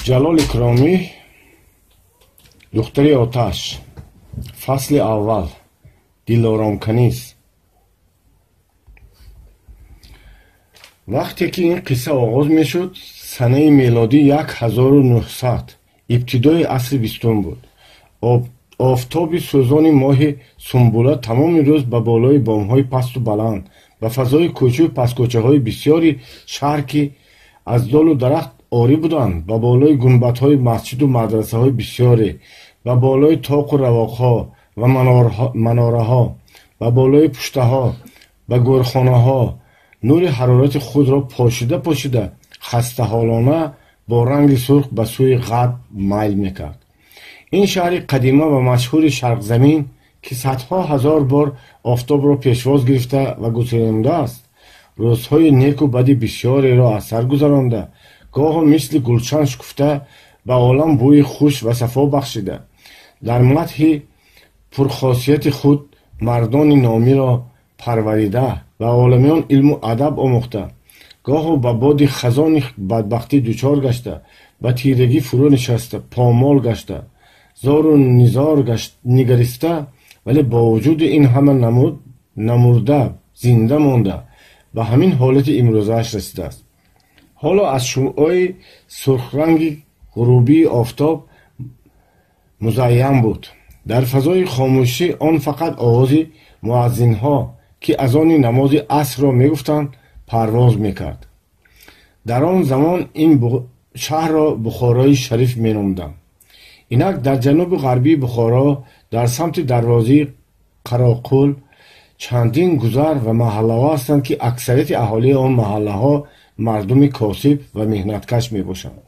Ҷалол Икромӣ, Духтари оташ, фасли аввал, Дилоромканиз. Вақте ки ин қисса оғоз мешуд, санаи мелодӣ 1900, ибтидои асри бистум буд. Офтоби сӯзони моҳи сумбула тамоми рӯз ба болои бомҳои пасту баланд, ба фазои кӯчаю пасткӯчаҳои бисёри шаҳр, ки аз долу дарахт орӣ буданд, ба болои гунбадҳои масҷиду мадрасаҳои бисёре, ба болои тоқу равоқҳо ва манораҳо, ба болои пуштаҳо, ба гӯрхонаҳо нури ҳарорати худро пошида пошида хастаҳолона бо ранги сурх ба сӯи ғарб майл мекард. Ин шаҳри қадима ва машҳури Шарқзамин, ки садҳо ҳазор бор офтобро пешвоз гирифта ва гуселондааст, рӯзҳои неку бади бисёреро аз сар гузаронда, гоҳо мисли гулшан шукуфта, ба олам бӯи хуш ва сафо бахшида, дар мадҳи пурхосияти худ мардони номиро парварида ва оламиён илму адаб омӯхта, гоҳо ба боди хазони бадбахтӣ дучор гашта, ба тирагӣ фурӯ нишаста, помол гашта, зору низор нигариста, вале бо вуҷуди ин ҳама намурда, зинда монда, ба ҳамин ҳолати имрӯзааш расидааст. Ҳоло аз шуъои сурхранги ғурубии офтоб музайян буд. Дар фазои хомӯшӣ он фақат овози муаззинҳо, ки азони намози асрро мегуфтанд, парвоз мекард. Дар он замон ин шаҳрро Бухорои Шариф меномданд. Инак дар ҷанубу ғарбии Бухоро, дар самти дарвозаи Қароқул, чандин гузар ва маҳаллаҳо ҳастанд, ки аксарияти аҳолии он маҳаллаҳо мардуми косиб ва меҳнаткаш мебошанд.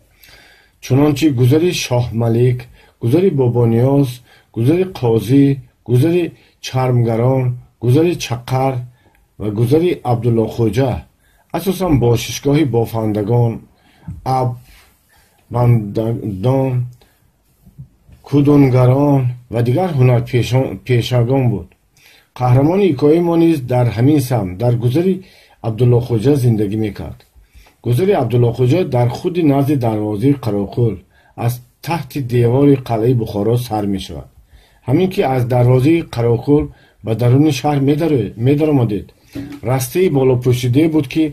Чунончи гузари Шоҳмалик, гузари Бобониёз, гузари Қозӣ, гузари Чармгарон, гузари Чақар ва гузари Абдуллохӯҷа, асосан бошишгоҳи бофандагон, аббандон, кудунгарон ва дигар ҳунарпешагон буд. Қаҳрамони ҳикояи мо низ дар ҳамин самт, дар гузари Абдуллохӯҷа зиндагӣ мекард. Гузари Абдуллохӯҷа дар худи назди дарвозаи Қароқул аз таҳти девори қалъаи Бухоро сар мешавад. Ҳамин ки аз дарвозаи Қароқул ба даруни шаҳр медаромадед, растаи болопӯшидае буд, ки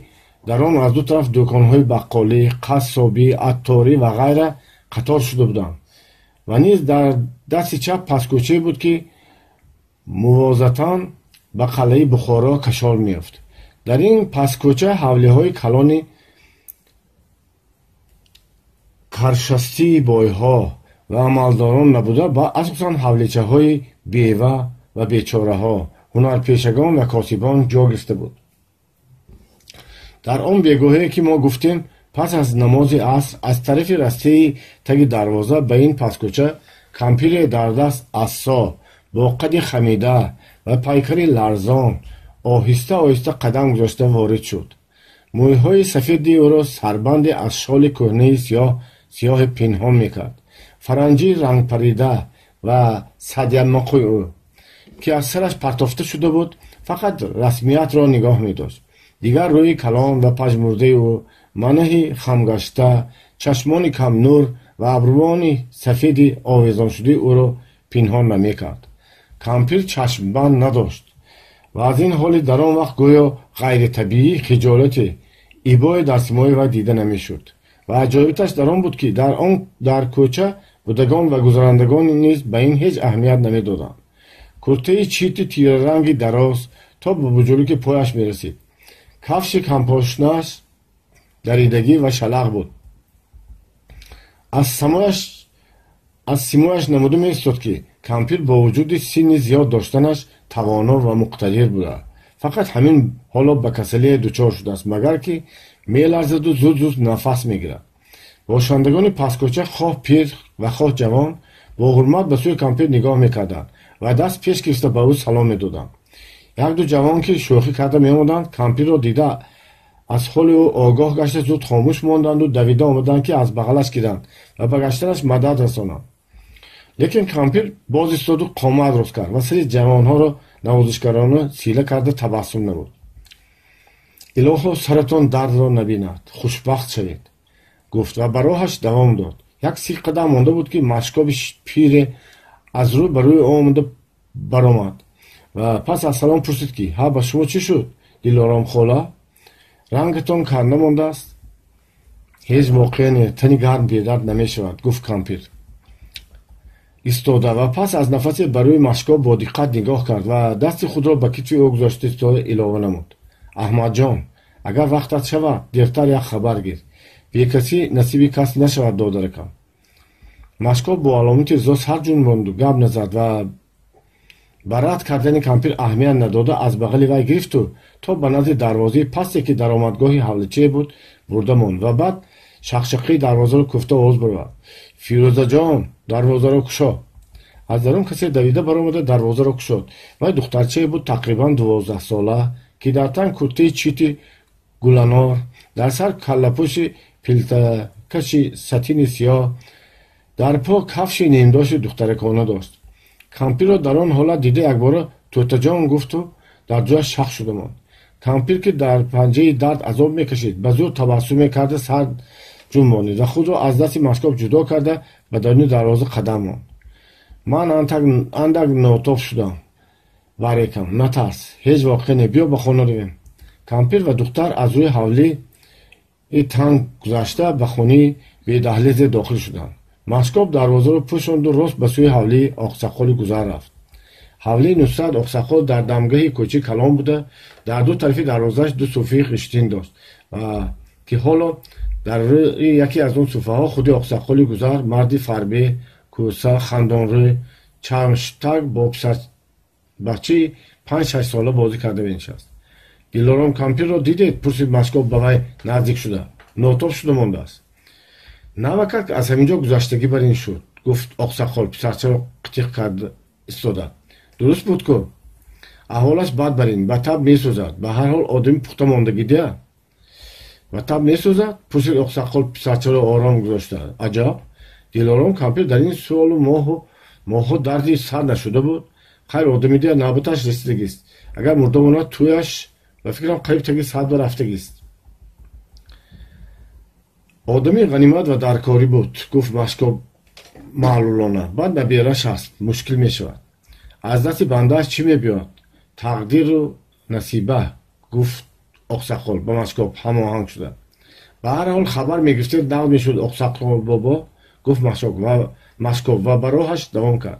дар он аз ду тараф дӯконҳои баққолӣ, қассобӣ, атторӣ ва ғайра қатор шуда буданд. Ва низ дар дасти чап пасткӯчае буд, ки мувозатан ба қалъаи Бухоро кашол меёфт. Дар ин пасткӯча ҳавлиҳои калони каршастии бойҳо ва амалдорон набуда, ба асосан ҳавличаҳои бева ва бечораҳо, ҳунарпешагон ва косибон ҷо гирифта буд. Дар он бегоҳие ки мо гуфтем, пас аз намози аср аз тарафи растаи таги дарвоза ба ин пасткӯча кампире дар даст асо бо қади хамида ва пайкари ларзон оҳиста оҳиста қадам гузошта ворид шуд. Мӯйҳои сафеди ӯро сарбанде аз шоли кӯҳнаи сиёҳе пинҳон мекард. Фаранҷии рангпарида ва садямоқи ӯ, ки аз сараш партофта шуда буд, фақат расмиятро нигоҳ медошт. Дигар рӯи калон ва пажмурдаи ӯ, манаҳи хамгашта, чашмони камнур ва абрувони сафеди овезоншудаи ӯро пинҳон намекард. Кампир чашмбанд надошт ва аз ин ҳоли дар он вақт гӯё ғайритабиӣ хиҷолате ибое дар симои вай дида намешуд. Ва аҷоибташ дар он буд, ки дар кӯча будагон ва гузарандагон низ ба ин ҳеҷ аҳамият намедоданд. Куртаи чити тираранги дароз то ба буҷулуки пояш мерасид. Кафши кампошнааш даридагӣ ва шалақ буд. Аз симояш намуда меистод, ки кампир бо вуҷуди синни зиёд доштанаш тавоно ва муқтадир буда. Фақат ҳамин ҳоло ба касалие дучор шудааст, магар ки меларзаду зуд зуд нафас мегирад. Бошандагони пасткӯча, хоҳ пир ва хоҳ ҷавон, бо ҳурмат ба сӯи кампир нигоҳ мекарданд ва даст пеш гирифта ба ӯ салом медоданд. Якду ҷавон, ки шӯхӣ карда меомаданд, кампирро дида аз ҳоли ӯ огоҳ гашта зуд хомӯш монданду давида омаданд, ки аз бағалаш гиранд ва ба гаштанаш мадад расонанд. Лекин кампир боз истоду қомат рост кард ва сари ҷавонҳоро навозишгарона сила карда табассум намуд. Илоҳо саратон дардро набинад, хушбахт шавед, гуфт ва ба роҳаш давом дод. Як 30 қадам монда буд, ки Машкоби пире аз рӯй ба рӯи омада баромад ва пас аз салом пурсид, ки ҳа, ба шумо чӣ шуд, Дилором хола, рангатон канда мондааст? Ҳеҷ воқеа не, тани гарм бедард намешавад, гуфт кампир истода ва пас аз нафасе ба рӯи Машкоб бо диққат нигоҳ кард ва дасти худро ба китфи ӯ гузошта истода илова намуд: Аҳмадҷон, агар вақтат шавад, дертар як хабар гир. Бекасӣ насиби кас нашавад, додаракам. Машкоб бо аломати ризо сар ҷунбонду гап назад ва ба рад кардани кампир аҳамият надода, аз бағали вай гирифту то ба назди дарвозаи пасте, ки даромадгоҳи ҳавличае буд, бурда монд ва баъд шақшақии дарвозаро куфта овоз баровард: Фирӯзаҷон, дарвозаро кушо! Аз дарун касе давида баромада дарвозаро кушод. Вай духтарчае буд тақрибан 12-сола, ки дар тан куртаи чити гуланор, дар сар каллапӯши пилтакаши сатини сиёҳ, дар по кафши нимдоши духтаракона дошт. Кампирро дар он ҳолат дида якбора тӯтаҷон гуфту дар ҷояш шах шуда монд. Кампир, ки дар панҷаи дард азоб мекашид, ба зур табассум мекарда сар ҷунбонид ва худро аз дасти Машкоб ҷудо карда ба даруни дарвоза қадам монд. Ман андак нотоб шудам, варекам, натарс, ҳеҷ воқеа не, биё ба хона равем. Кампир ва духтар аз рӯи ҳавлии танг гузашта ба хонаи бедаҳлезе дохил шуданд. Машкоб дарвозаро пӯшонду рост ба сӯи ҳавлии Оқсақоли гузар рафт. Ҳавлии Нусрат Оқсақол дар дамгаҳи кӯчаи калон буда, дар ду тарафи дарвозааш ду суфии ғиштин дошт ва ки ҳоло дар рӯи яке аз он суфаҳо худи Оқсақоли гузар, марди фарбе, кӯса, хандонрӯй, чармштаг бо писарбачаи 5-6 сола бозӣ карда менишаст. Дилором кампирро дидед? Пурсид Машкоб ба вай наздик шуда. Нотоб шуда мондааст. Навакак аз ҳамин ҷо гузаштагӣ бар ин шуд, гуфт Оқсақол писарчаро қитиқ карда истода. Дуруст буд ку? Аҳволаш бад бар ин, ба таб месӯзад. Ба ҳар ҳол одами пухта мондагӣ дия. Ба таб месӯзад? Пурсид Оқсақол писарчаро ором гузошта. Аҷаб! Дилором кампир дар ин суолу моҳҳо дарди сар нашуда буд. Хайр, одами дия навбаташ расидагист. Агар мурда монад, тӯяш ба фикрам қариб таги 100 ба рафтагист. Одами ғанимат ва даркорӣ буд, гуфт Машкоб маълулона. Баъд набераш аст, мушкил мешавад. Аз дасти бандааш чӣ мебиёд? Тақдиру насиба, гуфт Оқсақол ба Машкоб ҳамоҳанг шуда. Ба ҳар ҳол хабар мегирифтед, нағз мешуд, Оқсақол бобо, гуфт Машкоб ва ба роҳаш давом кард.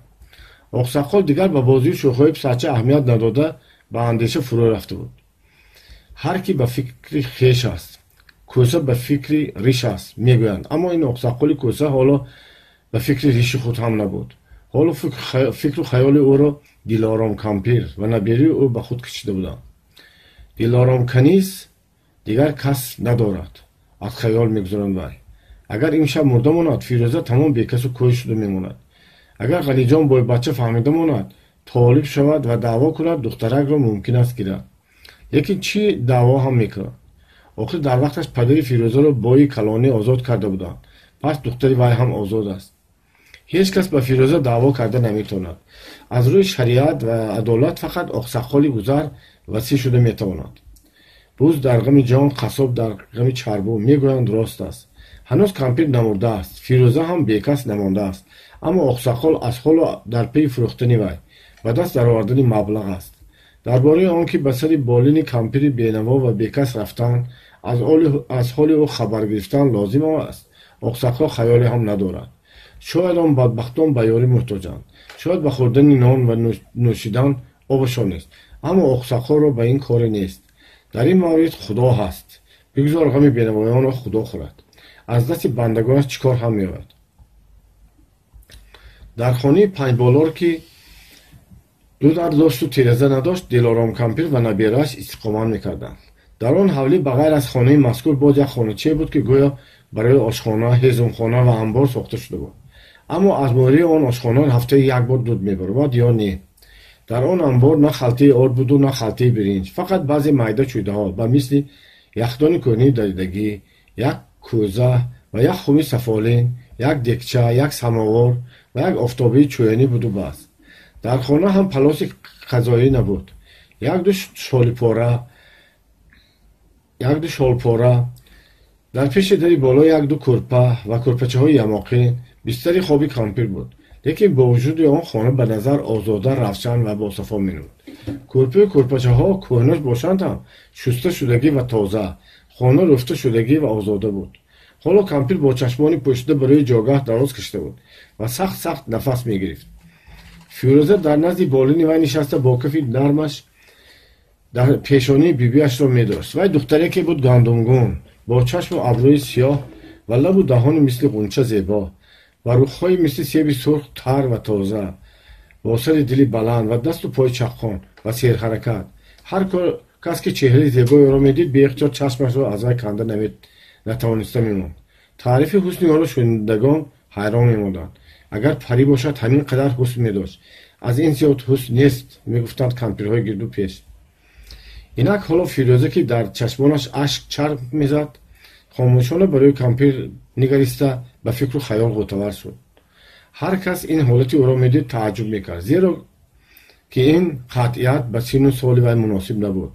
Оқсақол дигар ба бозию шӯхиҳои писарча аҳамият надода, ба андеша фурӯ рафта буд. Ҳар кӣ ба фикри хеш аст, кӯса ба фикри риш аст, мегӯянд. Аммо ин Оқсақоли кӯса ҳоло ба фикри риши худ ҳам набуд. Ҳоло фикру хаёли ӯро Дилором кампир ва наберии ӯ ба худ кашида буданд. Дилором каниз дигар кас надорад, аз хаёл мегузаранд вай. Агар имшаб мурда монад, Фирӯза тамом бекасу кӯй шуда мемонад. Агар Ғаниҷон бойбача фаҳмида монад, толиб шавад ва даъво кунад, духтаракро мумкин аст гирад. Лекин чӣ даъво ҳам мекунад? Охир дар вақташ падари Фирӯзаро бои калонӣ озод карда буданд, пас духтари вай ҳам озод аст. Ҳеҷ кас ба Фирӯза даъво карда наметавонад. Аз рӯи шариат ва адолат фақат Оқсақоли гузар васӣ шуда метавонад. Буз дар ғами ҷон, қассоб дар ғами чарбу, мегӯянд, рост аст. Ҳанӯз кампир намурдааст, Фирӯза ҳам бекас намондааст, аммо Оқсақол аз ҳоло дар пейи фурӯхтани вай, ба даст даровардани маблағ аст. Дар бораи он ки ба сари болини кампири бенаво ва бекас рафтан, аз ҳоли ӯ хабар гирифтан лозим аст, Оқсақол хаёле ҳам надорад. Шояд он бадбахтон ба ёрӣ муҳтоҷанд, шояд ба хӯрдани нон ва нӯшидан обашон нест, аммо Оқсақолро ба ин коре нест. Дар ин маврид Худо ҳаст. Бигзор ғами бенавоёнро Худо хӯрад. Аз дасти бандагонаш чӣ кор ҳам меояд? Дар хонаи панҷболор, ки ду дар дошту тиреза надошт, Дилором кампир ва наберааш истиқомат мекарданд. Дар он ҳавлӣ ба ғайр аз хонаи мазкур боз як хоначае буд, ки гӯё барои ошхона, ҳезумхона ва анбор сохта шуда буд. Аммо аз муҳрии он ошхона ҳафтаи як бор дуд мебаромад ё не. Дар он анбор на халтаи орд буду, на халтаи биринҷ, фақат баъзе майда чӯйдаҳо ба мисли яхдони кӯҳнаи даридагӣ, як кӯза ва як хуми сафолин, як декча, як самовор ва як офтобии чӯянӣ буду бас. Дар хона ҳам палоси қазоӣ набуд. Як-ду шолпора, Дар пеши дари боло як-ду кӯрпа ва кӯрпачаҳои ямоқӣ бистари хоби кампир буд, лекин бо вуҷуди он хона ба назар озода, равшан ва босафо менамуд. Кӯрпаю кӯрпачаҳо кӯҳнаш бошанд ҳам шуста шудагӣ ва тоза, хона руфта шудагӣ ва озода буд. Ҳоло кампир бо чашмони пӯшида ба рӯи ҷогаҳ дароз кашида буд ва сахт-сахт нафас мегирифт. Фирӯза дар назди болини вай нишаста бо кафи нармаш дар пешонии бибиашро медошт. Вай духтареке буд гандумгун, бо чашму абрӯи сиёҳ ва лабу даҳони мисли ғунча зебо ва рухҳои мисли себи сурх тар ва тоза, бо сари дили баланд ва дасту пои чаққон ва серҳаракат. Ҳар кас ки чеҳраи зебои ӯро медид, беихтиёр чашмашро аз вай канда натавониста мемонд. Таърифи ҳусни ӯро шунидагон ҳайрон мемонданд. Агар парӣ бошад, ҳамин қадар ҳусн медошт. Аз ин зиёд ҳусн нест, мегуфтанд кампирҳои гирду пеш. Инак ҳоло Фирӯза, ки дар чашмонаш ашк чарх мезад, хомӯшона барои кампир нигариста ба фикру хаёл ғӯтавар шуд. Ҳар кас ин ҳолати ӯро медид, тааҷҷуб мекард, зеро ки ин қатъият ба синну соли вай муносиб набуд.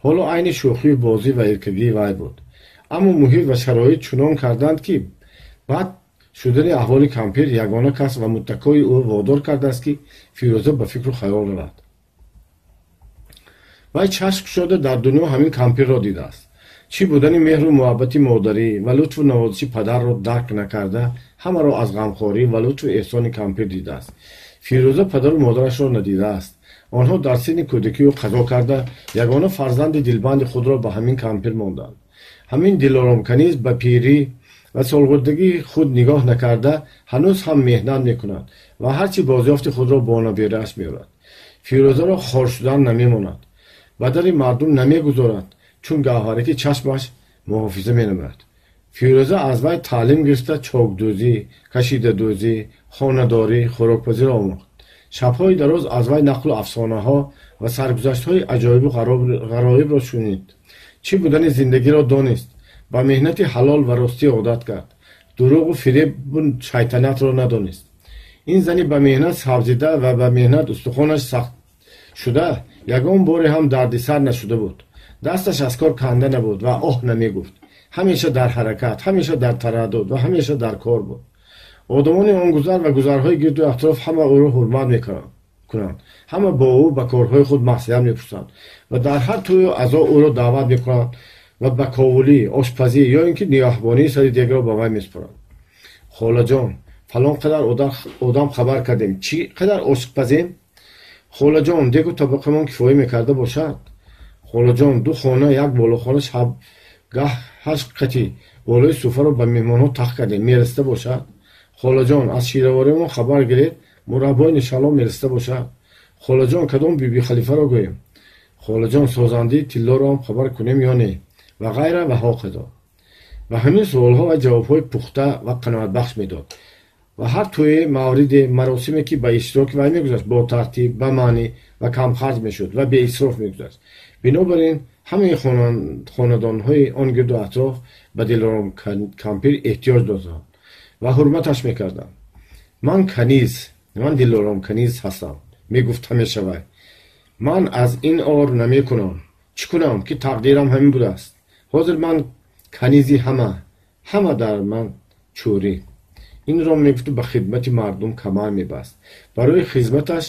Ҳоло айни шӯхию бозӣ ва эркагии вай буд. Аммо муҳит ва шароит чунон карданд, ки баъд шудани аҳволи кампир ягона кас ва муттакои ӯ водор кардааст, ки Фирӯза ба фикру хаёл равад. Вай чашм кушода дар дунё ҳамин кампирро дидааст. Чӣ будани меҳру муҳаббати модарӣ ва лутфу навозиши падарро дарк накарда, ҳамаро аз ғамхорӣ ва лутфу эҳсони кампир дидааст. Фирӯза падару модарашро надидааст. Онҳо дар синни кӯдакию қазо карда, ягона фарзанди дилбанди худро ба ҳамин кампир монданд. Ҳамин Дилоромканиз ба пирӣ ва солхӯрдагии худ нигоҳ накарда, ҳанӯз ҳам меҳнат мекунад ва ҳарчи бозёфти худро бо наберааш меорад. Фирӯзаро хор шудан намемонад, ба дари мардум намегузорад, чун гавҳараки чашмаш муҳофиза менамояд. Фирӯза аз вай таълим гирифта чокдӯзӣ, кашидадӯзӣ, хонадорӣ, хӯрокпазиро омӯхт. Шабҳои дароз аз вай нақлу афсонаҳо ва саргузаштҳои аҷоибу ғароибро шунид. Чӣ будани зиндагиро донист, ба меҳнати ҳалол ва ростӣ одат кард, дурӯғу фиребу шайтанатро надонист. Ин зани ба меҳнат сабзида ва ба меҳнат устухонаш сахт шуда, ягон боре ҳам дардисар нашуда буд. Дасташ аз кор канда набуд ва оҳ намегуфт. Ҳамеша дар ҳаракат, ҳамеша дар тараддуд ва ҳамеша дар кор буд. Одамони он гузар ва гузарҳои гирду атроф ҳама ӯро ҳурмат мекунанд, ҳама бо ӯ ба корҳои худ маслиҳат мепурсанд ва дар ҳар тӯю азо ӯро даъват мекунанд ва ба ковулӣ, ошпазӣ ё ин ки нигаҳбонии сари дегро ба вай месупоранд. Холаҷон, фалон қадар одам хабар кардем, чӣ қадар ошпазем? Холаҷон, дегу табақамон кифоя мекарда бошад? Холаҷон, ду хона, як болохона шабгаҳ ҳашт қатӣ болои суфаро ба меҳмонҳо тах кардем, мерасида бошад? Холаҷон, аз ширавориамон хабар гиред, мураббои нишало мерасида бошад? Холаҷон, кадом биби халифаро гӯем? Холаҷон, созандаи тиллоро ҳам хабар кунем ё не? Ва ғайра ва ҳоказо. Ва ҳамин суолҳо ва ҷавобҳои пухта ва қаноатбахш медод. Ва ҳар тӯе мавриде маросиме ки ба иштироки вай мегузашт, бо тартиб, ба маънӣ ва камхарҷ мешуд ва беисроф мегузашт. Бинобар ин ҳамаи хонадонҳои он гирду атроф ба Дилором кампир эҳтиёҷ доштанд ва ҳурматаш мекарданд. Ман каниз, ман Дилором каниз ҳастам, мегуфт ҳамеша вай. Ман аз ин ор намекунам. Чӣ кунам, ки тақдирам ҳамин будааст. Ҳозир ман канизи ҳама, ҳама дар ман чӯрӣ. Инро мегуфту ба хидмати мардум камар мебаст. Барои хизматаш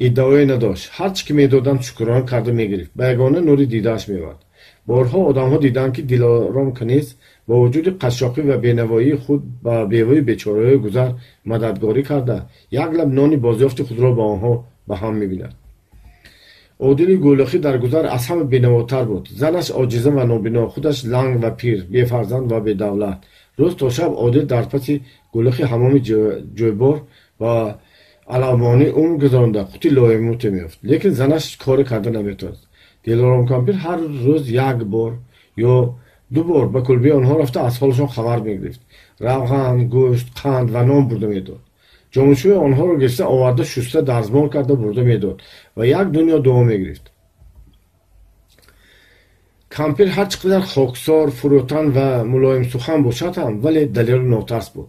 иддаое надошт. Ҳар чӣ ки медоданд, шукрона карда мегирифт. Ба ягона нури дидааш меовард. Борҳо одамҳо диданд, ки Дилором каниз бо вуҷуди қашшоқӣ ва бенавоии худ ба бевои бечораҳои гузар мададгорӣ карда, як лаб нони бозёфти худро ба онҳо ба ҳам мебинад. Одили Гӯлахӣ дар гузар аз ҳама бенавотар буд. Занаш оҷиза ва нобино, худаш ланг ва пир, бефарзанд ва бедавлат. Рӯз то шаб Одил дар паси Гӯлахи ҳамоми ҷӯйбор ва аламонӣ умр гузаронда қути лоимуте меёфт. Лекин занаш коре карда наметавонист. Дилором кампир ҳар рӯз як бор ё ду бор ба кулбаи онҳо рафта аз ҳолашон хабар мегирифт. Равған, гӯшт, қанд ва нон бурда медод. Ҷомушӯи онҳоро гирифта оварда шуста дарзмол карда бурда медод ва як дунё дуо мегирифт. Кампир ҳар чӣ қадар хоксор, фурӯтан ва мулоимсухан бошад ҳам, вале далеру нотарс буд.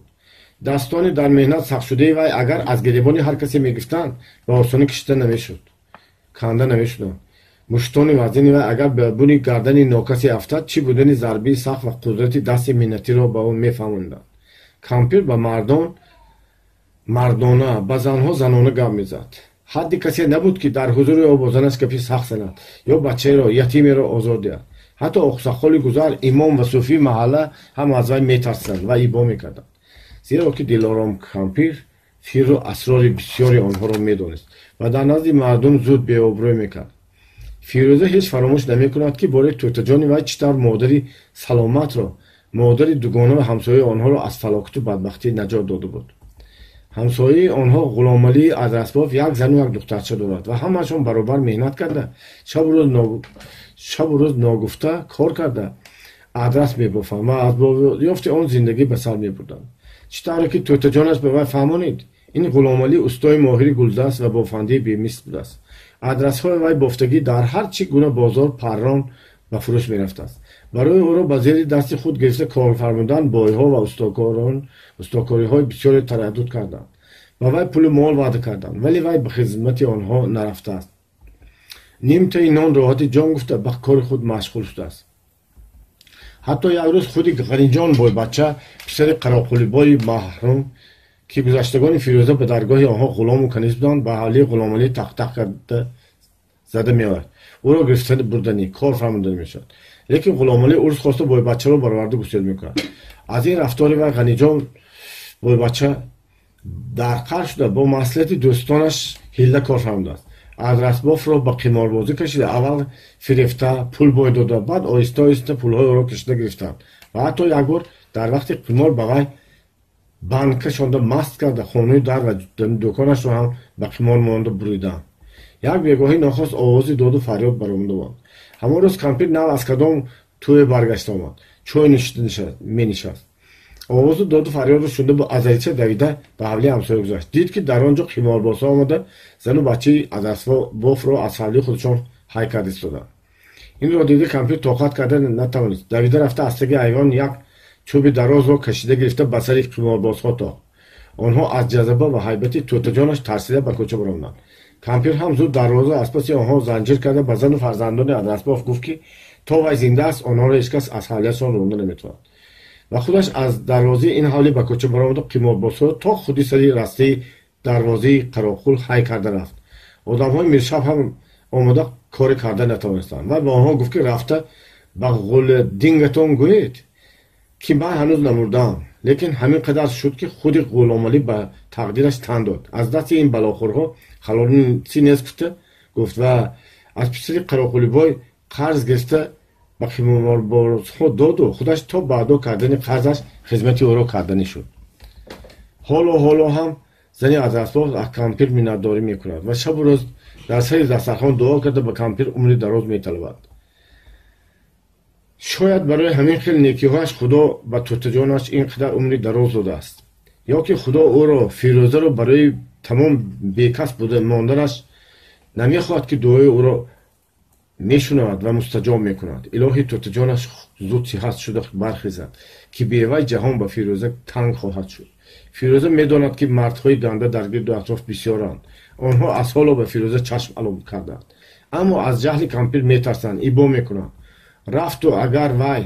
Дастони дар меҳнат сахтшудаи вай агар аз гиребони ҳар касе мегирифтанд, ба осонӣ кишида намешуд, канда намешуданд. Муштони вазини вай агар ба буни гардани нокасе афтад, чӣ будани зарбаи сахт ва қудрати дасти миннатиро ба ӯ мефаҳмонданд. Кампир ба мардон мардона, ба занҳо занона гап мезад. Ҳадди касе набуд, ки дар ҳузури ӯ бо занаш гапи сахт занад ё бачаеро, ятимеро озор диҳад. Ҳатто оқсақоли гузар, имом ва сӯфии маҳалла ҳам аз вай метарсиданд ва ибо мекарданд, зеро ки Дилором кампир сирру асрори бисёри онҳоро медонист ва дар назди мардум зуд беобрӯй мекард. Фирӯза ҳеҷ фаромӯш намекунад, ки бораи тӯтаҷони вай чӣ тавр модари саломатро, модари дугона ва ҳамсояи онҳоро аз фалокату бадбахтӣ наҷот дода буд. Ҳамсояи онҳо Ғуломалии адрасбоф як зану як духтарча дорад ва ҳамаашон баробар меҳнат карда, шабу рӯз ногуфта кор карда, адрас мебофанд ва аз ёфти он зиндагӣ ба сар мебурданд. Чӣ тавре ки тӯтаҷонаш ба вай фаҳмонид, ин Ғуломалӣ устои моҳири гулдаст ва бофандии бемисл будааст. Адрасҳои вай бофтагӣ дар ҳар чӣ гуна бозор паррон ба фурӯш мерафтааст. Барои ӯро ба зери дасти худ гирифта кор фармудан бойҳо ва устокориҳои бисёре тараддуд карданд. Ба вай пулу мол ваъда карданд, вале вай ба хизмати онҳо нарафтааст. Нимтаи нон роҳати ҷон гуфта ба кори худ машғул шудааст. Ҳатто як рӯз худи Ғаниҷон бойбача, писари Қароқулибои маҳрум, ки гузаштагони Фирӯза ба даргоҳи онҳо ғулому каниз буданд, ба ҳавлии Ғуломалӣ тақтақ карда зада меояд. Ӯро гирифта бурданӣ, кор фармуданӣ мешавад. Лекин Ғуломалӣ урс хоста бойбачаро бароварда гусел мекунад. Аз ин рафтори вай Ғаниҷон бойбача дар қаҳр шуда бо маслиҳати дӯстонаш ҳилла кор фармудааст. Адрасбофро ба қиморбозӣ кашида, аввал фирефта пул бой дода, баъд оҳиста оҳиста пулҳои ӯро кашида гирифтанд ва ҳатто як бор дар вақти қимор ба вай банд кашонда маст карда, хонаи дар ва дуконашро ҳам ба қимор монда буриданд. Як бегоҳӣ нохост овози доду фарёд баромада омад. Ҳамон рӯз кампир нав аз кадом тӯе баргашта омад, чой менишаст. Овозу доду фарёдро шунда бо азарича давида ба ҳавлии ҳамсоя гузашт. Дид, ки дар он ҷо қиморбозҳо омада зану бачаи адрасбофро аз ҳавлии худашон ҳай карда истоданд. Инро дида кампир тоқат карда натавонист. Давида рафта аз таги айвон як чӯби дарозро кашида гирифта ба сари қиморбозҳо тохт. Онҳо аз ҷазаба ва ҳайбати тӯтаҷонаш тарсида ба кӯча баромаданд. Кампир ҳам зуд дарвоза аз паси онҳо занҷир карда ба зану фарзандони адрасбоф гуфт, ки то вай зинда аст, онҳоро ҳеҷ кас аз ҳавлияшон ронда наметавонад. Ва худаш аз дарвозаи ин ҳавлӣ ба кӯча баромада қиморбозҳоро то худи сари растаи дарвозаи Қароқул ҳай карда рафт. Одамҳои миршаб ҳам омода коре карда натавонистанд ва ба онҳо гуфт, ки рафта ба ғулдингатон гӯед, ки ман ҳанӯз намурдаам. Лекин ҳамин қадар шуд, ки худи Ғуломалӣ ба тақдираш тан дод. Аз дасти ин балохӯрҳо халосӣ нест гуфта гуфт ва аз писари Қароқулибой қарз гирифта ба қиморбозҳо доду худаш то ба адо кардани қарзаш хизмати ӯро карданӣ шуд. Ҳоло ҳоло ҳам зани адрасбоф аз кампир миннатдорӣ мекунад ва шабу рӯз дар сари дастархон дуо карда ба кампир умри дароз металабад. Шояд барои ҳамин хел некиҳояш Худо ба тӯтаҷонаш ин қадар умри дароз додааст, ё ки Худо ӯро, Фирӯзаро барои тамом бекас буда монданаш намехоҳад, ки дуои ӯро мешунавад ва мустаҷоб мекунад. Илоҳи тӯтаҷонаш зуд сиҳат шуда бархезад, ки бевай ҷаҳон ба Фирӯза танг хоҳад шуд. Фирӯза медонад, ки мардҳои ганда дар гирду атроф бисёранд. Онҳо аз ҳоло ба Фирӯза чашм алом карданд, аммо аз ҷаҳли кампир метарсанд, ибо мекунанд. Рафту агар вай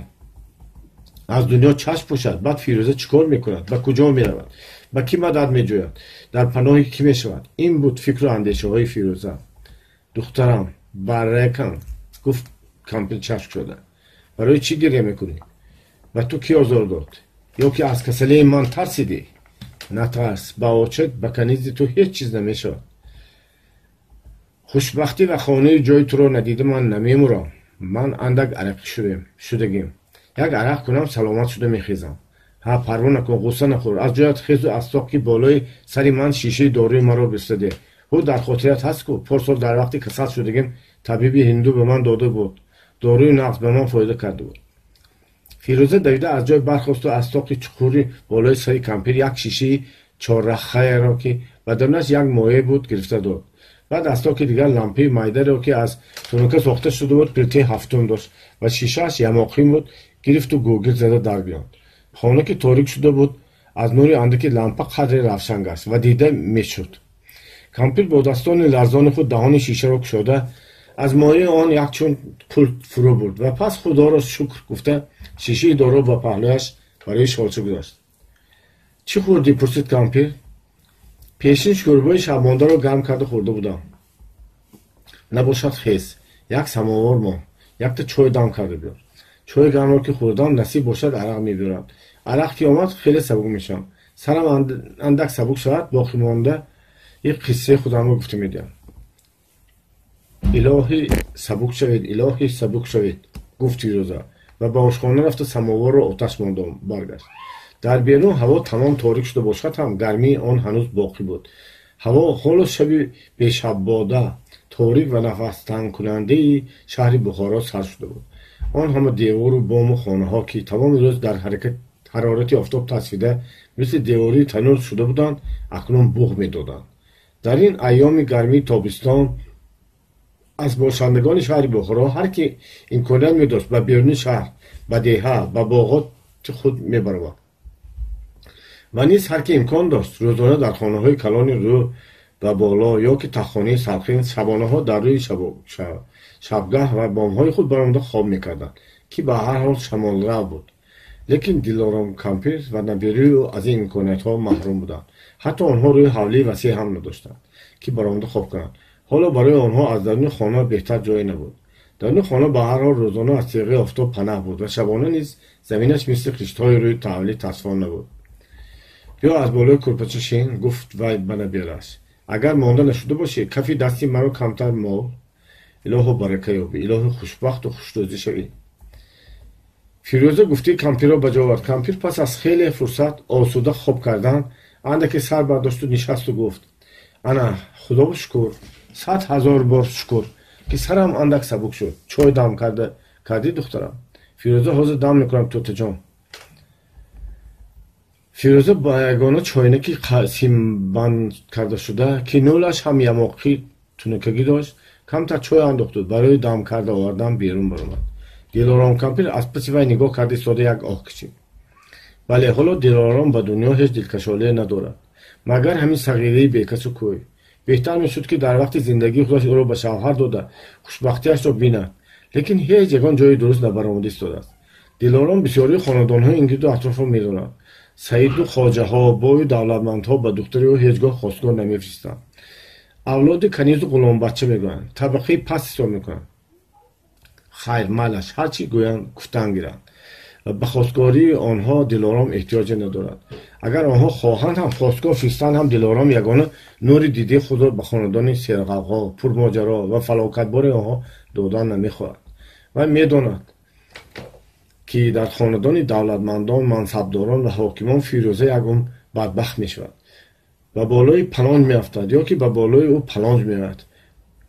аз дунё чашм пӯшад, баъд Фирӯза чӣ кор мекунад, ба куҷо меравад, ба кӣ мадад меҷӯяд, дар паноҳи кӣ мешавад? Ин буд фикру андешаҳои Фирӯза. Духтарам, барракам, гуфт кампир чашм шуда, барои чӣ гиря мекунӣ? Ба ту кӣ озор дод? Ё ки аз касалии ман тарсидӣ? Натарс, ба очат, ба канизи ту ҳеҷ чиз намешавад. Хушбахтӣ ва хонаи ҷои туро надида ман намемурам. Ман андак арақӣ шудагим. Як арақ кунам, саломат шуда мехезам. Ҳа, парво накун, ғусса нахӯр. Аз ҷоят хезу аз тоқи болои сари ман шишаи доруи маро бистаде. Ҳу, дар хотират ҳаст ку, порсол дар вақти касал шудагим табиби ҳинду ба ман дода буд. Доруи нағз ба ман фоида карда буд. Фирӯза давида аз ҷой бархосту аз тоқи чуқури болои сари кампир як шишаи чоррахаяро, ки ба дарунаш як моя буд, гирифта дод. Баъд аз токи дигар лампаи майдаро, ки аз тунука сохта шуда буд, пилтаи ҳафтум дошт ва шишааш ямоқин буд, гирифту гӯгирд зада дар биёнд. Хона ки торик шуда буд, аз нури андаки лампа қадре равшан гашт ва дида мешуд. Кампир бо дастони ларзони худ даҳони шишаро кушода Аз мояи он якчун пул фурӯ бурд ва пас худоро шукр гуфта шишаи доро ба паҳлӯяш барои шолча гузошт. Чӣ хӯрдӣ? Пурсид кампир. Пешин шӯрбои шабмондаро гарм карда хӯрда будам. Набошад, хез, як самовар мон, якта чой дам карда биёр. Чои гармро ки хӯрдам, насиб бошад, арақ мебиёрам. Арақ ки омад, хеле сабук мешавам. Сарам андак сабук шавад, боқимонда як қиссаи худамро гуфта медиҳам. Илоҳӣ сабук шавед, илоҳӣ сабук шавед, гуфт Фирӯза ва ба ошхона рафта самоворро оташ монда баргашт. Дар берун ҳаво тамом торик шуда бошад ҳам, гармии он ҳанӯз боқӣ буд. Ҳаво ҳоло шаби бешаббода, торик ва нафастангкунандаи шаҳри Бухоро сар шуда буд. Он ҳама девору бому хонаҳо, ки тамоми рӯз дар ҳарорати офтоб тасфида мисли девори танур шуда буданд, акнун буғ медоданд. Дар ин айёми гармии тобистон аз бошандагони шаҳри Бухоро ҳар ки имконият медошт, ба беруни шаҳр, ба деҳа, ба боғоти худ мебаровард. Ва низ ҳар ки имкон дошт, рӯзона дар хонаҳои калони рӯ ба боло ё ки таххонаи салқин, шабонаҳо дар рӯи шабгаҳ ва бомҳои худ баромада хоб мекарданд, ки ба ҳар ҳол шамолрав буд. Лекин Дилором кампир ва набераи ӯ аз ин имкониятҳо маҳрум буданд. Ҳатто онҳо рӯи ҳавлии васеъ ҳам надоштанд, ки баромада хоб кунанд. Ҳоло барои онҳо аз даруни хона беҳтар ҷое набуд. Даруни хона ба ҳар ҳол рӯзона аз тиғи офтоб панаҳ буд ва шабона низ заминаш мисли хиштҳои рӯи ҳавлӣ тасфон набуд. Биё, аз болои курпача шин, гуфт вай ба наберааш. Агар монда нашуда бошӣ, кафи дасти маро камтар мол. Илоҳо барака ёбӣ, илоҳи хушбахту хушрӯзӣ шавӣ. Фирӯза гуфтии кампирро ба ҷо овард. Кампир пас аз хеле фурсат осуда хоб кардан андаке сар бардошту нишасту гуфт: ана, худову шукр, 100 000 бор шукр, ки сарам андак сабук шуд. Чой дам кардӣ, духтарам? Фирӯза: ҳозир дам мекунам, тӯтаҷон. Фирӯза ба ягона чойнаки симбанд карда шуда, ки нӯлаш ҳам ямоқӣ тунукагӣ дошт, камтар чой андохту барои дам карда овардан берун баромад. Дилором кампир аз паси вай нигоҳ карда истода як оҳ кашид. Бале, ҳоло Дилором ба дунё ҳеҷ дилкашолие надорад, магар ҳамин сағирии бекасу кӯй. Беҳтар мешуд, ки дар вақти зиндагии худаш ӯро ба шавҳар дода, хушбахтиашро бинад, лекин ҳеҷ ягон ҷои дуруст набаромада истодааст. Дилором бисёрии хонадонҳои ин гирду атрофро медонад. Саиду хоҷаҳо, бою давлатмандҳо ба духтари ӯ ҳеҷ гоҳ хостгор намефиристанд. Авлоди канизу ғуломбача мегӯянд, табақаи паст ҳисоб мекунанд. Хайр, майлаш, ҳар чӣ гӯянд, гуфтан гиранд. Ба хостгории онҳо Дилором эҳтиёҷе надорад. Агар онҳо хоҳанд ҳам, хостгор фиристанд ҳам, Дилором ягона нури дидаи худро ба хонадони серғавғо, пурмоҷаро ва фалокатбори онҳо додан намехоҳад. Вай медонад, ки дар хонадони давлатмандон, мансабдорон ва ҳокимон Фирӯза ягон бадбахт мешавад, ба болои палонҷ меафтад ё ки ба болои ӯ палонҷ меояд,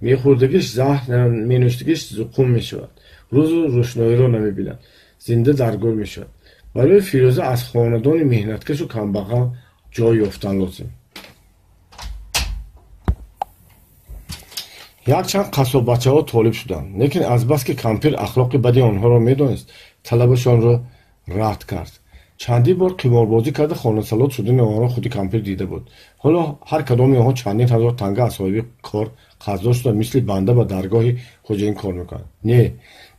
мехӯрдагиш заҳр, менӯшидагиш зуқум мешавад, рӯзу рӯшноиро намебинад, зинда дар гӯр мешавад. Барои Фирӯза аз хонадони меҳнаткашу камбағал ҷой ёфтан лозим. Якчанд қассоббачаҳо толиб шуданд, лекин азбаски кампир ахлоқи бади онҳоро медонист, талабашонро рад кард. Чандин бор қиморбозӣ карда хонасалот шудани онҳоро худи кампир дида буд. Ҳоло ҳар кадоми онҳо чандин ҳазор танга аз соҳиби кор қарздор шуда, мисли банда ба даргоҳи хоҷаин кор мекунанд. Не,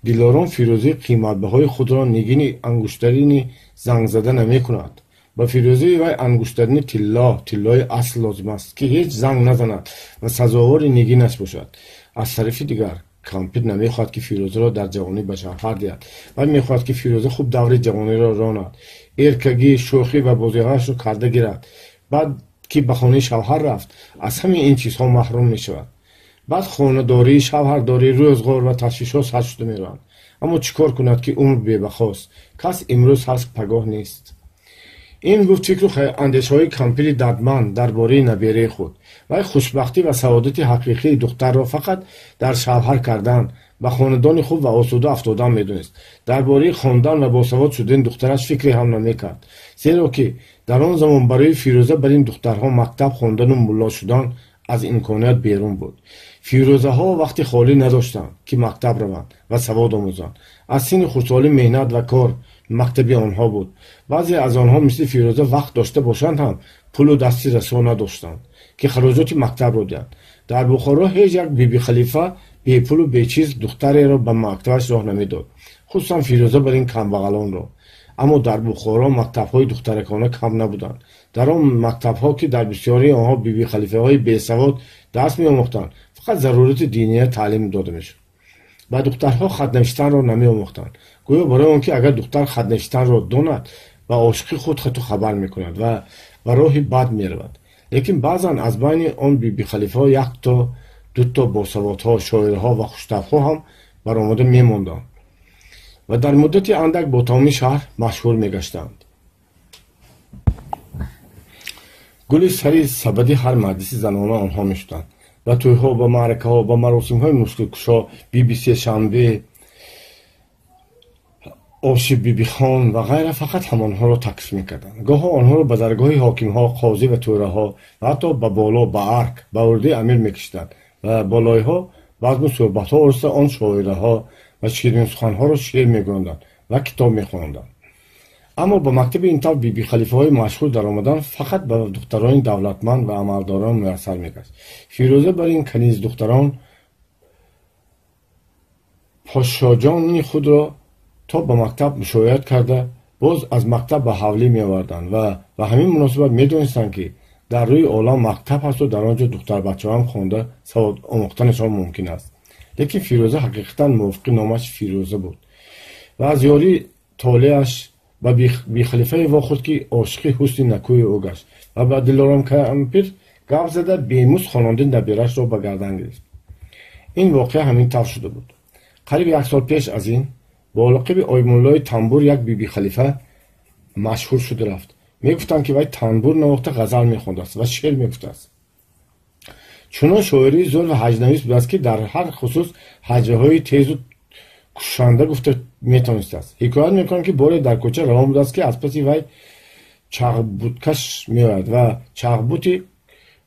Дилором фирӯзаи қиматбаҳои худро нигини ангуштарини зангзада намекунад. Ба фирӯзаи вай ангуштарини тилло, тиллои асл лозим аст, ки ҳеҷ занг назанад ва сазовори нигинаш бошад. Аз тарафи дигар, кампир намехоҳад, ки Фирӯзаро дар ҷавонӣ ба шавҳар диҳад. Вай мехоҳад, ки Фирӯза хуб даври ҷавониро ронад, эркагӣ, шӯхӣ ва бозиҳояшро карда гирад. Баъд ки ба хонаи шавҳар рафт, аз ҳамаи ин чизҳо маҳрум мешавад. Баъд хонадорӣ, шавҳардорӣ, рӯзғор ва ташвишҳо сар шуда мераванд. Аммо чӣ кор кунад, ки умр бебахост, кас имрӯз ҳаст, пагоҳ нест. Ин буд фикру андешаҳои кампири дардманд дар бораи набераи худ. Вай хушбахтӣ ва саодати ҳақиқии духтарро фақат дар шавҳар кардан, ба хонадони хуб ва осуда афтодан медонист. Дар бораи хондан ва босавод шудани духтараш фикре ҳам намекард, зеро ки дар он замон барои Фирӯза бар ин духтарҳо мактаб хондану мулло шудан аз имконият берун буд. Фирӯзаҳо вақти холӣ надоштанд, ки мактаб раванд ва савод омӯзанд. Аз синни хурдсолӣ меҳнат ва кор мактаби онҳо буд. Баъзе аз онҳо мисли Фирӯза вақт дошта бошанд ҳам, пулу дасти расо надоштанд, ки хароҷоти мактабро диҳанд. Дар Бухоро ҳеҷ як Бибихалифа, Бепулу бечиз духтареро ба мактабаш роҳ намедод, хусусан Фирӯза бар ин камбағалонро. Аммо дар Бухоро мактабҳои духтаракона кам набуданд. Дар он мактабҳо, ки дар бисёрии онҳо бибихалифаҳои бесавод дарс меомӯхтанд, фақат зарурати диния таълим дода мешуд. Ба духтарҳо хатнавиштанро намеомӯхтанд, гӯё барои он ки агар духтар хатнавиштанро донад, ба ошиқи худ хату хабар мекунад ва ба роҳи бад меравад. Лекин баъзан аз байни он бибихалифаҳо якто дуто босаводҳо, шоирҳо ва хуштабҳо ҳам баромада мемонданд ва дар муддати андак бо тамоми шаҳр машҳур мегаштанд. Гули сари сабади ҳар маҷлиси занона онҳо мешуданд. Ба тӯйҳо, ба маъракаҳо, ба маросимҳои мушкилкушо, биби сешанбе, оши бибихон ва ғайра фақат ҳамонҳоро таклиф мекарданд. Гоҳо онҳоро ба даргоҳи ҳокимҳо, қозӣ ва тӯраҳо ва ҳатто ба боло, ба арк, ба урдуи амир мекашиданд ва болоиҳо баъзму суҳбатҳо ороста он шоираҳо ва ширинсуханҳоро шеър мегӯянданд ва китоб мехонданд. Аммо ба мактаби ин тавр бибихалифаҳои машҳур даромадан фақат ба духтарони давлатманд ва амалдорон муяссар мегашт. Фирӯза бар ин каниздухтарон подшоҷони худро то ба мактаб мушояат карда, боз аз мактаб ба ҳавлӣ меоварданд ва ба ҳамин муносибат медонистанд, ки дар рӯи олам мактаб ҳасту дар он ҷо духтарбачаҳоам хонда савод омӯхтанашон мумкин аст. Лекин Фирӯза ҳақиқатан мувофиқи номаш Фирӯза буд ва аз ёрии толеаш ба бихалифае вохӯрд, ки ошиқи ҳусни накӯи ӯ гашт ва ба Дилором кампир гап зада бемузд хононди набирашро ба гардан гирифт. Ин воқеа ҳамин тавр шуда буд. Қариб як сол пеш аз ин бо лақаби Оймуллои Тамбур як бибихалифа машҳур шуда рафт. Мегуфтанд, ки вай танбур навохта ғазал мехондааст ва шеър мегуфтааст. Чунон шоирии зӯр ва ҳаҷнавис будааст, ки дар ҳар хусус ҳаҷаҳои тезу кушанда гуфта метавонистааст. Ҳикоят мекунанд, ки боре дар кӯча равон будааст, ки аз паси вай чағбуткаш меояд ва чағбути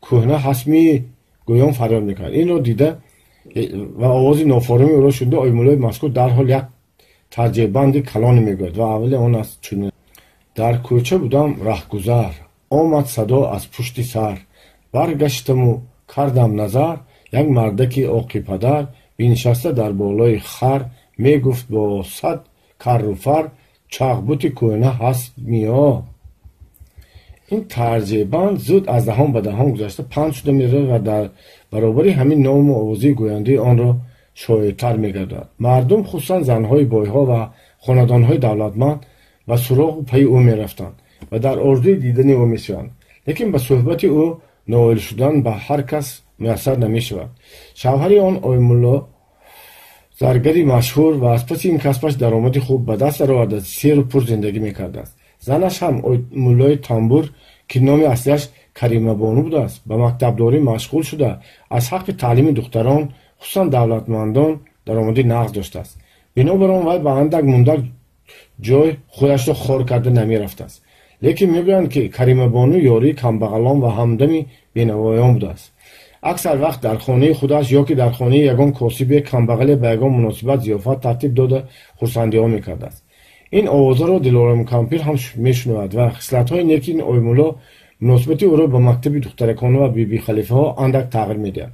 кӯҳна ҳасми гӯён фарёд мекунад. Инро дида ва овози нофоруми ӯро шунида Оймуллои мазкур дарҳол як тарҷеъбанди калоне мегӯяд ва аввали он аст чунин: дар кӯча будам раҳгузар, омад садо аз пушти сар, баргаштаму кардам назар, як мардаки оқи падар бинишаста дар болои хар мегуфт бо сад карру фар, чағбути кӯҳна ҳаст миё. Ин тарҷеъбанд зуд аз даҳон ба даҳон гузашта панд шуда меравад ва дар баробари ҳамин ному овозии гӯяндаи онро шоеътар мегардад. Мардум, хусусан занҳои бойҳо ва хонадонҳои давлатманд, ба суроғу пайи ӯ мерафтанд ва дар орзуи дидани ӯ мешаванд. Лекин ба суҳбати ӯ ноил шудан ба ҳар кас муяссар намешавад. Шавҳари он Оймулло заргари машҳур ва аз паси ин касбаш даромади хуб ба даст дароварда серу пур зиндагӣ мекардааст. Занаш ҳам Оймуллои Тамбур, ки номи аслиаш Каримабону будааст, ба мактабдорӣ машғул шуда аз ҳаққи таълими духтарон, хусусан давлатмандон, даромади нағз доштааст. Бинобар он вай ба андак мундак ҷой худашро хор карда намерафтааст. Лекин мегӯянд, ки Каримабону ёрии камбағалон ва ҳамдами бенавоён будааст. Аксар вақт дар хонаи худаш ё ки дар хонаи ягон косибе камбағале ба ягон муносибат зиёфат тартиб дода хурсандиҳо мекардааст. Ин овозаро Дилором кампир ҳам мешунавад ва хислатҳои неки ин Оймулло муносибати ӯро ба мактаби духтаракона ва бибихалифаҳо андак тағйир медиҳад.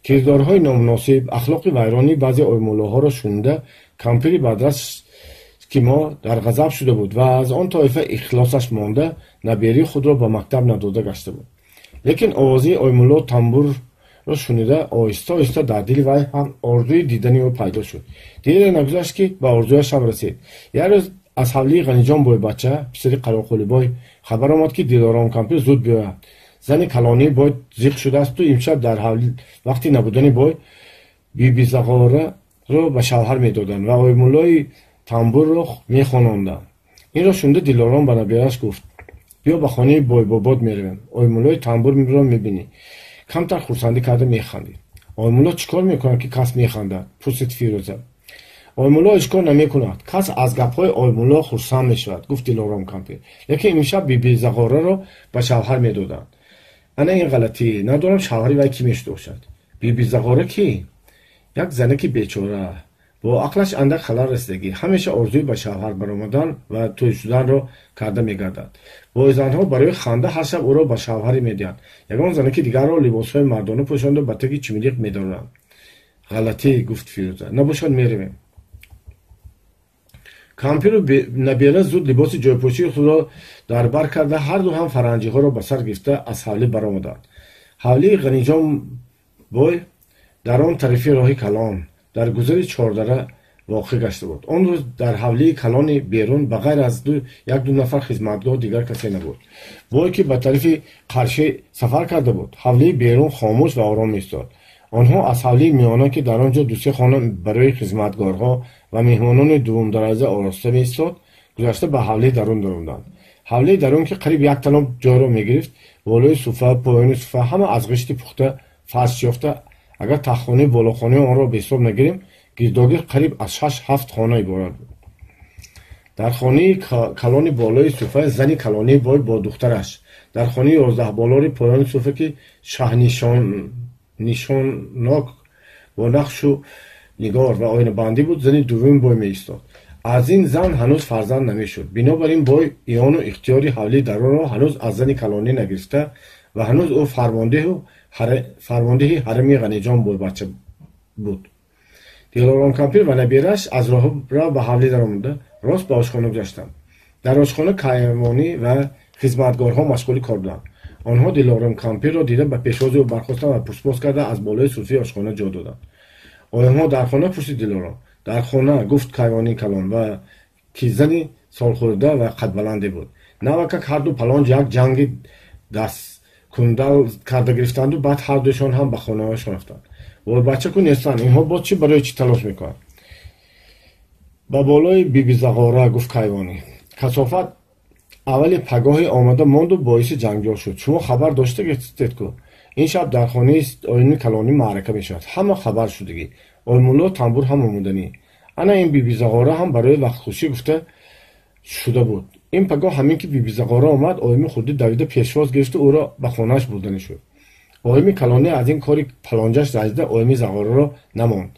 Кирдорҳои номуносиб, ахлоқи вайронии баъзе оймуллоҳоро шунида кампири бадрас, ки мо дар ғазаб шуда буд ва аз он тоифа ихлосаш монда, наберии худро ба мактаб надода гашта буд. Лекин овозаи Оймулло Тамбурро шунида оҳиста оҳиста дар дили вай ҳам орзуи дидани ӯ пайдо шуд. Дере нагузашт, ки ба орзуяш ҳам расид. Як рӯз аз ҳавлии Ғаниҷон бойбача, писари Қароқулибой, хабар омад, ки Дилором кампир зуд биёяд. Зани калонии бой зиқ шудаасту имшаб дар ҳавли вақти набудани бой бибизағораро ба шавҳар медоданд ва Оймуллои Тамбурро мехононданд. Инро шунида Дилором ба набираш гуфт: биё ба хонаи бойбобод меравем, Оймуллои Тамбурро мебинӣ. Камтар хурсандӣ карда механдид. Оймулло чӣ кор мекунад, ки кас механдад? Пурсид Фирӯза. Оймулло ҳеҷ кор намекунад, кас аз гапҳои Оймулло хурсанд мешавад, гуфт Дилором кампир. Лекин имшаб бибизағораро ба шавҳар медоданд. Ана ин ғалатӣ, надорам шавҳари вай кӣ мешуда бошад. Бибизағора кӣ? Як занаки бечора, бо ақлаш андак халал расидагӣ, ҳамеша орзуи ба шавҳар баромадан ва тӯй шуданро карда мегардад. Бойзанҳо барои ханда ҳар шаб ӯро ба шавҳаре медиҳанд. Ягон занаки дигарро либосҳои мардона пӯшонда ба таги чимилиқ медоранд. Ғалатӣ, гуфт Фирӯза. Набошад, меравем. Кампиру набера зуд либоси ҷойпӯшии худро дар бар карда, ҳарду ҳам фаранҷиҳоро ба сар гирифта аз ҳавлӣ баромаданд. Ҳавлии Ғаниҷон бой дар он тарафи роҳи калон, дар гузари Чордара воқеъ гашта буд. Он рӯз дар ҳавлии калони берун ба ғайр аз як-ду нафар хизматгоҳ дигар касе набуд. Бой ки ба тарафи Қаршӣ сафар карда буд, ҳавлии берун хомӯш ва ором меистод. Онҳо аз ҳавлии миёна, ки дар он ҷо ду-се хона барои хизматгорҳо ва меҳмонони дуввумдараҷа ороста меистод, гузашта ба ҳавлии дарун даромаданд. Ҳавлии дарун, ки қариб як таноб ҷойро мегирифт, болои суфа, поёни суфа ҳама аз ғишти пухта фарш ёфта, агар тахтхонаи болохонаи онро ба ҳисоб нагирем, гирдогирд қариб аз 6-7 хона иборат буд. Дар хонаи калони болои суфа зани калонии бой бо духтараш, дар хонаи 11-болори поёни суфа, ки шаҳнишонок бо нақшу нигор ва оинабандӣ буд, зани дуввуми бой меистод. Аз ин зан ҳанӯз фарзанд намешуд. Бинобар ин бой иону ихтиёри ҳавлии дарунро ҳанӯз аз зани калонӣ нагирифта ва ҳанӯз ӯ фармондеҳи ҳарами Ғаниҷон бойбача буд. Дилором кампир ва набераш аз роҳра ба ҳавлӣ даромада рост ба ошхона гузаштанд. Дар ошхона кайвонӣ ва хизматгорҳо машғули кор буданд. Онҳо Дилором кампирро дида ба пешвози ӯ бархостанд ва пурсупос карда аз болои суфии ошхона ҷо доданд. Оё дар хона? Пурсид Дилором. Дар хона, гуфт кайвонии калон ва ки зани солхӯрда ва қадбаланде буд. Навакак ҳарду палонҷ як ҷанги дасткундал карда гирифтанду баъд ҳардуяшон ҳам ба хонаҳояшон рафтанд. Вой, бачаку нестанд, инҳо боз чӣ барои чӣ талош мекунанд? Ба болои Бибизағора, гуфт кайвонӣ. Касофат аввали пагоҳе омада монду боиси ҷанҷол шуд. Шумо хабар дошта гирифтед ку? Ин шаб дар хонаи оини калонӣ маърака мешавад. Ҳама хабар шудагӣ. Оймулло тамбур ҳам омоданӣ. Ана ин Бибизағора ҳам барои вақтхушӣ гуфта шуда буд. Ин пагоҳ ҳамин ки Бибизағора омад, оими хурдӣ давида пешвоз гирифту ӯро ба хонааш бурданӣ шуд. Оими калонӣ аз ин кори палонҷаш ранҷида оими зағораро намонд.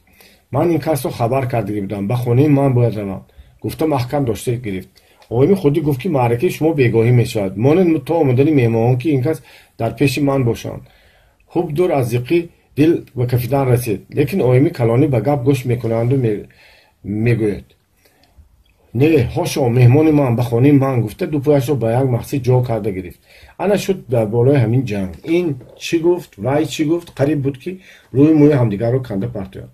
Ман ин касро хабар кардагӣ будам, ба хонаи ман бояд равам, гуфта маҳкам дошта гирифт. Оими хурдӣ гуфт, ки маъракаи шумо бегоҳӣ мешавад, монед то омадани меҳмонон, ки ин кас дар пеши ман бошанд. Хуб дур аз зиқӣ дил ба кафидан расид, лекин оими калонӣ ба гап гӯш мекунанду мегӯяд: не, ҳошо, меҳмони ман ба хонаи ман, гуфта ду пояшро ба як мақсид ҷо карда гирифт. Ана шуд дар болои ҳамин ҷанг. Ин чӣ гуфт, вай чӣ гуфт, қариб буд, ки рӯи мӯи ҳамдигарро канда партояд.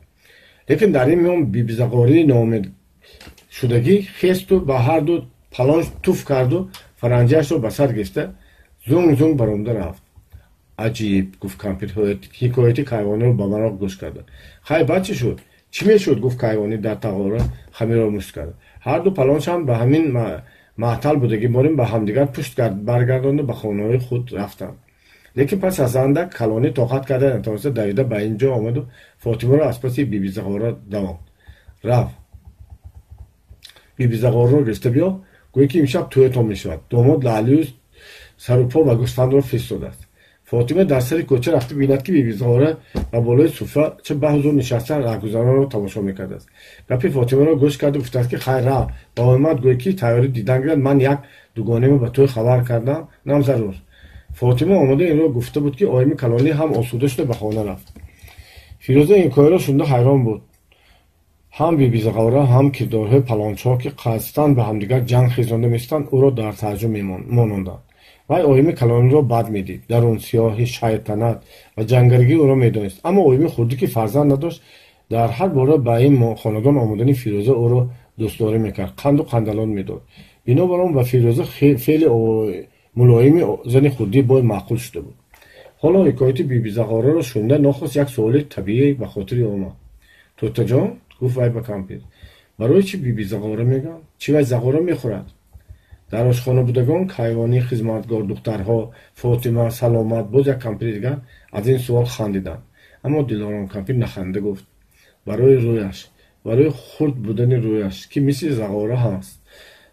Лекин дар ин миён Бибизағории ноумедшудагӣ хесту ба ҳарду палонж туф карду фаранҷиашро ба сар гирифта зунг зунг баромада рафт. Аҷиб, гуфт кампир, ҳикояти кайвониро ба мароқ гӯш карда. Хай, баъд чӣ шуд? Чӣ мешуд, гуфт кайвонӣ, дар тағора хамирро мушт карда. Ҳарду палонж ҳам ба ҳамин маътал будагӣ борин ба ҳамдигар пушт баргардонда ба хонаҳои худ рафтанд. Лекин пас аз андак калонӣ тоқат карда натавониста давида ба ин ҷо омаду Фотимаро аз паси Бибизағора давонд. Рав, Бибизағорро гирифта биё, гӯё ки имшаб тӯятон мешавад. Домод лаълию сарупо ва гӯсфандро фиристодааст. Фотима дар сари кӯча рафта бинад, ки Бибизағора ба болои суфра ча ба ҳузур нишаста раҳгузаронро тамошо мекардааст. Гапи Фотимаро гӯш карда гуфтааст, ки хайр, рав, ба омад гӯй, ки тайёрӣ дидан гирад, ман як дугонемо ба тӯй хабар кардам, нам зарур. Фотима омода инро гуфта буд, ки оими калонӣ ҳам осуда шуда ба хона рафт. Фирӯза ин ҳикояро шунида ҳайрон буд. Ҳам Бибизағора, ҳам кирдорҳои палончҳо, ки қасдан ба ҳамдигар ҷанг хезонда меистанд, ӯро дар тааҷҷуб мононданд. Вай оими калониро бад медид, дарун сиёҳи, шайтанат ва ҷангаригии ӯро медонист. Аммо оими хурдӣ, ки фарзанд надошт, дар ҳар бора ба ин хонадон омадани Фирӯза ӯро дӯстдорӣ мекард, қанду қандалон медод. Бинобар он ба Фирӯза феъли мулоими зани хурдии бой маъқул шуда буд. Ҳоло ҳикояти Бибизағораро шунида нохост як суоли табиӣ ба хотири омад. Тӯтаҷон, гуфт вай ба кампир, барои чӣ Бибизағора мегӯянд? Чӣ вай зағора мехӯрад? Дар ошхона будагон, кайвонӣ, хизматгор духтарҳо, Фотима, Саломат, боз як кампири дигар аз ин суол хандиданд. Аммо Дилором кампир наханда гуфт: барои рӯяш, барои хурд будани рӯяш, ки мисли зағора ҳаст,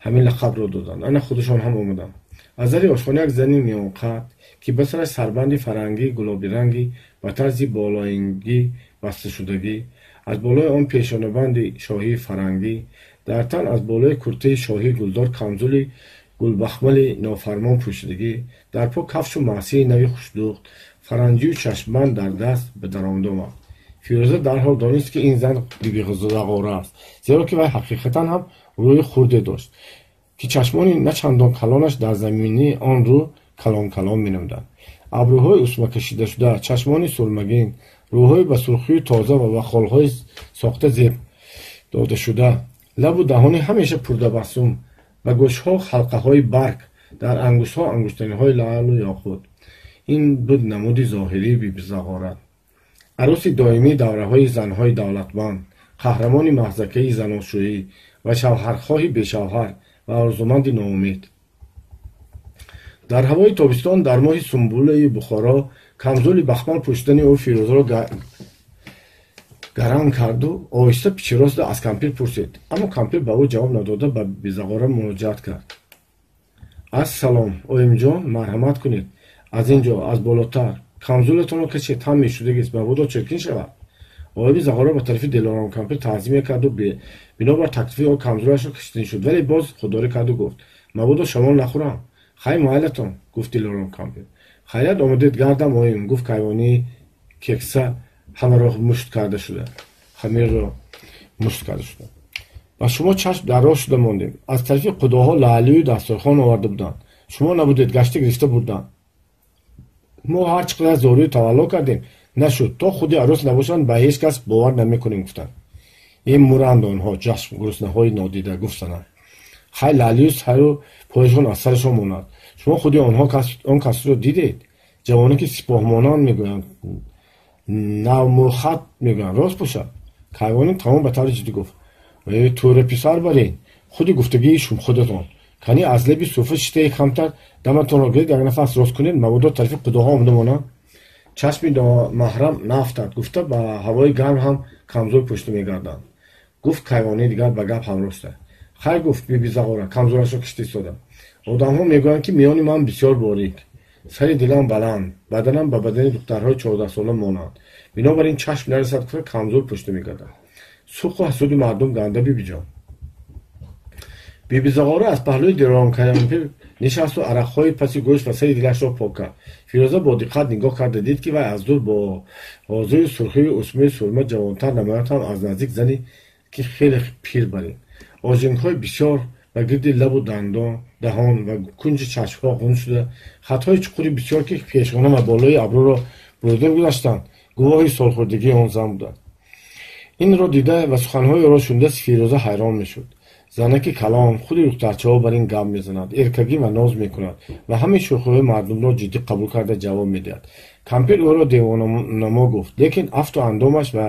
ҳамин лақабро доданд. Ана худашон ҳам омаданд. Аз дари ошхона як зани миёнқад, ки ба сараш сарбанди фарангии гулобиранги ба тарзи болоингӣ басташудагӣ, аз болои он пешонабанди шоҳии фарангӣ, дар тан аз болои куртаи шоҳии гулдор камзули гулбахмали нофармон пӯшидагӣ, дар по кафшу маъсии нави хушдӯхт, фаранҷию чашмбанд дар даст ба даромада омад. Фирӯза дарҳол донист, ки ин зан Бибизағора аст, зеро ки вай ҳақиқатан ҳам рӯи хурде дошт, ки чашмони начандон калонаш дар замини он рӯ калон-калон менамуданд. Абрӯҳои усмакашидашуда, чашмони сурмагин, рӯҳои ба сурхии тоза ва ба холҳои сохта зеб додашуда, лабу даҳони ҳамеша пуртабассум, ба гӯшҳо ҳалқаҳои барг, дар ангуштҳо ангуштариҳои лаълу ёқут. Ин буд намуди зоҳирии Бибизағора. Арӯси доимии давраҳои занҳои давлатманд, қаҳрамони маҳзакаи заношӯӣ ва шавҳархоҳи бешавҳар ва орзуманди ноумед. Дар ҳавои тобистон, дар моҳи сумбулаи Бухоро, камзули бахмал пӯшидани ӯ Фирӯзаро гаранг карду оҳиста пичиросда аз кампир пурсид. Аммо кампир ба ӯ ҷавоб надода, ба Бибизағора муроҷиат кард. Ассалом, оимҷон, марҳамат кунед. Аз ин ҷо, аз болотар. Камзулатонро кашед, там мешудагист, мабодо чиркин шавад. Оими Зағора ба тарафи Дилором кампир таъзим карду бинобар таклифи ӯ камзулашро кашидан шуд, вале боз худдорӣ карду гуфт: мабодо шамол нахӯрам. Хай, майлатон, гуфт Дилором кампир. Хайрият омадед гардам, оим, гуфт кайвонии кекса ҳамаро мушт карда шуда. Хамирро мушт карда шуда. Ба шумо чашм дар роҳ шуда мондем. Аз тарафи қудоҳо лаълию дастурхон оварда буданд. Шумо набудед, гашта гирифта бурданд. Мо ҳар чӣ қадар зорию тавалло кардем, нашуд. То худи арӯс набошанд, ба ҳеҷ кас бовар намекунем, гуфтанд. Ин муранд онҳо, ҷашм гуруснаҳои нодида, гуфт занак. Хай, лаълию сару пояшон аз сарашон монад. Шумо худи онҳо он касро дидед? Ҷавоне ки сипоҳмонанд мегӯянд, навмӯхат мегӯянд, рост бошад? Кайвонӣ тамом ба таври ҷиддӣ гуфт: э, тӯра писар барин, худи гуфтагии шум худатон. Кани аз леби суфа шитаи камтар даматонро гиред, як нафас рост кунед, мабодо тарафи қудоҳо омада монанд. Чашми маҳрам наафтад, гуфта ба ҳавои гарм ҳам камзул пӯшида мегарданд. Гуфт кайвонӣ дигар ба гап ҳамроста. Хай, гуфт Бибизағора, камзулашро кишида истода. Одамҳо мегӯянд, ки миёни ман бисёр борик, сари дилам баланд, баданам ба бадани духтарҳои 14сола монанд. Бинобар ин чашм нарасад, гуфта камзул пӯшида мегардам. Суқу ҳасуди мардум ганда, бибиҷон. Бибизағора аз паҳлӯи Дилором кампир нишасту арақҳои паси гӯш ва сари дилашро пок кард. Фирӯза бо диққат нигоҳ карда дид, ки вай аз дур бо ҳозири сурхию усмаи сурма ҷавонтар намояд ҳам, аз наздик зане ки хеле пир барин. Ожингҳои бисёр ба гирди лабу дандон, даҳон ва кунҷи чашмҳо ғун шуда, хатҳои чуқури бисёр, ки пешхона ва болои абрӯро бурида гузаштанд, гувоҳи солхӯрдагии он зан буданд. Инро дида ва суханҳои ӯро шунида, Фирӯза ҳайрон мешуд. Занаки калон худи духтарчаҳо бар ин гап мезанад, эркагӣ ва ноз мекунад ва ҳамаи шӯхиҳои мардумро ҷиддӣ қабул карда ҷавоб медиҳад. Кампир ӯро девонанамо гуфт, лекин афту андомаш ва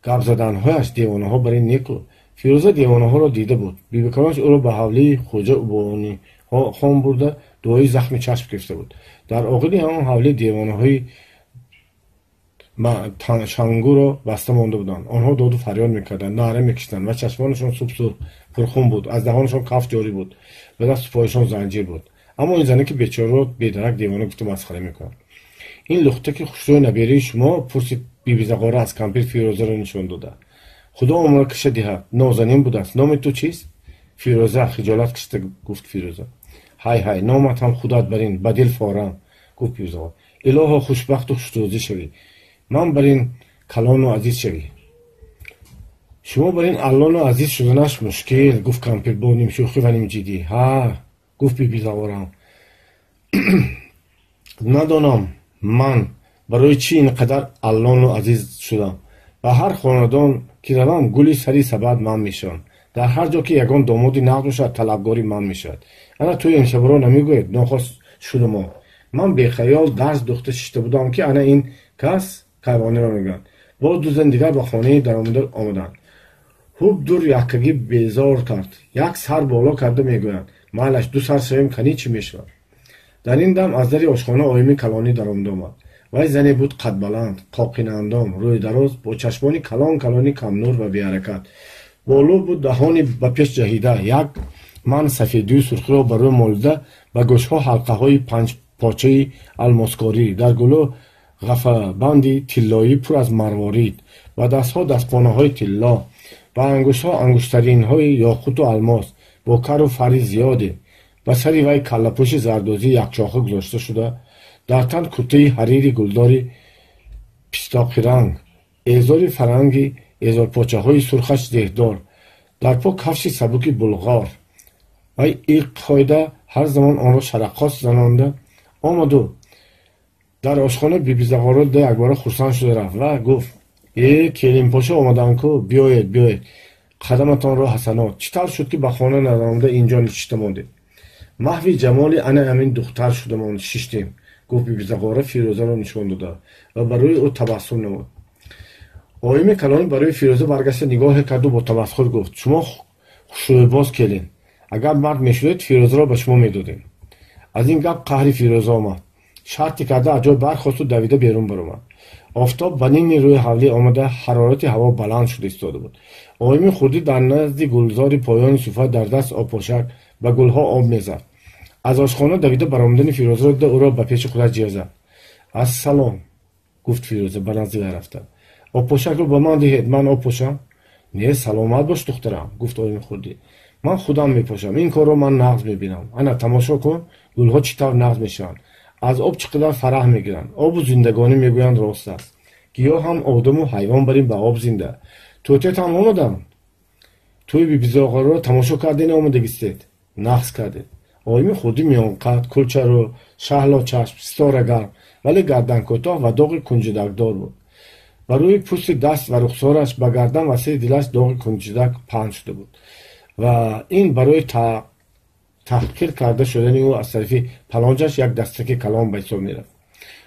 гапзаданҳояш девонаҳо бар ин неку. Фирӯза девонаҳоро дида буд. Бибикалонаш ӯро ба ҳавлии Хоҷа Убонихон бурда, дуои захми чашм гирифта буд. Дар оғили он ҳавлӣ девонаҳои шангӯро баста монда буданд. Онҳо доду фарёд мекарданд, наъра мекашиданд ва чашмонашон субсурх пурхун буд, аз даҳонашон каф ҷорӣ буд ва дасту пояшон занҷир буд. Аммо ин занаки бечораро бедарак девона гуфта масхара мекунад. Ин лухтаки хушрӯи набераи шумо? Пурсид Бибизағора аз кампир, Фирӯзаро нишон дода. Худо умр каша диҳад, нозанин будааст. Номи ту чист? Фирӯза, хиҷолат кашида гуфт Фирӯза. Ҳай ҳай, номат ҳам худат бар ин, ба дил форам, гуфт Бибизағора. Илоҳо, хушбахту хушрӯзӣ шавӣ, ман бар ин калону азиз шавӣ. Шумо бар ин аллону азиз шуданаш мушкил, гуфт кампир бо нимшӯхӣ ва нимҷиддӣ. Ҳа, гуфт Бибизағорам, надонам ман барои чӣ ин қадар аллону азиз шудам. Ба ҳар хонадон ки равам, гули сари сабад ман мешавам. Дар ҳар ҷо ки ягон домоди нағз бошад, талабгори ман мешавад. Ана тӯи имшабро намегӯед, нохост шуду мо. Ман бехаёл дарс духта шишта будам, ки ана ин кас, кайвониро мегӯянд, боз ду зан дигар ба хонаи даромада омаданд. Хуб дур яккагӣ безор кард. Як сар боло карда мегӯянд: майлаш, ду сар шавем, канӣ чӣ мешавад. Дар ин дам аз дари ошхона оими калонӣ даромада омад. Вай зане буд қадбаланд, қоқинаандом, рӯйдароз, бо чашмони калон калони камнур ва беҳаракат. Боло буд даҳони ба пеш ҷаҳида, як ман сафедию сурхиро ба рӯ молида, ба гӯшҳо ҳалқаҳои панҷпочаи алмоскорӣ, дар гулӯ ғафабанди тиллоӣ пур аз марворид, ба дастҳо дастпонаҳои тилло, ба ангуштҳо ангуштаринҳои ёқуту алмос бо кару фарри зиёде, ба сари вай каллапӯши зардозии якчоха гузошта шуда, дар тан куртаи ҳарири гулдори пистоқиранг. Эзори фаранги эзорпочаҳои сурхаш зеҳдор, дар по кафши сабуки булғор. Вай иқ қоида ҳар замон онро шараққос занонда омаду дар ошхона Бибизағоро дида якбора хурсанд шуда рафт ва гуфт: «Э, келинпоша омадан-ку, биёед, биёед, қадаматонро ҳасанот. Чӣ тавр шуд, ки ба хона наомада инҷо нишиста мондед?» «Маҳви ҷамоли ана ҳамин духтар шуда шиштем», гуфт Бибизағора, Фирӯзаро нишон дода ва ба рӯи ӯ табассум намуд. Оими калонӣ барои Фирӯза баргашта нигоҳе карду бо табасхур гуфт: «Шумо хушрӯйбоз келин, агар мард мешудед, Фирӯзаро ба шумо медодем». Аз ин гап қаҳри Фирӯза омад. Шарте карда аз ҷой бархосту давида берун баромад. Офтоб ба ними рӯи ҳавлӣ омада, ҳарорати ҳаво баланд шуда истода буд. Оими хурдӣ дар назди гулзори поёни суфра дар даст обпошак ба гулҳо об мезад. Аз ошхона давида баромадани Фирӯзаро дида, ӯро ба пеши худаш ҷиҳ зад. «Ассалом», гуфт Фирӯза ба назди вай рафта. «Обпошакро ба ман диҳед, ман об пошам». «Не, саломат бош, духтарам», гуфт оими хурдӣ. «Ман худам мепошам. Ин корро ман нағз мебинам. Ана тамошо кун, гулҳо чӣ тавр нағз мешаванд, аз об чӣ қадар фараҳ мегиранд. Обу зиндагонӣ мегӯянд, рост аст. Гиёҳ ҳам одаму ҳайвон барин ба об зинда. Тӯтет ҳам омаданд. Тӯи Бибизоғоро тамошо карден, омадагистед, нағз кардед». Оими хурдӣ миёнқад, кулчарӯ, шаҳло чашм, ситорагарм, вале гарданкӯтоҳ ва доғи кунҷидакдор буд. Ба рӯи пӯсти даст ва рухсораш, ба гардан ва сари дилаш доғи кунҷидак паҳн шуда буд ва ин барои таҳқир карда шудани ӯ аз тарафи палонҷаш як дастаки калон ба ҳисоб мерафт.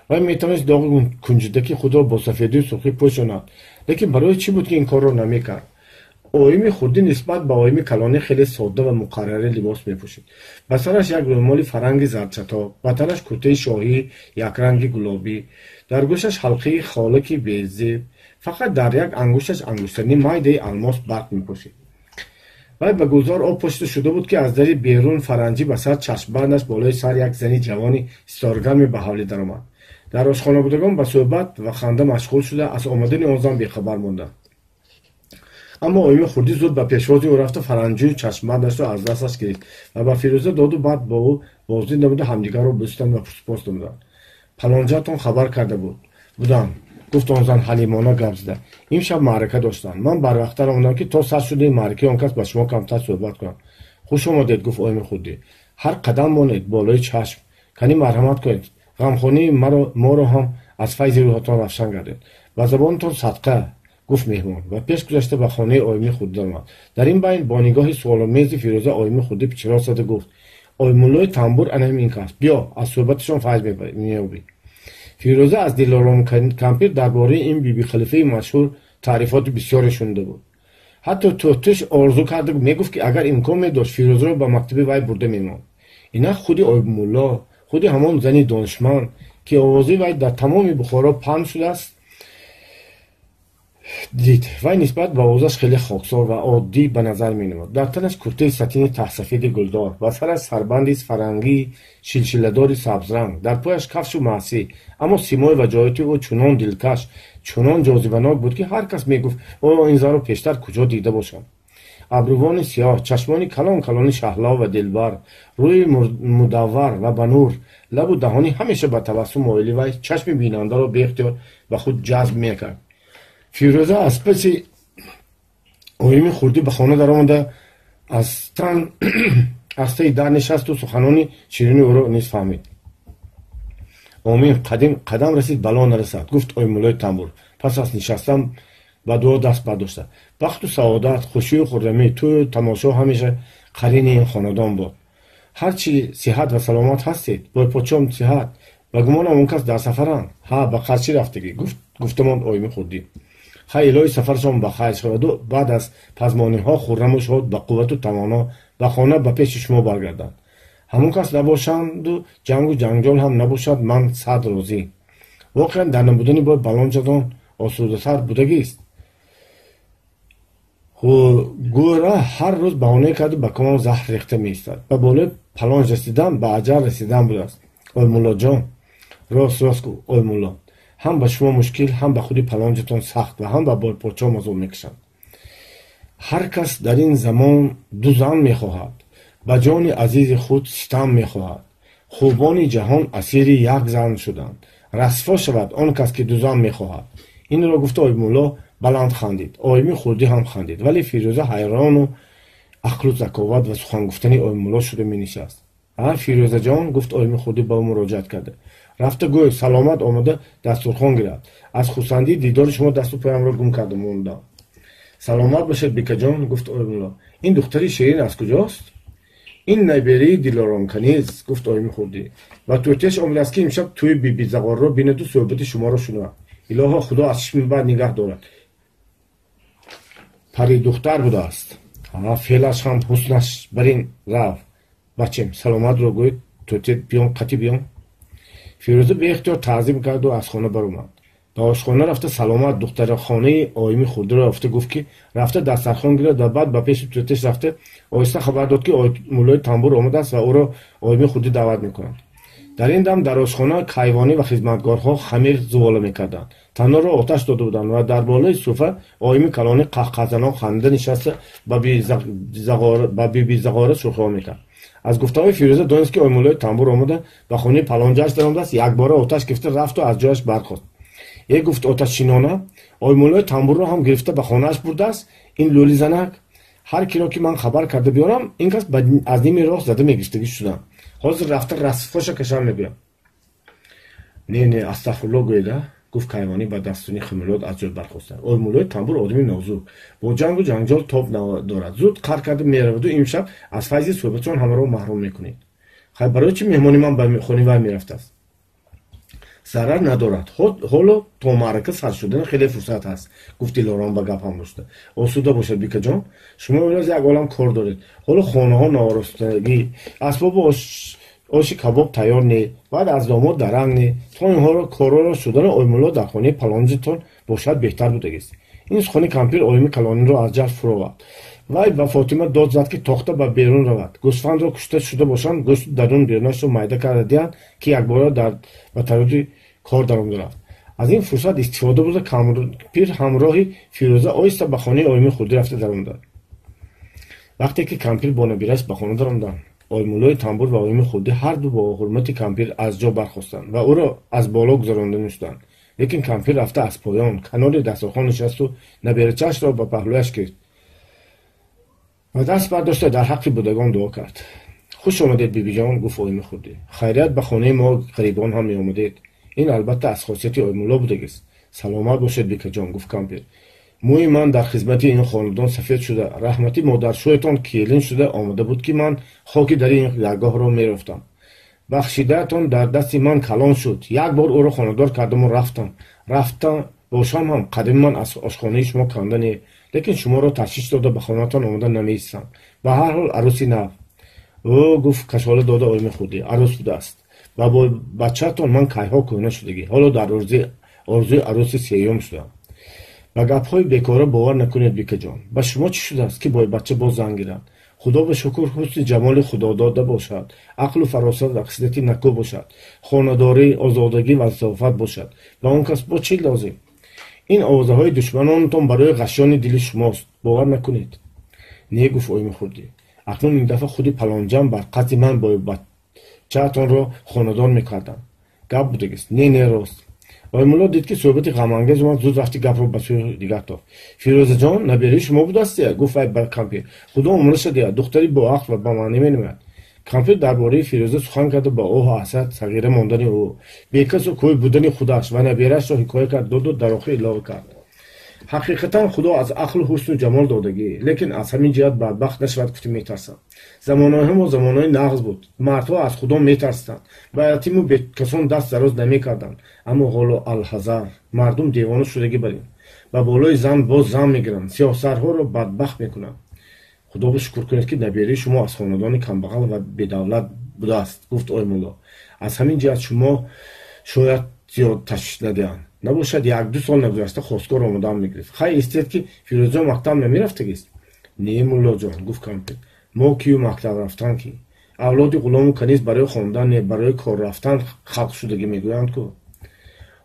Вай метавонист доғи кунҷидаки худро бо сафедию сурхӣ пӯшонад, лекин барои чӣ буд, ки ин корро намекард? Оими хурдӣ нисбат ба оими калонӣ хеле содда ва муқаррарӣ либос мепӯшид. Ба сараш як рӯмоли фаранги зарчатоб, ба танаш куртаи шоҳии якранги гулобӣ, дар гӯшаш ҳалқаи холаки безеб, фақат дар як ангушташ ангуштарини майдаи алмос барқ мепӯшид. Вай ба гулзор об пошида шуда буд, ки аз дари берун фаранҷӣ ба сар, чашмбандаш болои сар як зани ҷавони ситоргарме ба ҳавлӣ даромад. Дар ошхонабудагон ба суҳбат ва ханда машғул шуда, аз омадани он зан бехабар монданд. Аммо оими хурдӣ зуд ба пешвози ӯ рафта, фаранҷию чашмбандашро аз дасташ гирифт ва ба Фирӯза доду баъд бо ӯ боздид намуда, ҳамдигарро бӯсиданд ва пурсупос намуданд. «Палонҷаатон хабар карда будам», гуфт он зан ҳалимона гап зада. «Имшаб маърака доштанд. Ман барвақттар омадам, ки то сар шудаи маъракаи он кас ба шумо камтар суҳбат кунам». «Хуш омадед», гуфт оими хурдӣ. «Ҳар қадам монед, болои чашм. Кани марҳамат кунед, ғамхонии моро ҳам аз файзи рӯҳатон равшан гардед. Ба забонатон садқа», гуфт меҳмон ва пеш гузашта ба хонаи оими хурдӣ даромад. Дар ин байн бо нигоҳи суоломези Фирӯза оими хурдӣ пичирост зада гуфт: «Оймуллои тамбур ана ҳамин кас, биё, аз суҳбаташон файз меёбӣ». Фирӯза аз Дилором кампир дар бораи ин бибихалифаи машҳур таърифоти бисёре шунида буд. Ҳатто тӯтиш орзу карда мегуфт, ки агар имкон медошт, Фирӯзаро ба мактаби вай бурда мемонд. Инак худи Оймулло, худи ҳамон зани донишманд, ки овози вай дар тамоми Бухоро паҳн шудааст, дид. Вай нисбат ба овозаш хеле хоксор ва оддӣ ба назар менамуд. Дар танаш куртаи сатини таҳсафеди гулдор, ба сараш сарбанди фарангии шилшиладори сабзранг, дар пояш кафшу маъсӣ. Аммо симой ва ҷояти ӯ чунон дилкаш, чунон ҷозибанок буд, ки ҳар кас мегуфт: «Оё ин занро пештар куҷо дида бошам?» Абрувони сиёҳ, чашмони калон калони шаҳло ва дилбар, рӯи мудаввар ва ба нур, лабу даҳони ҳамеша ба табассум моили вай чашми бинандаро беихтиёр ба худ ҷазб мекард. Фирӯза аз паси оими хурдӣ ба хона даромада, аз тан аз таи дар нишасту суханони ширини ӯро низ фаҳмид. «Омин, қадам расид, бало нарасад», гуфт Оймуллои тамбур пас аз нишастан ба дуо даст бардошта. «Бахту саодат, хушию хуррамӣ, тӯю тамошо ҳамеша қарини ин хонадон буд. Ҳарчи сиҳат ва саломат ҳастед. Бойподшом сиҳат. Ба гумонам, он кас дар сафаранд». «Ҳа, ба Қарчӣ рафтагӣ», гуфта монд оими хурдӣ. «Хай, илоҳи сафарашон ба хайр шаваду баъд аз пазмониҳо хурраму шод, ба қуввату тавоно ба хона, ба пеши шумо баргарданд. Ҳамон кас набошанду ҷангу ҷанҷол ҳам набошад, ман сад розӣ. Воқеан, дар набудани бой балонҷадон осудатар будагист». Гӯра ҳар рӯз баҳонае карду ба комам заҳр рехта меистад. Ба болои палонж расидан ба аҷал расидан будааст, Оймуллоҷон. «Рост, рост», гуфт Оймулло. «Ҳам ба шумо мушкил, ҳам ба худи палонҷатон сахт ва ҳам ба бойподшоҳ азоб мекашанд. Ҳар кас дар ин замон ду зан мехоҳад, ба ҷони азизи худ ситам мехоҳад. Хубони ҷаҳон асири як зан шуданд. Расво шавад он кас, ки ду зан мехоҳад. Инро гуфта Оймулло баланд хандид. Оими хурдӣ ҳам хандид, вале Фирӯза ҳайрону ақлу заковат ва сухангуфтани Оймулло шуда менишаст. А Фирӯзаҷон, гуфт Оими хурдӣ ба ӯ муроҷиат карда, рафта гӯй Саломат омада дастурхон гирад. Аз хурсандии дидори шумо дасту поямро гум карда мондам. Саломат бошед, бикаҷон, гуфт Оймулло. Ин духтари ширин аз куҷост? Ин набераи Дилоронканиз, гуфт Оими хурдӣ. Ва тӯтияш омадааст, ки имшаб тӯи Бибизағорро бинаду суҳбати шуморо шунавад. Илоҳо, Худо аз чишми бад нигаҳ дорад. Паридухтар будааст. Феълаш ҳам ҳуснаш бар ин рафт. Бачем, Саломатро гӯй тӯтия биён, қатӣ биён. Фирӯза беихтиёр таъзим карду аз хона баромад. Ба ошхона рафта Саломат духтархонаи Оими хурдиро ёфта гуфт, ки рафта дастархон гирад ва баъд ба пеши тӯтияш рафта оҳиста хабар дод, ки муллои тамбур омадааст ва ӯро Оими хурдӣ даъват мекунад. Дар ин дам дар ошхона кайвонӣ ва хизматгорҳо хамир зувола мекарданд. Таннорро оташ дода буданд ва дар болои суфа Оими калонӣ қаҳқаҳзанон ханда нишаста ба Бибизағора шӯхиҳо мекард. Аз гуфтаҳои Фирӯза донист, ки Оймуллои тамбур омада ба хонаи палонҷааш даромадааст, якбора оташ гирифта рафту аз ҷояш бархост. Е гуфт оташшинона, Оймуллои тамбурро ҳам гирифта ба хонааш бурдааст. Ин лӯли занак, ҳар киро ки ман хабар карда биёрам, ин кас аз ними роҳ зада мегирифтагӣ шудам. Ҳозир рафта расфоша кашам мегӯям. Не, не, астағфирулло гӯеда, гуфт кайвонӣ ба дастони химилот аз ҷой бархоста. Оймуллои тамбур одами нозук, бо ҷангу ҷанҷол тоб надорад. Зуд қар карда мераваду имшаб аз файзи суҳбатшон ҳамаро маҳрум мекунед. Хай, барои чӣ меҳмони ман ба хонаи вай мерафтааст? Зарар надорад. Ҳоло то маърака сар шудана хеле фурсат ҳаст, гуфт Дилором ба гап ҳамрӯста. Осуда бошад, бикаҷон. Шумо имрӯз як олам кор доред. Ҳоло хонаҳо нооростагӣ, асбобу оши кабоб тайёр не, баъд аз домод даранг не. То инҳоро корҳоро шудана Оймулло дар хонаи палонҷитон бошад беҳтар будагист. Ин сухани кампир Оими калониро аз ҷалб фуровард. Вай ба Фотима дод зад, ки тохта ба берун равад. Гӯсфандро кушта шуда бошанд, гӯшту дарун берунашро майда карда диҳанд, ки якбора ба тароди кор даромада рафт. Аз ин фурсат истифода бурда кампир ҳамроҳи Фирӯза оҳиста ба хонаи Оими хурдӣ рафта даромада. Вақте ки кампир бо набираш ба хона даромаданд, Оймуллои тамбур ва Оими хурдӣ ҳарду бо ҳурмати кампир аз ҷо бархостанд ва ӯро аз боло гузаронда нишуданд. Лекин кампир рафта аз поён канори дастархон нишасту наберачаашро ба паҳлӯяш гирифт ва даст бардошта дар ҳаққи будагон дуо кард. Хуш омадед, бибиҷон, гуфт Оими хурдӣ. Хайрият, ба хонаи мо ғарибон ҳам меомадед. Ин албатта аз хосияти Оймулло будагист. Саломат бошед, бикаҷон, гуфт кампир. Мӯи ман дар хизмати ин хонадон сафед шуда, раҳмати модаршӯятон келин шуда омада буд, ки ман хоки дари ин даргоҳро меёфтам. Бахшидаатон дар дасти ман калон шуд. Як бор ӯро хонадор кардаму рафтам. Рафта бошам ҳам қадами ман аз ошхонаи шумо канда не, лекин шуморо ташвиш дода ба хонаатон омада намеистам. Ба ҳар ҳол арӯси нав. Ӯ гуфт кашола дода Оими хурдӣ, арӯс будааст. Ва бо бачаатон ман кайҳо кӯҳна шудагӣ. Ҳоло дар орзуи арӯси сеюм шудам. Ба гапҳои бекора бовар накунед, бикаҷон. Ба шумо чӣ шудааст, ки бо бача боз зан гиранд? Худо ба шукр ҳусни ҷамоли худодода бошад, ақлу фаросат ва хислати накӯ бошад, хонадорӣ, озодагӣ ва латофат бошад. Ба он кас бо чӣ лозим? Ин овозаҳои душманонатон барои ғашёни дили шумост. Бовар накунед. Не, гуфт Оими хурдӣ. Акнун ин дафъа худи палонҷам бар қазди ман бо бачаатонро хонадор мекардам. Гап будагист. Не, не, рост. Оймулло дид, ки суҳбати ғамангез омад, зуд рафти гапро ба сӯи дигар тофт. Фирӯзаҷон, набераи шумо будастия, гуфт вай ба кампир. Худо умраша диҳад, духтари боақл ва ба маънӣ менамояд. Кампир дар бораи Фирӯза сухан карда ба оҳу ҳасрат сағира мондани ӯ, бекасу кӯй будани худаш ва набераашро ҳикоя кард, доду дар охир илова кард. Ҳақиқатан Худо аз ақлу ҳусну ҷамол додагӣ, лекин аз ҳамин ҷиҳат бадбахт нашавад, гуфти метарсам. Замонаҳо мо замонаҳои нағз буд. Мардҳо аз Худо метарсиданд, ба ятиму бекасон даст дароз намекарданд. Аммо ҳоло алҳазар, мардум девона шудагӣ барин. Ба болои зан боз зан мегиранд, сиёҳсарҳоро бадбахт мекунанд. Худо ба шукр кунед, ки набераи шумо аз хонадони камбағал ва бедавлат будааст, гуфт Оймулло. Аз ҳамин ҷиҳат шумо шояд зиёд ташвиш надиҳанд. Набошад, як-ду сол нагузашта хостгор омодаам мегирифт. Хай истед, ки Фирӯзҷон мактаб намерафтагист? Не, муллоҷон, гуфт кампир. Мо кию мактаб рафтан ки? Авлоди ғулому каниз барои хондан не, барои кор рафтан халқ шудагӣ мегӯянд ку.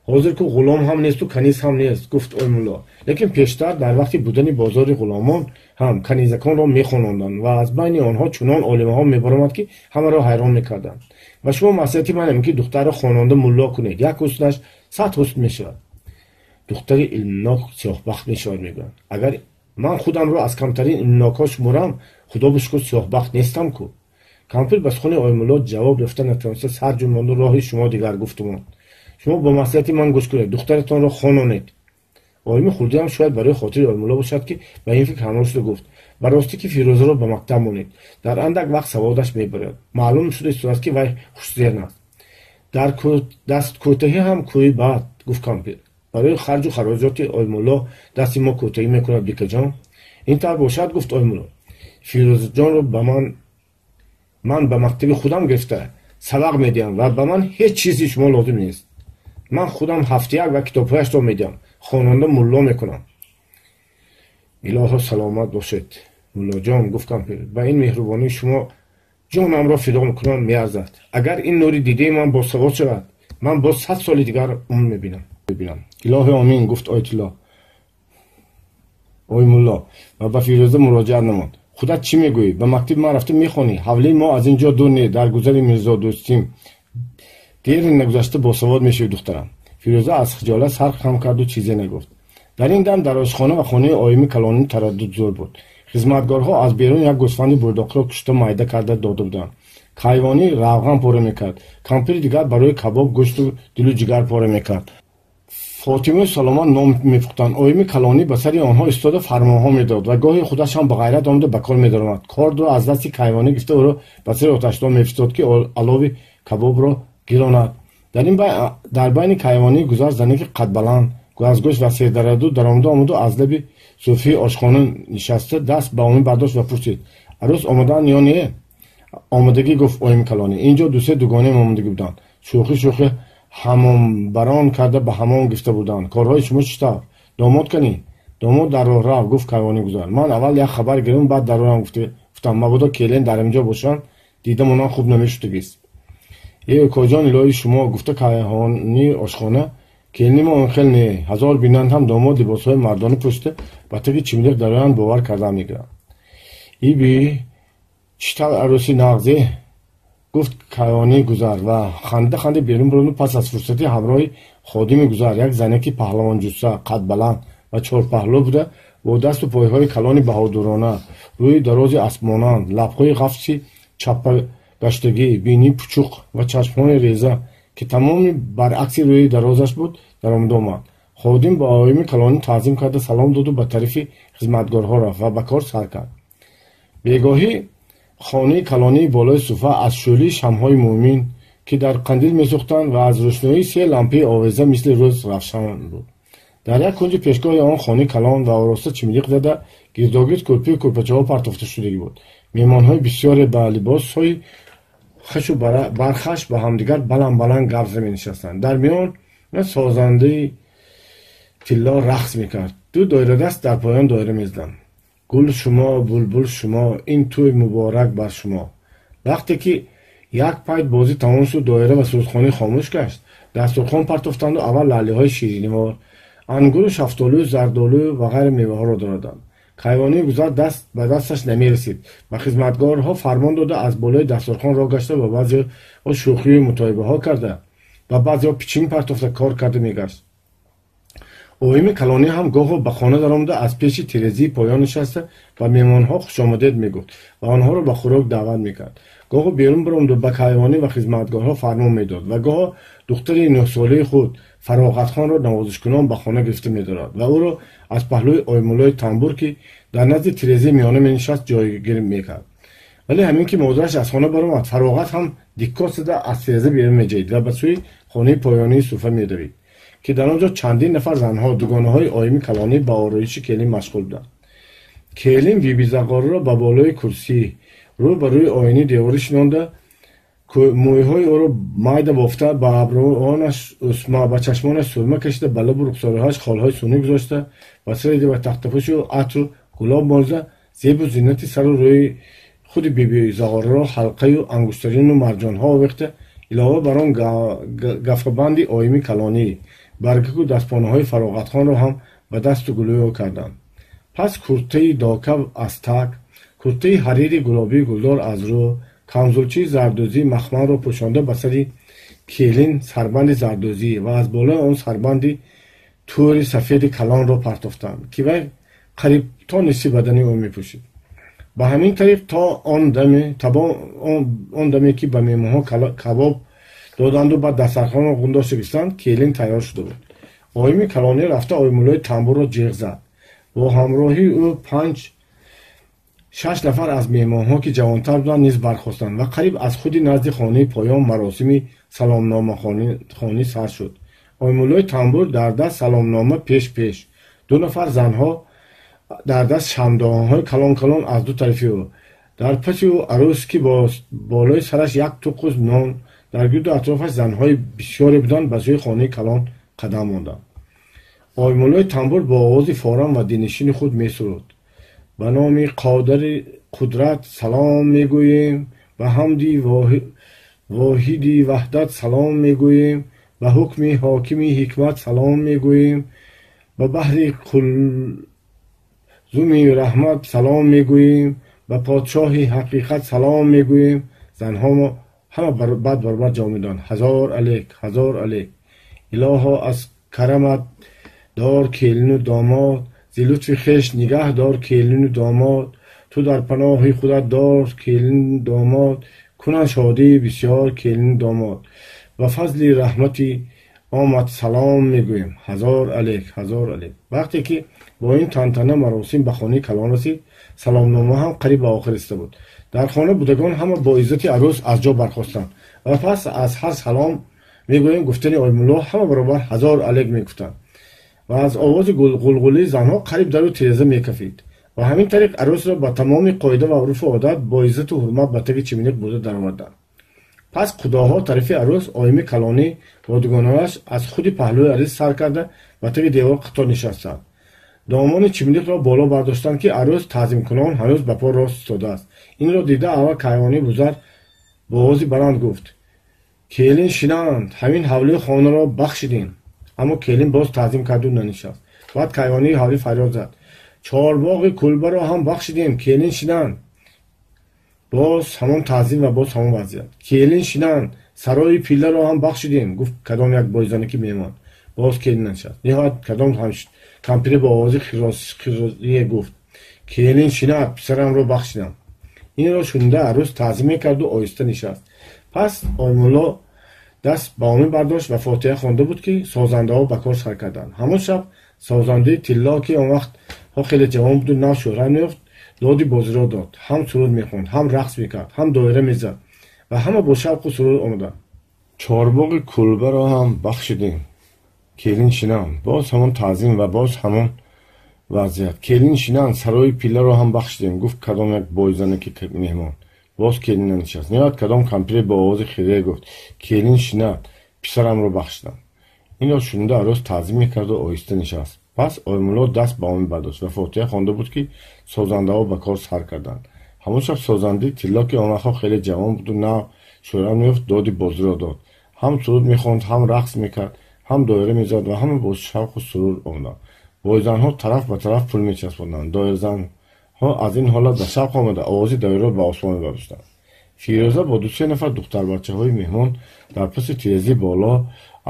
Ҳозир ку ғулом ҳам несту каниз ҳам нест, гуфт Оймулло. Лекин пештар дар вақти будани бозори ғуломон ҳам канизаконро мехононданд ва аз байни онҳо чунон олимаҳо мебаромад, ки ҳамаро ҳайрон мекарданд. Ба шумо маслиҳати манам, ки духтарро хононда мулло кунед, як ҳуснаш 100 ҳусн мешавад. Духтари илмнок сиёҳбахт мешавад, мегӯянд. Агар ман худамро аз камтарин илмнокҳо шуморам, худо бишукр, сиёҳбахт нестам ку. Кампир ба сухани Оймулло ҷавоб ёфта натавониста сар ҷунбонду роҳи шумо дигар гуфтумон. Шумо бо маслиҳати ман гӯш кунед, духтаратонро хононед. Оими хурдиам шояд барои хотири Оймулло бошад, ки ба ин фикр ҳамроҳ шуда гуфт: ба ростӣ ки Фирӯзаро ба мактаб монед, дар андак вақт саводаш мебарад. Маълум шуда истодааст, ки вай хушзеҳн аст. Дар дасткӯтаҳӣ ҳам кӯи бад, гуфт кампир. Барои харҷу хароҷоти Оймулло дасти мо кӯтаҳӣ мекунад, бикаҷон. Ин тавр бошад, гуфт Оймулло. Фирӯзаҷонро ба ман ба мактаби худам гирифта сабақ медиҳам ва ба ман ҳеҷ чизи шумо лозим нест. Ман худам ҳафтияк ва китобҳояшро медиҳам, хонанда мулло мекунам. Илоҳо, саломат бошед, муллоҷон, гуфт кампир. Ба ин меҳрубонии шумо ҷонамро фидо мекунам, меарзад. Агар ин нури дидаи ман босавод шавад, ман боз 100 соли дигар умр мебинам. Илоҳи омин, гуфт Оятулло Оймулло ва ба Фирӯза муроҷиат намуд. Худат чӣ мегӯӣ? Ба мактаби ман рафта мехонӣ? Ҳавлии мо аз ин ҷо дур не, дар гузари Мирзо Дӯстим. Дери нагузашта босавод мешавӣ, духтарам. Фирӯза аз хиҷолат сар хам карду чизе нагуфт. Дар ин дам дар ошхона ва хонаи оими калонӣ тараддуд зӯр буд. Хизматгорҳо аз берун як гӯсфанди бурдоқиро кушта майда карда дода буданд. Кайвонӣ равған пора мекард. Кампири дигар барои кабоб гӯшту дилу ҷигар пора мекард. Фотимаю Саломат нон мепухтанд. Оими калонӣ ба сари онҳо истода фармонҳо медод ва гоҳе худаш ҳам ба ғайрат омада ба кор медаромад. Кордро аз дасти кайвонӣ гирифта ӯро ба сари оташдон мефистод, ки алови кабобро гиронад. Дар байни кайвонӣ гузар занеки қадбаланд, газгӯш ва сердараду даромада омаду аз лаби суфии ошхона нишаста даст ба омин бардошт ва пурсид: арӯс омадаанд ё не? Омадагӣ, гуфт оими калонӣ. Инҷо дусе дугонаем омадагӣ буданд. Шӯхӣ шӯхӣ ҳамомбарон карда ба ҳамом гирифта буданд. Корҳои шумо чӣ тавр? Домод канӣ? Домод дар роҳ рафт, гуфт кайвонӣ гузар. Ман аввал як хабар гирам, баъд дарорам, гуфтам. Мабодо келин дар инҷо бошанд, дидам онам хуб намешудагист. Э укоҷон, илоҳи шумо, гуфта кайҳонии ошхона, келини мо он хел не. Ҳазор бинанд ҳам домод либосҳои мардона пӯшида ба таги чимилиқ дароянд, бовар кардан мегиранд. Иби чӣ тавр арӯси нағзе? Гуфт кайвонии гузар ва ханда ханда берун баромаду пас аз фурсати ҳамроҳи ходими гузар як занеки паҳлавонҷусса, қадбаланд ва чорпаҳлӯ буда бо дасту пойҳои калони баҳодурона, рӯи дарози аспмонанд, лабҳои ғафси чаппагаштагӣ, бинии пучуқ ва чашмҳои реза, ки тамоми баръакси рӯи дарозаш буд, даромада омад. Ходим ба оими калонӣ таъзим карда салом доду ба тарафи хизматгорҳо рафт ва ба кор сар кард. Бегоҳӣ хонаи калонии болои суфа аз шӯълаи шамъҳои мӯмин, ки дар қандил месӯхтанд, ва аз рӯшноии се лампаи овеза мисли рӯз равшан буд. Дар як кунҷи пешгоҳи он хонаи калон ва ороста чимилиқ зада гирдогирд кӯрпию кӯрпачаҳо партофта шудагӣ буд. Меҳмонҳои бисёре ба либосҳои хашу бархаш ба ҳамдигар баланд баланд гап зада менишастанд. Дар миён созандаи тилло рақс мекард. Ду доирадаст дар поён доира мезаданд. Гул шумо, булбул шумо, ин тӯй муборак бар шумо. Вақте ки як пайт бозӣ тамом шуд, доира ва сурудхонӣ хомӯш гашт, дастурхон партофтанду аввал лаълиҳои ширинивор, ангуру шафтолӯ, зардолӯ ва ғайра меваҳоро доданд. Кайвонии гузар даст ба дасташ намерасид. Ба хизматгорҳо фармон дода аз болои дастурхон роҳ гашта ба баъзеҳо шӯхию мутоибаҳо карда, ба баъзеҳо пичинг партофта кор карда мегашт. Оими калонӣ ҳам гоҳо ба хона даромада аз пеши тирезии поён нишаста ба меҳмонҳо хушомадед мегуфт ва онҳоро ба хӯрок даъват мекард. Гоҳо берун баромаду ба кайвонӣ ва хизматгорҳо фармон медод ва гоҳо духтари нӯҳсолаи худ Фароғатхонро навозишкунон ба хона гирифта медорад ва ӯро аз паҳлӯи Оймуллои тамбур, ки дар назди тирезаи миёна менишаст, ҷойгир мекард. Вале ҳамин ки модараш аз хона баромад, Фароғат ҳам диккот зада аз тиреза берун меҷаҳид ва ба сӯи хонаи поёнии суфа медавид, ки дар он ҷо чандин нафар занҳо, дугонаҳои оими калонӣ ба ороиши келин машғул буданд. Келин Бибизағорро ба болои курсӣ рӯ ба рӯи оини деворӣ шинонда, мӯйҳои ӯро майда бофта, ба абрӯонаш усма, ба чашмонаш сурма кашида, ба лабу рухсораҳояш холҳои сунъӣ гузошта, ба сари ва тахтапӯшу атру гулоб молида, зебу зинати сару рӯи худи Бибизағорро ҳалқаю ангуштарину марҷонҳо овехта, илова бар он гафабанди оими калонӣ, баргаку дастпонаҳои Фароғатхонро ҳам ба дасту гулӯи ӯ карданд. Пас куртаи дока аз так, куртаи ҳарири гулобии гулдор аз рӯ, камзулчии зардӯзии махмалро пӯшонда ба сари келин сарбанди зардӯзӣ ва аз болои он сарбанди Тӯри сафеди калонро партофтанд, ки вай қариб то нисфи бадани ӯ мепӯшид. Ба ҳамин тариқ то он даме, ки ба меҳмонҳо кабоб доданду баъд дастархонро ғундошта гирифтанд, келин тайёр шуда буд. Оими калонӣ рафта Оймуллои тамбурро ҷеғ зад. Бо ҳамроҳии ӯ панҷ шаш нафар аз меҳмонҳо, ки ҷавонтар буданд, низ бархостанд ва қариб аз худи назди хонаи поён маросими саломномахонӣ сар шуд. Оймуллои тамбур дар даст саломнома пеш пеш, ду нафар занҳо дар даст шамдонҳои калон калон аз ду тарафи ӯ, дар паси ӯ арӯс, ки болои сараш як туқуз нон, дар гирду атрофаш занҳои бисёре буданд, ба сӯи хонаи калон қадам монданд. Оймуллои тамбур бо овози форам ва дилнишини худ месуруд: ба номи қодари қудрат салом мегӯем, ба ҳамди воҳиди ваҳдат салом мегӯем, ба ҳукми ҳокими ҳикмат салом мегӯем, ба баҳри қулзуми раҳмат салом мегӯем, ба подшоҳи ҳақиқат салом мегӯем. Занҳо ҳама баъд баробар ҷавоб медоданд: ҳазор алек, ҳазор алек. Илоҳо, аз карамат дор келину домод, зи лутфи хеш нигаҳ дор келину домод, ту дар паноҳи худат дор келину домод, кунанд шодии бисёр келину домод, ба фазли раҳмати омад салом мегӯем, ҳазор алек, ҳазор алек. Вақте ки бо ин тантана маросим ба хонаи калон расид, саломнома ҳам қариб ба охир расида буд. Дар хона будагон ҳама бо иззати арӯс аз ҷо бархостанд ва пас аз ҳар салом мегӯем гуфтани Оймулло ҳама баробар ҳазор алек мегуфтанд ва аз овози ғулғулии занҳо қариб дару тиреза мекафид. Ва ҳамин тариқ арӯсро ба тамоми қоида ва урфу одат бо иззату ҳурмат ба таги чиминиқ бурда дароварданд. Пас қудоҳо тарафи арӯс, оими калонӣ бо дугонааш аз худи паҳлӯи арис сар карда ба таги девор қатор нишастанд. Домони чиминиқро боло бардоштанд, ки арӯс таъзимкунон ҳанӯз ба по рост истодааст. Инро дида аввал кайвонии бузар бо овози баланд гуфт: келин шинанд, ҳамин ҳавлии хонаро бахшидем. Аммо келин боз таъзим карду нанишаст. Баъд кайвонии ҳавлӣ фарёд зад: чорбоғи кулбаро ҳам бахшидем, келин шинанд. Боз ҳамон таъзим ва боз ҳамон вазъият. Келин шинанд, сарои пилларо ҳам бахшидем, гуфт кадом як бойзане ки меҳмон. Боз келин нанишаст. Ниҳоят кадом кампире бо овози хирозие гуфт: келин шинад, писарамро бахшидам. Инро шунида арӯс таъзим мекарду оҳиста нишаст. Пас Оймулло даст ба омин бардошт ва фотиҳа хонда буд, ки созандаҳо ба кор сар карданд. Ҳамон шаб созандаи тилло, ки он вақтҳо хеле ҷавон буду нав шӯҳрат меёфт, доди бозиро дод. Ҳам суруд мехонд, ҳам рақс мекард, ҳам доира мезад ва ҳама бо шавқу сурур омаданд. Чорбоғи кулбаро ҳам бахшидем, келин шинанд. Боз ҳамон таъзим ва боз ҳамон вазъият. Келин шинанд, сарои пилларо ҳам бахшидем, гуфт кадом як бойзане ки меҳмон. Боз келин нанишаст. Ниҳоят кадом кампире бо овози хирае гуфт: келин шинад, писарамро бахшидам. Инро шунида арӯс таъзим мекарду оҳиста нишаст. Пас Оймулло даст ба омин бардошт ва фотиҳа хонда буд, ки созандаҳо ба кор сар карданд. Ҳамон шаб созандаи тилло, ки он вақтҳо хеле ҷавон буду нав шӯҳрат меёфт, доди бозиро дод. Ҳам суруд мехонд, ҳам рақс мекард, ҳам доира мезад ва ҳама бо шавқу сурур омаданд. Бойзанҳо тараф ба тараф пул мечаспонданд. Доиразанҳо аз ин ҳолат ба шавқ омада овози доираро ба осмон мебардоштанд. Фирӯза бо ду-се нафар духтарбачаҳои меҳмон дар паси тирезаи боло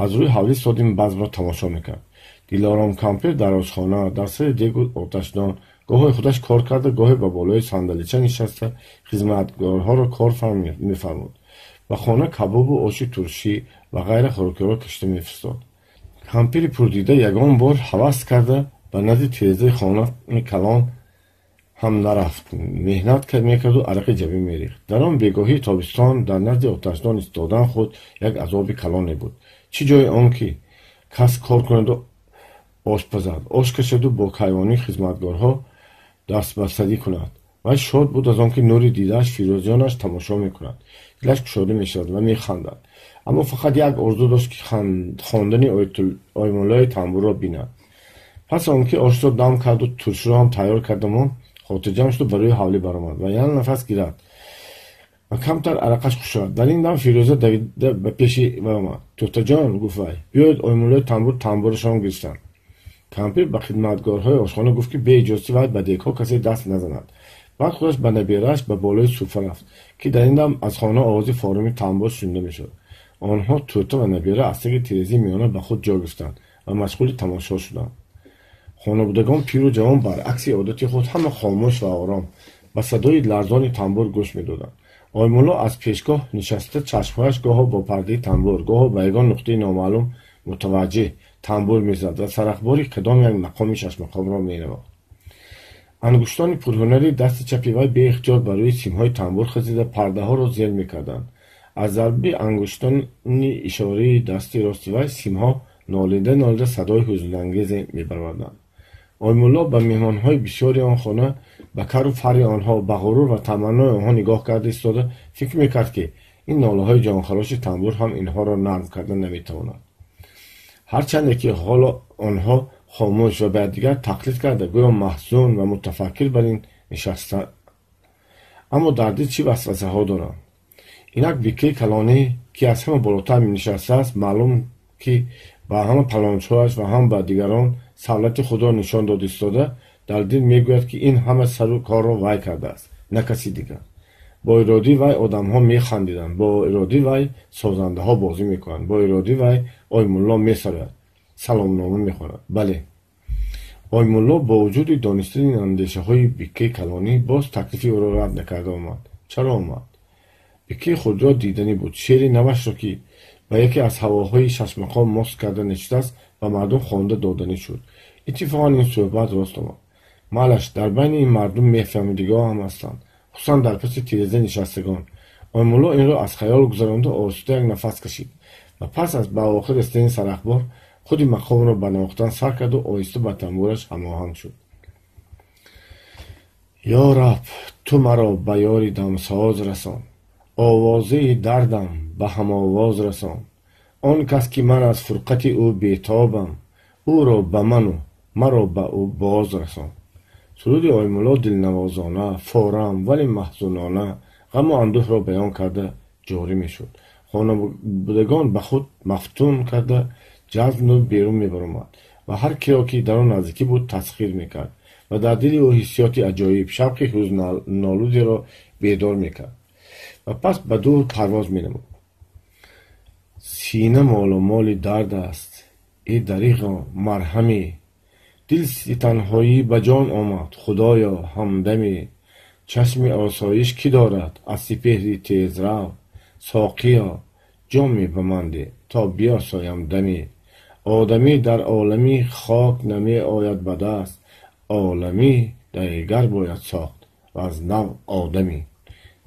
аз рӯи ҳавлӣ соди базмро тамошо мекард. Дилором кампир дар ошхона, дар сари дегу оташдон гоҳе худаш кор карда, гоҳе ба болои сандалича нишаста хизматгорҳоро кор мефармуд. Ба хона кабобу оши туршӣ ва ғайра хӯрокиҳоро кашида мефиристод. Кампири пурдида ягон бор ҳавас карда ба назди тирезаи хонаи калон ҳам нарафт. Меҳнат мекарду арақи ҷабин мерехт. Дар он бегоҳии тобистон дар назди оташдон истодан худ як азоби калоне буд. Чӣ ҷои он ки кас кор кунаду ош пазад, ош кашаду бо кайвонии хизматгорҳо дастбасарӣ кунад. Вай шод буд аз он ки нури дидааш Фирӯзҷонаш тамошо мекунад. Дилаш кушода мешавад ва механдад. Аммо фақат як орзу дошт, ки хондани Оймуллои тамбурро бинад. Пас он ки ошро дам карду турширо ҳам тайёр карда монд, хотирҷамъ шуду ба рӯи ҳавлӣ баромад ва як нафас гирад ва камтар арақаш хуш шавад. Дар ин дам Фирӯза давида ба пеши вай омад. Тӯхтаҷон, гуфт вай, биёед, Оймуллои тамбур тамбурашон гирифтанд. Кампир ба хидматгорҳои ошхона гуфт, ки бе иҷозати вай ба дегҳо касе даст назанад. Баъд худаш ба набирааш ба болои суфра рафт, ки дар ин дам аз хона овози форуми тамбур шунида мешуд. Онҳо тӯта ва набира аз таги тирезаи миёна ба худ ҷо гирифтанд ва машғули тамошо шуданд. Хонабудагон, пиру ҷавон, баръакси одати худ ҳама хомӯш ва ором ба садои ларзони тамбур гӯш медоданд. Оймулло аз пешгоҳ нишаста, чашмҳояш гоҳо бо пардаи тамбур, гоҳо ба ягон нуқтаи номаълум мутаваҷҷеҳ тамбур мезад ва сарахбори кадом як мақоми шашмақомро менавохт. Ангуштони пурҳунари дасти чапи вай беихтиёр ба рӯи симҳои тамбур хазида, пардаҳоро зер мекарданд. Аз зарби ангуштони ишораи дасти рости вай симҳо нолида нолида садои ҳузнангезе мебароварданд. Оймулло ба меҳмонҳои бисёри он хона, ба кару фарри онҳо, ба ғурур ва таманнои онҳо нигоҳ карда истода, фикр мекард, ки ин нолаҳои ҷонхароши тамбур ҳам инҳоро нарм карда наметавонад. Ҳарчанде ки ҳоло онҳо хомӯш ва ба якдигар тақлид карда, гӯё маҳзун ва мутафаккир бар ин нишаста, аммо дар дил чӣ васвасаҳо доранд. Инак бикаи калонӣ, ки аз ҳама болотар нишастааст, маълум ки ба ҳама палончояш ва ҳам ба дигарон савлати худро нишон дод истода, дар дил мегӯяд, ки ин ҳама сару корро вай кардааст, на каси дигар. Бо иродии вай одамҳо механдиданд, бо иродии вай созандаҳо бозӣ мекунанд, бо иродии вай Оймулло месарояд, саломнома мехонад. Бале, Оймулло бо вуҷуди донистани андешаҳои биккаи калонӣ боз таклифи ӯро рад накарда омад. Чаро омад? Биккаи худро диданӣ буд. Шеъри навашро, ки ба яке аз ҳавоҳои шашмақом мост карда нишастааст, ба мардум хонда доданӣ шуд. Иттифоқан ин суҳбат рост омад. Малаш, дар байни ин мардум мефаҳмидигоҳ ҳам ҳастанд, хусусан дар паси тиреза нишастагон. Оймулло инро аз хаёл гузаронда, оҳиста як нафас кашид ва пас аз ба охир расидани сарахбор худи мақомро ба навохтан сар карду оҳиста ба тамбураш ҳамоҳанг шуд. Ё Раб, ту маро ба ёри дамсоз расон, овозаи дардам ба ҳамовоз расон. Он кас ки ман аз фурқати ӯ бетобам, ӯро ба ману маро ба ӯ боз расон. Суруди Оймулло дилнавозона, форам, вале маҳзунона ғаму андӯҳро баён карда ҷорӣ мешуд. Хонабудагон ба худ мафтун карда ҷазму берун мебаромад ва ҳар киро, ки дар он наздикӣ буд, тасхир мекард ва дар дили ӯ ҳиссиёти аҷоиб, шавқи ҳузнолудеро бедор мекард ва пас ба дур парвоз менамуд. Сина молу моли дард аст, э дариғо марҳаме, дил си танҳоӣ ба ҷон омад, худоё ҳамдаме. Чашми осоиш кӣ дорад аз сипеҳри тезрав? Соқиё, ҷоме ба ман деҳ, то биёсоям даме. Одамӣ дар олами хок намеояд ба даст, олами дигар бояд сохт ва аз нав одамӣ.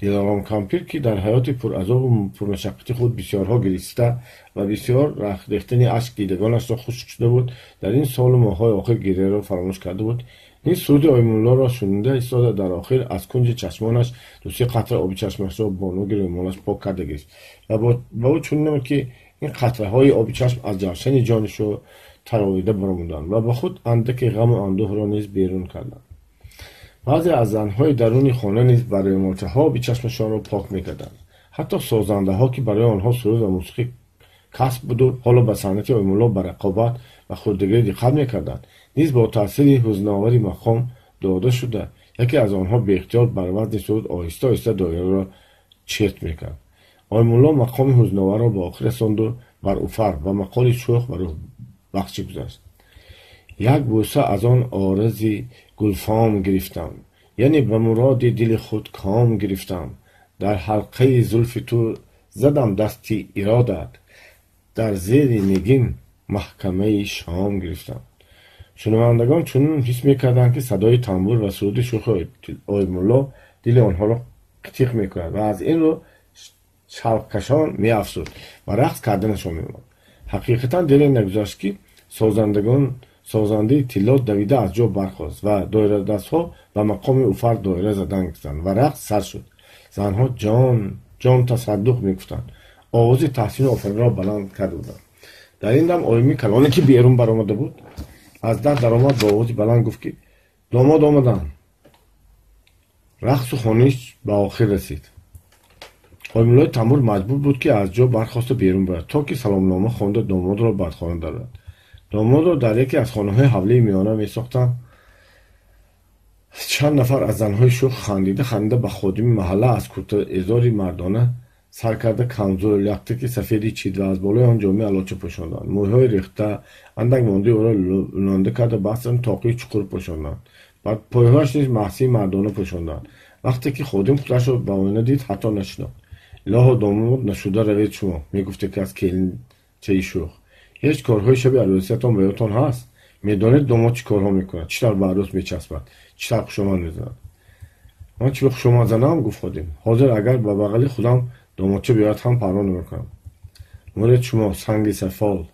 Дилором кампир, ки дар ҳаёти пуразобу пурмашаққати худ бисёрҳо гириста ва бисёр рехтани ашк дидагонашро хушк шуда буд, дар ин солу моҳҳои охир гиряро фаромӯш карда буд. Ин суруди Оймуллоро шунида истода, дар охир аз кунҷи чашмонаш дусе қатра оби чашмашро бо нуги рӯмолаш пок карда гирифт ва ба ӯ чунин намуд, ки ин қатраҳои оби чашм аз ҷавшани ҷонишо таровида баромаданд ва ба худ андаке ғаму андӯҳро низ берун карданд. Баъзе аз занҳои даруни хона низ ба рӯмолчаҳо оби чашмашонро пок мекарданд. Ҳатто созандаҳо, ки барои онҳо суруд ва мусиқӣ касб буду ҳоло ба санъати Оймулло ба рақобат ва хурдагирӣ диққат мекарданд, низ бо таъсири ҳузновари мақом дода шуда, яке аз онҳо беихтиёр бар вазни суруд оҳиста оҳиста доираро черт мекард. Оймулло мақоми ҳузноварро ба охир расонду бар уфар ва мақоли шӯх ва рӯҳбахшӣ гузашт. Як бӯса аз он орзи гулфом гирифтам, яъне ба муроди дили худ ком гирифтам. Дар ҳалқаи зулфи ту задам дасти иродат, дар зери нигин маҳкамаи шом гирифтам. Шунавандагон чунин ҳис мекарданд, ки садои тамбур ва суруди шӯхи Оймулло дили онҳоро қитиқ мекунад ва аз ин рӯ шавқкашон меафзуд ва рақс карданашон меомад. Ҳақиқатан дере нагузашт, ки созандагон созандаи тилло давида аз ҷо бархост ва доирадастҳо ба мақоми уфар доира задан гирифтанд ва рақс сар шуд. Занҳо ҷон ҷон тасаддуқ мегуфтанд, овози таҳсину офаринро баланд карда буданд. Дар ин дам оими калоне, ки берун баромада буд, аз дар даромад, бо овози баланд гуфт, ки домод омаданд. Рақсу хониш ба охир расид. Оймуллои тамбур маҷбур буд, ки аз ҷо бархоста берун барад, то ки саломнома хонда домодро ба хона дарорад. Домодро дар яке аз хонаҳои ҳавлии миёна месохтанд. Чанд нафар аз занҳои шӯх хандида хандида ба ходими маҳалла аз куртаэзори мардона Сар карда камзол, яктаки сафеди чид ва аз болои он ҷомаи алоча пӯшонданд. Мӯйҳои рехта андак мондаи ӯро лонда карда бастанд, тоқии чуқур пӯшонданд. Бар пойҳояш низ маҳсии мардона пӯшонданд. Вақте ки ходим худашро ба оина дид, ҳатто нашинохт. Илоҳо, домод нашуда равед шумо, мегуфте ки аз келинчаи шӯх. Ҳеҷ корҳои шаби арӯсиятон ба ёдтон ҳаст? Медонед, домод чӣ корҳо мекунад, чӣ тавр ба арӯс мечаспад, чӣ тавр хушомад мезанад? Ман чӣ ба хушомад занам? Гуфт ходим. Ҳозир агар ба бағали худам домодча биёяд ҳам парво намекунам. Муред шумо, санги сафол,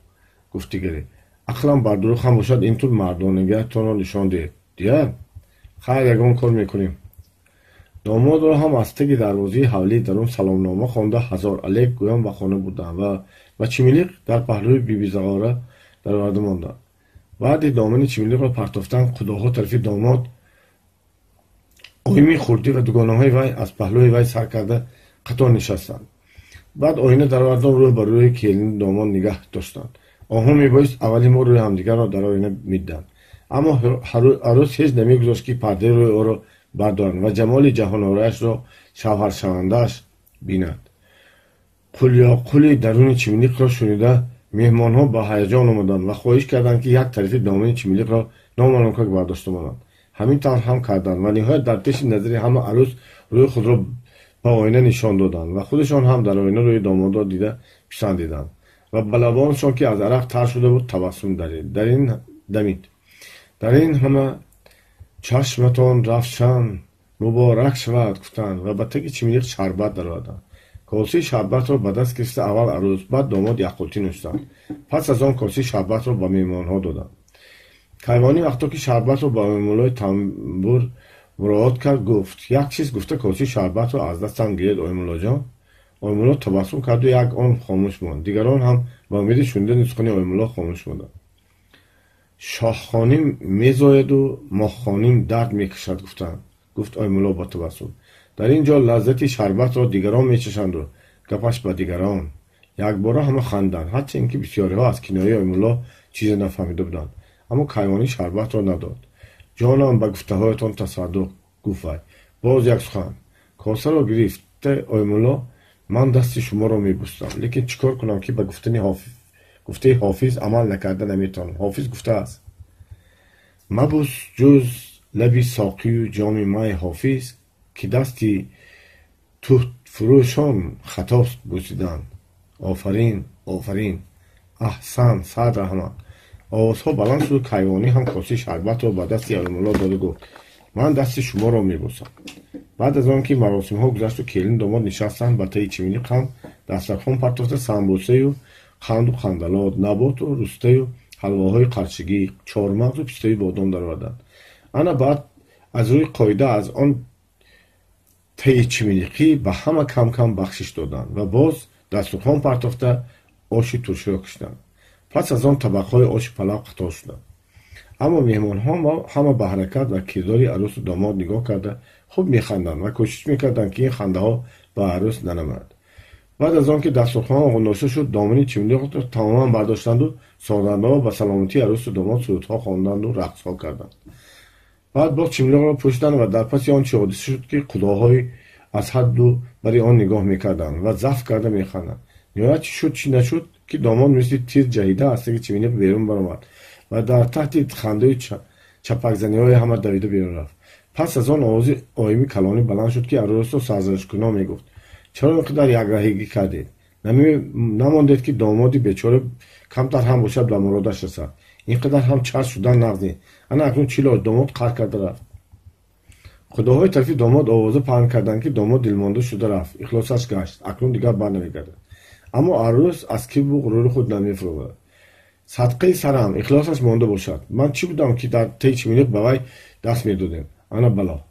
гуфт дигаре. Ақлам бар дурӯғ ҳам бошад, ин тур мардонагиатонро нишон диҳед. Дия? Хайр, ягон кор мекунем. Домодро ҳам аз таги дарвозаи ҳавлии дарун саломнома хонда, ҳазор алек гӯён ба хона бурданд ва ба чимилиқ дар паҳлӯи Бибизағора дароварда монданд. Баъди домани чимилиқро партофтан, худоҳо тарафи домод, оими хурдӣ ва дугонаҳои вай аз паҳлӯи вай сар карда қатор нишастанд. Баъд оина даровардан, рӯ ба рӯи келини домод нигаҳ доштанд. Онҳо мебоист аввалин бор рӯи ҳамдигарро дар оина медиданд. Аммо арӯс ҳеҷ намегузошт, ки пардаи рӯи ӯро бардоранд ва ҷамоли ҷаҳонораашро шавҳаршавандааш бинад. Қулёқули даруни чимилиқро шунида, меҳмонҳо ба ҳаяҷон омаданд ва хоҳиш карданд, ки як тарафи домани чимилиқро номаълумкак бардошта монанд. Ҳамин тавр ҳам карданд ва ниҳоят дар пеши назари ҳама арӯс рӯи худро ба оина нишон доданд ва худашон ҳам дар оина рӯи домодро дида писандиданд ва ба лабонашон, ки аз арақ тар шуда буд, табассум дар ин дамид. Дар ин ҳама чашматон равшан муборак шавад, гуфтанд ва ба таги чимилиқ шарбат дароварданд. Косаи шарбатро ба даст гирифта, аввал арӯс, баъд домод якқултӣ нӯштанд. Пас аз он косаи шарбатро ба меҳмонҳо доданд. Кайвонӣ вақто ки шарбатро ба Оймуллои тамбур муроот кард, гуфт: як чиз гуфта косаи шарбатро аз дастам гиред, Оймуллоҷон. Оймулло табассум карду як он хомӯш монд. Дигарон ҳам ба умеди шунидани сухани Оймулло хомӯш монданд. Шоҳхоним мезояду моҳхоним дард мекашад, гуфтанд, гуфт Оймулло бо табассум. Дар ин ҷо лаззати шарбатро дигарон мечашанду гапаш ба дигарон. Якбора ҳама ханданд, ҳарчанд ки бисёриҳо аз кинояи Оймулло чизе нафаҳмида буданд. Аммо кайвонӣ шарбатро надод. Ҷонам ба гуфтаҳоятон тасаддуқ, гуфт вай. Боз як сухан. Косаро гирифта Оймулло: ман дасти шуморо мебӯсам, лекин чӣ кор кунам, ки ба гуфтаи ҳофиз амал накарда наметавонам. Ҳофиз гуфтааст: мабӯс ҷуз лаби соқию ҷоми май ҳофиз, ки дасти туҳфурӯшон хатост бӯсидан. Офарин, офарин, аҳсан, сад раҳмат. Овозҳо баланд шуду кайвонӣ ҳам косаи шарбатро ба дасти Оймулло доду гуфт: ман дасти шуморо мебӯсам. Баъд аз он ки маросимҳо гузашту келин домод нишастанд, ба таи чимилиқ ҳам дастархон партофта, самбусаю қанду қандалот, наботу рустаю ҳалвоҳои қаршигӣ, чормағзу пистаи бодом дароварданд. Ана баъд аз рӯи қоида аз он таи чимилиқӣ ба ҳама кам-кам бахшиш доданд ва боз дастурхон партофта оши турширо кашиданд. Пас аз он табақҳои оши палав қатор шуданд. Аммо меҳмонҳо ҳама ба ҳаракат ва кирдори арӯсу домод нигоҳ карда хуб механданд ва кӯшиш мекарданд, ки ин хандаҳо ба арӯс нанамояд. Баъд аз он ки дастурхон ғундошта шуд, домани чимилиқро тамоман бардоштанду созандаҳо ба саломатии арӯсу домод сурудҳо хонданду рақсҳо карданд. Баъд боз чимилиқро пӯшиданд ва дар паси он чӣ ҳодиса шуд, ки худоҳои аз ҳадду бари он нигоҳ мекарданд ва заф карда механданд. Ниҳоят чӣ шуд, чӣ нашуд, ки домод мисли тир ҷаҳида аз таги чимилиқ берун баромад ва дар таҳти хандаи чапакзаниҳои ҳама давида берун рафт. Пас аз он овози оими калонӣ баланд шуд, ки арӯсро сарзанишкунон мегуфт: чаро ин қадар якраҳигӣ кардед? Намондед, ки домоди бечора камтар ҳам бошад ба муродаш расад. Ин қадар ҳам чарс шудан нағз нест. Ана акнун чӣ лоҷ, домод қар карда рафт. Худоҳои тарафи домод овоза паҳн карданд, ки домод дилмонда шуда рафт, ихлосаш гашт, акнун дигар барнамегардад. Аммо арӯс аз кибру ғурури худ намефурӯрад. Садқаи сарам, ихлосаш монда бошад. Ман чӣ будам, ки дар таи чимилиқ ба вай даст медодем? Ана бало.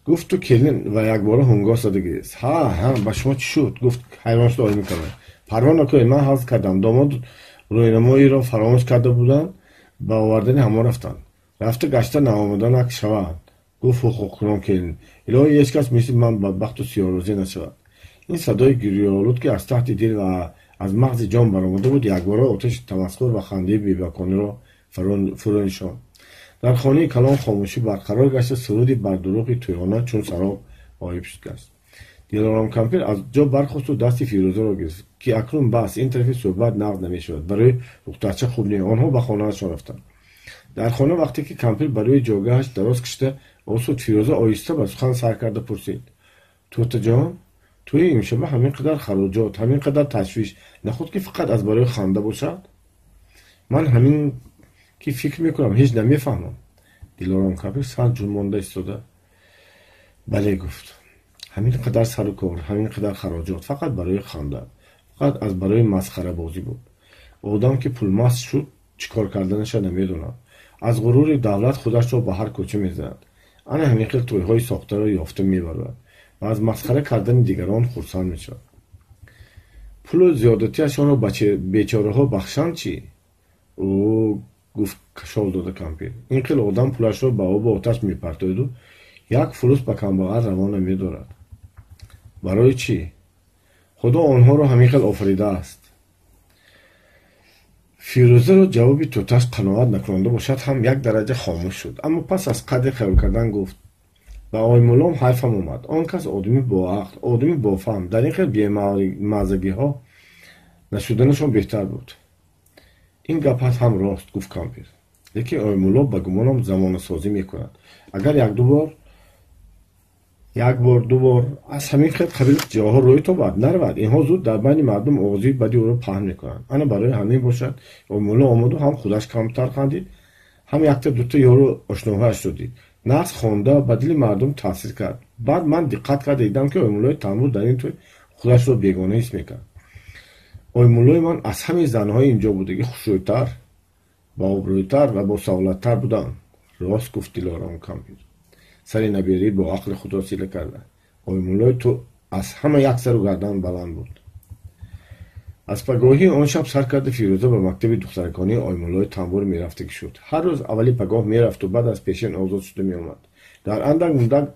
Гуфту келин ва якбора ҳунгоҳ зада гирист. Ҳа, ҳа, ба шумо чӣ шуд? Гуфт ҳайрон шуда оими калон. Парво накунед, ман ҳазл кардам. Домод рӯйнамоиро фаромӯш карда буданд, ба овардани ҳамон рафтанд. Рафта гашта наомаданак шаванд, гуфт ҳуқуқкунон келин. Илоҳӣ, ҳеҷ кас мисли ман бадбахту сиёҳрӯзӣ нашавад. Ин садои гирёолуд, ки аз таҳти дил ва аз мағзи ҷон баромада буд, якбора оташи тамасхур ва хандаи бебакониро фурӯ нишонд. Дар хонаи калон хомӯшӣ барқарор гашта, суруди бардурӯғи тӯёна чун сароб ғоиб гашт. Дилором кампир аз ҷо бархосту дасти Фирӯзаро гирифт, ки акнун бас, ин тарафи суҳбат нағз намешавад, барои духтарча хуб не. Онҳо ба хонаашон рафтанд. Дар хона вақте ки кампир ба рӯи ҷойгоҳаш дароз кашида осуд, Фирӯза оҳиста ба сухан сар карда пурсид: тӯтаҷон, тӯи имшаба ҳамин қадар хароҷот, ҳамин қадар ташвиш нахуд ки фақат аз барои ханда бошад? Ман ҳамин ки фикр мекунам, ҳеҷ намефаҳмам. Дилором кампир сар ҷунбонда истода бале гуфт. Ҳамин қадар сару кор, ҳамин қадар хароҷот фақат барои ханда, фақат аз барои масхарабозӣ буд. Одам ки пулмаст шуд, чӣ кор карданаша намедонад. Аз ғурури давлат худашро ба ҳар кӯча мезанад. Ана ҳамин хел тӯйҳои сохтаро ёфта мебарад ва аз масхара кардани дигарон хурсанд мешавад. Пулу зиёдатиашонро ба бечораҳо бахшанд чӣ? Ӯ гуфт кашол дода кампир. Ин хел одам пулашро ба обу оташ мепартояду як фулус ба камбағал раво намедорад. Барои чӣ? Худо онҳоро ҳамин хел офаридааст. Фирӯзаро ҷавоби тӯташ қаноат накунонда бошад ҳам як дараҷа хомӯш шуд. Аммо пас аз қадре хаёл кардан гуфт: ба Оймуллом ҳайфам омад. Он кас одами боақл, одами бофаҳм, дар ин хел бемаззагиҳо нашуданашон беҳтар буд. Ин гапат ҳам рост, гуфт кампир. Лекин Оймулло ба гумонам замонасозӣ мекунад. Агар як-ду бор, як бор, ду бор аз ҳамин хел қабил ҷоҳо рӯй тобад, наравад. Инҳо зуд дар байни мардум оғози бади ӯро паҳн мекунанд. Ана барои ҳамин бошад Оймулло омаду ҳам худаш камтар хандид, ҳам якта дута ёру ошноҳояшро дид. Нағз хонда ба дили мардум таъсир кард. Баъд ман диққат карда дидам, ки Оймуллои танбур дар ин тӯй худашро бегона ҳис мекард. Оймуллои ман аз ҳамаи занҳои инҷо будагӣ хушрӯйтар, бообрӯйтар ва босавлаттар буданд. Рост гуфт Дилором кампир. Сари наберӣ бо ақли худро сила карда. Оймуллои ту аз ҳама як сару гардан баланд буд. Аз пагоҳии он шаб сар карда Фирӯза ба мактаби духтараконии Оймуллои танбур мерафтагӣ шуд. Ҳар рӯз аввали пагоҳ мерафту баъд аз пешин озод шуда меомад. Дар андак муддат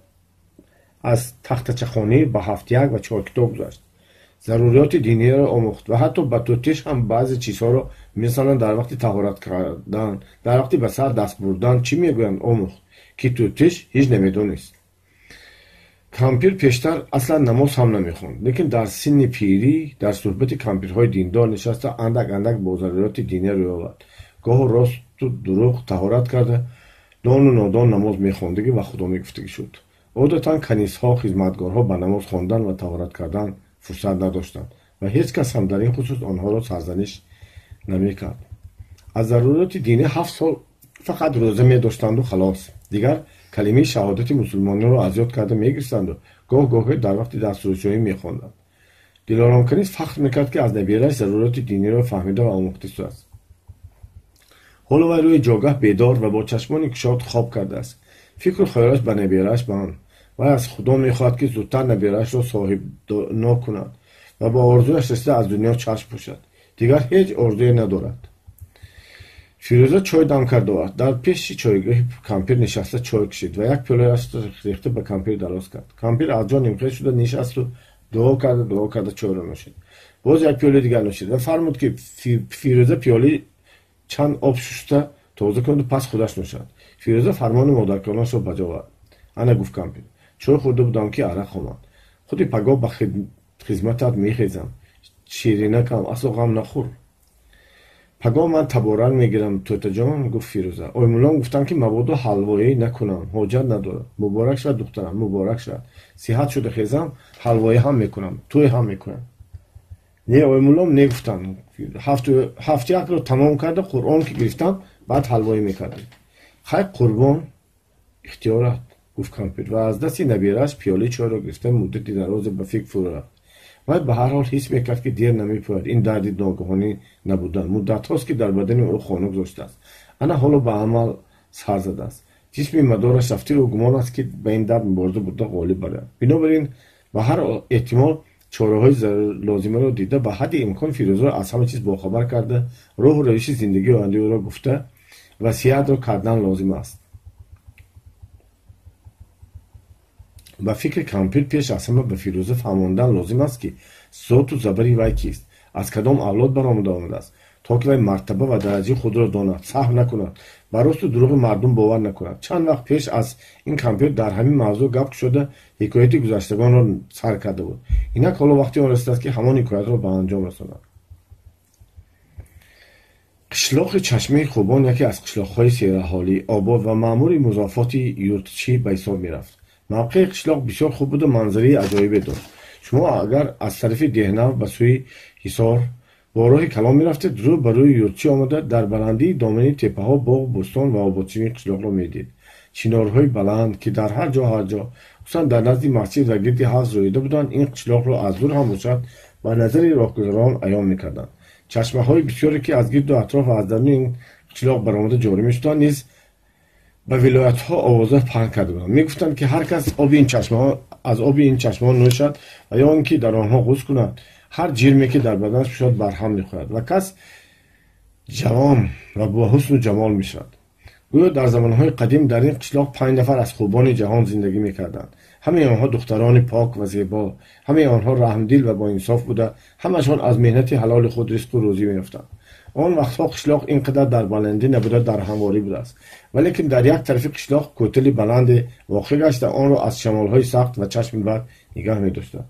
аз тахтачахонӣ ба ҳафтяк ва чоркитоб гузашт. Заруриёти диниро омӯхт ва ҳатто ба тӯтиш ҳам баъзе чизҳоро, мисалан дар вақти таҳорат кардан, дар вақти ба сар даст бурдан чӣ мегӯянд омӯхт, ки тӯтиш ҳеҷ намедонист. Кампир пештар аслан намоз ҳам намехонд, лекин дар синни пирӣ дар суҳбати кампирҳои диндор нишаста андак андак бо заруриёти динӣ рӯй овард. Гоҳу росту дурӯғ таҳорат карда, дону нодон намоз мехондагӣ ва худо мегуфтагӣ шуд. Одатан канисҳо, хизматгорҳо ба намоз хондан ва таҳорат кардан фурсат надоштанд ва ҳеҷ кас ҳам дар ин хусус онҳоро сарзаниш намекард. Аз заруриёти динӣ 7 сол фақат рӯза медоштанду халос. Дигар калимаи шаҳодати мусулмониро аз ёд карда мегирифтанду гоҳ-гоҳе дар вақти дастуршоҳӣ мехонданд. Дилором канис фахр мекард, ки аз набирааш заруриёти диниро фаҳмида ва омӯхтааст. Ҳоло вай рӯи ҷойгоҳ бедор ва бо чашмони кушод хоб кардааст. Фикру хаёлаш ба набирааш банд. Вай аз худо мехоҳад, ки зудтар набираашро соҳибно кунад ва ба орзуяш расида аз дунё чашм пӯшад. Дигар ҳеҷ орзуе надорад. Фирӯза чой дам кард овард. Дар пеши чойгоҳи кампир нишаста чой кашид ва як пиёлаашро рехта ба кампир дароз кард. Кампир аз ҷо нимхез шуда нишасту дуо карда, дуо карда чойро нӯшид. Боз як пиёлаи дигар нӯшид ва фармуд, ки Фирӯза пиёлаи чанд об шушта тоза кунаду пас худаш нӯшад. Фирӯза фармони модаркалонашро ба ҷо овард. Ана, гуфт кампир, чой хӯрда будам, ки арақ омад. Худи пагоҳ ба хизматат мехезам. Ширинакам, асло ғам нахӯр. Пагоҳ ман таборак мегирам, тӯтаҷон, гуфт Фирӯза. Оймуллом гуфтанд, ки мабодо ҳалвоӣ накунам, ҳоҷат надорад. Муборак шавад, духтарам, муборак шавад. Сиҳат шуда хезам, ҳалвоӣ ҳам мекунам, тӯй ҳам мекунам. Не, Оймуллом не гуфтанд. Ҳафтякро тамом карда, Қуръон ки гирифтам, баъд ҳалвоӣ мекардам. Хай, қурбон, ихтиёрат, гуфт кампир ва аз дасти набирааш пиёлаи чойро гирифта муддати дарозе ба фикр фурӯ рафт. Вай ба ҳар ҳол ҳис мекард, ки дер намепояд. Ин дарди ногаҳонӣ набудан муддатҳост, ки дар бадани ӯ хона гузоштааст. Ана ҳоло ба амал сар задааст. Ҷисми мадораш рафти ӯ гумон аст, ки ба ин дард мубориза бурда ғолиб барояд. Бинобар ин ба ҳар эҳтимол чораҳои лозимаро дида, ба ҳадди имкон Фирӯзаро аз ҳама чиз бохабар карда, роҳу равиши зиндагии ояндаи ӯро гуфта, васиятро кардан лозим аст. Ба фикри кампир пеш аз ҳама ба Фирӯза фаҳмондан лозим аст, ки зоту забари вай кист, аз кадом авлод баромада омадааст. То ки вай мартаба ва дараҷаи худро донад, саҳв накунад, ба росту дурӯғи мардум бовар накунад. Чанд вақт пеш аз ин кампир дар ҳамин мавзӯъ гап кушода, ҳикояти гузаштагонро сар карда буд. Инак ҳоло вақти он расидааст, ки ҳамон ҳикоятро ба анҷом расонад. Қишлоқи Чашмаи Хубон яке аз қишлоқҳои сераҳолӣ, обод ва маъмури музофоти Юртчӣ ба ҳисоб мерафт. Мавқеи қишлоқ бисёр хуб буду манзараи аҷоибе дошт. Шумо агар аз тарафи Деҳнав ба сӯи Ҳисор бо роҳи калон мерафтед, рӯ ба рӯи Юртчӣ омада, дар баландии домани теппаҳо боғу бӯстон ва ободшавии қишлоқро медид. Чинорҳои баланд, ки дар ҳар ҷо ҳар ҷо, хусусан дар назди масҷид ва гирди ҳавз рӯида буданд, ин қишлоқро аз дур ҳам бошад ба назари роҳгузарон аён мекарданд. Чашмаҳои бисёре, ки аз гирду атроф ва аз даруни ин қишлоқ баромада ҷорӣ мешуданд, низ ба вилоятҳо овоза паҳн карда буданд. Мегуфтанд, ки ҳар кас аз оби ин чашмаҳо нӯшад ва ё он ки дар онҳо ғусл кунад, ҳар ҷирме, ки дар баданаш бошад, барҳам мехӯрад ва кас ҷавон ва бо ҳусну ҷамол мешавад. Гӯё дар замонҳои қадим дар ин қишлоқ 5 нафар аз хубони ҷаҳон зиндагӣ мекарданд. Ҳамаи онҳо духтарони пок ва зебо, ҳамаи онҳо раҳмдил ва боинсоф буда, ҳамашон аз меҳнати ҳалоли худ ризқу рӯзӣ меёфтанд. Он вақтҳо қишлоқ ин қадар дар баландӣ набуда, дар ҳамворӣ будааст. Валекин дар як тарафи қишлоқ кӯтали баланде воқеъ гашта, онро аз шамолҳои сахт ва чашми бад нигаҳ медоштанд.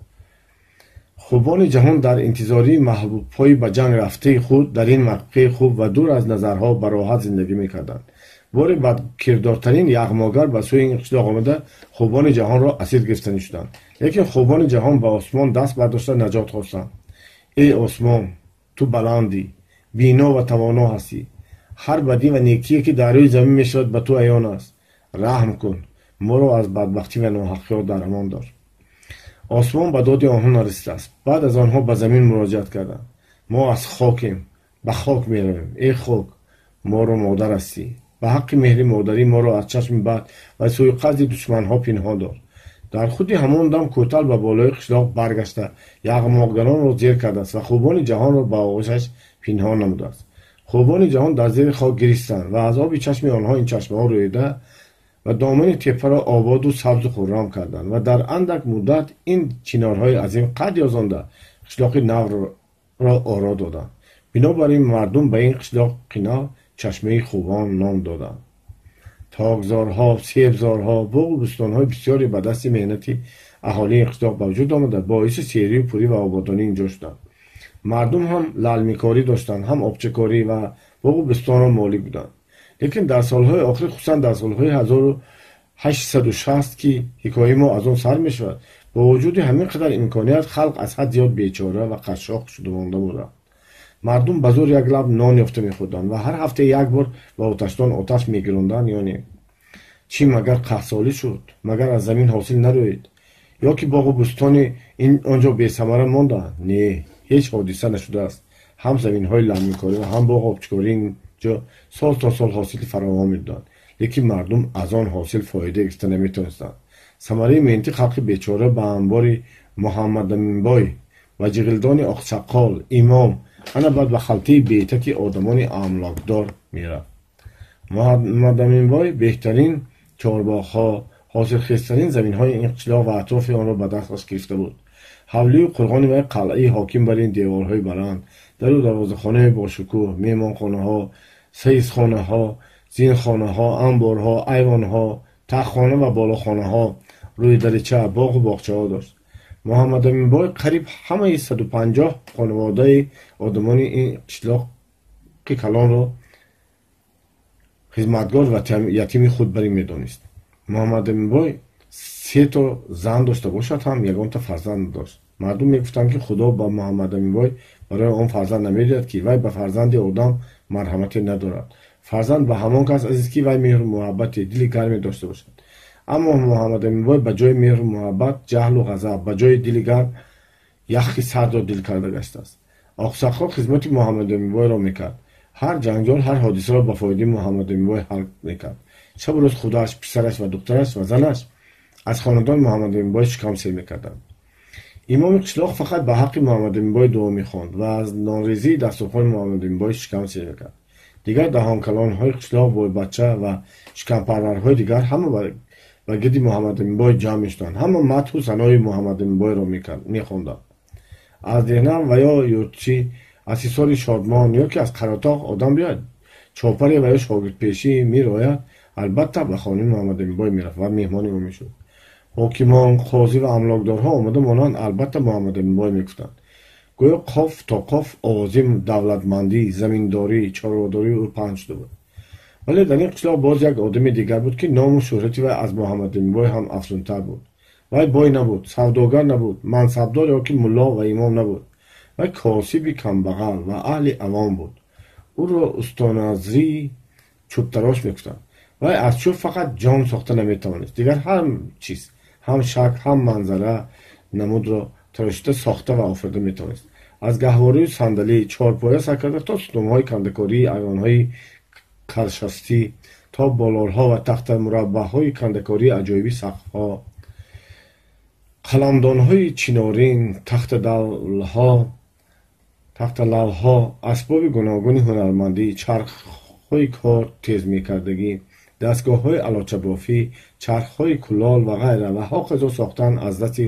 Хубони ҷаҳон дар интизории маҳбубҳои ба ҷанг рафтаи худ дар ин мавқеи хуб ва дур аз назарҳо ба роҳат зиндагӣ мекарданд. Боре бадкирдортарин яғмогар ба сӯи ин қишлоқ омада, хубони ҷаҳонро асир гирифтанӣ шуданд. Лекин хубони ҷаҳон ба осмон даст бардошта наҷот хостанд. Эй осмон, ту баландӣ, бино ва тавоно ҳастӣ. Ҳар бадӣ ва некие, ки дар рӯи замин мешавад, ба ту аён аст. Раҳм кун, моро аз бадбахтӣ ва ноҳақиҳо дар амон дор. Осмон ба доди онҳо нарасидааст. Баъд аз онҳо ба замин муроҷиат карданд. Мо аз хокем, ба хок меравем. Эй хок, моро модар ҳастӣ. Ба ҳаққи меҳри модарӣ моро аз чашми бад ва сӯиқасди душманҳо пинҳон дор. Дар худи ҳамон дам кӯтал ба болои қишлоқ баргашта, яғмогаронро зер кардааст ва хубони ҷаҳонро ба оғӯшаш пинҳон намудааст. Хубони ҷаҳон дар зери хок гиристанд ва аз оби чашми онҳо ин чашмаҳо рӯида ва домани теппаро ободу сабзу хуррам карданд ва дар андак муддат ин чинорҳои азим қад ёзонда қишлоқи навро оро доданд. Бинобар ин мардум ба ин қишлоқи нав Чашмаи Хубон ном доданд. Токзорҳо, себзорҳо, боғу бӯстонҳои бисёре ба дасти меҳнати аҳолии ин қишлоқ ба вуҷуд омада, боиси серию пурӣ ва ободонии инҷо шуданд. Мардум ҳам лалмикорӣ доштанд, ҳам обчакорӣ ва боғу бӯстонро молик буданд. Лекин дар солҳои охир, хусусан дар солҳои 1860, ки ҳикояи мо аз он сар мешавад, бо вуҷуди ҳамин қадар имконият халқ аз ҳад зиёд бечора ва қашшоқ шуда монда буданд. Мардум ба зӯр як лаб нон ёфта мехӯрданд ва ҳар ҳафта як бор ба оташдон оташ мегиронданд ё не. Чӣ магар қаҳтсолӣ шуд? Магар аз замин ҳосил нарӯид? Ё ки боғу бӯстони он ҷо бесамара монданд? Не, ҳеҷ ҳодиса нашудааст. Ҳам заминҳои лалмикорӣ ва ҳам боғу обчикорӣ инҷо сол то сол ҳосили фаровон медоданд, лекин мардум аз он ҳосил фоида гирифта наметавонистанд. Самараи меҳнати халқи бечора ба анбори Муҳаммадаминбой ва ҷиғилдони Оқсаққол, имом, ана баъд ба халтаи бетаки одамони амлокдор мерафт. Муҳаммадаминбой беҳтарин чорбоғҳо, ҳосилхезтарин заминҳои ин қишлоқ ва атрофи онро ба дасташ гирифта буд. Ҳавлию қурғони вай қалъаи ҳоким бар ин деворҳои баланд, дару дарвозахонаи бошукӯҳ, меҳмонхонаҳо, саисхонаҳо, зинхонаҳо, анборҳо, айвонҳо, тахтхона ва болохонаҳо, рӯи дарича, боғу боғчаҳо дошт. Муҳаммадаминбой қариб ҳамаи 150 хонаводаи одамони ин қишлоқи калонро хизматгор ва ятими худ барӣ медонист. Муҳаммадаминбой 3 то зан дошта бошад ҳам ягонта фарзанд надошт. Мардум мегуфтанд, ки Худо ба Муҳаммадаминбой барои он фарзанд намедиҳад, ки вай ба фарзанди одам марҳамате надорад. Фарзанд ба ҳамон кас азиз, ки вай меҳру муҳаббате, дили гарме дошта бошад. Аммо Муҳаммадаминбой ба ҷои меҳру муҳаббат ҷаҳлу ғазаб, ба ҷои дили гарм яхи сардро дил карда гаштааст. Оқсаққол хизмати Муҳаммадаминбойро мекард. Ҳар ҷанҷол, ҳар ҳодисаро ба фоидаи Муҳаммадаминбой ҳал мекард. Шабу рӯз худаш, писараш ва духтараш ва занаш аз хонадони Муҳаммадаминбой шикам сер мекарданд. Имоми қишлоқ фақат ба ҳаққи Муҳаммадаминбой дуо мехонд ва аз нонрезии дастурхони Муҳаммадаминбой шикам сер мекард. Дигар даҳонкалонҳои қишлоқ, бойбача ва шикампарварҳои дигар ҳама ба гирди Муҳаммадаминбой ҷамъ мешуданд. Ҳама мадҳу санои Муҳаммадаминбойро мехонданд. Аз деҳнав ва ё Юртчӣ, Аз Ҳисори Шодмон ё ки аз Қаратоғ одам биёяд, чопаре ва ё шогирдпешӣ мерояд, албатта ба хонаи Муҳаммадаминбой мерафт ва меҳмони ӯ мешуд. Ҳокимон, қозӣ ва амлокдорҳо омада монанд, албатта Муҳаммадаминбой мегуфтанд. Гӯё қоф то қоф овози давлатмандӣ, заминдорӣ, чорводории ӯ паҳн шуда буд. Вале дар ин қишлоқ боз як одами дигар буд, ки ному шӯҳрати вай аз Муҳаммадаминбой ҳам афзунтар буд. Вай бой набуд, савдогар набуд, мансабдор ё ки мулло ва имом набуд. Вай косиби камбағал ва аҳли авом буд. Ӯро Устоназрии чӯбтарош мегуфтанд. Вай аз чӯб фақат ҷон сохта наметавонист, дигар ҳар чиз, ҳам шакл, ҳам манзара намудро тарошида сохта ва офарида метавонист. Аз гаҳворию сандалӣ, чорпоя сар карда то сутунҳои кандакории айвонҳои каршастӣ, то болорҳо ва тахтамураббаъҳои кандакории аҷоиби сақфҳо, қаламдонҳои чинорин, тахталавҳо, асбоби гуногуни ҳунармандӣ, чархҳои кор тезмекардагӣ, дастгоҳҳои алочабофӣ, чархҳои кулол ва ғайра ва ҳоказо сохтан аз дасти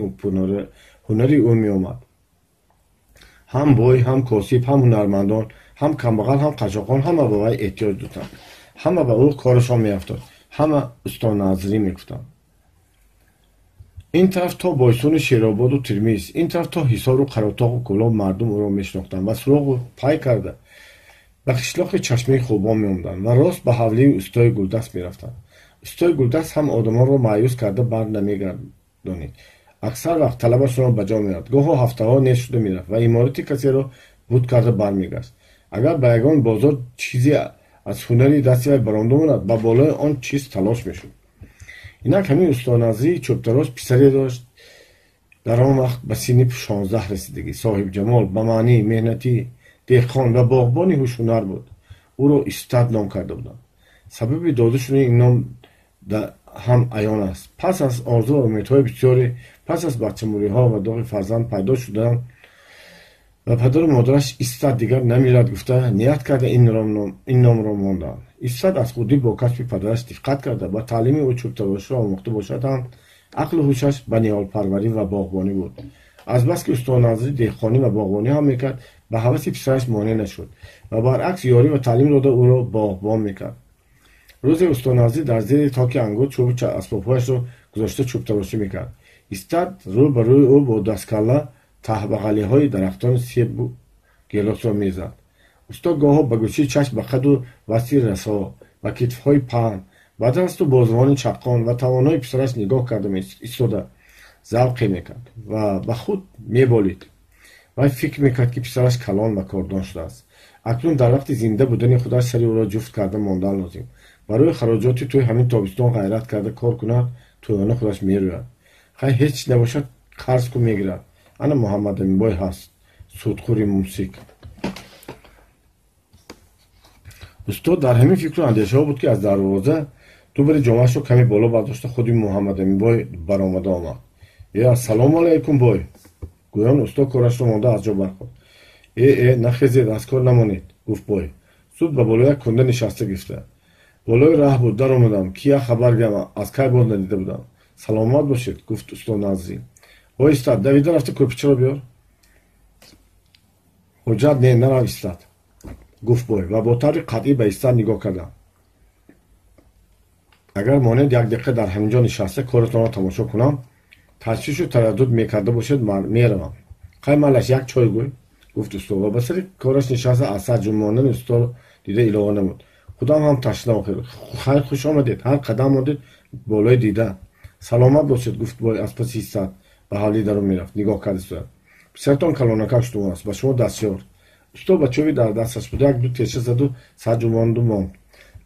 ҳунари ӯ меомад. Ҳам бой, ҳам косиб, ҳам ҳунармандон, ҳам камбағал, ҳам қашшоқон ҳама ба вай эҳтиёҷ доштанд. Ҳама ба ӯ корашон меафтод. Ҳама Устоназрӣ мегуфтанд. Ин тараф то Бойсуни Шерободу Термиз, ин тараф то Ҳисору Қаратоғу Кӯлоб мардум ӯро мешинохтанд ва суроғу пай карда ба қишлоқи Чашмаи Хубон меомаданд ва рост ба ҳавлии устои Гулдаст мерафтанд. Устои Гулдаст ҳам одамонро маъюс карда бар намегардонид. Аксар вақт талабашонро ба ҷо меовард. Гоҳо ҳафтаҳо нес шуда мерафт ва иморати касеро буд карда бармегашт. Агар ба ягон бозор чизе аз ҳунари дасти вай баромада монад, ба болои он чиз талош мешуд. Инак ҳамин Устоназрии чӯбтарош писаре дошт, дар он вақт ба синни 16 расидагӣ, соҳибҷамол, ба маънӣ, меҳнатӣ, деҳқон ва боғбони ҳушҳунар буд. Ӯро Истад ном карда буданд. Сабаби дода шудани ин ном ҳам аён аст. Пас аз орзу ва умедҳои бисёре, пас аз бачамӯриҳо ва доғи фарзанд пайдо шудан ва падару модараш Истад дигар намирад гуфта ният карда ин номро монданд. Истад аз хурдӣ бо касби падараш диққат карда ба таълими ӯ чӯбтароширо омӯхта бошад ҳам ақлу ҳушаш ба ниҳолпарварӣ ва боғбонӣ буд. Азбаски Устоназрӣ деҳқонӣ ва боғбонӣ ҳам мекард, ба ҳаваси писараш монеъ нашуд ва баръакс ёрӣ ва таълим дода ӯро боғбон мекард. Рӯзе Устоназрӣ дар зери токи ангур чӯбу асбобҳояшро гузошта чӯбтарошӣ мекард. Истад рӯ ба рӯи ӯ бо дасткалла таҳбағалиҳои дарахтони себу гелосро мезад. Усто гоҳо ба гӯшии чашм ба қаду васти расо, ба китфҳои паҳн, ба дасту бозувони чаққон ва тавонои писараш нигоҳ карда истода завқе мекард ва ба худ меболид. Вай фикр мекард, ки писараш калон ва кордон шудааст. Акнун дар вақти зинда будани худаш сари ӯро ҷуфт карда мондан лозим. Барои хароҷоти тӯй ҳамин тобистон ғайрат карда кор кунад, тӯёна худаш мерӯяд. Хай ҳеҷ набошад, қарз ку мегирад. Ана Муҳаммадаминбой ҳаст, судхӯри мумсик. Устод дар ҳамин фикру андешаҳо буд, ки аз дарвоза ду бари ҷомаашро каме боло бардошта худи Муҳаммадаминбой баромада омад. Е, ассалому алайкум, бой! Гӯён усто корашро монда аз ҷо бархост. Э, э, нахезед, аз кор намонед, гуфт бой. Зуд ба болои як кунда нишаста гирифта. Болои раҳ буд, даромадам, ки як хабар гирам, аз кай боз надида будам. Саломат бошед, гуфт усто Назрӣ. Ҳо Истад, давида рафта кӯрпичаро биёр. Ҳуҷҷат не, нарав Истад, гуфт бой ва бо таври қатъӣ ба Истад нигоҳ кардам. Агар монед як дақиқа дар ҳамин ҷо нишаста коратонро тамошо кунам, ташвишу тараддуд мекарда бошед, меравам. Хай малаш як чой гӯй, гуфт усто ва ба сари кораш нишаста аз сар ҷунбондани усторо дида илова намуд. Худам ҳам ташна охир. Хайр, хуш омадед, ҳар қадам мондед болои дида. Саломат бошед, гуфт бой аз паси Истад ба ҳавлӣ дарун мерафт, нигоҳ карда истода. Писаратон калонакак шудааст, ба шумо дастёр. Усто ба чӯби дар дасташ буда як ду теша заду сар ҷунбонду монд.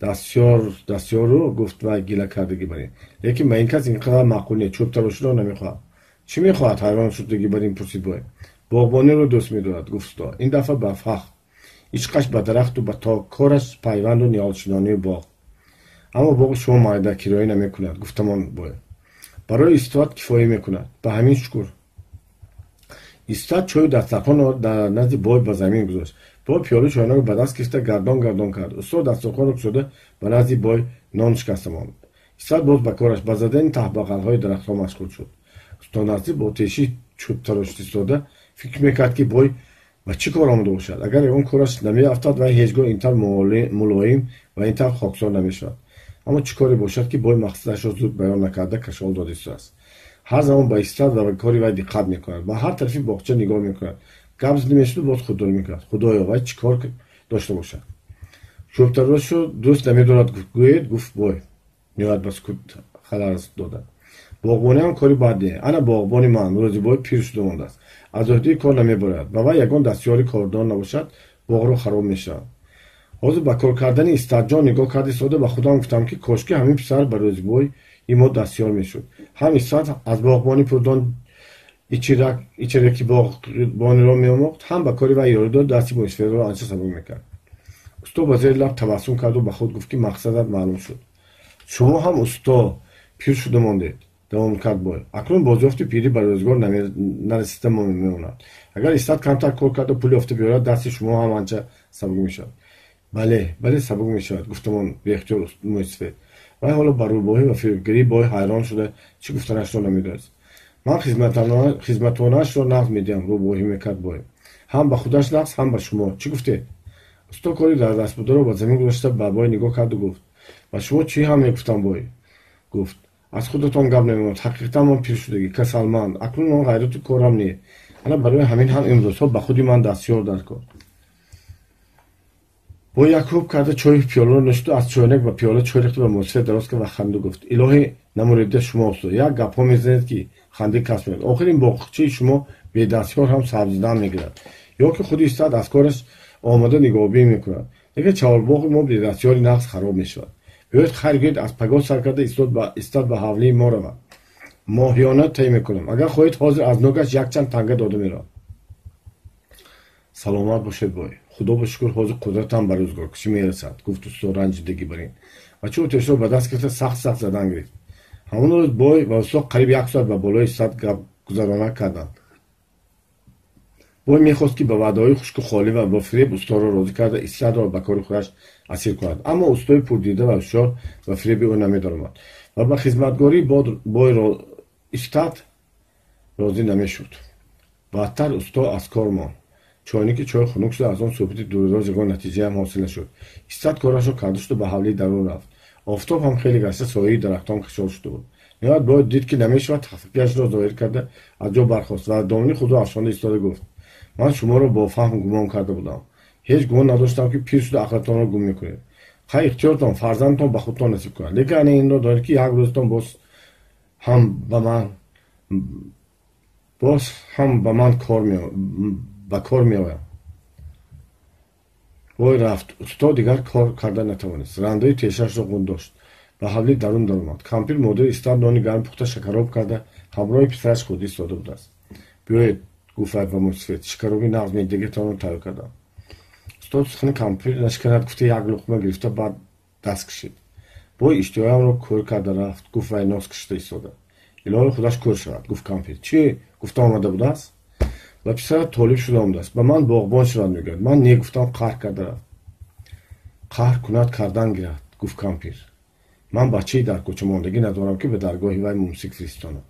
Дастёр, дастёру, гуфт вай гила кардагӣ бар ин. Лекин ба ин кас ин қадар маъқул не, чӯбтароширо намехоҳад. Чӣ мехоҳад? Ҳайрон шудагӣ бар ин пурсид бой. Боғбониро дӯст медорад, гуфт усто. Ин дафъа ба фахр. Ишқаш ба дарахту ба ток, кораш пайванду ниҳолшинонию боғ. Аммо боғи шумо майда кироя намекунад, гуфтамон бой. Барои истироҳат кифоя мекунад. Ба ҳамин шукр. Истад чою дастархонро дар назди бой ба замин гузошт. Бой пиёлаи чойноро ба даст гирифта гардон гардон кард. Устод дастархонро кушода ба назди бой нон шикаста монд. Истад боз ба кораш ба задани таҳбағалҳои дарахтҳо машғул шуд. Устоназрӣ бо теши чӯбтарошистода фикр мекард, ки бой Ба чӣ кор омада бошад? Агар ягон кораш намеафтад, вай ҳеҷ гоҳ ин тавр мулоим ва ин тавр хоксор намешавад. Аммо чӣ коре бошад, ки бой мақсадашро зуд баён накарда кашол додистааст? Ҳар замон ба истад ва ба кори вай диққат мекунад, ба ҳар тарафи боғча нигоҳ мекунад. Гап зада мешуду боз худдорӣ мекунад. Худоё, вай чӣ кор дошта бошад? Чӯбтарошро дӯст намедорад, гӯед, гуфт бой. Ниҳоят ба сукут халал дода. Боғбонӣ ҳам кори бад не. Ана боғбони ман Рӯзибой пир шуда мондааст. Аз ӯҳдаи кор намебарояд. Ба вай ягон дастёри кордон набошад, боғро хароб мешавад. Ҳозир ба кор кардани Истадҷон нигоҳ карда истода ба худам гуфтам, ки кошки ҳамин писар ба Рӯзибой имо дастёр мешуд. Ҳам Истад аз боғбонӣ пурдон ичараки боғбониро меомӯхт, ҳам ба кори вай ёрӣ дод, дасти мӯйсафедро анча сабук мекард. Усто ба зери лаб табассум карду ба худ гуфт, ки мақсадат маълум шуд. Шумо ҳам, усто, пир шуда мондед, давом кард бой. Акнун бозёфти пирӣ ба рӯзгор нарасида мемонад. Агар Истад камтар кор карда пул ёфта биёрад, дасти шумо ҳам анча сабук мешавад. Бале, бале, сабук мешавад, гуфтамон беихтиёр мӯйсафед. Вай ҳоло ба рӯбоҳӣ ва фиребгарии бой ҳайрон шуда чӣ гуфтанашро намедонист. Ман хизматонаашро нағз медиҳам, рӯбоҳӣ мекард бой. Ҳам ба худаш нағз, ҳам ба шумо. Чӣ гуфтед? Усто кори дар даст бударо ба замин гузошта ба бой нигоҳ карду гуфт: ба шумо чӣ ҳам мегуфтам, бой? Гуфт: аз худатон гап намемонад. Ҳақиқатан ман пир шудагӣ, касалманд. Акнун ман ғайрату корам не. Ана барои ҳамин ҳам имрӯзҳо ба худи ман дастёр дар кор. Бой як ҳуб карда чойи пиёларо нӯшиду аз чойнак ба пиёла чой рехту ба мӯйсафед дароз кард ва ханду гуфт: илоҳӣ намурида шумо, усто, як гапҳо мезанед, ки ханди кас меояд. Охир ин боғчаи шумо бедастёр ҳам сабзидан мегирад. Ё ки худи Истад аз кораш омада нигоҳбин мекунад. Лекин чаҳорбоғи мо бедастёри нағз хароб мешавад. Биёед, хайр гӯед, аз пагоҳ сар карда Истад ба ҳавлии мо равад. Моҳиёна тай мекунам. Агар хоҳед, ҳозир аз ногаш якчанд танга дода меравам. Саломат бошед, бой. Худо ба шукр, ҳозир қудратам ба рӯзгоркушӣ мерасад, гуфт усто ранҷидагӣ бар ин. Ва чӯб тешро ба даст гирифта сахт сахт задан гирифт. Ҳамон рӯз бой ва усто қариб як соат ба болои Истад гапгузарона карданд. Бой мехост, ки ба ваъдаҳои хушку холӣ ва бо фиреб усторо розӣ карда Истадро ба кори худаш асир кунад. Аммо устои пурдида ва ҳушёр ба фиреби ӯ намедаромад ва ба хизматгории бой Истад розӣ намешуд. Баъдтар усто аз кор монд. Чойники чой хунук шуда, аз он суҳбати дурудароз ягон натиҷаам ҳосил нашуд. Истад корашро карда шуду ба ҳавлии дарун рафт. Офтоб ҳам хеле гашта, сояи дарахтон хишол шуда буд. Ниҳоят бояд дид, ки намешавад, хафагиашро зоҳир карда аз ҷо бархост ва домани худро афшонда истода гуфт: ман шуморо бо фаҳм гумон карда будам. Ҳеҷ гумон надоштам, ки пир шуда ақлатонро гум мекунед. Хай, ихтиёртон, фарзандтон ба худтон насиб кунад. Лекин ана инро донед, ки як рӯзтон боз ҳам ба ман ба кор меоям. Бой рафт. Усто дигар кор карда натавонист. Рандаи тешашро ғун дошт. Ба ҳавлӣ дарун даромад. Кампир модари Истад нони гарм пухта, шакароб карда, ҳамроҳи писараш хӯрда истода будааст. Биёед, гуфт вай ба мӯйсафед, шикароби нағз медигатонро тайёр кардам. Устод сухани кампир нашиканад гуфта, як луқма гирифта, баъд даст кашид. Бой иштиҳоямро кӯр карда рафт, гуфт вай нос кашида истода. Илоҳи худаш кӯр шавад, гуфт кампир. Чӣ гуфта омада будааст? Ба писарат толиб шуда омадааст. Ба ман боғбон шавад мегӯяд. Ман не гуфтам, қаҳр карда рафт. Қаҳр кунад, кардан гирад, гуфт кампир. Ман бачаи дар кӯча мондагӣ надорам, ки ба даргоҳи вай мумсик фиристонам.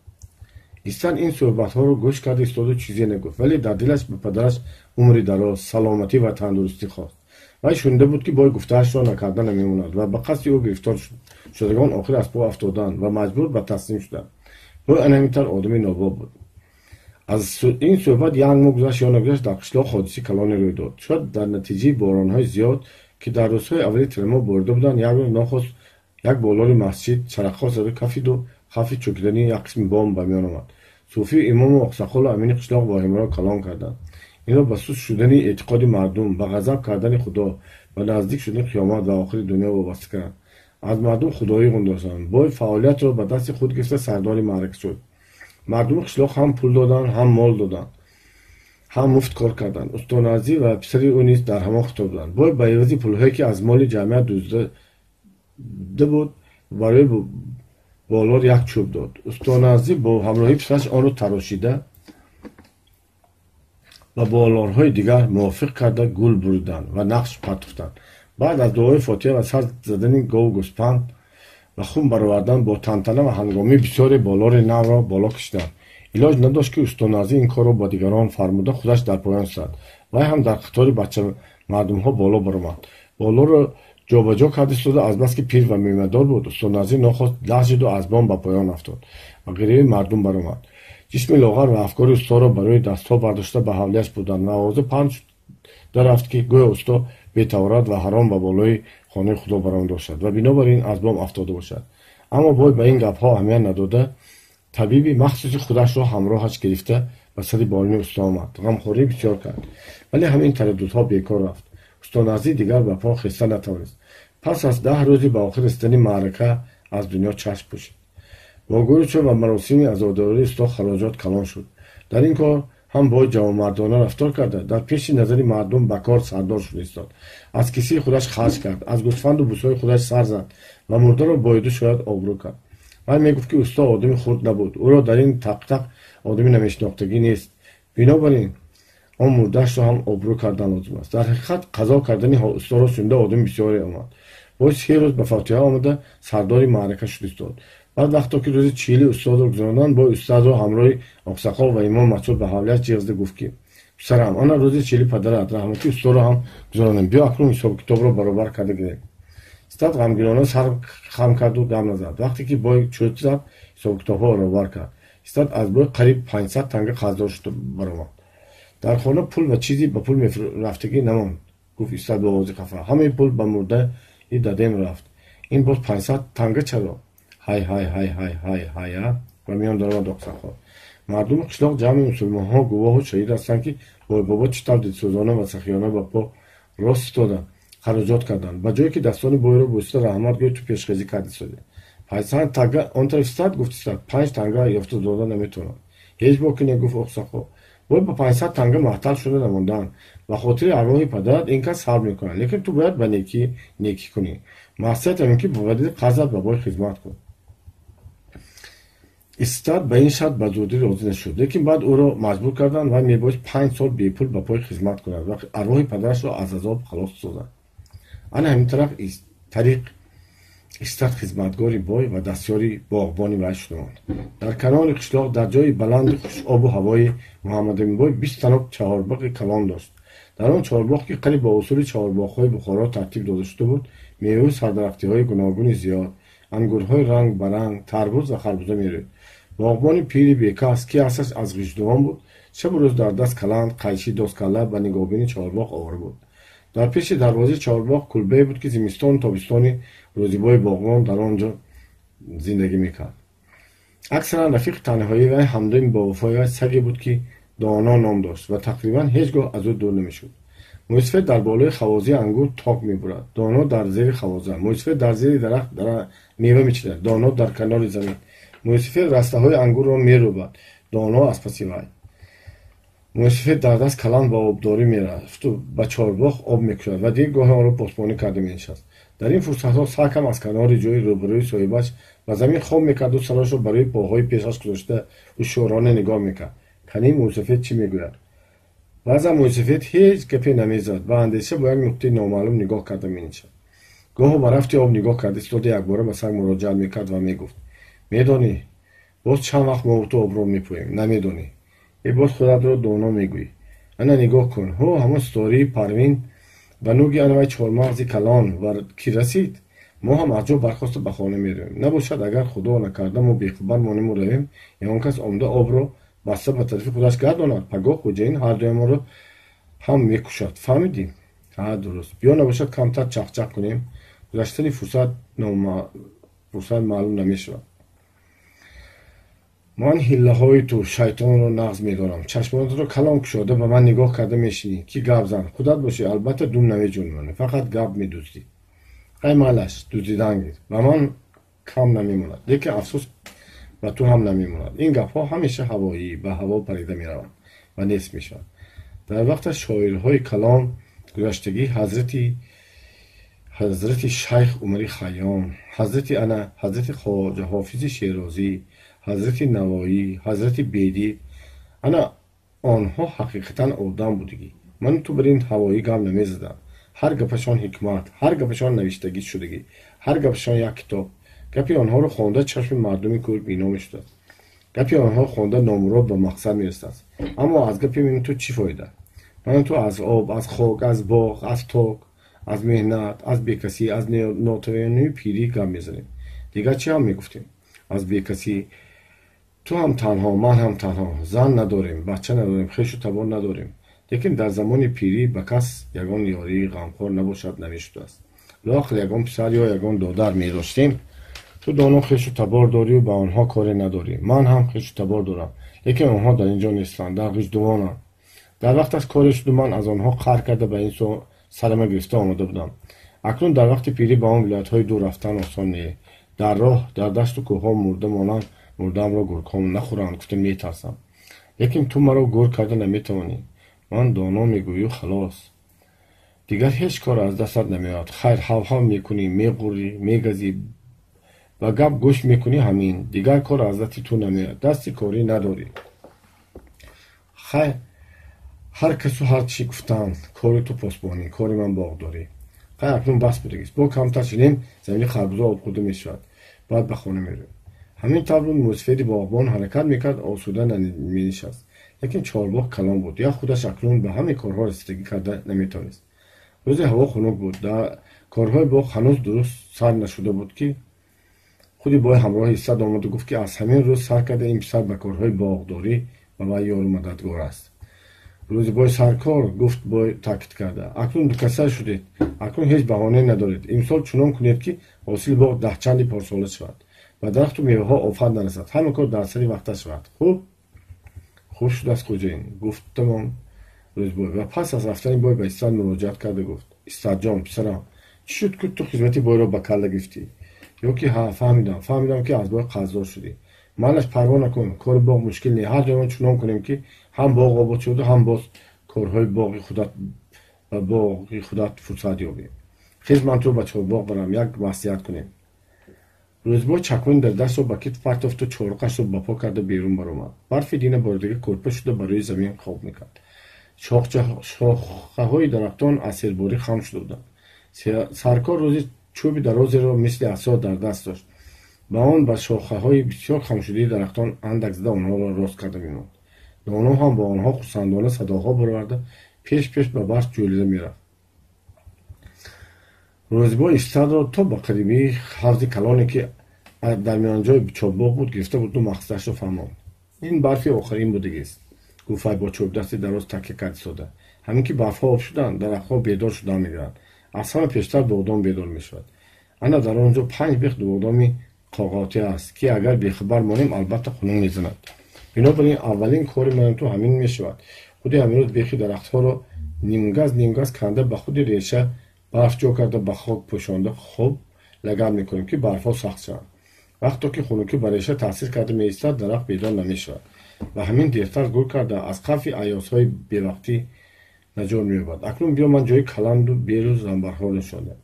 Истад ин суҳбатҳоро гӯш карда истоду чизе нагуфт, вале дар дилаш ба падараш умри дароз, саломатӣ ва тандурустӣ хост. Вай шунида буд, ки бой гуфтаашро накарда намемонад ва ба қасди ӯ гирифтор шудагон охир аз по афтоданд ва маҷбур ба таслим шуданд. Бой ана ҳамин тавр одами нобоб буд. Аз ин суҳбат як моҳ гузашт ё нагузашт, дар қишлоқ ҳодисаи калоне рӯй дод. Шояд дар натиҷаи боронҳои зиёд, ки дар рӯзҳои аввали тирамоҳ борида буданд, як рӯз нохост як болори масҷид чарақҳо зада кафиду хавфи чӯкидани як қисми бом ба миён омад. Сӯфию имому оқсақолу амини қишлоқ воҳимаро калон карданд. Инро ба суст шудани эътиқоди мардум, ба ғазаб кардани Худо, ба наздик шудани қиёмат ва охири дунё вобаста карданд. Аз мардум худоӣ ғундоштанд. Бой фаъолиятро ба дасти худ гирифта сардори маърака шуд. Мардуми қишлоқ ҳам пул доданд, ҳам мол доданд, ҳам муфт кор карданд. Устоназӣ ва писари ӯ низ дар ҳамон хито буданд. Бой ба ивази пулҳое, ки аз моли ҷамъият дуздида буд, барои болор як чӯб дод. Устоназӣ бо ҳамроҳии писараш онро тарошида, ба болорҳои дигар мувофиқ карда, гул буриданд ва нақш партофтанд. Баъд аз дуои фотиҳа ва сар задани гову гӯспанд ва хун баровардан, бо тантана ва ҳангомии бисёре болори навро боло кашиданд. Илоҷ надошт, ки устоназӣ ин корро ба дигарон фармуда, худаш дар поён истад. Вай ҳам дар қатори бача мардумҳо боло баромад. Болоро ҷобаҷо карда истода, азбаски пир ва мевадор буд, устод Назир нохост лағжиду аз бом ба поён афтод ва ғириби мардум баромад. Ҷисми лоғар ва афкори усторо барои дастҳо бардошта ба ҳавлияш бурданд ва овоза паҳн шуда рафт, ки гӯё усто бетаҳорат ва ҳаром ба болои хонаи худо баромада бошад ва бинобар ин аз бом афтода бошад. Аммо бой ба ин гапҳо аҳамият надода, табиби махсуси худашро ҳамроҳаш гирифта ба сари болини усто омад. Ғамхорӣ бисёр кард, вале ҳамин тараддудҳо бекор рафт. Устод Назир дигар ба по хеста натавонист. Пас аз 10 рӯзи ба охир расидани маърака аз дунё чашм пӯшид. Бо гӯручо ва маросими азодории усто хароҷот калон шуд. Дар ин кор ҳам бой ҷавонмардона рафтор карда, дар пеши назари мардум ба кор сардор шуда истод. Аз кисаи худаш харҷ кард, аз гӯсфанду бусҳои худаш сар зад ва мурдаро боиду шояд обрӯ кард. Вай мегуфт, ки усто одами хурд набуд, ӯро дар ин тақтақ одами намешинохтагӣ нест, бинобар ин он мурдаашро ҳам обрӯ кардан лозим аст. Дар ҳақиқат қазо кардани усторо шунида одами бисёре омад. Бой 3 рӯз ба фотиҳа омада сардори маърака шуд истод. Баъд вақто ки рӯзи чили устодро гузаронданд, бой устодро ҳамроҳи оқсақол ва имом Масуд ба ҳавлияш ҷиғ зада гуфт, ки писарам, ана рӯзи чили падарат раҳмати усторо ҳам гузаронем, биё акнун ҳисобу китобро баробар карда гирем. Истад ғамгинона сар хам карду гап назад. Вақте ки бой чӯт зад, ҳисобу китобҳо баробар кард. Истад аз бой қариб 500 танга қарздор шуд баромад. Дар хона пул ва чизе ба пул рафтагӣ намонд, гуфт истад бо овози хафа. Ҳамаи пул ба мурдаи дадем рафт. Ин боз 500 танга чаро? Ҳай ҳай ҳай ҳай ҳай ҳая ва миён даромад оқсақол. Мардуми қишлоқ ҷамъи мусулмонҳо гувоҳу шоҳид ҳастанд, ки бойбобо чӣ тавр дилсӯзона ва сахиёна ба по рост истода хароҷот карданд. Ба ҷое ки дастони бойро бӯсида раҳмат гӯй, ту пешхезӣ карда истоди. 500 танга он тараф истад, гуфт истад, 5 танга ёфта дода наметавонам. Ҳеҷ боке не, гуфт оқсақол. Бой ба 500 танга маҳтал шуда намондаанд. Ба хотири арвоҳи падарат ин кас сабр мекунад, лекин ту бояд ба некӣ некӣ кунӣ. Маъсиятам ин ки ба бадили қарзат ба бой хизмат кун. Истад ба ин шарт ба зудӣ розӣ нашуд, лекин баъд ӯро маҷбур карданд ва мебоист 5 сол бепул ба пой хизмат кунад ва арвоҳи падарашро аз азоб халос созад. Ана ҳамин тараф тариқ истад хизматгори бой ва дастёри боғбони вай шуда монд. Дар канори қишлоқ, дар ҷои баланди хушобу ҳавои Муҳаммадаминбой 20 таноб чаҳорбоғи калон дошт. Дар он чаҳорбоғ, ки қариб ба усули чаҳорбоғҳои Бухоро тартиб дода шуда буд, меваю сардарахтиҳои гуногуни зиёд, ангурҳои ранг ба ранг, тарбуз ва харбуза мерӯид. Боғбони пири бекас, ки аслаш аз Ғиждувон буд, шабу рӯз дар даст каланд, қайчи, доскалла ба нигоҳбини чаҳорбоғ овора буд. Дар пеши дарвозаи чаҳорбоғ кулбае буд, ки зимистону тобистони рӯзибои боғбон дар он ҷо зиндагӣ мекард. Аксаран рафиқи танҳоии вай, ҳамдами бовафои вай саге буд, ки Доно ном дошт ва тақрибан ҳеҷ гоҳ аз ӯ дур намешуд. Мӯйсафед дар болои хавозаи ангур ток мебурад, Доно дар зери хавоза, мӯйсафед дар зери дарахт мева мечинад, Доно дар канори замин. Мӯйсафед растаҳои ангурро мерӯбад, Доно аз паси вай. Мӯйсафед дар даст каланд ба обдорӣ мерафту ба чорбоғ об мекушад ва дигар гоҳе онро посбонӣ карда менишаст. Дар ин фурсатҳо саг ҳам аз канори ҷои рӯбарӯи соҳибаш ба замин хоб мекарду сарашро барои поҳои пешаш гузошта ҳушёрона нигоҳ мекард. Кани мӯйсафед чӣ мегӯяд? Баъзан мӯйсафед ҳеҷ гапе намезад ва андеша бо як нуқтаи номаълум нигоҳ карда менишаст. Гоҳо ба рафти об нигоҳ карда истода якбора ба саг муроҷиат мекард ва мегуфт: медонӣ, боз чанд вақт мо ту обро мепӯем? Намедонӣ. Э боз худатро доно мегӯӣ. Ана нигоҳ кун, ҳо ҳамон ситораи Парвин ба нуги анвай чормағзи калон ва ки расид, мо ҳам аз ҷо бархоста ба хона меравем. Набошад, агар худо накарда мо бехабар монему равем, ягон кас омда обро баста ба тарафи худаш гардонад, пагоҳ хоҷаин ҳардуямонро ҳам мекушад. Фаҳмидӣ? Ҳа, дуруст. Биё набошад камтар чақчақ кунем. Гузаштани фурсат маълум намешавад. Ман ҳиллаҳои ту шайтонро нағз медонам. Чашмонатро калон кушода ба ман нигоҳ карда мешинӣ, ки гап зан. Худат бошӣ, албатта дум намеҷунбонӣ, фақат гап медуздӣ. Ай малаш, дуздидан гир. Ба ман кам намемонад, лекин афсӯс ба ту ҳам намемонад. Ин гапҳо ҳамеша ҳавоӣ, ба ҳаво парида мераванд ва нест мешаванд. Дар вақта шоирҳои калон гузаштагӣ ҳазрати шайх Умари Хайём, ҳазрати ана, ҳазрати Хоҷа Ҳофизи Шерозӣ, ҳазрати Навоӣ, ҳазрати Бедӣ, ана онҳо ҳақиқатан одам будагӣ. Ману ту бар ин ҳавоӣ гап намезадам. Ҳар гапашон ҳикмат, ҳар гапашон навиштагӣ шудагӣ, ҳар гапашон як китоб. Гапи онҳоро хонда чашми мардуми кӯр бино мешудааст. Гапи онҳо хонда номурод ба мақсад мерасад. Аммо аз гапи ман ту чӣ фоида? Ман ту аз об, аз хок, аз боғ, аз ток, аз меҳнат, аз бекасӣ, аз нотавонию пирӣ гап мезанем. Дигар чӣ ҳам мегуфтем? Аз бекасӣ. Ту ҳам танҳо, ман ҳам танҳо, зан надорем, бача надорем, хешу табор надорем. Лекин дар замони пирӣ ба кас ягон ёрии ғамхор набошад, намешудааст. Лоақал ягон писар ё ягон додар медоштем. Ту доно хешу табор дорию ба онҳо коре надорӣ. Ман ҳам хешу табор дорам, лекин онҳо дар ин ҷо нестанд, дар Ғиждувонанд. Дар вақташ коре шуду ман аз онҳо қаҳр карда ба ин сӯ сарама гирифта омода будам. Акнун дар вақти пирӣ ба он вилоятҳои дур рафтан осон не. Дар роҳ, дар дашту кӯҳҳо мурда монанд, мурдаамро гургҳо нахӯранд, гуфта метарсам. Лекин ту маро гур карда наметавонӣ. Ман доно мегӯю, халос. Дигар ҳеҷ кор аз дастат намеояд. Хайр, ҳав-ҳав мекунӣ, меғурӣ, мегазӣ, ба гап гӯш мекунӣ, ҳамин. Дигар кор аз дасти ту намеояд. Дасти корӣ надорӣ. Хайр, ҳар касу ҳар чӣ гуфтанд, кори ту посбонӣ, кори ман боғдорӣ. Хайр, акнун бас будагист. Бо камтар шинем, замини харбуза об хӯрда мешавад. Баъд ба хона меравем. Ҳамин тавр буд, мӯсафеди боғбон ҳаракат мекард, осуда менишаст. Лекин чорбоғ калон буд. Як худаш акнун ба ҳамаи корҳо расидагӣ карда наметавонист. Рӯзе ҳаво хунук буд. Дар корҳои боғ ҳанӯз дуруст сар нашуда буд, ки худи бой ҳамроҳи Истад омаду гуфт, ки аз ҳамин рӯз сар карда ин писар ба корҳои боғдорӣ ба вай ёру мададгор аст. Рӯзи бой саркор, гуфт бой таъкид карда. Акнун дукаса шудед. Акнун ҳеҷ баҳонае надоред. Имсол чунон кунед, ки ҳосили боғ даҳчанди порсола шавад. Ба дарахту меваҳо офат нарасад. Ҳама кор дар сари вақташ шавад. Хуб? Хуб шудааст, хоҷаин, гуфтамон Рӯзбой. Ва пас аз рафтани бой ба Истад муроҷиат карда гуфт: Истадҷон, писарам, чӣ шуд, ки ту хизмати бойро ба калла гирифтӣ? Ё ки ҳа, фаҳмидам, фаҳмидам, ки аз бой қарздор шудӣ. Майлаш, парво накун, кори боғ мушкил не. Ҳар ҷо чунон кунем, ки ҳам боғ обод шуду, ҳам боз корҳои боғи худат ба боғи худат фурсат ёбӣ. Хез, ман туро ба чорбоғ барам, як маслиҳат кунем. Рӯзбой чакмони дар дастро ба китф партофту чорқашро ба по карда берун баромад. Барфи дина боридага кӯрпа шуда ба рӯи замин хоб мекард. Шохаҳои дарахтон аз серборӣ хам шуда буданд. Саркор рӯзи чӯби дарозеро мисли асо дар даст дошт. Ба он ба шохаҳои бисёр хамшудаи дарахтон андак зада онҳоро рост карда мемонд. Доно ҳам бо онҳо хурсандона садоҳо бароварда пеш-пеш ба барф ҷӯлида мерафт. Рӯзбой Истадро то ба қарибии ҳавзи калоне, ки дар миёнҷои чорбоғ буд, гирифта буду мақсадашро фаҳмонд. Ин барфи охирин будагист, гуфт вай бо чӯбдасти дароз такя кард истода. Ҳамин ки барфҳо об шуданд, дарахтҳо бедор шудан мегиранд. Аз ҳама пештар бодом бедор мешавад. Ана дар он ҷо 5 бех бодоми қоғотӣ аст, ки агар бехабар монем, албатта хунук мезанад. Бинобар ин аввалин кори ман ту ҳамин мешавад. Худи ҳамин рӯз бехи дарахтҳоро нимгаз нимгаз канда ба худи реша барф ҷо карда ба хок пӯшонда хуб лагад мекунем, ки барфҳо сахт шаванд. Вақто ки хунукӣ ба реша таъсир карда меистад, дарахт бедор намешавад. Ва ҳамин дертар гул карда аз қафи аёзҳои бевақтӣ наҷот меёбад. Акнун биё ман ҷои каланду беру занбарҳоро нишон диҳам.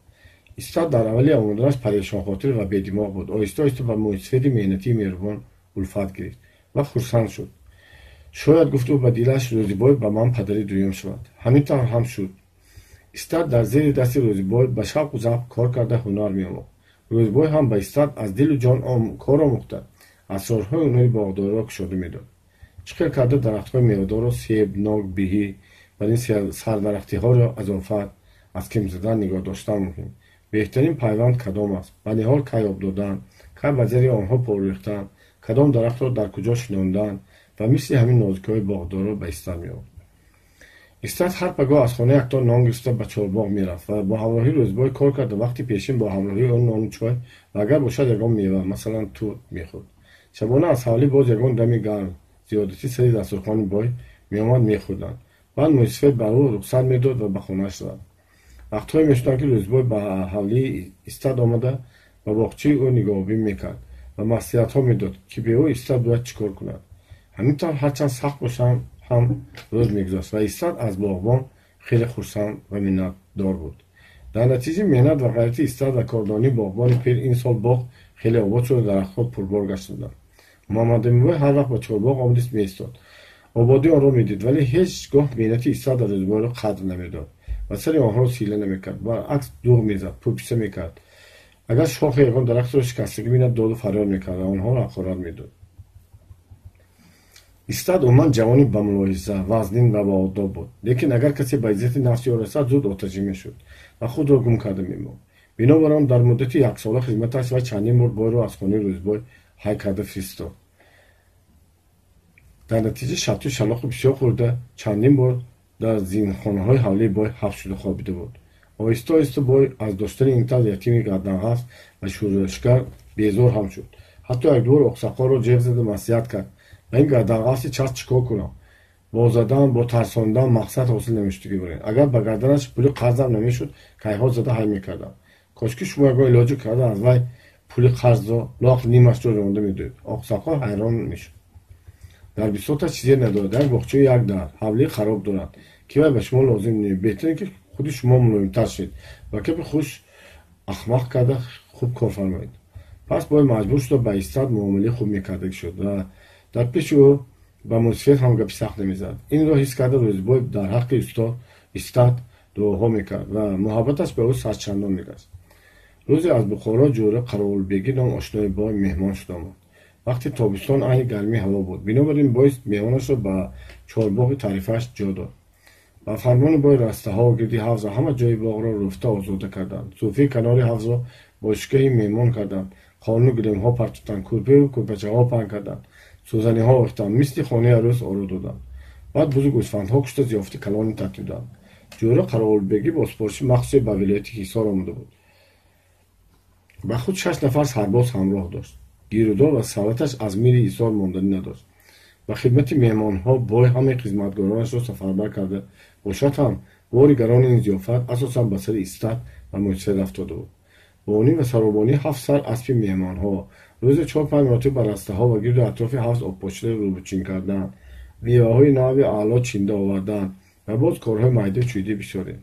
Истад дар аввали омаданаш парешонхотир ва бедимоғ буд. Оҳиста оҳиста ба мӯйсафеди меҳнатии меҳрубон улфат гирифт ва хурсанд шуд. Шояд, гуфт ӯ ба дилаш, Рӯзибой ба ман падари дуюм шавад. Ҳамин тавр ҳам шуд. Истад дар зери дасти Рӯзибой ба шавқу завқ кор карда ҳунар меомӯхт. Рӯзибой ҳам ба Истад аз дилу ҷон кор омӯхта, асрорҳои ҳунари боғдориро кушода медод. Чӣ хел карда дарахтҳои мевадорро, себ, нок, биҳӣ ва ин сардарахтиҳоро аз офат, аз ким задан нигоҳ доштан муҳим. Беҳтарин пайванд кадом аст? Ба ниҳол кай об додан, кай ба зери онҳо пор рехтан, кадом дарахтро дар куҷо шинондан ва мисли ҳамин нозикиҳои боғдорро ба Истад меовард. Истад ҳар пагоҳ аз хона якто нон гирифта ба чорбоғ мерафт ва бо ҳамроҳии Рӯзбой кор карда вақти пешин бо ҳамроҳии он нону чой ва агар бошад ягон мева, масалан тут мехӯрд. Шабона аз ҳавлӣ боз ягон дами гарм зиёдатӣ сари дастурхони бой меомад, мехӯрданд. Баъд мӯйсафед ба ӯ рухсат медод ва ба хонааш рафт. Вақтҳое мешуданд, ки Рӯзбой ба ҳавлии Истад омада ба боғчаи ӯ нигоҳубин мекард ва маслиҳатҳо медод, ки бе ӯ Истад бояд чӣ кор кунад. Ҳамин тавр ҳарчанд сахт бошанд ҳам рӯз мегузашт ва Истад аз боғбон хеле хурсанд ва миннатдор буд. Дар натиҷаи меҳнат ва ғайрати Истад ва кордонии боғбони пир ин сол боғ хеле обод шуда, дарахтҳо пурбор гашта буданд. Муҳаммадаминбой ҳар вақт ба чорбоғ омадист меистод. Ободии онро медид, вале ҳеҷ гоҳ меҳнати Истад ва Рӯзбойро қадр намедод ва сари онҳоро сила намекард. Баръакс дуғ мезад, пӯписа мекард. Агар шохи ягон дарахтро шикастагӣ бинад, доду фарёд мекард ва онҳоро ҳақорат медод. Истад умуман ҷавони ба мулоҳиза, вазнин ва баодоб буд. Лекин агар касе ба иззати нафси ӯ расад, зуд оташин мешуд ва худро гум карда мемонд. Бинобар он дар муддати яксола хизматаш вай чандин бор бойро аз хонаи Рӯзбой ҳай карда фиристод. Дар натиҷа шатту шалоқи бисёр хӯрда, чандин бор дар зинхонаҳои ҳавлии бой ҳабс шуда хобида буд. Оҳиста оҳиста бой аз доштани ин тавр ятими гарданғафс ва шӯришгар безор ҳам шуд. Ҳатто якдубор оқсақолро ҷеғ зада маслиҳат кард: ба ин гарданғафси часп чӣ кор кунам? Бо задан, бо тарсондан мақсад ҳосил намешуд гибрин. Агар ба гарданаш пули қарзам намешуд, кайҳо зада ҳай мекардам. Кошки шумо ягон илоҷе карда аз вай пули қарзро лоақал нимашро ронда медоед. Оқсақол ҳайрон мешуд. Дар бисоташ чизе надорад, як боғчаю як дар, ҳавлии хароб дорад, ки вай ба шумо лозим не. Беҳтаре ки худи шумо мулоимтар шед ва кепи хуш ахмақ карда хуб кор фармоед. Пас бой маҷбур шуда ба Истад муомилаи хуб мекардагӣ шуд ва дар пеши ӯ ба мусфир ҳам гапи сахт намезад. Инро ҳис карда Рӯзбой дар ҳаққи Истад дуоҳо мекард ва муҳаббаташ ба ӯ садчандон мегашт. Рӯзе аз Бухоро ҷӯра Қаровулбегӣ ном ошнои бой меҳмон шуда омад. Вақти тобистон айни гармии ҳаво буд. Бинобар ин бой меҳмонашро ба чорбоғи таърифааш ҷо дод. Ба фармони бой растаҳо гирди ҳавз ва ҳама ҷои боғро руфта озода карданд. Сӯфии канори ҳавзро бошишгоҳи меҳмон карданд. Қону гилемҳо партофтанд, кӯрпеву кӯрпачаҳо паҳн карданд, сӯзаниҳо овехтанд, мисли хонаи арӯс оро доданд. Баъд бузу гӯсфандҳо кушта зиёфати калоне тартиб доданд. Ҷӯра Қаровулбегӣ бо супориши махсусе ба вилояти Ҳисор омада буд. Ба худ 6 нафар сарбоз ҳамроҳ дошт. Гирудор ва савлаташ аз мири Ҳисор монданӣ надошт. Ба хидмати меҳмонҳо бой ҳамаи хизматгоронашро сафарбар карда бошад ҳам, бори гарони ин зиёфат асосан ба сари Истад ва мӯйсафед афтода буд. Бонӣ ва саробонии 7 сар аспи меҳмонҳо, рӯзе 4-5 маротиба ба растаҳо ва гирду атрофи ҳавз обпошида рӯбучин кардан, меваҳои нави аъло чинда овардан ва боз корҳои майда чӯйдии бисёре.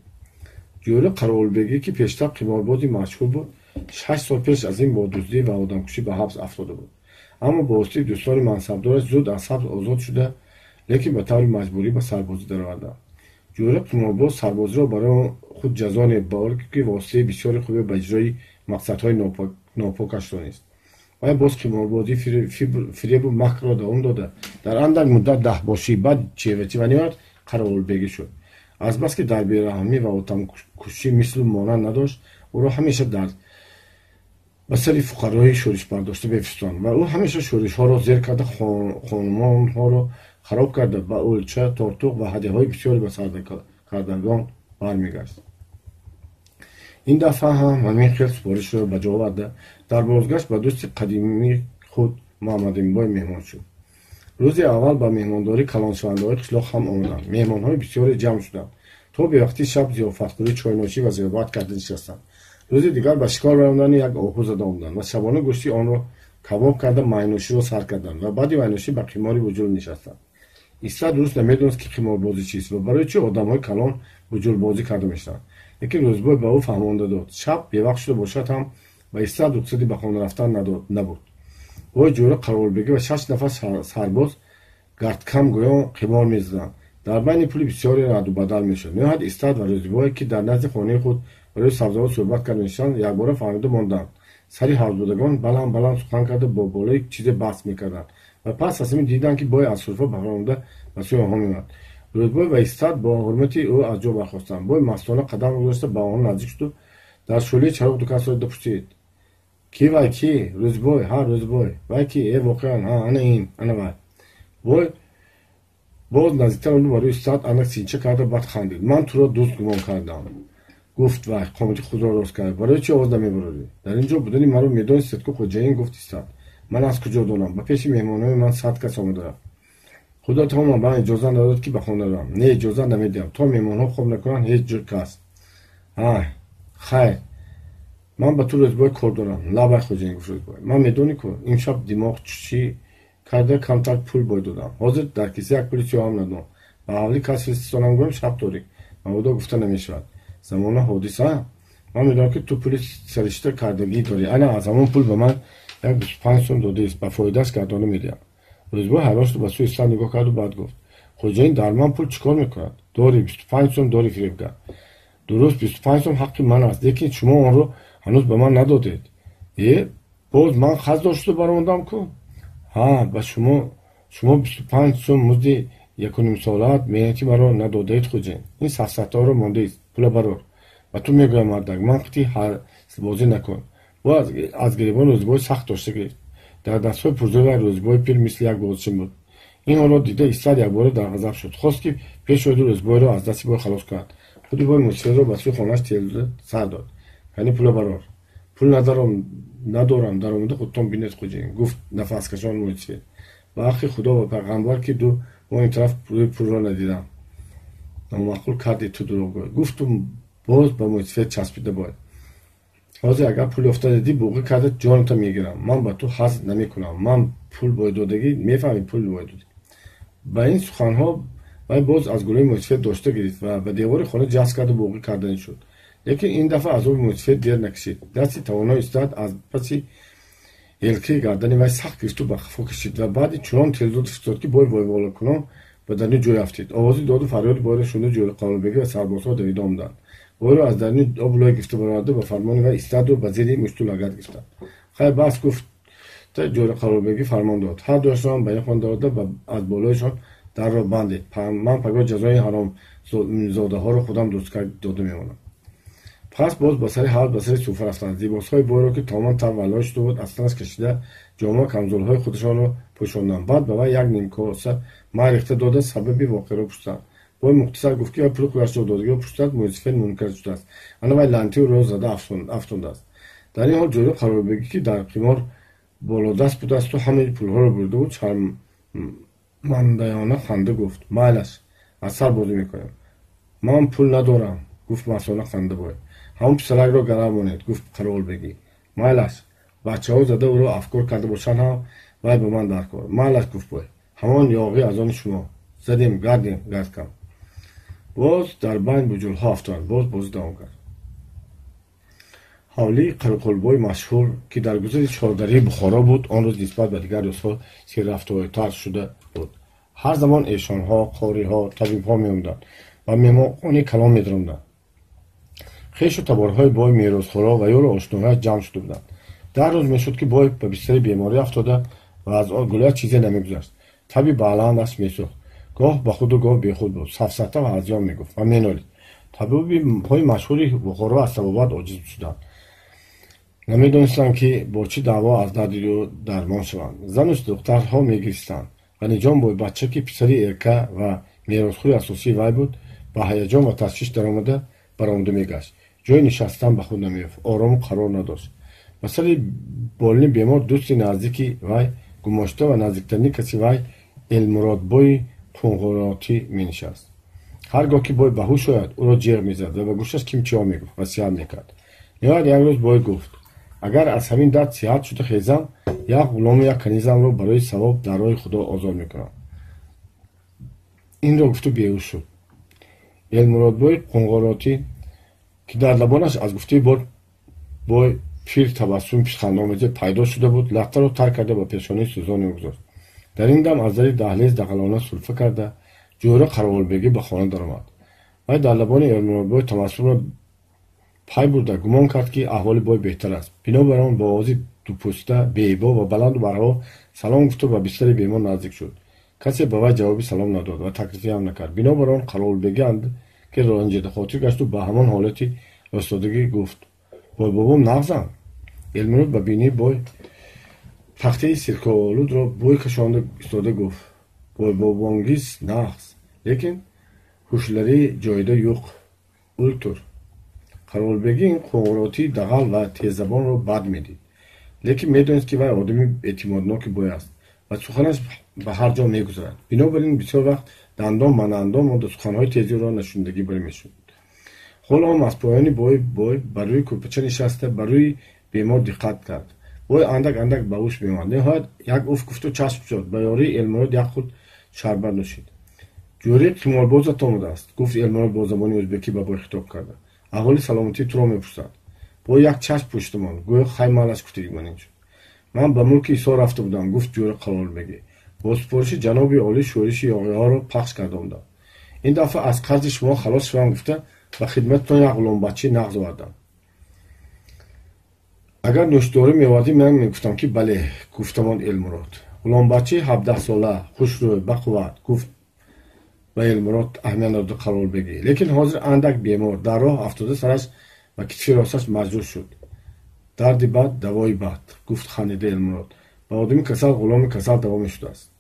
Ҷӯра Қаровулбегӣ, ки пештар қиморбози машҳур буд, 6 сол пеш аз ин бо дуздӣ ва одамкушӣ ба ҳабс афтода буд. Аммо бо воситаи дӯстони мансабдораш зуд аз ҳабс озод шуда, лекин ба таври маҷбурӣ ба сарбозӣ дароварданд. Ҷӯра қиморбоз сарбозиро барои худ ҷазо не, балки воситаи бисёри хубе ба иҷрои мақсадҳои нопокаш донист. Вай боз қиморбозӣ, фиребу макрро давом дода, дар андак муддат даҳбошӣ, баъд чевачӣ ва ниҳоят Қаровулбегӣ шуд. Азбаски дар бераҳмӣ ва одамкушӣ мислу монанд надошт, ӯро ҳамеша дар ба сари фуқарои шӯришбардошта бефистонд ва ӯ ҳамеша шӯришҳоро зер карда, хонумонҳоро хароб карда, ба ӯлча, тортуқ ва ҳадяҳои бисёре ба сардакардагон бармегашт. Ин дафъа ҳам ҳамин хел супоришро ба ҷо оварда, дар бозгашт ба дӯсти қадимии худ Муҳаммадимбой меҳмон шуд. Рӯзи аввал ба меҳмондорӣ калоншавандаҳои қишлоқ ҳам омаданд. Меҳмонҳои бисёре ҷамъ шуданд. То бевақтии шаб зиёфатхӯрӣ, чойнӯшӣ ва зиёфат карда нишастанд. Рӯзи дигар ба шикор баромадани як оҳу зада омаданд ва шабона гӯшти онро кабоб карда майнӯширо сар карданд ва баъди майнӯшӣ ба қимори буҷул нишастанд. Истад дуруст намедонист, ки қиморбозӣ чист ва барои чӣ одамҳои калон буҷулбозӣ карда мешаванд. Лекин Рӯзбой ба ӯ фаҳмонда дод. Шаб бевақт шуда бошад ҳам ба Истад рухсати ба хона рафтан набуд. Бой ҷӯра Қаровулбегӣ ва 6 нафар сарбоз гардкам гӯён қимор мезаданд. Дар байни пули бисёре радду бадал мешуд. Ниҳоят Истад ва Рӯзбой, ки дар назди хонаи худ барои сабзавот суҳбат карда нишастанд, якбора фаҳмида монданд. Сари ҳавзбудагон баланд баланд сухан карда бо болои чизе баҳс мекарданд ва пас аз ҳамин диданд, ки бой аз сурфа баромада ба сӯи онҳо меомад. Рӯзбой ва Истад бо ҳурмати ӯ аз ҷо бархостанд. Бой мастона қадам гузошта ба онҳо наздик шуду дар шӯълаи чароғ ду касро дида пурсид: ки вай ки? Рӯзбой? Ҳа, Рӯзбой. Вай ки? Э, воқеан, ҳа, ана ин, ана вай. Бой боз наздиктар омаду ба рӯи Истад андак синча карда баъд хандид. Ман туро дӯст гумон кардам, гуфт вай, қомати худро рост кард. Барои чӣ овоз намебарорӣ? Дар ин ҷо будани маро медонистед ку, хоҷаин, гуфт Истад. Ман аз куҷо донам? Ба пеши меҳмонҳои ман 100 кас омада рафт. Худо таоло ба ман иҷоза надод, ки ба хона равам. Не, иҷоза намедиҳам. То меҳмонҳо хоб накунанд, ҳеҷ ҷур кас. Ай, хайр, ман ба ту Рӯзбой кор дорам. Лабай, хоҷаин, гуфт Рӯзбой. Ман медонӣ ку, имшаб димоғ чӣ карда камтар пул бой додам. Ҳозир дар киса як пули сиёҳам надорам. Ба ҳавли кас фиристонам, гӯям шаб торик. Мабодо гуфта намешавад. Замона ҳодиса. Ман медонам, ки ту пули саришта кардагӣ дорӣ. Ана аз ҳамон пул ба ман як 25 сом додаист, ба фоидааш гардона медиҳам. Рӯзбой ҳайрон шуд, ба сӯи Истад нигоҳ карду баъд гуфт: хоҷаин, дар ман пул чӣ кор мекунад? Дорӣ, 25 сом дорӣ, фиребгар. Дуруст, 25 сом ҳаққи ман аст, лекин шумо онро ҳанӯз ба ман надодед. Э, боз ман қарздор шуда баромадам ку? Ҳа, ба шумо Шумо 25 сум музди якунимсолаат меҳнати маро надодаед, хуҷин. Ин сафсатаҳоро мондаист, пула барор. Ба ту мегӯям, мардак, ман қити бозӣ накун. Бо аз гиребон Рӯзибой сахт дошта гирифт. Дар дастҳои пурзӯри вай Рӯзибои пир мисли як бозича буд. Ин ҳолро дида Истад якбора дар ғазаб шуд. Хост, ки пеш ояду Рӯзибойро аз дасти бой халос кунад. Худи бой мӯйсафедро ба сӯи хонааш тел сар дод. Кани пула барор. Пул надорам, даромада худтон бинед, хуҷин, гуфт нафаскашон мӯйсафед. Ба ҳаққи Худо ва пайғамбар, ки 2 моҳ ин тараф рӯи пулро надидам. Номаъқул карди ту, дурӯғгӯй, гуфту боз ба мӯйсафед часпида бой. Ҳозир агар пул ёфта дидӣ, буғӣ карда ҷоната мегирам. Ман ба ту ҳазл намекунам. Ман пул бойдодагӣ мефаҳмӣ, пул бойдодагӣ. Ба ин суханҳо вай боз аз гулӯи мӯйсафед дошта гирифт ва ба девори хона ҷаст карду буғӣ карданӣ шуд. Лекин ин дафъа азоби мӯйсафед дер накашид. Дасти тавоно Истад аз паси елкаи гардани вай сахт гирифту ба қафо кашид ва баъди чунон телдод фистод, ки бой войволакунон ба даруни ҷӯй афтид. Овози доду фарёди бойро шунида Ҷӯри Қавлбегӣ ва сарбозҳо давида омаданд. Бойро аз даруни об лой гирифта бароварда ба фармони вай Истадро ба зери мушту лагад гирифтанд. Хайр, бас, гуфт Ҷӯри Қавлбегӣ фармон дод. Ҳар дуяшонро ба як он дарода аз болояшон дарро бандед. Ман пагоҳ ҷазои ҳаромзодаҳоро худам дуруст кард дода мемонам. Пас боз ба сари ҳавз, ба сари суфра рафтанд. Либосҳои бойро, ки тамоман тар валлой шуда буд, аз танаш кашида ҷома камзолҳои худашонро пӯшонданд. Баъд ба вай як нимкоса май рехта дода сабаби воқеаро пурсиданд. Бой мухтасар гуфт, ки вай пули худашро додагиро пурсидад, мӯйсафед мункар шудааст. Ана вай лантиу роз зада афтондааст. Дар ин ҳол Ҷӯри Қарорбегӣ, ки дар қимор болодаст будасту ҳамаи пулҳоро бурда буд, шармандаёна ханда гуфт: майлаш, аз сар бозӣ мекунем. Ман пул надорам, гуфт масона ханда бой. Ҳамон писаракро гарав монед, гуфт Қарорбегӣ. Майлаш, бачаҳо зада ӯро афкор карда бошанд ҳам вай ба ман даркор. Майлаш, гуфт бой. Ҳамон ёғӣ аз они шумо. Задем, гардем, гардкам. Боз дар байн буҷулҳо афтоданд, боз бозӣ давом кард. Ҳавлии Қарақулбои машҳур, ки дар гузари чордарии Бухоро буд, он рӯз нисбат ба дигар рӯзҳо серрафтойтар шуда буд. Ҳар замон эшонҳо, қориҳо, табибҳо меомаданд ва меҳмонхонаи калон медаромаданд. Хешу таборҳои бой, меросхӯро ва ёру ошноҳояш ҷамъ шуда буданд. 10 рӯз мешуд, ки бой ба бистари беморӣ афтода ва аз гулӯяш чизе намегузашт. Таби баландаш месӯхт. Гоҳ ба худу гоҳ бехуд буд. Сафсата ва ҳазён мегуфт ва менолид. Табибҳои машҳури Бухоро аз табобат оҷиз шуданд. Намедонистанд, ки бо чӣ даъво аз дарди ӯ дармон шаванд. Зану духтарҳо мегиристанд. Ғаниҷон бойбача, ки писари эрка ва меросхӯри асосии вай буд, ба ҳаяҷон ва ташвиш даромада баромада мегашт. Ҷои нишастан ба худ намеёфт, орому қарор надошт. Ба сари болини бемор дӯсти наздики вай гумошта ва наздиктарини каси вай Элмуродбои Қунғуротӣ менишаст. Ҳар гоҳ ки бой ба ҳуш ояд, ӯро ҷеғ мезад ва ба гӯшаш кимчиҳо мегуфт, васиҳат мекард. Ниҳоят як рӯз бой гуфт: агар аз ҳамин дард сиҳат шуда хезам, як ғулому як канизамро барои савоб дар роҳи Худо озод мекунам. Инро гуфту беҳуш шуд. Элмуродбои Қунғуротӣ, ки дар лабонаш аз гуфтаи бой пир табассуми пишхандомезе пайдо шуда буд, латтаро тар карда ба пешонаи сӯзоне гузошт. Дар ин дам аз дари даҳлез дағалона сулфа карда Ҷӯра Қаровулбегӣ ба хона даромад. Вай дар лабони Элмуродбой табассумро пай бурда гумон кард, ки аҳволи бой беҳтар аст. Бинобар он бо овози дупӯста, беибо ва баланду барҳаво салом гуфту ба бистари бемор наздик шуд. Касе ба вай ҷавоби салом надод ва таклифӣ ҳам накард. Бинобар он Қаровулбегӣ ки ранҷидахотир гашту ба ҳамон ҳолати ростодагӣ гуфт: бой бобом нағзам. Элмурод ба бинии бой тахтаи сиркоолудро бӯй кашонда истода гуфт: бой бобонгиз нағз, лекин ҳушлари ҷоида юқ, ултур. Қаровулбегӣ ин қуғуротии дағал ва теззабонро бад медид, лекин медонист, ки вай одами эътимодноки бой аст ва суханаш ба ҳар ҷо мегузарад. Бинобар ин бисёр вақт дандон ба дандон монда суханҳои тези ӯро нашунидагӣ барӣ мешуд. Ҳоло ҳам аз поёни бой бар рӯи кӯрпача нишаста ба рӯи бемор диққат кард. Бой андак андак ба ҳуш меомад. Ниҳоят як уф гуфту чашм шуд. Ба ёрии Элмурод як худ шарбат нӯшид. Ҷӯри қиморбозат омадааст, гуфт Элмурод бо забони ӯзбекӣ ба бой хитоб карда. Аҳволи саломатии туро мепурсад. Бой як чашм пӯшида монд, гӯё хаймалаш гуфтагӣ манин шуд. Ман ба мулки Исо рафта будам, гуфт Ҷӯри Қаровулбегӣ. Бо супориши ҷаноби олӣ шӯриши ёғиҳоро пахш карда омадам. Ин дафъа аз қарзи шумо халос шавам гуфта ба хидмататон як ғуломбачаи нағз овардам. Агар нӯшдорӣ меовардӣ, ман мегуфтам, ки бале, гуфта монд Элмурод. Ғуломбачаи 17сола, хушрӯй, бақувват, гуфт ба Элмурод аҳамият надода Қаролбегӣ. Лекин ҳозир андак бемор, дар роҳ афтода сараш ва китфи росташ маҷрӯҳ шуд. Дарди бад давои бад, гуфт хандида Элмурод. Ба одами касал ғуломи касал даво мешудааст.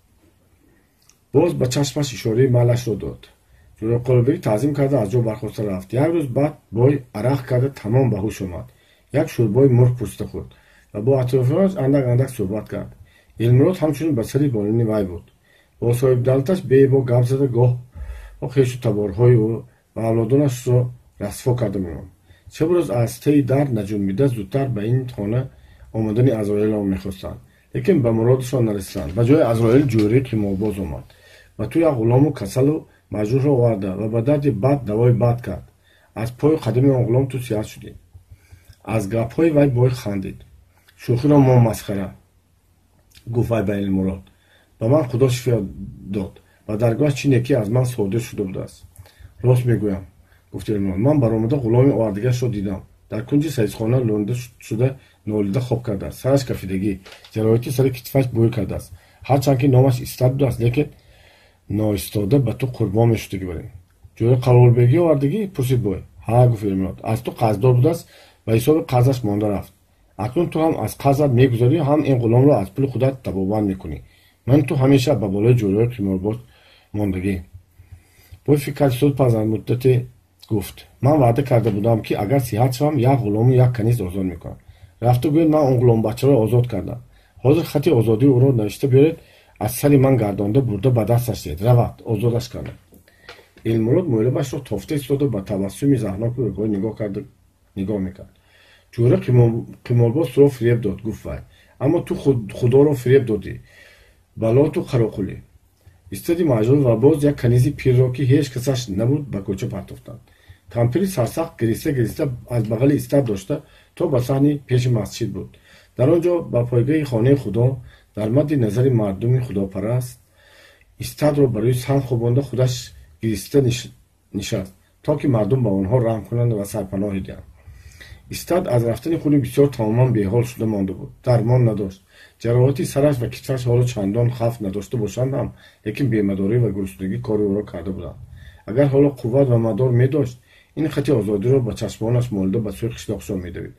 Боз ба чашмаш ишораи майлашро дод. Ҷӯраи Қаролбегӣ таъзим карда аз ҷо бархоста рафт. Як рӯз баъд бой арақ карда тамом ба ҳуш омад. Як шӯрбои мурғ пурсида хӯрд ва бо атрофиёнаш андак андак суҳбат кард. Элмурод ҳамчунин ба сари болини вай буд. Бо соҳибдавлаташ беэбо гап зада гоҳ хешу таборҳои ӯ ва авлодонашро расво карда мемонд. Шабу рӯз аз теи дар наҷунбида зудтар ба ин хона омадани Азроилро мехостанд. Лекин ба муродашон нарасиданд. Ба ҷои Азроил ҷӯраи қиморбоз омад. Ба ту як ғулому касалу маҷрӯҳро оварда ва ба дарди бад давои бад кард. Аз пою қадами он ғулом ту сиҳат шудӣ. Аз гапҳои вай бой хандид. Шӯхиро мо масхара, гуфт вай ба Элмурод. Ба ман Худо шифо дод. Ба даргоҳаш чӣ некӣ аз ман содир шуда будааст. Рост мегӯям, гуфт Элмурод. Ман баромада ғуломи овардагиашро дидам. Дар кунҷи саидхона лонда шуда нолида хоб кардааст. Сараш кафидагӣ, ҷароҳати сари китфаш бӯй кардааст. Ҳарчанд ки номаш Истад будааст, лекин ноистода ба ту қурбон мешудагӣ барин. Ҷӯраи Қаролбегӣ овардагӣ? Пурсид бой. Ҳа, гуфт Элмурод. Аз ту қарздор будааст, ба ҳисоби қарзаш монда рафт. Акнун ту ҳам аз қарзат мегузарӣ, ҳам ин ғуломро аз пули худат табобат мекунӣ. Ман ту ҳамеша ба болои ҷӯраи қиморбоз мондагӣ. Бой фикр кард суд пас аз муддате гуфт: ман ваъда карда будам, ки агар сиҳат шавам, як ғулому як каниз озод мекунам. Рафта гӯед, ман он ғуломбачаро озод кардам. Ҳозир хати озодии ӯро навишта биёред, аз сари ман гардонда бурда ба дасташ диҳед. Равад, озодаш кардам. Элмурод мӯйлабашро тофта истода ба табассуми заҳноки бой нигоҳ мекард. Ҷӯра қиморбоз туро фиреб дод, гуфт вай. Аммо ту худоро фиреб додӣ. Балоту қароқулӣ. Истади маҷрӯҳ ва боз як канизи пирро, ки ҳеҷ касаш набуд, ба кӯча партофтанд. Кампири сарсахт гириста гириста аз бағали Истад дошта то ба саҳни пеши масҷид буд. Дар он ҷо ба пойгоҳи хонаи Худо дар мадди назари мардуми худопараст Истадро ба рӯи санг хобонда худаш гириста нишаст, то ки мардум ба онҳо раҳм кунанд ва сарпаноҳе диҳанд. Истад аз рафтани хуни бисёр тамоман беҳол шуда монда буд. Дармон надошт. Ҷароҳати сараш ва китфаш ҳоло чандон хавф надошта бошанд ҳам, лекин бемадорӣ ва гуруснагӣ кори ӯро карда буданд. Агар ҳоло қувват ва мадор медошт, ин хати озодиро ба чашмонаш молида ба сӯи қишлоқшон медавид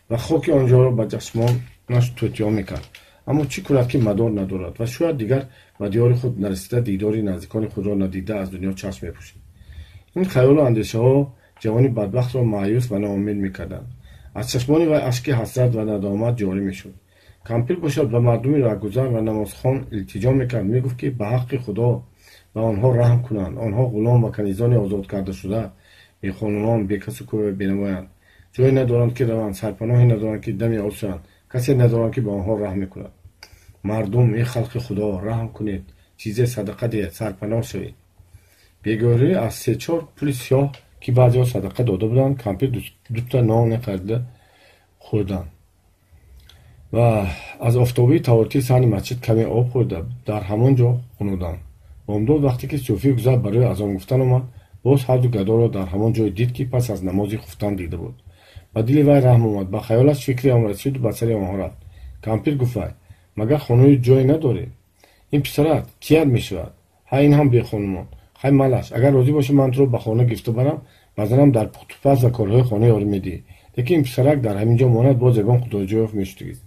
ва хоки он ҷоро ба чашмонаш тӯтиё мекард. Аммо чӣ кунад, ки мадор надорад ва шояд дигар ба диёри худ нарасида дидори наздикони худро надида аз дунё чашм мепӯшид. Ин хаёлу андешаҳо ҷавони бадбахтро маъюс ва ноумед мекарданд. Аз чашмони вай ашки ҳасрат ва надомат ҷорӣ мешуд. Кампир бошад ба мардуми раҳгузар ва намозхон илтиҷо мекард, мегуфт, ки ба ҳаққи Худо ба онҳо раҳм кунанд. Онҳо ғулом ва канизони озод карда шуда, бехонумон, бекасу кӯ бенавоянд. Ҷое надоранд, ки раванд, сарпаноҳе надоранд, ки даме осоянд, касе надоранд, ки ба онҳо раҳм мекунад. Мардум, эй халқи Худо, раҳм кунед, чизе садақа диҳед, сарпаноҳ шавед. Бегоҳӣ аз се-чор пули сиёҳ, ки баъзеҳо садақа дода буданд, кампир дута нон харида хӯрданд ва аз офтобии таворитии саҳни масҷид каме об хӯрда дар ҳамон ҷо хунуданд. Бомдод вақте ки сӯфӣ гузар барои азон гуфтан омад, боз ҳарду гадоро дар ҳамон ҷой дид, ки пас аз намози хуфтан дида буд. Ба дили вай раҳм омад, ба хаёлаш фикре ом расиду ба сари онҳо рафт. Кампир гуфт вай: магар хонаи ҷое надорӣ? Ин писарат кият мешавад? Ҳа, ин ҳам бехонумон. Хай малаш, агар розӣ бошӣ, ман туро ба хона гирифта барам, ба занам дар пухтупаз ва корҳои хона ёрӣ медиҳӣ. Лекин ин писарак дар ҳамин ҷо монад, боз ягон худоҷоёф мешудагист.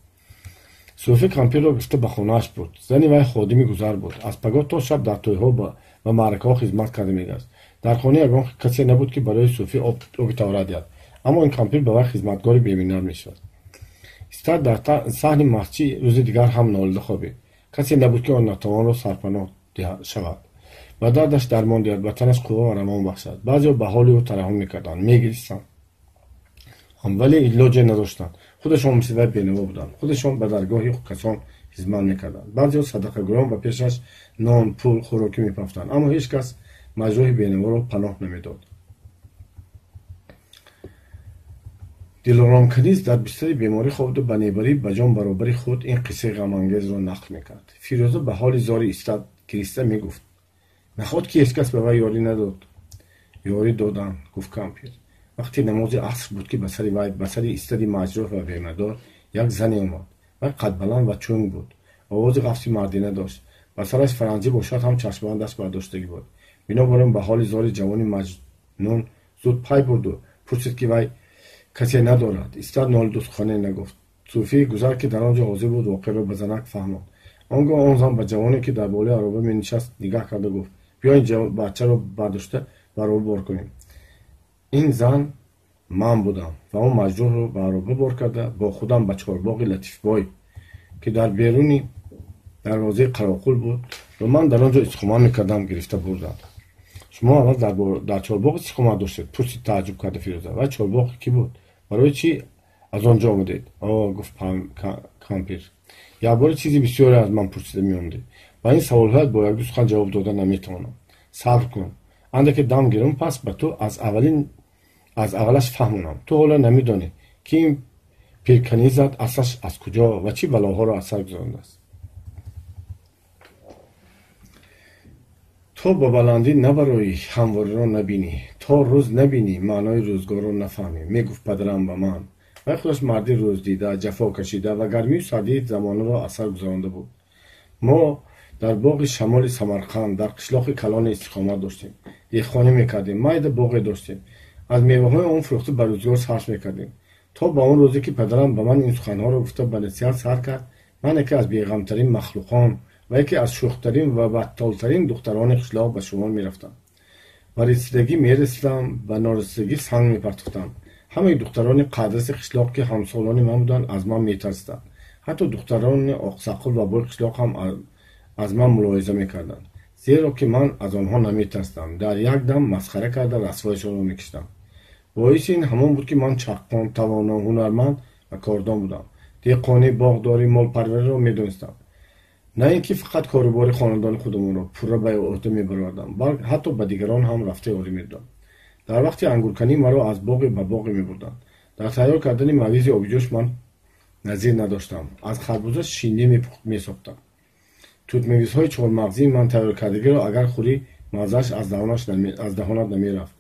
Сӯфӣ кампирро гирифта ба хонааш бурд. Зани вай ходими гузар буд. Аз пагоҳ то шаб дар тӯйҳо ва маъракаҳо хизмат карда мегашт. Дар хона ягон касе набуд, ки барои сӯфӣ оби тавра диҳад. Аммо ин кампир ба вай хизматгори беминнат мешавад. Истад дар саҳни масҷид рӯзи дигар ҳам нолида хобид. Касе набуд, ки он натавонро сарпаноҳ шавад. Ба дардаш дармон диҳад, ба танаш қувва ва равон бахшад. Баъзеҳо ба ҳоли ӯ тараҳҳум мекарданд, мегиристанд, вале илоҷе надоштанд. Худашон мисли вай бенаво буданд. Худашон ба даргоҳи касон хизмат мекарданд. Баъзеҳо садақагӯён ба пешаш нон, пул, хӯрокӣ мепафтанд, аммо ҳеҷ кас маҷрӯҳи бенаворо паноҳ намедод. Дилором каниз дар бистари беморӣ хобида ба небарӣ ба ҷон баробари худ ин қиссаи ғамангезро нақл мекард. Фирӯза ба ҳоли зори Истад гириста мегуфт: наход ки ҳеҷ кас ба вай ёрӣ надод. Ёрӣ доданд, гуфт кампир. Вақте намози аср буд, ки ба сари вай, ба сари Истади маҷрӯҳ ва бемадор як зане омад. Вай қадбаланд ва чунг буд. Овози ғафси мардина дошт. Ба сараш фаранҷӣ бошад ҳам чашмбандаш бардоштагӣ буд. Бинобар ин ба ҳоли зори ҷавони маҷнун зуд пай бурду пурсид, ки вай касе надорад. Истад нолиду сухане нагуфт. Сӯфии гузар, ки дар он ҷо ҳозир буд, воқеаро ба занак фаҳмонд. Он гоҳ он зан ба ҷавоне, ки дар болои ароба менишаст, нигаҳ карда гуфт: биё ин бачаро бардошта ба ароба бор кунем. Ин зан ман будам ва он маҷрӯҳро ба ароба бор карда бо худам ба чорбоғи Латифбой, ки дар беруни дарвозаи Қароқул буд ва ман дар он ҷо истиқомат мекардам, гирифта бурданд. Шумо аввал дар чорбоғ истиқомат доштед? Пурсид тааҷҷуб карда Фирӯза. Вай чорбоғи кӣ буд? Барои чӣ аз он ҷо омадед? О, гуфт кампир, якбора чизи бисёре аз ман пурсида меомадед. Ба ин саволҳоят бо якду сухан ҷавоб дода наметавонам. Сабр кун, андаке дам гирам, пас ба ту аз аввалаш фаҳмонам. Ту ҳоло намедонӣ, ки ин пирканизат аслаш аз куҷо ва чӣ балоҳоро аз сар гузарондааст. То ба баландӣ набароӣ, ҳамвориро набинӣ, то рӯз набинӣ, маънои рӯзгорро нафаҳмӣ, мегуфт падарам ба ман. Вай худаш марди рӯздида, ҷафо кашида ва гармию сардии замонаро аз сар гузаронда буд. Мо дар боғи шамоли Самарқанд дар қишлоқи калоне истиқомат доштем. Деҳқонӣ мекардем, майда боғе доштем. Аз меваҳои он фурӯхта ба рӯзгор сарф мекардем. То ба он рӯзе, ки падарам ба ман ин суханҳоро гуфта ба насиҳат сар кард, ман яке аз беғамтарин махлуқон ва яке аз шӯхтарин ва баттолтарин духтарони қишлоқ ба шумор мерафтам. Ба расидагӣ мерасидам, ба норасидагӣ санг мепартохтам. Ҳамаи духтарони қадраси қишлоқ, ки ҳамсолони ман буданд, аз ман метарсиданд. Ҳатто духтарони оқсақол ва бои қишлоқ ҳам аз ман мулоҳиза мекарданд, зеро ки ман аз онҳо наметарсидам. Дар як дам масхара карда расвоишонро мекиштам. Боиси ин ҳамон буд, ки ман чаққон, тавоно, ҳунарманд ва кордон будам. Деҳқонӣ, боғдорӣ, молпарвариро медонистам. На ин ки фақат корубори хонадони худамонро пурра ба ӯҳда мебаровардам, балки ҳатто ба дигарон ҳам рафта ёрӣ медодам. Дар вақти ангурканӣ маро аз боғе ба боғе мебурданд. Дар тайёр кардани мавизи обиҷӯш ман назир надоштам. Аз харбуза шиндӣ месохтам. Тутмевизҳои чормағзии ман тайёр кардагиро агар хӯрӣ, маззааш аз даҳонат намерафт.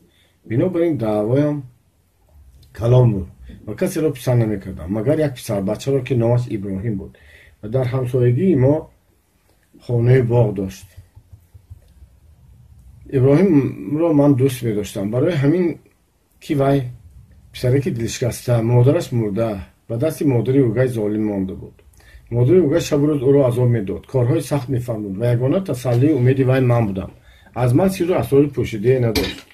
Бинобар ин даъвоям калон буд ва касеро писанд намекардам, магар як писарбачаро, ки номаш Иброҳим буд ва дар ҳамсоягии мо хонаи боғ дошт. Иброҳимро ман дӯст медоштам, барои ҳамин ки вай писараки дилшикаста, модараш мурда, ба дасти модари ӯгай золим монда буд. Модари ӯгай шабу рӯз ӯро азоб медод, корҳои сахт мефармуд ва ягона тасаллию умеди вай ман будам. Аз ман сирру асрори пӯшидае надошт.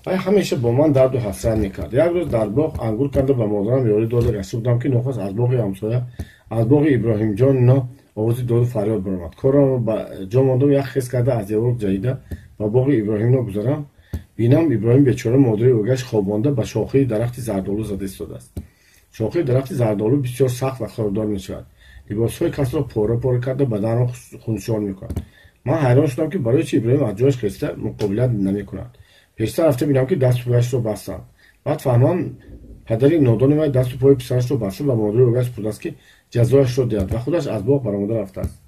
Вай ҳамеша бо ман дарду ҳасрат мекард. Як рӯз дар боғ ангур карда ба модарам ёрӣ дода гашта будам, ки нохост аз боғи ҳамсоя, аз боғи Иброҳимҷон ино овози доду фарёд баромад. Корро ба ҷо мондам, як хез карда аз девор ҷаҳида ба боғи Иброҳимно гузарам. Бинам Иброҳим бечора модари ӯгаш хобонда ба шохаи дарахти зардолу зада истодааст. Шохаи дарахти зардолу бисёр сахт ва хордор мешавад. Либосҳои касро пора-пора карда баданро хуншор мекунад. Ман ҳайрон шудам, ки барои чи Иброҳим аз ҷояш хеста муқобилат намекунад. Пештар рафта бинам, ки дасту пояшро бастанд. Баъд фаҳмам, падари нодони вай дасту пои писарашро баста ба модари ӯгаш супурдааст, ки ҷазояшро диҳад ва худаш аз боғ баромада рафтааст.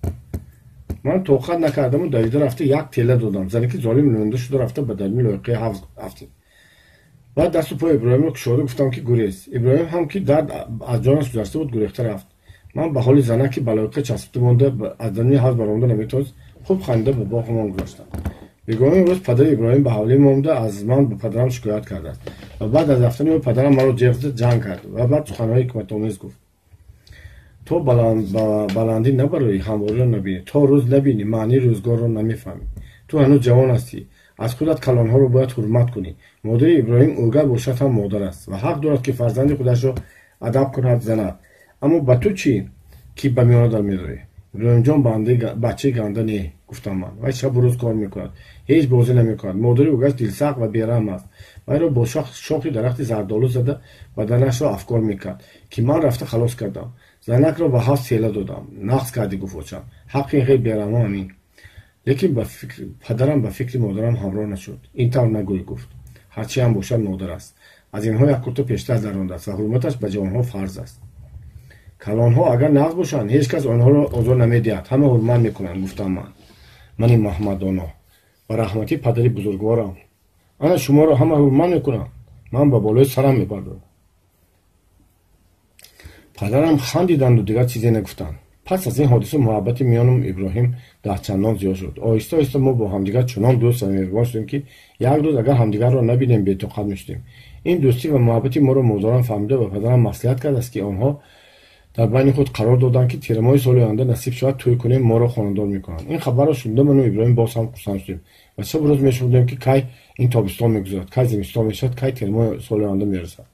Ман тоқат накардаму давида рафта як тела додам. Занаки золим лӯнда шуда рафта ба даруни лоиқаи ҳавз афтид. Баъд дасту пои Иброҳимро кушода гуфтам, ки гурез. Иброҳим ҳам, ки дард аз ҷонаш гузашта буд, гурехта рафт. Ман ба ҳоли занак, ки ба лоиқа часпида монда аз даруни ҳавз баромада наметавонист, хуб хандида ба боғамон гузаштам. Бегоҳи рӯз падари Иброҳим ба ҳавлӣ монда аз ман ба падарам шикоят кардааст ва баъд аз рафтани ӯ падарам маро ҷеғ зад, ҷанг кард ва баъд суханҳои ҳикматомез гуфт: то баландӣ набароӣ, ҳамвориро набинӣ, то рӯз набинӣ, маънии рӯзгорро намефаҳмӣ. Ту ҳанӯз ҷавон ҳастӣ, аз худат калонҳоро бояд ҳурмат кунӣ. Модари Иброҳим ӯгар бошад ҳам модар аст ва ҳақ дорад, ки фарзанди худашро адаб кунад, занад. Аммо ба ту чӣ, ки ба миёна дар медорӣ? Иброҳимҷон бачаи ганда не, гуфтам ман. Вай шабу рӯз кор мекунад, ҳеҷ бозӣ намекунад. Модари ӯгаш дилсахт ва бераҳм аст. Вайро бо шохи дарахти зардолу зада баданашро афкор мекард, ки ман рафта халос кардам. Занакро ба ҳавз тела додам. Нақз кардӣ, гуфт очам. Ҳаққи ин хел бераҳмо ҳамин. Лекин падарам ба фикри модарам ҳамроҳ нашуд. Ин тавр нагӯй, гуфт. Ҳарчи ҳам бошад модар аст. Аз инҳо як курта пештар дарондааст ва ҳурматаш ба ҷавонҳо фарз аст. Калонҳо агар нағз бошанд, ҳеҷ кас онҳоро озор намедиҳад, ҳама ҳурмат мекунанд, гуфтам ман. Мани Маҳмадоно, ба раҳмати падари бузургворам. Ана шуморо ҳама ҳурмат мекунам. Ман ба болои сарам мебардорам. Падарам хандиданду дигар чизе нагуфтанд. Пас аз ин ҳодиса муҳаббати миёнам Иброҳим даҳчандон зиёд шуд. Оҳиста оҳиста мо бо ҳамдигар чунон дӯст ва меҳрубон шудем, ки як рӯз агар ҳамдигарро набинем, бетоқат мешудем. Ин дӯстӣ ва муҳаббати моро модарам фаҳмида ба падарам маслиҳат кардааст, ки онҳо дар байни худ қарор доданд, ки тирамоҳи соли оянда насиб шавад тӯй кунем, моро хонадор мекунанд. Ин хабарро шунида ману Иброҳим боз ҳам хурсанд шудем ва шабу рӯз мешумурдем, ки кай ин тобистон мегузарад, кай зимистон мешавад, кай тирамоҳи соли оянда мерасад.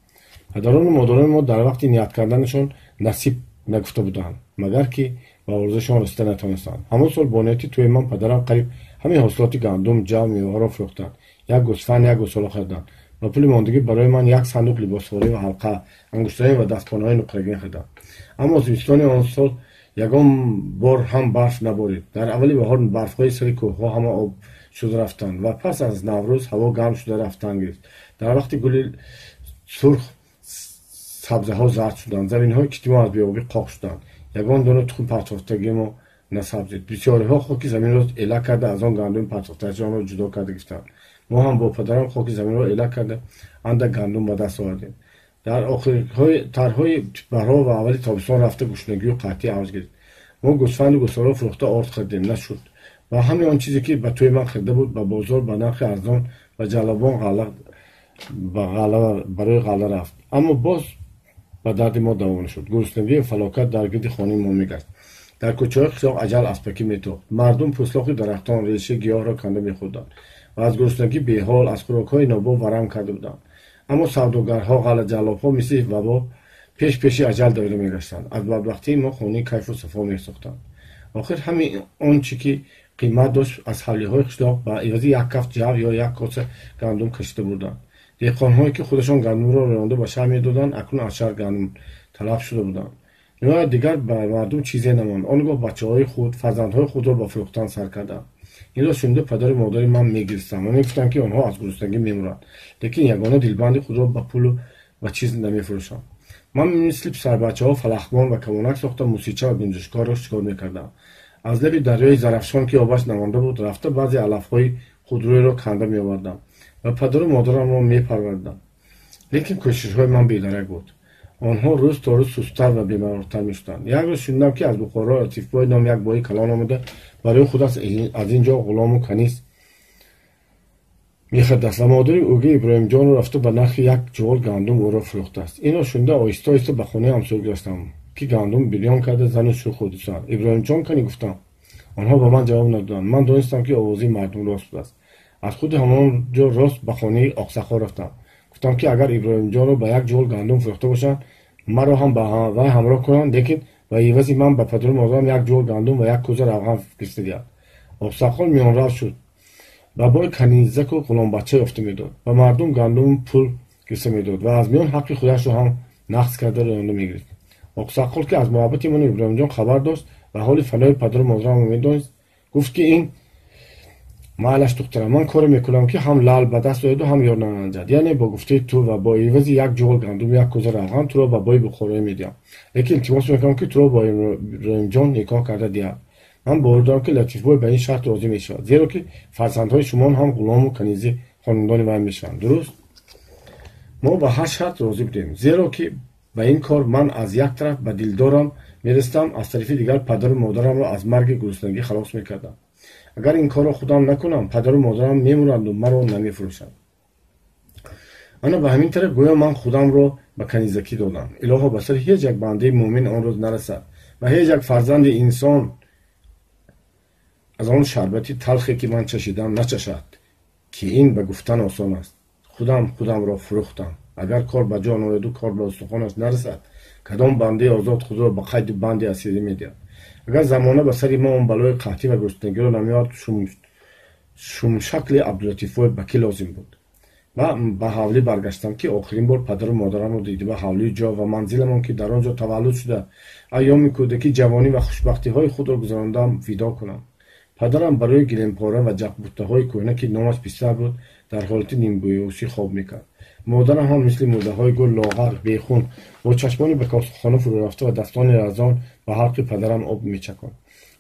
Падарону модарони мо дар вақти ният карданашон насиб нагуфта буданд, магар ки ба орзуашон расида натавонистанд. Ҳамон сол бо нияти тӯи ман падарам қариб ҳамаи ҳосилоти гандум, ҷав, меваҳоро фурӯхтанд. Як гӯсфанд, як гӯсола хариданд. Ба пули мондагӣ барои ман як сандуқ либосворӣ ва ҳалқа, ангуштарин ва дастпонаҳои нуқрагин хариданд. Аммо зимистони он сол ягон бор ҳам барф наборид. Дар аввали баҳор барфҳои сари кӯҳҳо ҳама об шуда рафтанд ва пас аз Наврӯз ҳаво гарм шуда рафтан гирифт. Дар вақти гули сурх сабзаҳо зард шуданд, заминҳои кишти мо аз беобӣ қоқ шуданд. Ягон дона тухм партофтагимо насабзид. Бисёриҳо хоки заминро эла карда, аз он гандуми партофтаашонро ҷудо карда гирифтанд. Мо ҳам бо падарам хоки заминро эла карда, андак гандум ба даст овардем. Дар охирҳои тарҳои баҳор ва аввали тобистон рафта гушнагию қаҳтӣ авҷ гирифт. Мо гӯсфанду гӯсоларо фурӯхта орд харидем, нашуд. Ва ҳамаи он чизе, ки ба тӯи ман харида буд, ба бозор ба нархи арзон ба ҷаллобон барои ғалла рафт. Аммо боз ба дарди мо даво нашуд. Гуруснагию фалокат дар гирди хонаи мо мегашт. Дар кӯчаҳои қишлоқ аҷал аспакӣ метохт. Мардум пӯслоқи дарахтон, решаи гиёҳро канда мехӯрданд ва аз гуруснагӣ беҳол, аз хӯрокҳои нобоб варам карда буданд. Аммо савдогарҳо, ғаллаҷаллобҳо мисли вабо пеш пеши аҷал давида мегаштанд. Аз бадбахтии мо хонаи кайфу сафо месохтанд. Охир ҳамин он чӣ ки қимат дошт, аз ҳавлиҳои қишлоқ ба ивази як кафт ҷав ё як коса гандум кашида бурданд. Деҳқонҳое, ки худашон гандумро ронда ба шаҳр медоданд, акнун аз шаҳр гандум талаб шуда буданд. Ниҳоят дигар ба мардум чизе намонд. Он гоҳ бачаҳои худ, фарзандҳои худро ба фурӯхтан сар карданд. Инро шунида падару модари ман мегиристанд ва мегуфтанд, ки онҳо аз гуруснагӣ мемуранд, лекин ягона дилбанди худро ба пулу ба чиз намефурӯшанд. Ман мисли писарбачаҳо фалахбон ва камонак сохта, мусича ва гунҷишкорро шикор мекардам. Аз лаби дарёи Зарафшон, ки обаш намонда буд, рафта баъзе алафҳои худрӯйро канда меовардам ва падару модарамро мепарвардам. Лекин кӯшишҳои ман бедарак буд. Онҳо рӯз то рӯз сусттар ва бемарортар мешуданд. Як рӯз шунидам, ки аз Бухоро Латифбой ном як бои калон омада, барои худ аз ин ҷо ғулому каниз мехаридааст ва модари ӯги Иброҳимҷонро рафта ба нархи як ҷувол гандум ӯро фурӯхтааст. Инро шунида оҳиста оҳиста ба хонаи ҳамсоя гузаштам, ки гандум бирён карда зану шӯ хӯрдисанд. Иброҳимҷон кани, гуфтам. Онҳо ба ман ҷавоб надоданд. Ман донистам, ки овозаи мардум рост будааст. Аз худи ҳамон ҷо рост ба хонаи Оқсақол рафтам. Гуфтам, ки агар Иброҳимҷонро ба як ҷувол гандум фурӯхта бошанд, маро ҳам ба вай ҳамроҳ кунанд, лекин ба ивази ман ба падару модарам як ҷувол гандум ва як кӯза равған гирифта диҳад. Оқсақол миёнрав шуд. Ба бой канизаку ғуломбача ёфта медод. Ба мардум гандуму пул гирифта медод ва аз миён ҳаққи худашро ҳам нақс карда ронда мегирифт. Оқсақол, ки аз муҳаббати ману Иброҳимҷон хабар дошт ва ҳоли фанои падару модарамро медонист, гуфт, ки ин майлаш, духтарам, ман коре мекунам, ки ҳам лаъл ба даст ояду ҳам ёр наранҷад. Яъне бо гуфтаи ту ва бо ивази як ҷувол гандум, як кӯза равған туро ба бои бухороӣ медиҳам, лекин илтимос мекунам, ки туро бо Иброҳимҷон никоҳ карда диҳад. Ман бовар дорам, ки Латифбой ба ин шарт розӣ мешавад, зеро ки фарзандҳои шумон ҳам ғулому канизи хонадони вай мешаванд. Дуруст, мо ба ҳар шарт розӣ будем, зеро ки ба ин кор ман аз як тараф ба дилдорам мерасидам, аз тарафи дигар падару модарамро аз марги гуруснагӣ халос мекардам. Агар ин корро худам накунам, падару модарам мемуранду маро намефурӯшанд. Ана ба ҳамин тариқ гӯё ман худамро ба канизакӣ додам. Илоҳо, ба сари ҳеҷ як бандаи мӯмин он рӯз нарасад ва ҳеҷ як фарзанди инсон аз он шарбати талхе, ки ман чашидам, начашад, ки ин ба гуфтан осон аст. Худам худамро фурӯхтам. Агар кор ба ҷон ояду кор ба устухонаш нарасад, кадом бандаи озод худро ба қайду банди асирӣ медиҳад? Агар замона ба сари мо он балои қаҳтӣ ва гуруснагиро намеовард, шумшакли Абдулатифбой ба кӣ лозим буд? Ва ба ҳавлӣ баргаштам, ки охирин бор падару модарамро дида ва ҳавлии ҷо ва манзиламон, ки дар он ҷо таваллуд шуда, айёми кӯдакӣ, ҷавонӣ ва хушбахтиҳои худро гузарондам, видоъ кунам. Падарам барои гилемпора ва ҷақбуттаҳои кӯҳна, ки номаш писар буд, дар ҳолати нимбеҳушӣ хоб мекард. Модарам ҳам мисли мурдаҳои гул лоғар, бехун, бо чашмони ба косахона фурӯ рафта ва дастони ларзон ба ҳалқи падарам об мечаконд.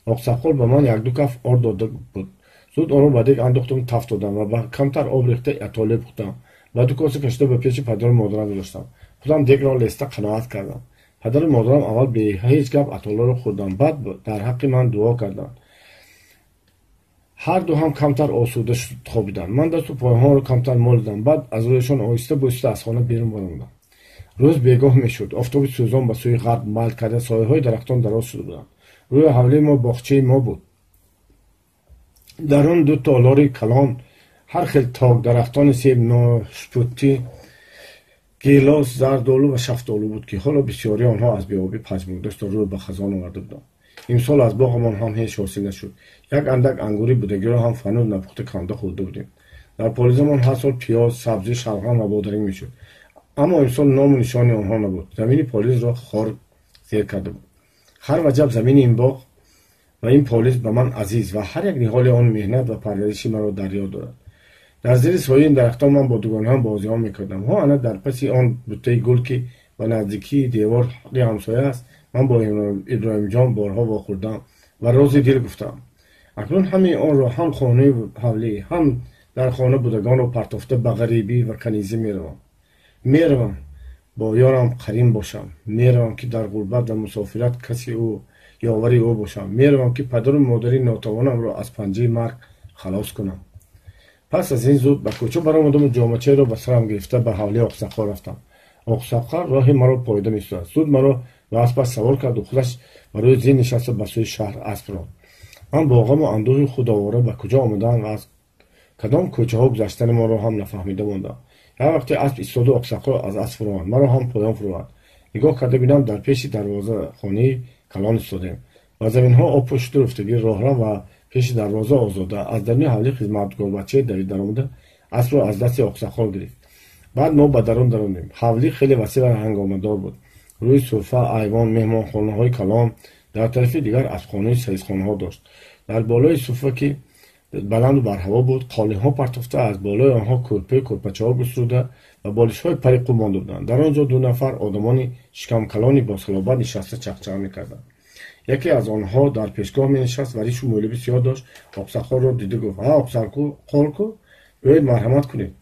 Оқсақол ба ман якду каф орд дода буд. Зуд онро ба дег андохтам, тафт додам ва ба камтар об рехта атоле пухтам. Ба ду коса кашида ба пеши падару модарам гузоштам. Худам дегро леста қаноат кардам. Падару модарам аввал бе ҳеҷ гап атоларо хӯрданд, баъд дар ҳаққи ман дуо карданд. Ҳар ду ҳам камтар осуда хобиданд. Ман дасту пойҳоро камтар молидам, баъд аз рӯяшон оҳиста боҳиста аз хона берун баромадам. Рӯз бегоҳ мешуд. Офтоби сӯзон ба сӯи ғарб майл карда, сояҳои дарахтон дароз шуда буданд. Рӯи ҳавлии мо боғчаи мо буд. Дар он ду толори калон ҳар хел ток, дарахтони себ, ношпутӣ, гелос, зардолу ва шафтолу буд, ки ҳоло бисёрии онҳо аз беобӣ пажмурда шуда рӯ ба хазон оварда буданд. Имсол аз боғамон ҳам ҳеҷ ҳосил нашуд. Як андак ангури будагиро ҳам фануз напухта канда хӯрда будем. Дар полизамон ҳар сол пиёз, сабзӣ, шалғам ва бодаринг мешуд. Аммо имсол ному нишони онҳо набуд. Замини полизро хор зер карда буд. Ҳар ваҷаб замини ин боғ ва ин полиз ба ман азиз ва ҳар як ниҳоли он меҳнат ва парвариши маро дар ёд дорад. Дар зери сояи ин дарахтон ман бо дугонаам бозиҳо мекардам. Ҳо ана дар паси он буттаи гул, ки ба наздикии девори ҳамсоя аст, ман бо Иброҳимҷон борҳо вохӯрдам ва рози дил гуфтам. Акнун ҳамаи онро, ҳам хонаи ҳавлӣ, ҳам дар хона будагонро партофта ба ғарибӣ ва канизӣ меравам. Меравам бо ёрам қарин бошам. Меравам, ки дар ғурбат ва мусофират каси ӯ ёвари ӯ бошам. Меравам, ки падару модари нотавонамро аз панҷаи марг халос кунам. Пас аз ин зуд ба кӯча баромадаму ҷомачаеро ба сарам гирифта ба ҳавлии Оқсақол рафтам. Оқсақол роҳи маро поида меистод. Зуд маро ба аспаш савор карду худаш ба рӯи зин нишаста ба сӯи шаҳр асп ронд. Ман бо ғаму андӯҳи худ овора ба куҷо омадаам ва аз кадом кӯчаҳо гузаштани моро ҳам нафаҳмида мондам. Як вақте асп истоду Оқсақол аз асп фуромад, маро ҳам поён фуровард. Нигоҳ карда бинам, дар пеши дарвозахонаи калон истодем. Ба заминҳо об пӯшиду руфтагӣ, роҳрав ва пеши дарвоза озода. Аз даруни ҳавлӣ хизматгорбачае давид даромада аспро аз дасти Оқсақол гирифт. Баъд мо ба дарун даромадем. Ҳавлӣ хеле васеъ ва ҳангомадор буд. Рӯи суфа, айвон, меҳмонхонаҳои калон, дар тарафи дигар аспхонаи саисхонаҳо дошт. Дар болои суфа, ки баланду барҳаво буд, қолинҳо партофта, аз болои онҳо кӯрпаи кӯрпачаҳо густурда ва болишҳои пари қум монда буданд. Дар он ҷо ду нафар одамони шикамкалони босалобат нишаста чақчақ мекарданд. Яке аз онҳо дар пешгоҳ менишаст ва ришу мӯйлаби сиёҳ дошт. Оқсақолро дида гуфт: «А, Оқсақолку, биёед, марҳамат кунед».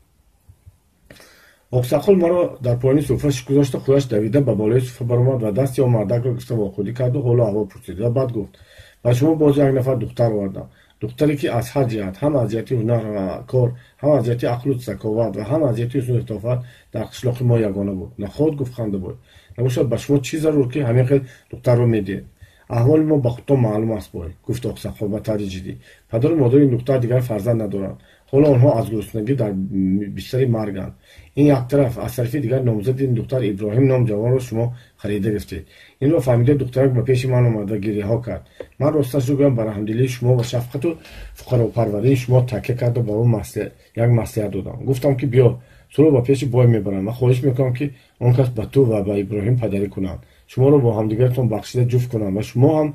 Оқсақол маро дар поёни суфа гузошта, худаш давида ба болои суфа баромад ва дасти он мардакро гирифта вохӯрдӣ карду ҳолу аҳвол пурсид ва баъд гуфт: «Ба шумо боз як нафар духтар овардам. Духтаре, ки аз ҳар ҷиҳат, ҳам аз ҷиҳати ҳунар ва кор, ҳам аз ҷиҳати ақлу заковат ва ҳам аз ҷиҳати ҳусну латофат дар қишлоқи мо ягона буд». «Наход», гуфт хандабой, «набошад ба шумо чӣ зарур, ки ҳамин хел духтарро медиҳед?» «Аҳволи мо ба худтон маълум аст, бой», гуфт Оқсақол ба таври ҷиддӣ. «Падару модари ин духтар дигар фарзанд надоранд. Ҳоло онҳо аз гуруснагӣ дар бистари марганд. Ин як тараф, аз тарафи дигар номзади ин духтар Иброҳим ном ҷавонро шумо харида гирифтед». Инро фаҳмида духтарак ба пеши ман омад ва гиряҳо кард. Ман росташро гӯям, ба раҳмдилии шумо ва шафқату фуқаропарварии шумо такя карда ба ӯ як маслиҳат додам. Гуфтам, ки биё, туро ба пеши бой мебарам ва хоҳиш мекунам, ки он кас ба ту ва ба Иброҳим падарӣ кунанд, шуморо бо ҳамдигаратон бахшида ҷуфт кунанд ва шумо ҳам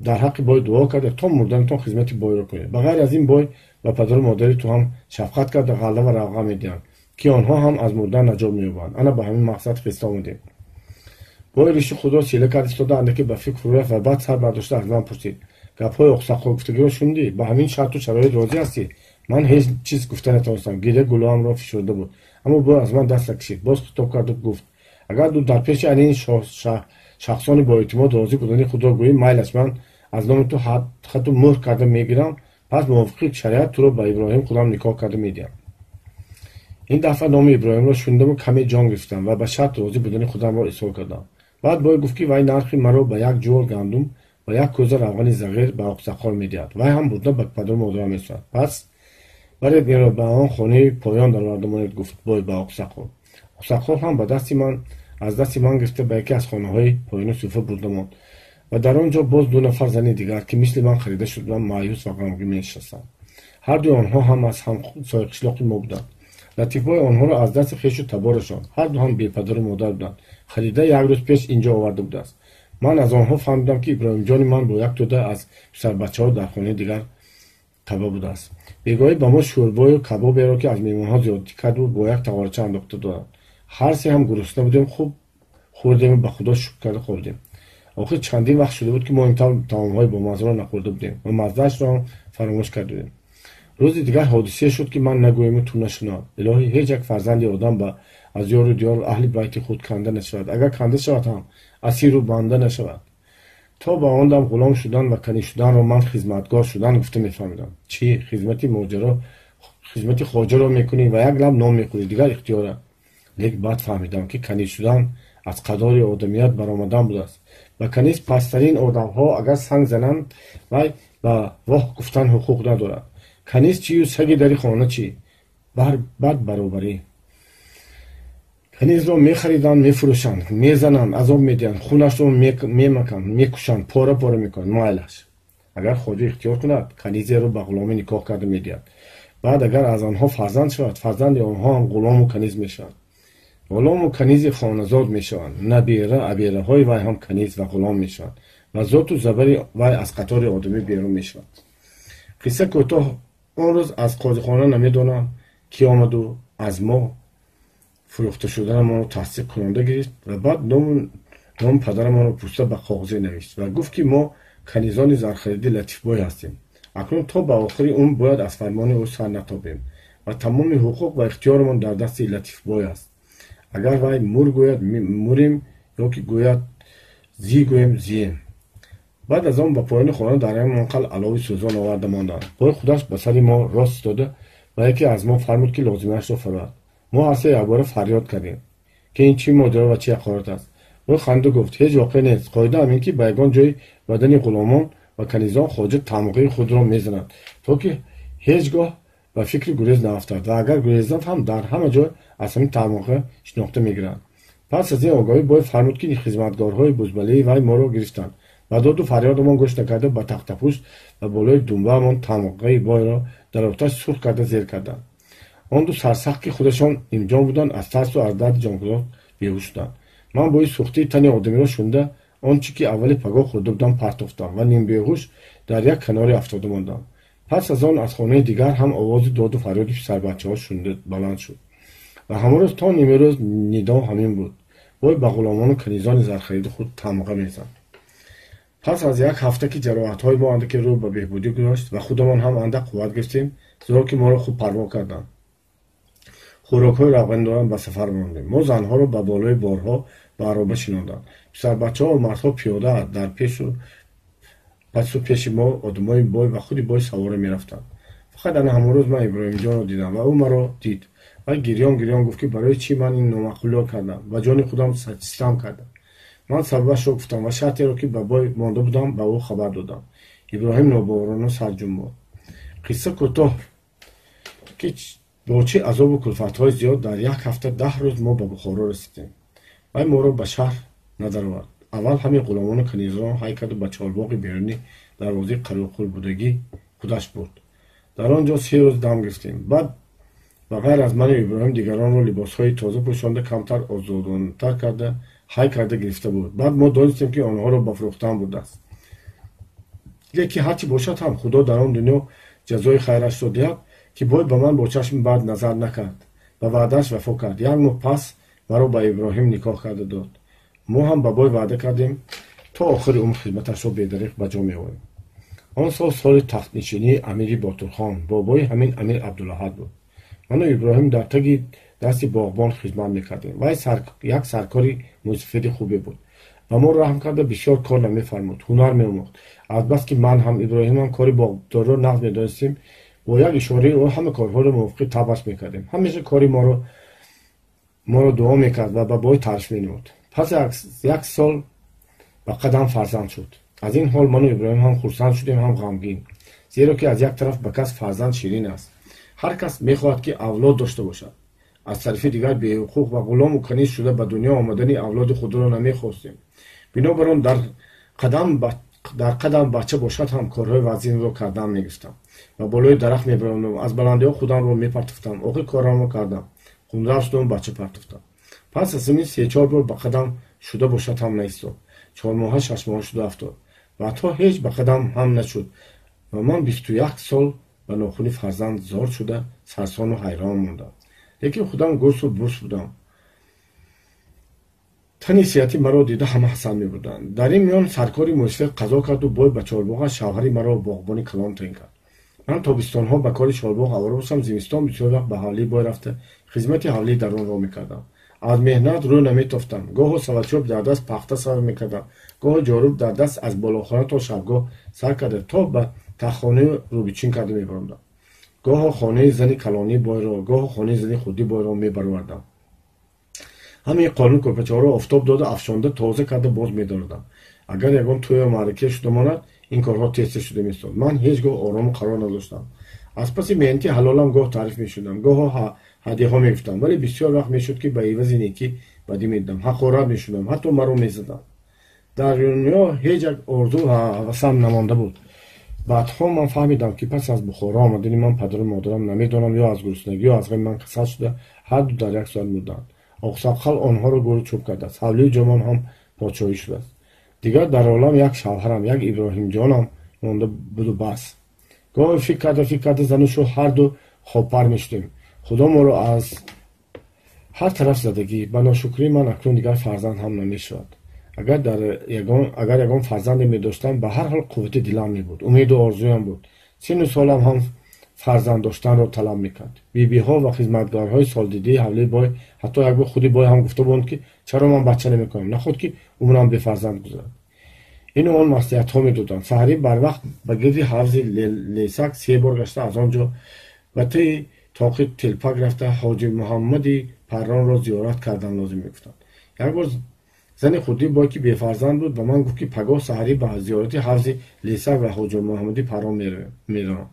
дар ҳаққи бой дуо карда то мурданатон хизмати бойро кунед. Ба ғайр аз ин, бой ба падару модари ту ҳам шафқат карда ғалла ва равған медиҳанд, ки онҳо ҳам аз мурдан наҷот меёбанд. Ана ба ҳамин мақсад хеста омадем. Бой риши худро сила кард, истода андаке ба фикр фурӯ рафт ва баъд сар бардошта аз ман пурсид: «Гапҳои Оқсақол гуфтагиро шунидӣ? Ба ҳамин шарту шароит розӣ ҳастӣ?» Ман ҳеҷ чиз гуфта натавонистам, гиря гулоамро фишурда буд. Аммо бой аз ман даст накашид, боз хитоб карду гуфт: «Агар ту дар пеши ин шахсони боэътимод розӣ будани худро гӯӣ, майлаш, ман аз номи ту хату мӯҳр карда мегирам, пас мувофиқи шариат туро ба Иброҳим худам никоҳ карда медиҳам». Ин дафъа номи Иброҳимро шунидаму каме ҷон гирифтам ва ба шарт розӣ будани худамро изҳор кардам. Баъд бой гуфт, ки вай нархи маро ба як ҷувол гандум ва як кӯза равғани зағир ба Оқсақол медиҳад, вай ҳам бурда ба падару модарам мерасонад. «Пас баред, инро ба он хонаи поён дароварда монед», гуфт бой ба Оқсақол. Оқсақол ҳам ба дасти ман аз дасти ман гирифта ба яке аз хонаҳои поёни суфа бурда монд ва дар он ҷо боз ду нафар зани дигар, ки мисли ман харида шуда буданд, маъюс ва ғамгин менишастанд. Ҳардуи онҳо ҳам аз ҳамсояи қишлоқи мо буданд. Латифбой онҳоро аз дасти хешу таборашон, ҳарду ҳам бепадару модар буданд, харида як рӯз пеш инҷо оварда будааст. Ман аз онҳо фаҳмидам, ки Иброҳимҷони ман бо як тӯда аз писарбачаҳо дар хонаи дигар таба будааст. Бегоҳӣ ба мо шӯрбою кабоберо, ки аз меҳмонҳо зиёдатӣ карда буд, бо як тағорача андохта доданд. Ҳар се ҳам гурусна будем, хуб хӯрдему ба Худо шукр карда хобидем. Охир чандин вақт шуда буд, ки мо ин тавр таомҳои бомаззаро нахӯрда будем ва маззаашро ҳам фаромӯш карда будем. Рӯзи дигар ҳодисае шуд, ки ман нагӯему ту нашунав. Илоҳӣ, ҳеҷ як фарзанди одам ба аз ёру диёру аҳли байти худ канда нашавад. Агар канда шавад ҳам, асиру банда нашавад. То ба он дам ғулом шудан ва каниз шуданро ман хизматгор шудан гуфта мефаҳмидам. Чӣ хизмати моҷаро, хизмати хоҷаро мекунӣ ва як лаб нон мехӯрӣ, дигар ихтиёра. Лек баъд фаҳмидам, ки каниз шудан аз қадори одамият баромадан будааст. Ба каниз пасттарин одамҳо агар санг зананд, вай ба воҳ гуфтан ҳуқуқ надорад. Каниз чию саги дари хона чӣ? Бад баробарӣ. Канизро мехариданд, мефурӯшанд, мезананд, азоб медиҳанд, хунашро мемаканд, мекушанд, пора пора мекунанд. Майлаш. Агар хоҷа ихтиёр кунад, канизеро ба ғуломӣ никоҳ карда медиҳад. Баъд агар аз онҳо фарзанд шавад, фарзанди онҳо ҳам ғулому каниз мешаванд. Ғулому канизи хоназод мешаванд. Набера, абераҳои вай ҳам каниз ва ғулом мешаванд ва зоту забари вай аз қатори одамӣ берун мешавад. Қисса кӯтоҳ, он рӯз аз қозихона намедонам ки омаду аз мо фурӯхта шуданамонро тасдиқ кунонда гирифт ва баъд номи падарамонро пурсида ба коғазе навишт ва гуфт, ки мо канизони зархариди Латифбой ҳастем. Акнун то ба охири умр бояд аз фармони ӯ сар натобем ва тамоми ҳуқуқ ва ихтиёромон дар дасти Латифбой аст. Агар вай мур гӯяд, мурем, ё ки гӯяд зӣ гӯем, зием. Баъд аз он ба поёни хона дар як манқал алови сӯзон оварда монданд. Бой худаш ба сари мо рост истода ва яке аз мо фармуд, ки лозимаашро фарояд. Мо ҳар се якбора фарёд кардем, ки ин чӣ моҷаро ва чӣ ҳақорат аст. Бой ханду гуфт: ҳеҷ воқеъ нест. Қоида ҳамин, ки ба ягон ҷои бадани ғуломон ва канизон хоҷа тамғаи худро мезанад, то ки ҳеҷ гоҳ ба фикри гурез наафтад ва агар гурезад ҳам, дар ҳама ҷой аз ҳамин тамға шинохта мегиранд. Пас аз ин огоҳӣ бой фармуд, ки хизматгорҳои бузбалии вай моро гирифтанд ва доду фарёдамон гӯш накарда, ба тахтапӯшт ва болои думбаамон тамғаи бойро дар оташ сурх карда зер карданд. Он ду сарсахт, ки худашон нимҷон буданд, аз тарсу аз дарди ҷонгудоз беҳуш шуданд. Ман бӯи сӯхтии тани одамиро шунида, он чӣ ки аввали пагоҳ хӯрда будам, партофтам ва нимбеҳуш дар як каноре афтода мондам. Пас аз он аз хонаи дигар ҳам овози доду фарёди писарбачаҳо шунида баланд шуд ва ҳамон рӯз то нимирӯз нидо ҳамин буд: бой ба ғуломону канизони зархариди худ тамға мезад. Пас аз як ҳафта, ки ҷароҳатҳои мо андаке рӯ ба беҳбудӣ гузошт ва худамон ҳам андак қувват гирифтем, зеро ки моро хуб парво карданд, хӯрокҳои равғандоран, ба сафар мондем. Мо занҳоро ба болои борҳо ба ароба шинонданд, писарбачаҳо ва мардҳо пиёда. Дар пешу пасу пеши мо одамои бой ва худи бой савора мерафтанд. Фақат ана ҳамон рӯз ман Иброҳимҷонро дидам ва ӯ маро дид ва гирён гирён гуфт, ки барои чӣ ман ин номаъқулиро кардам ва ҷони худам систам кардам. Ман сабабашро гуфтам ва шартеро, ки ба бой монда будам, ба ӯ хабар додам. Иброҳим нобоварона сар ҷунбонд. Қисса кӯтоҳ, ки бо чӣ азобу кулфатҳои зиёд дар як ҳафта 10 рӯз мо ба Бухоро расидем. Вай моро ба шаҳр надаровард. Аввал ҳамин ғуломону канизонро ҳай карду ба чорбоғи берунӣ, дарвозаи қариқулбудагӣ худаш бурд. Дар он ҷо 3 рӯз дам гирифтем. Баъд ба ғайр аз ману Иброҳим дигаронро либосҳои тоза пӯшонда, камтар озодонатар карда, ҳай карда гирифта буд. Баъд мо донистем, ки онҳоро ба фурӯхтан бурдааст. Лекин ҳарчи бошад ҳам, Худо дар он дунё ҷазои хайрашро диҳад, ки бой ба ман бо чашми бад назар накард, ба ваъдааш вафо кард. Як моҳ пас маро ба Иброҳим никоҳ карда дод. Мо ҳам ба бой ваъда кардем, то охири умр хизматашро бедариқ ба ҷо меорем. Он сол соли тахтнишинии амири Ботурхон, бобои ҳамин амир Абдулаҳад буд. Ману Иброҳим дар таги дасти боғбон хизмат мекардем. Вай як саркори мӯйсафеди хубе буд. Ба мо раҳм карда, бисёр кор намефармуд, ҳунар меомӯхт. Азбаски ман ҳам, Иброҳим ҳам кори боғдорро нағз медонистем, бо як ишораи ӯ ҳама корҳоро мувофиқи табъаш мекардем. Ҳамеша кори моро дуо мекард ва ба бой таъриф менамуд. Пас як сол ба қадам фарзанд шуд. Аз ин ҳол ману Иброҳим ҳам хурсанд шудем, ҳам ғамгин, зеро ки аз як тараф ба кас фарзанд ширин аст, ҳар кас мехоҳад, ки авлод дошта бошад, аз тарафи дигар беҳуқуқ ва ғулому каниз шуда ба дунё омадани авлоди худро намехостем. Бинобар он дар қадам бача бошад ҳам, корҳои вазинро кардан мегирифтам ва болои дарахт мебарондам, аз баландиҳо худамро мепартофтам. Охир корамро кардам, хунрав шудам, бача партофтам. Пас аз ин се-чор бор ба қадам шуда бошад ҳам наистод. 4 моҳа, 6 моҳа шуда афтод ва то ҳеҷ ба қадам ҳам нашуд ва ман 21 сол ба нохуни фарзанд зор шуда, сарсону ҳайрон мондам. Лекин худам гурсу бурс будам. Тани сиҳати маро дида, ҳама ҳасад мебурданд. Дар ин миён саркори мӯйсафед қазо карду бой ба чорбоға шавҳари маро боғбони калон таъин кард. Ман тобистонҳо ба кори чорбоғ авора бошам, зимистон бисёр вақт ба ҳавлии бой рафта хизмати ҳавлии дарунро мекардам. Аз меҳнат рӯ наметофтам. Гоҳо саватчӯб дар даст пахта сар мекардам, гоҳо ҷоруб дар даст аз болохона то шабгоҳ сар карда то ба таххонаи рӯбичин карда мебаромдам. Гоҳо хонаи зани калонии бойро, гоҳо хонаи зани хурдии бойро мебаровардам. Ҳамаи қолин кӯрпачаҳоро офтоб дода, афшонда, тоза карда боз медордам. Агар ягон тӯю маъракае шуда монад, ин корҳо тезтез шуда меистод. Ман ҳеҷ гоҳ орому қарор надоштам. Аз паси меҳнати ҳалолам гоҳ таъриф мешудам, гоҳо ҳадияҳо мегуфтам, вале бисёр вақт мешуд, ки ба ивази некӣ бадӣ медидам, ҳақорат мешудам, ҳатто маро мезадам. Дар дунё ҳеҷ як орзу ва ҳавасам намонда буд. Баъдҳо ман фаҳмидам, ки пас аз Бухоро омадани ман падару модарам намедонам ё аз гуруснагӣ ё аз ғами ман касал шуда ҳарду дар як соат мурданд. Оқсоқал онҳоро гӯру чӯб кардааст. Ҳавлии ҷомон ҳам подшоҳӣ шудааст. Дигар дар олам як шавҳарам, як Иброҳимҷонам монда буду бас. Гоҳе фикр карда фикр карда зану шӯ ҳарду хобпар мешудем. Худо моро аз ҳар тараф задагӣ. Ба ношукрии ман акнун дигар фарзанд ҳам намешавад. Агар ягон фарзанде медоштам, ба ҳар ҳол қуввати дилам мебуд, умеду орзуям буд. Сину солам ҳам фарзанд доштанро талаб мекард. Бибиҳо ва хизматгорҳои солдидаи ҳавлии бой, ҳатто як бор худи бой ҳам гуфта буданд, ки чаро ман бача намекунам, наход ки умрам бефарзанд гузарад. Ину он маслиҳатҳо медоданд. Саҳарӣ барвақт ба гирди ҳавзи Лесак се бор гашта, аз он ҷо ба таи тоқи Телпак рафта Ҳоҷи Муҳаммади Парронро зиёрат кардан лозим мегуфтанд. Як бор зани хурдии бой, ки бефарзанд буд, ба ман гуфт, ки пагоҳ саҳарӣ ба зиёрати ҳавзи Лесак ва Ҳоҷи Муҳаммади Паррон меравам.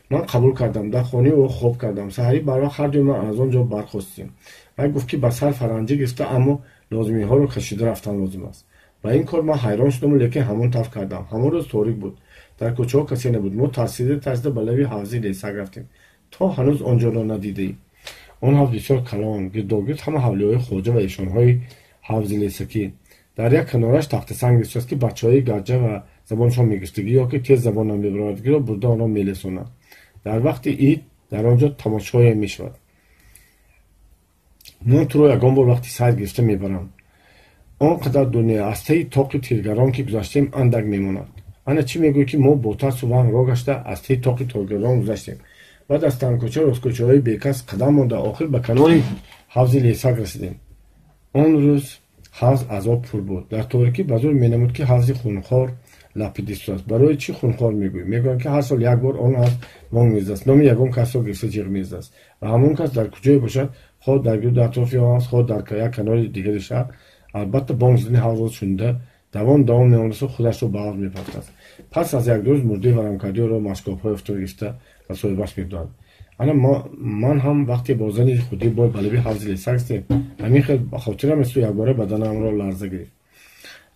Ман қабул кардам, дар хонаи ӯ хоб кардам. Саҳарӣ барвақт ҳар дуи ман аз он ҷо бархостем. Вай гуфт, ки ба сар фаранҷӣ гирифта, аммо лозимиҳоро кашида рафтан лозим аст. Ба ин кор ман ҳайрон шудаму лекин ҳамон тавр кардам. Ҳамон рӯз торик буд. Дар кӯчаҳо касе набуд. Мо тарсида тарсида ба лаби ҳавзи Лесак рафтем, то ҳанӯз он ҷоро надидаем. Он ҳавз бисёр калон, гирдогирд ҳама ҳавлиҳои хоҷа ва эшонҳои ҳавзи Лесакӣ. Дар як канораш тахтасанг гирифтааст, ки бачаҳои гарҷа ва забоншон мегирифтагӣ ё ки тез забон намебаровардагиро бурда онро мелесонанд. Дар вақти ид дар он ҷо тамошое мешавад. Ман туро ягон бор вақти сайр гирифта мебарам. Он қадар дунё аз таи тоқи тиргарон ки гузаштем, андак мемонад. Ана чӣ мегӯӣ, ки мо бо тарсу ваҳм роҳ гашта аз таи тоқи тиргарон гузаштем. Баъд аз тангкӯча росткӯчаҳои бекас қадам монда, охир ба канори ҳавзи Лесак расидем. Он рӯз ҳавз аз об пур буд. Дар торикӣ ба зур менамуд, ки ҳавзи хунхор лапидистааст. Барои чӣ хунхор мегӯӣ? Мегӯянд, ки ҳар сол як бор он ҳавз монг мезадааст, номи ягон касро гирифта ҷиғ мезадааст ва ҳамон кас дар куҷое бошад, хоҳ дар гирду атрофи он ҳавз, хоҳ дар як канори дигари шаҳр, албатта бонг задани ҳавзро шунида давон давон меомадасту худашро ба ҳавз мепартааст. Пас аз як рӯз мурдаи варамкардиро машкобҳои офтоб гирифта ба соҳибаш медоданд. Ана ман ҳам вақте бо зани худии бой ба лаби ҳавзи Лесак расидем, ҳамин хел ба хотирам расиду якбора баданамро ларза гирифт.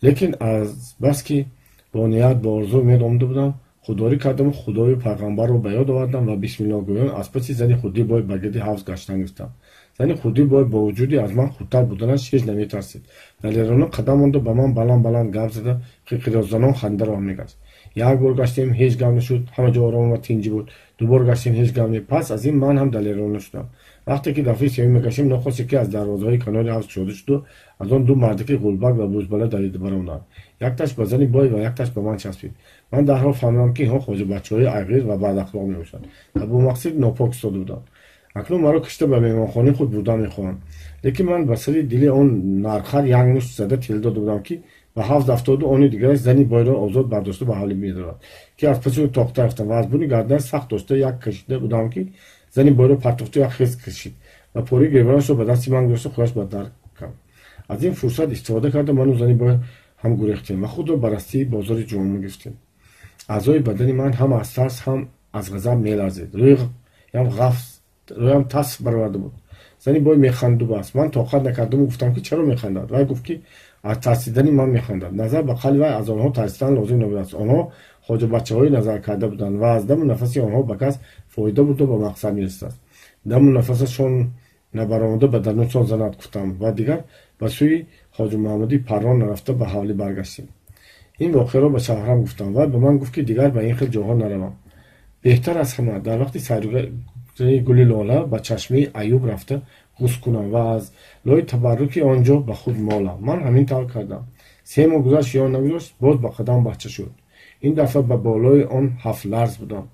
Лекин аз баски бо ният, бо орзу умед омада будам, худдорӣ кардаму Худою пайғамбарро ба ёд овардам ва бисмиллоҳ гӯён аз паси зани хурдии бой ба гирди ҳавз гаштан гирифтам. Зани хурдии бой бо вуҷуди аз ман хурдтар буданаш ҳеҷ наметарсид. Далерона қадам монда, ба ман баланд баланд гап зада, қиқирозанон ханда роҳ мегашт. Як бор гаштем, ҳеҷ гап нашуд, ҳама ҷо ором ва тинҷӣ буд. Ду бор гаштем, ҳеҷ гап не. Пас аз ин ман ҳам далерона шудам. Вақте ки дафъаи сеюм мегаштем, нохост яке аз дарвозаҳои канори ҳавз кушода шуду аз он ду мардаки ғулбак ва бузбала давида баромаданд. Якташ ба зани бой ва якташ ба ман часпид. Ман дарҳол фаҳмидам, ки инҳо хоҷабачаҳои айғир ва бадахлоқ мебошанд ва бо мақсади нопок истода буданд. Акнун маро кишта ба меҳмонхонаи худ бурда мехоҳанд. Лекин ман ба сари дили он нархар як мушт зада тел дода будам, ки ба ҳавз афтоду они дигараш зани бойро озод бардошта ба ҳавлӣ медорад, ки аз паси ӯ тохта рафтам ва аз буни гарданаш сахт дошта як кашида будам, ки зани бойро партофту як хез кашид ва пораи гиребонашро ба дасти ман гузошта худаш ба дар кард. Аз ин фурсат истифода карда ману зани бой ҳам гурехтем ва худро ба растии бозори ҷумъа гирифтем. Аъзои бадани ман ҳам аз тарс, ҳам аз ғазаб меларзид. Рӯям ғафз, рӯям тасф бароварда буд. Зани бой механду бас. Ман тоқат накардаму гуфтам, ки чаро механдад. Вай гуфт, ки аз тарсидани ман механдад. Назар ба қалби вай аз онҳо тарсидан лозим набудааст. Онҳо хоҷабачаҳои назар карда буданд ва аз даму нафаси онҳо ба кас фоида бурда ба мақсад мерасидааст. Даму нафасашон набаромада ба даруншон занад, гуфтам ва дигар ба сӯи Ҳоҷи Муҳаммади Паррон нарафта ба ҳавлӣ баргаштем. Ин воқеаро ба шавҳарам гуфтам. Вай ба ман гуфт, ки дигар ба ин хел ҷоҳо наравам. Беҳтар аз ҳама дар вақти сайругари гули лола ба чашмаи Аюб рафта ғусл кунам ва аз лои табарруки он ҷо ба худ молам. Ман ҳамин тавр кардам. 3 моҳ гузашт ё нагузашт, боз ба қадам бача шуд. Ин дафъа ба болои он ҳафт ларз будам.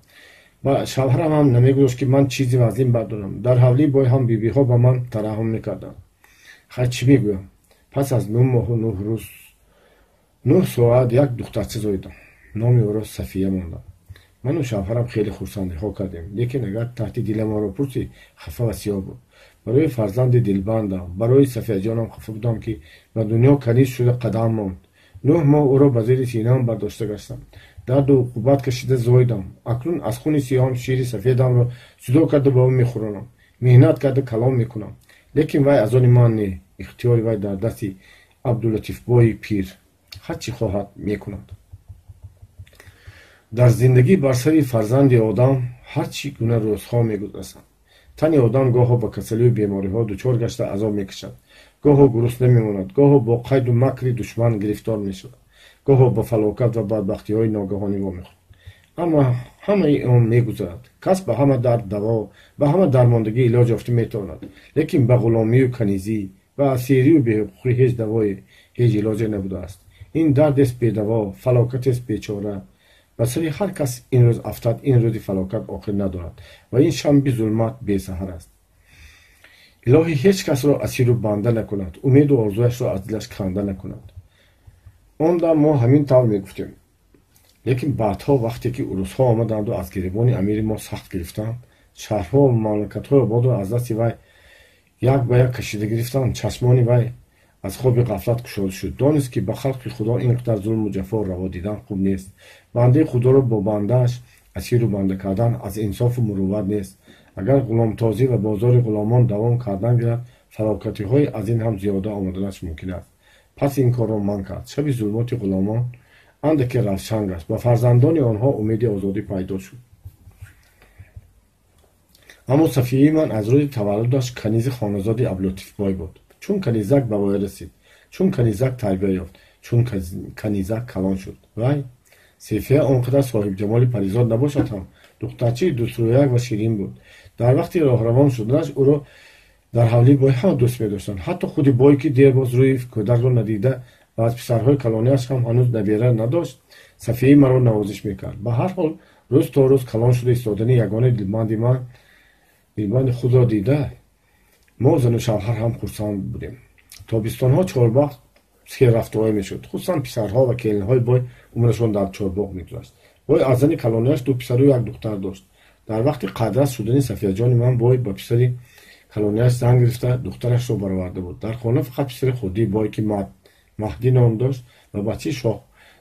Ба шавҳарам ҳам намегузошт, ки ман чизи вазнин бардорам. Дар ҳавлии бой ҳам бибиҳо ба ман тараҳҳум мекарданд. Хай, чӣ мегӯям? Пас аз 9 моҳу 9 рӯз, 9 соат як духтарча зоидам. Номи ӯро Сафия мондам. Ману шавҳарам хеле хурсандиҳо кардем, лекин агар таҳти диламонро пурсӣ, хафа ва сиёҳ буд. Барои фарзанди дилбандам, барои Сафияҷонам хафа будам, ки ба дунё каниз шуда қадам монд. 9 моҳ ӯро ба зери синаам бардошта гаштам, дарду уқубат кашида зоидам. Акнун аз хуни сиёҳам шири сафедамро ҷудо карда ба ӯ мехӯронам, меҳнат карда калон мекунам. Лекин вай аз они ман не, ихтиёри вай дар дасти Абдулатифбои пир, ҳар чӣ хоҳад, мекунад. Дар зиндагӣ бар сари фарзанди одам ҳар чӣ гуна рӯзҳо мегузаранд. Тани одам гоҳо ба касалию бемориҳо дучор гашта азоб мекашад, гоҳо гурусна мемонад, гоҳо бо қайду макри душман гирифтор мешавад, гоҳо ба фалокат ва бадбахтиҳои ногаҳонӣ вомехӯрад. Аммо ҳамаи он мегузарад. Кас ба ҳама дард даво, ба ҳама дармондагӣ илоҷ ёфта метавонад, лекин ба ғуломию канизӣ, ба асирию беҳуқуқӣ ҳеҷ давое, ҳеҷ илоҷе набудааст. Ин дардест бедаво, фалокатест бечора. Ба сари ҳар кас ин рӯз афтад, ин рӯзи фалокат охир надорад ва ин шаби зулмат бесаҳар аст. Илоҳӣ, ҳеҷ касро асиру банда накунад, умеду орзуяшро аз дилаш канда накунад. Он дам мо ҳамин тавр мегуфтем, лекин баъдҳо, вақте ки урусҳо омаданду аз гиребони амири мо сахт гирифтанд, шаҳрҳо ва мамлакатҳои ободро аз дасти вай як ба як кашида гирифтанд, чашмони вай аз хоби ғафлат кушода шуд. Донист, ки ба халқи Худо ин қадар зулму ҷафо раво дидан хуб нест. Бандаи Худоро бо бандааш асиру банда кардан аз инсофу мурувват нест. Агар ғуломтозӣ ва бозори ғуломон давом кардан гирад, фалокатиҳои аз ин ҳам зиёда омаданаш мумкин аст. Пас ин корро манъ кард. Шаби зулмоти ғуломон андаке равшан гашт, ба фарзандони онҳо умеди озодӣ пайдо шуд. Аммо Сафияи ман аз рӯзи таваллудаш канизи хоназоди Абдулатифбой буд. Чун канизак ба воя расид, чун канизак тарбия ёфт, чун канизак калон шуд, вай Сафия он қадар соҳибҷамоли паризод набошад ҳам, духтарчаи дӯстрӯяк ва ширин буд. Дар вақти роҳравон шуданаш ӯро дар ҳавлии бой ҳама дӯст медоштанд. Ҳатто худи бой, ки дербоз рӯи кӯдакро надида ва аз писарҳои калониаш ҳам ҳанӯз набера надошт, Сафияи маро навозиш мекард. Ба ҳар ҳол, рӯз то рӯз калон шуда истодани ягонаи дилбанди ман, дилбанди худро дида, мо зану шавҳар ҳам хурсанд будем. Тобистонҳо чорбоғ серрафтуой мешуд. Хусусан писарҳо ва келинҳои бой умрашон дар чорбоғ мегузашт. Бой аз зани калониаш ду писару як духтар дошт. Дар вақти қадрас шудани Сафияҷони ман бой ба писари калониаш зан гирифта, духтарашро бароварда буд. Дар хона фақат писари хурдии бой, ки Маҳдӣ ном дошт ва бачаи шох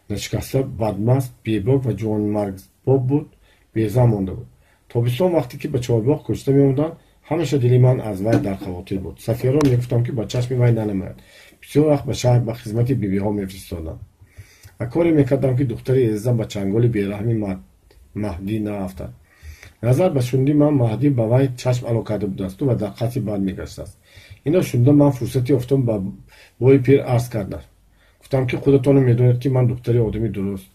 нашикаста, бадмаст, бебок ва ҷавонмаргбоб буд, безан монда буд. Тобистон вақте ки ба чорбоғ кӯчида меомаданд, ҳамеша дили ман аз вай дар хавотир буд. Сафияро мегуфтам, ки ба чашми вай нанамояд. Бисёр вақт ба шаҳр ба хизмати бибиҳо мефиристодам ва коре мекардам, ки духтари азизам ба чанголи бераҳми Маҳдӣ наафтад. Назар ба шунди ман, Маҳдӣ ба вай чашм ало карда будасту ва дар қасди бад мегаштааст. Инро шунида, ман фурсате ёфтам, ба бои пир арз кардам. Гуфтам, ки худатонро медонед, ки ман духтари одами дуруст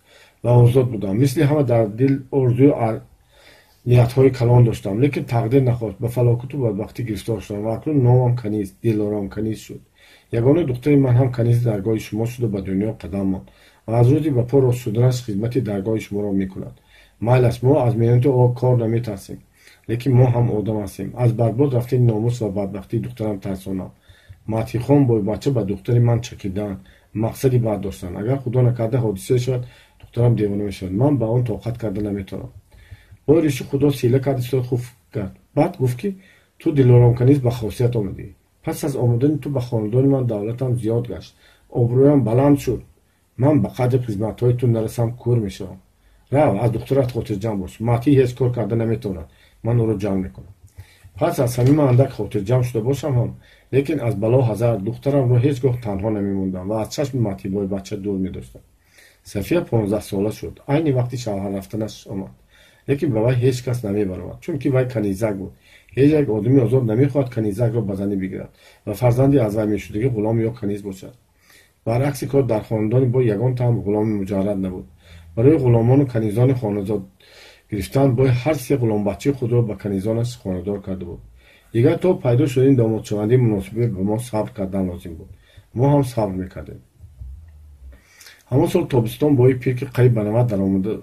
ва озод будам. Мисли ҳама дар дил орзую ниятҳои калон доштам, лекин тақдир нахост, ба фалокату бадбахтӣ гирифтор шудам ва акнун номам каниз, Дилором каниз шуд. Ягона духтари ман ҳам канизи даргоҳи шумо шуда, ба дунё қадам монд ва аз рӯзи ба по рост шуданаш хизмати даргоҳи шуморо мекунад. Майлаш, мо аз меҳнату кор наметарсем, лекин мо ҳам одам ҳастем. Аз барбод рафтани номус ва бадбахтии духтарам тарсонам. Маҳдихон бойбача ба духтари ман чакидаанд, мақсади бад доштанд. Агар, Худо накарда, ҳодисае шавад, духтарам девона мешавад. Ман ба он тоқат карда наметавонам. Бой риши худо сила кард, истод, хуф кард. Баъд гуфт, ки ту, Дилором каниз, ба хосият омадӣ. Пас аз омадани ту ба хонадони ман давлатам зиёд гашт, обрӯям баланд шуд. Ман ба қадри хизматҳои ту нарасам, кӯр мешавам. Рав, аз духтарат хотирҷамъ бош. Маҳдӣ ҳеҷ кор карда наметавонад, ман ӯро ҷамъ мекунам. Пас аз ҳамин ман андак хотирҷамъ шуда бошам ҳам, лекин аз бало ҳазар, духтарамро ҳеҷ гоҳ танҳо намемондам ва аз чашми Маҳдибои бача дур медоштам. Сафия 15сола шуд. Айни вақти шавҳар рафтанаш омад, лекин ба вай ҳеҷ кас намебаровард, чунки вай канизак буд. Ҳеҷ як одами озод намехоҳад канизакро ба занӣ бигирад ва фарзанди аз вай мешудагӣ ғулом ё каниз бошад. Баръакси кор, дар хонадони бой ягон таам ғуломи муҷаррад набуд. Барои ғуломону канизони хоназод гирифтан бой ҳар се ғуломбачаи худро ба канизонаш хонадор карда буд. Дигар то пайдо шудани домодшавандаи муносибе ба мо сабр кардан лозим буд. Мо ҳам сабр мекардем. Ҳамон сол тобистон бои пир, ки қариб ба 90 даромада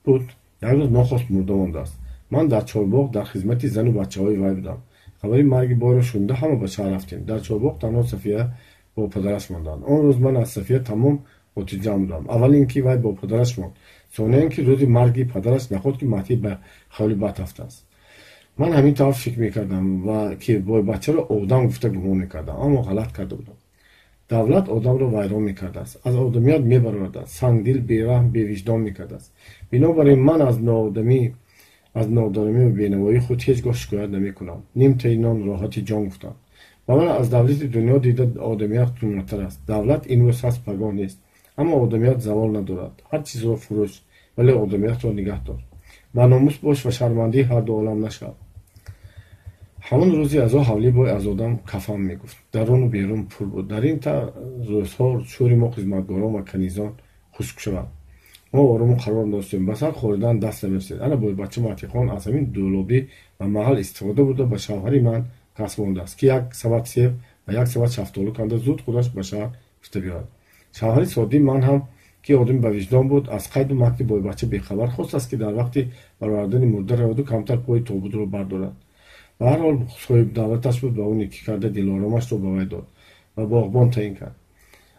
буд, як рӯз нохост мурда мондааст. Ман дар Чорбоғ дар хизмати зану бачаҳои вай будам. Хабари марги бойро шунида ҳама ба шаҳр рафтем. Дар Чорбоғ танҳо Сафия бо падараш монданд. Он рӯз ман аз Сафия тамом хотирҷамъ будам. Аввал ин ки вай бо падараш монд, сониян ки рӯзи марги падараш наход ки Маҳдӣ ба хаёли бад рафтааст. Ман ҳамин тавр фикр мекардам ва ки бойбачаро одам гуфта гумон мекардам, аммо ғалат карда будам. Давлат одамро вайрон мекардааст, аз одамият мебаровардааст, сангдил, бераҳм, бевиҷдон мекардааст. Бинобар ин ман аз нодонамию бенавоии худ ҳеҷ гоҳ шикоят намекунам. Нимтаи нон роҳати ҷон гуфтанд. Ба ман аз давлати дунё дида одамият қиматтар аст. Давлат имрӯз ҳаст, пагоҳ нест, аммо одамият завол надорад. Ҳар чизро фурӯш, вале одамиятро нигаҳ дор. Ба номус бош ва шармандии ҳарду олам нашав. Ҳамон рӯзи азо ҳавлии бой аз одам кафан мегуфт. Даруну берун пур буд. Дар ин рӯзҳо шӯри мо хизматгорон ва канизон хушк шавад. Мо орому қарор доштем, ба сар хоридан даст намерасид. Ана бойбача Маҳдихон аз ҳамин дӯлобӣ ва маҳал истифода бурда ба шавҳари ман касб мондааст, ки як сабад себ ва як сабад шафтолу канда зуд худаш ба шаҳр гуфта биёяд. Шавҳари соддии ман ҳам ки одами ба виҷдон буд, аз қайду макри бойбача бехабар хостааст, ки дар вақти баровардани мурда раваду камтар пои тобутро бардорад. Ба ҳар ҳол соҳиби давлаташ буд ва ӯ некӣ карда дилоромашро ба вай дод ва боғбон таъин кард.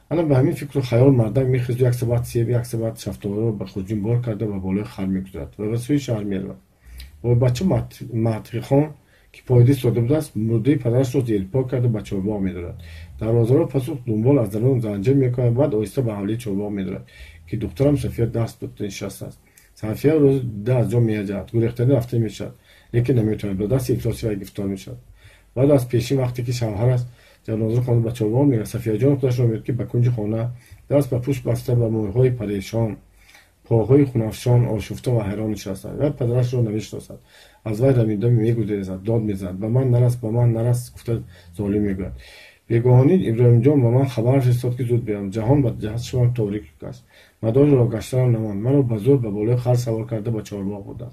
Ана ба ҳамин фикру хаёл мардак мехезду як сабад себ, як сабад шафтолуро ба хурҷин бор карда ба болои хар мегузарад ва ба сӯи шаҳр меравад. Бойбача Маҳдихон, ки поида истода будааст, мурдаи падарашро зерипо карда ба Чорбоғ медорад. Дарвозаро пасу дунбол аз дарун занҷир мекунад, баъд оҳиста ба ҳавлии Чорбоғ медорад, ки духтарам Сафия даст духта нишастааст. Сафия рӯзи дида аз ҷо меаҷаҳад, гурехтанӣ рафта мешавад, лекин наметавонад, ба дасти ифлоси вай гирифтор мешавад. Баъд аз пешин вақте ки шавҳараш ҷанозаро хонда ба Чорбоғ меравад, Сафияҷон худашро меёбад, ки ба кунҷи хона даст ба пушт баста ба мӯйҳои парешон, поҳои хунафшон ошуфта ва ҳайрон нишастааст. Вай падарашро намешиносад, аз вай рамида мегурезад, дод мезанад: ба ман нарас, ба ман нарас, гуфта золим мегӯяд. Бегоҳонӣ Иброҳимҷон ба ман хабар фиристод, ки зуд биёям. Ҷаҳон ба ҷаҳат торик гашт. Мадори роҳ гаштанам намонд. Маро ба зӯр ба болои хар савор карда ба Чорбоғ бурданд.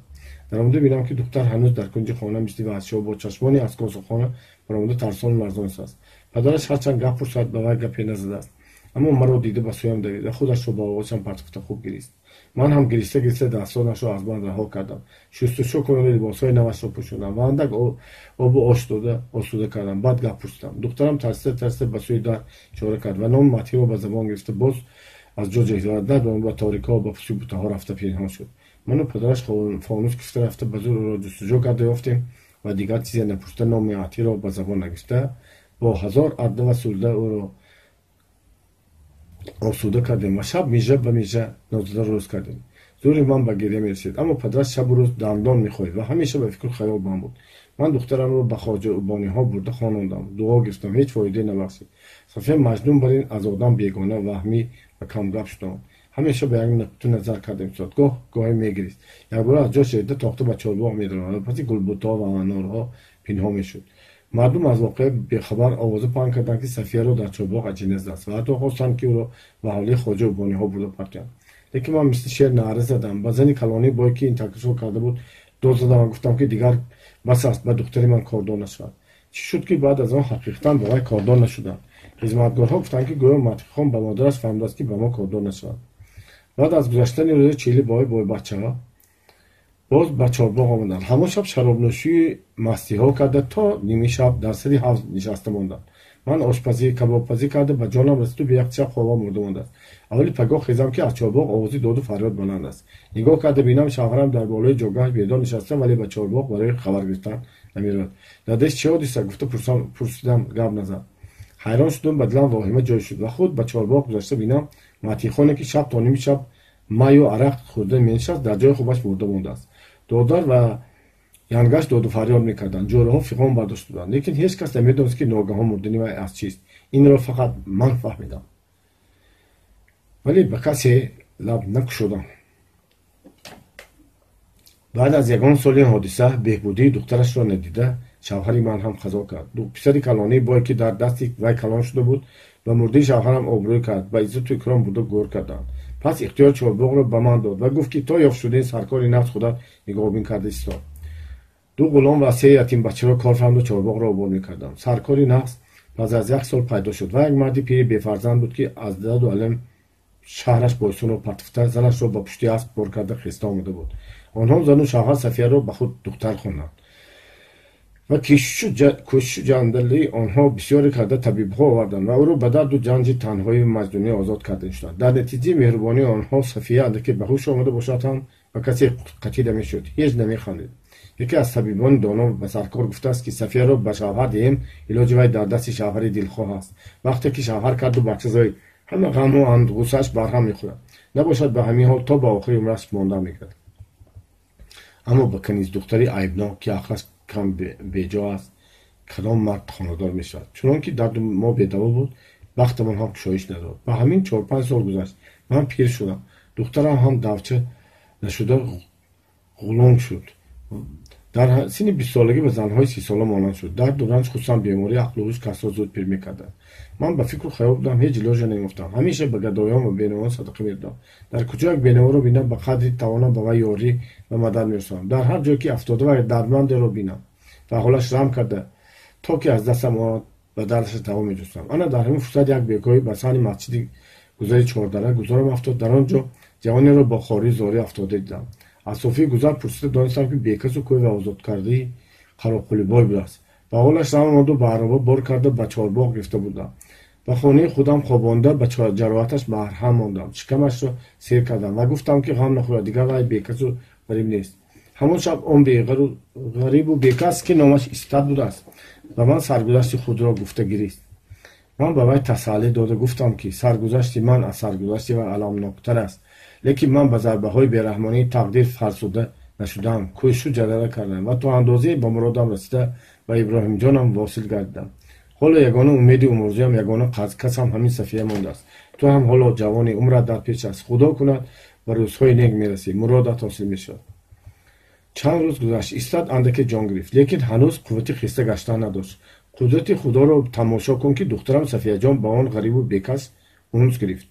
Даромада бинам, ки духтар ҳанӯз дар кунҷи хона мисли ваҳшиҳо бо чашмони аз косухона баромада тарсону ларзон истааст. Падараш ҳарчанд гап пурсад, ба вай гапе назадааст, аммо маро дида ба сӯям давид ва худашро ба оғошам партофта хуб гирист. Ман ҳам гириста гириста дастонашро аз ман раҳо кардам, шустушӯ кунонда либосҳои навашро пӯшондам ва андак обу ош дода осуда кардам. Баъд гап пурсидам. Духтарам тарсида тарсида ба сӯи дар ишора кард ва номи Маҳдиро ба забон гирифта боз аз ҷо ҷеҳ ба торикҳо ба пушти бутаҳо рафта пинҳон шуд. Ману падараш фонус гирифта рафта ба зур ӯро ҷустуҷӯ карда ёфтем ва дигар чизе напурсида номи Маҳдиро ба забон нагирифта бо ҳазор арда ва сулда ӯро осуда кардем ва шаб мижа ба мижа нозида рӯз кардем. Зӯри ман ба гиря мерасид, аммо падараш шабу рӯз дандон мехоҳид ва ҳамеша ба фикру хаёл банд буд. Ман духтарамро ба хоҷаубониҳо бурда хонондам, дуо гирифтам, ҳеҷ фоидае набахшид. Сафия маҷнун бар ин аз одам бегона, ваҳмӣ ва камгап шудам. Ҳамеша ба як нуқта назар карда меистод, гоҳ гоҳе мегирист. Якбора аз ҷо шерида тохта ба Чорбоғ медаромад ва паси гулбутаҳо ва анорҳо пинҳон мешуд. Мардум аз воқеа бехабар овоза паҳн карданд, ки Сафияро дар Чорбоғ аҷина задааст ва ҳатто хостанд, ки ӯро ба ҳавлии хоҷаубониҳо бурда партоянд. Лекин ман мисли шер наъра задам. Ба зани калонии бой, ки ин таклифро карда буд, дод задам ва гуфтам, ки дигар бас аст, ба духтари ман кордор нашавад. Чӣ шуд, ки баъд аз он ҳақиқатан ба вай кордор нашуданд. Хизматгорҳо гуфтанд, ки гӯё Маҳдихон ба модараш фаҳмидааст, ки ба мо кордор нашавад. Баъд аз гузаштани рӯзи чили бой бойбачаҳо боз ба Чорбоғ омаданд. Ҳамон шаб шаробнӯшии мастиҳо карда то ними шаб дар сари ҳавз нишаста монданд. Ман ошпазӣ, кабобпазӣ карда ба ҷонам расиду беяхтишаб хобам мурда мондааст. Аввали пагоҳ хезам, ки аз Чорбоғ овози доду фарёд баланд аст. Нигоҳ карда бинам, шавҳарам дар болои ҷойгоҳаш бедор нишаста, вале ба Чорбоғ барои хабар гирифтан намеравад. Дадеш чӣ ҳодиса? Гуфта пурсидам, гап назад. Ҳайрон шудум, ба дилам воҳима ҷой шуд ва худ ба Чорбоғ гузашта бинам, Маҳдихоне, ки шаб то ними шаб маю арақ хӯрда менишаст, дар ҷои хобаш мурда мондааст. Додар ва янгаш доду фарёд мекарданд, ҷораҳо фиғон бардошта буданд, лекин ҳеҷ кас намедонист, ки ногаҳон мурдани вай аз чист. Инро фақат ман фаҳмидам, вале ба касе лаб накушодам. Баъд аз ягон соли ҳодиса беҳбудии духтарашро надида, шавҳари ман ҳам қазо кард. Писари калонии бой, ки дар дасти вай калон шуда буд, ба мурдии шавҳарам обрӯй кард, ба иззату икром бурда гӯр карданд. Пас ихтиёр Чорбоғро ба ман дод ва гуфт, ки то ёфт шудани саркори нафс худат нигоҳбин карда истод. Ду ғулом ва се ятимбачаро кор фаҳмда Чорбоғро обод мекардам. Саркори нафс пас аз як сол пайдо шуд ва як марди пири бефарзанд буд, ки аз даду алем шаҳраш Бойсунро партофта, занашро ба пушти асп бор карда хеста омада буд. Онҳо зану шавҳар Сафияро ба худ духтар хонданд ва кӯшишу ҷандалии онҳо бисёре карда табибҳо оварданд ва ӯро ба дарду ҷанҷи танҳоию маҷнунӣ озод карда шуданд. Дар натиҷаи меҳрубонии онҳо Сафия андаке ба ҳуш омада бошад ҳам ба касе қатида мешуд, ҳеҷ намехандид. Яке аз табибони доно ба саркор гуфтааст, ки Сафияро ба шавҳар диҳем, илоҷи вай дар дасти шавҳари дилхоҳ аст. Вақте ки шавҳар карду бача зоид, ҳама ғаму ғуссааш барҳам мехӯрад. Набошад, ба ҳамин ҳол то ба охири умраш монда мегардад. Аммо ба каниздухтари айбнок, ки ақлаш кам беҷо аст, кадом мард хонадор мешавад? Чунон ки дарду мо бедаво буд, бахтамон ҳам кушоиш надод. Ба ҳамин 4-5 сол гузашт. Ман пир шудам. Духтарам ҳам давча нашуда ғулом шуд. Дар синни 20-солагӣ ба занҳои 30-сола монанд шуд. Дарду ранҷ, хусусан беморӣ, ақлу ҳуш касро зуд пир мекарданд. Ман ба фикру хаёл будам, ҳеҷ илоҷе намеёфтам. Ҳамеша ба гадоён ва бенавоён садақа медодам. Дар куҷо як бенаворо бинам, ба қадри тавонам ба вай ёрӣ ва мадад мерасонам. Дар ҳар ҷое ки афтода ва дардмандеро бинам ва ҳолаш рам карда, то ки аз дастам омад ба дардаш даво меҷустам. Ана дар ҳамин фурсат як бегоҳӣ ба саҳни масҷиди гузари Чордара гузарам афтод. Дар он ҷо ҷавонеро бо хории зорӣ афтода дидам. Аз софии гузар пурсида донистам, ки бекасу кӯй ва озодкардаи Қароқулибой будааст. Ба ҳолаш рам омаду ба ароба бор карда ба чорбоғ гирифта будам. Ба хонаи худам хобонда ба ҷароҳаташ марҳам мондам. Шикамашро сер кардам ва гуфтам, ки ғам нахӯрад, дигар вай бекасу ғариб нест. Ҳамон шаб он ғарибу бекас, ки номаш Истат будааст, ба ман саргузашти худро гуфта гирист. Ман ба вай тасаллӣ дода гуфтам, ки саргузашти ман аз саргузашти вай аламноктар аст, лекин ман ба зарбаҳои бераҳмонии тақдир фарсуда нашудам, кӯшишу ҷадала кардам ва то андозае ба муродам расида ба Иброҳимҷонам восил гардидам. Ҳоло ягона умеди умрзиям, ягона касам ҳамин Сафия мондааст. Ту ҳам ҳоло ҷавони, умрат дар пеш аст. Худо кунад ба рӯзҳои нек мерасӣ, муродат ҳосил мешавад. Чанд рӯз гузашт, Истат андаке ҷон гирифт, лекин ҳанӯз қуввати хеста гаштан надошт. Қудрати Худоро тамошо кун, ки духтарам Сафияҷон ба он ғарибу бекас унус гирифт.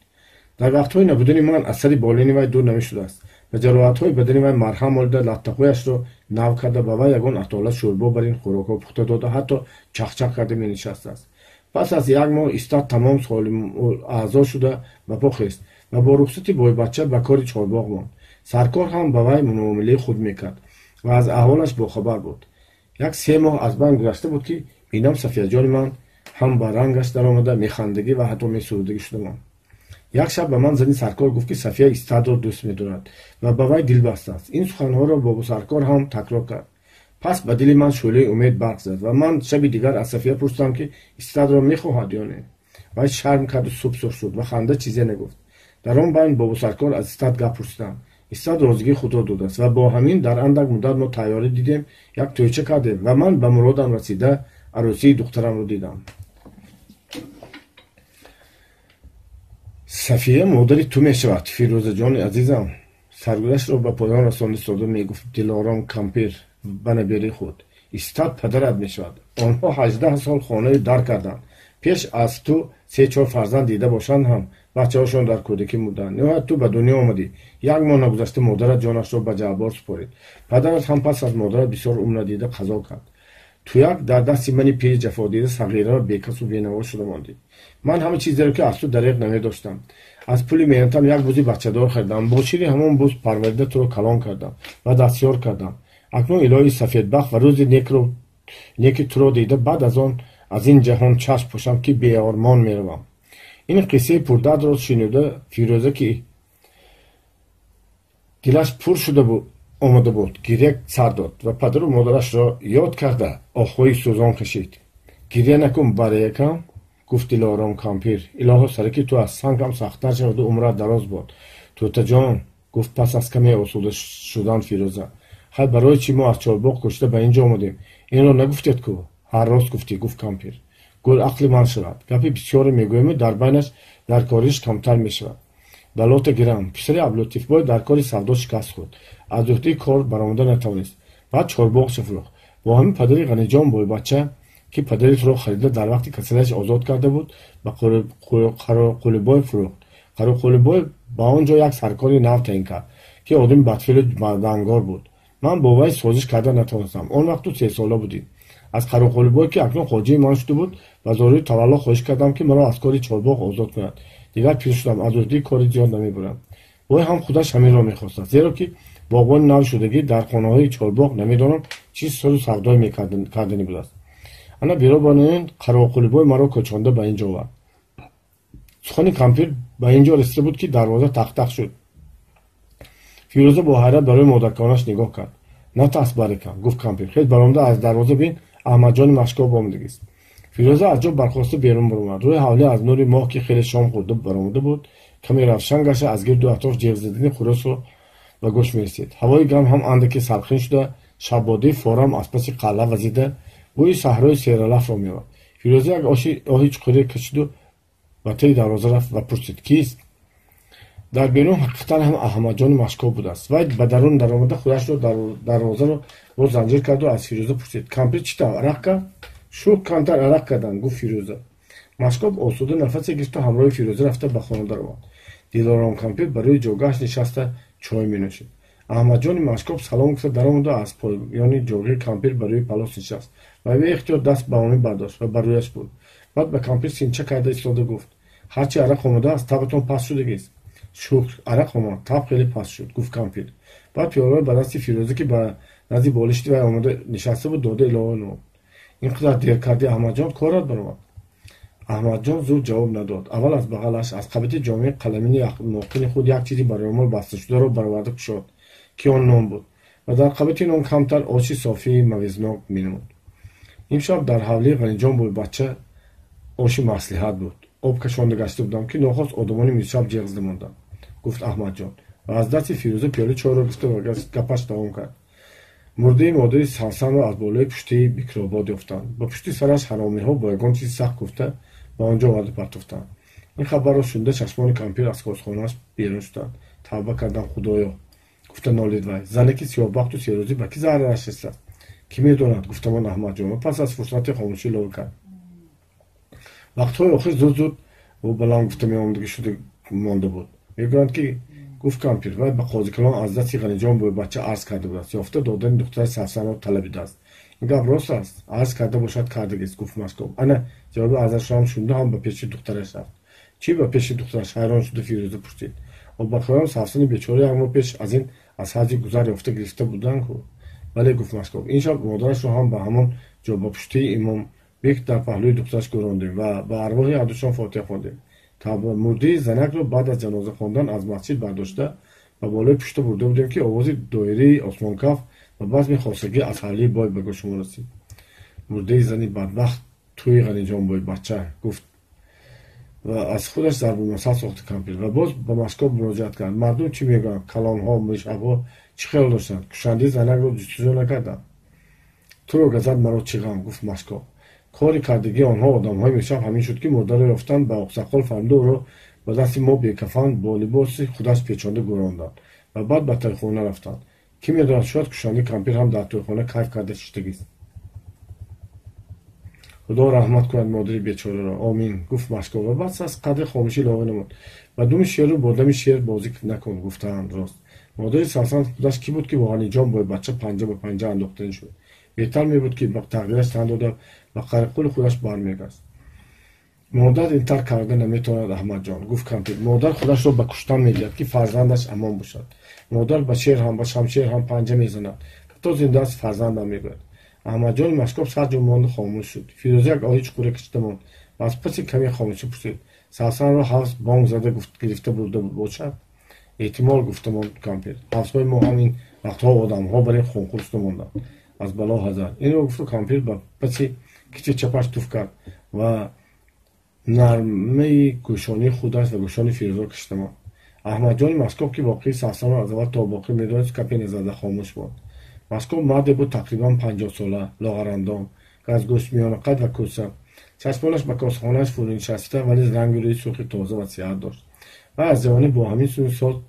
Дар вақтҳои набудани ман аз сари болини вай дур намешудааст. Ба ҷароҳатҳои бадани вай марҳам молида, латтаҳояшро нав карда, ба вай ягон атола шӯрбо бар ин хӯрокҳо пухта дода, ҳатто чахчах карда менишастааст. Пас аз як моҳ Истат тамом солимаъзо шуда ба по хест ва бо рухсати бойбача ба кори чорбоғ монд. Саркор ҳам ба вай муомилаи худ мекард ва аз аҳволаш бохабар буд. 1-3 моҳ аз байн гузашта буд, ки бинам Сафияҷони ман ҳам ба рангаш даромада, механдагӣ ва ҳатто месурудагӣ шуда монд. Як шаб ба ман зани саркор гуфт, ки Сафия Истатро дӯст медорад ва ба вай дил бастааст. Ин суханҳоро бобо саркор ҳам такрор кард. Пас ба дили ман шӯълаи умед барқ зад ва ман шаби дигар аз Сафия пурсидам, ки Истатро мехоҳад ё не. Вай шарм карду субсурх шуд ва ханда чизе нагуфт. Дар он байн бобо саркор аз Истат гап пурсидам. Истат розигии худро додааст ва бо ҳамин дар андак муддат мо тайёрӣ дидем, як тӯйча кардем ва ман ба муродам расида арӯсии духтарамро дидам. Сафия модари ту мешавад, Фирӯзаҷони азизам. Саргузаштро ба поён расонда истода мегуфт Дилором кампир ба набераи худ. Истат падарат мешавад. Онҳо 18 сол хонаи дар карданд. Пеш аз ту 3-4 фарзанд дида бошанд ҳам бачаҳошон дар кӯдакӣ мурданд. Ниҳоят ту ба дунё омадӣ. Як моҳ нагузашта модарат ҷонашро ба ҷаббор супорид. Падарат ҳам пас аз модарат бисёр умр надида қазо кард. Туяк дар дасти мани пири ҷафодида сағира ва бекасу бенаво шуда мондӣ. Ман ҳама чизеро, ки аз ту дареғ намедоштам, аз пули меҳнатам як бузи бачадор харидам. Бо шири ҳамон буз парварида туро калон кардам ва дастёр кардам. Акнун илоҳи сафедбахт ва рӯзи неки туро дида баъд аз он аз ин ҷаҳон чашм пӯшам, ки беормон меравам. Ин қиссаи пурдардро шинуда Фирӯза, ки дилаш пур шуда омада буд, гиря сар дод ва падару модарашро ёд карда оҳҳои сӯзон кашид. Гиря накун, бараякам, гуфт Дилором кампир. Илоҳо сараки ту аз сангам сахттар шаваду умрат дароз бод. Тӯтаҷон, гуфт пас аз каме осуда шудан Фирӯза. Хай, барои чӣ мо аз чорбоғ кӯчида ба ин ҷо омадем? Инро нагуфтед ку? Ҳар рост гуфтӣ, гуфт кампир. Гул ақли ман шавад. Гапи бисёре мегӯему дар байнаш дар кориш камтар мешавад. Балота гирам. Писари Абдулатифбой дар кори савдо шикаст хӯрд. Аз уҳдаи кор баромада натавонист. Баъд чорбоғча фурӯхт. Бо ҳамин падари Ғаниҷон бойбача, ки падари туро харида дар вақти касалиаш озод карда буд, ба Қароқулибой фурӯхт. Қароқулибой ба он ҷо як саркори нав таъин кард, ки одами бадфеълу дангор буд. Ман бо вай созиш карда натавонистам. Он вақт ту 3-сола будӣ. Аз Қароқулибой, ки акнун хоҷаи ман шуда буд, ба зории тавалло хоҳиш кардам, ки маро аз кори чорбоғ озод кунад. Дигар пир шудам, аз уҳдаи кори зиёд намебурам. Вой ҳам худаш ҳаминро мехостааст, зеро ки боғбони навшудагӣ дар хонаҳои чорбоғ намедонам чӣ сиру савдое мекарданӣ будааст. Ана биробанин Қароқулибой маро кӯчонда ба ин ҷо овард. Сухани кампир ба ин ҷо расида буд, ки дарвоза тақ-тақ шуд. Фирӯза бо ҳайрат барои модаркалонаш нигоҳ кард. Натарс, барикам, гуфт кампир. Хез баромада аз дарвоза бин, Аҳмадҷони Машкоб омадагист. Фирӯза аз ҷо бархоста берун баромад. Рӯи ҳавлӣ аз нури моҳ, ки хеле шом хӯрда баромада буд, каме равшан гашта, аз гирду атроф ҷеғ задани хурӯсро ба гӯш мерасид. Ҳавои гарм ҳам андаке салқин шуда, шаббодии форам аз паси қалъа вазида, бӯи саҳрои сералафро меовард. Фирӯза як оҳи чуқуре кашиду ба таи дарвоза рафт ва пурсид: кист? Дар берун ҳақиқатан ҳам Аҳмадҷони Машкоб будааст. Вай ба дарун даромада худашро дарвозаро боз занҷир карду аз Фирӯза пурсид: кампир чӣ тавр, арақ кард? Шӯх, камтар арақ карданд, гуфт Фирӯза. Машкоб осуда нафасе гирифту ҳамроҳи Фирӯза рафта ба хона даромад. Дилором кампир ба рӯи ҷогаҳаш нишаста чой менӯшид. Аҳмадҷони Машкоб салом гуфта даромаду аз поёни ҷогаи кампир ба рӯи палос нишаст ва беихтиёр даст ба омӣ бардошт ва ба рӯяш бурд. Баъд ба кампир синча карда истода гуфт: ҳарчи арақ омадааст, табатон паст шудагист. Шукр, арақ омад, таб хеле паст шуд, гуфт кампир. Баъд пиёларо ба дасти Фирӯза, ки ба назди болишти вай омада нишаста буд, дода илова намуд: ин қадар дер кардӣ, Аҳмадҷон, корат баромад. Аҳмадҷон зуд ҷавоб надод. Аввал аз бағалаш, аз қабати ҷомеи қаламини ноқини худ як чизи ба рӯмол басташударо бароварда кушод, ки он нон буд ва дар қабати нон камтар оши софии мавизнок менамуд. Имшаб дар ҳавлии Ғаниҷон бой-бача оши маслиҳат буд. Об кашонда гашта будам, ки нохост одамони миршаб ҷеғ зада монданд, гуфт Аҳмадҷон ва аз дасти Фирӯза пиёли чойро гирифта ва гапаш давом кард. Мурдаи модари Савсанро аз болои пуштии Бикробод ёфтанд. Ба пушти сараш ҳаромиҳо бо ягон чизи сахт гуфта ба он ҷо оварда партофтанд. Ин хабарро шунида чашмони кампир аз косхонааш берун шуданд. Тавба кардам, Худоё, гуфта нолид вай. Занеки сиёҳбахту серӯзӣ ба кӣ зарараш расад? Кӣ медонад, гуфтамон Аҳмадҷон ва пас аз фурсати хомӯшӣ илова кард: вақтҳои охир зуд-зуд ӯ баланд гуфта меомадагӣ шуда монда буд. Мегӯянд ки, гуфт кампир, вай ба қозикалон аз дасти Ғаниҷон бой-бача арз карда будааст, ёфта додани духтари Савсанро талабидааст. Ин гап рост аст? Арз карда бошад, кардагист, гуфт Машкоб. Ана ҷавоби арзашро ҳам шунида ҳам ба пеши духтараш рафт. Чӣ ба пеши духтараш? Ҳайрон шуда Фирӯза пурсид. Обахӯрам Савсани бечора як моҳ пеш аз ин аз ҳаҷи гузар ёфта гирифта буданд ку? Бале, гуфт Машкоб. Ин шаб модарашро ҳам ба ҳамон ҷо, ба пуштии Имом Бек, дар паҳлӯи духтараш гӯрондем ва ба арвоҳи ҳардушон фотиҳа хондем. Тавба, мурдии занакро баъд аз ҷаноза хондан аз масҷид бардошта ба болои пушта бурда будем, ки овози доираи осмонкаф ва базми хосагӣ аз ҳавлии бой ба гӯши мо расид. Мурдаи зани бадбахт тӯи Ғаниҷон бой-бача, гуфт ва аз худаш зарбулмасал сохта кампир ва боз ба Машкоб муроҷиат кард. Мардум чӣ мегӯянд? Калонҳо, мешабҳо чӣ хиёл доштанд? Кушандаи занакро ҷустуҷӯ накарданд? Туро газад, маро чӣ ғам, гуфт Машкоб. Кори кардагии онҳо, одамҳои мешаб, ҳамин шуд, ки мурдаро ёфтанд, ба оқсақол фармуда ӯро ба дасти мо бекафан бо либоси худаш печонда гӯронданд ва баъд ба тойхона рафтанд. Кӣ медонад, шояд кушандаи кампир ҳам дар тойхона кайф карда шиштагист. Худо раҳмат кунад модари бечораро. Омин, гуфт Машкоб ва баъд аз қадри хомӯшӣ илова намуд: ба думи шеру бо дами шер бозӣ накун, гуфтаанд рост. Модари Савсан худаш кӣ буд, ки бо Ғаниҷон бой-бача панҷа ба панҷа андохтанӣ шуд? Беҳтар мебуд, ки ба тақдираш тан дода ба қариқули худаш бармегашт. Модар ин тар карда наметавонад, Аҳмадҷон, гуфт кампир. Модар худашро ба куштан медиҳад, ки фарзандаш амон бошад. Модар ба шер ҳам, ба шамшер ҳам панҷа мезанад. То зинда аст, фарзандам мегӯяд. Аҳмадҷони Машкоб сар ҷунбонда хомӯш шуд. Фирӯза як оҳи чуқуре кашида монд ва аз паси каме хомӯшӣ пурсид: Савсанро ҳавз бонг зада гирифта бурда бошад? Эҳтимол, гуфта монд кампир. Ҳавзҳои мо ҳам ин вақтҳо одамҳо бар ин хунхор шуда монданд. Аз бало ҳазар. Инро гуфту кампир ба паси китфи чапаш туф кард ва нармаи гӯшонии худаш ва гӯшони Фирӯзаро кашида монд. Аҳмадҷони Машкоб, ки воқеи Савсанро аз аввал то боқӣ медонист, гапе назада хомӯш монд. Машкоб марде буд тақрибан 50 сола, лоғарандом, газгӯшт, миёнақад ва кӯса. Чашмонаш ба косахонааш фурӯ нишаста, вале ранги рӯи сурхи тоза ва сиҳат дошт. Вай аз ҷавонӣ бо ҳамин синну сол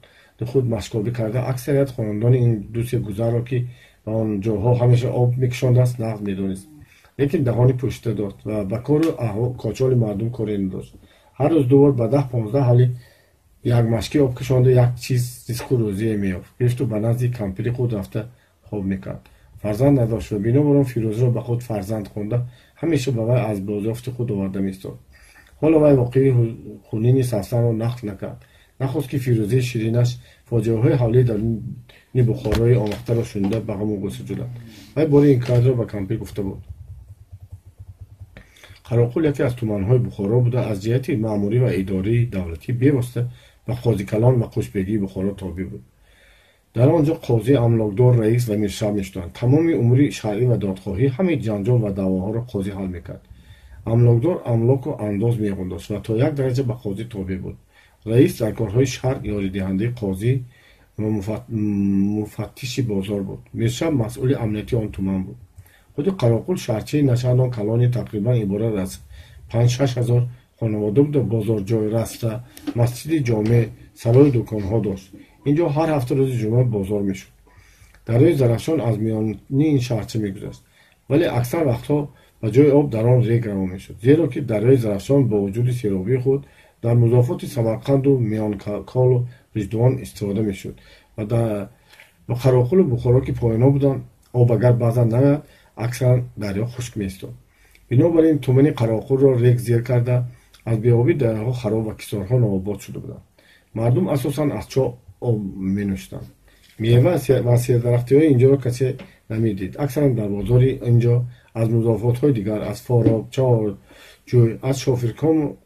худ машкобӣ карда, аксарият хонандони ин ду-се гузарро, ки ба он ҷоҳо ҳамеша об мекашондааст, нағз медонист. Лекин даҳони пӯшида дошт ва ба кору кочоли мардум коре надошт. Ҳар рӯз ду бор ба 10-15 ҳавлӣ як машкӣ об кашонда як чиз ризқу рӯзие меёфт, гирифту ба назди кампири худ рафта хоб мекард. Фарзанд надошт ва бинобар он Фирӯзаро ба худ фарзанд хонда, ҳамеша ба вай аз бозёфти худ оварда меистод. Ҳоло вай воқеаи хунини Савсанро нақл накард. Нахост ки Фирӯзаи ширинаш фоҷиаҳои ҳавлии даруни Бухорои омахтаро шунида ба ғаму ғусса ҷӯлад. Вай бори ин кардро ба кампир гуфта буд. Қароқул яке аз туманҳои Бухоро буда, аз ҷиҳати маъмурӣ ва идории давлатӣ бевосита ба қозикалон ва қушбегии Бухоро тобеъ буд. Дар он ҷо қозӣ, амлокдор, раис ва миршаб мешуданд. Тамоми умури шаръӣ ва додхоҳӣ, ҳамаи ҷанҷол ва даъвоҳоро қозӣ ҳал мекард. Амлокдор амлоку андоз меғундошт ва то як дараҷа ба қозӣ тобеъ буд. Раис дар корҳои шаръ ёридиҳандаи қозӣ ва муфаттиши бозор буд. Миршаб масъули амнияти он туман буд. Худи Қароқул шаҳрчаи начандон калони тақрибан иборат аз 5-6 ҳазор хонавода буда, бозорҷой, раста, масҷиди ҷомеъ, сарою дуконҳо дошт. Инҷо ҳар ҳафта рӯзи ҷумъа бозор мешуд. Дарёи Зарафшон аз миёни ин шаҳрча мегузашт, вале аксар вақтҳо ба ҷои об дар он рег равон мешуд, зеро ки дарёи Зарафшон бо вуҷуди серобии худ дар музофоти Самарқанду Миёнколу Ғиждувон истифода мешуд ва ба Қароқулу Бухоро, ки поёнҳо буданд, об агар баъзан наояд, аксаран дарё хушк меистод. Бинобар ин тумани Қароқулро рег зер карда, аз беобӣ дарёҳо хароб ва киштзорҳо нообод шуда буданд. Мардум асосан аз чоҳ об менӯшиданд. Мева ва сердарахтиҳои инҷоро касе намедид. Аксаран дар бозори инҷо аз музофотҳои дигар, аз Фороб, Чорҷӯй, аз Шофиркому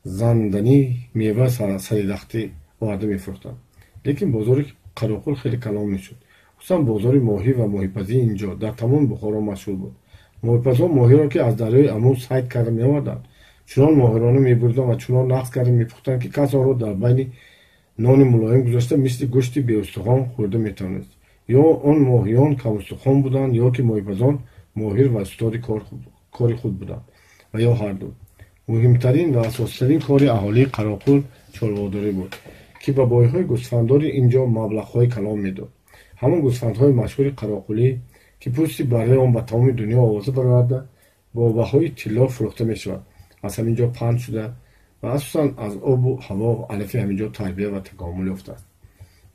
Занданӣ мева саридахтӣ оварда мефурӯхтанд. Лекин бозори Қароқул хеле калон мешуд. Хусусан бозори моҳӣ ва моҳипазии инҷо дар тамоми Бухоро машҳур буд. Моҳипазон моҳиро, ки аз дарёи Аму сайд карда меоварданд, чунон моҳирона мебурданд ва чунон нақс карда мепухтанд, ки кас онро дар байни нони мулоим гузошта мисли гӯшти беустухон хӯрда метавонист. Ё он моҳиён камустухон буданд, ё ки моҳипазон моҳир ва устоди кори худ буданд ва ё ҳарду. Муҳимтарин ва асоситарин кори аҳолии Қароқул чорводорӣ буд, ки ба бойҳои гӯсфандори инҷо маблағҳои калон медод. Ҳамон гӯсфандҳои машҳури қароқулӣ, ки пӯсти барраи он ба тамоми дунё овоза бароварда, бо баҳои тилло фурӯхта мешавад, аз ҳамин ҷо паҳн шуда ва асосан аз обу ҳаво алафи ҳамин ҷо тарбия ва такомул ёфтааст.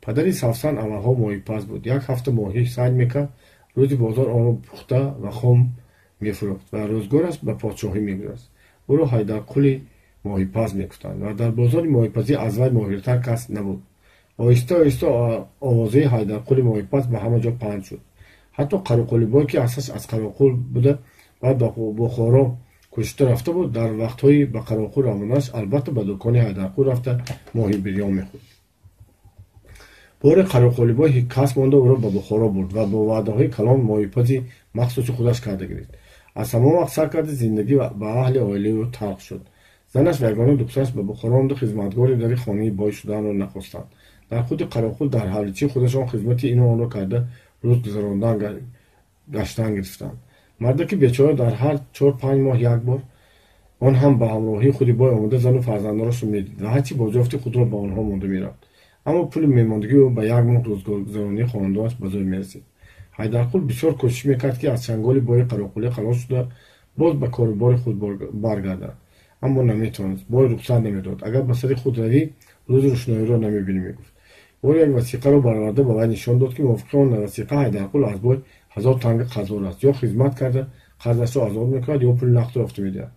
Падари Савсан аввалҳо моҳипаз буд. Як ҳафта моҳӣ сайд мекард, рӯзи бозор онро пухта ва хом мефурӯхт ва рӯзгораш ба подшоҳӣ мегузашт. Ӯро Ҳайдарқули моҳипаз мегуфтанд ва дар бозори моҳипазӣ аз вай моҳиртар кас набуд. Оҳиста оҳиста овозаи Ҳайдарқули моҳипаз ба ҳама ҷо паҳн шуд. Ҳатто Қароқулибой, ки аслаш аз Қароқул буда, баъд ба Бухоро кӯчида рафта буд, дар вақтҳои ба Қароқул равонаш албатта ба дукони Ҳайдарқул рафта моҳи бирён мехӯрд. Боре Қароқулибой кас монда ӯро ба Бухоро бурд ва бо ваъдаҳои калон моҳипази махсуси худаш карда гирифт. Аз ҳамон вақт сар карда зиндагӣ ба аҳли оилаи ӯ талх шуд. Занаш ва ягона духтараш ба Бухоро омада хизматгори дари хонаи бой шуданро нахостанд. Дар худи Қароқул дар ҳавличии худашон хизмати ину онро карда рӯз гузарондан гаштан гирифтанд. Мардаки бечора дар ҳар 4-5 моҳ як бор, он ҳам ба ҳамроҳии худи бой омада, зану фарзандонашро медид ва ҳарчи бозёфти худро ба онҳо монда мерафт. Аммо пули мемондагии ӯ ба як моҳ рӯзгоргузаронии хонадонаш ба зӯр мерасид. Ҳайдарқул бисёр кӯшиш мекард, ки аз чанголи бои Қароқулӣ халос шуда боз ба корубори худ баргардад, аммо наметавонист. Бой рухсат намедод. Агар ба сари худ равӣ, рӯзи рӯшноиро намебинӣ, мегуфт. Бори як васиқаро бароварда ба вай нишон дод, ки мувофиқи он васиқа Ҳайдарқул аз бой 1000 танга қарздор аст. Ё хизмат карда қарзашро азод мекунад, ё пули нақдро ёфта медиҳад.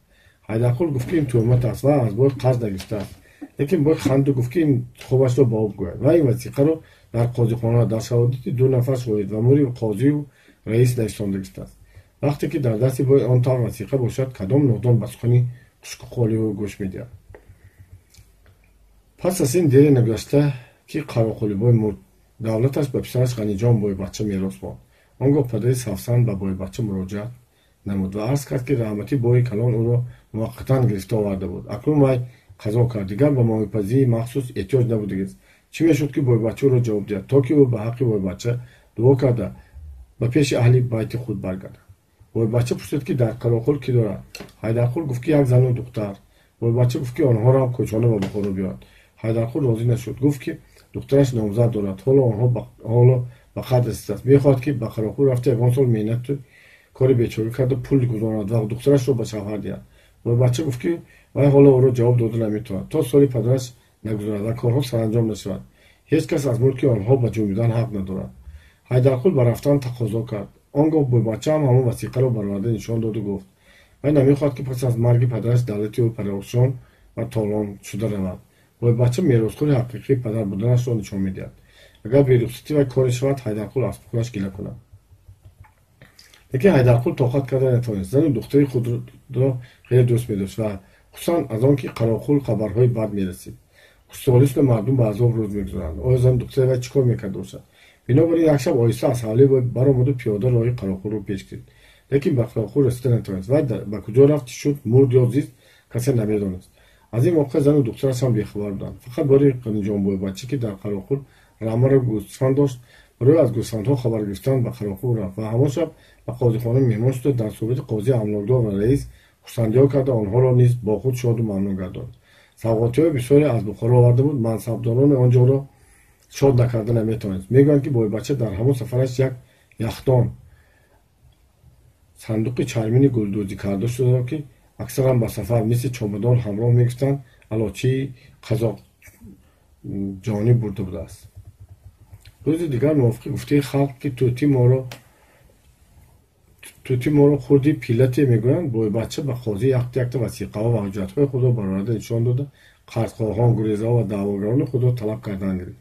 Ҳайдарқул гуфт, ки ин тӯҳмат аст ва аз бой қарз нагирифтааст. Лекин бой ханду гуфт, ки ин хобашро ба об гӯяд ва ин васиқаро дар қозихона дар шаҳодати 2 нафар шоҳид ва мури қозию раис нависонда гирифтааст. Вақте ки дар дасти бой он тавр васиқа бошад, кадом нодон ба сухани хушкуқоли ӯ гӯш медиҳад? Пас аз ин дере нагузашта, ки Қароқулибой мурд, давлаташ ба писараш Ғаниҷон бойбача мерос монд. Он гоҳ падари Савсан ба бойбача муроҷиат намуд ва арз кард, ки раҳмати бои калон ӯро муваққатан гирифта оварда буд. Акнун вай қазо кард, дигар ба моҳипазии махсус эҳтиёҷ набудагист. Чӣ мешуд, ки бойбача ӯро ҷавоб диҳад, то ки ӯ ба ҳаққи бойбача дуо карда ба пеши аҳли байти худ баргардад. Бойбача пурсид, ки дар Қароқул кӣ дорад? Ҳайдарқул гуфт, ки як зану духтар. Бойбача гуфт, ки онҳоро ҳам кӯчона ба Бухоро биёрад. Ҳайдарқул розӣ нашуд, гуфт, ки духтараш номзад дорад, ҳоло онҳо ҳоло ба қадр расидааст, мехоҳад, ки ба Қароқул рафта ягон сол меҳнату кори бечорӣ карда пул гузорад ва духтарашро ба шавҳар диҳад. Бойбача гуфт, ки вай ҳоло ӯро ҷавоб дода наметавонад, то соли падараш нагузарад ва корҳо саранҷом нашавад. Ҳеҷ кас аз мулки онҳо ба ҷунбидан ҳақ надорад. Ҳайдарқул ба рафтан тақозо кард. Он гоҳ бойбача ҳам ҳамон васиқаро бароварда нишон доду гуфт: вай намехоҳад, ки пас аз марги падараш давлати ӯ парошон ва толон шуда равад. Бойбача меросхӯри ҳақиқии падар буданашро нишон медиҳад. Агар берухсатӣ вай коре шавад, Ҳайдарқул аз пулаш гила кунад. Лекин Ҳайдарқул тоқат карда натавонист. Зану духтари худро хеле дӯст медошт ва хусусан аз он ки Қароқул хабарҳои бад мерасид. Хушсолӣ мардум ба азоб рӯз мегузаранд. Оё зану духтари вай чӣ кор мекарда бошад? Бинобар ин як шаб оҳиста аз ҳавлӣ баромаду пиёда роҳи Қароқулро пеш гирифт. Лекин ба Қароқул расида натавонист. Вай ба куҷо рафт, чӣ шуд, мурд ё зист, касе намедонист. Аз ин воқеа зану духтараш ҳам бехабар буданд. Фақат бори Ғаниҷон бойбача, ки дар Қароқул рамаро гӯсфанд дошт, барои аз гӯсфандҳо хабар гирифтан ба Қароқул рафт ва ҳамон шаб ба қозихона меҳмон шуда, дар суҳбати қозии амлокдор ва раис хурсандиҳо карда, онҳоро низ бо худ шоду мамнун гардонд. Савғотиҳои бисёре аз Бухоро оварда буд, мансабдорони он ҷоро шод накарда наметавонист. Мегӯянд, ки бойбача дар ҳамон сафараш як яхдон, сандуқи чармини гулдӯзӣ карда шударо, ки аксаран ба сафар мисли чомадон ҳамроҳ мегирифтанд, алочии қазоқҷонӣ бурда будааст. Рӯзи дигар мувофиқи гуфтаи халқ, ки тӯтӣ моро хурди пилате мегӯянд, бойбача ба қозӣ якта-якта васиқаҳо ва ҳуҷҷатҳои худро бароварда нишон дода, қарзхоҳон, гурезаҳо ва даъвогарони худро талаб кардан гирифт.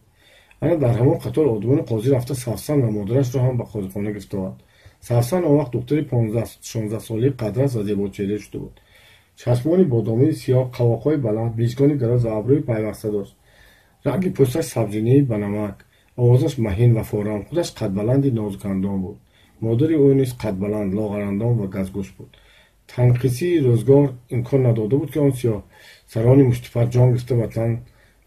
Ана дар ҳамон қатор одамони қозӣ рафта Савсан ва модарашро ҳам ба қозихона гирифта овард. Савсан он вақт духтари 15-16солаи қадрас ва зебочеҳра шуда буд. Чашмони бодомии сиёҳ, қавоқҳои баланд, мижгони дароз ва абрӯи пайваста дошт. Ранги пӯсташ сабзинии ба намак, овозаш маҳин ва форам, худаш қадбаланди нозукандом буд. Модари ӯ низ қадбаланд, лоғарандом ва газгӯш буд. Танқисии рӯзгор имкон надода буд, ки он сиёҳсарони муштипар ҷон гирифта ватан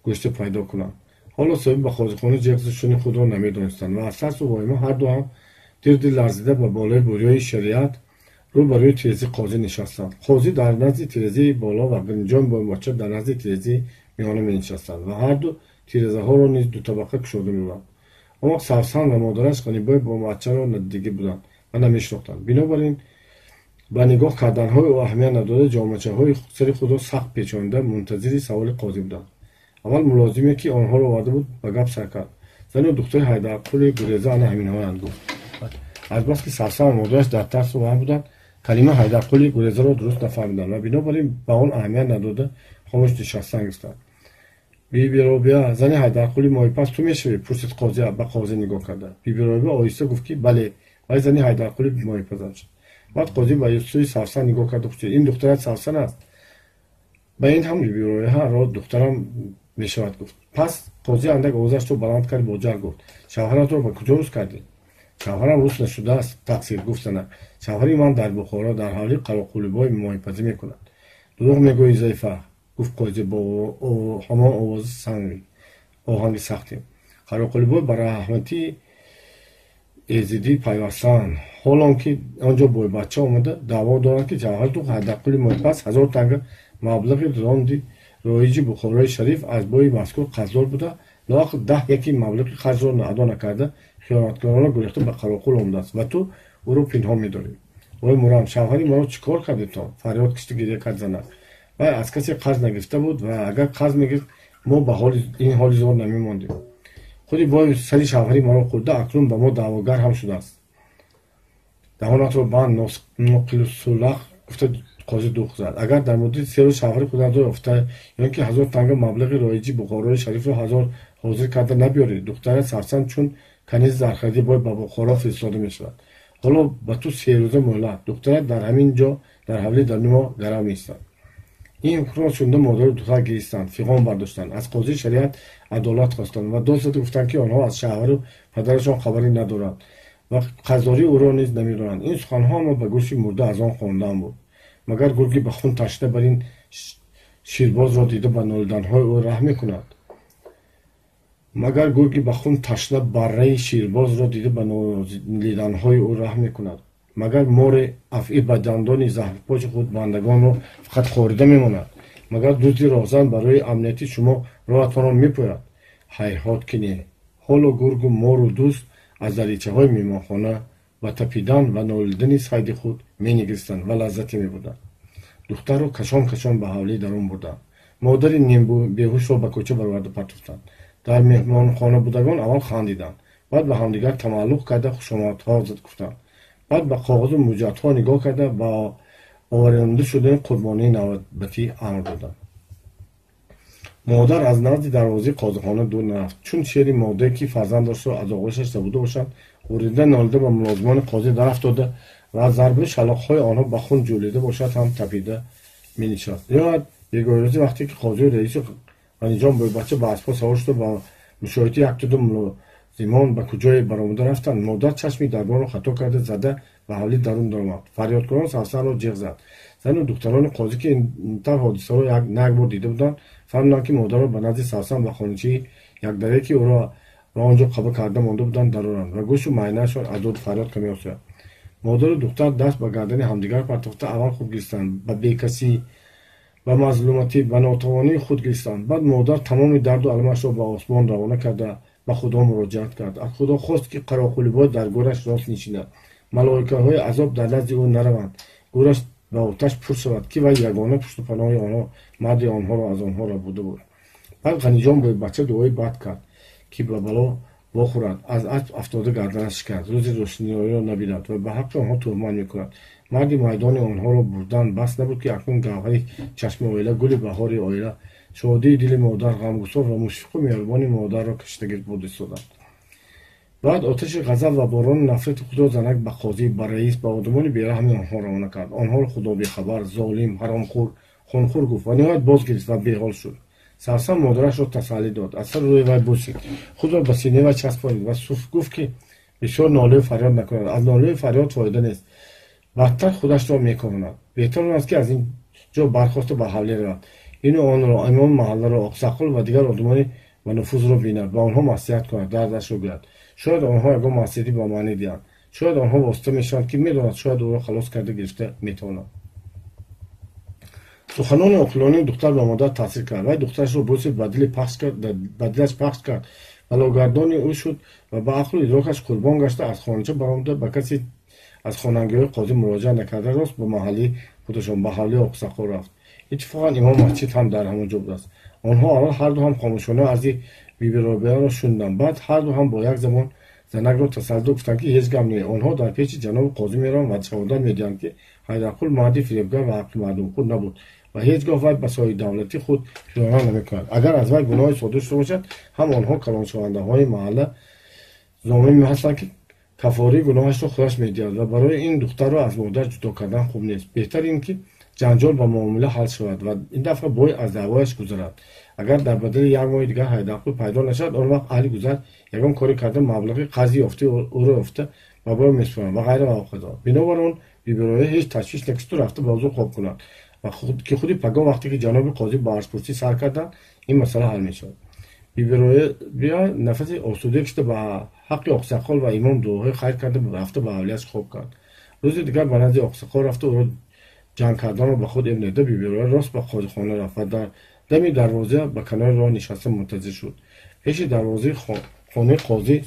гӯшта пайдо кунанд. Ҳоло соҳиб ба қозихона ҷеғ шуни худро намедонистанд ва аз тарсу воҳима ҳарду ҳам дирди ларзида ба болои бурёи шариат рӯ ба рӯи тирезии қозӣ нишастанд. Қозӣ дар назди тирезии боло ва Ғаниҷон бойбача дар назди тирезии миёна менишастанд ва ҳарду тирезаҳоро низ дутабақа кушода мебуранд. Он вақт Савсан ва модараш Ғанибой бойбачаро надидагӣ буданд ва намешинохтанд. Бинобар ин ба нигоҳ карданҳои ӯ аҳамият надода, ҷомачаҳои сари худро сахт печонида мунтазири саволи қозӣ буданд. Аввал мулозиме, ки онҳоро оварда буд, ба гап сар кард. Зану духтари Ҳайдарқули гуреза ана ҳаминҳоянд, гуфт. Азбаски Савсан ва модараш дар тарсу ваҳм буданд, калима Ҳайдарқули гурезаро дуруст нафаҳмиданд ва бинобар ин ба он аҳамият надода хомӯш нишастан гирифтанд. Биби Робиа, зани Ҳайдарқули моҳипаз ту мешавӣ? Пурсид қозӣ ба қозӣ нигоҳ карда. Биби Робиа оҳиста гуфт, ки бале, вай зани ҳайдарқули моҳипаз аст. Баъд қозӣ ба сӯи Савсан нигоҳ карда пурсид: ин духтарат Савсан аст? Ба ин ҳам Биби Робиа духтарам мешавад, гуфт. Пас қозӣ андак овозашро баланд кард, бо ҷаҳл гуфт: шавҳаратро ба куҷо рӯз кардӣ? Шавҳарам рӯз нашудааст, тақсир, гуфт занак. Шавҳари ман дар Бухоро дар ҳавлии Қароқулибой моҳипазӣ мекунад. Дурӯғ мегӯӣ, заифа, гуфт қозӣ бо ҳамон овози санги оҳанги сахтӣ. Қароқулибой ба раҳмати эзидӣ пайвастаанд. Ҳолон ки он ҷо бойбача омада даъво дорад, ки шавҳари ту Ҳайдарқули моҳипаз 1000 танга маблағи ронди роиҷи Бухорои шариф аз бои мазкур қарздор буда, лоақал 10 яки маблағи қарзро адо накарда, хиёнаткорона гурехта ба Қароқул омадааст ва ту ӯро пинҳон медорӣ. Вой мурам, шавҳари маро чӣ кор кардетон? Фарёд кишида гиря кард занак. Вай аз касе қарз нагирифта буд ва агар қарз мегирифт, мо ба ин ҳоли зор намемондем. Худи бой сари шавҳари маро хӯрда, акнун ба мо даъвогар ҳам шудааст. Даҳонатро банд, ноқилусулақ, гуфта қозӣ дух зад. Агар дар муддати 3 рӯз шавҳари худатро ёфта ё ин ки 1000 танга маблағи роиҷи Бухорои шарифро ҳозир карда набиёрӣ, духтарат Савсан чун канизи зархаридии бой ба Бухоро фиристода мешавад. Ҳоло ба ту 3 рӯза муҳлат. Духтарат дар ҳамин ҷо дар ҳавлии даруни мо гарав меистад. Ин ҳукмро шунида модару духтар гиристанд, фиғон бардоштанд, аз қозии шариат адолат хостанд ва дод зада гуфтанд, ки онҳо аз шавҳару падарашон хабаре надоранд ва қарздории ӯро низ намедонанд. Ин суханҳо ҳама ба гӯши мурда аз он хондан буд. Магар гурги ба хун ташна бар ин ширбозро дида ба нолиданҳои ӯ раҳм мекунад? Магар гурги ба хун ташна барраи ширбозро дида ба нолиданҳои ӯ раҳм мекунад? Магар море афъӣ ба дандони заҳрпоши худ бандагонро фақат хорида мемонад? Магар дузди роҳзан барои амнияти шумо роҳатонро мепӯяд? Ҳайҳот ки не. Ҳоло гургу мору дузд аз даричаҳои меҳмонхона ба тапидан ва нолидани сайди худ менигаристанд ва лаззате мебурданд. Духтарро кашон кашон ба ҳавлии дарун бурданд. Модари нимбеҳушро ба кӯча бароварда партофтанд. Дар меҳмонхонабудагон аввал хандиданд, баъд ба ҳамдигар тамаллуқ карда хушомадҳо гуфтанд. Баъд ба коғозу муҷҷатҳо нигоҳ карда ба оваранда шудани қурбонии навбатӣ амр доданд. Модар аз назди дарвозаи қозихона дур нарафт, чун шери модае ки фарзандашро аз оғӯшаш забуда бошанд, ғурида, нолида ба мулозимони қозӣ дарафтода ва аз зарбаи шалоқҳои онҳо ба хун ҷӯлида бошад ҳам тапида менишаст. Ниҳоят, бегоҳирӯзӣ вақте ки қозию раису Ғаниҷон бӯйбача ба аспҳо савор шуда ба мушоҳидаи якту ду мулозимон ба куҷое баромада рафтанд, модар чашми дарбонро хато карда зада ба ҳавлӣ дарун даромад. Фарёдкунон Савсанро ҷиғ зад. Зану духтарони қозӣ, ки ин тавр ҳодисаро на як бор дида буданд, фаҳмиданд, ки модарро ба назди Савсан ба хоначаи якдарае, ки ӯро ба он ҷо қаба карда монда буданд, дароранд ва гӯшу майнаашон аз доду фарёд каме осояд. Модару духтар даст ба гардани ҳамдигар партофта аввал худ гиристанд, ба бекасӣ, ба мазлуматӣ, ба нотавонии худ гиристанд. Баъд модар тамоми дарду аламашро ба осмон равона карда ба Худо муроҷиат кард. Аз Худо хост, ки Қароқулибой дар гӯраш рост нишинад, малоикаҳои азоб дар назди ӯ нараванд, гӯраш ба оташ пур шавад, ки вай ягона пушту паноҳи онҳо, марди онҳоро аз онҳо рабуда буд. Баъд Ғаниҷон бӯйбача дуои бад кард, ки ба бало вохӯрад, аз асп афтода гарданаш шикаст, рӯзи рӯшаноиро набинад ва ба ҳаққи онҳо туҳмат мекунад. Марди майдони онҳоро бурдан бас набуд, ки акнун гавҳари чашми оила, гули баҳори оила, шодии дили модар, ғамгусор ва мушфиқу меҳрубони модарро кашида бурда истоданд. Баъд оташи ғазаб ва борони нафрати худро занак ба қозӣ, ба раис, ба одамони бераҳми онҳо равона кард. Онҳоро худобехабар, золим, ҳаромхӯр, хунхӯр гуфт ва ниҳоят боз гирист ва беҳол шуд. Савсан модарашро тасаллӣ дод, аз сари рӯи вай бусид, худро ба синаи вай часпонид ва гуфт, ки бисёр нолаю фарёд накунад, аз нолаю фарёд фоида нест, бадтар худашро мекунад. Беҳтар он аст, ки аз ин ҷо бархоста ба ҳавлӣ равад, ину онро, имоми маҳалларо, оқсақол ва дигар одамони ба нуфузро бинад, ба онҳо маслиҳат кунад, дардашро гӯяд. Шояд онҳо ягон маслиҳати ба маънӣ диҳанд, шояд онҳо восита мешаванд, ки медонад, шояд ӯро халос карда гирифта метавонанд. Суханони оқилонии духтар ба модар таъсир кард. Вай духтарашро бусид, ба дилаш пахш кард, балогардони ӯ шуд ва ба ақлу идрокаш қурбон гашта аз хонача баромада ба касе аз хонангиҳои қозӣ муроҷиат накарда рост ба маҳаллии худашон, ба ҳавлии оқсақол рафт. Иттифоқан имом масҷид ҳам дар ҳамон ҷо будааст. Онҳо аввал ҳарду ҳам хомӯшона арзи Биби Робиаро шуниданд, баъд ҳарду ҳам бо як забон занакро тасаллӣ гуфтанд, ки ҳеҷ гап не, онҳо дар пеши ҷаноби қозӣ мераванд ва шаҳодат медиҳанд, ки Ҳайдарқул марди фиребгар ва ҳаққи мардумхӯр набуд ва ҳеҷ гоҳ вай ба соҳибдавлатии худ хиёнат намекунад. Агар аз вай гуноҳе содир шуда бошад ҳам онҳо калоншавандаҳои маҳалла зомин ҳастанд, ки каффораи гуноҳашро худаш медиҳад ва барои ин духтарро аз модар ҷудо кардан хуб нест. Беҳтар ин ки ҷанҷол ба муомила ҳал шавад ва ин дафъа бой аз даъвояш гузарад. Агар дар бадали як моҳи дигар Ҳайдарқул пайдо нашавад, он вақт аҳли гузар ягон коре карда маблағи қарзи ёфтаи ӯро ёфта ба бой месупоранд ва ғайра ва ҳоказо. Бинобар он Биби Робиа ҳеҷ ташвиш накишту рафта ба ҳузур хоб кунад ва ки худи пагоҳ вақте ки ҷаноби қозӣ ба арзпурсӣ сар карданд, ин масъала ҳал мешавад. Биби Робиа нафаси осуда кишида ба ҳаққи оқсақол ва имом дуоҳои хайр карда рафта ба ҳавлияш хоб кард. Рӯзи дигар ба назди оқсақол рафта ӯро ҷанг карданро ба худ эб надида Биби Робиа рост ба қозихона рафт ва дар дами дарвоза ба канори роҳ нишаста мунтазир шуд. Пеши дарвозаи хонаи қозӣ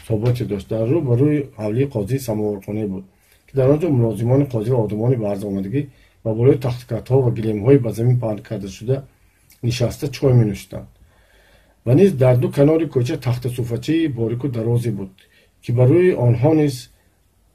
соботе дошт. Дар рӯ ба рӯи ҳавлии қозӣ самовархонае буд, ки дар он ҷо мулозимони қозӣ ва одамони ба арз омадагӣ ба болои тахткатҳо ва гилемҳои ба замин паҳн кардашуда нишаста чой менӯшиданд. Ва низ дар ду канори кӯча тахтасуфачаи борику дарозе буд, ки ба рӯи онҳо низ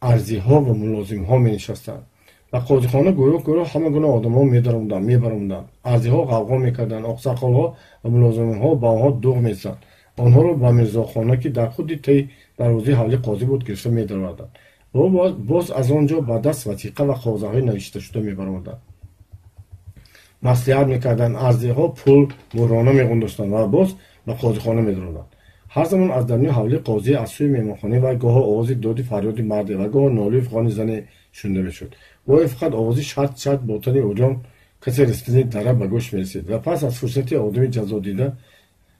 арзиҳо ва мулозимҳо менишастанд. Ба қозихона гурӯҳ гурӯҳ ҳама гуна одамҳо медаромаданд, мебаромаданд. Арзиҳо ғавғо мекарданд, оқсақолҳо ва мулозимонҳо ба онҳо дуғ мезаданд. Онҳоро ба мирзохона, ки дар худи таи дарвозаи ҳавлии қозӣ буд, гирифта медароварданд ва боз аз он ҷо ба даст васиқа ва коғазҳои навишташуда мебаромаданд. Маслиҳат мекарданд, арзиҳо пул муҳрона меғундоштанд ва боз ба қозихона медаромаданд. Ҳар замон аз даруни ҳавлии қозӣ, аз сӯи меҳмонхонаи вай гоҳо овози доди фарёди марде ва гоҳо нолаи фиғони зане шунида мешуд. Гоҳе фақат овози шарт шарт ботани урён касе расидани дара ба гӯш мерасид ва пас аз фурсати одами ҷазодида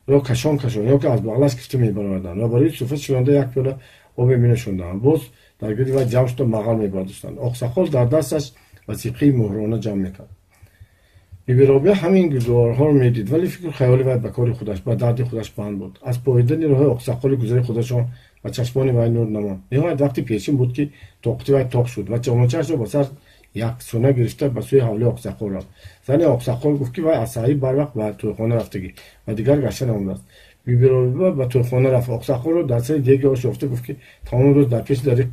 ро кашон кашон ё ки аз бағлаш гирифта мебароварданд ва барои суфра шилонда як пиёла обе менӯшонданд. Боз дар гирди вай ҷамъ шуда мағал мебардоштанд. Оқсақол дар дасташ васиқаи муҳрона ҷамъ мекард. Биби Робиа ҳамин гирдуворҳоро медид, вале фикру хаёли вай ба кори худаш, ба дарди худаш банд буд. Аз поидани роҳи оқсақоли гузари худашон ва чашмони вай нур намонд. Ниҳоят вақти пешин буд, ки тоқати вай тоқ шуд ва ҷомачаашро ба сар яксона гирифта ба сӯи ҳавлии оқсақол рафт. Зани оқсақол гуфт, ки вай аз саҳарӣ барвақт ба тӯйхона рафтагӣ ва дигар гашта намудааст. Биби Робиа ба тӯйхона рафт. Оқсоқолро дар сари деги ош ёфта гуфт, ки тамоми рӯз дар пеши дари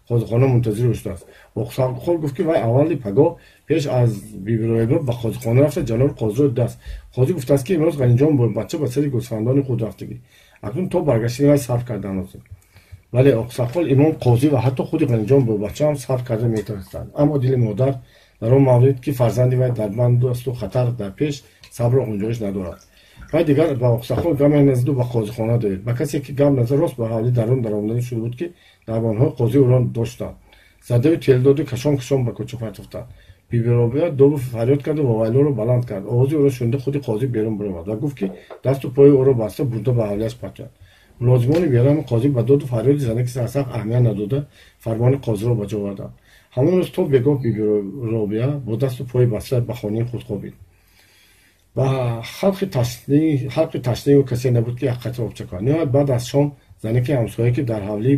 қозихона мунтазири ӯ шудааст. Оқсоқол гуфт, ки вай аввали пагоҳ пеш аз Биби Робиа ба қозихона рафта ҷаноби қозиро дидааст. Қозӣ гуфтааст, ки имрӯз Ғаниҷон бача ба сари гӯсфандони худ рафтагӣ. Акнун то баргаштани вай сабр кардан лозим. Вале Оқсоқол, имом, қозӣ ва ҳатто худи Ғаниҷон бача ҳам сабр карда метавонистанд. Аммо дили модар дар он маврид, ки фарзанди вай дар банд асту хатар дар пеш, сабру ғунҷоиш надорад. Вай дигар ба Оқсоқол гаме назиду ба қозихона доид. Ба касе ки гап назад, рост ба ҳавлӣ дарун даромаданӣ шуда буд, ки дарбонҳои қозӣ ӯро доштанд. Задаву тел доду кашон кашон ба кӯча партофтанд. Биби Робиа доду фарёд карду вовайлоро баланд кард. Овози ӯро шунида худи қозӣ берун баромад ва гуфт, ки дасту пои ӯро баста бурда ба ҳавлиаш партояд. Мулозимони бераҳми қозӣ ба доду фарёди занаки сарсахт аҳамият надода фармони қозиро ба ҷо оварданд. Ҳамон рӯз то бегоҳ Биби Робиа бо дасту пои баста ба хонаи худ хобид. Ба халқи ташнаи ӯ касе набуд, ки як қатра об чакад. Ниҳоят баъд аз шом занаки ҳамсоя, ки дар ҳавлии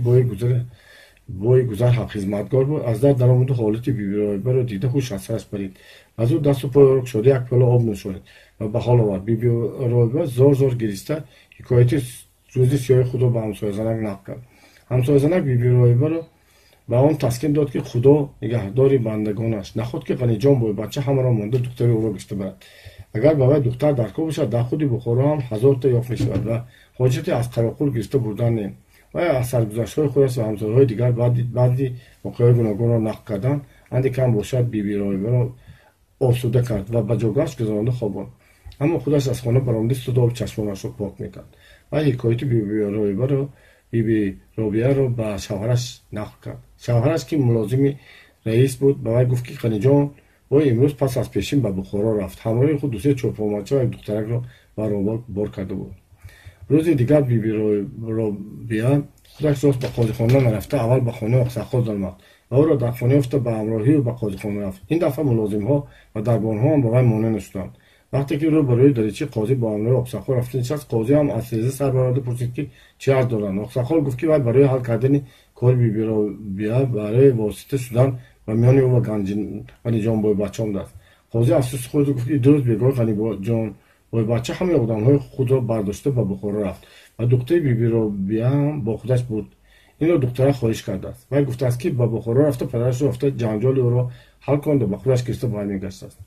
бои гузар хизматгор буд, аз дар даромаду ҳолати Биби Робиаро дида ҳуш аз сараш парид. Ба зуд дасту пои ӯро кушода як пиёла об нӯшонид ва ба ҳол овард. Биби Робиа зор зор гириста ҳикояти рӯзи сиёҳи худро ба ҳамсоязанак нақл кард. Ҳамсоязанак Биби Робиаро ба он таскин дод, ки Худо нигаҳдори бандагонаш, наход ки Ғаниҷон бача ҳамаро монда духтари ӯро гирифта барад. Агар ба вай духтар даркор бошад, дар худи Бухоро ҳам ҳазорта ёфт мешавад ва ҳоҷате аз Қароқул гирифта бурдан не. Вай аз саргузаштҳои худаш ва ҳамсояҳои дигар баъди воқеаҳои гуногунро нақл кардан анде кам бошад Биби Робиаро осуда кард ва ба ҷогааш гузаронда хобонд. Аммо худаш аз хона баромада истода об чашмонашро пок мекард. Вай ҳикояти Биби Робиаро ба шавҳараш нақл кард. Шавҳараш, ки мулозими раис буд, ба вай гуфт, ки Ғаниҷон бой имрӯз пас аз пешин ба Бухоро рафт. Ҳамроҳи худ дусе чорпомача ва як духтаракро ба роба бор карда буд. Рӯзи дигар Биби Робиа худаш рост ба қозихона нарафта аввал ба хонаи Оқсоқол даромад ва ӯро дар хона ёфта ба ҳамроҳии ӯ ба қозихона рафт. Ин дафъа мулозимҳо ва дарбонҳо ҳам ба вай монеъ нашуданд. Вақте ки рӯ ба рӯи даричи қозӣ бо ҳамроҳи Оқсоқол рафта нишаст, қозӣ ҳам аз тиреза сар бароварда пурсид, ки чӣ арз доранд. Оқсоқол гуфт, ки вай барои ҳал кардани кори Биби Робиа барои восита шудан ба миёни ӯ ва Ғаниҷон бойбача омадааст. Қозӣ афсӯси хӯрду гуфт, ки дуруст бегоҳ Ғаниҷон бойбача ҳамаи одамҳои худро бардошта ба Бухоро рафт ва духтари Биби Робиа ҳам бо худаш бурд. Инро духтара хоҳиш кардааст. Вай гуфтааст, ки ба Бухоро рафта падарашро ёфта ҷанҷоли ӯро ҳал кунад ва ба худаш гирифта бармегаштааст.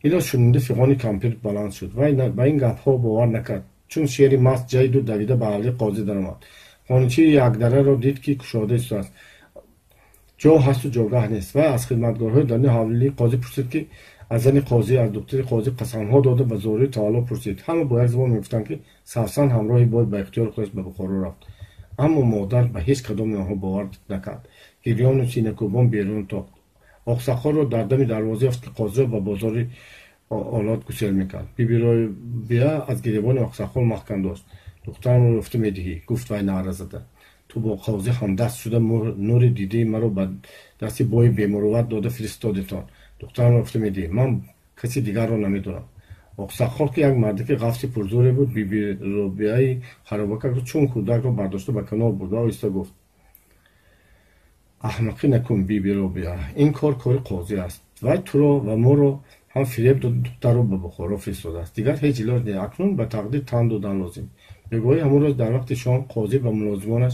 Инро шунида фиғони кампир баланд шуд. Вай ба ин гапҳо бовар накард. Чун шери маст ҷайду давида ба ҳавлии қозӣ даромад. Хоничии якдараро дид, ки кушода истодааст. Ҷо ҳасту ҷогаҳ нест. Вай аз хизматгорҳои даруни ҳавлии қозӣ пурсид, ки аз зани қозӣ, аз духтари қозӣ қасамҳо дода ба зории таоло пурсид. Ҳама бо як забон мегуфтанд, ки Савсан ҳамроҳи бой ба ихтиёри худаш ба Бухоро рафт. Аммо модар ба ҳеҷ кадоми онҳо бовар накард. Гирёну синакӯбон берун тохт. Оқсоқолро дар дами дарвоза ёфт, ки қозиро ба бозори олот гусел мекард. Биби Робиа аз гиребони Оқсоқол маҳкам дошт. Духтарамро ёфта медиҳӣ, гуфт вай наъра зада. Ту бо қозӣ ҳамдаст шуда нури дидаи маро ба дасти бои бемурувват дода фиристодетон. Духтарамро ёфта медиҳӣ. Ман каси дигарро намедонам. Оқсоқол, ки як мардаки ғафси пурзӯре буд, Биби Робиаи харобакакро чун кӯдакро бардошта ба канор бурд ва оҳиста гуфт: Аҳмақӣ накун, Биби Робиа. Ин кор кори қозӣ аст. Вай туро ва моро ҳам фиреб дода духтарро ба Бухоро фиристодааст. Дигар ҳеҷ илоҷ не. Акнун ба тақдир тан додан лозим. Бегоҳӣ ҳамон рӯз дар вақти шом қозӣ ва мулозимонаш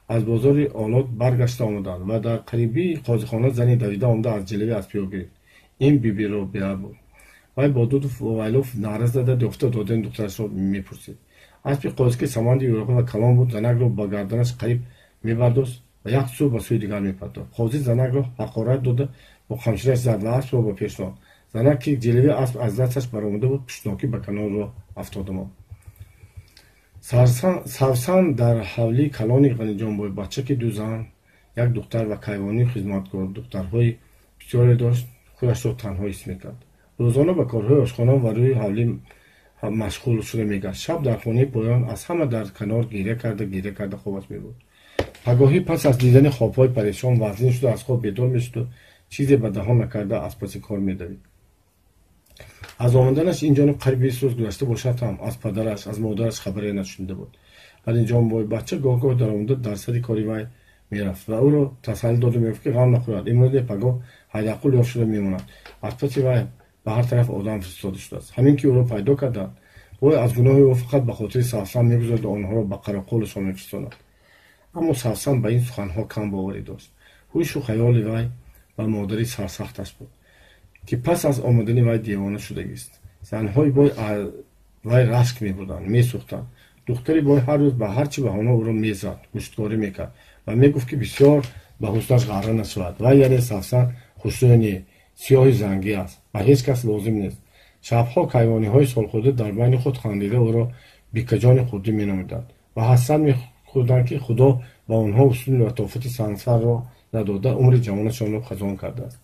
аз бозори олот баргашта омаданд ва дар қарибии қозихона зани давида омада аз ҷилави аспи ӯ гирифт. Ин Биби Робиа буд. Вай бо дуду вовайло наъра зада ёфта додани духтарашро мепурсид. Аспи қозӣ, ки саманди юрға ва калон буд, занакро ба гарданаш қариб мебардошт ва як сӯ ба сӯи дигар мепартофт. Қозӣ занакро ҳақорат дода бо қамчинаш зад ва аспро ба пеш ронд. Занак, ки ҷилави асп аз дасташ баромада буд, пуштнокӣ ба канор роҳ афтода монд. Савсан дар ҳавлии калони Ғаниҷон бойбача, ки ду зан, як духтар ва кайвонию хизматгор духтарҳои бисёре дошт, худашро танҳо ҳис мекард. Рӯзона ба корҳои ошхона ва рӯи ҳавлӣ машғул шуда мегашт. Шаб дар хонаи поён аз ҳама дар канор гиря карда гиря карда хобаш мебурд. Пагоҳӣ пас аз дидани хобҳои парешон вазнин шуда аз хоб бедор мешуду чизе ба даҳон накарда аз паси кор медавид. Аз омаданаш ин ҷониб қариб 20 рӯз гузашта бошад ҳам аз падараш, аз модараш хабаре нашунида буд. Ғаниҷон бойбача гоҳ-гоҳ даромада дар сари кори вай мерафт ва ӯро тасаллӣ дода мегуфт, ки ғам нахӯрад, имрӯз не пагоҳ Ҳайдарқул ёфт шуда мемонад. Аз паси вай ба ҳар тараф одам фиристода шудааст. Ҳамин ки ӯро пайдо карданд, Бой аз гуноҳи ӯ фақат ба хотири Савсан мегузорд, онҳоро ба қарақулашон мефирстонад. Аммо Савсан ба ин суханҳо кам боварӣ дошт. Ҳушу хаёли вай ба модари сарсахташ буд, ки пас аз омадани вай девона шудагист. Занҳои бой вай рашк мебурданд, месӯхтанд. Духтари бой ҳар рӯз ба ҳар чӣ баҳона ӯро мезад, гӯшткорӣ мекард ва мегуфт, ки бисёр ба ҳуснаш ғарра нашавад. Вай, яъне Савсан, хушрӯй не, сиёҳи зангӣ аст ва ҳеҷ кас лозим нест. Шабҳо кайвониҳои солхӯрда дар байни худ хандида ӯро бикаҷони хурдӣ меномиданд ва ҳасрат мехӯрданд, ки Худо ба онҳо ҳусни латофати Савсанро надода, умри ҷавонашонро хазон кардааст.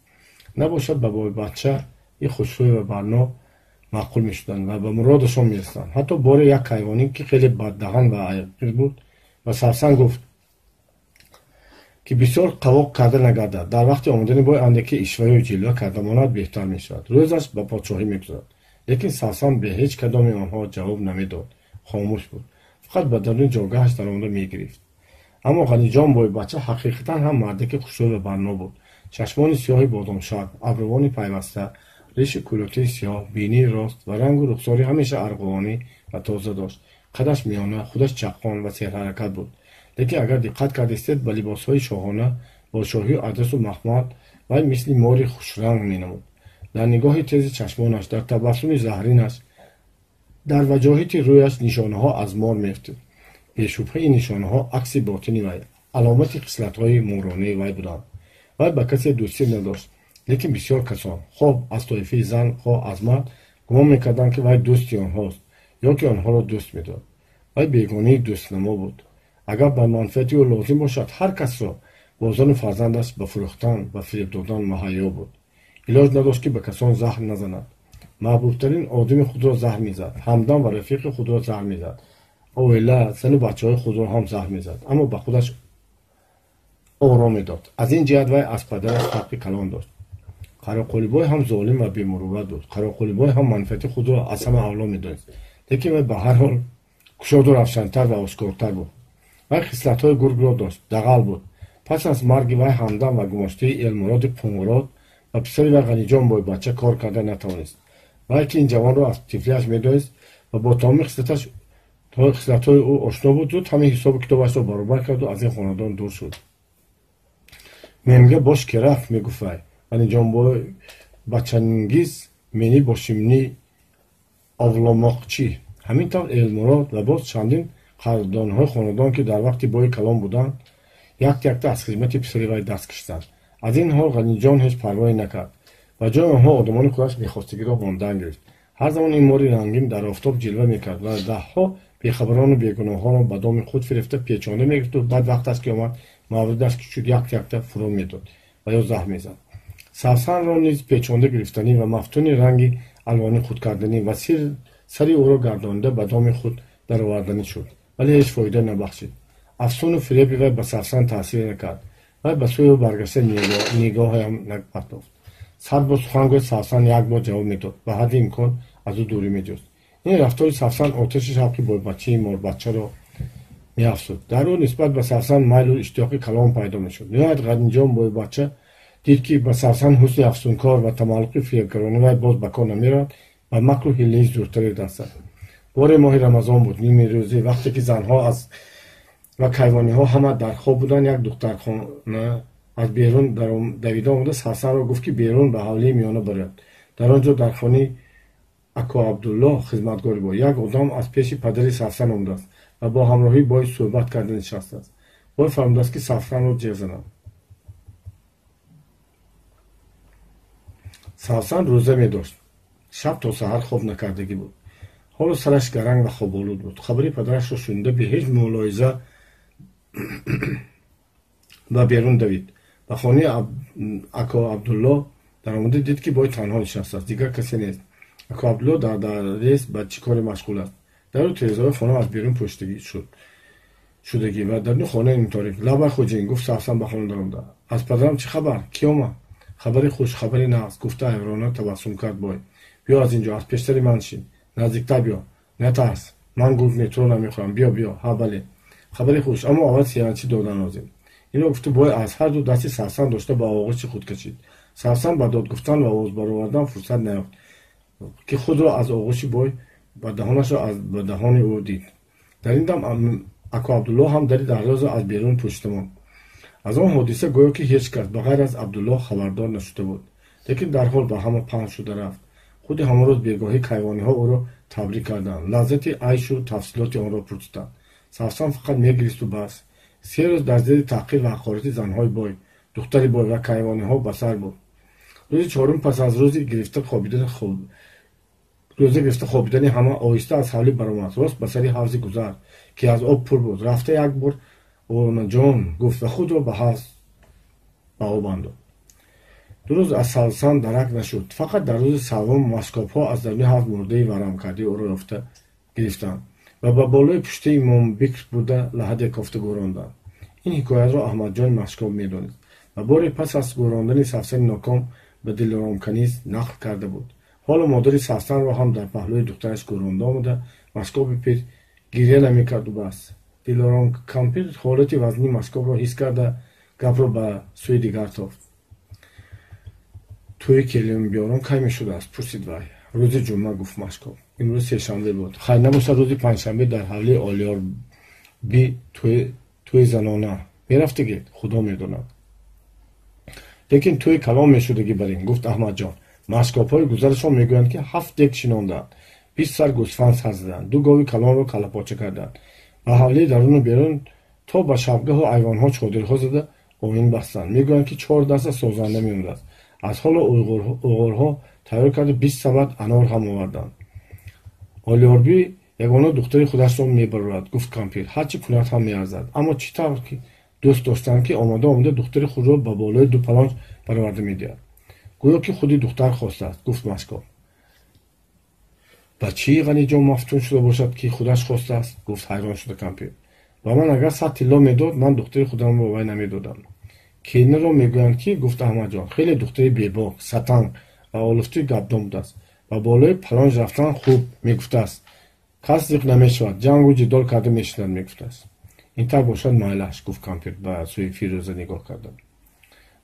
Набошад, ба бойбача и хушрӯй ва барно маъқул мешуданд ва ба муродашон мерасиданд. Ҳатто боре як кайвонӣ, ки хеле баддаҳан ва айбгир буд, ба Савсан гуфт, ки бисёр қавоқ карда нагардад, дар вақти омадани бой андаке ишваю ҷилва карда монад, беҳтар мешавад, рӯзаш ба подшоҳӣ мегузарад. Лекин Савсан бе ҳеҷ кадоми онҳо ҷавоб намедод, хомӯш буд, фақат ба даруни ҷогаҳаш даромада мегирифт. Аммо Ғаниҷон бойбача ҳақиқатан ҳам мардаки хушрӯй ва барно буд. Чашмони сиёҳи бодомшакл, абрувони пайваста, риши кӯлотии сиёҳ, бинии рост ва рангу рухсори ҳамеша арғувонӣ ва тоза дошт. Қадаш миёна, худаш чаққон ва серҳаракат буд. Лекин агар диққат кардистед, ба либосҳои шоҳона бо шоҳию адрасу махмал вай мисли мори хушранг менамуд. Дар нигоҳи тези чашмонаш, дар табассуми заҳринаш, дар ваҷоҳати рӯяш нишонаҳо аз мор меафтид. Бешубҳа, ин нишонаҳо акси ботини вай, аломати хислатҳои моронаи вай буданд. Вай ба касе дӯстӣ надошт, лекин бисёр касон, хоҳ аз тоифаи зан, хоҳ аз мард, гумон мекарданд, ки вай дӯсти онҳост ё ки онҳоро дӯст медорад. Вай бегонаи дӯстнамо буд. Агар ба манфиати ӯ лозим бошад, ҳар касро бо зану фарзандаш ба фурӯхтан, ба фиреб додан муҳайё буд. Илоҷ надошт, ки ба касон заҳр назанад. Маҳбубтарин одами худро заҳр мезад, ҳамдам ва рафиқи худро заҳр мезад, оила, зану бачаҳои худро ҳам заҳр мезад, аммо ба худаш ором медод. Аз ин ҷиҳат вай аз падараш фарқи калон дошт. Қарақулибой ҳам золим ва бемурувват буд. Қарақулибой ҳам манфиати худро аз ҳама авло медонист, лекин вай ба ҳар ҳол кушоду равшантар ва ошкортар буд. Вай хислатҳои гургро дошт, дағал буд. Пас аз марги вай ҳамдам ва гумоштаи Элмуроди Қунгурод ва писари вай Ғаниҷон бойбача кор карда натавонист. Вай, ки ин ҷавонро аз тифлиаш медонист ва бо тамоми хислатҳои ӯ ошно буд, зуд ҳамаи ҳисобу китобашро баробар карду аз ин хонадон дур шуд. Менга бош kerak, мегуфт вай. Ғаниҷон бойбачангиз мени бошимни овломоқчӣ. Ҳамин тавр Элмурод ва боз чандин қадрдонҳои хонадон, ки дар вақти бои калон буданд, якта якта аз хизмати писари вай даст кашиданд. Аз ин ҳол Ғаниҷон ҳеҷ парвое накард. Ба ҷои онҳо одамони худаш мехостагиро мондан гирифт. Ҳар замон ин мори рангин дар офтоб ҷилва мекард ва даҳҳо бехабарону бегуноҳонро ба доми худ фирефта печонда мегирифту баъд вақташ ки омад, мавридаш ки шуд, якта якта фурӯ медод ва ё заҳр мезад. Савсанро низ печонда гирифтанӣ ва мафтуни ранги алвонӣ худ карданӣ ва сари ӯро гардонида ба доми худ дароварданӣ шуд, вале ҳеҷ фоида набахшид. Афсуну фиреби вай ба Савсан таъсир накард. Вай ба сӯи ӯ баргашта нигоҳеам напартофт. 100 бор сухан гӯяд, Савсан як бор ҷавоб медод, ба ҳадди имкон аз ӯ дурӣ меҷуст. Ин рафтори Савсан оташи шавқи бойбачаи морбачаро меафзуд. Дар ӯ нисбат ба Савсан майлу иштиёқи калон пайдо мешуд. Ниҳоят Ғаниҷон бойбача дид, ки ба Савсан ҳусни афсункор ва тамаллуқи фиребгарони вай боз ба кор намеравад, ба макру ҳиллаи зуртаре даст зад. Боре моҳи Рамазон буд, ними рӯзӣ, вақте ки занҳо аз ва кайвониҳо ҳама дар хоб буданд, як духтархона аз берун давида омада Савсанро гуфт, ки берун ба ҳавлии миёна барояд. Дар он ҷо дар хонаи Ако Абдуллоҳ, хизматгори бой, як одам аз пеши падари Савсан омадааст ва бо ҳамроҳии бой суҳбат карда нишастааст. Бой фармудааст, ки Савсанро ҷеғ занад. Савсан рӯза медошт, шаб то саҳар хоб накардагӣ буд. Ҳоло сараш гаранг ва хоболуд буд. Хабари падарашро шунида, бе ҳеҷ мулоҳиза ба берун давид. Ба хонаи Ако Абдуллоҳ даромада дид, ки бой танҳо нишастааст, дигар касе нест. Ако Абдуллоҳ дар даррез ба чӣ коре машғул аст. Дару тирезаҳои хона аз берун пӯшидагӣ шудагӣ ва даруни хона нимторик. Лабай, хоҷаин, гуфт Савсан ба хона даромада. Аз падарам чӣ хабар? Кӣ омад? Хабари хуш, хабари нағз, гуфта айрона табассум кард бой. Биё аз инҷо, аз пештари ман шин, наздиктар биё, натарс, ман гург метро намехӯрам. Биё, биё. Ҳа, бале, хабари хуш, аммо аввал сиянчӣ додан лозим. Инро гуфту бой аз ҳар ду дасти Савсан дошта ба оғӯши худ кашид. Савсан ба дод гуфтан ва овоз баровардан фурсат наёфт, ки худро аз оғӯши бой Ба даҳонашро аз ба даҳони ӯ дид. Дар ин дам аку Абдуллоҳ ҳам дари дарвоза аз берун пӯшида монд. Аз он ҳодиса гӯё ки ҳеҷ кас ба ғайр аз Абдуллоҳ хабардор нашуда буд. Лекин дарҳол ба ҳама паҳн шуда рафт. Худи ҳамон рӯз бегоҳӣ кайвониҳо ӯро табрик карданд. Лаззати айшу тафсилоти онро пурсиданд. Савсан фақат мегиристу бас. 3 рӯз дар зери таҳқир ва ҳақорати занҳои бой, духтари бой ва кайвониҳо ба сар буд. Рӯзи чорум пас аз рӯзи гирифта хобидани ҳама оҳиста аз ҳавлӣ баромад. Рост ба сари ҳавзи гузар, ки аз об пур буд. Рафта як бор онаҷон гуфт ва худро ба ҳавз ба об андохт. 2 рӯз аз Савсан дарак нашуд. Фақат дар рӯзи севум маскобҳо аз даруни ҳавз мурдаи варамкардаи ӯро ёфта гирифтанд ва ба болои пуштаи Имомбикр бурда лаҳаде кофта гӯронданд. Ин ҳикоятро Аҳмадҷони Машкоб медонист ва боре пас аз гӯрондани Савсани ноком ба Дилоромканиз нақл карда буд. Ҳоло модари Савсанро ҳам дар паҳлӯи духтараш гӯронда омада Машкоби пир гиря намекарду бас. Дилором кампир ҳолати вазнини Машкобро ҳис карда гапро ба сӯи дигар тофт. Тӯи келинбиёрон кай мешудааст? Пурсид вай. Рӯзи ҷумъа, гуфт Машкоб. Имрӯз сешанбе буд. Хайр набошад, рӯзи панҷшанбе дар ҳавлии Олиёрби тӯи занона мерафтагед, худо медонад. Лекин тӯи калон мешудагӣ бар ин, гуфт Аҳмадҷон. Машкобҳои гузарашон мегӯянд, ки 7 дек шинондаанд, 20 сар гӯсфанд сар заданд, 2 гови калонро каллапоча карданд. Ба ҳавлии даруну берун то ба шабгаҳу айвонҳо чодирҳо зада оин бастанд. Мегӯянд, ки 4 даста созанда меомадааст. Аз ҳоло уғурҳо тайёр карда 20 сабад анор ҳам оварданд. Олиёрбӣ ягона духтари худашро мебарорад, гуфт кампир. Ҳарчи кунад ҳам меарзад. Аммо чӣ тавр ки дӯст доштанд, ки омода омода духтари худро ба болои 2 палонч бароварда медиҳад. Гӯё ки худи духтар хостааст, гуфт Машкоб. Ба чӣ Ғаниҷон мафтун шуда бошад, ки худаш хостааст, гуфт ҳайрон шуда кампир. Ба ман агар 100 тилло медод, ман духтари худамро ба вай намедодам. Келинро мегӯянд, ки, гуфт Аҳмадҷон, хеле духтари бебок, сатанг ва олуфтуи гапдон будааст. Ба болои палонж рафтан хуб, мегуфтааст. Кас зиқ намешавад, ҷангу ҷидол карда мешинад, мегуфтааст. Ин тавр бошад майлаш, гуфт кампир ба сӯи Фирӯза нигоҳ карда.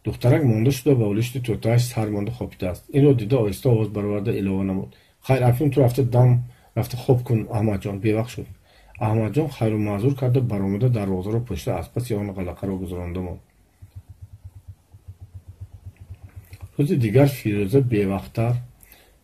Духтарак монда шуда ба олишти тӯтааш сар монда хобидааст. Инро дида оҳиста овоз бароварда илова намуд. Хайр, акнун ту рафта дам рафта хоб кун, Аҳмадҷон, бевақт шуд. Аҳмадҷон хайру маъзур карда баромада дарвозаро пӯшида аз паси он ғалақаро гузаронда монд. Рӯзи дигар Фирӯза бевақттар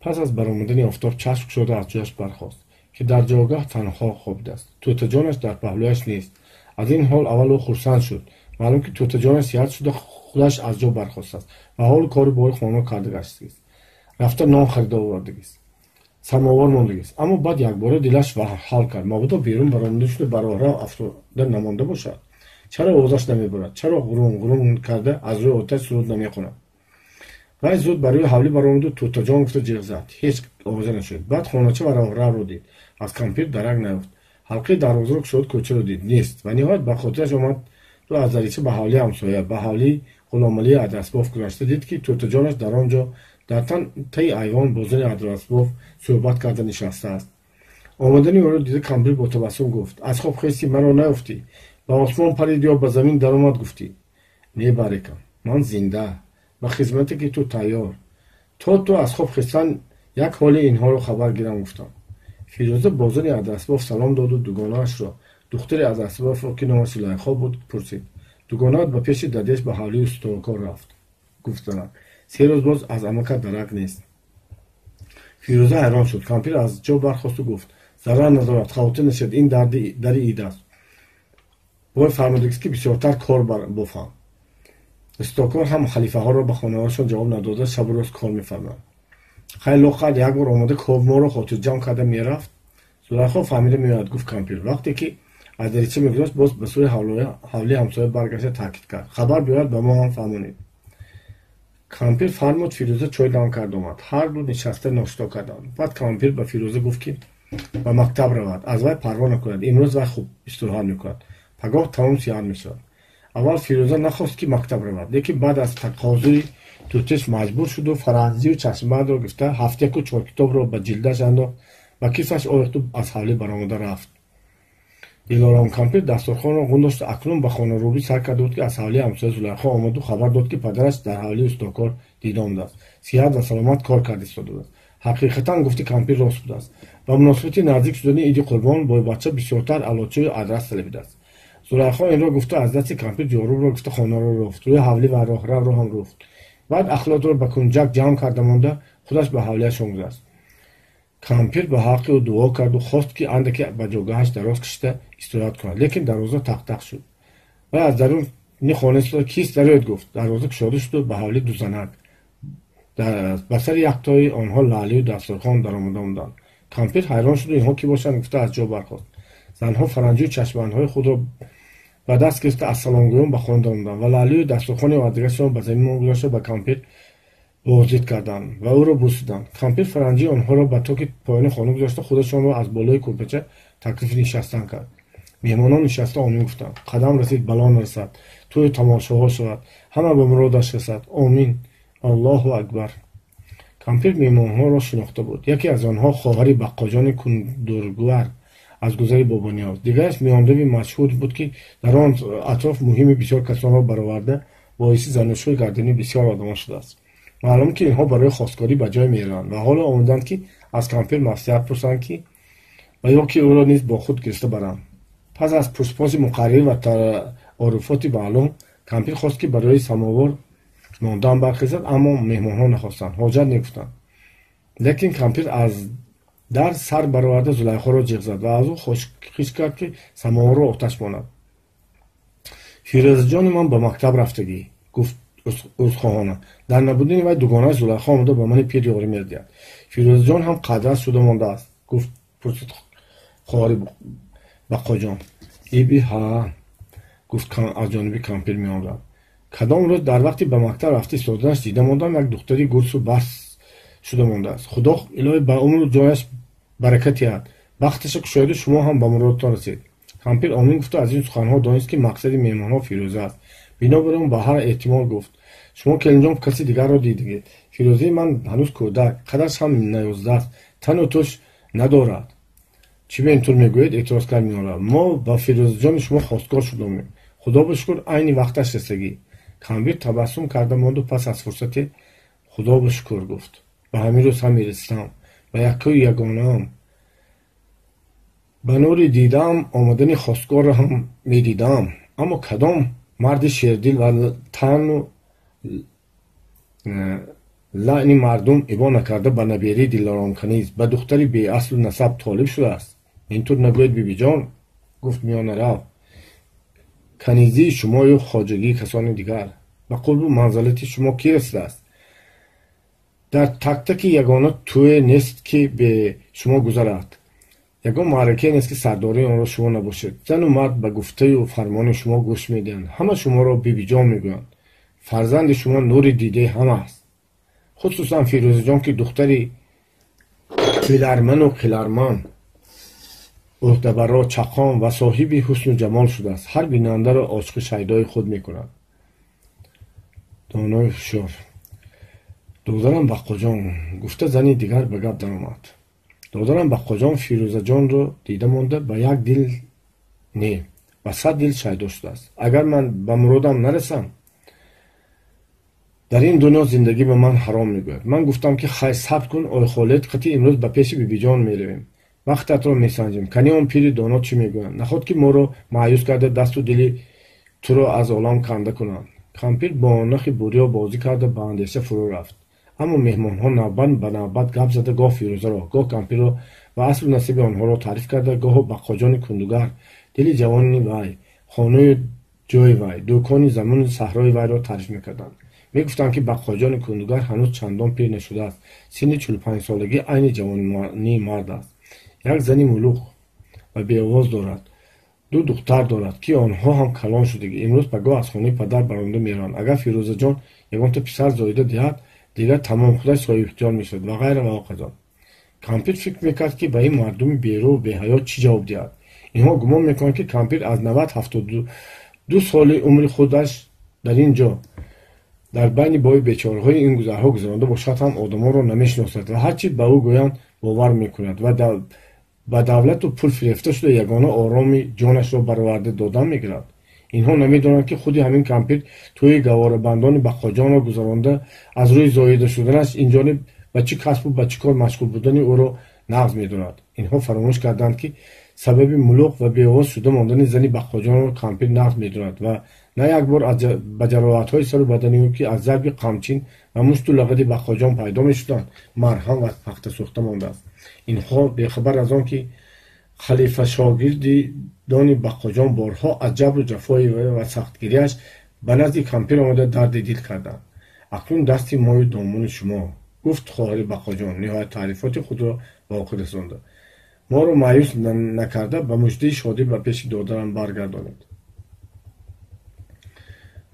пас аз баромадани офтоб чашм кушода аз ҷояш бархост, ки дар ҷойгоҳ танҳо хобидааст. Тӯтаҷонаш дар паҳлӯяш нест. Аз ин ҳол аввал ӯ хурсанд шуд. Маълум ки тӯтаҷонаш сиҳат шуда худаш аз ҷо бархостааст ва ҳолу кори бори хона карда гаштагист. Рафта нон харида овардагист. Самовар мондагист. Аммо баъд якбора дилаш ҳал кард. Мабодо берун баромада шуда ба роҳрав афтода намонда бошад. Чаро овозаш намебурад? Чаро ғурун ғурун карда аз рӯи оташ суруд намехонад? Вай зуд ба рӯи ҳавлӣ баромаду тӯтаҷон гуфта ҷиғ зад. Ҳеҷ овоза нашуд. Баъд хонача ва роҳравро дид. Аз кампир дарак наёфт. Ҳалқаи дарвозаро кушод, кӯчаро дид. Нест. Ва ниҳоят ба хотираш омад ду аз дарича ба ҳавлии ҳамсоя, ба ҳавлии Ғуломалии адрасбоф гузашта дид, ки тӯтаҷонаш дар он ҷо дар таи айвон бо зани адрасбоф суҳбат карда нишастааст. Омадани ӯро дида кампир бо табассум гуфт: аз хоб хести маро наёфтӣ, ба осмон парид ё ба замин даромад гуфтӣ. Не, барекам, ман зинда, ба хизмате ки ту тайёр. То ту аз хоб хестан як ҳоли инҳоро хабар гирам гуфтам. Фирӯза бо зани адрасбоф салом доду дугонаашро, духтари адрасбофро, ки номаш Зулайхо буд, пурсид. Дугонаат ба пеши дадеш ба ҳавлии устокор рафт, гуфт занак. 3 рӯз боз аз амака дарак нест. Фирӯза ҳайрон шуд. Кампир аз ҷо бархосту гуфт: зарар надорад, хавотир нашед, ин дари ид аст. Бой фармудагист, ки бисёртар кор бофам. Устокор ҳам халифаҳоро ба хонаҳояшон ҷавоб надода шабу рӯз кор мефармояд. Хайр, лоқал як бор омада моро хотирҷамъ карда мерафт. Зулайхо фаҳмида меояд, гуфт кампир. Вақте ки аз дарича мегузашт, боз ба сӯи ҳавлии ҳамсоя баргашта таъкид кард: хабар биёяд, ба мо ҳам фаҳмонед. Кампир фармуд, Фирӯза чой дам кард омад. Ҳар ду нишаста ношто карданд. Баъд кампир ба Фирӯза гуфт, ки ба мактаб равад, аз вай парво накунад, имрӯз вай хуб истироҳат мекунад, пагоҳ тамом сиҳат мешавад. Аввал Фирӯза нахост, ки мактаб равад, лекин баъд аз тақозои тӯтиш маҷбур шуду фаранзию чашмбандро гирифта ҳафтяку чоркитобро ба ҷилдаш андохт ва кисаш овехту аз ҳавлӣ баромада рафт. Дилором кампир дастурхонро ғун дошта акнун ба хонарӯбӣ сар карда буд, ки аз ҳавлии ҳамсоя Зулайхо омаду хабар дод, ки падараш дар ҳавлии устокор дида омадааст, сиҳат ва саломат кор карда истода будааст. Ҳақиқатан гуфти кампир рост будааст. Ба муносибати наздик шудани иди қурбон бойбача бисёртар алочию адрас талабидааст. Зулайхо инро гуфта аз дасти кампир ҷорубро гуфта хонаро руфт, рӯи ҳавлӣ ва роҳравро ҳам руфт. Баъд ахлотро ба кунҷак ҷамъ карда монда худаш ба ҳавлияшон гузашт. Кампир ба ҳаққи ӯ дуо карду хост, ки андаке ба ҷойгоҳаш дароз кашида истироҳат кунад, лекин дарвоза тақ-тақ шуд. Вай аз даруни хона истода кист дароед гуфт. Дарвоза кушода шуду ба ҳавлӣ ду занак ба сари яктои онҳо лаълию дастурхон даромада омаданд. Кампир ҳайрон шуду инҳо кӣ бошанд гуфта аз ҷо бархост. Занҳо фаранҷию чашмбандҳои худро ба даст гирифта аз саломгӯён ба хона даромаданд ва лаълию дастурхони овардагашонро ба замин гузошта ба кампир боздид карданд ва ӯро бусиданд. Кампир фаранҷии онҳоро ба токи поёни хона гузошта худашонро аз болои кӯрпача таклифи нишастан кард. Меҳмонон нишаста омин гуфтанд. Қадам расид, бало нарасад, тӯю тамошоҳо шавад, ҳама ба муродаш расад. Омин. Аллоҳу акбар. Кампир меҳмонҳоро шинохта буд. Яке аз онҳо хоҳари баққоҷони кундургвар аз гузари Бобониёз, дигараш миёндави машҳур буд, ки дар он атроф муҳими бисёр касонро бароварда боиси занушӯй гардани бисёр одамон шудааст. Маълум ки инҳо барои хостгорӣ ба ҷой мераванд ва ҳоло омаданд, ки аз кампир маслиҳат пурсанд, ки ва ё ки ӯро низ бо худ гирифта баранд. Пас аз пурспоси муқаррир ва таоруфоти маълум кампир хост, ки барои самовор мондан бархезад, аммо меҳмонҳо нахостанд, ҳоҷат мегуфтанд. Лекин кампир аз дар сар бароварда Зулайхоро ҷиғ зад ва аз ӯ хиш кард, ки самоворро оташ монад. Фирӯзаҷони ман ба мактаб рафтагӣ, гуфт узрхоҳона. Дар набудани вай дугонаи Зулайхо омада ба мани пир ёрӣ медиҳад. Фирӯзаҷон ҳам қадрас шуда мондааст, гуфт пурсид хоҳари Баққоҷон. Иби ҳа, гуфт аз ҷониби кампир меомад. Кадом рӯз дар вақти ба мактаб рафта истоданаш дида мондам, як духтари гурсу барс шуда мондааст. Худо илоҳӣ ба умру ҷояш баракат диҳад, бахташа кушояду шумо ҳам ба муродтон расед. Кампир омин гуфту аз ин суханҳо донист, ки мақсади меҳмонҳо Фирӯза аст. Бинобар он ба ҳар эҳтимол гуфт: шумо келинҷон каси дигарро дидагед. Фирӯзаи ман ҳанӯз кӯдак, қадарш ҳам 19 аст, тану туш надорад. Чӣ ба ин тур мегӯед? Эътироз кард миёнрав. Мо ба Фирӯзаҷони шумо хостгор шудомем. Худо ба шукр, айни вақташ расагӣ. Кампир табассум карда монду пас аз фурсате худо ба шукр гуфт. Ба ҳамин рӯз ҳам мерасидам. Ба яккаю ягонаам. Ба нури дидаам омадани хостгорро ҳам медидаам. Аммо кадом марди шердил ва таъну лаъни мардум ибо накарда ба наберии дилоромканиз, ба духтари беаслу насаб толиб шудааст? Ин тур нагӯед, бибиҷон, гуфт миёнарав. Канизии шумою хоҷагии касони дигар. Ба қурбу манзалати шумо кӣ расидааст? Дар тактаки ягона тӯе нест, ки бе шумо гузарад. Ягон маъракае нест, ки сардории онро шумо набошед. Зану мард ба гуфтаю фармони шумо гӯш медиҳанд. Ҳама шуморо бибиҷон мегӯянд. Фарзанди шумо нури дидаи ҳама аст. Хусусан Фирӯзаҷон, ки духтари қиларману қиларман, ӯҳдабаро, чақон ва соҳиби ҳусну ҷамол шудааст. Ҳар бинандаро ошиқи шайдои худ мекунад. Донои ҳушёр. Додарам Баққоҷон, гуфта зани дигар ба гап даромад. Додарам Баққоҷон Фирӯзаҷонро дида монда ба як дил не, ба 100 дил шайдо шудааст. Агар ман ба муродам нарасам, дар ин дунё зиндагӣ ба ман ҳаром мегӯяд. Ман гуфтам, ки хай, сабр кун, ойхолет қати имрӯз ба пеши бибиҷон меравем. Вақтатро месанҷем. Кани он пири доно чӣ мегӯянд? Наход ки моро маъюс карда дасту дили туро аз олам канда кунанд. Кампир бо нахи бурё бозӣ карда ба андеша фурӯ рафт. Аммо меҳмонҳо навбат ба навбат гап зада гоҳ Фирӯзаро, гоҳ кампирро ва аслу насиби онҳоро таъриф карда, гоҳо Баққоҷони кундугар, дили ҷавони вай, хонаю ҷои вай, дӯкони замони саҳрои вайро таъриф мекарданд. Мегуфтанд, ки Баққоҷони кундугар ҳанӯз чандон пир нашудааст. Синни 45-солагӣ айни ҷавонии мард аст. Як зани мулуқ ва беовоз дорад. Ду духтар дорад, ки онҳо ҳам калон шудагӣ. Имрӯз пагоҳ аз хонаи падар баромада мераванд. Агар Фирӯзаҷон ягонта писар зоида диҳад, дигар тамом, худаш соҳибихтиёр мешавад ва ғайра ва ҳоказо. Кампир фикр мекард, ки ба ин мардуми берӯ беҳаё чӣ ҷавоб диҳад. Инҳо гумон мекунанд, ки кампир аз 90-72 соли умри худаш дар ин ҷо дар байни бои бечораҳои ин гузарҳо гузаронда бошад ҳам одамонро намешиносад ва ҳар чӣ ба ӯ гӯянд бовар мекунад ва ба давлату пул фирефта шуда ягона ороми ҷонашро бароварда додан мегирад. Инҳо намедонанд, ки худи ҳамин кампир тӯи гаворабандони Баққоҷонро гузаронда аз рӯи зоида шуданаш инҷониб ба чӣ касбу ба чӣ кор машғул будани ӯро нағз медонад. Инҳо фаромӯш карданд, ки сабаби мулуқ ва беовоз шуда мондани зани Баққоҷонро кампир нағз медонад ва на як бор ба ҷароҳатҳои сару бадани ӯ, ки аз зарби қамчин ва мушту лагади Баққоҷон пайдо мешуданд, марҳам ва пахта сӯхта мондааст. Инҳо бехабар аз он, ки халифа шогирдони Баққоҷон борҳо аз ҷабру ҷафои ва сахтгириаш ба назди кампир омада дарди дил карданд. Акнун дасти мою домони шумо, гуфт хоҳари Баққоҷон, ниҳоят таърифоти худро ба охир расонда. Моро маъюс накарда, ба муждаи шодӣ ба пеши додарам баргардонед.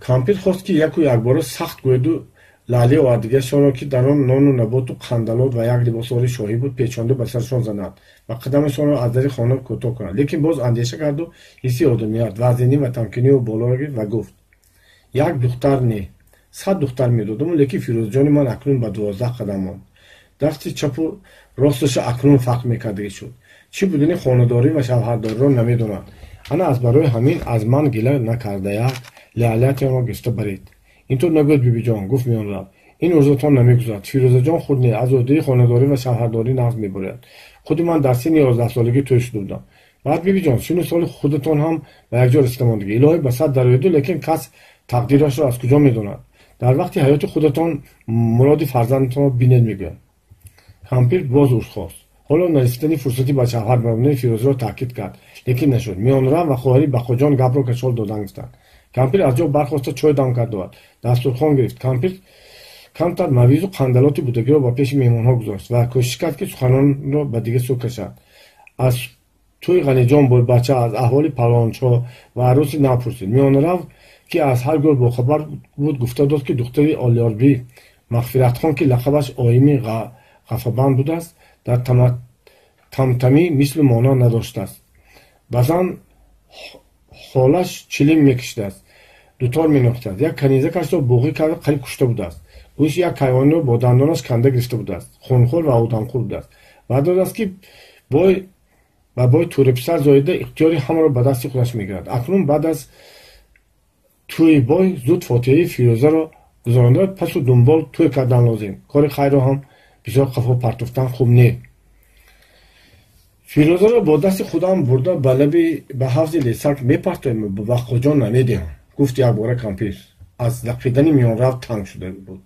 Кампир хост, ки яку якбора сахт гӯяду лаъли овардагиашонро, ки дар он нону наботу қандалот ва як либосори шоҳӣ буд, печонда ба сарашон занад ва қадамашонро аз дари хона кӯтоҳ кунад. Лекин боз андеша карду ҳисси одамият, вазинӣ ва тамкинию болоро гирифт ва гуфт: як духтар не, 100 духтар медодаму, лекин Фирӯзҷони ман акнун ба 12 қадам монд. Дасти чапу росташа акнун фарқ мекардагӣ шуд. Чӣ будани хонадорӣ ва шавҳардориро намедонад. Ана аз барои ҳамин аз ман гила накардаяк лаълиятиамро гирифта баред. Интур нагӯед, бибиҷон, гуфт миёнрав. Ин урзатон намегузарад. Фирӯзаҷон худ не, аз ӯҳдаи хонадорӣ ва шавҳардорӣ нағз мебуряд. Худи ман дар синни 11-солагӣ тӯй шуда будам. Баъд, бибиҷон, сину соли худатон ҳам ба якҷо расида мондагӣ. Илоҳӣ ба сад дароеду, лекин кас тақдирашро аз куҷо медонад? Дар вақти ҳаёти худатон муроди фарзандатонро бинед, мегӯям. Кампир боз узр хост. Ҳоло нарасидани фурсати ба шавҳар баромадани Фирӯзаро таъкид кард, лекин нашуд. Миёнрав ва хоҳари Баққоҷон гапро кашол додан гуфтанд. Кампир аз ҷо бархоста чой дам кард овард. Дастурхон гирифт. Кампир камтар мавизу қандалоти будагиро ба пеши меҳмонҳо гузошт ва кӯшиш кард, ки суханонро ба дигар сӯ кашад. Аз тӯи Ғаниҷон бойбача, аз аҳволи палончо ва арӯси напурсид. Миёнрав, ки аз ҳар гур бохабар буд, гуфта дод, ки духтари Олиёрбӣ Мағфиратхон, ки лақабаш Оими Ғафабанд будааст, дар тамтамӣ мислу монанд надоштааст. Баъзан холаш чилим мекашидааст, дутор менохтааст, як канизакашро буғӣ карда қариб кушта будааст, гӯши як ҳайвонро бо дандонаш канда гирифта будааст, хунхӯр ва одамхӯр будааст. Ваъда додааст, ки бой ба бой тӯраписар зоида ихтиёри ҳамаро ба дасти худаш мегирад. Акнун баъд аз тӯи бой зуд фотиҳаи Фирӯзаро гузаронда, пасу дунбол тӯй кардан лозим. Кори хайрро ҳам бисёр қафо партофтан хуб не. Фирӯзаро бо дасти худам бурда ба лаби ба ҳавзи лесак мепартоем, ба Баққоҷон намедиҳам, гуфт якбора кампир. Аз лақидани миёнрав танг шуда буд.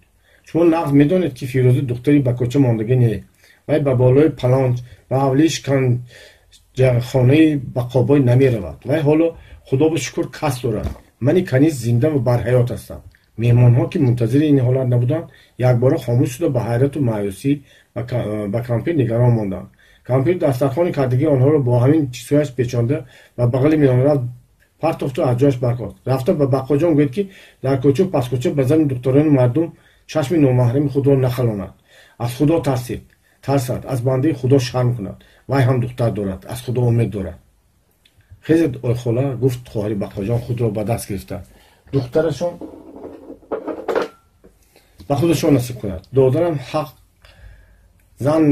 Шумо нағз медонед, ки Фирӯза духтари ба кӯча мондагӣ не. Вай ба болои палонч, ба ҳавлии шиканҷахонаи Баққобой намеравад. Вай ҳоло худо ба шукр кас дорад. Мани каниз зинда ва барҳаёт ҳастам. Меҳмонҳо, ки мунтазири ин ҳолат набуданд, якбора хомӯш шуда ба ҳайрату маъюсӣ ба кампир нигарон монданд. Кампир дастархони кардагии онҳоро бо ҳамин чизҳояш печонда ба бағали миёнрав партофту аз ҷояш бархост. Рафта ба Баққоҷон гӯед, ки дар кӯчу паскӯча ба зану духтарони мардум чашми номаҳрами худро нахалонад. Аз худо тарсид, тарсад, аз бандаи худо шарм кунад. Вай ҳам духтар дорад, аз худо умед дорад. Хезед, ойхола, гуфт хоҳари Баққоҷон худро ба даст гирифта. Духтарашон ба худашон насиб кунад. Додарам ҳақ зан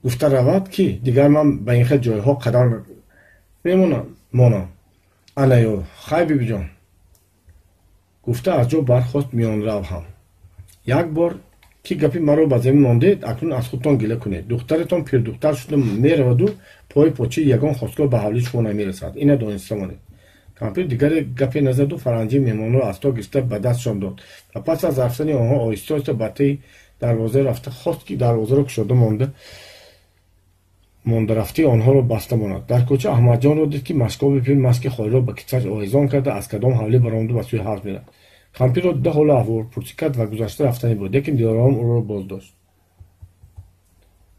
гуфта равад, ки дигар ман ба ин хел ҷойҳо қадам мемонам, монам. Ана ё, хай, бибиҷон, гуфта аз ҷо бархост миёнрав ҳам. Як бор ки гапи маро ба замин мондед, акнун аз худтон гила кунед. Духтаратон пирдухтар шуда мераваду пои почаи ягон хостгор ба ҳавлии шумо намерасад. Ина дониста монед. Кампир дигаре гапе назаду фаранҷии меҳмонро аз то гирифта ба дастшон дод ва пас аз рафтани онҳо оҳиста оҳиста ба таи дарвоза рафта хост, ки дарвозаро кушода монда рафтаи онҳоро баста монад. Дар кӯча Аҳмадҷонро дид, ки машкоби пир маски холиро ба китфаш овезон карда аз кадом ҳавлӣ баромаду ба сӯи ҳавз меравад. Кампирро дида ҳолу аҳволпурсӣ кард ва гузашта рафтанӣ буд, лекин Дилором ӯро боздошт.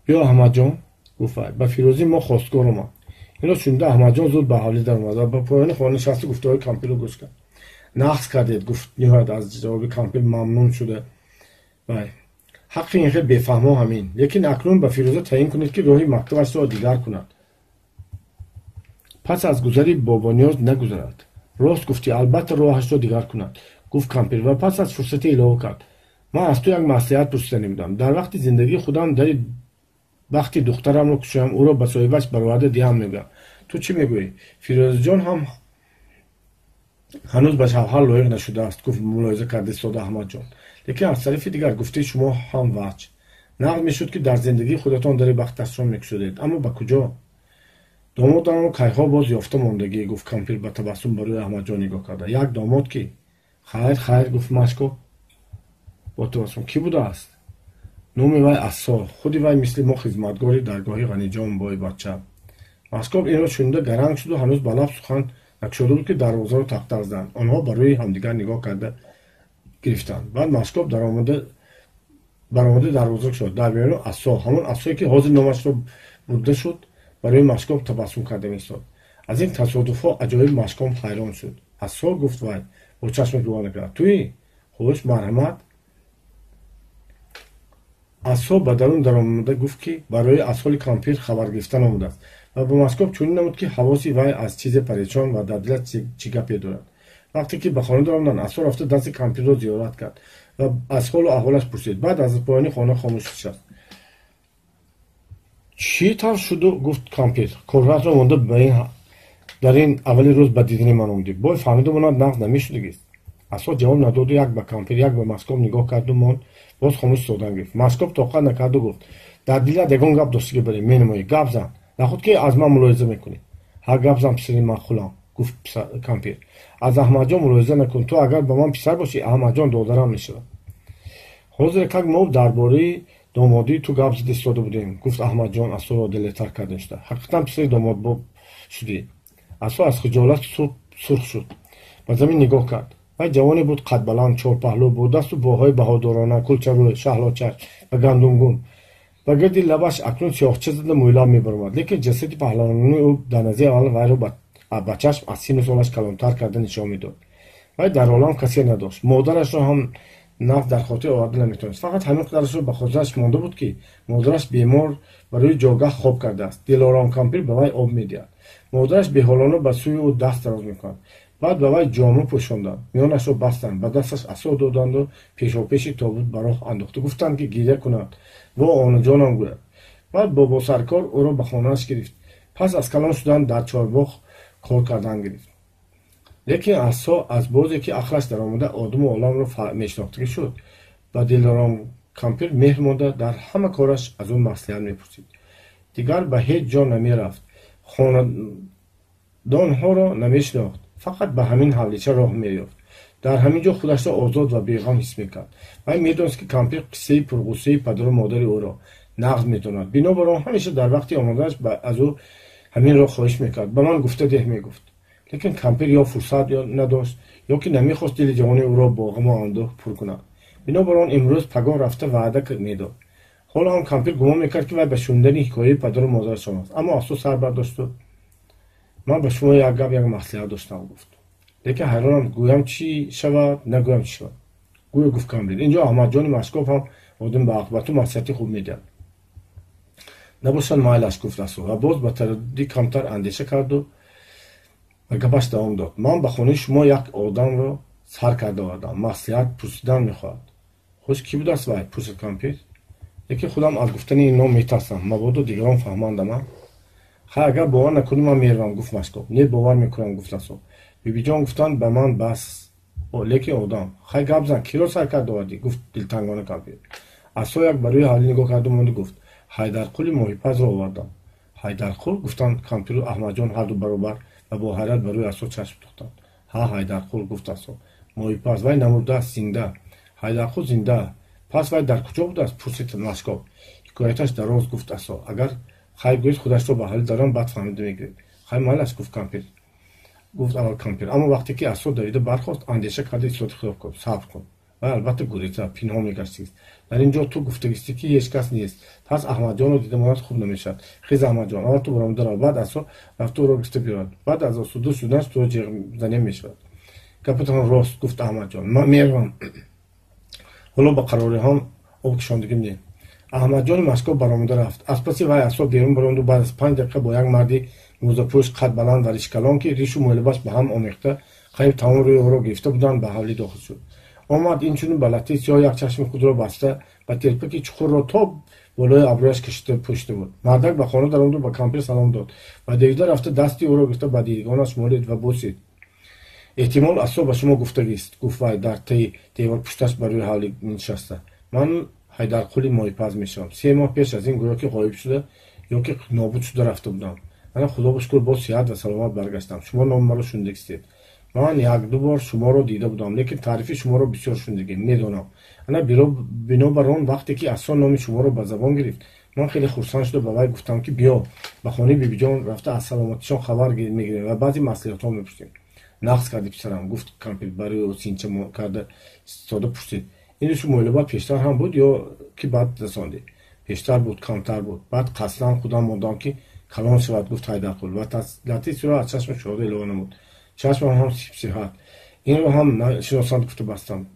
Биё, Аҳмадҷон, гуфт вай, ба Фирӯзӣ мо хостгор омад. Инро шунида Аҳмадҷон зуд ба ҳавлӣ даромад ва ба поёни хона нишаста гуфтаҳои кампирро гӯш кард. Нағз кардед, гуфт ниҳоят аз ҷавоби кампир мамнун шуда вай. Ҳаққи ин хел бефаҳмо ҳамин. Лекин акнун ба Фирӯза таъин кунед, ки роҳи мактабашро дигар кунад. Пас аз гузари Бобониёз нагузарад. Рост гуфтӣ, албатта роҳашро дигар кунад, гуфт кампир ва пас аз фурсате илова кард: ман аз ту як маслиҳат пурсиданӣ будам. Дар вақти зиндагии худам дари вақти духтарамро кушоям, ӯро ба соҳибаш бароварда диҳам мегӯям. Ту чӣ мегӯӣ? Фирӯзаҷон ҳам ҳанӯз ба шавҳар лоиқ нашудааст, гуфт мулоҳиза карда истода Аҳмадҷон. Лекин аз тарафи дигар гуфтаи шумо ҳам ваҷ. Нағз мешуд, ки дар зиндагии худатон дари бахташро мекушодед, аммо ба куҷо? Домодамро кайҳо боз ёфта мондагӣ, гуфт кампир ба табассум ба рӯи Аҳмадҷон нигоҳ карда. Як домод ки? Хайр, хайр, гуфт Машкоб бо табассум. Кӣ будааст? Номи вай Ассо. Худи вай мисли мо хизматгори даргоҳи Ғаниҷон бой бача. Машкоб инро шунида гаранг шуду ҳанӯз ба лаб сухан накушода буд, ки дарвозаро тақ-тақ заданд. Онҳо ба рӯи ҳамдигар нигоҳ карда гирифтанд. Баъд Машкоб баромада дарвоза кушод. Дар берун Ассо, ҳамон Ассое, ки ҳозир номашро бурда шуд, ба рӯи Машкоб табассум карда меистод. Аз ин тасодуфҳо аҷоиб Машкоб ҳайрон шуд. Ассо, гуфт вай бо чашми дуо накарда. Туӣ? Хуш, марҳамат. Ассо ба дарун даромада гуфт, ки барои аз ҳоли кампир хабар гирифтан омадааст ва ба Машкоб чунин намуд, ки ҳавоси вай аз чизе парешон ва дар дилаш чӣ гапе дорад. Вақте ки ба хона даромаданд, Ассо рафта дасти кампирро зиёрат кард ва аз ҳолу аҳволаш пурсид. Баъд аз поёни хона хомӯш нишаст. Чӣ тавр шуду, гуфт кампир, корҳоятро монда дар ин аввали рӯз ба дидани ман омадӣ? Бой фаҳмида монад, нағз намешудагист. Ассо ҷавоб надоду як ба кампир, як ба Машкоб нигоҳ карду монд, боз хомӯш истодан гирифт. Машкоб тоқат накарду гуфт: дар дилат ягон гап доштагӣ барӣ менамоӣ, гап зан, нахуд ки аз ман мулоҳиза мекунӣ. Ҳа, гап зан, писари маъқулам, гуфт кампир. Аз Аҳмадҷон мулоҳиза накун. Ту агар ба ман писар бошӣ, Аҳмадҷон додарам мешавад. Ҳозир как мо дар бораи домодии ту гап зада истода будем, гуфт Аҳмадҷон Ассоро дилетар карда шуда. Ҳақиқатан писари домодбоб шудӣ. Ассо аз хиҷолат сурх шуд, ба замин нигоҳ кард. Вай ҷавоне буд қадбаланд, чорпаҳлӯ, бо дасту поҳои баҳодорона, кулчарӯй, шаҳлочашм ва гандумгун. Ба гирди лабаш акнун сиёҳча зада мӯйлаб мебаромад, лекин ҷасади паҳлавонии ӯ дар назари аввал вайро ба чашм аз сину солаш калонтар карда нишон медод. Вай дар олам касе надошт. Модарашро ҳам нағз дар хотир оварда наметавонист. Фақат ҳамин қадарашро ба хотираш монда буд, ки модараш бемор ба рӯи ҷогаҳ хоб кардааст. Дилором кампир ба вай об медиҳад. Модараш беҳолона ба сӯи ӯ даст дароз мекунад. Баъд ба вай ҷома пӯшонданд, миёнашро бастанд, ба дасташ асо доданду пешопеши тобут ба роҳ андохта гуфтанд, ки гиря кунад, во онаҷонам гӯяд. Баъд бобосаркор ӯро ба хонааш гирифт. Пас аз калон шудан дар чорбоғ кор кардан гирифт. Лекин Ассо аз бозе ки ақлаш даромада одаму оламро мешинохтагӣ шуд, ба Дилором кампир меҳр монда дар ҳама кораш аз ӯ маслиҳат мепурсид. Дигар ба ҳеҷ ҷо намерафт, хонадонҳоро намешинохт, фақат ба ҳамин ҳавлича роҳ меёфт. Дар ҳамин ҷо худашро озод ва беғам ҳис мекард. Вай медонист, ки кампир қиссаи пурғуссаи падару модари ӯро нағз медонад. Бинобар он ҳамеша дар вақти омаданаш аз ӯ ҳаминро хоҳиш мекард. Ба ман гуфта деҳ, мегуфт. Лекин кампир ё фурсат надошт, ё ки намехост дили ҷавони ӯро бо ғаму андӯҳ пур кунад. Бинобар он имрӯз пагоҳ рафта ваъда медод. Ҳоло ҳам кампир гумон мекард, ки вай ба шунидани ҳикояи падару модараш омадааст. Аммо Ассо сар бардошту ман ба шумо як гап, як маслиҳат доштам, гуфт. Лекин ҳайронам, гӯям чӣ шавад, нагӯям чӣ шавад? Гӯё, гуфт кампир, инҷо Аҳмадҷони Машкоб ҳам одами баақл, ба ту маслиҳати хуб медиҳад. Набошад, майлаш, гуфт Ассо ва боз ба тараддуди камтар андеша карду ба гапаш давом дод. Ман ба хонаи шумо як одамро сар карда овардам, маслиҳат пурсидан мехоҳад. Хуш, кӣ будааст вай? Пурсид кампир. Лекин худам аз гуфтани ин ном метарсам, мабодо дигарон фаҳмандама. Хай, агар бовар накунӣ, ман меравам, гуфт Машкоб. Не, бовар мекунам, гуфт Ассо. Бибиҷон гуфтанд ба ман бас, лекин одам. Хай, гап зан, киро сар карда овардӣ? Гуфт дилтангона кампир. Ассо як ба рӯи ҳавлӣ нигоҳ карду монду гуфт: Ҳайдарқули моҳипазро овардам. Ҳайдарқул? Гуфтанд кампиру Аҳмадҷон ҳарду баробар ва бо ҳайрат ба рӯи Ассо чашм духтанд. Ҳа, Ҳайдарқул, гуфт Ассо. Моҳипаз. Вай намурдааст, зинда. Ҳайдарқул зинда? Пас вай дар куҷо будааст? Пурсид Машкоб. Ҳикояташ дароз, гуфт Ассо. Агар хай гӯед, худашро ба ҳавлӣ даром, баъд фаҳмида мегиред. Хай, майлаш, гуфт кампир, гуфт аввал кампир. Аммо вақте ки Ассо давида бархост, андеша карда истоди хилоф кун, сабр кун. Вай албатта гуреза пинҳон мегаштагист. Дар ин ҷо ту гуфтагистӣ, ки ҳеҷ кас нест. Пас Аҳмадҷонро дида монад, хуб намешавад. Хез, Аҳмадҷон, аввал ту баромада рав, баъд Ассо рафта ӯро гирифта биёрад. Баъд аз осуда шуданаш туро ҷеғзанӣ мешавад. Гапатон рост, гуфт Аҳмадҷон. Ман меравам. Ҳоло ба қарориҳом об кишондагим не. Аҳмадҷони Машкоб баромада рафт. Аз паси вай Ассо берун баромаду баъд аз 5 дақиқа бо як марди мӯзапӯш, қадбаланд ва ришкалон, ки ришу мӯйлабаш ба ҳам омехта қариб тамом рӯи ӯро гирифта буданд, ба ҳавлӣ дохил шуд. Омад инчунин ба латтаи сиёҳ, як чашми худро баста, ба телпаки чуқурро то болои абрӯяш кашида пӯшида буд. Мардак ба хона даромаду ба кампир салом дод ва давида рафта дасти ӯро гирифта ба дидгонаш молид ва бусид. Эҳтимол, Ассо ба шумо гуфтагист, гуфт вай дар таи девор пушташ ба рӯи ҳавлӣ нишаста. Ман Ҳайдарқули моҳипаз мешавам. 3 моҳ пеш аз ин гӯё ки ғоиб шуда ё ки нобуд шуда рафта будам. Ана худо шукр боз сиҳат ва саломат баргаштам. Шумо номи маро шунидагистед. Ман 1-2 бор шуморо дида будам, лекин таърифи шуморо бисёр шунидагем, медонам. Ана бинобар он вақте ки Асо номи шуморо ба забон гирифт, ман хеле хурсанд шуда ба вай гуфтам ки биё ба хонаи бибиҷон рафта аз саломатишон хабар мегирем ва баъзе маслиҳатҳо мепурсем. Нақс карди писарам, гуфт кампир барои осинча карда истода пурсид. Ин шумоилоба пештар ҳам буд ё ки баъд расондӣ? Пештар буд, камтар буд. Баъд қасдан худам мондам ки калон шавад, гуфт Ҳайдарқул ва латифро аз чашми шода илова намуд. Чашмам ҳам сиҳат. Инро ҳам шиносанд гуфта бастам.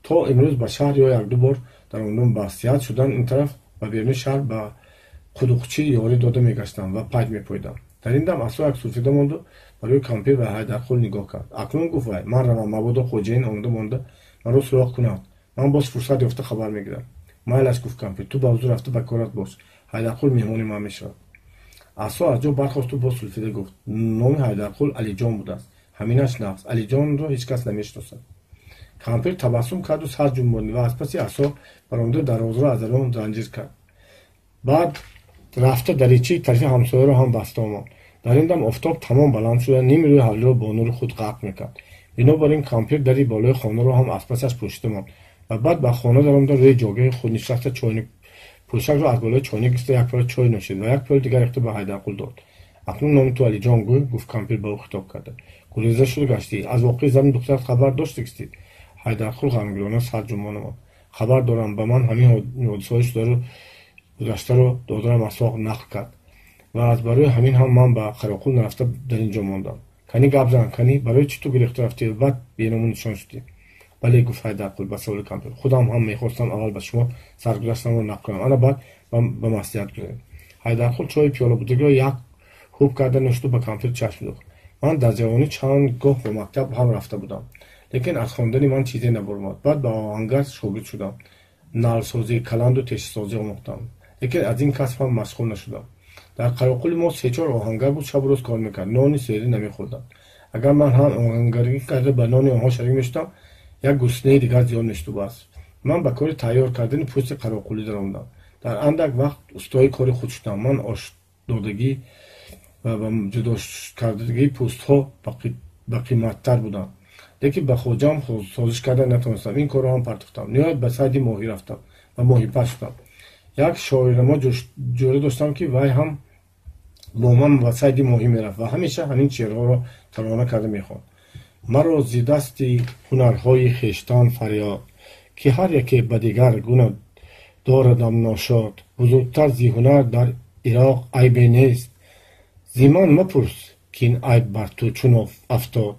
То имрӯз ба шаҳр ё 1-2 бор дар ондум ба сиҳат шудан ин тараф ба беруни шаҳр ба қудуқчӣ ёрӣ дода мегаштам ва пайт мепоидам. Дар ин дам Асо як сулфида монду барои кампир ва Ҳайдарқул нигоҳ кард. Акнун гуфт вай, ман равам, мабодо хоҷаин омада монда маро суроғ кунад. Ман боз фурсат ёфта хабар мегирам. Майлаш, гуфт кампир, ту ба ҳузур рафта ба корат бош. Ҳайдарқул меҳмони ман мешавад. Асо аз ҷо бархосту боз сулфида гуфт, номи Ҳайдарқул Алиҷон будааст. Ҳаминаш нақс. Алиҷонро ҳеҷ кас намешиносад. Кампир табассум карду сар ҷунбонид ва аз паси Асо баромада дарвозаро аз дарун занҷир кард. Баъд рафта даричаи тарафи ҳамсояро ҳам баста омад. Дар ин дам офтоб тамом баланд шуда ними рӯи ҳавлиро бо нури худ ғарқ мекард. Бинобар ин кампир дари болои хонаро ҳам аз пасаш пӯшида монд ва баъд ба хона даромада рӯи ҷойгоҳи худ нишаста чойник пӯшакро аз болои чойник гирифта як пиёла чой нӯшид ва як пиёла дигар рехта ба Ҳайдарқул дод. Акнун номи ту Алиҷон гӯй, гуфт кампир ба ӯ хитоб карда. Гуреза шуда гаштӣ. Аз воқеи зану духтарат хабар доштагистед? Ҳайдарқул ғамгинона сар ҷунбон намуд. Хабар дорам, ба ман ҳамин ҳодисаҳои шударо гузаштаро додарам Асоқ нақл кард ва аз барои ҳамин ҳам ман ба Қароқул нарафта дар ин ҷо мондам. Кани гап зан, кани барои чӣ ту гирифта рафтӣ ва баъд беному нишон шудӣ? Бале, гуфт Ҳайдарқул ба саволи кампир. Худам ҳам мехостам аввал ба шумо саргузаштамро нақл кунам, ана баъд ба маслиҳат гузорем. Ҳайдарқул чойи пиёлабудагиро як хуб карда нӯшиду ба кампир чашм дӯхт. Ман дар ҷавонӣ чанд гоҳ ба мактаб ҳам рафта будам, лекин аз хондани ман чизе набаромад. Баъд ба оҳангар шогирд шудам, налсозӣ, каланду тешасозӣ омӯхтам, лекин аз ин касб ҳам машғул нашудам. Дар Қароқули мо 3-4 оҳангар буд, шабу рӯз кор мекард, нони серӣ намехӯрданд. Агар ман ҳам оҳангарӣ карда ба нони онҳо шарик мешудам, як гуснаи дигар зиёд мешуду бас. Ман ба кори тайёр кардани пӯсти қароқулӣ даромадам. Дар андак вақт устои кори худ шудам. Ман ошдодагӣ ва ба ҷудо кардагии пӯстҳо ба қиматтар будам. Лекин ба хоҷаам созиш карда натавонистам. Ин корро ҳам партохтам. Ниҳоят ба сайди моҳӣ рафтам ва моҳипаз шудам. Як шоирнамо ҷӯра доштам ки вай ҳам бо ман ба сайди моҳӣ мерафт ва ҳамеша ҳамин шеърҳоро тарона карда мехонд. Маро зи дасти ҳунарҳои хештан фарёд, ки ҳар яке ба дигар гуна дорадам ношод. Бузургтар зи ҳунар дар Ироқ айбе нест. Зи ман мапурс, ки ин айб бар ту чун афтод.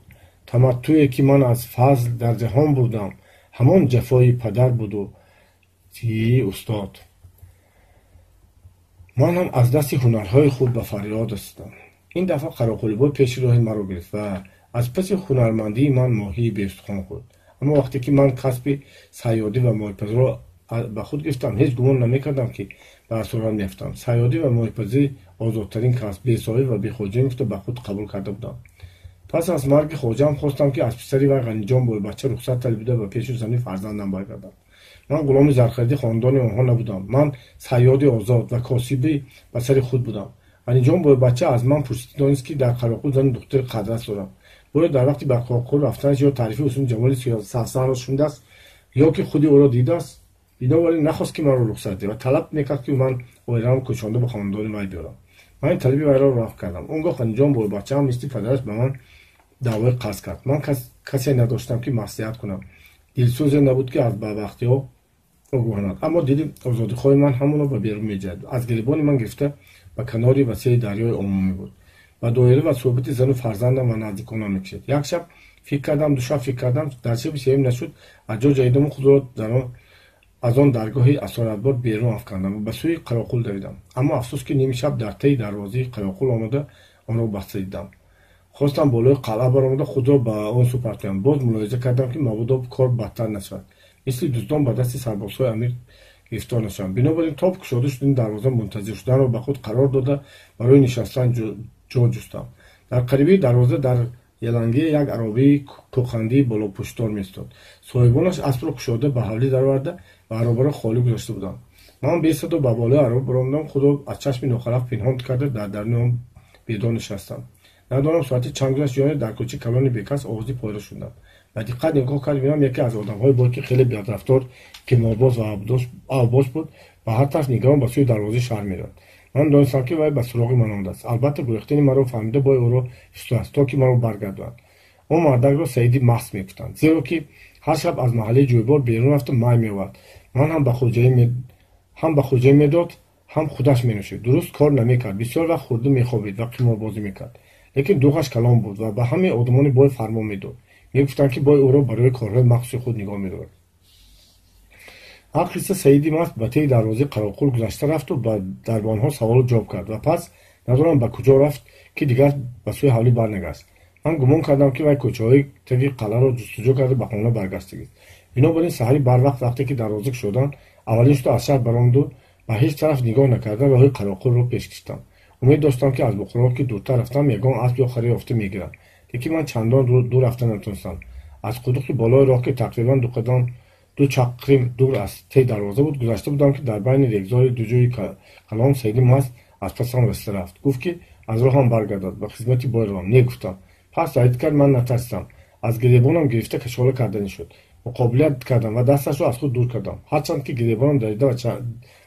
Таматтуе ки ман аз фазл дар ҷаҳон бурдам, ҳамон ҷафои падар буду зии устод. Ман ҳам аз дасти ҳунарҳои худ ба фарёд расидам. Ин дафъа Қароқулибой пеши роҳи маро гирифт ва аз паси ҳунармандии ман моҳии беустухон хӯрд. Аммо вақте ки ман касби сайёдӣ ва моҳипазиро ба худ гирифтам, ҳеҷ гумон намекардам ки ба асорат меафтам. Сайёдӣ ва моҳипазӣ озодтарин касб, бесоҳиб ва бехоҷаин гуфта ба худ қабул карда будам. Пас аз марги хоҷаам хостам ки аз писари вай Ғаниҷон бойбача рухсат талабида ба пеши зани фарзандам баргардам. Ман ғуломи зархариди хонадони онҳо набудам. Ман сайёди озод ва косиби ба сари худ будам. Ғаниҷон бойбача аз ман пурсид, донист ки дар Қароқул зани духтари қадрас дорам. Бояд дар вақти ба Қароқул рафтанаш ё таърифи ҳусни ҷамоли савсанро шунидааст, ё ки худи ӯро дидааст. Бинобар ин нахост ки маро рухсат диҳад ва талаб мекард ки ман оилаам кӯчонда ба хонадони вай биёрам. Ман ин талаби вайро рафт кардам. Он гоҳ Ғаниҷон бойбачаам мисли падараш ба ман даъвои қасд кард. Ман касе надоштам ки маслиҳат кунам. Дилсӯзе набуд ки аз бадбахтиҳо огоҳ. Аммо дили озодихоҳи ман ҳамоно ба берун меҷаҳд. Аз гиребони ман гирифта ба канори васеи дарёи Омӯ мебуд. Ба доира ва суҳбати зану фарзандам ва наздиконам мекашид. Як шаб фикр кардам, ду шаб фикр кардам, дар шаби сеюм нашуд, аз ҷо ҷаҳидаму худро аз он даргоҳи асоратбор берун афкандам ва ба сӯи Қароқул давидам. Аммо афсӯс ки ними шаб дар таи дарвозаи Қароқул омада онро баста дидам. Хостам болои қалъа баромада худро ба он сӯ партоям. Боз мулоҳиза кардам ки мабодо кор бадтар нашавад. Мисли дуздон ба дасти сарбозҳои амир гирифтор нашавам. Бинобар ин тоб кушода шудани дарвоза мунтазир шуданро ба худ қарор дода барои нишастан ҷо ҷустам. Дар қарибии дарвоза дар Яланги як аробаи кӯқандии болопӯштдор меистод. Соҳибонаш аспро кушода ба ҳавлӣ дароварда ва аробаро холӣ гузошта буданд. Ман бесадо ба болои ароба баромадам, худро аз чашми нохалаф пинҳон карда дар даруни он бедор нишастам. Надонам соати чанд гузашт ё не, дар кӯчаи калони бекас овози пойро шунидам. Ба диққат нигоҳ кард, бинам яке аз одамҳои бой, ки хеле бадрафтор, қиморбоз ва авбош буд, ба ҳар тараф нигаҳон ба сӯи дарвозаи шаҳр меравад. Ман донистам, ки вай ба суроғи ман омадааст. Албатта, гурехтани маро фаҳмида бой ӯро фиристодааст, то ки маро баргардонад. Он мардакро Саиди Маст мегуфтанд, зеро ки ҳар шаб аз маҳаллаи ҷӯйбор берун рафта май меовард. Ман ҳам ба хоҷаӣ медод, ҳам худаш менӯшид. Дуруст кор намекард, бисёр вақт хӯрда мехобид ва қиморбозӣ мекард. Лекин дуғаш калон буд ва ба ҳамаи одамони бой фармон медод. Мегуфтанд, ки бой ӯро барои корҳои махсуси худ нигоҳ медорад. Алқисса, Саиди Маст ба теи дарвозаи Қароқул гузашта рафту ба дарбонҳо саволу ҷавоб кард ва пас надонам ба куҷо рафт, ки дигар ба сӯи ҳавлӣ барнагашт. Ман гумон кардам, ки вай кӯчаҳои таги қалъаро ҷустуҷӯ карда ба хона баргаштагист. Бинобар ин саҳари барвақт, вақте ки дарвоза кушоданд, аввалин шуда аз шаҳр баромаду ба ҳеҷ тараф нигоҳ накарда роҳи Қароқулро пеш киштам. Умед доштам, ки аз Бухоро ки дуртар рафтам, ягон асп ё харе ёфта мегирам. Лекин ман чандон дур рафта натонистам. Аз қудуқи болои роҳ, ки тақрибан ду қадам ду чақрим дур аз теи дарвоза буд, гузашта будам, ки дар байни регзори ду ҷӯи калон Саиди Маст аз пасам расида рафт. Гуфт, ки аз роҳам баргардад, ба хизмати бой равам. Не, гуфтам. Пас таҳдид кард, ман натарсидам. Аз гиребонам гирифта кашола карданӣ шуд. Муқобилат кардам ва дасташро аз худ дур кардам, ҳарчанд ки гиребонам дарида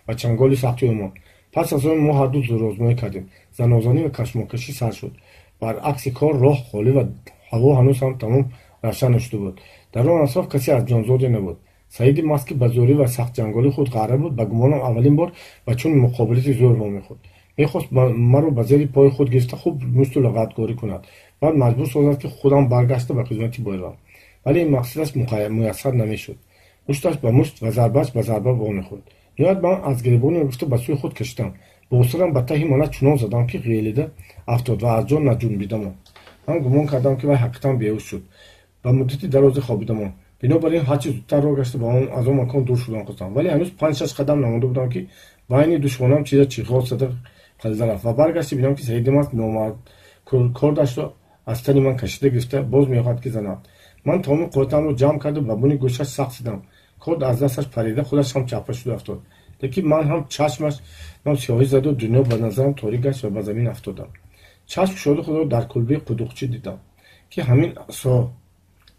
ва чанголи сахти ӯ монд. Пас аз он мо ҳарду зӯрозмоӣ кардем. Занозанӣ ва кашмокашӣ сар шуд. Баръакси кор, роҳ холӣ ва ҳаво ҳанӯз ҳам тамом равшан нашуда буд. Дар он атроф касе аз ҷонзоде набуд. Саиди Маст, ки ба зӯрӣ ва сахтҷанголии худ ғарра буд, ба гумонам аввалин бор ба чунин муқобилати зӯр вомехӯрд. Мехост маро ба зери пои худ гирифта хуб мушту луғатгорӣ кунад, баъд маҷбур созад, ки худам баргашта ба хизмати бой равам. Вале ин мақсадаш муяссар намешуд. Мушташ ба мушт ва зарбааш ба зарба вомехӯрд. Ниҳоят ман аз гиребони гирифта ба сӯи худ кашидам. Босирам ба таҳи мана чунон задам, ки ғелида афтод ва аз ҷон наҷунбида монд. Ман гумон кардам, ки вай ҳақиқатан беҳуш шуд, ба муддати дарозе хобида монд. Бинобар ин ҳарчи зудтар роҳ гашта аз он макон дур шудан хостам. Вале ҳанӯз панҷ-шаш қадам намонда будам, ки байни ду шонаам чизе чиғоз зада қалида рафт ва баргашта бинам, ки Саиди Маст номард кордашро аз тани ман кашида гирифта боз мехоҳад, ки занад. Ман тамоми қувватамро ҷамъ карда ба буни гӯшаш сахт зидам. Корд аз дасташ парида, худаш ҳам чапа шуда афтод. Лекин ман ҳам чашмаш ман сиёҳӣ заду дунё ба назарам торик гашт ва ба замин афтодам. Чашм кушода худро дар кулбаи қудуқчӣ дидам, ки ҳамин асо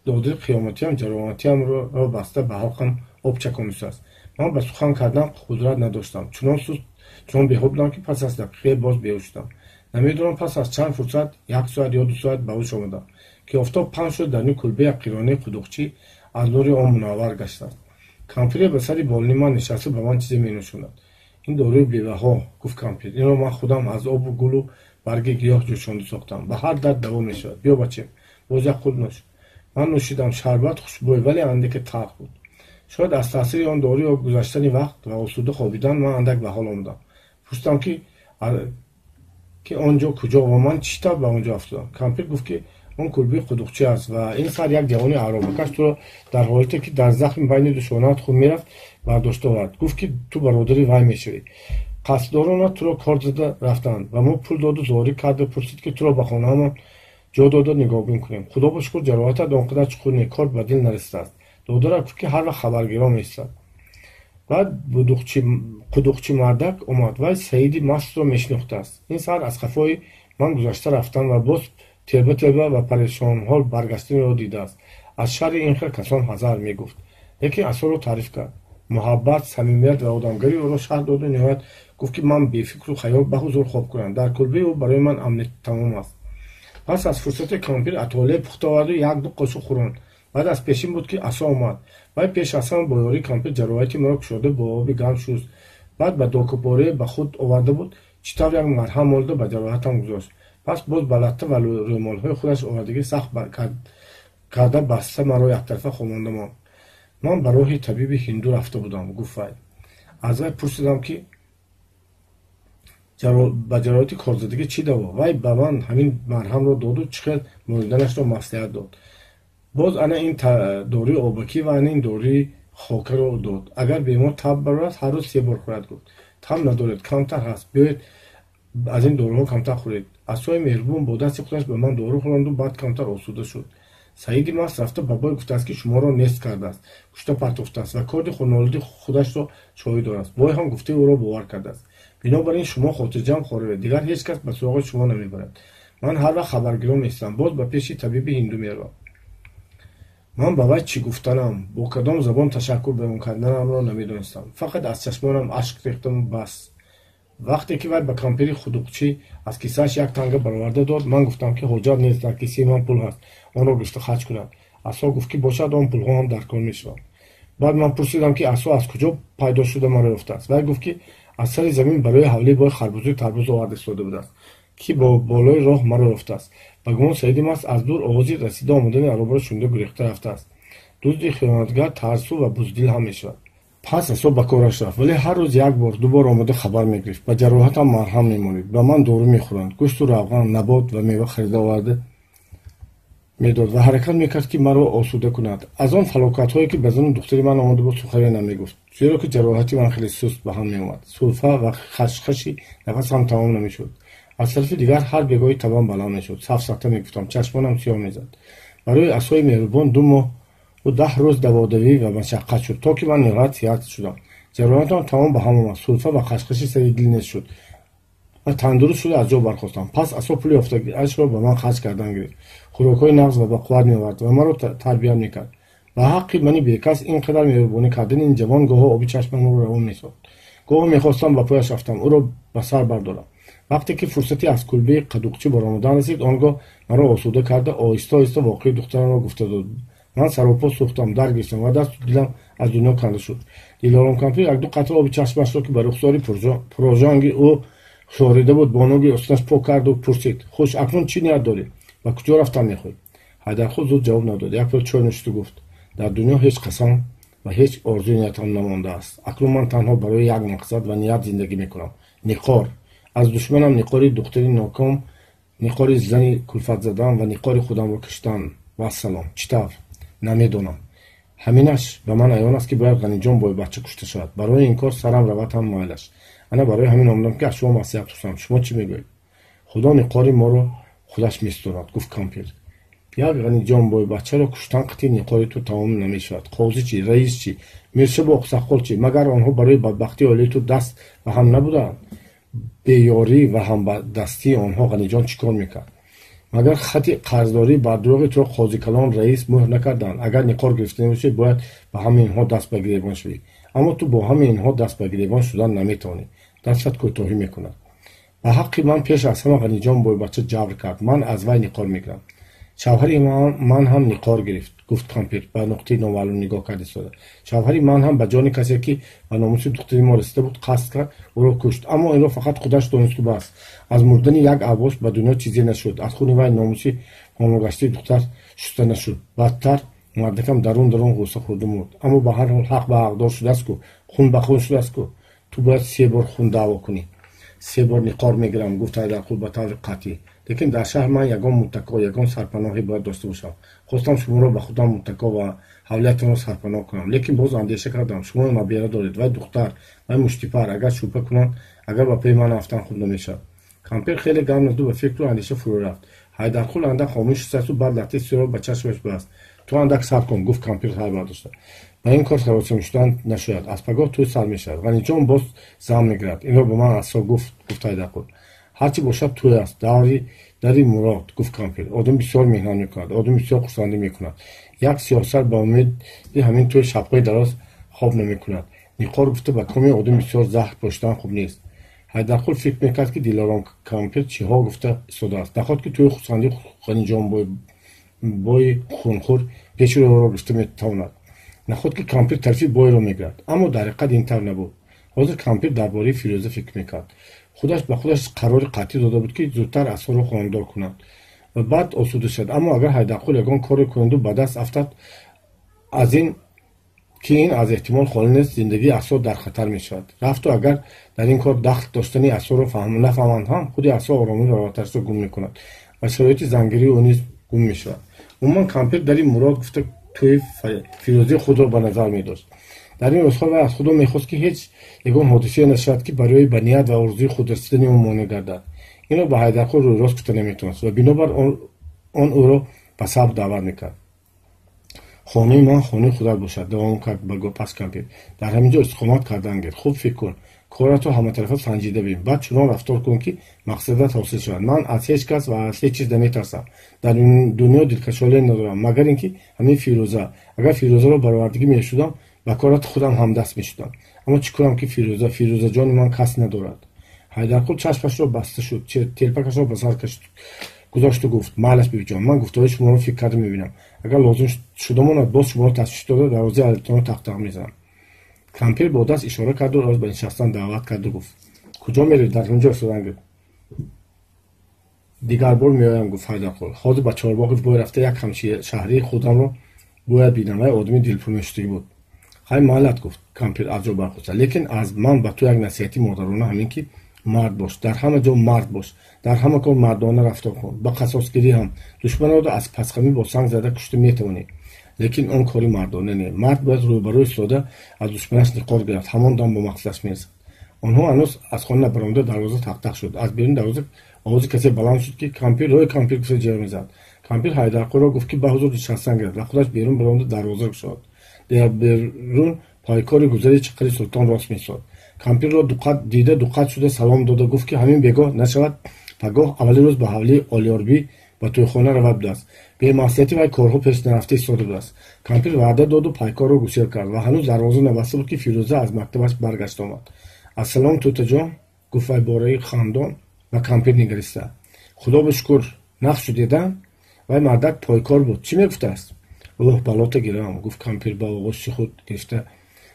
додари қиёматиам ҷароҳатиамро баста ба ҳалқам об чаконистааст. Ман ба сухан кардан қудрат надоштам. Чунон суст, чунон беҳол будам, ки пас аз дақиқае боз беҳуш шудам. Намедонам пас аз чанд фурсат, як соат ё 2 соат, ба ҳуш омадам, ки офтоб паҳн шуд, даруни кулбаи ҳақиронаи қудуқчӣ аз нури он мунаввар гаштааст. Кампире ба сари болини ман нишаста ба ман чизе менӯшонад. «Ин доруи беваҳо», гуфт кампир. «Инро ман худам аз обу гулу барги гиёҳ ҷӯшонда сохтам. Ба ҳар дард даво мешавад. Биё, бачем, боз як қулт нӯш». Ман нӯшидам. Шарбат хушбӯй, вале андаке талх буд. Шояд аз таъсири он дору ё гузаштани вақт ва осуда хобидан ман андак ба ҳол омадам. Пурсидам, ки он ҷо куҷо ва ман чӣ тавр ба он ҷо афтодам. Кампир гуфт, ки он кулбаи қудуқчӣ аст ва ин сар як ҷавони аробакаш туро дар ҳолате, ки дар захми байни ду шонаат хун мерафт, бардошта овард. Гуфт, ки ту бародари вай мешавӣ. Қасддоронат туро корд зада рафтаанд ва мо пул доду зорӣ карда пурсид, ки туро ба хонаамон ҷо дода нигоҳбин кунем. Худо ба шукр, ҷароҳатат он қадар чуқур не, корд ба дил нарасидааст. Додарат гуфт, ки ҳар вақт хабаргиро меистад. Баъд қудуқчи мардак омад. Вай Саиди Мастро мешинохтааст. Ин саҳар аз қафои ман гузашта рафтан ва боз телба телба ва парешонҳол баргаштанро дидааст. Аз шарри ин хел касон ҳазар мегуфт. Лекин асоро таъриф кард, муҳаббат, самимият ва одамгарии ӯро шарҳ доду ниҳоят гуфт, ки ман бефикру хаёл ба ҳузур хоб кунам, дар кулбаи ӯ барои ман амнияти тамом аст. Пас аз фурсате кампир атоле пухта оварду як-ду қошуқ хӯронд. Баъд аз пешин буд, ки асо омад. Вай пеш аз ҳама бо ёрии кампир ҷароҳати маро кушода бо оби гарм шуст. Баъд ба докупорае ба худ оварда буд, чӣ тавр як марҳам молида ба ҷароҳатам гузошт. Пас боз ба латта ва рӯмолҳои худаш овардагӣ сахт карда баста маро яктарафа хобонда монд. «Ман ба роҳи табиби ҳинду рафта будам», гуфт вай. «Аз вай пурсидам, ки ба ҷароҳати корзадагӣ чӣ даво. Вай ба ман ҳамин марҳамро доду чӣ хел молиданашро маслиҳат дод. Боз ана ин доруи обакӣ ва ана ин доруи хокаро дод. Агар бемор таб барорад, ҳар рӯз се бор хӯрад, гуфт. Таб надоред, камтар ҳаст, биёед, аз ин доруҳо камтар хӯред». Асои меҳрубон бо дасти худаш ба ман дору хӯронду баъд камтар осуда шуд. Саиди маст рафта ба бой гуфтааст, ки шуморо нест кардааст, кушта партофтааст ва корди хунолуди худашро шоҳид дорааст. Бой ҳам гуфтаи ӯро бовар кардааст. Бинобар ин шумо хотирҷамъ хоравед, дигар ҳеҷ кас ба суроғи шумо намебарад. Ман ҳар вақт хабаргирон меистам, боз ба пеши табиби ҳинду меравам. Ман ба вай чӣ гуфтанам, бо кадом забон ташаккур баён карданамро намедонистам. Фақат аз чашмонам ашк рехтаму бас. Вақте ки вай ба кампири худуқчӣ аз кисааш як танга бароварда дод, ман гуфтам, ки ҳоҷат нест, дар кисаи ман пул ҳаст, онро гирифта харҷ кунад. Асо гуфт, ки бошад, он пулҳо ҳам дар кор мешаванд. Баъд ман пурсидам, ки асо аз куҷо пайдо шуда маро ёфтааст. Вай гуфт, ки аз сари замин барои ҳавлии бой харбузу тарбуз оварда истода будааст, ки бо болои роҳ маро ёфтааст. Ба гумон Саиди маст аз дур овози расида омадани аробаро шунида гурехта рафтааст. Дузди хиёнатгар тарсу ва буздил ҳам мешавад. Пас асо ба кораш рафт, вале ҳар рӯз як бор, ду бор омода хабар мегирифт. Ба ҷароҳатам марҳам мемолид, ба ман дору мехӯранд, гӯшту равған, набот ва мева харида оварда медод ва ҳаракат мекард, ки маро осуда кунад. Аз он фалокатҳое, ки ба зану духтари ман омода буд, сухане намегуфт, зеро ки ҷароҳати ман хеле суст ба ҳам меомад. Сулфа ва хашхаши нафасам тамом намешуд. Аз тарафи дигар ҳар бегоҳи табам баланд мешуд, сафсата мегуфтам, чашмонам сиёҳ мезад. Барои асои меҳрубон 2 моҳ ва 10 рӯз даводавӣ ва машаққат шуд, то ки ман ниҳоят сиҳат шудам. Ҷароҳатам тамом ба ҳам омад, сулфа ва хашхаши сари дил нест шуд ва тандуруст шуда аз ҷо бархостам. Пас асо пули ёфтагиашро ба ман харҷ кардан гирифт. Хӯрокҳои нағз ва ба қувват меовард ва маро тарбият мекард. Ба ҳаққи мани бекас ин қадар меҳрубонӣ кардани ин ҷавон гоҳо оби чашмамро равон месохт. Гоҳо мехостам ба пояш рафтам, ӯро ба сар бардорам. Вақте ки фурсати аз кулбаи қадуқчӣ баромадан расид, он гоҳ маро осуда карда оҳиста оҳиста воқеи духтарамро гуфта дод. Ман саропо сӯхтам, дар гирифтам ва дасту дилам аз дунё канда шуд. Дилором кампир як-ду қатра оби чашмашро, ки ба рухсори пурожанги ӯ шорида буд, бо ноги остинаш пок карду пурсид: хуш, акнун чӣ ният дорӣ? Ба куҷо рафтан мехоҳӣ? Ҳайдархул зуд ҷавоб надод. Як пиёл чой нӯшиду гуфт: дар дунё ҳеҷ қасам ва ҳеҷ орзуи ниятам намондааст. Акнун ман танҳо барои як мақсад ва ният зиндагӣ мекунам. Ниқор. Аз душманам ниқори духтари ноком, ниқори зани кулфатзадан ва ниқори худамро киштан. Вассалом. Чӣ тавр? Намедонам. Ҳаминаш ба ман аён аст, ки бояд Ғаниҷон бойбача кушта шавад. Барои ин кор сарам равад ҳам майлаш. Ана барои ҳамин омадам, ки аз шумо маслиҳат пурсам. Шумо чӣ мегӯед? Худо ниқори моро худаш меситонад, гуфт кампир. Як Ғаниҷон бойбачаро куштан қатъи ниқори ту тамом намешавад. Қозӣ чӣ, раис чӣ, миршабу оқсаққол чӣ? Магар онҳо барои бадбахтии оилаи ту даст ба ҳам набуданд? Беёрӣ ва ҳамдастии онҳо Ғаниҷон чӣ кор мекард? Магар хати қарздорӣ бар дурӯғи туро қозикалон раис мӯҳр накарданд? Агар ниқор гирифта набошӣ, бояд ба ҳамаи инҳо даст ба гиребон шавӣ. Аммо ту бо ҳамаи инҳо даст ба гиребон шудан наметавонӣ. Дастат кӯтоҳӣ мекунад. Ба ҳаққи ман пеш аз ҳама Ғаниҷон бойбача ҷабр кард. Ман аз вай ниқор мегирам. Шавҳари ман ҳам ниқор гирифт, гуфт кампир ба нуқтаи номаълум нигоҳ кард истода. Шавҳари ман ҳам ба ҷони касе, ки ба номуси духтари мо расида буд, қасд кард, ӯро кушт. Аммо инро фақат худаш донисту бас. Аз мурдани як авбош ба дунё чизе нашуд. Аз хуни вай номуси хонугаштаи духтар шуста нашуд. Бадтар мардакам дарун дарун ғусса хӯрда мурд. Аммо ба ҳар ҳол ҳақ ба ҳақдор шудааст ку, хун ба хун шудааст ку. Ту бояд 3 бор хун даъво кунӣ. 3 бор ниқор мегирам, гуфт Ҳайдарқул ба таври қатъӣ. Лекин дар шаҳр ман ягон муттако, ягон сарпаноҳе бояд дошта бошам. Хостам шуморо ба худам муттако ва ҳавлиятонро сарпаноҳ кунам. Лекин боз андеша кардам, шумо набера доред, вай духтар, вай муштипар, агар шубҳа кунанд, агар ба паи ман афтанд, хуб намешавад. Кампир хеле гарм наду ба фикру андеша фурӯ рафт. Ҳайдарқул андак хомӯш шистасту баъд латтаи сиёҳро ба чашмаш баст. Ту андак сабр кун, гуфт кампир сар бардошта. Ба ин кор саросим шудан нашояд. Аз пагоҳ тӯй сар мешавад. Ғаниҷон боз зан мегирад. Инро ба ман асо гуфт, гуфт Ҳайдарқул. Ҳарчи бошад тӯй аст. Дари мурод, гуфт кампир. Одам бисёр меҳнат мекунад, одам бисёр хурсандӣ мекунад. Як сиёҳсар ба умеди ҳамин тӯй шабҳои дароз хоб намекунад. Ниқор гуфта ба коми одам бисёр заҳр пошидан хуб нест. Ҳайдарқул фикр мекард, ки Дилором кампир чиҳо гуфта истодааст. Наход ки тӯи хурсандии Ғаниҷон бои хунхӯр пеши роҳро гирифта метавонад. Наход ки кампир тарафи бойро мегирад. Аммо дар ҳақиқат ин тавр набуд. Ҳозир кампир дар бораи Фирӯза фикр мекард. Худаш ба худаш қарори қатъӣ дода буд, ки зудтар асоро хонадор кунад ва баъд осуда шавад. Аммо агар Ҳайдарқул ягон коре кунаду ба даст афтад, аз ин ки ин аз эҳтимол холӣ нест, зиндагии асо дар хатар мешавад. Рафту агар дар ин кор дахл доштани асоро нафаҳманд ҳам, худи асо оромӣ ва роҳаташро гум мекунад ва шароити зангирии ӯ низ гум мешавад. Умуман кампир дари мурод гуфта тӯи Фирӯзии худро ба назар медошт. Дар ин рӯзҳо вай аз худо мехост, ки ҳеҷ ягон ҳодисае нашавад, ки барои ба ният ва орзуи худ расидани ӯ монеъ гардад. Инро ба Ҳайдарқул рӯйрост гуфта наметавонист ва бинобар он ӯро ба сабр даъват мекард. Хонаи ман хонаи худат бошад, давом кард ба пас кампир. Дар ҳамин ҷо истиқомат кардан гир. Хуб фикр кун, коратро ҳаматарафа санҷида бин, баъд чунон рафтор кун, ки мақсадат ҳосил шавад. Ман аз ҳеҷ кас ва аз ҳеҷ чиз наметарсам. Дар дунё дилкашоле надорам, магар ин ки ҳамин Фирӯза. Агар Фирӯзаро баровардагӣ мешудам, ба корат худам ҳамдаст мешудам. Аммо чӣ кунам, ки Фирӯза, Фирӯзаҷони ман кас надорад. Ҳайдарқул чашмашро баста шуд, телпакашро ба сар кашид, гузошту гуфт: Майлаш, бибиҷон, ман гуфтаҳои шуморо фикр карда мебинам. Агар лозим шуда монад, боз шуморо ташвиш дода, дарвозаи ҳавлитонро тақ-тақ мезанам. Кампир бо даст ишора карду ӯро ба нишастан даъват карду гуфт: Куҷо меравӣ? Дар ҳамин ҷо истодан гир. Дигар бор меоям, гуфт Ҳайдарқул. Ҳозир ба чорбоғи бой рафта як ҳамшаҳрии худамро бояд бинам. Вай одами дилпур мешудагӣ буд. Хай, майлат, гуфт кампир аз ҷо бархоста. Лекин аз ман ба ту як насиҳати модарона ҳамин ки мард бош, дар ҳама ҷо мард бош, дар ҳама кор мардона рафтор кун. Ба қасосгирӣ ҳам душманро аз пасхамӣ бо санг зада кушта метавонӣ, лекин он кори мардона не. Мард бояд рӯбарӯ истода аз душманаш ниқор гирад, ҳамон дам ба мақсадаш мерасад. Онҳо ҳанӯз аз хона набаромада, дарвоза тақ-тақ шуд. Аз берун дарвоза овози касе баланд шуд, ки кампир, рӯи кампир гуфта ҷеғ мезад. Кампир Ҳайдарқулро гуфт, ки ба ҳузур нишастан гирад ва худаш берун баромада дарвоза кушод. Дар берун пайкори гузари Чақари Султон рост меистод. Кампирро дида дуқат шуда салом дода гуфт, ки ҳамин бегоҳ нашавад, пагоҳ аввали рӯз ба ҳавлии Олиёрбӣ ба тӯйхона равад будааст. Бемаслиҳати вай корҳо пеш нарафта истода будааст. Кампир ваъда доду пайкорро гусел кард ва ҳанӯз дарвоза набаста буд, ки Фирӯза аз мактабаш баргашта омад. Ассалом, тӯтаҷон, гуфт вай бораи хандон ба кампир нигариста. Худо ба шукр, нағз шудеда? Вай мардак пойкор буд, чӣ мегуфтааст? Оҳ, балота гирам, гуфт кампир ба оғӯши худ гирифта.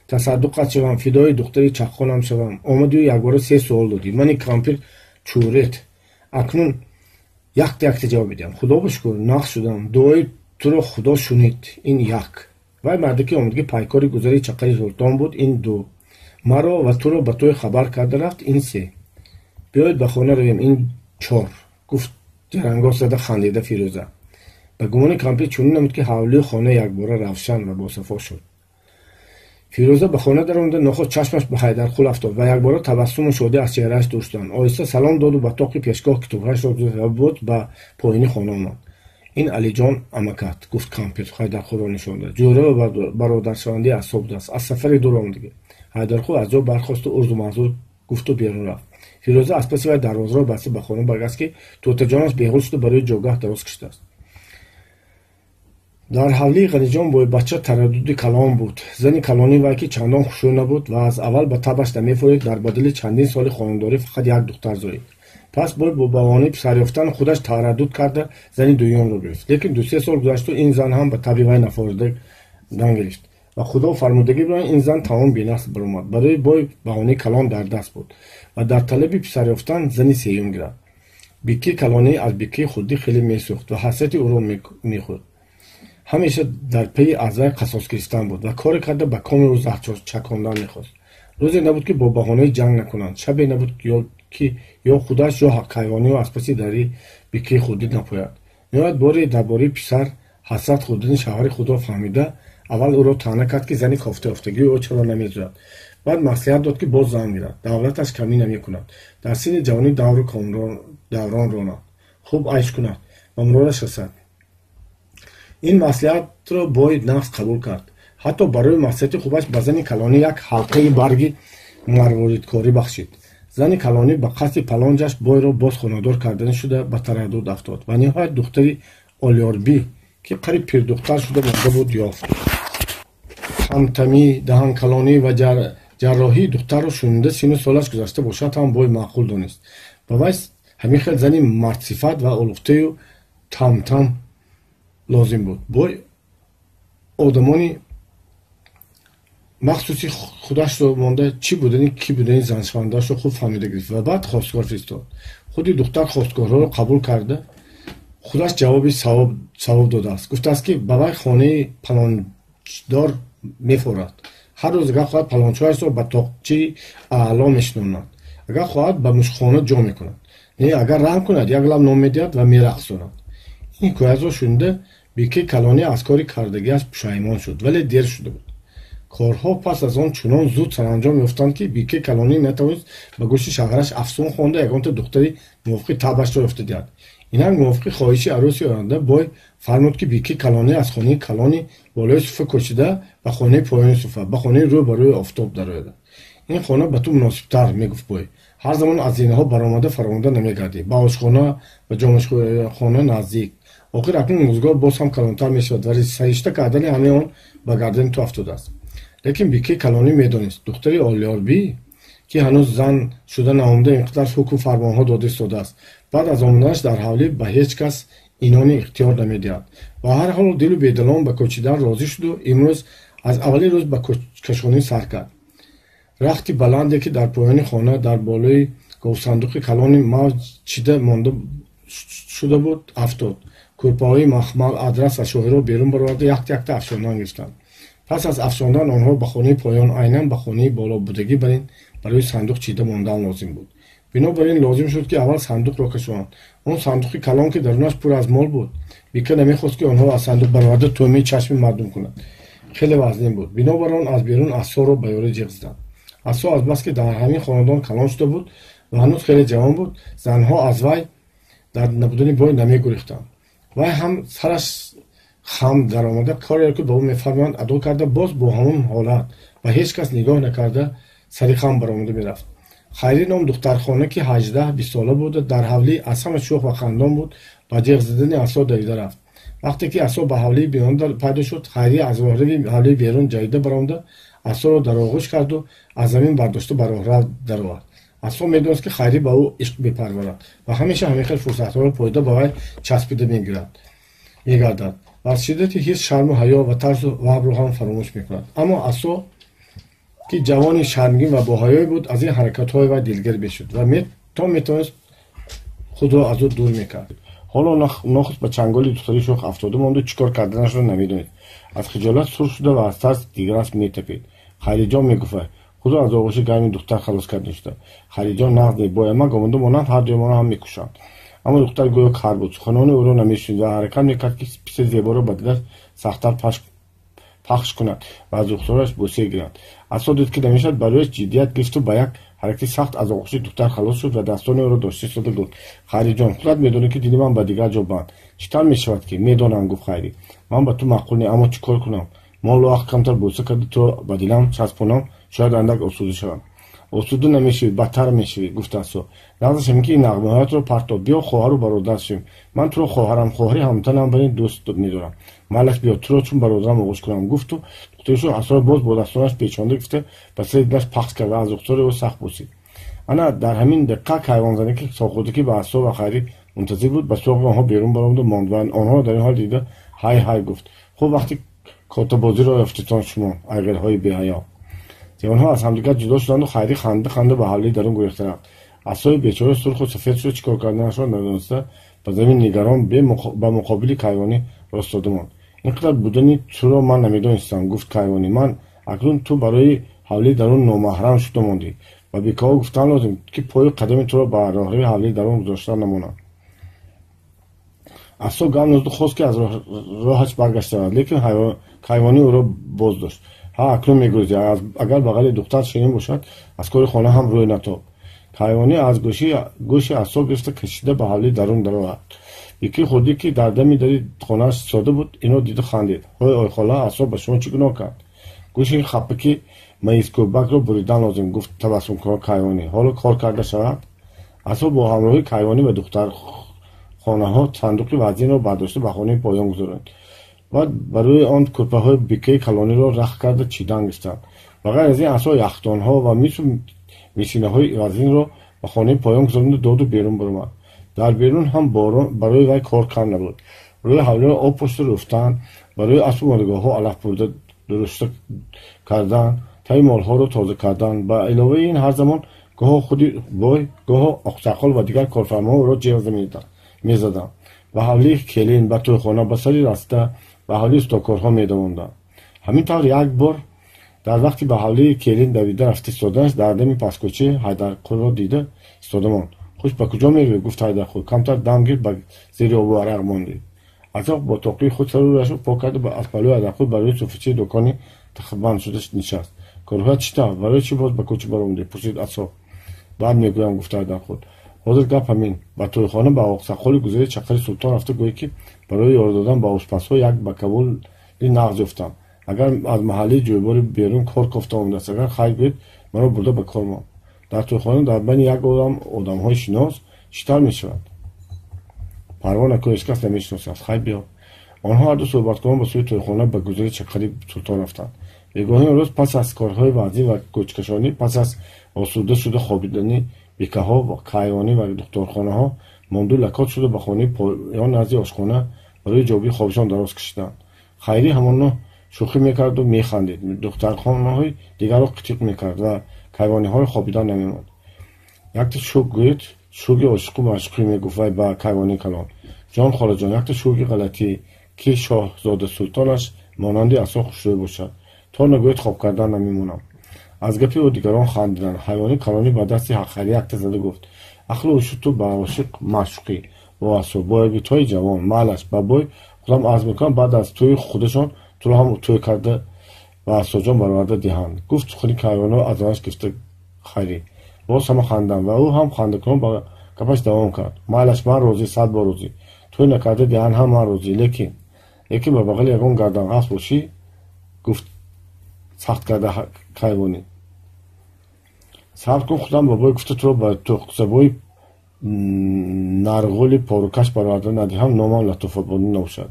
Тасаддуқат шавам, фидои духтари чаққонам шавам. Омадию якбора се суол додӣ. Мани кампир чӯрет акнун якта якта ҷавоб медиҳам. Худо ба шукр, нағз шудам, дуои туро Худо шунид, ин як. Вай мардаки омадагӣ пайкори гузари Чақари Султон буд, ин ду. Маро ва туро ба тӯй хабар карда рафт, ин се. Биёед ба хона равем, ин чор, гуфт ҷарангоз зада хандида Фирӯза. Ба гумони кампир чунин намуд, ки ҳавлию хона якбора равшан ва босафо шуд. Фирӯза ба хона даромада нохост чашмаш ба Ҳайдарқул афтод ва якбора табассуму шодӣ аз чеҳрааш дур шуданд. Оҳиста салом доду ба тоқи пешгоҳ китобҳояшро гузошт ва боз ба поини хона омад. Ин Алиҷон амакат, гуфт кампир Ҳайдарқулро нишон дод. Ҷӯра ва бародаршавандаи асҳоб будааст, аз сафари дур омадагӣ. Ҳайдарқул аз ҷо бархосту узру маъзур гуфту берун рафт. Фирӯза аз паси вай дарвозаро баста ба хона баргашт, ки тӯтаҷонаш беҳуш шуда барои ҷогаҳ дароз кашидааст. Дар ҳавлии Ғаниҷон бойбача тараддуди калон буд. Зани калонии вай, ки чандон хушрӯ набуд ва аз аввал ба табаш намефорид, дар бадали чандин соли хонадорӣ фақат як духтар зоид. Пас бой бо баҳонаи писар ёфтан худаш тараддуд карда зани дуюмро гирифт. Лекин ду-се сол гузашту ин зан ҳам ба таби вай нафоридан гирифт ва Худо фармудагӣ бирои ин зан тамом бенасл баромад. Барои бой баҳонаи калон дар даст буд ва дар талаби писарёфтан зани сеюм гирад. Бикии калонӣ аз бикии хурдӣ хеле месӯхт ва ҳасрати ӯро мехӯрд. Ҳамеша дар пайи аз вай қасос гирифтан буд ва коре карда ба коми ӯ заҳр чакондан мехост. Рӯзе набуд, ки бо баҳонаи ҷанг накунанд, шабе набуд, ки ё худаш, ё кайвониё аз паси дари бикии хурдӣ напояд. Ниҳоят боре дар бораи писар ҳасрат хӯрдани шавҳари худро фаҳмида, аввал ӯро таъна кард, ки зани кофтаёфтагии ӯ чаро намезояд. Баъд маслиҳат дод, ки боз зан гирад, давлаташ камӣ намекунад, дар синни ҷавонӣ давру даврон ронад, хуб айш кунад, ба муродаш расад. Ин маслиҳатро бой нағз қабул кард. Ҳатто барои маслиҳати хубаш ба зани калонӣ як ҳалқаи барги марворидкорӣ бахшид. Зани калонӣ ба қасди палонҷаш бойро боз хонадор карданӣ шуда ба тараддуд афтод ва ниҳоят духтари Олиёрбӣ, ки қариб пирдухтар шуда монда буд, ёфт. Ҳамтамӣ, даҳанкалонӣ ва ҷарроҳии духтарро шунида, сину солаш гузашта бошад ҳам, бой маъқул донист. Ба вай ҳамин хел зани мардсифат ва олуфтаю тамтам лозим буд. Бой одамони махсуси худашро монда, чӣ будани, кӣ будани заншавандаашро хуб фаҳмида гирифт ва баъд хостгор фиристод. Худи духтар хостгорҳоро қабул карда, худаш ҷавоби савоб додааст. Гуфтааст, ки ба вай хонаи палончдор мефорад. Ҳар рӯз агар хоҳад, палончояшро ба тоқчии аъло мешинонад, агар хоҳад, ба мушкхона ҷо мекунад, не, агар раҳм кунад, як лаб нон медиҳад ва мерақсонад. Ин ҳикоятро шунида, бикии калонӣ аз кори кардагиаш пушаймон шуд, вале дер шуда буд. Корҳо пас аз он чунон зуд саранҷом ёфтанд, ки Бикаи калонӣ натавонист ба гӯши шавҳараш афсун хонда ягонта духтари мувофиқи табъашро ёфта диҳад. Инак мувофиқи хоҳиши арӯси оянда бой фармуд, ки Бикаи калонӣ аз хонаи калони болои суфа кӯчида ба хонаи поёни суфа, ба хонаи рӯ ба рӯи офтоб дарояд. Ин хона ба ту муносибтар, мегуфт бой. Ҳар замон аз зинаҳо баромада фаромада намегардӣ. Ба ошхона, ба ҷомашхона наздик. Охир акнун рӯзгор боз ҳам калонтар мешавад ва саришта кардани ҳамаи он ба гардани ту афтодааст. Лекин Бикаи калонӣ медонист, духтари Оллиёрбӣ, ки ҳанӯз зан шуда наомада, ин қадар ҳукму фармонҳо дода истодааст. Баъд аз омаданаш дар ҳавлӣ ба ҳеҷ кас инони ихтиёр намедиҳад. Ба ҳар ҳол дилу бедилон ба кӯчидан розӣ шуду имрӯз аз аввалин рӯз ба кашонӣ сар кард. Рахти баланде, ки дар поёни хона дар болои говсандуқи калони мавҷ чида монда шуда буд, афтод. Кӯрпаҳои махмал, адрас ва шоҳиро берун бароварда якта-якта афшондан гирифтанд. Пас аз афшондан онҳо ба хонаи поён, айнан ба хонаи боло будагӣ бар ин барои сандуқ чида мондан лозим буд. Бинобар ин лозим шуд, ки аввал сандуқро кашонанд. Он сандуқи калон, ки дарунаш пур аз мол буд, Бика намехост, ки онҳоро аз сандуқ бароварда тӯъмаи чашми мардум кунад. Хеле вазнин буд. Бинобар он аз берун Ассоро ба ёрӣ ҷиғ заданд. Ассо азбаски дар ҳамин хонадон калон шуда буд ва ҳанӯз хеле ҷавон буд, занҳо аз вай дар набудани бой намегурехтанд. Вай ҳам сараш хам даромада кореро, ки ба ӯ мефармоянд, адо карда, боз бо ҳамон ҳолат ба ҳеҷ кас нигоҳ накарда сари хам баромада мерафт. Хайрӣ ном духтархона, ки 18-20 сола буда, дар ҳавлӣ аз ҳама шӯх ва хандон буд, ба ҷиғ задани Ассо давида рафт. Вақте ки Ассо ба ҳавлии берун пайдо шуд, Хайрӣ аз роҳрави ҳавлии берун ҷаҳида баромада Ассоро дар оғӯш карду аз замин бардошта ба роҳрав даровард. Ассо медонист, ки Хайрӣ ба ӯ ишқ мепарварад ва ҳамеша ҳамин хел фурсатҳоро пойда ба вай часпида мегирад мегардад ва аз шиддати ҳис шарму ҳаё ва тарсу ваҳмро ҳам фаромӯш мекунад. Аммо Ассо, ки ҷавони шармгин ва боҳаёе буд, аз ин ҳаракатҳои вай дилгир мешуд ва то метавонист худро аз ӯ дур мекард. Ҳоло нохуст ба чанголи духтари шӯх афтода монду чӣ кор карданашро намедонист. Аз хиҷолат сурх шуда ва аз тарс дигараш метапид. Хайриҷон, мегуфт, худро аз оғӯши гарми духтар халос карда шуда. Хайриҷон, нағз не, бо ямак омода монанд, ҳар дуямонро ҳам мекушанд. Аммо духтар гӯё кар буд, суханони ӯро намешунид ва ҳаракат мекард, ки писи зеборо ба дилаш сахттар пахш кунад ва аз рухсораш бӯса гирад. Ассо дид, ки намешавад, ба рӯяш ҷиддият гирифту ба як ҳаракати сахт аз оғӯши духтар халос шуд ва дастони ӯро дошта истода гуфт: «Хайриҷон, худат медонӣ, ки дили ман ба дигар ҷо банд. Чӣ тавр мешавад, ки?» «Медонам, — гуфт Хайрӣ, — ман ба ту маъқул не, аммо чӣ кор кунам? Ман лоақал камтар бӯса карда туро ба дилам часпонам, шояд андак осуда шавам». «Осуда намешавӣ, бадтар мешавӣ», — гуфт Ассо. «Нағзаш ҳамин, ки ин нағмаҳоятро партоб. Биё, хоҳару бародар шавем. Ман туро хоҳарам, хоҳари ҳамтанам, бар ин дӯст медорам. Майлаш, биё, туро чун бародарам оғӯш кунам», — гуфту духтари шӯх Ассоро боз бо дастонаш печонда гирифта ба сари дилаш пахш кард ва аз рухсори ӯ сахт бӯсид. Ана дар ҳамин дақиқа кайвонзане, ки солхӯрдакӣ ба Ассо ва Хайрӣ мунтазир буд, ба суроғи онҳо берун баромаду монд ва онҳоро дар ин ҳол дида ҳай ҳай гуфт: «Хуб, вақти котабозиро ёфтитон шумо, айғилҳои беҳаё». Ҷавонҳо аз ҳамдигар ҷудо шуданду Хайрӣ ханда ханда ба ҳавлии дарун гурехта рафт. Ассои бечора сурху сафед шуда, чӣ кор карданашро надониста, ба замин нигарон ба муқобили кайвонӣ ростода монд. «Ин қадар будани туро ман намедонистам, — гуфт кайвонӣ. — Ман акнун ту барои ҳавлии дарун номаҳрам шуда мондӣ. Ба бекаҳо гуфтан лозим, ки пою қадами туро ба роҳрави ҳавлии дарун гузоштан намонанд». Ассо гап назду хост, ки аз роҳаш баргашта равад, лекин кайвонӣ ӯро боз дошт. «Ҳа, акнун мегурезӣ. Агар бағали духтар ширин бошад, аз кори хона ҳам рӯй натоб». Кайвонӣ аз гӯши Ассо гирифта кашида ба ҳавлии дарун даровард. Бикии хурдӣ, ки дар дами дари хонааш истода буд, инро дида хандид: «Ҳой, ойхола, Ассо ба шумо чӣ гуноҳ кард?» «Гӯши хапаки маизкӯбакро буридан лозим, — гуфт табассумкунон кайвонӣ. — Ҳоло кор карда шавад». Ассо бо ҳамроҳии кайвонӣ ва духтархонаҳо сандуқи вазнинро бардошта ба хонаи поён гузаронид. Баъд ба рӯи он кӯрпаҳои бикаи калониро рахт карда чидан гирифтанд. Ба ғайр аз ин Ассо яхдонҳо ва мису мисинаҳои вазнинро ба хонаи поён гузаронида доду берун баромад. Дар берун ҳам барои вай кор кам набуд: рӯи ҳавлиро об пошида руфтан, барои аспу модагоҳҳо алаф бурда дурушта кардан, таи молҳоро тоза кардан. Ба иловаи ин ҳар замон гоҳо худи бой, гоҳо оқсақол ва дигар корфармоҳо ӯро ҷеғ мезаданд, ба ҳавлии келин, ба тӯйхона, ба сари раста, ба ҳавлии устокорҳо медавонданд. Ҳамин тавр як бор дар вақти ба ҳавлии келин давида рафта истоданаш дар дами пасткӯча Ҳайдарқулро дида истода монд. «Хуш, ба куҷо меравӣ?» — гуфт Ҳайдарқул. «Камтар дам гир, ба зери обу арақ мондӣ». Ассо бо тоқии худ сару рӯяшро пок карда, аз паҳлӯи Ҳайдарқул ба рӯи суфичаи дукони Банд шуда нишаст. Корҳоят чӣ тавр? Барои чӣ боз ба кӯча баромадӣ? Пурсид Асо. Баъд мегӯям, гуфта дар худ. Ҳозир гап ҳамин. Ба тӯйхона ба оқсақоли гузари Чақари Султон рафта гӯй, ки барои ёр додан ба ошпазҳо як бакавули нағз ёфтам. Агар аз маҳаллаи ҷӯйбори берун кор кофта омадааст, агар хайр гӯед, маро бурда ба кор мон. Дар тӯйхона дар байни як олам одамҳои шинос чӣ тавр мешавад? Парво накун, ҳеҷ кас намешиносад. Хайр, биё. Онҳо ҳарду суҳбаткунон ба сӯи тӯйхона ба гузари Чақари Султон рафтанд. Бегоҳи он рӯз пас аз корҳои вазнин ва кӯчкашонӣ, пас аз осуда шуда хобидани бикаҳо, кайвонӣ ва духторхонаҳо монду лакот шуда ба хонаи поён назди ошхона барои ҷобии хобишон дароз кашиданд. Хайрӣ ҳамоно шӯхӣ мекарду механдид, духтархонаҳои дигарро қитиқ мекард ва кайвониҳоро хобидан намемонд. Якта шӯг гӯед, шӯги ошиқу маъшуқӣ, мегуфт вай ба кайвонии калон. Ҷон холаҷон, якта шӯги ғалатӣ, ки шоҳзода Султонаш монанди Асо хушрӯй бошад. То нагӯед, хоб кардан намемонам. Аз гапи ӯ дигарон хандиданд. Ҳайвони калонӣ ба дасти Хайрӣ якта зада гуфт: ақлу ҳушу ту ба ошиқ маъшуқӣ бо Асо, боягитҳои ҷавон, майлаш, ба бой худам арз мекунам, баъд аз тӯи худашон туро ҳам тӯй карда ба Асоҷон бароварда диҳанд. Гуфт сухани кайвониро аз занаш гирифта Хайрӣ. Боз ҳама хандиданд ва ӯ ҳам хандакунон ба гапаш давом кард: майлаш, ман розӣ, 100 бор розӣ. Тӯй накарда диҳанд ҳам ман розӣ, лекин ба бағали ягон гарданғафс бошӣ, гуфт сахт карда кайвонӣ. Сабр кун, худам бобой гуфта туро ба тухсабои нарғули порукаш бароварда надиҳам, номам Латофатбону набошад.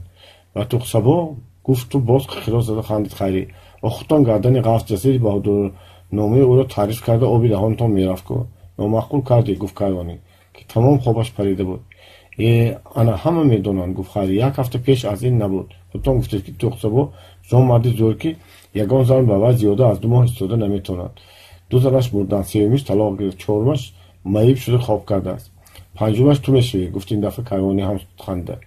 Ба тухсабо, гуфту боз қиқиро зада хандид Хайрӣ. Охутон гардани ғафс ҷасири баҳодурномаи ӯро таъриф карда оби даҳонтон мерафт ку. Номаъқул кардӣ, гуфт кайвонӣ, ки тамом хобаш парида буд. Э, ана ҳама медонанд, гуфт Хайрӣ, як ҳафта пеш аз ин набуд. Худтон гуфтед, ки тухсабо чунон марди зӯр, ки ягон зан ба вай зиёда аз 2 моҳ истода наметавонад. 2 занаш мурданд, сеюмиш талоқ гирифт, чорумаш маиб шуда хоб кардааст. Панҷумаш ту мешавӣ, гуфт ин дафъа кайвонӣ ҳам ханда.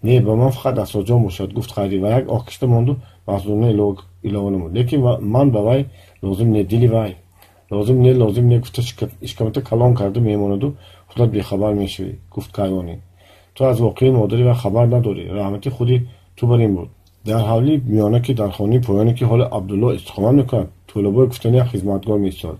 Не, ба ман фақат Асоҷон бошад, гуфт Хайрӣ ва як оҳ кашида монду маҳзунона илова намуд: лекин ман ба вай лозим не, дили вай лозим не, лозим не, гуфта ишкамата калон карда мемонаду худат бехабар мешавӣ, гуфт кайвонӣ. Ту аз воқеаи модари вай хабар надорӣ, раҳмати худи ту бар ин буд. Дар ҳавлии миёна, ки дар хонаи поёне, ки ҳоли Абдулло истиқомат мекунад, Тӯлабой гуфтани як хизматгор меистод.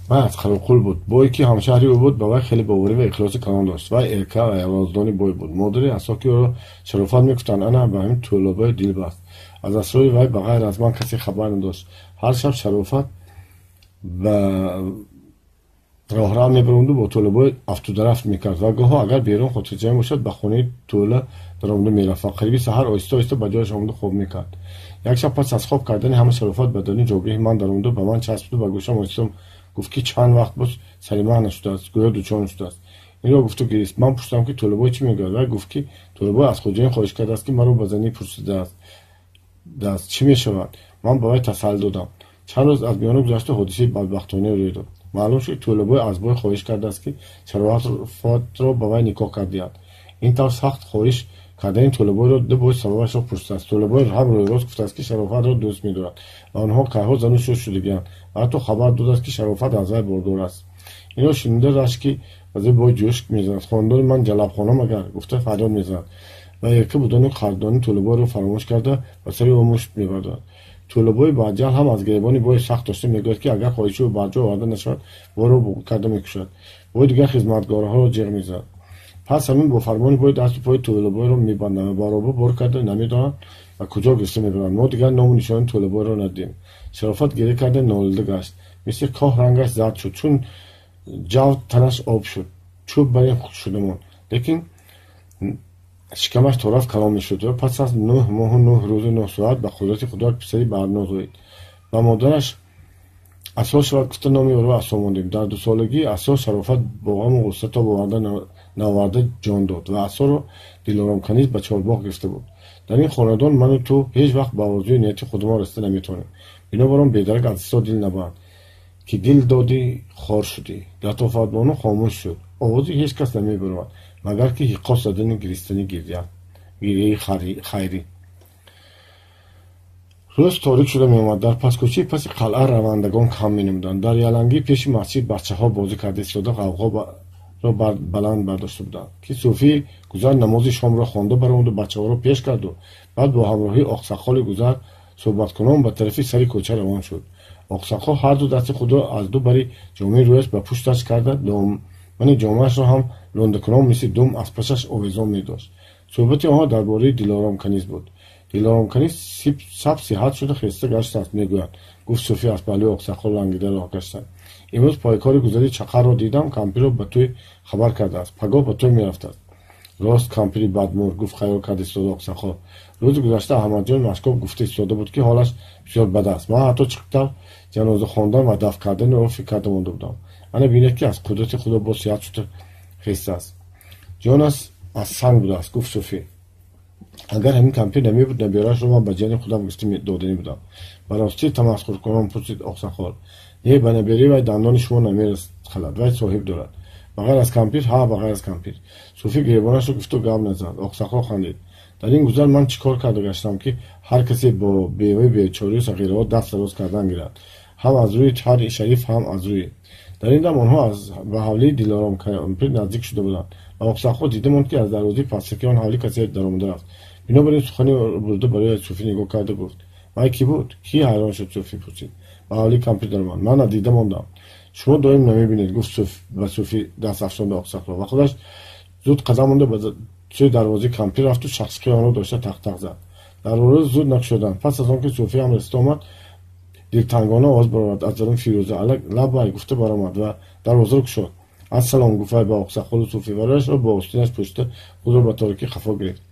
Вай аз Қароқул буд. Бое ки ҳамшаҳри ӯ буд, ба вай хеле боварӣ ва ихлоси калон дошт. Вай эрка ва явоздони бой буд. Модари Асо, ки ӯро Шарофат мегуфтанд, ана ба ҳамин Тӯлабой дил баст. Аз асрори вай ба ғайр аз ман касе хабар надошт. Ҳар шаб Шарофат ба роҳрав мебаромаду бо Тӯлабой афтударафт мекард ва гоҳо агар берун хотирҷамъ бошад, ба хонаи Тӯла даромада мерафт ва қариби саҳар оҳиста оҳиста ба ҷояш омада хоб мекард. Як шаб пас аз хоб кардани ҳама Шарофат ба даруни ҷойгоҳи ман даромаду ба ман часпиду ба гӯшам оҳиста гуфт, ки чанд вақт боз сари ман нашудааст, гӯё дучор шудааст. Инро гуфту гирист. Ман пурсидам, ки Тӯлабой чӣ мегӯяд? Вай гуфт, ки Тӯлабой аз хоҷаин хоҳиш кардааст, ки маро ба занӣ пурсидааст. Чӣ мешавад? Ман ба вай тасаллӣ додам. Чанд рӯз аз миёна гузашта ҳодисаи бадбахтона рӯй дод. Маълум шуд, Тӯлабой аз бой хоҳиш кардааст, ки Шарофатро ба вай никоҳ кардиҳад. Ин тавр сахт хоҳиш кардани Тӯлабойро ду бой сабабашро пурсидааст. Тӯлабой ҳам рӯйрост гуфтааст, ки Шарофатро дӯст медорад ва онҳо кайҳо зану шӯ шудагианд ва ҳатто хабар додааст, ки Шарофат аз вай бордор аст. Инро шунида рашки вазир бой ҷӯш мезанад. Хонадони ман ҷалабхона магар, гуфта фарёд мезанад ва эрка будану қадрдони Тӯлабойро фаромӯш карда ба сари ӯ мушт мебардорад. Тӯлабои баъдҷаҳл ҳам аз гиребони бой сахт дошта мегӯяд, ки агар хоҳиши ӯ барҷо оварда нашавад, бойро буғ карда мекушад. Бой дигар хизматгорҳоро ҷиғ мезанад. Пас ҳамин бо фармони бой дасту пои Тӯлабойро мебанданд ва баробар бор карда намедонанд ва куҷо гирифта мебаранд. Мо дигар ному нишони Тӯлабойро надидем. Шарофат гиря карда нолида гашт. Мисли коҳ рангаш зард шуд, чун ҷав танаш об шуд, чӯб бар ин шуда монд. Лекин шикамаш то рафт калон мешуд ва пас аз 9 моҳу 9 рӯзу 9 соат ба қудрати Худо як писари барно зоид. Ба модараш Асо шавад гуфта номи ӯро Асо мондем. Дар 2 солагии Асо Шарофат бо ғаму ғусса то наоварда ҷон дод ва Асоро Дилоромканиз ба чорбоғ гирифта буд. Дар ин хонадон ману ту ҳеҷ вақт ба орзуи нияти худамон расида наметавонем. Бинобар он бедарак аз Исо дил набанд, ки дил додӣ, хор шудӣ. Латофатбону хомӯш шуд. Овози ҳеҷ кас намебаромад, магар ки ҳиққос задани гиристани гирияи Хайрӣ. Рӯз торик шуда меомад. Дар пасткӯчаи паси қалъа равандагон кам менамуданд. Дар ялангии пеши масҷид бачаҳо бозӣ карда истода ғавғоро баланд бардошта буданд, ки сӯфии гузар намози шомро хонда баромаду бачаҳоро пеш карду баъд бо ҳамроҳии оқсақоли гузар Суҳбаткунон ба тарафи сари кӯча равон шуд. Оқсоқол ҳар ду дасти худро аз ду бари ҷомаи рӯяш ба пушташ карда, домани ҷомаашро ҳам лондакунон мисли дум аз пасаш овезон медошт. Суҳбати онҳо дар бораи Дилором каниз буд. Дилором каниз саб сиҳат шуда хеста гаштааст, мегӯянд, гуфт Суфӣ аз паҳлӯи Оқсоқол лангида роҳ гаштанд. Имрӯз пойкори гузари чақарро дидам, кампирро ба тӯй хабар кардааст. Пагоҳ ба тӯй мерафтааст. Рост кампири бадмур, гуфт хаёл карда истода Оқсоқол. Рӯзи гузашта Аҳмадҷон Машков гуфта истода буд, ки ҳолаш бисёр бад аст. Ман ҳатто чӣ тавр ҷаноза хондан ва дафн кардани ӯро фикр карда монда будам. Ана бинед, ки аз қудрати Худо боз сиҳат шуда хестааст. Ҷонаш аз санг будааст, гуфт Суфӣ. Агар ҳамин кампир намебуд, набераашро ман ба ҷани худам гирифта доданӣ будам. Ба ростӣ тамасхуркунон пурсид Оқсоқол. Не, ба набераи вай дандони шумо намерасхалад, вай соҳиб дорад. Ба ғайр аз кампир? Ҳа, ба ғайр аз кампир. Суфӣ гиребонашро гуфту гап назад. Оқсоқол хандид. Дар ин гузар ман чӣ кор карда гаштам, ки ҳар касе бо беваи бечорию сағираҳо даст дароз кардан гирад, ҳам аз рӯи тари шариф, ҳам аз рӯи. Дар ин дам онҳо ба ҳавлии Дилором кампир наздик шуда буданд ва Оқсоқол дида монд, ки аз дарвозаи пастаки он ҳавлӣ касе даромада рафт. Бинобар ин сухани бурда барои Суфӣ нигоҳ карда гуфт: вай кӣ буд? Кӣ? Ҳайрон шуд Суфӣ, пурсид. Ба ҳавлии кампир даромад. Ман надида мондам. Шумо доим намебинед, гуфт ба Суфӣ даст афшонда Оқсоқол ва худаш зуд қадам монда ба сӯи дарвозаи кампир рафту шахсқи онро дошта тақ-тақ зад. Дарвоза зуд накушоданд. Пас аз он ки Суфӣ ҳам расида омад, дилтангона овоз баровард аз дарун Фирӯза. Лаббай гуфта баромад ва дарвозаро кушод. Ассалом, гуфт вай ба Оқсоқолу Суфӣ ва рӯяшро бо остинаш пӯшида худро ба торикӣ хафо гирифт.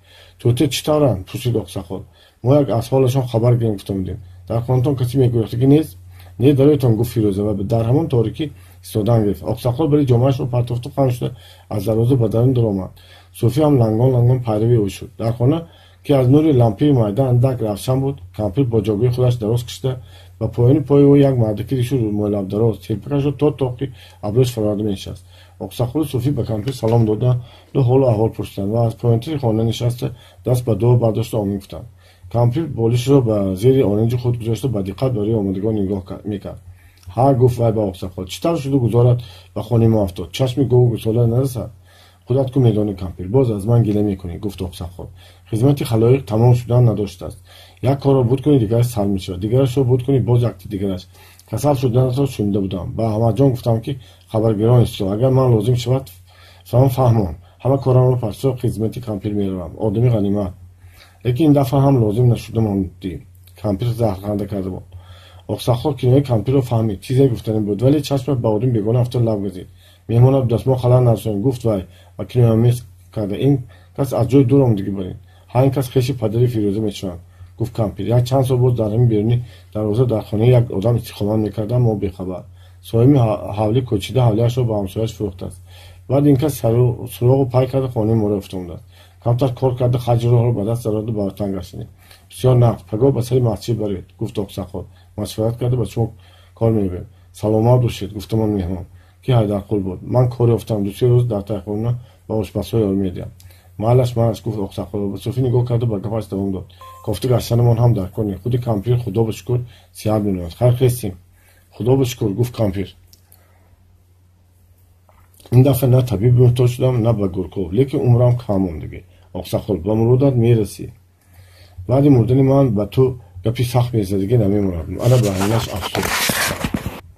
Тӯта чӣ тавранд? Пурсид Оқсоқол. Мо як аз ҳолашон хабар гирем гуфта будем. Дар хонатон касе мегӯяхтагӣ нест? Не, дароятон, гуфт Фирӯза ва дар ҳамон торикӣ истодан гирифт. Оқсоқол бари ҷомаашро партофту хам шуда аз дарвоза ба дарун даромад. Суфӣ ҳам лангон лангон пайрави ӯ шуд. Дар хона, ки аз нури лампаи майда андак равшан буд, кампир бо ҷойгоҳи худаш дароз кашида, ба поёни пои ӯ як мардаки ришу рӯмолабдароз телпакашро то тоқи абрӯяш фароварда менишаст. Оқсоқолу Суфӣ ба кампир салом доданду ҳолу аҳвол пурсиданд ва аз поёнтари хона нишаста даст ба дуо бардошта омин гуфтанд. Кампир болишро ба зери оринҷи худ гузошта ба диққат барои омадагон нигоҳ мекард. Ҳа, гуфт вай ба Оқсоқол, чӣ тавр шуду гузорат ба хонаи мо афтод? Чашми гову гусола нарасад? Худат ку медонӣ, кампир, боз аз ман гила мекунӣ, гуфт Оқсоқол. Хизмати халоиқ тамом шудан надоштааст. Як корро буд кунӣ, дигараш сар мешавад, дигарашро буд кунӣ, боз якти дигараш. Касал шуданатро шунида будам. Ба Аҳмадҷон гуфтам, ки хабаргирон исто. Агар ман лозим шавад, фаҳм фаҳмон. Ҳама корамро пасо хизмати кампир меравам. Одами ғанимат. Лекин ин дафъа ҳам лозим нашуда мондӣ. Кампир заҳрханда карда буд. Оқсоқол кинояи кампирро фаҳмид. Чизе гуфтанӣ буд, вале чашмаш ба одами бегона афтод, лаб газид. Меҳмона будааст, мо халал нарасонем, гуфт вай ва кинояомез карда. Ин кас аз ҷои дур омадагӣ барин. Ҳа, ин кас хеши падари Фирӯза мешаванд, гуфт кампир. Як чанд сол боз дар ҳамин берунӣ дарвоза дар хонаи як одам истиқомат мекардам, мо бехабар. Соҳиби ҳавлӣ кӯчида ҳавлиашро ба ҳамсояш фурӯхтааст. Баъд ин кас суроғу пай карда хонаи моро ёфта. Камтар кор карда харҷи роҳро ба даст дароду ба ватан гаштанем. Бисёр нақд. Пагоҳ ба сари масҷид бароед, гуфт Оқсоқол. Машварат карда ба шумо кор меёбем. Саломат бошед, гуфтамон меҳмон, ки Ҳайдарқул буд. Ман кор ёфтам, ду-се рӯз дар тайхона ба ошпазҳо ёрӣ медиҳам. Маълаш, маълаш, гуфт Оқсоқол. Ба Суфӣ нигоҳ карда ба гапаш давом дод. Кофта гаштанамон ҳам дар кор не. Худи кампир худо ба шукр сиҳат менамояд. Хайр хестем. Худо ба шукр, гуфт кампир. Ин дафъа на табиб муҳтоҷ шудам, на ба гурков, лекин умрам кам мондагӣ. Оқсоқол, ба муродат мерасӣ. Баъди мурдани ман ба ту гапи сахт мезадагӣ намемонад. Ана ба ҳаминаш афсӯс.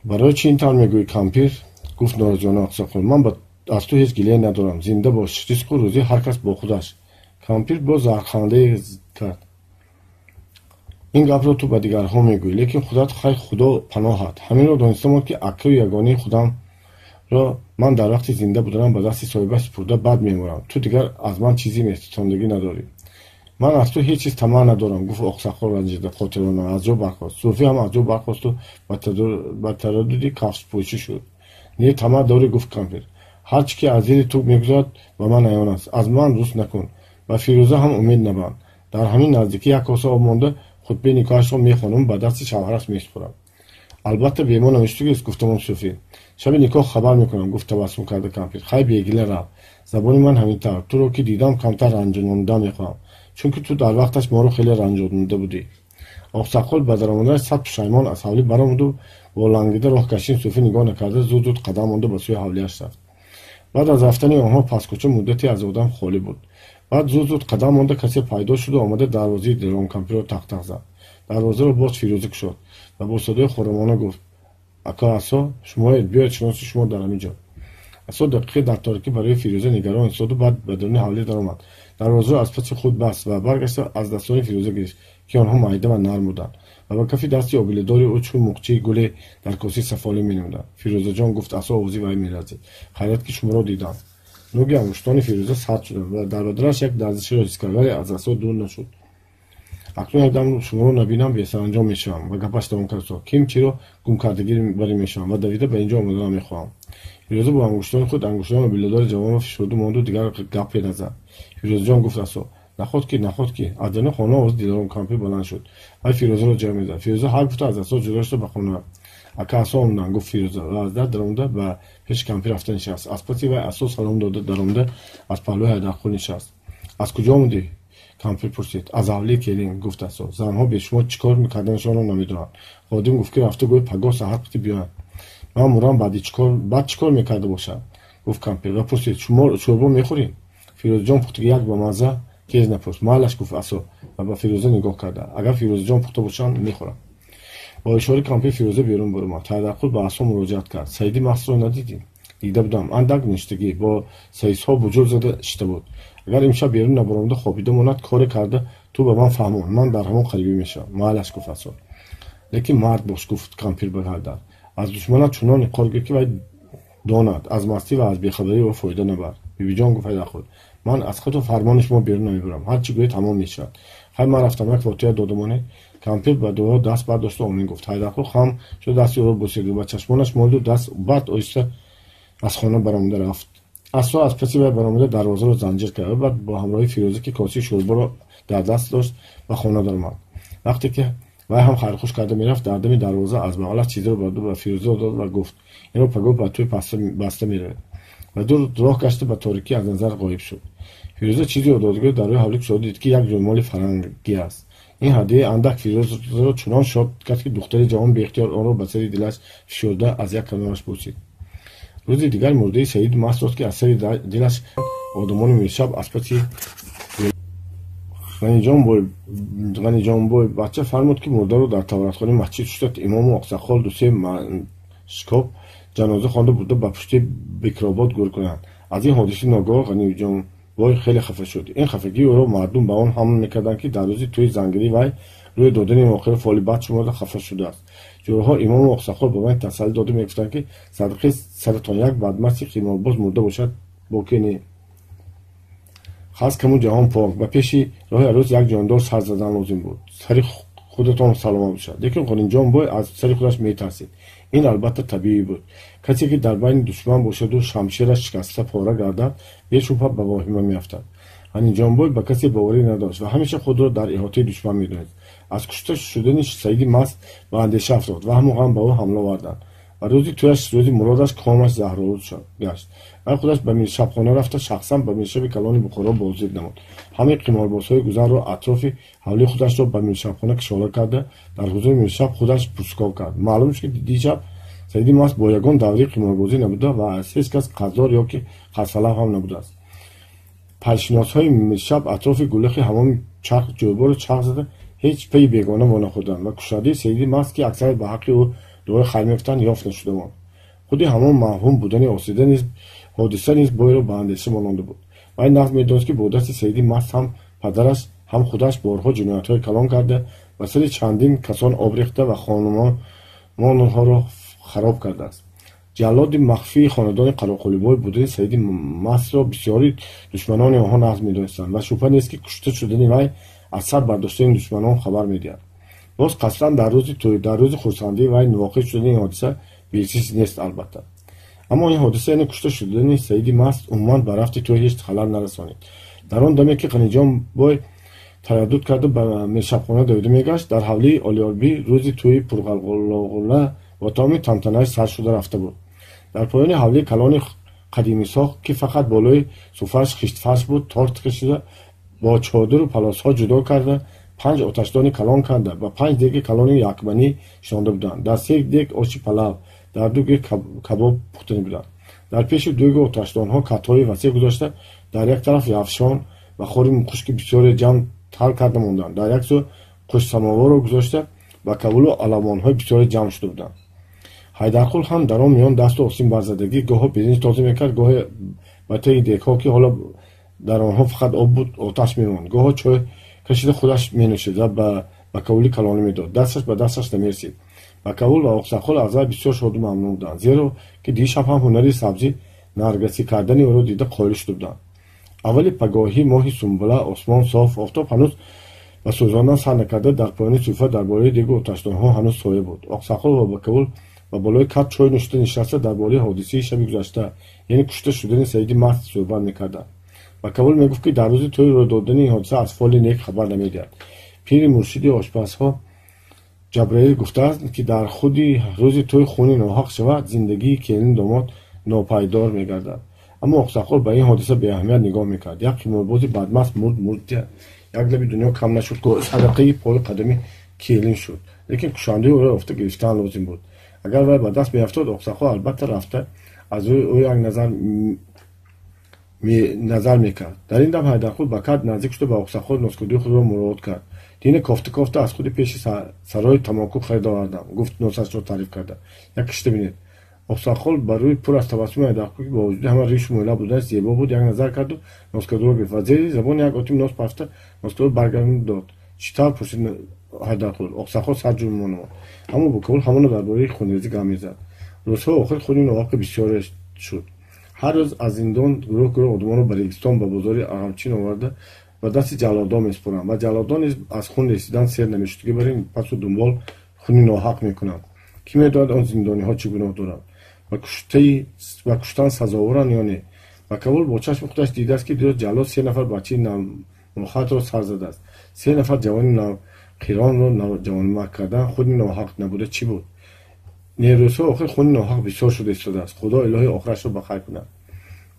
Барои чӣ ин тавр мегӯӣ, кампир? Гуфт норозиёна Оқсоқол. Ман аз ту ҳеҷ гилае надорам. Зинда бош, ризқу рӯзӣ ҳар кас бо худаш. Кампир боз зархандае кард. Ин гапро ту ба дигарҳо мегӯӣ, лекин худат хайр, худо паноҳат. Ҳаминро дониста монд, ки акаю ягонаи худамро ман дар вақти зинда буданам ба дасти соҳибаш супурда бад меморам. Ту дигар аз ман чизи меситондагӣ надорӣ. Ман аз ту ҳеҷ чиз тамаъ надорам, гуфт Оқсоқол ранҷида хотирона аз ҷо бархост. Суфӣ ҳам аз ҷо бархосту ба тараддуди кафшпӯшӣ шуд. Не, тамаъ дорӣ, гуфт кампир. Ҳар чӣ ки аз зери ту мегузарад, ба ман аён аст. Аз ман рӯст накун. Ба Фирӯза ҳам умед набанд. Дар ҳамин наздикӣ як коса об монда хутбаи никоҳашро мехонам, ба дасти шавҳараш месупорам. Албатта бемор намешудагист, гуфтамон Суфӣ. Шаби никоҳ хабар мекунам, гуфт табассум карда кампир. Хай бегила рав. Забони ман ҳамин тавр. Туро ки дидам, камтар ранҷононда мехоҳам, чунки ту дар вақташ моро хеле ранҷонда будӣ. Оқсоқол ба даромаданаш сад пушаймон аз ҳавлӣ баромаду бо лангида роҳ кашин Суфӣ нигоҳ накарда зуд зуд қадам монда ба сӯи ҳавлиаш рафт. Баъд аз рафтани онҳо паскӯча муддате аз одам холӣ буд. Баъд зуд зуд қадам монда касе пайдо шуду омада дарвозаи Дилором кампирро тақ-тақ зад. Дарвозаро боз Фирӯза кушод ва бо садои хуррамона гуфт: «Ака Асо, шумоед, биёед, шиноси шумо дар ҳамин ҷо». Асо дақиқе дар торикӣ барои Фирӯза нигарон истоду баъд ба даруни ҳавлӣ даромад. Дарвозаро аз паси худ баст ва баргашта аз дастони Фирӯза гирифт, ки онҳо майда ва нарм буданд ва ба кафи дасти обиладори ӯ чун муқчаи гуле дар косаи сафолӣ менамуданд. «Фирӯзаҷон», гуфт Асо, овози вай меларзид, «хайрат, ки шуморо дидам». Нуги ангуштони Фирӯза сард шуданд ва дар баданаш як ларзишеро ҳис кард, вале аз Асо дур нашуд. «Акнун якдам шуморо набинам, бесаранҷом мешавам», ва гапаш давом кард: «Ким чиро гумкардагӣ барӣ мешавам ва давида ба инҷо омада намехоҳам». Фирӯза бо ангуштони худ ангуштони обиладори ҷавонро фишурду монду, дигар гапе назад. «Фирӯзаҷон», гуфт Асо. «Наход ки, наход ки?» Аз даруни хона овози Дилором кампир баланд шуд. Вай Фирӯзаро ҷеғ мезад. Фирӯза ҳар гуфта аз Асо ҷудо шуда ба хона рафт. «Ака Асо омаданд», гуфт Фирӯза ва аз дар даромада ба пеши кампир рафта нишаст. Аз паси вай Асо салом дода даромада аз паҳлӯи Ҳайдарқул нишаст. «Аз куҷо омадӣ?» кампир пурсид. «Аз ҳавлии келин», гуфт Асо. «Занҳо бе шумо чӣ кор мекарданашонро намедонанд. Ходим гуфт, ки рафта гӯй пагоҳ саҳар қити биёянд. Ман мурам, баъди баъд чӣ кор мекарда бошад?» гуфт кампир ва пурсид: «Шӯрбо мехӯрӣ, Фирӯзаҷон пухтаги як ба мазза?» «Тез напурс, майлаш», гуфт Асо ва ба Фирӯза нигоҳ карда. «Агар Фирӯзаҷон пухта бошанд, мехӯрам». Бо ишораи кампир Фирӯза берун баромад. Ҳайдарқул ба Асо муроҷиат кард: «Саиди мастро надидӣ?» «Дида будам, андак ништагӣ бо саисҳо буҷул зада шита буд. Агар имшаб берун набаромада хобида монад, коре карда ту ба ман фаҳмон, ман дар ҳамон қарибӣ мешавам». «Майлаш», гуфт Асо. «Лекин мард бош», гуфт кампир ба Ҳайдар. «Аз душманат чунон иқор гир, ки вай донад, аз мастӣ ва аз бехабарии ӯ фоида набар». «Бибиҷон», гуфт Ҳайдарқул, «ман аз хату фармони шумо берун намебарам. Ҳар чӣ гӯед, ҳамон мешавад. Хай, ман рафтам, як фотиҳа дода монед». Кампир ба дуо даст бардошту омин гуфт. Ҳайдарқул хам шуда дасти ӯро бусид ва ба чашмонаш молиду даст, баъд оҳиста аз хона баромада рафт. Асо аз паси вай баромада дарвозаро занҷир кард ва баъд бо ҳамроҳи Фирӯза, ки косаи шӯрборо дар даст дошт, ба хона даромад. Вақте ки вай ҳам хайрхуш карда мерафт, дар дами дарвоза аз бағалаш чизеро бурду ба Фирӯза дод ва гуфт: «Инро пагоҳ ба тӯй баста меравед», ва дур роҳ гашта ба торикӣ аз назар ғоиб шуд. Фирӯза чизеро додгӯ дар рӯи ҳавлӣ кушода дид, ки як рӯмоли фарангӣ аст. Ин ҳадияи андак Фирӯзаро чунон шод кард, ки духтари ҷавон беихтиёр онро ба сари дилаш фишурда аз як канораш бусид. Рӯзи дигар мурдаи Саиди маст рост, ки аз сари дилаш одамони миршаб аз паси Ғаниҷонбой бача фармуд, ки мурдаро дар тавратхонаи масҷид шуста, имому оқсақол, дусе шикоб ҷаноза хонда бурда ба пушти Бекробод гӯр кунанд. Аз ин ҳодиси ногоҳ Ғаниҷонбой хеле хафа шуд. Ин хафагии ӯро мардум ба он ҳамл мекарданд, ки дар рӯзи тӯи зангирӣ вай рӯй додани воқеаро фоли бад шуморда хафа шудааст. Ҷӯраҳо, имому оқсақол ба вай тасаллӣ дода мегуфтанд, ки садқаи саратон як бадмасти қиморбоз мурда бошад, боке не. Хас каму ҷаҳон пок, ба пеши роҳи арӯс як ҷондор сар задан лозим буд. Сари худатон саломат бошад. Лекин Ғаниҷонбой аз сари худаш метарсид. Ин албатта табиӣ буд. Касе ки дар байни душман бошаду шамшераш шикаста пора гардад, бешубҳа ба воҳима меафтад. Ғаниҷонбой ба касе боварӣ надошт ва ҳамеша худро дар иҳотаи душман медонист. Аз кушта шудани Саиди маст ба андеша афтод. Ваҳму ғам ба ӯ ҳамла оварданд ва рӯзи тӯяш, рӯзи муродаш, комаш заҳролуд гашт. Вай худаш ба миршабхона рафта, шахсан ба миршаби калони Бухоро боздид намуд. Ҳамаи қиморбозҳои гузарро атрофи ҳавлии худашро ба миршабхона кишола карда, дар ҳузури миршаб худаш пурсуков кард. Маълум шуд, ки дишаб Саиди маст бо ягон даврии қиморбозӣ набуда ва аз ҳеҷ кас қарздор ё ки қарзталаб ҳам набудааст. Пайшиносҳои миршаб атрофи гулӯхи ҳамоми чарх ҷӯйборро чарх зада, ҳеҷ пайи бегона вонахӯрданд ва кушандаи Саиди маст, ки аксарият ба ҳаққи ӯ дуои хайр мегуфтанд, ёфт нашуда монд. Худи ҳамон мавҳум будани ҳодиса низ бойро ба андеша монанда буд. Вай нағз медонист, ки бо дасти Саиди маст ҳам падараш, ҳам худаш борҳо ҷиноятҳои калон карда, ба сари чандин касон об рехта ва хонумонҳоро хароб кардааст. Ҷаллоди махфии хонадони Қароқулибой будани Саиди мастро бисёри душманони онҳо нағз медонистанд ва шубҳа нест, ки кушта шудани вай аз сар бардоштани душманон хабар медиҳад. Боз қасдан дар рӯзи тӯй, дар рӯзи хурсандии вай воқеъ шудани ин ҳодиса бечиз нест албатта. Аммо ин ҳодиса, яъне кушта шудани Саиди маст, умуман ба рафти тӯй ҳеҷ халал нарасонид. Дар он даме ки Ғаниҷонбой тараддуд карда ба миршабхона давида мегашт, дар ҳавлии Олиёрбӣ рӯзи тӯи пурғалғула бо тамоми тантанааш сар шуда рафта буд. Дар поёни ҳавлии калони қадимисохт, ки фақат болои суфрааш хиштфарш буд, торт кашида, бо чодиру палосҳо ҷудо карда, панҷ оташдони калон карда, ба панҷ деги калони якманӣ шинонда буданд. Дар се дег оши палав, дар ду дег кабоб пухтанӣ буданд. Дар пеши дуги оташдонҳо катҳои васеъ гузошта, дар як тараф явшон ва хори хушки бисёре ҷамъ тар карда монданд. Дар як сӯ Хушсамоворо гузошта ба кавулу аламонҳои бисёре ҷамъ шуда буданд. Ҳайдарқул ҳам дар он миён дасту осим барзадагӣ гоҳо биринҷ тоза мекард, гоҳе ба таги дегҳо, ки ҳоло дар онҳо фақат об буд, оташ мемонд, гоҳо чой кашида худаш менӯшид ва ба бакавули калонӣ медод. Дасташ ба дасташ намерасид. Бакавул ва Оқсақол аз вай бисёр шоду мамнун буданд, зеро ки дишаб ҳам ҳунари сабзӣ наргасӣ кардани ӯро дида қоил шуда буданд. Аввали пагоҳӣ моҳи сумбула, осмон соф, офтоб ҳанӯз ба сӯзондан сар накарда, дар поёни суфра дар болои дегу оташдонҳо ҳанӯз соя буд. Оқсақол ва Бакавул ба болои кат чой нӯшида нишаста дар бораи ҳодисаи шаби гузашта, яъне кушта шудани Саиди маст, суҳбат мекарданд. Бакавул мегуфт, ки дар рӯзи тӯй рӯй додани ин ҳодиса аз фоли нек хабар намедиҳад. Пири муршиди ошпазҳо Ҷабраил гуфтааст, ки дар худи рӯзи тӯй хуни ноҳақ шавад, зиндагии келин домод нопайдор мегардад. Аммо Оқсақол ба ин ҳодиса беаҳамият нигоҳ мекард. Як қиморбози бадмаст мурд, мурд, як лаби дунё кам нашуд, садақаи пои қадами келин шуд. Лекин кушандаи ӯро ёфта гирифтан лозим буд. Агар вай ба даст меафтод, Оқсақол албатта рафта аз рӯи ӯ як назар мекард. Дар ин дам Ҳайдарқул ба кат наздик шуда ба Оқсақол носкудии худро муроот кард. Дина кофта кофта аз худи пеши сарои тамоку харид овардам, гуфт носашро таъриф карда. Як кишта бинед. Оқсақол ба рӯи пур аз табассуми Ҳайдарқул, ки бо вуҷуди ҳама ришу мӯйла буданаш зебо буд, як назар карду носкадуро гирифт ва зери забон як отим нос пафта носкадуро баргардонда дод. Чӣ тавр? Пурсид Ҳайдарқул. Оқсақол сар ҷунбонид намуд. Аммо Букавул ҳамоно дар бораи хунрезӣ гап мезад. Рӯзҳои охир хуни ноҳақи бисёре шуд. Ҳар рӯз аз зиндон гурӯҳ гурӯҳ одамонро ба Регистон, ба бозори Ағамчин оварда ба дасти ҷаллодон месупоранд ва ҷаллодон низ аз хун ресидан сер намешуд, ки бар ин пасу дунбол хуни ноҳақ мекунанд. Кӣ медонад, он зиндониҳо чӣ гуноҳ доранд? Ба куштан сазоворанд ё не? Бакавул бо чашми худаш дидааст, ки дирӯз ҷаллод се нафар бачаи навмохатро сар задааст. Се нафар ҷавони навқиронро ҷавонмарг кардан хуни ноҳақ набуда чӣ буд? Не, рӯзҳои охир хуни ноҳақ бисёр шуда истодааст. Худо илоҳи охирашро ба хайр кунад.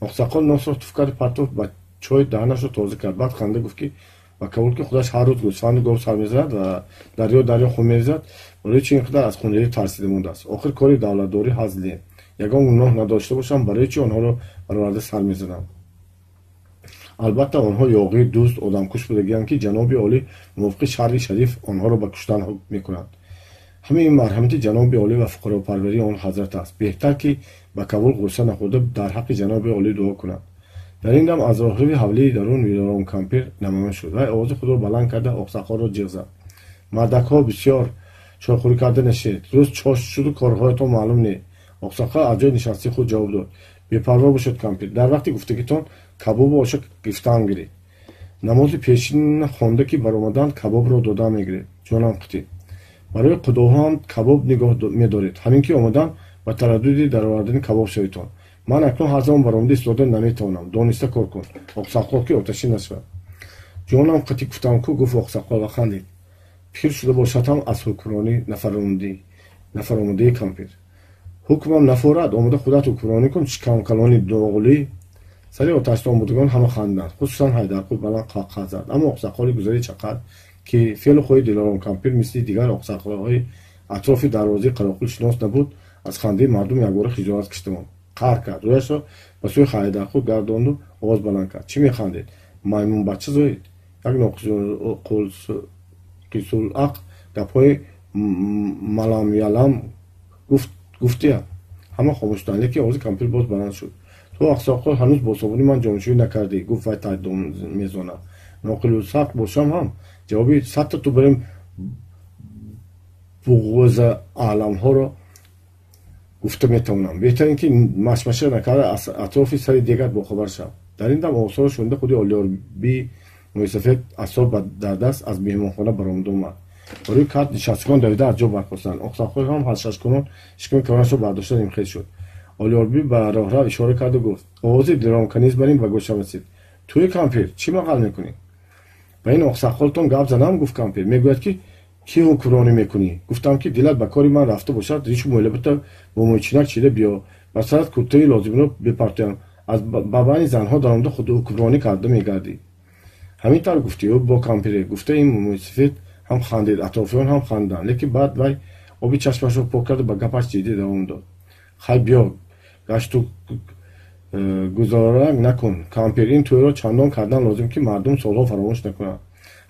Оқсақол носро туф карду партофт, ба чой даҳанашро тоза кард. Баъд ханда гуфт, ки Бакавул, ки худаш ҳар рӯз гӯсфанду гов сар мезанад ва дарё дарё хун мерезад, барои чӣ ин қадар аз хунрезӣ тарсида мондааст? Охир кори давлатдорӣ ҳазл не. Ягон гуноҳ надошта бошам, барои чӣ онҳоро бароварда сар мезанам? Албатта, онҳо ёғӣ, дузд, одамкуш будагианд, ки ҷаноби олӣ мувофиқи шаръи шариф онҳоро ба куштан ҳукм мекунанд. Ҳамаи ин марҳамати ҷаноби олӣ ва фуқаропарварии он ҳазрат аст. Беҳтар, ки Бакавул ғусса нахӯрда дар ҳаққи ҷаноби олӣ дуо кунад. Дар ин дам аз роҳрави ҳавлии дарун Вилором кампир намоён шуд. Вай овози худро баланд карда Оқсақолро ҷиғ зад. Мардакҳо, бисёр чойхӯрӣ карда нашед. Рӯз чош шуду корҳоятон маълум не. Оқсақол аз ҷои нишастии худ ҷавоб дод. Бепарво бошед, кампир. Дар вақти гуфтагитон кабобу оша гирифтаам гиред. Намози пешин хонда ки баромаданд, кабобро додаам мегиред. Ҷонам қитӣ. Барои қудоҳо ҳам кабоб нигоҳ медоред. Ҳамин ки омадам, ба тараддуди даровардани кабоб шаведтон. Ман акнун ҳар замон баромада истода наметавонам. Дониста кор кун, Оқсақол, ки оташин нашавад. Ҷонам қитӣ гуфтам ку, гуфт Оқсақол ва хандид. Пир шуда бошад ҳам аз ҳукмронӣ нафаромудаи кампир. Ҳукмам нафорад, омада худат ҳукмронӣ кун, шикамкалони доғлӣ. Сари оташдон будагон ҳама хандиданд. Хусусан Ҳайдарқул баланд қаҳқаҳ зад. Аммо Оқсақоли гузари чақар, ки феълу хои Дилором кампир мисли дигар оқсақолҳои атрофи дарвозаи Қароқул шинос набуд, аз хандаи мардум якбора хиҷолат кашида монд. Қаҳр кард, рӯяшро ба сӯи Ҳайдарқул гардонду овоз баланд кард. Чӣ механдед? Маймунбача зоид? Як ноқисулақл гапҳои маламялам гуфтия. Ҳама хомӯш шуданд, лекин овози кампир боз баланд шуд. Ту, Ақсоқол, ҳанӯз бо собуни ман ҷоншӯӣ накардӣ, гуфт вай таъдомезона. Ноқилусақл бошам ҳам ҷавоби садта ту барем буғуза аламҳоро гуфта метавонам. Беҳтар ин ки машмаша накарда аз атрофи сари дегат бохабар шав. Дар ин дам овозҳоро шунида худи Олиёрбии мӯйсафед асо дар даст аз меҳмонхона баромада омад. Ба рӯи карт нишастагон давида аз ҷо бархостанд. Оқсақол ҳам ҳашашкунон шиками калонашро бардошта нимхез шуд. Олиёрбӣ ба роҳрав ишора карду гуфт: овози Дилоромканиз бар ин ба гӯшам расид. Туи кампир, чӣ мағал мекунӣ? Ба ин оқсақолтон гап занам, гуфт кампир. Мегӯяд, ки кӣ ҳукмронӣ мекунӣ? Гуфтам, ки дилат ба кори ман рафта бошад, ришу мӯйлабата бо мӯйчинак чида биё, ба сарат куртаи лозимиро бепартоям, аз ба байни занҳо даромада худ ҳукмронӣ карда мегардӣ. Ҳамин тавр гуфтӣ ӯ бо кампире. Гуфта ин мӯйсафед ҳам хандид, атрофиён ҳам хандиданд, лекин баъд вай оби чашмашро пок карду ба гапаш ҷиддӣ давом дод. Хай биё, гашту гузорак накун, кампир. Ин тӯйро чандон кардан лозим, ки мардум солҳо фаромӯш накунанд.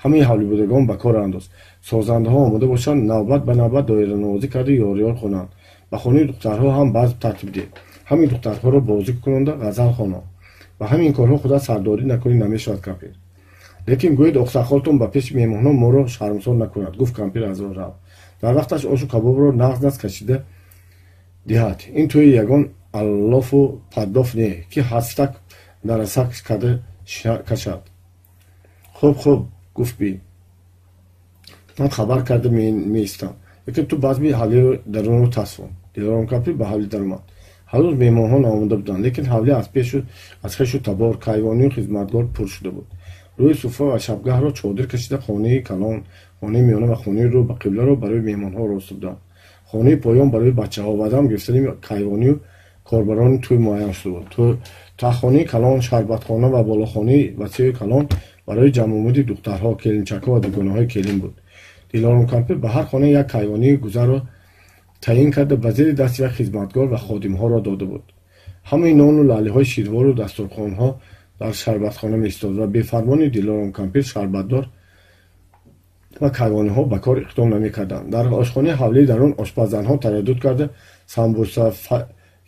Ҳамаи ҳавлибудагон ба кор андоз. Созандаҳо омода бошанд, навбат ба навбат доиранавозӣ карда ёрёр хонанд. Ба хонаи духтарҳо ҳам базм тартиб деҳ. Ҳамин духтарҳоро бозӣ кунонда ғазал хонон. Ба ҳамин корҳо худат сардорӣ накунӣ намешавад, кампир. Лекин гӯед оқсақолтон ба пеши меҳмонҳо моро шармсор накунад, гуфт кампир аз роҳ рав. Дар вақташ ошу кабобро нағз нағз кашида диҳад. Ин тӯи ягон аллофу паддоф не, ки ҳастак нарасак карда кашад. Хуб, хуб, гуфт би. Ман хабар карда меистам. Лекин ту базми ҳавлиро дарунро тасфон. Дилором кампир ба ҳавлӣ даромад. Ҳанӯз меҳмонҳо наомада буданд, лекин ҳавлӣ аз хешу табор, кайвонию хизматгор пур шуда буд. Рӯи суфра ва шабгаҳро чодир кашида хонаи калон, хонаи миёна ва хонаи рӯ ба қибларо барои меҳмонҳо роста буданд. Хонаи поён барои бачаҳо ва дам гирифтани кайвонию корбарони тӯй муайян шуда буд. Таххонаи калон, шарбатхона ва болохонаи васеи калон барои ҷамъомади духтарҳо, келинчакҳо ва дугонаҳои келин буд. Дилором кампир ба ҳар хона як кайвонии гузарро таъин карда ба зери дасти як хизматгор ва ходимҳоро дода буд. Ҳамаи нону лаълиҳои ширвору дастурхонҳо дар шарбатхона меистод ва бефармони Дилором кампир шарбатдор ва кайвониҳо ба кор иқдом намекарданд. Дар ошхонаи ҳавлии дарун ошпаззанҳо тараддуд карда самбуса,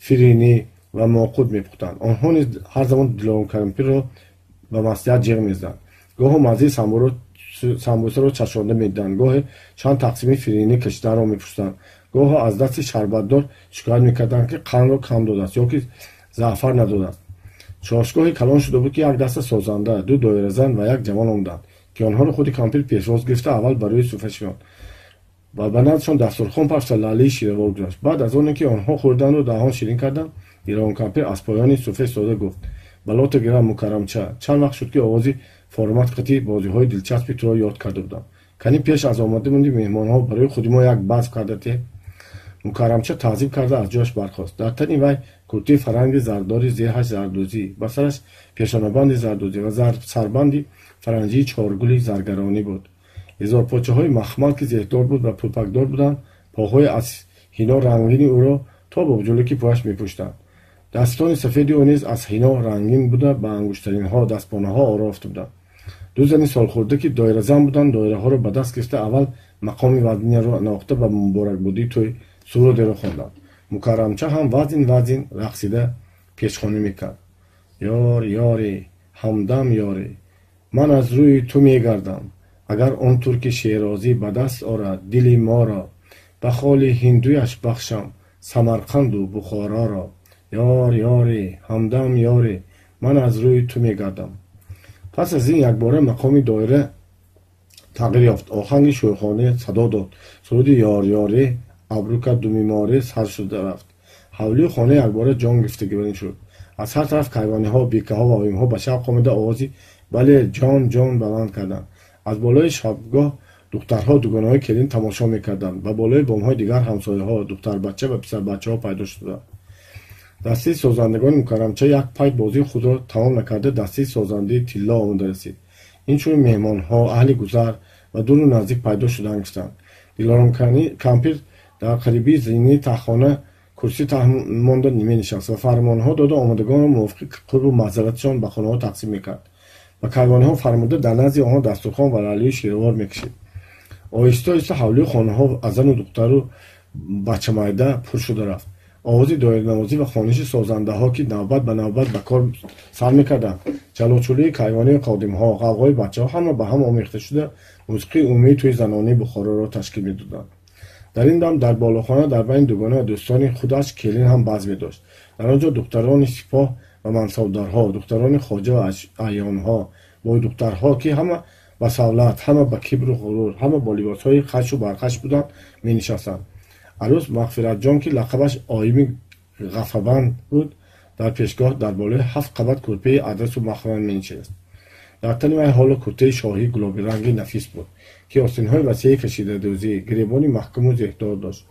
фиринӣ ва моқуд мепухтанд. Онҳо низ ҳар замон Дилором кампирро ба маслиҳат ҷиғ мезаданд. Гоҳо маззаи самбусаро чашонда медиданд, гоҳе чанд тақсими фиринӣ кашиданро мепурсиданд, гоҳо аз дасти шарбатдор шикоят мекарданд, ки қандро кам додааст ё ки заъфар надодааст. Чошгоҳе калон шуда буд, ки як даста созанда, ду доиразан ва як ҷавон омаданд, ки онҳоро худи кампир пешвоз гирифта аввал ба рӯи суфра шиёнд ва ба наздшон дастурхон пафшта лаълии ширавор гузашт. Баъд аз оне ки онҳо хӯрданду даҳон ширин карданд, Дилором кампир аз поёни суфра истода гуфт: балото гирам, мукаррамча, чанд вақт шуд, ки овози формат қити бозиҳои дилчаспи туро ёд карда будам. Кани пеш аз омадани меҳмонҳо барои худи мо як базм карда те. Мукаррамча таъзим карда аз ҷояш бархост. Дар тани вай куртии фаранги зардори зеҳаш зардӯзӣ, ба сараш пешонабанди зардӯзӣ ва сарбанди фаранҷии чоргули заргаронӣ буд. Изорпочаҳои махмал, ки зеҳдор буд ва пӯпакдор буданд, поҳои аз ҳино рангини ӯро то ба ҷулуки пояш мепӯштанд. Дастони сафеди ӯ низ аз ҳино рангин буда ба ангуштаринҳо, дастпонаҳо оро ёфта буданд. Ду зани солхӯрда, ки доиразан буданд, доираҳоро ба даст гирифта аввал мақоми вазнинро навохта ба муборакбодии тӯй сурудеро хонданд. Мукаррамча ҳам вазин вазин рақсида пешхонӣ мекард. Ёр, ёре, ҳамдам ёре, ман аз рӯи ту мегардам. Агар он турки шерозӣ ба даст орад дили моро, ба холи ҳиндуяш бахшам Самарқанду Бухороро. Ёр, ёре, ҳамдам ёре, ман аз рӯи ту мегардам. Пас аз ин якбора мақоми доира тағйир ёфт. Оҳанги шӯйхона садо дод. Суруди ёр-ёре абрӯ кард думиморе сар шуда рафт. Ҳавлию хона якбора ҷон гирифтагӣ шуд. Аз ҳар тараф кайвониҳо, бикаҳо ва оимҳо ба шавқ омада овози бале, ҷон, ҷон баланд карданд. Аз болои шабгоҳ духтарҳо, дугонаҳои келин тамошо мекарданд. Ба болои бомҳои дигар ҳамсояҳо, духтарбача ва писарбачаҳо пайдо шуданд. Дастаи созандагони мукаррамча як пайт бозии худро тамом накарда дастаи созандаи тилло омода расид. Инчунин меҳмонҳо, аҳли гузар ва дуру наздик пайдо шудан гирифтанд. Дилором кампир дар қарибии зинии таххона курсӣ таҳ монда менишаст ва фармонҳо дода омодагонро мувофиқи қурбу маъзаратшон ба хонаҳо тақсим мекард. Ба кайвониҳо фармуда дар назди онҳо дастурхон ва лаълии ширвор мекашид. Оҳиста оҳиста ҳавлии хонаҳо аз зану духтару бачамайда пур шуда рафт. Овози доиранавозӣ ва хониши созандаҳо, ки навбат ба навбат ба кор сар мекарданд, чалочулии кайвонию қодимҳо, ғавғои бачаҳо ҳама ба ҳам омехта шуда мусиқии умумии тӯи занонаи Бухороро ташкил медоданд. Дар ин дам дар болохона дар байни дугона ва дӯстони худаш келин ҳам базм медошт. Дар он ҷо духтарони сипоҳ ва мансабдорҳо, духтарони хоҷа ва аъёнҳо, бойдухтарҳо, ки ҳама ба савлат, ҳама ба кибру ғурур, ҳама бо либосҳои хашу бархаш буданд, менишастанд. Арӯс Мағфиратҷон, ки лақабаш оими ғафабанд буд, дар пешгоҳ дар болои 7 қабат кӯрпаи адрасу махмал менишаст. Дар тани вай ҳоло куртаи шоҳии гулобиранги нафис буд, ки остинҳои васеи кашидадӯзӣ, гиребони маҳкаму зеҳдор дошт.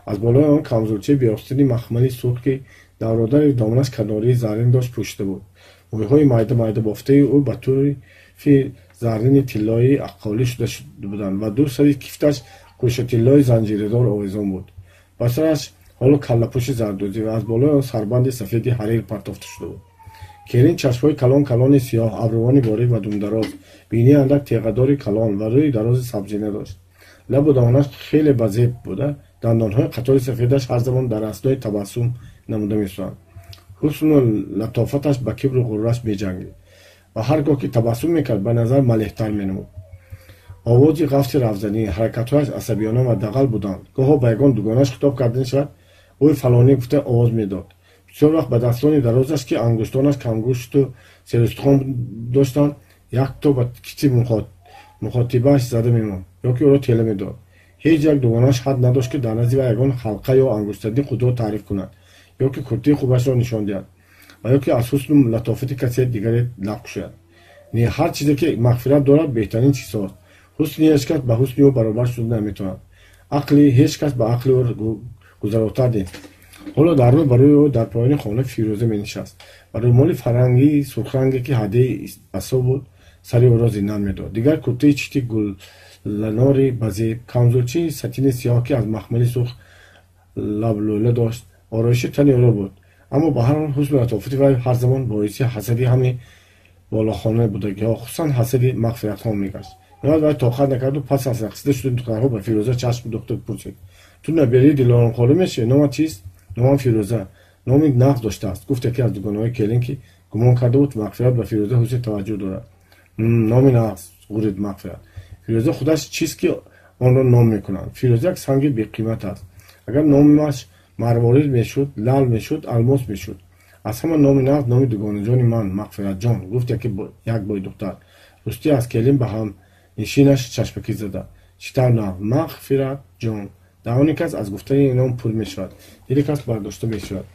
Аз болои он камзулчаи беостини махмали сурх, ки давродари доманаш канории заррин дошт, пӯшида буд. Мӯйҳои майда-майда бофтаи ӯ ба тури заррини тиллоӣ аққолӣ шуда буданд ва ду сари кифташ гӯшатиллои занҷирадор овезон буд. Ба сараш ҳоло каллапӯши зардӯзӣ ва аз болои он сарбанди сафеди ҳарир партофта шуда буд. Келин чашмҳои калон калони сиёҳ, абрувони борик ва думдароз, бинии андак теғадори калон ва рӯи дарози сабзина дошт. Лабу даҳонаш хеле ба зеб буда, дандонҳои қатори сафедаш ҳар замон дар аснои табассум намуда месӯзанд. Ҳусну латофаташ ба кибру ғурураш меҷангид ва ҳар гоҳ ки табассум мекард, ба назар малеҳтар менамуд. Овози ғафси равзанӣ, ҳаракатҳояш асабиёна ва дағал буданд. Гоҳо ба ягон дугонаш хитоб карда шавад, ӯй фалонӣ гуфта овоз медод. Бисёр вақт ба дастони дарозаш, ки ангуштонаш камгӯшту серустухон доштанд, якто ба китфи мухотибааш зада мемонд ё ки ӯро тела медод. Ҳеҷ як дугонаш ҳад надошт, ки дар назди вай ягон ҳалқа ё ангуштади худро таъриф кунад, ё ки куртии хубашро нишон диҳад ва ё ки аз ҳусну латофати касе дигаре лаб кушояд. Не, ҳар чизе ки Мағфират дорад, беҳтарин чизҳост. Ҳусни ҳеҷ кас ба ҳусни ӯ баробар шуда наметавонад. Ақли ҳеҷ кас ба ақли ӯ гузаротар нест. Ҳоло дар рӯ барои ӯ дар поёни хона Фирӯза менишаст ва рӯмоли фарангии сурхранге, ки ҳадияи асо буд, сари ӯро зинат медод. Дигар куртаи чити гулланори ба зеб, камзулчии сатини сиёҳ, ки аз махмали сурх лаблӯла дошт, ороиши тани ӯро буд. Аммо ба ҳар ҳол ҳусну латофати вай ҳар замон боиси ҳасади ҳамаи болохона будагиҳо, хусусан ҳасади Мағфиратхон мегашт. Ниҳоят вай тоқат накарду пас аз рақсида шудани духтарҳо ба Фирӯза чашм духта пурсид: «Ту набераи Дилоромхола мешавӣ? Номат чист?» «Номам Фирӯза». «Номи нағз доштааст», гуфт яке аз дугонаҳои келин, ки гумон карда буд, Мағфират ба Фирӯза ҳусни таваҷҷӯҳ дорад. «Номи нағз», ғурид Мағфират. «Фирӯза худаш чист, ки онро ном мекунанд? Фирӯза як санги беқимат аст. Агар номаш марворид мешуд, лаъл мешуд, алмос мешуд. Аз ҳама номи нағз номи дугонаҷони ман, Мағфиратҷон», гуфт як бой духтар. Рустӣ аз келин ба ҳамнишинаш чашмакӣ зада: «Чӣ тавр нағз, Мағфиратҷон! Даҳони кас аз гуфтани ин ном пур мешавад, дили кас бардошта мешавад,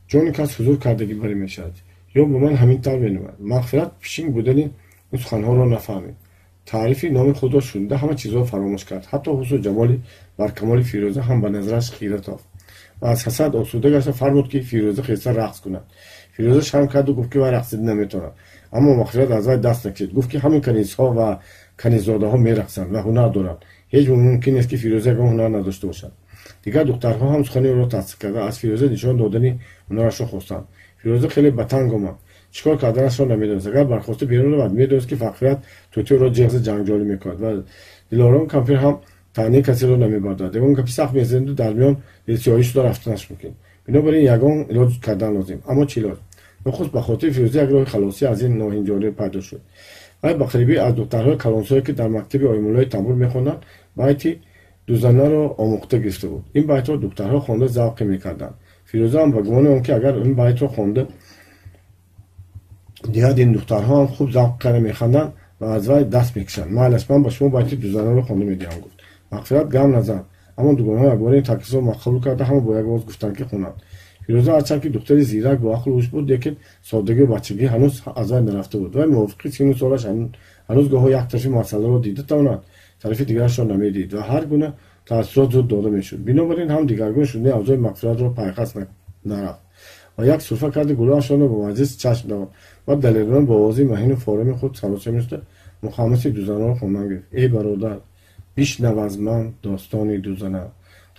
ҷони кас ҳузур кардагӣ барӣ мешавад. Ё ба ман ҳамин тавр менамояд?» Мағфират пишинг будани ин суханҳоро нафаҳмид. Таърифи номи худро шунида, ҳама чизҳоро фаромӯш кард. Ҳатто ҳусну ҷамоли баркамоли Фирӯза ҳам ба назараш хира тофт ва аз ҳасад осуда гашта фармуд, ки Фирӯза хеста рақс кунад. Фирӯза шарм карду гуфт, ки вай рақсида наметавонад. Аммо Мағфират аз вай даст накашид. Гуфт, ки ҳамин канизҳо ва каниззодаҳо мерақсанд ва ҳунар доранд, ҳеҷ мумкин нест, ки Фирӯза ягон ҳунар надошта бошад. Дигар духтарҳо ҳам сухани ӯро тасдиқ карда, аз Фирӯза нишон додани ҳунарашро хостанд. Фирӯза хеле ба танг омад, чӣ кор карданашро намедонист. Агар бархоста берун равад, медонист, ки Мағфират тӯти ӯро ҷеғ зада ҷанҷолӣ мекунад ва Дилором кампир ҳам таънии касеро намебардорад. Ягон гапи сахт мезаниду дар миён дилсиёҳӣ шуда рафтанаш мумкин. Бинобар ин ягон илоҷ кардан лозим. Аммо чӣ илоҷ? Нохуст ба хотири Фирӯза як роҳи халосӣ аз ин ноҳинҷорӣ пайдо шуд. Вай ба қарибӣ аз духтарҳои калонсоле, ки дар мактаби Оймуллои Тамбур мехонданд, байти дузанаро омӯхта гирифта буд. Ин байтро духтарҳо хонда завқе мекарданд. Фирӯза ҳам ба гумони он ки агар ин байтро хонда диҳад, ин духтарҳо ҳам хуб завқ карда механданд ва аз вай даст мекашанд. «Майлаш, ман ба шумо байти дузанаро хонда медиҳам», гуфт. Мағфират гам назад, аммо дугонаҳо якбора ин таклифро қабул карда, ҳама бо як овоз гуфтанд, ки хонанд. Фирӯза ҳарчанд ки духтари зирак, бо ақлу ҳуш буд, лекин соддагию бачагӣ ҳанӯз аз вай нарафта буд. Вай мувофиқи сину солаш ҳанӯз гоҳо як тарафи масъаларо дида тавонад, тарафи дигарашро намедид ва ҳар гуна таассурот зуд дода мешуд. Бинобар ин ҳам дигаргун шудани авзои Мағфиратро пайхас нарафт ва як сурфа карди гулӯашонро ба маҷлис чашм давонд ва далерона бо овози маҳину форами худ саросема шуда мухаммаси дузанаро хондан гирифт: «Эй бародар, бишнав аз ман достони дузана,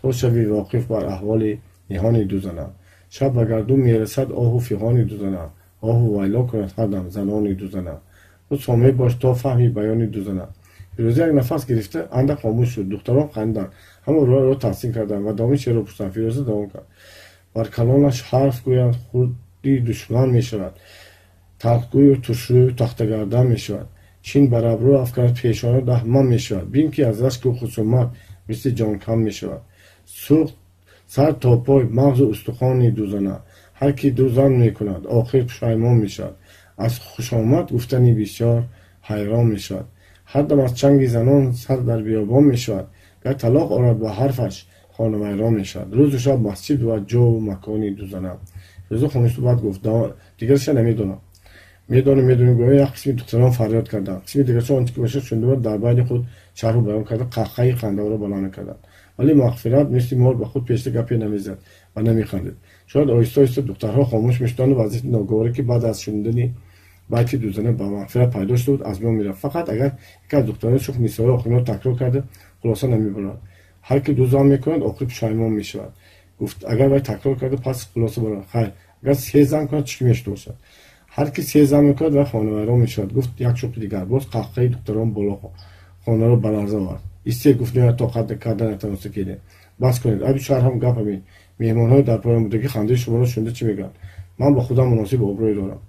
то шави воқиф бар аҳволи ниҳони дузана. Шаб ба гардун мерасад оҳу фиғони дузана, оҳу вайло кунад ҳардам занони дузана. Ту сомеъ бош, то фаҳми баёни дузана». Фирӯза як нафас гирифта, андак хомӯш шуд. Духтарон хандиданд, ҳама ӯро таҳсин карданд ва давоми шеърро пурсиданд. Фирӯза давом кард: «Бар калонаш ҳарф гӯянд, худи душман мешавад, талхгӯю туршрӯю тахтагардан мешавад. Чин бар абрӯ афканад, пешона даҳман мешавад. Бин, ки аз рашку хусумат мисли ҷонкан мешавад. Сӯхт сар то пой мағзу устухони дузана. Ҳар ки ду зан мекунад, охир пушаймон мешавад, аз хушомад гуфтани бисёр ҳайрон мешавад. Ҳар дам аз чанги занон сар дар биёбон мешавад. Гар талоқ орад, ба ҳарфаш хонавайрон мешавад. Рӯзу шаб масҷид бувад ҷову макони дузана». Фирӯза хомӯш баъд гуфт: «Дигарша намедонам». «Медонем, медонем», гӯё як қисми духтарон фарёд карданд. Қисми дигаршон он чи ки бошад шунида дар байни худ шарҳу баён карда, қаҳқаҳаи хандаҳоро баланд мекарданд. Вале Мағфират мисли мор ба худ пешта гапе намезад ва намехандид. Шояд оҳиста оҳиста духтарҳо хомӯш мешуданду вазъияти ногуворе, ки баъд аз шунидани байти дузана ба Мағфират пайдо шуда буд, аз миён мерафт, фақат агар яке аз духтарони шӯх мисраҳои охиринро такрор карда, хулоса намебарад: «Ҳар ки ду зан мекунад, охир пушаймон мешавад», гуфт. Агар вай такрор карда, пас хулоса барад. Хайр, агар се зан кунад, чӣ ки мешуда бошад? Ҳар ки се зан мекунад ва хонавайрон мешавад, гуфт як шӯхи дигар. Боз қаҳқаҳаи духтарон боло хонаро ба ларза овард. Исте, гуфт ниҳоят тоқат карда натавониста келин. Бас кунед, айби шаҳр ҳам гап ҳамин. Меҳмонҳои дар поён будагӣ хандаи шуморо шунида чӣ мегӯянд? Ман ба худам муносиб обрӯе дорам.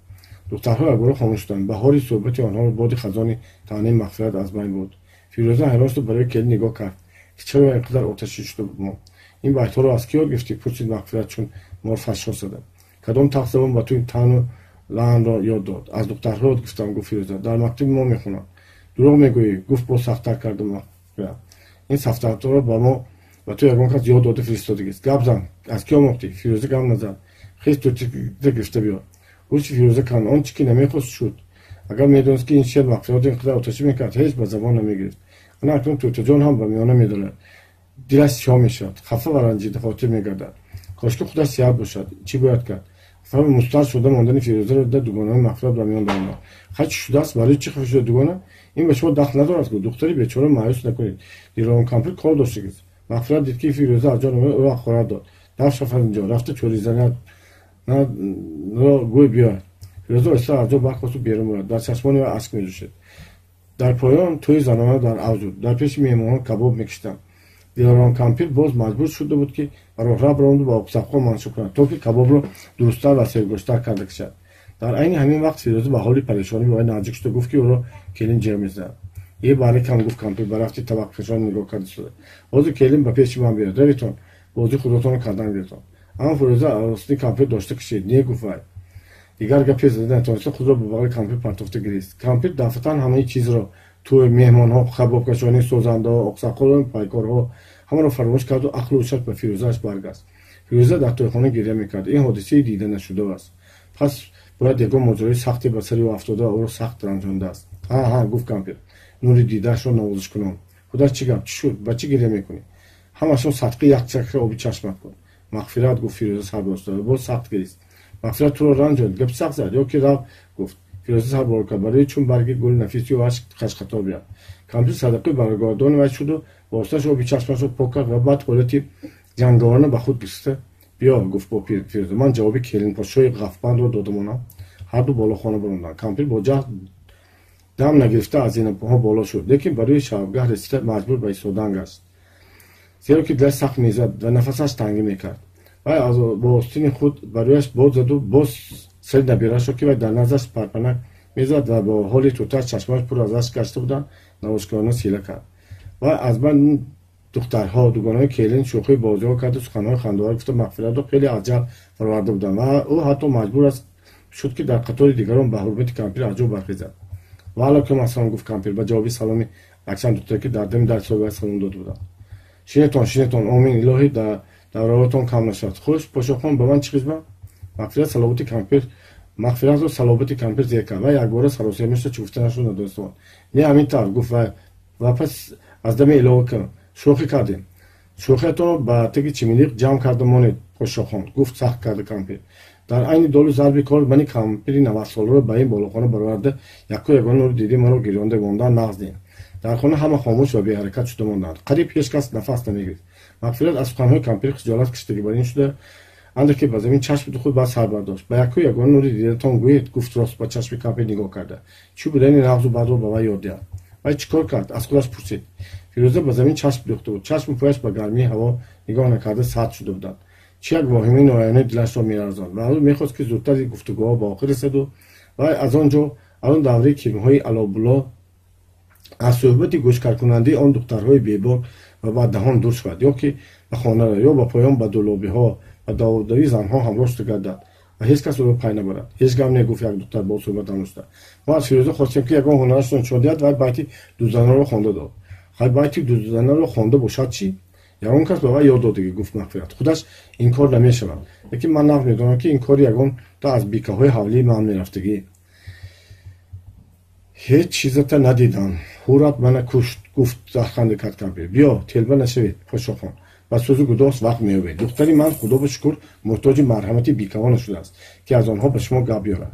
Духтарҳо якбора хомӯш шуданд. Баҳори суҳбати онҳоро боди хазони таънаи Мағфират аз байн бурд. Фирӯза ҳайрон шуд, барои келин нигоҳ кард, ки чаро ин қадар оташин шуда монд. Ин байтҳоро аз кӣ ёд гирифтӣ? Пурсид Мағфират, чун мор фашшо зада. Кадом тахтзабон ба ту ин таъну лаънро ёд дод? Аз духтарҳо ёд гирифтам, гуфт Фирӯза. Дар мактаби мо мехонанд. Дурӯғ мегӯӣ, гуфт боз сахттар карда Мағфират. Ин сафтатҳоро ба мо ба ту ягон кас ёд дода фиристодагист. Гап зан, аз кӣ омӯхтӣ? Фирӯза гап назад. Хез, тӯтита гирифта биёр. Гӯши Фирӯза канд. Он чӣ ки намехост шуд. Агар медонист, ки ин шеър Мағфиратро ин қадар оташин мекард, ҳеҷ ба забон намегирифт. Ана акнун тӯтаҷон ҳам ба миёна медорад. Дилаш сиёҳ мешавад, хафа ва ранҷида хотир мегардад. Кошки худаш сиҳат бошад. Чӣ бояд кард? Фаҳми мустар шуда мондани Фирӯзаро дида дугонаҳои Мағфират ба миён даромад. Хай, чӣ шудааст? Барои чӣ хафа шуда, дугона? Ин ба шумо дахл надорад, гуфт. Духтари бечора маъюс накунед. Дилором кампир кор доштагист. Мағфират дид, ки Фирӯза аз ҷон омада, ӯро ҳақорат дод. Дафт шавад инҷо, рафта чоризанро гӯй биёяд. Фирӯза оҳиста аз ҷо бархосту берун баромад. Дар чашмони вай ашк меҷӯшид. Дар поён тӯи занона дар авҷ буд. Дар пеши меҳмонҳо кабоб мекиштанд. Дилором кампир боз маҷбур шуда буд, ки ба роҳрав баромаду ба оқсаққол мансуб кунад, то ки кабобро дурусттар ва сергӯштар карда кишад. Дар айни ҳамин вақт Фирӯза ба ҳоли парешонӣ ба вай наздик шуда гуфт, ки ӯро келин ҷеғ мезанад. Е барикам, гуфт кампир, ба рафти табақкашон нигоҳ карда истода. Ҳозир келин ба пеши ман биёяд. Равитон, бозии худотонро кардан гиритон. Аммо Фирӯза остини кампир дошта кишид. Не, гуфт вай. Дигар гапе зада натавониста, худро ба бағали кампир партофта гирист. Кампир дафъатан ҳамаи чизро, тӯй, меҳмонҳо, кабобкашонӣ, созандаҳо, оқсаққолу пайкорҳо, ҳамаро фаромӯш карду ақлу ҳушаш ба Фирӯзааш баргашт. Фирӯза дар тӯйхона гиря мекард. Ин ҳодисаи дида нашудааст. Пас бояд ягон моҷарои сахте ба сари ӯ афтода ва ӯро сахт ранҷондааст. Ҳа, ҳа, гуфт кампир, нури дидаашро навозишкунон. Худаш чӣ гап, чӣ шуд? Ба чӣ гиря мекунӣ? Ҳамашон садқи як чакра оби чашмат кун. Мағфират, гуфт Фирӯза сар бардошта ва боз сахт гирист. Мағфират туро ранҷонд, гапи сахт зад ё ки рав, гуфт. Фирӯза сар боло кард, барои чун барги гули нафиси ӯ ашк қашқатор биёд. Кампир садақаи баргардони вай шуду воситааш оби чашмашро пок кард ва баъд ҳолати ҷанговарона ба худ гирифта, биё, гуфт бо Фирӯза, ман ҷавоби келинподшоҳи ғафбандро дода монам. Ҳарду болохона баромаданд. Кампир бо ҷаҳд дам нагирифта аз зинаҳо боло шуд, лекин ба рӯи шабгаҳ расида маҷбур ба истодан гашт, зеро ки дилаш сахт мезад ва нафасаш тангӣ мекард. Вай бо остини худ ба рӯяш бод заду боз сари набирашро, ки вай дар наздаш парпанак мезад ва бо ҳоли тӯташ чашмонаш пур аз ашк гашта буданд, навозкорона сила кард. Вай аз байн духтарҳо, дугонаҳои келин шӯхию бозиҳо карду суханҳои хандаовар гуфта Мағфиратро хеле аз ҷаҳл фароварда буданд ва ӯ ҳатто маҷбур аст шуд, ки дар қатори дигарон ба ҳурмати кампир аз ҷо бархезад. Ва алайкум ассалом, гуфт кампир ба ҷавоби саломи якчанд духтаре, ки дар дами дар ҳисоби вай салом дода буданд. Шинетон, шинетон, омин, илоҳӣ давраотон кам нашавад. Хуш, Подшоҳхон, ба ман чӣ хизмат? Мағфират салобати кампир Мағфиратро салобати кампир зер кард ва якбора саросема шуда чӣ гуфтанашро надонист. Не, ҳамин тавр, гуфт вай ва пас аз даме илова кард: шӯхӣ кардем. Шӯхиятонро ба теги чимилиқ ҷамъ карда монед, Подшоҳхон, гуфт сахт карда кампир. Дар айни долу зарби кор мани кампири навадсоларо ба ин болохона бароварда, яку ягон нури диди маро гирёнда мондан нағз не. Дар хона ҳама хомӯш ва беҳаракат шуда монданд. Қариб ҳеҷ кас нафас намегирифт. Мағфират аз суханҳои кампир хиҷолат кашидагӣ бар ин шуда, андаке ба замин чашм духт, баъд сар бардошт. Ба яку ягон нури дидатон гӯед, гуфт рост ба чашми кампир нигоҳ карда. Чӣ будани нағзу бадро ба вай ёд диҳад. Вай чӣ кор кард? Аз худаш пурсид. Фирӯза ба замин чашм духта буд. Чашму пояш ба гармии ҳаво нигоҳ накарда сард шуда буданд. Чӣ як воҳимаи ноаёне дилашро меларзонд ва ӯ мехост, ки зудтар ин гуфтугӯҳо ба охир расаду вай аз он ҷо, аз он давраи кирмҳои алобуло, аз суҳбати гӯшкаркунандаи он духтарҳои бебок ва баддаҳон дур шавад, ё ки ба хона ё ба поён ба дулобиҳо ва даводавии занҳо ҳамроҳ шуда гардад ва ҳеҷ кас ӯро пай набарад. Ҳеҷ гап не, гуфт як духтар бо суҳбат ҳамнушта. Мо аз Фирӯза хостем, ки ягон ҳунарашро нишон диҳад, вай байти дузанаро хонда дод. Хай, байти дузанаро хонда бошад чӣ? Ягон кас ба вай ёд додагӣ, гуфт Мағфират. Худаш ин кор намешавад. Лекин ман нағз медонам, ки ин кори ягон то аз бикаҳои ҳавлии ман мерафтагӣ. Ҳеҷ чизата надидам. Ҳурат мана кушт, гуфт зарханде кард кампир. Биё, телба нашавед, Подшоҳхон. Ба сӯзу гудоз вақт меёбед. Духтари ман, худо ба шукр, муҳтоҷи марҳамати бикаҳо нашудааст, ки аз онҳо ба шумо гап биёрад.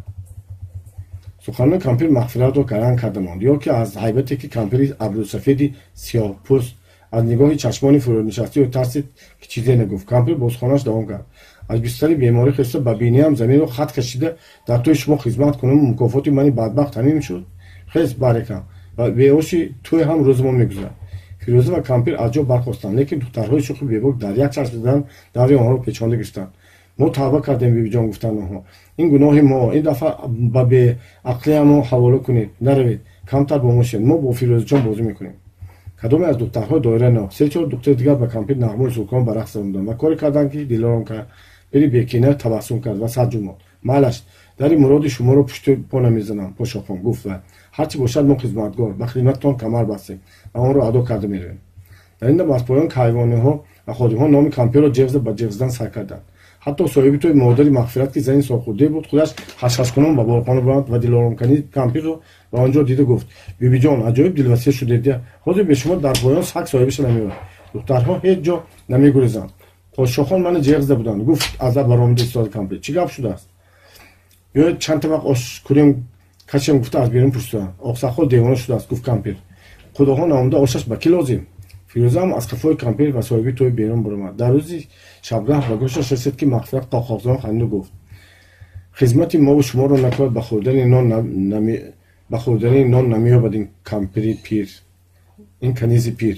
Суханони кампир Мағфиратро гаранг карда монд, ё ки аз ҳайбате, ки кампири абрӯсафеди сиёҳпӯст аз нигоҳи чашмони фурӯнишастаи ӯ тарсид, ки чизе нагуфт. Кампир бо суханаш давом кард. Аз бистари беморӣ хеста ба биниам заминро хат кашида дар тӯи шумо хизмат кунам, мукофоти мани бадбахт ҳамин шуд. Хез барекам ва беоши тӯй ҳам рӯзмон мегузарад. Фирӯза ва кампир аз ҷо бархостанд, лекин духтарҳои шӯхи бебок дар як чашм задан даври онҳоро печонда гирифтанд. Мо тавба кардем, бибиҷон, гуфтанд онҳо. Ин гуноҳи мо, ин дафъа ба беақлиамо ҳавола кунед, наравед, камтар бо мо шед, мо бо Фирӯзаҷон бозӣ мекунем. Кадоме аз духтарҳо доира нахт. Се-чор духтари дигар ба кампир нағмаи сулкон ба рақс даромаданд ва коре карданд, ки дилором пири бекина табассум кард ва сар ҷунбонд. Майлаш, дари муроди шуморо пушти по намезанам, подшоҳхон, гуфт вай. Ҳарчи бошад, мо хизматгор, ба хидматтон камар бастем ва онро адо карда меравем. Дар ин дам аз поён кайвониҳо ва ходимҳо номи кампирро ҷеғ ба ҷеғ задан сар карданд. Ҳатто соҳиби тӯй модари Мағфират, ки зани солхӯрдае буд, худаш хашхашкунон ба борхона баромад ва дилоромкани кампирро ба он ҷо дида гуфт: бибиҷон, аҷоиб дилвасеъ шудед. Ҳозир бе шумо дар поён саг соҳибаша намеояд. Духтарҳо ҳеҷ ҷо намегурезанд. Подшоҳон мана ҷеғ зада буданд, гуфт аз дар баромада истода кампир. Чӣ гап шудааст? Биёед чанд табақ ош курем кашем, гуфта аз берун пурсиданд. Оқсақол девона шудааст, гуфт кампир. Худоҳо наомада ошаш ба кӣ лозим? Фирӯзаам аз қафои кампир ва соҳиби тӯй берун баромад. Дар рӯзи шабгаҳ ба гӯшаш расид, ки Мағфират қоқоқзон ханду гуфт: хизмати мову шуморо накунад, ба хӯрдани нон намеёбад ин кампири пир, ин канизи пир.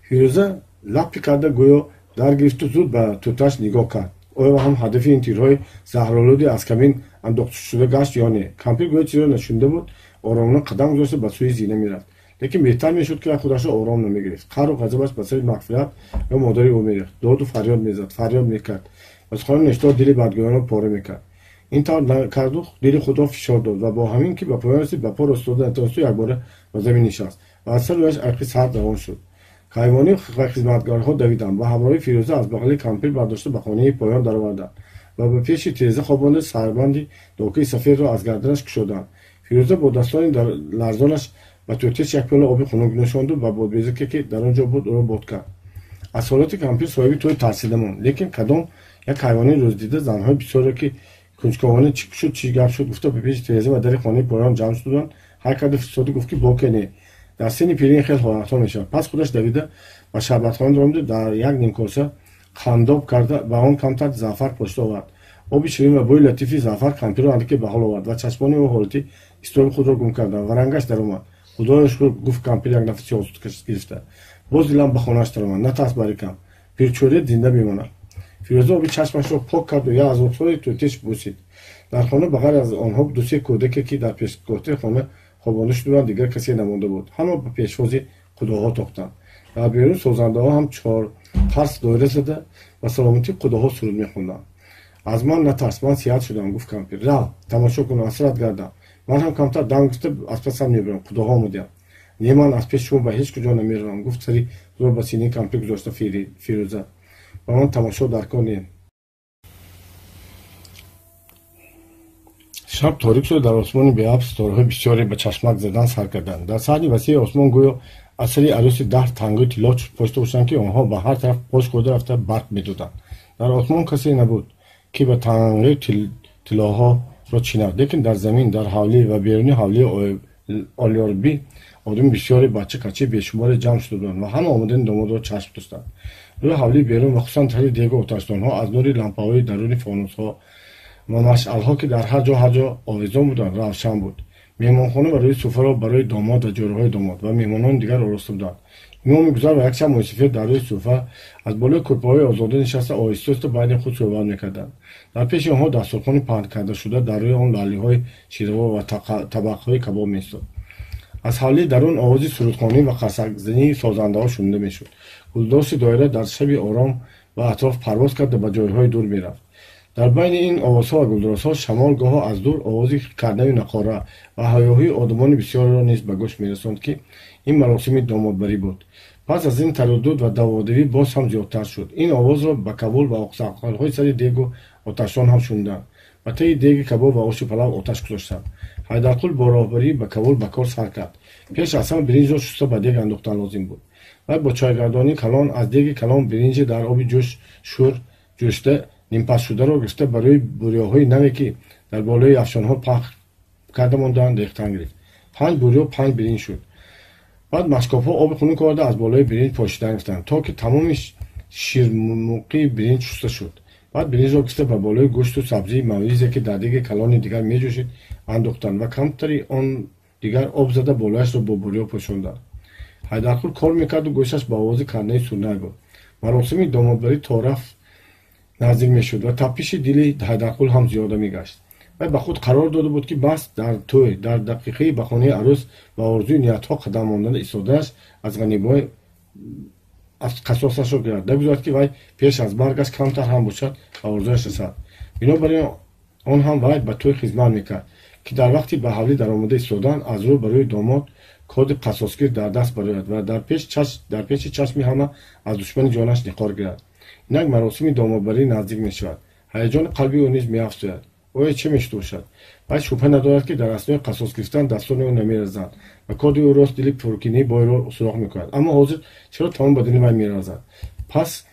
Фирӯза лаппи карда гӯё дар гирифту зуд ба тӯташ нигоҳ кард. Оё ҳам ҳадафи ин тирҳои заҳролуди аз камин андохташуда гашт ё не? Кампир гӯё чизеро нашунида буд, оромона қадам гузошта ба сӯи зина мерафт. Лекин беҳтар мешуд, ки худашро ором намегирифт. Қаҳру ғазабаш ба сари Мағфират ё модари ӯ мерехт. Доду фарёд мезад, фарёд мекард ва суханони нештор дили бадгӯёнро пора мекард. Ин тавр карду дили худро фишор дод ва бо ҳамин ки ба поён расид, ба по рост дода натавонисту якбора ба замин нишаст ва аз сари рӯяш арқи сард равон шуд. Кайвонӣ ва хизматгарҳо давиданд, ба ҳамроҳи Фирӯза аз бағали кампир бардошта ба хонаи поён дароварданд ва ба пеши тиреза хобонда сарбанди докаи сафедро аз гарданаш кушоданд. Фирӯза бо дастони ларзонаш ба тӯтеш як пиёла оби хунук нӯшонду ба бодбезаке, ки дар он ҷо буд, ӯро бод кард. Аз ҳолати кампир соҳиби тӯй тарсида монд, лекин кадом як ҳайвони рӯздида занҳои бисёре, ки кунҷковона чӣ шуд, чӣ гап шуд гуфта ба пеши тиреза ва дари хонаи поён ҷамъ шуданд, ҳар карда фиристода гуфт, ки боке не, дар синни пирӣ ин хел ҳолатҳо мешавад. Пас худаш давида ба шарбатхона даромада дар як нимкоса қандоб карда ба он камтар заъфар пошта овард. Оби ширин ва бӯи латифи заъфар кампирро андаке ба ҳол овард ва чашмони ӯ ҳолати изтироби худро гум карданд ва рангаш даромад. Худоё шукр, гуфт кампир як нафаси осуда гирифта. Боз дилам ба хонааш даромад. Натарс, барикам, пирчӯрия зинда мемонад. Фирӯза оби чашмашро пок карду як аз рухсори тӯтеш бусид. Дар хона ба ғайр аз онҳо ду-се кӯдаке, ки дар пешгоҳтаи хона хобонда шуда буданд, дигар касе намонда буд. Ҳама ба пешвози худоҳо тохтанд. Дар берун созандаҳо ҳам чор қарс доира зада ба саломатии худоҳо суруд мехонданд. Аз ман натарс, ман сиҳат шудам, гуфт кампир. Рав, тамошо кун, асрат гардам. Ман ҳам камтар дам гирифта аз пасам мебарам. Худоҳо омадиям. Не, ман аз пеши шумо ба ҳеҷ куҷо намеравам, гуфт сари худро ба синаи кампир гузошта Фирӯза. Ба ман тамошо дар кор не. Шаб торик шуда дар осмони беабр ситораҳои бисёре ба чашмак задан сар карданд. Дар саҳни васеи осмон гӯё аз сари арӯси даҳр тангои тилло пошта бошанд, ки онҳо ба ҳар тараф пош хӯрда рафта барқ медоданд. Дар осмон касе набуд, ки ба тангои тиллоҳоро чинад, лекин дар замин, дар ҳавлӣ ва беруни ҳавлии Олиёрбӣ одами бисёре, бача-качаи бешуморе ҷамъ шуда буданд ва ҳама омадани домодро чашм доштанд. Рӯи ҳавлии берун ва хусусан тари дегу оташдонҳо аз нури лампаҳои даруни фонусҳо ва машъалҳо, ки дар ҳар ҷо ҳар ҷо овезон буданд, равшан буд. Меҳмонхона ва рӯи суфраро барои домод ва ҷӯраҳои домод ва меҳмонони дигар ороста буданд. Имоми гузар ва якчанд мӯйсафед дар рӯи суфра аз болои кӯрпаҳои озода нишаста оҳиста-оҳиста байни худ суҳбат мекарданд. Дар пеши онҳо дастурхони паҳн карда шуда дар рӯи он лаълиҳои ширавор ва табақҳои кабоб меистод. Аз ҳавлии дарун овози сурудхонӣ ва қарсакзании созандаҳо шунида мешуд. Гулдоси доира дар шаби ором ба атроф парвоз карда ба ҷойҳои дур мерафт. Дар байни ин овозҳо ва гулдуросҳо шамол гоҳо аз дур овози кардаи нақора ва ҳаёҳӯи одамони бисёреро низ ба гӯш мерасонд, ки ин маросими домодбарӣ буд. Пас аз ин тараддуд ва даводавӣ боз ҳам зиёдтар шуд. Ин овозро ба кабул ва оқсақолҳои сари дегу оташдон ҳам шуниданд. Ба таи деги кабоб ва оши палав оташ гузоштанд. Ҳайдарқул бо роҳбарӣ ба кабул ба кор сар кард. Пеш аз ҳама биринҷро шуста ба дег андохтан лозим буд. Вай бо чойгардонии калон аз деги калон биринҷи дар оби ҷӯш шӯр ҷӯшта нимпазшударо гирифта барои бурёҳои наве, ки дар болои афшонҳо пахш карда мондаанд, рехтан гирифт. 5 бурё 5 биринҷ шуд. Баъд машкобҳо оби хунук оварда аз болои биринҷ пошидан гирифтанд, то ки тамоми ширмуқии биринҷ шуста шуд. Баъд биринҷро гирифта ба болои гӯшту сабзии мавизе, ки дар диги калони дигар меҷӯшид, андохтанд ва камтари он дигар об зада болояшро бо бурё пӯшонданд. Ҳайдарқул кор мекарду гӯшаш ба овози карнаи сурнай буд. Маросими домодбарӣ торафт наздик мешуд ва тапиши дили Ҳайдарқул ҳам зиёда мегашт. Вай ба худ қарор дода буд, ки бас дар тӯй, дар дақиқаи ба хонаи арӯс ба орзуи ниятҳо қадам мондан истодааш аз ғанимҳои аз қасосашро гирад. Нагузорад, ки вай пеш аз маргаш камтар ҳам бошад, ба орзуяш расад. Бинобар ин он ҳам вай ба тӯй хизмат мекард, ки дар вақти ба ҳавлӣ даромада истодан аз рӯ барои домод коди қасосгир дар даст барояд ва дар пеши чашми ҳама аз душмани ҷонаш ниқор гирад. Инак маросими домодбарӣ наздик мешавад. Ҳаяҷони қалби ӯ низ меафзояд. Оё чӣ мешуда бошад? Вай шубҳа надорад, ки дар аснои қасос гирифтан дастони ӯ намеразанд ва коди ӯ рост дили пуркинии бойро суроғ мекунад. Аммо ҳозир чаро тамом бадани вай меразад? Пас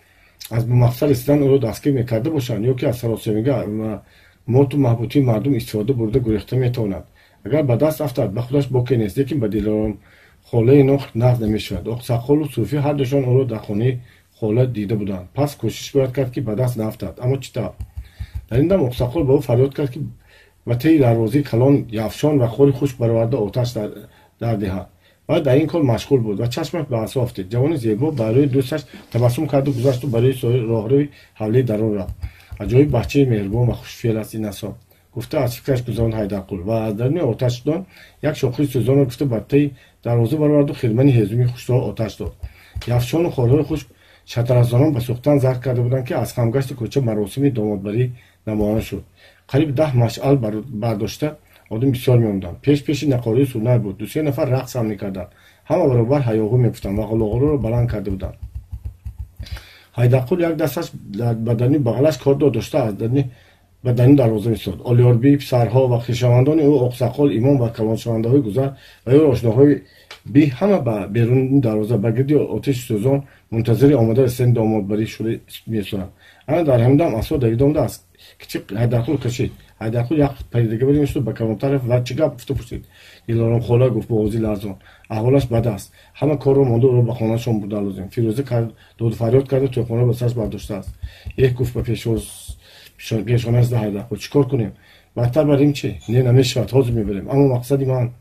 аз ба мақсад расидан ӯро дастгир мекарда бошанд ё ки аз саросемига ва моту маҳбутии мардум истифода бурда гурехта метавонад. Агар ба даст афтад, ба худаш боке нест, лекин ба Дилором холаи нох нағз намешавад. Оқсақолу Суфӣ ҳардушон ӯро дар хонаи хола дида буданд. Пас кӯшиш бояд кард, ки ба даст наафтад. Аммо чӣ тавр? Дар ин дам Оқсақол ба ӯ фарёд кард, ки ба таи дарвозаи калон явшон ва хори хушк бароварда оташ дар диҳад. Вай дар ин кор машғул буд ва чашмаш ба асо афтид. Ҷавони зебо барои дӯсташ табассум карду гузашту барои роҳрави ҳавлии дарун рафт. Аҷоиб бачаи меҳрубон ва хушфеъл аст ин асо, гуфта аз фикраш гузаронд Ҳайдарқул ва аз даруни оташдон як шохи сӯзонро гирифта ба таи дарвоза бароварду хирмани ҳезуми хушкро оташ дод. Явшону хорҳои хушк шатаразонон ба сӯхтан зард карда буданд, ки аз хамгашти кӯча маросими домодбарӣ намоён шуд. Қариб 10 машъал бардошта одам бисёр меомаданд. Пеш пеши нақории сурнай буд. Дусе нафар рақс ҳам мекарданд. Ҳама баробар ҳаёҳу мегуфтанд ва ғулоғулоро баланд карда буданд. Ҳайдарқул як дасташ дар бадани бағалаш кордо дошта аз даруни ба даруни дарвоза меистод. Олиёрбӣ, писарҳо ва хешовандони ӯ, Оқсақол, имом ва калоншавандаҳои гузар ва ё ошноҳои би ҳама ба беруни дарвоза ба гирди оташи сӯзон мунтазири омода расидани домодбарӣ шуда меистоданд. Ана дар ҳамин дам асо давида омада аз кичик Ҳайдарқул кашид. Ҳайдарқул як паридага бари мешуд ба калонтар рафт ва чӣ гап гуфта пурсид. Дилором хола, гуфт бо овози ларзон, аҳволаш бад аст. Ҳама корро монда ӯро ба хонаашон бурда лозим. Фирӯза доду фарёд карда тӯйхонаро ба сараш бардоштааст. Эҳ, гуфт ба пешонаш зада Ҳайдарқул, чӣ кор кунем? Бадтар барем чӣ? Не, намешавад, ҳозир мебарем. Аммо мақсади ман,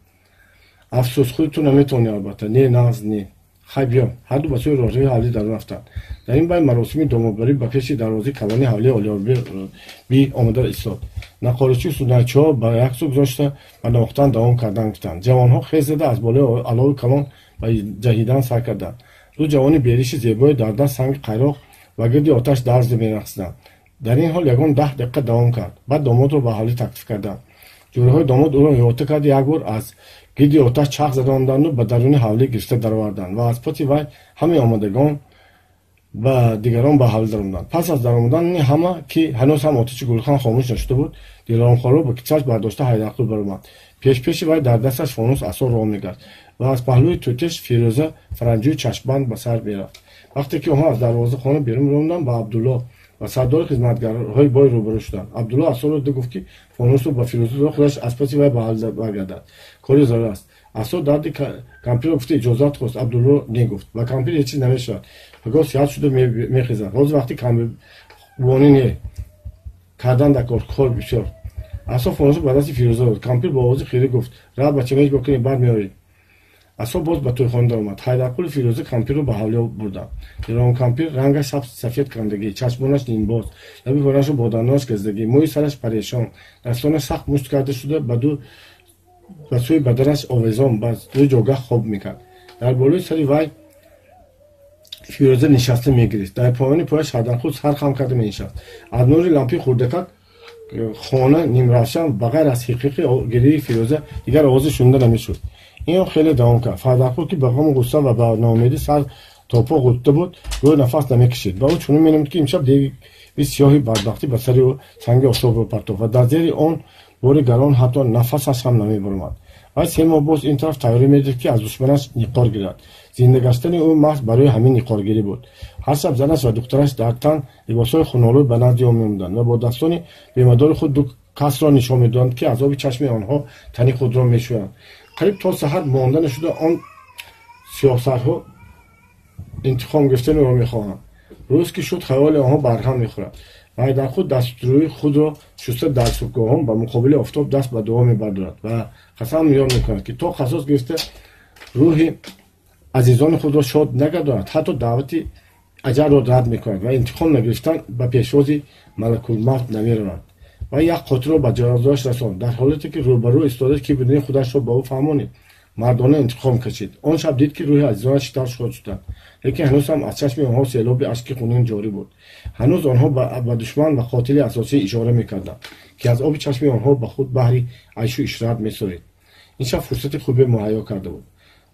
афсӯс, худи ту наметавонӣ албатта. Не, нағз не. Хай, биё. Ҳарду ба сӯи роҳрави ҳавлӣ дарун рафтанд. Дар ин байн маросими домодбарӣ ба пеши дарвозаи калони ҳавлии Олиёрбӣ омода истод. Нақоричию сурнайчиҳо ба як сӯ гузошта ба навохтан давом кардан гуфтанд. Ҷавонҳо хез зада аз болои алови калон ба ҷаҳидан сар карданд. Ду ҷавони бериши зебое дар даст санги қайроқ ва гирди оташ дарзу мерақсиданд. Дар ин ҳол ягон 10 дақиқа давом кард. Баъд домодро ба ҳавлӣ таклиф карданд. Ҷӯраҳои домод ӯро иҳота карда як бор аз гирди оташ чарх задонданду ба даруни ҳавлӣ гирифта дароварданд ва аз паси вай ҳамаи омодагон ба дигарон ба ҳавлӣ даромаданд. Пас аз даромадани ҳама, ки ҳанӯз ҳам оташи гулхан хомӯш нашуда буд, Дилоромхоларо ба китфаш бардошта Ҳайдарқул баромад. Пешпеши вай дар дасташ фонус асо роҳ мегашт ва аз паҳлӯи тӯтеш Фирӯза фаранҷӯи чашмбанд ба сар мерафт. Вақте ки онҳо аз дарвоза хона берун ромаданд, ба Абдулло ва сардори хизматгарҳои бой рӯбарӯ шуданд. Абдулло асоро ду гуфт, ки фонусро ба Фирӯза дод, худаш аз паси вай ба ҳавлӣ баргардад. Кори зарур аст. Асо дарди кампирро гуфта иҷозат хост. Абдулло не гуфт. Ба кампир ҳеҷ чиз намешавад. Пагоҳ сиҳат шуда мехезад. Ҳозир вақти камбонӣ не. Кардан дар кор бисёр. Асо фонусро ба дасти Фирӯза дод. Кампир бо овози хирӣ гуфт: рав, бача, ҳеҷ бокӣ, баъд меоӣ. Асо боз ба тӯйхона даромад. Ҳайдарқули Фирӯза кампирро ба ҳавлӣ бурданд. Дилором кампир рангаш сафед кандагӣ, чашмонаш нимбоз, лаби пояшро бо дандонаш газидагӣ, мӯи сараш парешон, дастонаш сахт мушт карда шуда ба сӯи баданаш овезон ба ду ҷогаҳ хоб мекард. Дар болои сари вай Фирӯза нишаста мегирист. Дар поёни пояш Ҳайдарқул сар хам карда менишаст. Аз нури лампи хурдакак хона нимравшан ба ғайр аз ҳиқиқи гирии Фирӯза дигар овозе шунида намешуд. Ин хеле давом кард. Ҳайдарқул, ки ба ғаму ғусса ва ба ноумедӣ сар то по ғутта буд, гӯё нафас намекашид. Ба ӯ чунин менамуд, ки имшаб деви сиёҳи бадбахтӣ ба сари ӯ санги офтобро партофт ва дар зери он бори гарон ҳатто нафасаш ҳам намебаромад. Вай 3 моҳ боз ин тараф тайёрӣ медид, ки аз душманаш ниқор гирад. Зинда гаштани ӯ маҳз барои ҳамин ниқоргирӣ буд. Ҳар шаб занаш ва духтараш дар тан либосҳои хунолуд ба назди ӯ меомаданд ва бо дастони бемадори худ ду касро нишон медоданд, ки аз оби чашми онҳо тани худро мешӯянд. Қариб то саҳар монда нашуда он сиёҳсарҳо интиқом гирифтани ӯро мехоҳанд. Рӯз ки шуд, хаёли онҳо барҳам мехӯрад. Ва Ҳайдарқул дастрӯи худро шуста дар субҳгоҳон ба муқобили офтоб даст ба дуо мебардорад ва қасам ёд мекунад, ки то қасос гирифта рӯҳи азизони худро шод нагардонад, ҳатто даъвати аҷалро рад мекунад ва интиқом нагирифтан ба пешвози малакулмавт намеравад. Ва як қотилро ба ҷазояш расонд, дар ҳолате ки рӯбарӯ истода, ки будани худашро ба ӯ фаҳмонид. Мардона интиқом кашид. Он шаб дид, ки рӯҳи азизонаш чӣ тавр шод шуданд, лекин ҳанӯз ҳам аз чашми онҳо селоби ашки хунин ҷорӣ буд. Ҳанӯз онҳо ба душман ва қотили асосӣ ишора мекарданд, ки аз оби чашми онҳо ба худ баҳри айшу ишрат месорид. Ин шаб фурсати хубе муҳайё карда буд.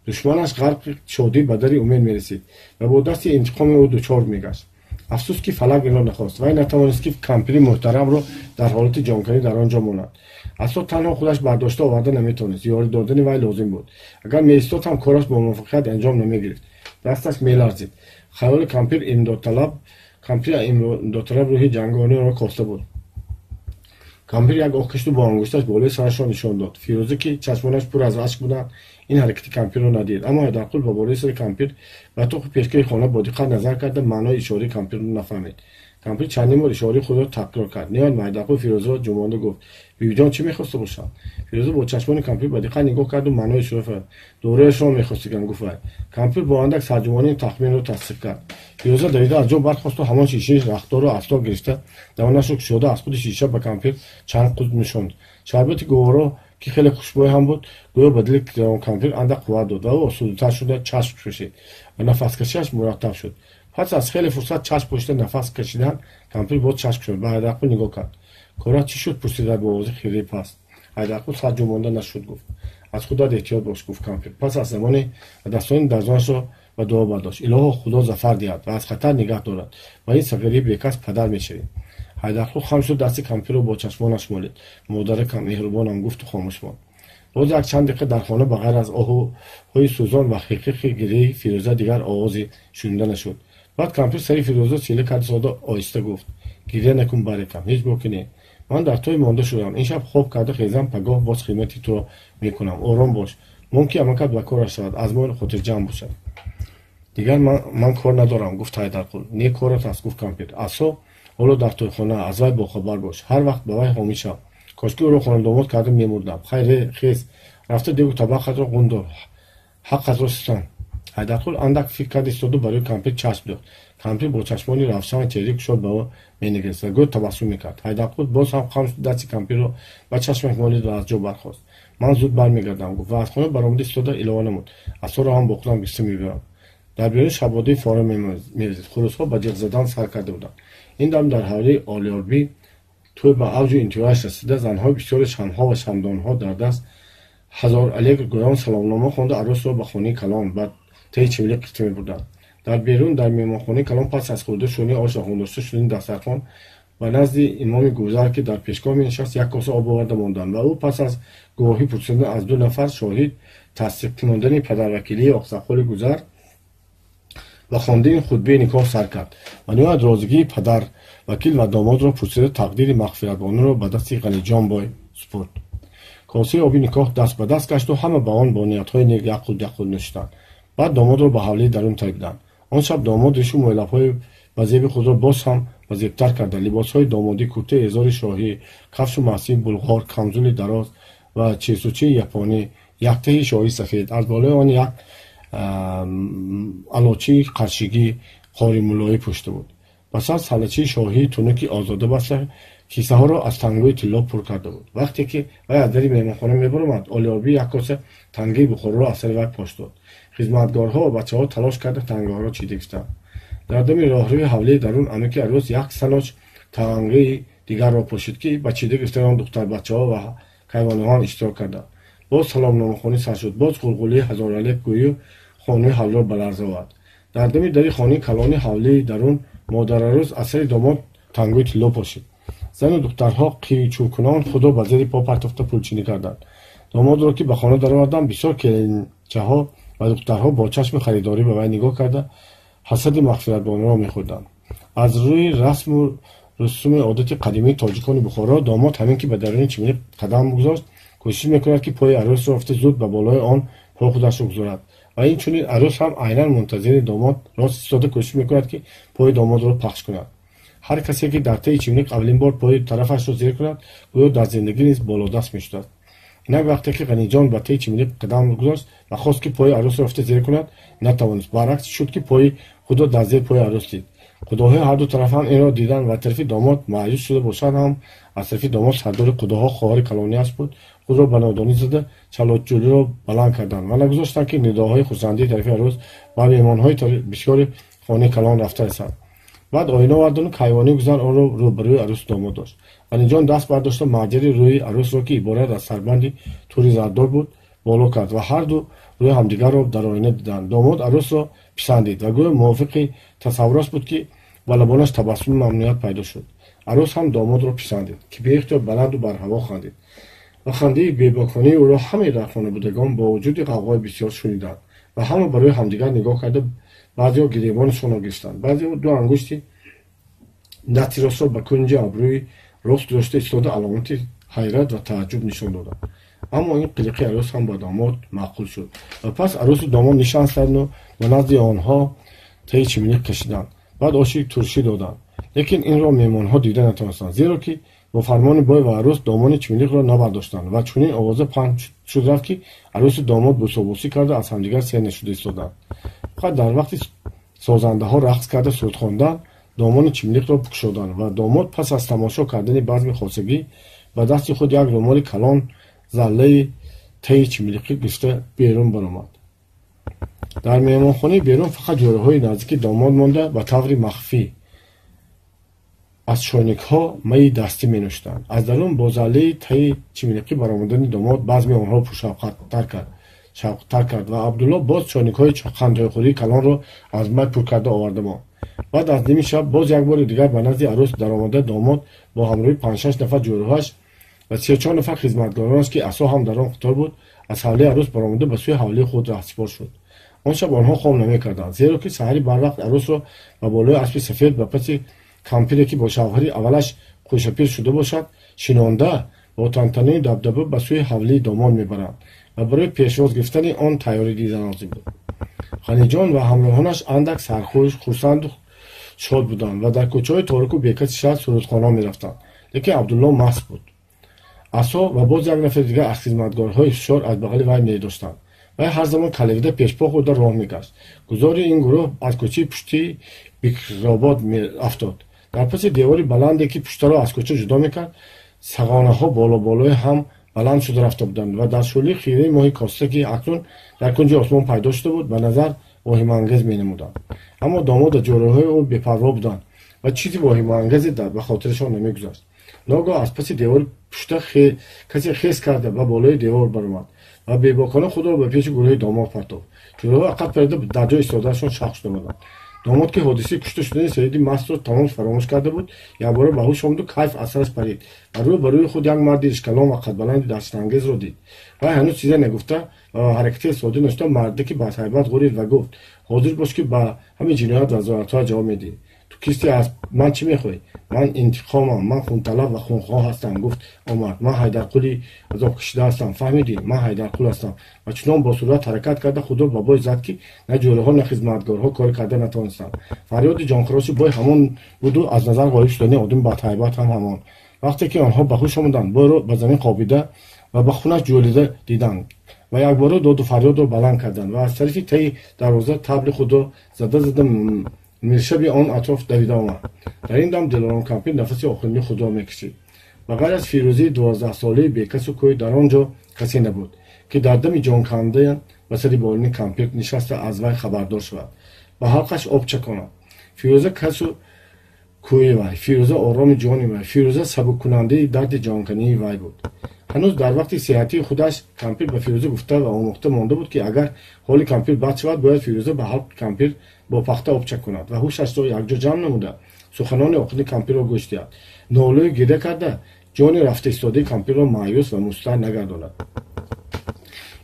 Душманаш ғарқи шодӣ ба дари умед мерасид ва бо дасти интиқоми ӯ дучор мегашт. Афсӯс, ки фалак инро нахост. Вай натавонист, ки кампири муҳтарамро дар ҳолати ҷонканӣ дар он ҷо монад. Асо танҳо худаш бардошта оварда наметавонист, ёрӣ додани вай лозим буд. Агар меистод ҳам, кораш бо муваффақият анҷом намегирифт. Дасташ меларзид. Хаёли кампир имдодталаб рӯҳи ҷанговариро коста буд. Кампир як оҳ кашиду бо ангушташ болои сарашро нишон дод. Фирӯза, ки чашмонаш пур аз ашк буданд, ин ҳаракати кампирро надид. Аммо Ҳайдарқул ба болои сари кампир ва тоқи пешкаи хона бо диққат назар карда, маънои ишораи кампирро нафаҳмид. Кампир чандин бор ишораи худро такрор кард. Ниҳоят Ҳайдарқул Фирӯзаро ҷунбонда гуфт: «Бибиҷон чӣ мехоста бошад?» Фирӯза бо чашмони кампир ба диққат нигоҳ карду маънои ишора фаҳмид. «Дорояшро мехостигам», гуфт вай. Кампир бо андак сарҷунбонӣ тахминро тасдиқ кард. Фирӯза давида аз ҷо бархосту ҳамон шишаи рахтдорро аз ток гирифта, давонашро кушода, аз худи шиша ба кампир чанд қут нишонд. Шарбати гуворо, ки хеле хушбӯй ҳам буд, гӯё ба дили кампир андак қувват дод ва ӯ осудатар шуда чашм пӯшид ва нафаскашиаш мураттаб шуд. Пас аз хеле фурсат чашм пӯшида нафас кашидан, кампир боз чашм кушод, ба Ҳайдарқул нигоҳ кард. «Корат чӣ шуд?» пурсид вай бо овози хеле паст. Ҳайдарқул сар ҷунбонда «Нашуд», гуфт. «Аз худат эҳтиёт бош», гуфт кампир. Пас аз замоне дастони дарзонашро ба дуо бардошт: «Илоҳо, Худо зафар диҳад ва аз хатар нигаҳ дорад. Ба ин сағирии бекас падар мешавӣ». Ҳайдарқул хам шуд, дасти кампирро бо чашмонаш молид. «Модаракам, меҳрубонам», гуфту хомӯш монд. Боз як чанд дақиқа дар хона ба ғайр аз оҳуҳои сӯзон ва ҳиқиқи гиряи Фирӯза дигар овозе шунида нашуд. Баъд кампир сари Фирӯза сила карда сода оҳиста гуфт: «Гиря накун, барекам, ҳеҷ боке не. Ман дар той монда шудам. Ин шаб хоб карда хезам, пагоҳ боз хидмати туро мекунам. Ором бош. Мумкин амакат ба кораш шавад, аз мо хотирҷамъ бошад». «Дигар ман кор надорам», гуфт Ҳайдарқул. «Не, корат аст», гуфт кампир. «Асо ҳоло дар тойхона, аз вай бохабар бош. Ҳар вақт ба вай ҳомӣ шав. Кошки ӯро хонадомод карда мемурдам. Хайр, хез, рафта дегу табақатро ғун дор, ҳаққатро систон». Ҳайдарқул андак фикр карда истоду барои кампир чашм дод. Кампир бо чашмони равшан чеҳраи кушод ба ӯ менигарист ва гӯё табассум мекард. Ҳайдарқул боз ҳам хам шуд, дасти кампирро ба чашмаш молид ва аз ҷо бархост. «Ман зуд бармегардам», гуфт ва аз хона баромада истода илова намуд: «Асоро ҳам бо худам гирифта мебарам». Дар берун шабодаи фора мевезид. Хурӯсҳо ба ҷиғ задан сар карда буданд. Ин дам дар ҳавлии Олиёрбӣ тӯй ба авҷу интиҳояш расида, занҳои бисёре шамъҳо ва шамъдонҳо дар даст ҳазор алек гӯён саломнома хонда арӯсро ба хонаи калон ба таи чимлиқ гирифта мебурданд. Дар берун, дар меҳмонхонаи калон, пас аз хӯрда шӯрнии ош ва хондошта шудани дастархон, ба назди имоми гузар, ки дар пешгоҳ менишаст, як коса об оварда монданд ва ӯ пас аз гувоҳӣ пурсидан аз ду нафар шоҳид, тасдиқ кунондани падарвакилии оқсақоли гузар ва хондани хутбаи никоҳ сар кард ва ниҳоят розигии падар вакил ва домодро пурсида, тақдири мағфиратбонуро ба дасти Ғаниҷон бой супурд. Косаи оби никоҳ даст ба даст гашту ҳама ба он бо ниятҳои нек яқул яқул нӯшиданд. Баъд домодро ба ҳавлии дарун талбиданд. Он шаб домод ришу мӯйлабҳои ба зеби худро боз ҳам вазебтар карда, либосҳои домодӣ, куртаи эзори шоҳӣ, кафшу маҳсии булғор, камзули дароз ва чесучаи японӣ, яктаҳи шоҳии сафед, аз болои он як алочии қаршигӣ қори муллоӣ пӯшида буд. Ба сар салачии шоҳии тунуки озода баста, кисаҳоро аз тангои тилло пур карда буд. Вақте ки вай аз дари меҳмонхона мебаромад, Олиёрбӣ як коса тангаи Бухороро аз сари вай пош дод. Хизматгорҳо ва бачаҳо талош карда тангаҳоро чида гирифтанд. Дар дами роҳрӯи ҳавлии дарун амаки арӯс як саноч тангаи дигарро пошид, ки ба чида гирифтани он духтарбачаҳо ва кайвонаҳо иштирок карданд. Боз саломномахонӣ сар шуд, боз ғулғулии ҳазоралек гӯю хонаи ҳавлиро ба ларза овард. Дар дами дари хонаи калони ҳавлии дарун модарарӯз аз сари домод тангои тилло пошид. Зану духтарҳо қичӯкунон худро ба зери по партофта пулчинӣ карданд. Домодро ки ба хона дароварданд, бисёр келинчаҳо ва духтарҳо бо чашми харидорӣ ба вай нигоҳ карда, ҳасади мағфиратбонуро мехӯрданд. Аз рӯи расму русуми одати қадимии тоҷикони Бухоро, домод ҳамин ки ба даруни чимлиқ қадам гузошт, кӯшиш мекунад, ки пои арӯсро ёфта, зуд ба болои он пои худашро гузорад. Ва инчунин арӯс ҳам айнан мунтазири домод рост истода кӯшиш мекунад, ки пои домодро пахш кунад. Ҳар касе ки дар таи чимлиқ аввалин бор пои тарафашро зер кунад, гӯё дар зиндагӣ низ болодаст мешудааст. Инак вақте ки Ғаниҷон ба таи чимлиқ қадам гузошт ва хост, ки пои арӯсро ёфта зер кунад, натавонист. Баръакс шуд, ки пои худро дар зери пои арӯс дид. Қудаҳои ҳарду тараф ҳам инро диданд ва тарафи домод маъюс шуда бошад ҳам, аз тарафи домод сардори қудаҳо хоҳари калонияш буд, худро ба нодонӣ зада чалочӯлиро баланд карданд ва нагузоштанд, ки нидоҳои хурсандии тарафи арӯс ба меҳмонҳои бисёри хонаи калон рафта расад. Баъд оина овардану кайвонии гузар онро рӯбарӯи арӯсу домод дошт. Ғаниҷон даст бардошта маъҷари рӯи арӯсро, ки иборат аз сарбанди тури зардор буд, боло кард ва ҳарду рӯи ҳамдигарро дар оина диданд. Домод арӯсро писандид ва гӯё мувофиқи тасаввураш буд, ки ба лабонаш табассуми мамнуният пайдо шуд. Арӯс ҳам домодро писандид, ки беихтиёр баланду барҳаво хандид ва хандии бебоконии ӯро ҳамаи дар хонабудагон бо вуҷуди ғавғои бисёр шуниданд ва ҳама барои ҳамдигар нигоҳ карда, баъзеҳо гиребонашонро гирифтанд, баъзеҳо ду ангушти дасти ростро ба кунҷи абрӯи рост гузошта истода аломати ҳайрат ва тааҷҷуб нишон доданд. Аммо ин қилиқи арӯс ҳам ба домод маъқул шуд ва пас арӯсу домод нишастанду ба назди онҳо таи чимлиқ кашиданд. Баъд оши туршӣ доданд, лекин инро меҳмонҳо дида натавонистанд, зеро ки бо фармони бой ва арӯс домони чимлиқро набардоштанд ва чунин овоза паҳн шуд рафт, ки арӯсу домод бӯсобӯсӣ карда аз ҳамдигар сер нашуда истоданд. Фақат дар вақти созандаҳо рақс карда суруд хондан домони чимлиқро кушоданд ва домод пас аз тамошо кардани базми хосагӣ ба дасти худ як румоли калон заллаи таи чимлиқӣ гирифта берун баромад. Дар меҳмонхонаи берун фақат ҷӯраҳои наздики домод монда ба таври махфӣ аз чойникҳо майи дастӣ менӯшиданд. Аз дарун бо заллаи таи чимлиқӣ баромадани домод базми онҳоро пуршавқаттар кард ва Абдулло боз чойникҳои қандтойхӯрии калонро аз май пур карда оварда монд. Баъд аз ними шаб боз як бори дигар ба назди арӯс даромада домод бо ҳамроҳи панҷшаш нафар ҷӯраҳояш ва 34 нафар хизматгоронаш, ки асо ҳам дар он қатор буд, аз ҳавлии арӯс баромада ба сӯи ҳавлии худ раҳсипор шуд. Он шаб онҳо хоб намекарданд, зеро ки саҳари барвақт арӯсро ба болои аспи сафед ба паси кампире, ки бо шавҳари аввалаш хӯшапир шуда бошад, шинонда бо тантанаю дабдаба ба сӯи ҳавлии домод мебаранд ва барои пешвоз гирифтани он тайёрӣ дида лозим буд. Ғаниҷон ва ҳамроҳонаш андак сархуш, хурсанду шод буданд ва дар кӯчаҳои торику бекаси шаҳр сурудхона мерафтанд, лекин Абдулло маст буд. Асо ва боз як нафари дигар аз хизматгорҳои ҳушёр аз бағали вай медоштанд. Вай ҳар замон калавида пешпо хӯрда роҳ мегашт. Гузори ин гурӯҳ аз кӯчаи пуштии Бикробод афтод. Дар паси девори баланде, ки пуштаро аз кӯча ҷудо мекард, сағонаҳо боло-болои ҳам баланд шуда рафта буданд ва дар шӯълаи хираи моҳи коста, ки акнун дар кунҷи осмон пайдо шуда буд, ба назар воҳимаангез менамуданд. Аммо домод ва ҷӯраҳои ӯ бепарво буданд ва чизи воҳимаангезе ба хотирашон намегузашт. Ногоҳ аз паси девори пушта касе хез карда ба болои девор баромад ва бебокона худро ба пеши гурӯҳи домод партофт. Ҷӯраҳо ақаб парида дар ҷои истодаашон шахт шуда буданд. Домод, ки ҳодисаи кушта шудани Саиди мастро тамом фаромӯш карда буд, якбора ба ҳуш омаду кайф аз сараш парид ва рӯ ба рӯи худ як марди ришкалон ва қадбаланди даҳшатангезро дид. Вай ҳанӯз чизе нагуфта ва ҳаракати сода нашуда мардаки баҳайбат ғурид ва гуфт: «Ҳозир бош, ки ба ҳамин ҷиноят ва зоратҳоя ҷавоб медиҳӣ. Ту кисти, аз ман чӣ мехоҳӣ?» «Ман интиқомам, ман хунталаб ва хунхоҳ ҳастам», гуфт омад. «Ман Ҳайдарқули азобкашида ҳастам, фаҳмидӣ? Ман Ҳайдарқул ҳастам». Ва чунон бо суръат ҳаракат карда худро ба бой зад, ки на ҷӯраҳо, на хизматгорҳо коре карда натавонистанд. Фарёди ҷонхароши бой ҳамон буду аз назар ғоиб шудани одами бадҳайбат ҳам ҳамон. Вақте ки онҳо ба ҳуш омаданд, бойро ба замин хобида ва ба хунаш ҷӯлида диданд ва якбора доду фарёдро баланд карданд ва аз тарафи таи дарвоза табли худро зада зада миршаби он атроф давида омад. Дар ин дам Дилором кампир нафаси охирини худро мекашид. Ба ғайр аз Фирӯзии 12-солаи бекасу кӯй дар он ҷо касе набуд, ки дар дами ҷонкандан ба сари болини кампир нишаста аз вай хабардор шавад, ба ҳалқаш об чаконад. Фирӯза касу кӯи вай, Фирӯза ороми ҷони вай, Фирӯза сабуккунандаи дарди ҷонкании вай буд. Ҳанӯз дар вақти сеҳатии худаш кампир ба Фирӯза гуфта ва омӯхта монда буд, ки агар ҳоли кампир бад шавад, бояд Фирӯза ба ҳалқи кампир бо пахта об чаконад ва ҳушашро якҷо ҷамъ намуда суханони охирини кампирро гӯш диҳад, нолою гиря карда ҷони рафта истодаи кампирро маъюс ва мустар нагардонад.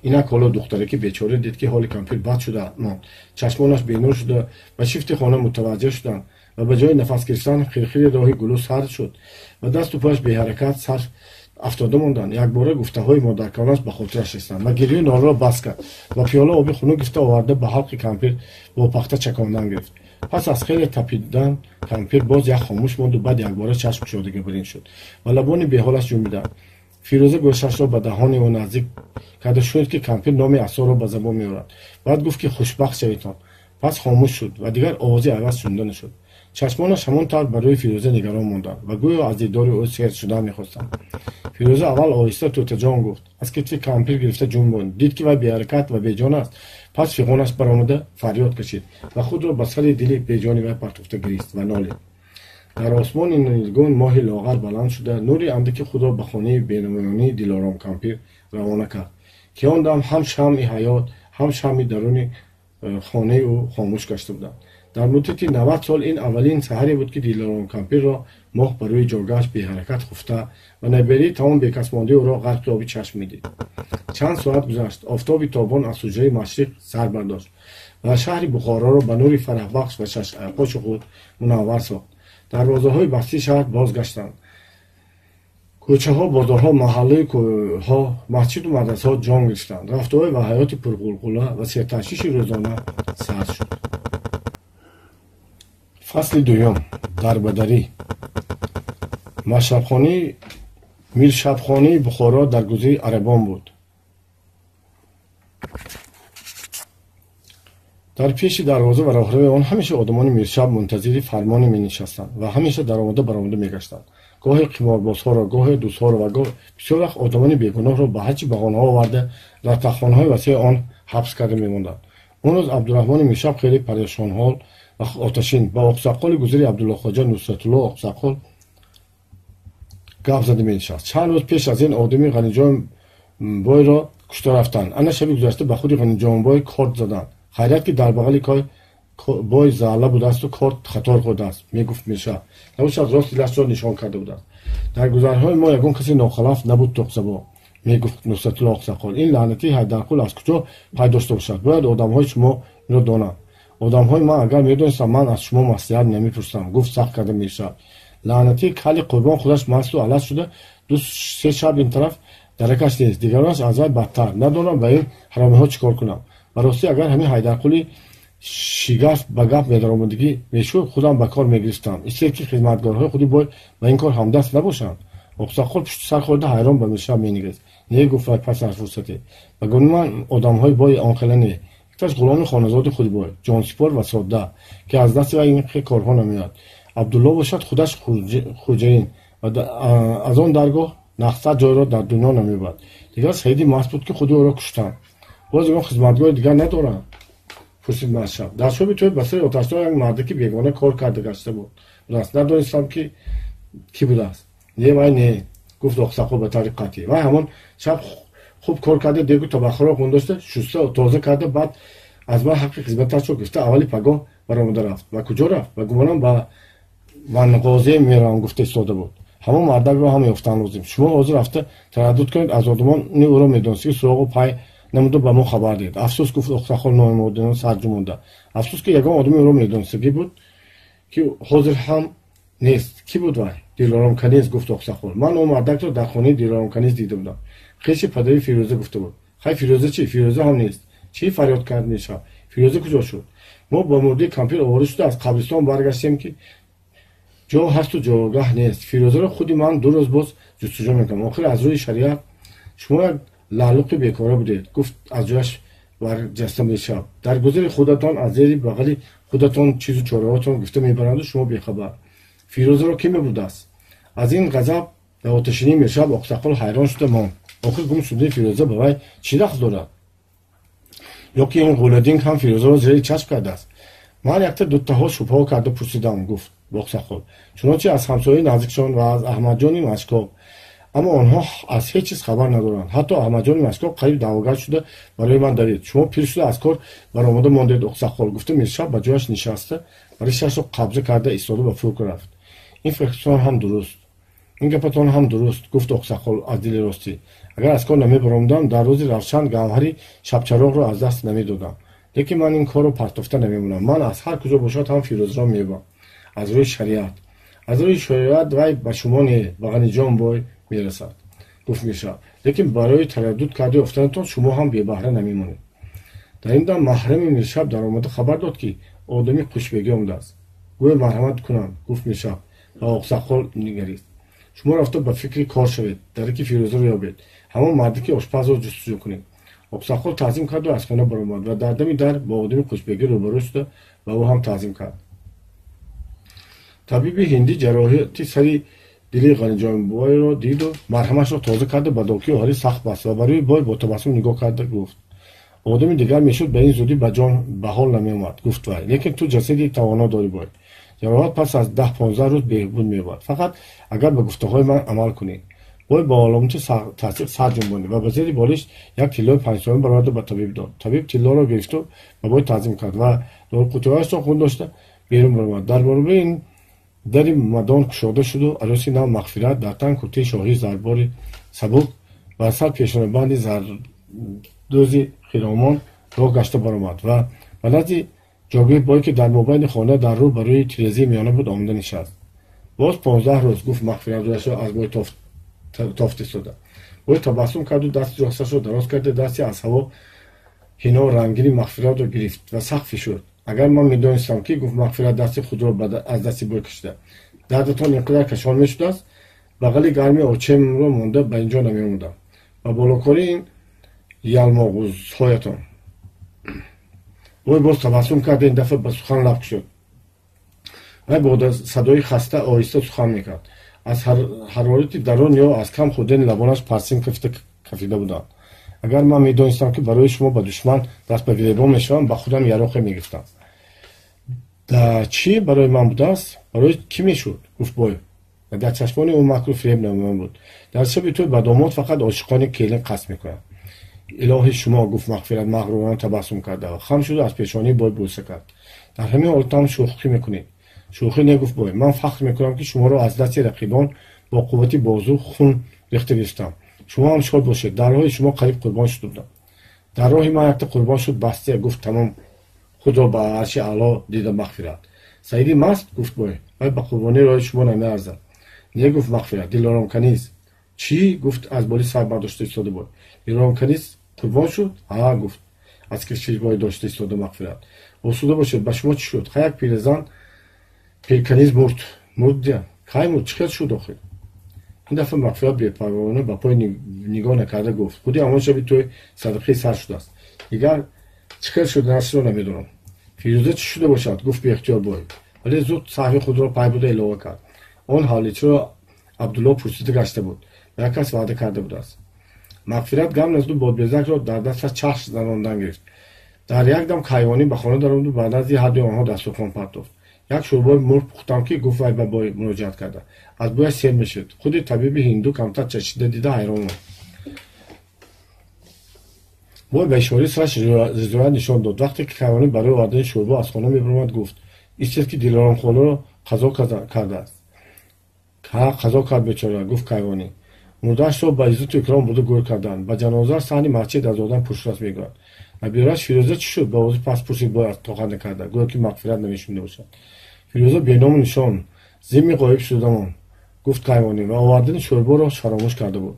Инак ҳоло духтараки бечора дид, ки ҳоли кампир бад шуда монд, чашмонаш бенур шуда ба шифти хона мутаваҷҷеҳ шуданд ва ба ҷои нафас гирифтан хирхири роҳи гулӯ сар шуд ва дасту пояш беҳаракат сар Афтода монданд. Якбора гуфтаҳои модаркалонаш ба хотираш расиданд ва гирёи ноларо бас кард ва пиёла оби хунук гирифта оварда ба ҳалқи кампир бо пахта чакондан гирифт. Пас аз хеле тапидан кампир боз як хомӯш монду баъд якбора чашм кушода барин шуд ва лабони беҳолаш ҷунбиданд. Фирӯза гӯшашро ба даҳони ӯ наздик карда шунид, ки кампир номи асоро ба забон меорад. Баъд гуфт, ки хушбахт шавитон. Пас хомӯш шуд ва дигар овози айваз шунида нашуд. Чашмонаш ҳамон тавр ба рӯи Фирӯза нигарон монданд ва гӯё аз дидори ӯ сер шудан мехостанд. Фирӯза аввал оҳиста тӯтаҷон гуфт. Аз китфи кампир гирифта ҷунбонд. Дид, ки вай беҳаракат ва беҷон аст. Пас фиғонаш баромада фарёд кашид ва худро ба сари дили беҷони вай партофта гирист ва нолид. Дар осмони нилгун моҳи лоғар баланд шуда нури андаки худро ба хонаи бенамоёнии Дилором кампир равона кард, ки он дам ҳам шамъи ҳаёт, ҳам шамъи даруни хонаи ӯ хомӯш гашта буданд. Дар муддати 90 сол ин аввалин саҳаре буд, ки Дилором кампирро моҳ ба рӯи ҷойгаҳаш беҳаракат хуфта ва наберии тамом бекасмондаи ӯро ғарқи оби чашм медид. Чанд соат гузашт. Офтоби тобон аз ҳуҷраи машриқ сар бардошт ва шаҳри Бухороро ба нури фараҳбахш ва шашқоши худ мунаввар сохт. Дарвозаҳои бастии шаҳр бозгаштанд. Кӯчаҳо, бозорҳо, маҳаллаи кӯҳҳо, масҷиду мадрасаҳо ҷон гирифтанд. Рафтуой ва ҳаёти пурғулғула ва серташвиши рӯзона сар шуд. Фасли дуюм. Дарбадарӣ. Миршабхонии Бухоро дар гузари арабон буд. Дар пеши дарвоза ва роҳрави он ҳамеша одамони миршаб мунтазири фармоне менишастанд ва ҳамеша даромада баромада мегаштанд. Гоҳе қиморбозҳоро, гоҳе дӯстҳоро ва гоҳ бисёр вақт одамони бегуноҳро ба ҳарчи бағонаҳо оварда дар тахтхонаҳои васеи он ҳабс карда мемонданд. Он рӯз Абдураҳмони миршаб хеле парешонҳол ва оташин ба оқсаққоли гузари Абдуллоҳхоҷа Нусратулло оқсаққол гап зада менишаст. Чанд рӯз пеш аз ин одами Ғаниҷонбойро кушта рафтанд. Ана шаби гузашта ба худи Ғаниҷонбой корд заданд. Хайрият, ки дар бағали бой заъла будаасту корд хатор хӯрдааст, мегуфт миршаб. Набошад, рост дилашро нишон карда будааст. Дар гузарҳои мо ягон касе нохалаф набуд, тоқзабо, мегуфт Нусратулло оқсаққол. Ин лаънатии Ҳайдарқул аз куҷо пайдо шуда бошад? Бояд одамҳои шумо инро донанд. Одамҳои ман агар медонистанд, ман аз шумо маслиҳат намепурсам, гуфт сахт карда миршаб. Лаънатии кали Қурбон худаш масту алас шуда 2-3 шаб ин тараф даракаш нест. Дигаронаш аз вай бадтар. Надонам ба ин ҳаромиҳо чӣ кор кунам. Ба ростӣ, агар ҳамин Ҳайдарқули шигафт ба гап медаромадагӣ мешуд, худам ба кор мегирифтам. Истед, ки хизматгорҳои худи бой ба ин кор ҳамдаст набошанд. Оқсаққол пушти сар хӯрда ҳайрон ба миршаб менигарист. Не, гуфт вай пас аз фурсате. Ба гунои ман одамҳои бои он хела не. Якташ ғуломи хоназоди худи бой, ҷонсипор ва содда, ки аз дасти вай ин хел корҳо намеояд. Абдулло бошад худаш хуҷаин ва аз он даргоҳ нахсад ҷойро дар дунё намеёбад. Дигар Саиди маст буд, ки худи ӯро куштанд. Боз ягон хизматгори дигар надоранд? Пурсид миршаб. Дар шоби тӯй ба сари оташдон як мардаки бегона кор карда гашта будааст. Надонистам, ки кӣ будааст. Не, вай не, гуфт оқсаққол ба таври қатъӣ. Вай ҳамон шаб хуб кор карда, дегу табақҳоро ғундошта, шуста тоза карда, баъд аз ман ҳаққи хизматашро гирифта аввали пагоҳ баромада рафт. Ба куҷо рафт? Ба гумонам ба Ванғозе меравам гуфта истода буд. Ҳамон мардакро ҳам ёфтан лозим. Шумо ҳозир рафта тараддуд кунед, аз одамони ӯро медонистед, ки суроғу пай намуда ба мо хабар диҳед. Афсӯс, гуфт оқсаққол ноимодинон сарҷумонда. Афсӯс, ки ягон одами ӯро медонистагӣ буд, ки ҳозир ҳам нест. Кӣ буд вай? Дилором каниз, гуфт оқсаққол. Ман он мардакро дар хонаи Дилором каниз дида будам. Хеши падари Фирӯза гуфта буд. Хай, Фирӯза чӣ? Фирӯза ҳам нест. Чӣ? Фарёд кард миршаб. Фирӯза куҷо шуд? Мо ба мурдии кампир овора шуда аз қабристон баргаштем, ки ҷо ҳасту ҷойгаҳ нест. Фирӯзаро худи ман 2 рӯз боз ҷустуҷӯ мекунам. Охир аз рӯи шариат шумо як лаълуқи бекора будед, гуфт аз ҷояш барҷаста миршаб. Дар гузари худатон аз зери бағали худатон чизу чораҳотон гирифта мебаранду шумо бехабар. Фирӯзаро кӣ мебурдааст? Аз ин ғазаб ва оташинии миршаб оқсаққол ҳайрон шуда монд. Охир гум шудаи Фирӯза ба вай чӣ дахл дорад? Ё ки ин ғуладинг ҳам Фирӯзаро зери чашм кардааст? Ман якта дутаҳо шубҳаҳо карда пурсидам, гуфт оқсаққол. Чунончи аз ҳамсояи наздикшон ва аз Аҳмадҷони Машкоб. Аммо онҳо аз ҳеҷ чиз хабар надоранд. Ҳатто Аҳмадҷони Машкоб қариб даъвогар шуда барои ман давид. Шумо пир шуда аз кор баромада мондед, оқсаққол, гуфта миршаб ба ҷояш нишаста ва ришашро қабза карда истода ба фикр рафт. Ин фикртон ҳам дуруст. Ин гапатон ҳам дуруст, гуфт оқсаққол аз дили ростӣ. Агар аз кор намебаромадам, дар рӯзи равшан гавҳари шабчароғро аз даст намедодам. Лекин ман ин корро партофта намемонам. Ман аз ҳар куҷо бошад ҳам Фирӯзаро меёбам. Аз рӯи шариат. Аз рӯи шариат вай ба шумо не, ба Ғаниҷон бой мерасад. Гуфт Миршаб, лекин барои тараддуд карда ёфтанатон шумо ҳам бебаҳра намемонед. Дар ин дам маҳрами Миршаб даромада хабар дод, ки одами хушбегӣ омадааст. Гӯё марҳамат кунанд, гуфт Миршаб ва оқсақол нигарист. Шумо рафта ба фикри кор шавед, дараки Фирӯзаро ёбед, ҳамон марде ки ошпазро ҷустуҷӯ кунед. Оқсақол таъзим карду аз хона баромад ва дар дами дар бо одами хушбегӣ рӯбарӯ шуда ба ӯ ҳам таъзим кард. Табиби ҳиндӣ ҷароҳати сари дили Ғаниҷонбойро диду марҳамашро тоза карда ба доки оҳарӣ сахт баст ва ба рӯи бой бо табассум нигоҳ карда гуфт: одами дигар мешуд, ба ин зудӣ ба ҷон ба ҳол намеомад, гуфт вай, лекин ту ҷасади тавоно дорӣ, бой. Ҷароҳат пас аз 10-15 рӯз беҳбуд меёбад, фақат агар ба гуфтаҳои ман амал кунӣ. Бой бо аломати тасдиқ сар ҷунбонид ва ба зери болишт як тиллои 5 сомонӣ бароварда ба табиб дод. Табиб тиллоро гирифту ба бой таъзим кард ва доруқутиҳояшро хун дошта берун баромад. Дар баробари ин дари мадон кушода шуду арӯси нав Мағфират дар тан куртаи шоҳии зарбори сабук, бар сар пешонабанди зардӯзи хиромон роҳ гашта баромад ва ба назди ҷойгоҳи бой, ки дар мобайни хона дар рӯ ба рӯи тирезаи миёна буд, омада нишаст. Боз 15 рӯз, гуфт Мағфират рӯяшро аз бой тофт истода. Бой табассум карду дасти росташро дароз карда дасти аз ҳаво ҳино рангини Мағфиратро гирифт ва сахт фишурд. Агар ман медонистам ки, гуфт Мағфират дасти худро аз дасти бой кашида, дардатон ин қадар кашон мешудааст, бағали гарми очемро монда ба инҷо намеомадам ва болокори ин ялмоғузҳоятон. Бой боз табассум карда ин дафъа ба сухан лаб кушод. Вай бо садои хаста оҳиста сухан мекард. Аз ҳарорати дарун ё аз кам хӯрдани лабонаш парсин кафида буданд. Агар ман медонистам, ки барои шумо ба душман даст ба гиребон мешавам, ба худам яроқе мегирифтам. Да чӣ барои ман будааст, барои кӣ мешуд? Гуфт бой ва дар чашмони ӯ макру фиреб намоён буд. Дар шаби тӯй ба домод фақат ошиқони келин қасд мекунанд. Илоҳи шумо, гуфт Мағфират мағрурона табассум карда, хам шуду аз пешонии бой бӯса кард. Дар ҳамин ҳолатам шӯхӣ мекунед? Шӯхӣ не, гуфт бой, ман фахр мекунам, ки шуморо аз дасти рақибон бо қуввати бозу хун рехта гирифтам. Шумо ҳам шод бошед, дар роҳи шумо қариб қурбон шуда будам. Дар роҳи ман якта қурбон шуд, басте, гуфт тамом худро ба арши аъло дида Мағфират. Саиди маст, гуфт бой, вай ба қурбонии роҳи шумо намеарзад. Не, гуфт Мағфират, Дилором каниз. Чӣ? Гуфт аз боли сар бардошта истода бой. Дилором каниз қурбон шуд? Ҳа, гуфт аз киши бой дошта истода Мағфират. Осуда бошед, ба шумо чӣ шуд? Ха, як пиразан пирканиз мурд. Мурд дия? Кай мурд? Чӣ хел шуд охир? Ин дафъа Мағфират бепарвоона ба пой нигоҳ накарда гуфт: худи ҳамон шаби тӯй садақаи сар шудааст. Дигар чӣ хел шуданашро намедонам. Фирӯза чӣ шуда бошад? Гуфт беихтиёр бой, вале зуд саҳви худро пай буда илова кард: он ҳавличиро Абдулло пурсида гашта буд, ба як кас ваъда карда будааст. Мағфират гам назду бодбезакро дар дасташ чахш занондан гирифт. Дар як дам кайвонӣ ба хона даромаду ба назди ҳардуи онҳо дастурхон партофт. Як шӯрбои мурғ пухтам, ки, гуфт вай ба бой муроҷиат карда, аз бӯяш сер мешуд. Худи табиби ҳинду камтар чашида дида ҳайрон монд. Бой ба ишораи сараш ризоят нишон дод. Вақте ки кайвонӣ барои овардани шӯрбо аз хона мебаромад, гуфт: истед, ки Дилором холаро қазо кардааст. Ҳа, қазо кард бечора, гуфт кайвонӣ. Мурдаашро ба иззату икром бурда гӯр карданд. Ба ҷанозааш саҳни масҷид аз одам пур шудааст, мегӯянд. Набирааш Фирӯза чӣ шуд? Ба овози паст пурсид бой аз тоқат накарда, гӯё ки Мағфират намешунида бошад. Фирӯза беному нишон зимми ғоиб шудамон, гуфт кайвонӣ ва овардани шӯрборо фаромӯш карда буд.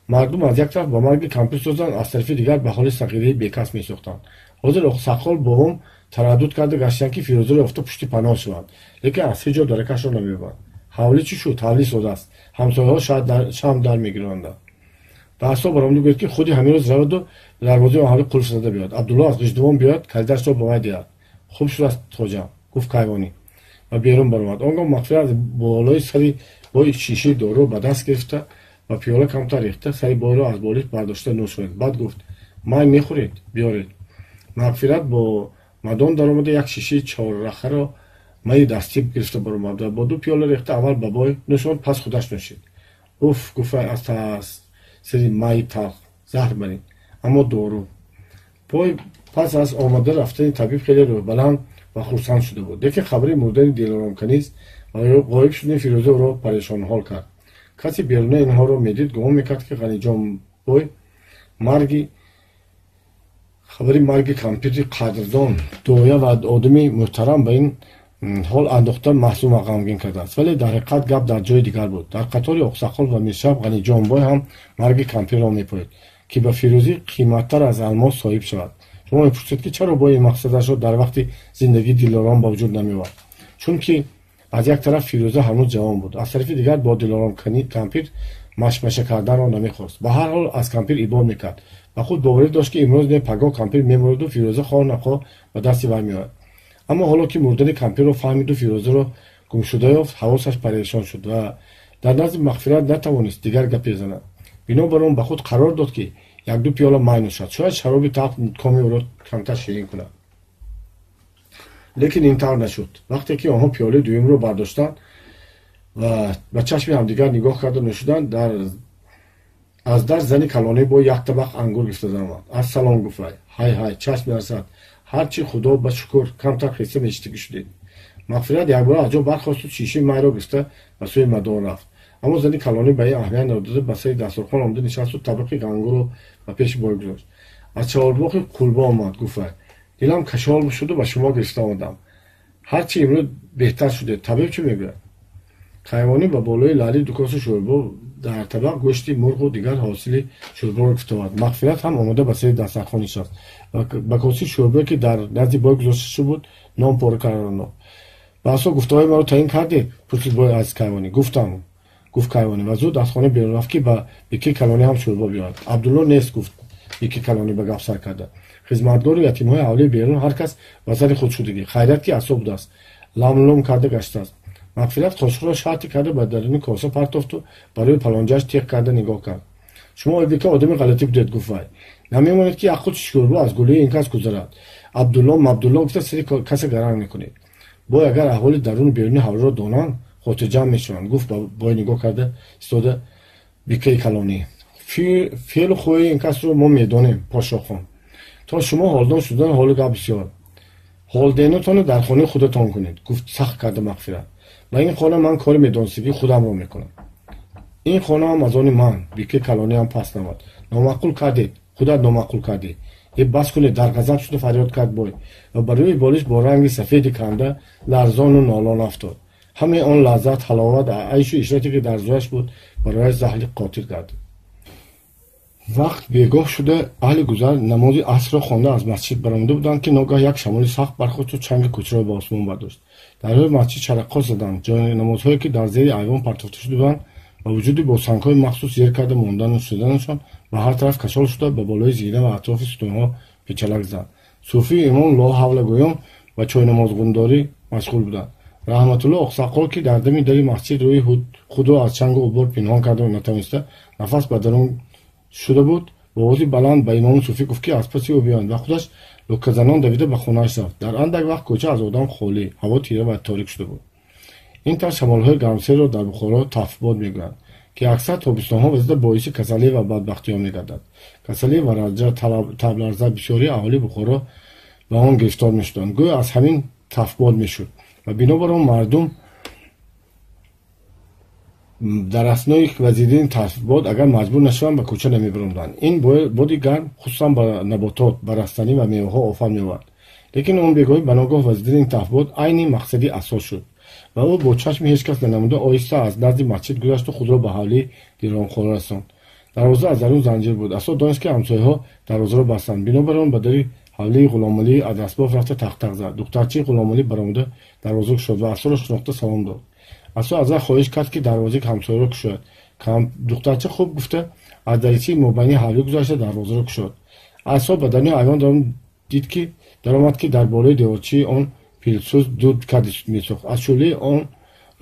Мардум аз як тараф ба марги кампир сӯзанд, аз тарафи дигар ба ҳоли сағираи бекас месӯхтанд. Ҳозир оқсақол бобом тараддуд карда гаштанд, ки Фирӯзаро ёфта пушти паноҳ шаванд, лекин аз ҳеҷ ҷо даракашро намеёбанд. Ҳавлӣ чӣ шуд? Ҳавлӣ содааст, ҳамсояҳо шам дар мегиранданд. Ба асоб баромаду гӯяд, ки худи ҳамин рӯз раваду дарвозаи он ҳавлӣ қулф зада биёяд. Абдулло аз Ғиждувон биёяд, калидашро ба вай диҳад. Хуб шудааст, хоҷам, гуфт кайвонӣ ва берун баромад. Он гоҳ Мағфират аз болои сари бой шишаи дору ба даст гирифта ва пиёла камтар рехта сари бойро аз болиш бардошта нӯшонид. Баъд гуфт: май мехӯред? Биёред. Мағфират бо мадон даромада як шишаи чоррахаро майи дастӣ гирифта баромад ва бо ду пиёла рехта аввал ба бой нӯшонд, пас худаш нӯшид. Уф, гуфт вай аз таъсири майи талх, заҳр барин, аммо дору. Бой пас аз омада рафтани табиб хеле рӯҳбаланд ва хурсанд шуда буд, лекин хабари мурдани Дилоромканиз ва ғоиб шудани Фирӯза ӯро парешонҳол кард. Касе беруна инҳоро медид, гумон мекард, ки Ғаниҷонбой марги хабари марги кампири қадрдон, доя ва одами муҳтарам ба ин ҳол андохта маҳзун ва ғамгин кардааст. Вале дар ҳақиқат гап дар ҷои дигар буд. Дар қатори Оқсақол ва Миршаб Ғаниҷонбой ҳам марги кампирро мепоид, ки ба Фирӯзӣ қиматтар аз алмос соҳиб шавад. Шумо мепурсед, ки чаро бо ин мақсадашро дар вақти зиндагии Дилором ба вуҷуд намеовард? Чунки аз як тараф Фирӯза ҳанӯз ҷавон буд, аз тарафи дигар бо Дилором кампир машмаша карданро намехост. Ба ҳар ҳол аз кампир ибо мекард. Ба худ боварӣ дошт, ки имрӯз не пагоҳ кампир мемурду Фирӯза хоҳ нахоҳ ба дасти вай меояд. Аммо ҳоло ки мурдани кампирро фаҳмиду Фирӯзаро гумшуда ёфт, ҳавосаш парешон шуд ва дар назди Мағфират натавонист дигар гапе занад. Бинобар он ба худ қарор дод, ки якду пиёла май нӯшад, шояд шароби талх коми ӯро камтар ширин кунад. Лекин ин тавр нашуд. Вақте ки онҳо пиёлаи дуюмро бардоштанд ва ба чашми ҳамдигар нигоҳ карда нӯшиданд, аз дар зани калонӣ бо як табақ ангур гирифта даромад. Ассалом, гуфт вай. Ҳай ҳай, чашм нарасад, ҳарчи худо ба шукр, камтар хиста мечитагӣ шудед. Мағфират якбора аз ҷо бархосту шишаи майро гирифта ба сӯи мадор рафт. Аммо зани калонӣ ба ин аҳамият надода, ба сари дастурхон омада нишасту табақи ангурро ба пеши бой гузошт. Аз чаҳорбоғи Қулба омад, гуфт вай. Дилам кашол шуду ба шумо гирифта омадам. Ҳарчи имрӯз беҳтар шудед, табиб чӣ мегӯяд? Кайвонӣ ба болои лаъли ду коса шӯрбо, дар табақ гӯшти мурғу дигар ҳосили шӯрборо гирифта овард. Мағфират ҳам омода ба сари дастархон нишаст ва ба косаи шӯрбое, ки дар назди бой гузошта шуда буд, нон пора карда андохт. Ба асо гуфтаҳои маро таъин кардед? Пурсид бой аз Кайвонӣ. Гуфтам, гуфт Кайвонӣ ва зуд аз хона берун рафт, ки ба Бикри калонӣ ҳам шӯрбо биёрад. Абдулло нест, гуфт Бикри калонӣ ба гап сар карда. Хизматгору ятимҳои ҳавлии берун ҳар кас ба сари худ шудагӣ. Хайрият, ки асо будааст, ламлум карда гаштааст. Мағфират қошуқро шарти карда ба даруни коса партофту барои палонҷааш теғ карда нигоҳ кард. Шумо, Ойбека, одами ғалатӣ будед, гуфт вай. Намемонед, ки як худ шӯрбо аз гулӯи ин кас гузарад. Абдулло Мабдулло гуфта сари каса гаранг мекунед. Бой, агар аҳволи даруну беруни ҳавлиро донанд, хотирҷамъ мешаванд, гуфт ба бой нигоҳ карда истода Бикаи калонӣ. Феълу хӯи ин касро мо медонем, подшоҳхон. То шумо ҳолдон шудан ҳоли гап бисёр. Ҳолденотонро дар хонаи худатон кунед, гуфт сахт карда Мағфират. Ба ин хона ман кори медонистагии худамро мекунам. Ин хонаам аз они ман. Бикри калонӣ ҳам пас намад. Номаъқул кардед, худат номаъқул кардӣ. Е, бас кунед, дар ғазаб шуда фарёд кард бой ва ба рӯи болиш бо ранги сафеди канда ларзону нолон афтод. Ҳамаи он лаззат, ҳаловат, айшу ишрате, ки дар зӯяш буд, барояш заҳли қотил гардид. Вақт бегоҳ шуда, аҳли гузар намози асрро хонда аз масҷид баромада буданд, ки ногаҳ як шамоли сахт бархосту чанги кӯчаро ба осмон бардошт. Дарҳои масҷид чараққос заданд. Ҷойнамозҳое, ки дар зери айвон партофта шуда буданд, ба вуҷуди бо сангҳои махсус зер карда мондану шуданашон ба ҳар тараф кашол шуда, ба болои зина ва атрофи сутунҳо печалак зад. Суфию имом лоҳавла гӯён ба чойнамозгундорӣ машғул буданд. Раҳматулло Оқсақол, ки дар дами дари масҷид рӯи худро аз чангу ғубор пинҳон карда натавониста, нафас ба дарун шуда буд, бо овози баланд ба имому суфӣ гуфт, ки аз паси ӯ биёянд, ва худаш лукказанон давида ба хонааш рафт. Дар андак вақт кӯча аз одам холӣ, ҳаво тира ва торик шуда буд. Ин тавр шамолҳои гармсерро дар Бухоро тафбод мегӯянд, ки аксар тобистонҳо вазида боиси касалӣ ва бадбахтиҳо мегардад. Касалии вараҷа, табларза, бисёрии аҳолии Бухоро ба он гирифтор мешуданд. Гӯё аз ҳамин тафбод мешуд ва бинобар он мардум дар аснои вазидини тафбод, агар маҷбур нашаванд, ба кӯча намебаромаданд. Ин боди гарм хусусан ба наботот, ба растанӣ ва меваҳо офат меовард. Лекин он бегоҳӣ ба ногоҳ вазидини тафбод айни мақсади асос шуд ва ӯ бо чашми ҳеҷ кас нанамуда оҳиста аз назди масҷид гузашту худро ба ҳавлии Дилоромхона расонд. Дарвоза аз дарун занҷир буд. Асо донист, ки ҳамсояҳо дарвозаро бастанд. Бинобар он ба дари ҳавлии Ғуломалии адрасбоф рафта тақтақ зад. Духтарчаи Ғуломалӣ баромада дарвозаро кушод ва Асоро шинохта салом дод. Асо аз вай хоҳиш кард, ки дарвозаи ҳамсояро кушояд. Духтарча хуб гуфта, аз даричаи мобайни ҳавлӣ гузашта дарвозаро кушод. Асо ба даруни айвон дид, ки даромад, ки дар болои деворчаи он пилсӯз дуд карди месӯхт. Аз шӯълаи он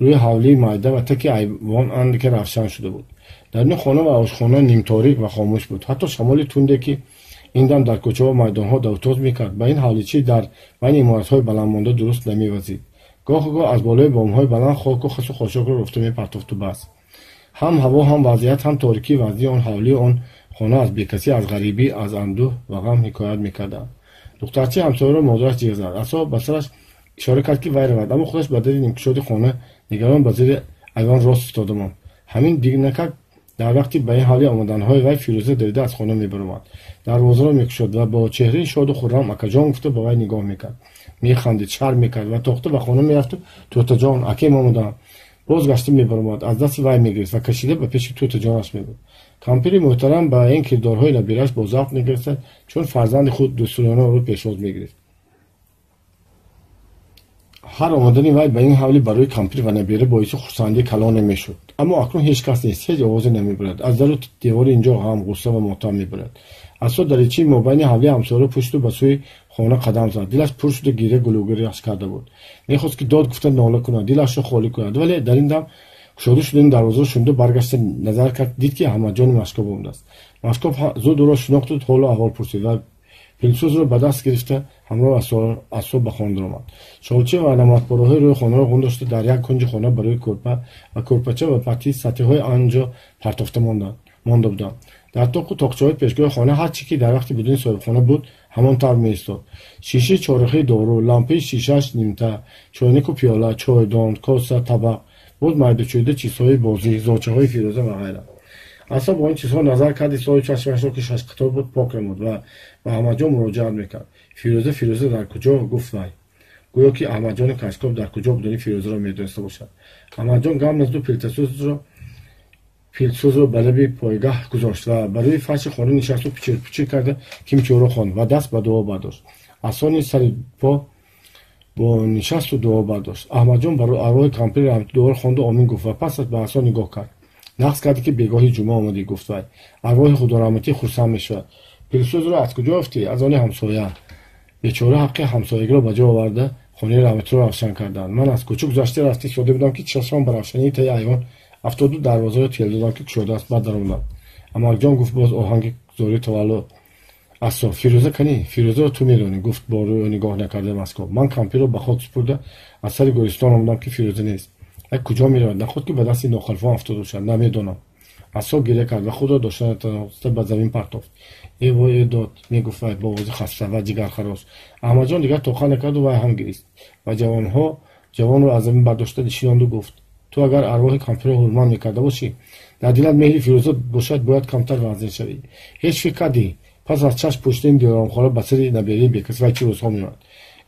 рӯи ҳавлии майда ва таки айвон андаке равшан шуда буд. Даруни хона ва ошхона нимторик ва хомӯш буд. Ҳатто шамоли тунде, ки ин дам дар кӯчаҳо майдонҳо давтоз мекард, ба ин ҳавличӣ дар байни иморатҳои баландмонда дуруст намевазид. Гоҳу гоҳ аз болои бомҳои баланд хоку хасу хошокро руфта мепартофту бас. Ҳам ҳаво, ҳам вазъият, ҳам торикии вазъии он ҳавлию он хона аз бекасӣ, аз ғарибӣ, аз андӯҳ ва ғам ҳикоят мекарданд. Духтарчаи ҳамсояро модараш ҷиғ зад. Асо ба сараш ишора кард, ки вай равад, аммо худаш ба дари нимкушоди хона нигарон ба зери айвон рост истода монд. Ҳамин дигнакак дар вақти ба ин ҳавлӣ омаданҳои вай Фирӯза давида аз хона мебаромад, дарвозаро мекушод ва бо чеҳраи шоду хуррам акаҷон гуфта ба вай нигоҳ мекард. Механдид, шарм мекард ва тохта ба хона мерафту тӯтаҷон акем омадам. Боз гашта мебаромад, аз дасти вай мегирифт ва кашида ба пеши тӯтаҷонаш мебурд. Кампири муҳтарам ба ин кирдорҳои набираш бо завқ мегирифта, чун фарзанди худ дӯстона ӯро пешвоз мегирифт. Ҳар омадани вай ба ин ҳавлӣ барои кампир ва набира боиси хурсандии калоне мешуд. Аммо акнун ҳеҷ кас нест, ҳеҷ овозе намебурад. Аз дару девори инҷо ғам, ғусса ва мотам мебурад. Асо даричаи мобайни ҳавлии ҳамсояро пушту ба сӯи хона қадам зад. Дилаш пур шуда гиря гулӯгиряш карда буд. Мехост ки дод гуфта нола кунад, дилашро холӣ кунад, вале дар ин дам кушода шудани дарвозаро шунида баргашта назар кард, дид ки Аҳмадҷони Машкоб омадааст. Машкоб зуд ӯро шинохту ҳолу аҳвол пурсид ва пилсӯзро ба даст гирифта ҳамроҳ асо ба хона даромад. Шолча ва аломатпораҳои рӯи хонаро ғун дошта дар як кунҷи хона барои кӯрпа ва кӯрпача ва пати сатҳиҳои анҷо партофта монда буданд. Дар тоқу тоқчаҳои пешгоҳи хона ҳар чӣ ки дар вақти будани соҳибхона буд, ҳамон тавр меистод. Шишаи чорихии дору, лампаи шишааш нимта, чойнику пиёла, чойдон, коса, табақ, боз майдачӯида чизҳои бозӣ, зочаҳои фирӯза ва ғайра. Асо бо ин чизҳо назар кард, соҳиби чашмашро ки шашқитор буд пок намуд ва ба Аҳмадҷон муроҷиат мекард. Фирӯза, Фирӯза дар куҷо? Гуфт вай. Гӯё ки Аҳмадҷони Кашкоб дар куҷо будани Фирӯзаро медониста бошад. Аҳмадҷон гам назду пилсӯзро ба лаби пойгаҳ гузошт ва ба рӯи фарши хона нишасту пичир-пичир карда кимчиёро хонд ва даст ба дуо бардошт. Асо низ сари по бо нишасту дуо бардошт. Аҳмадҷон ба арвоҳи кампири раҳматӣ дуоро хонду омин гуфт ва пас ба асо нигоҳ кард. Нақс кардӣ ки бегоҳи ҷумъа омадӣ, гуфт вай. Арвоҳи худораҳматӣ хурсанд мешавад. Пилсӯзро аз куҷо ёфтӣ? Аз они ҳамсоя. Бечора ҳаққи ҳамсоягиро ба ҷо оварда хонаи раҳматиро равшан карданд. Ман аз кӯча гузашта рафта истода будам, ки чашмам ба равшании таи айвон афтоду дарвозаро тел додам, ки кушодааст, баъд даромадам. Амакҷон, гуфт боз оҳанги зори таваллуд. Асо, Фирӯза канӣ? Фирӯзаро ту медонӣ, гуфт бо рӯи нигоҳ накарда Масков. Ман кампирро ба хок супурда аз сари гӯристон омадам, ки Фирӯза нест. Як куҷо меравад? Наход ки ба дасти нохалфон афтода бошад. Намедонам. Асо гиря кард ва худро дошта натавониста ба замин партофт. Э вой, э дод, мегуфт вай бо овози хаста ва ҷигархарош. Аҳмадҷон дигар тоқат накарду вай ҳам гирист ва ҷавонро аз замин бардошта шинонду гуфт: ту агар арвоҳи кампирро ҳурмат мекарда бошӣ, дар дилат меҳри Фирӯза бошад, бояд камтар вазнин шавӣ. Ҳеҷ фикр кардӣ? Пас аз чашм пӯшидани диёромхора ба сари наберии бекас вай чӣ рӯзҳо меомад?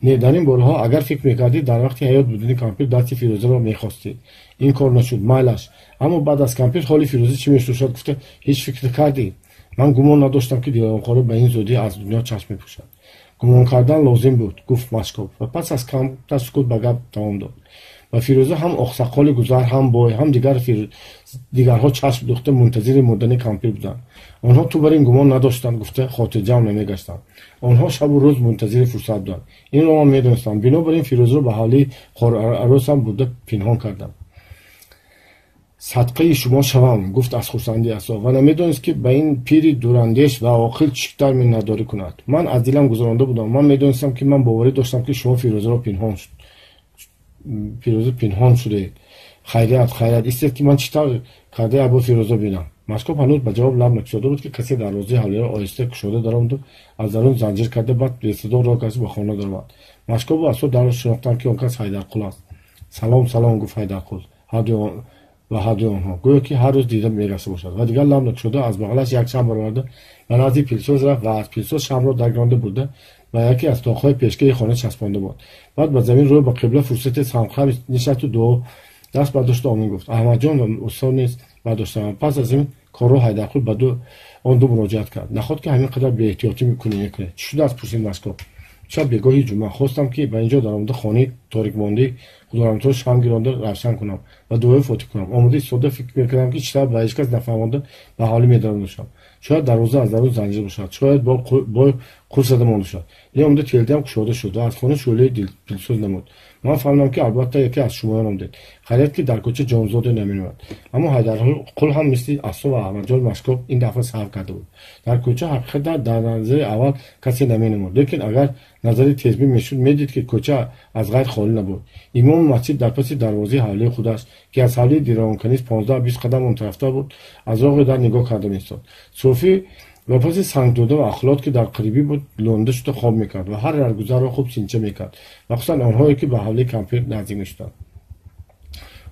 Не, дар ин бораҳо агар фикр мекардӣ, дар вақти ҳаёт будани кампир дасти Фирӯзаро мехостӣ. Ин кор нашуд, майлаш. Аммо баъд аз кампир ҳоли Фирӯза чӣ мешуд гуфта ҳеҷ фикр кардӣ? Ман гумон надоштам, ки диёромхора ба ин зудӣ аз дунё чашм мепӯшад. Гумон кардан лозим буд, гуфт Машков ва пас аз камтар сукут ба гап давом дод. Ба Фирӯза ҳам оқсаққоли гузар, ҳам бой, ҳам дигарҳо чашм духта мунтазири мурдани кампир буданд. Онҳо ту бар ин гумон надоштанд, гуфта хотирҷамъ намегаштанд. Онҳо шабу рӯз мунтазири фурсат буданд. Инро ман медонистам. Бинобар ин Фирӯзаро ба ҳавлии хорарӯсам бурда пинҳон кардам. Садқаи шумо шавам, гуфт аз хурсандии асо, ва намедонист, ки ба ин пири дурандеш ва оқил чӣ тавр миннатдорӣ кунад. Ман аз дилам гузаронда будам. Ман медонистам, ки ман боварӣ доштам, ки шумо Фирӯзаро Фирӯза пинҳон шудаед. Хайрият, хайрият, истед, ки ман чӣ тавр карда як бор Фирӯза бинам. Машков ҳанӯз ба ҷавоб лаб накушода буд, ки касе дарвозаи ҳавлиро оҳиста кушода даромаду аз дарун занҷир карда, баъд бесадо роҳ кашид ба хона даромад. Машкову асо дарро шинохтанд, ки он кас Ҳайдарқул аст. Салом, салом, гуфт Ҳайдарқул ва ҳардуи онҳо, гӯё ки ҳар рӯз дида мерасида бошад, ва дигар лаб накушода аз бағалаш як шам бароварда ба назди пилсоз рафт ва аз пилсоз шамро даргиронда бурда ба яке аз тоқҳои пешгаҳи хона часпонда буд. Баъд ба замин рӯй ба қибла фурсате самхам нишасту дуо даст бардошта омин гуфт. Аҳмадҷон ва устод низ бардоштанд. Пас аз ин корро Ҳайдарқул ба он ду муроҷиат кард. Наход ки ҳамин қадар беэҳтиётӣ кунӣ мекунед? Чӣ шудааст? Пурсид Машков. Шаб бегоҳи ҷумъа хостам, ки ба инҷо даромада хонаи торикмондаи худорамтро шам гиронда равшан кунам ва дуои фотиҳ кунам. Омода истода фикр мекардам, ки чӣ тавр ба ҳеҷ кас нафаҳмонда ба ҳавлӣ медаромадашам. Шояд дарвоза аз дарун занҷир бошад, шояд бой қулф зада монда бошад. Ле омада телдиам кушода шуд ва аз хона шӯълаи пилсӯз намуд. Ман фаҳмидам, ки албатта яке аз шумоён омадед. Хайрият, ки дар кӯча ҷонзоде намеомад. Аммо Ҳайдарқул ҳам мисли Асо ва Аҳмадҷон Машков ин дафъа саҳв карда буд. Дар кӯча ҳақиқатан дар назари аввал касе наменамуд, лекин агар назари тезбин мешуд, медид, ки кӯча аз ғайр холӣ набуд. Имоми масҷид дар паси дарвозаи ҳавлии худаш, ки аз ҳавлии диронканис 15-20 қадам онтарафтар буд, аз роғи дар нигоҳ карда меистод. Суфӣ ба паси сангдуда ва ахлот, ки дар қарибӣ буд, лонда шуда хоб мекард ва ҳар рагузарро хуб синча мекард, махсусан онҳое, ки ба ҳавлии кампир наздик мешуданд.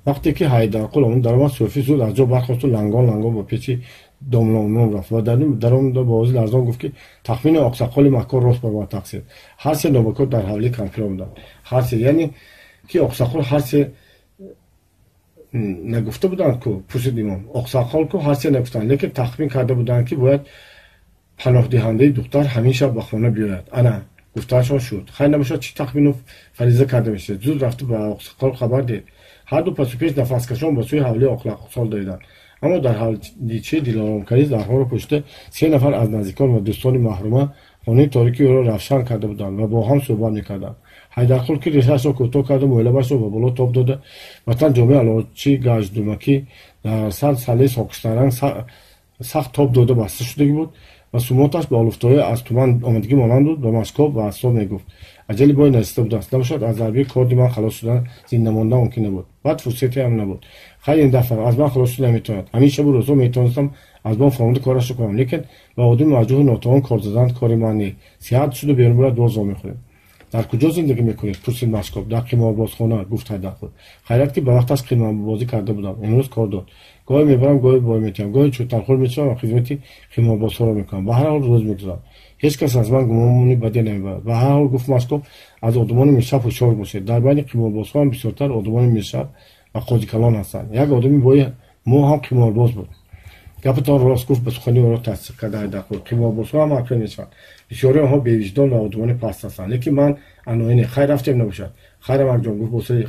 Вақте ки Ҳайдарқул омад даромад, Суфӣ зуд аз ҷо бархосту лангон лангон ба печи домломон рафт ва даромада бо овози ларзон гуфт, ки тахмини оқсақоли макор рост баромад, тақсир. Ҳар се нобакор дар ҳавлии кампир омаданд. Ҳар се, яъне ки оқсақол ҳар се нагуфта буданд ку? Пурсид имом. Оқсақол ку ҳар се нагуфтанд, лекин тахмин карда буданд, ки бояд паноҳдиҳандаи духтар ҳамин шаб ба хона биёяд. Ана гуфтаашон шуд. Хайр набошад, чӣ тахмину фариза карда мешавад? Зуд рафту ба оқсақол хабар дед. Ҳарду пасу пеш нафаскашон ба сӯи ҳавлии оқсол давиданд. Аммо дар ҳавличаи дилоромканиз дарҳоро пӯшида се нафар аз наздикон ва дӯстони маҳрума хонаи торики ӯро равшан карда буданд ва бо ҳам суҳбат мекарданд. Ҳайдарқул, ки решаашро кӯтоҳ карда, мӯйлабашро ба боло тоб дода, ватан ҷомеи алочи гаҷдумакӣ дар сар саллаи сокиштаранг сахт тоб дода баста шудагӣ буд ва сумоташ ба олуфтоӣ аз туман омадагӣ монанд буд, ба Машкоб ва асҳоб мегуфт: аҷали бой нарасида будааст, набошад аз зарбаи корди ман халос шудан, зинда мондан мумкин набуд. Баъд фурсате ҳам набуд. Хайр, ин дафъа аз ман халос шуда наметавонад. Ҳамин шабу рӯзҳо метавонистам аз бом фаромада корашро кунам, лекин ба одами маҷрӯҳу нотавон кор задан кори ман не. Сиҳат шуду берун бурад, боз вомехӯрем. Дар куҷо зиндагӣ мекунед? Пурсид Машкоб. Дар қиморбозхона, гуфт Ҳайдарқул. Хайрат, ки ба вақташ қиморбозӣ карда будам. Имрӯз кор дод. Гоҳе мебарам, гоҳе бой метиҳам, гоҳе чӯтархӯр мешавам ва хизмати қиморбозҳоро мекунам. Ба ҳар ҳол рӯз мегузарам. Ҳеҷ кас аз ман гумони бадӣ намебарад. Ба ҳар ҳол, гуфт Машкоб, аз одамони миршаб ҳушёр бошед. Дар байни қиморбозҳо ҳам бисёртар одамони миршаб ва қозикалон ҳастанд. Як одами бои мо ҳам қиморбоз буд. Гапатон рост, гуфт, ба сухани ӯро тасдиқ карда Ҳайдарқул. Қиморбозҳо ҳам ҳаққи мешаванд. Бисёри онҳо бевиҷдон ва одамони паст ҳастанд. Лекин ман аноине. Хайр, рафтем набошад. Хайр, амакҷон, гуфт бо сари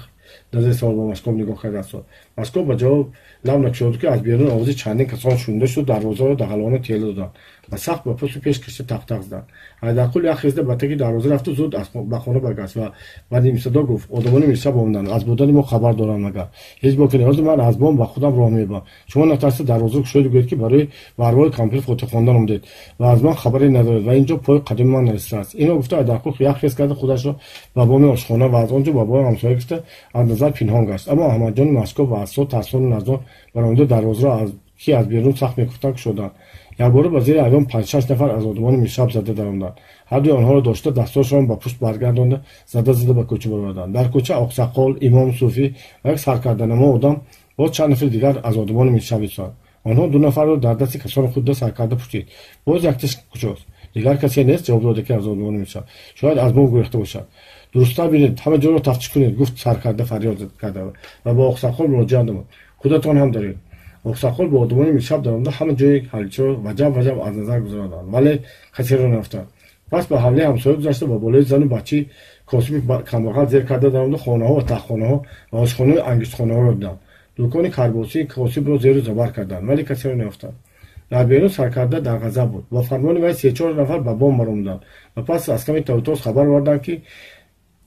назари савол ба Машкоб нигоҳ карда асо. Машкоб ба ҷавоб лаб накушоду, ки аз берун овози чандин касон шунида шуд. Дарвозаро дағалона тела доданд ва сахт ба пасу пеш кашида тақ-тақ заданд. Ҳайдарқул як хезда ба таги дарвоза рафту зуд ба хона баргашт ва ба нимсадо гуфт: одамони миршаб омаданд, аз будани мо хабар доранд магар. Ҳеҷ боке не, ҳозир ман аз бом ба худам роҳ меёбам. Шумо натарсида дарвозаро кушоеду гӯед, ки барои ба арвоҳи кампир фотиҳа хондан омадед ва аз ман хабаре надоред ва ин ҷо пои қадами ман нарасидааст. Инро гуфта, Ҳайдарқул як хез карда худашро ба боми ошхона ва аз он ҷо ба боми ҳамсоя гирифта аз назар пинҳон гашт. Аммо Аҳмадҷони Машкоб ва асҳоб тарсону ларзон баромада дарвозаро, ки аз берун сахт мекуфтанд, кушоданд. Якбора ба зери айвон панҷ-шаш нафар аз одамони миршаб зада даромаданд. Ҳардуи онҳоро дошта, дастҳошонро ба пушт баргардонда, зада зада ба кӯча бароварданд. Дар кӯча оқсақол, имом, суфӣ ва як саркарданамо одам, боз чанд нафари дигар аз одамони миршаб истоданд. Онҳо ду нафарро дар дасти касони худ саркарда пурсид: боз якташ куҷост? Дигар касе нест, ҷавоб дод яке аз одамони миршаб. Шояд аз бом гурехта бошад. Дурусттар бинед, ҳама ҷоро тафтиш кунед, гуфт саркарда фарёд карда ва ба оқсақол муроҷиат намуд: худатон ҳам даред. Оқсақол бо одамони миршаб даромада ҳама ҷои ҳавличаро ваҷаб ваҷаб аз назар гузарониданд, вале касеро наёфтанд. Пас ба ҳавлии ҳамсоя гузашта, ба болои зану бачаи косиби камбағал зер карда даромада хонаҳо ва тахтхонаҳо ва ошхонаи ангиштхонаҳоро диданд. Дукони карбосии косибро зеру забар карданд, вале касеро наёфтанд. Дар берун саркарда дар ғазаб буд. Бо фармони вай се-чор нафар ба бом баромаданд ва пас аз ками тавтоз хабар оварданд, ки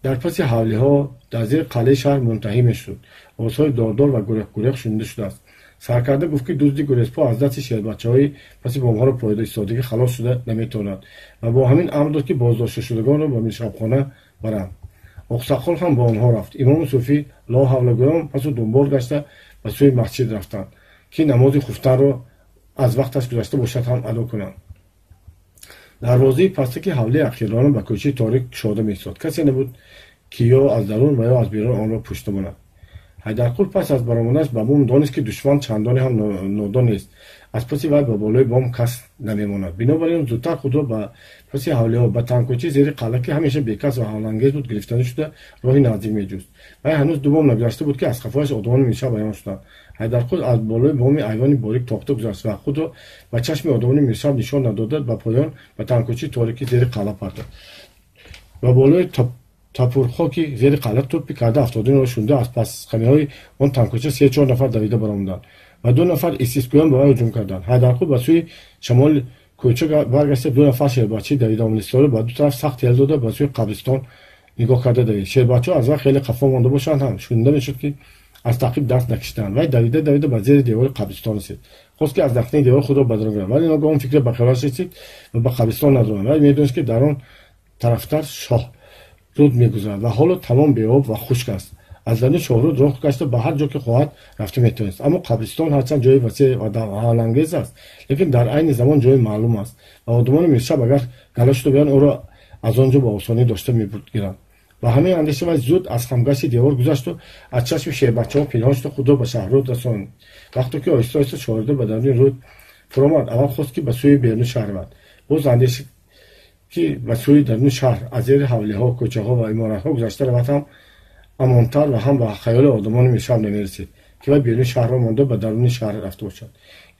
дар паси ҳавлиҳо дар зери қалъаи шаҳр мунтаҳӣ мешуд. Овозҳои дордор ва гуреҳ-гуреҳ шунида шудааст. Саркарда гуфт, ки дузди гурезпо аз дасти шербачаҳои паси бомҳоро поида истодагӣ халос шуда наметавонад ва бо ҳамин амр дод, ки боздошташудагонро ба миршабхона баранд. Оқсақол ҳам бо онҳо рафт. Имому суфӣ ло ҳавла гӯён пасу дунбол гашта ба сӯи масҷид рафтанд, ки намози хуфтанро аз вақташ гузашта бошад ҳам адо кунанд. Дарвозаи пастаки ҳавлии ақирона ба кӯчаи торик кушода меистод. Касе набуд, ки ё аз дарун ва ё аз берун онро пушта монад. Ҳайдарқул пас аз баромаданаш ба бом донист, ки душман чандоне ҳам нодон нест. Аз паси вай ба болои бом кас намемонад. Бинобар ин зудтар худро ба паси ҳавлиҳо, ба тангкӯчаи зери қалъа, ки ҳамеша бекас ва ҳавлангез буд, гирифтанӣ шуда роҳи наздик меҷуст. Вай ҳанӯз ду бом нагузашта буд, ки аз қафояш одамони миршаб аён шуданд. Ҳайдарқул аз болои боми айвони борик тохта гузашт ва худро ба чашми одамони миршаб нишон надода ба поён ба тангкӯчаи торики зери қалъа партод. Ба болои тапурхоки зери қалъа тӯппи карда афтодинро шунида аз пасхамиҳои он тангкӯча се-чор нафар давида баромаданд ва ду нафар истисгӯён ба вай ҳуҷум карданд. Ҳайдарқул ба сӯи шамоли кӯча баргашта ду нафар шербачаи давида омадисторо ба ду тараф сахт тел дода ба сӯи қабристон нигоҳ карда давид. Шербачаҳо аз вай хеле қафо монда бошанд ҳам шунида мешуд, ки аз таъқиб даст накашиданд. Вай давида давида ба зери девори қабристон расид. Хост, ки аз дахнаи девор худро ба дарун гирад, вале ногоҳ он фикре ба хаёлаш расид ва ба қабристон надаромад. Вай медонист, ки дар он тарафтар шоҳ руд мегузарад ва ҳоло тамом беоб ва хушк аст. Аз даруни шоҳруд роҳ гашта ба ҳар ҷо ки хоҳад рафта метавонист. Аммо қабристон ҳарчанд ҷои васеъ ва ҳавлангез аст, лекин дар айни замон ҷои маълум аст ва одамони миршаб агар гала шуда биёянд, ӯро аз он ҷо ба осонӣ дошта мегиранд. Ба ҳамин андеша вай зуд аз хамгашти девор гузашту аз чашми шербачаҳо пинҳон шуду худро ба шаҳрруд расонд. Вақте ки оҳиста оҳиста шорида ба даруни руд фуромад, аввал хост, ки ба сӯи беруни шаҳр равад. Боз андешид, ки ба сӯи даруни шаҳр аз зери ҳавлиҳо, кӯчаҳо ва иморатҳо гузашта равад ҳам амонтар ва ҳам ба хаёли одамони мешаб намерасид, ки вай беруни шаҳрро монда ба даруни шаҳр рафта бошад.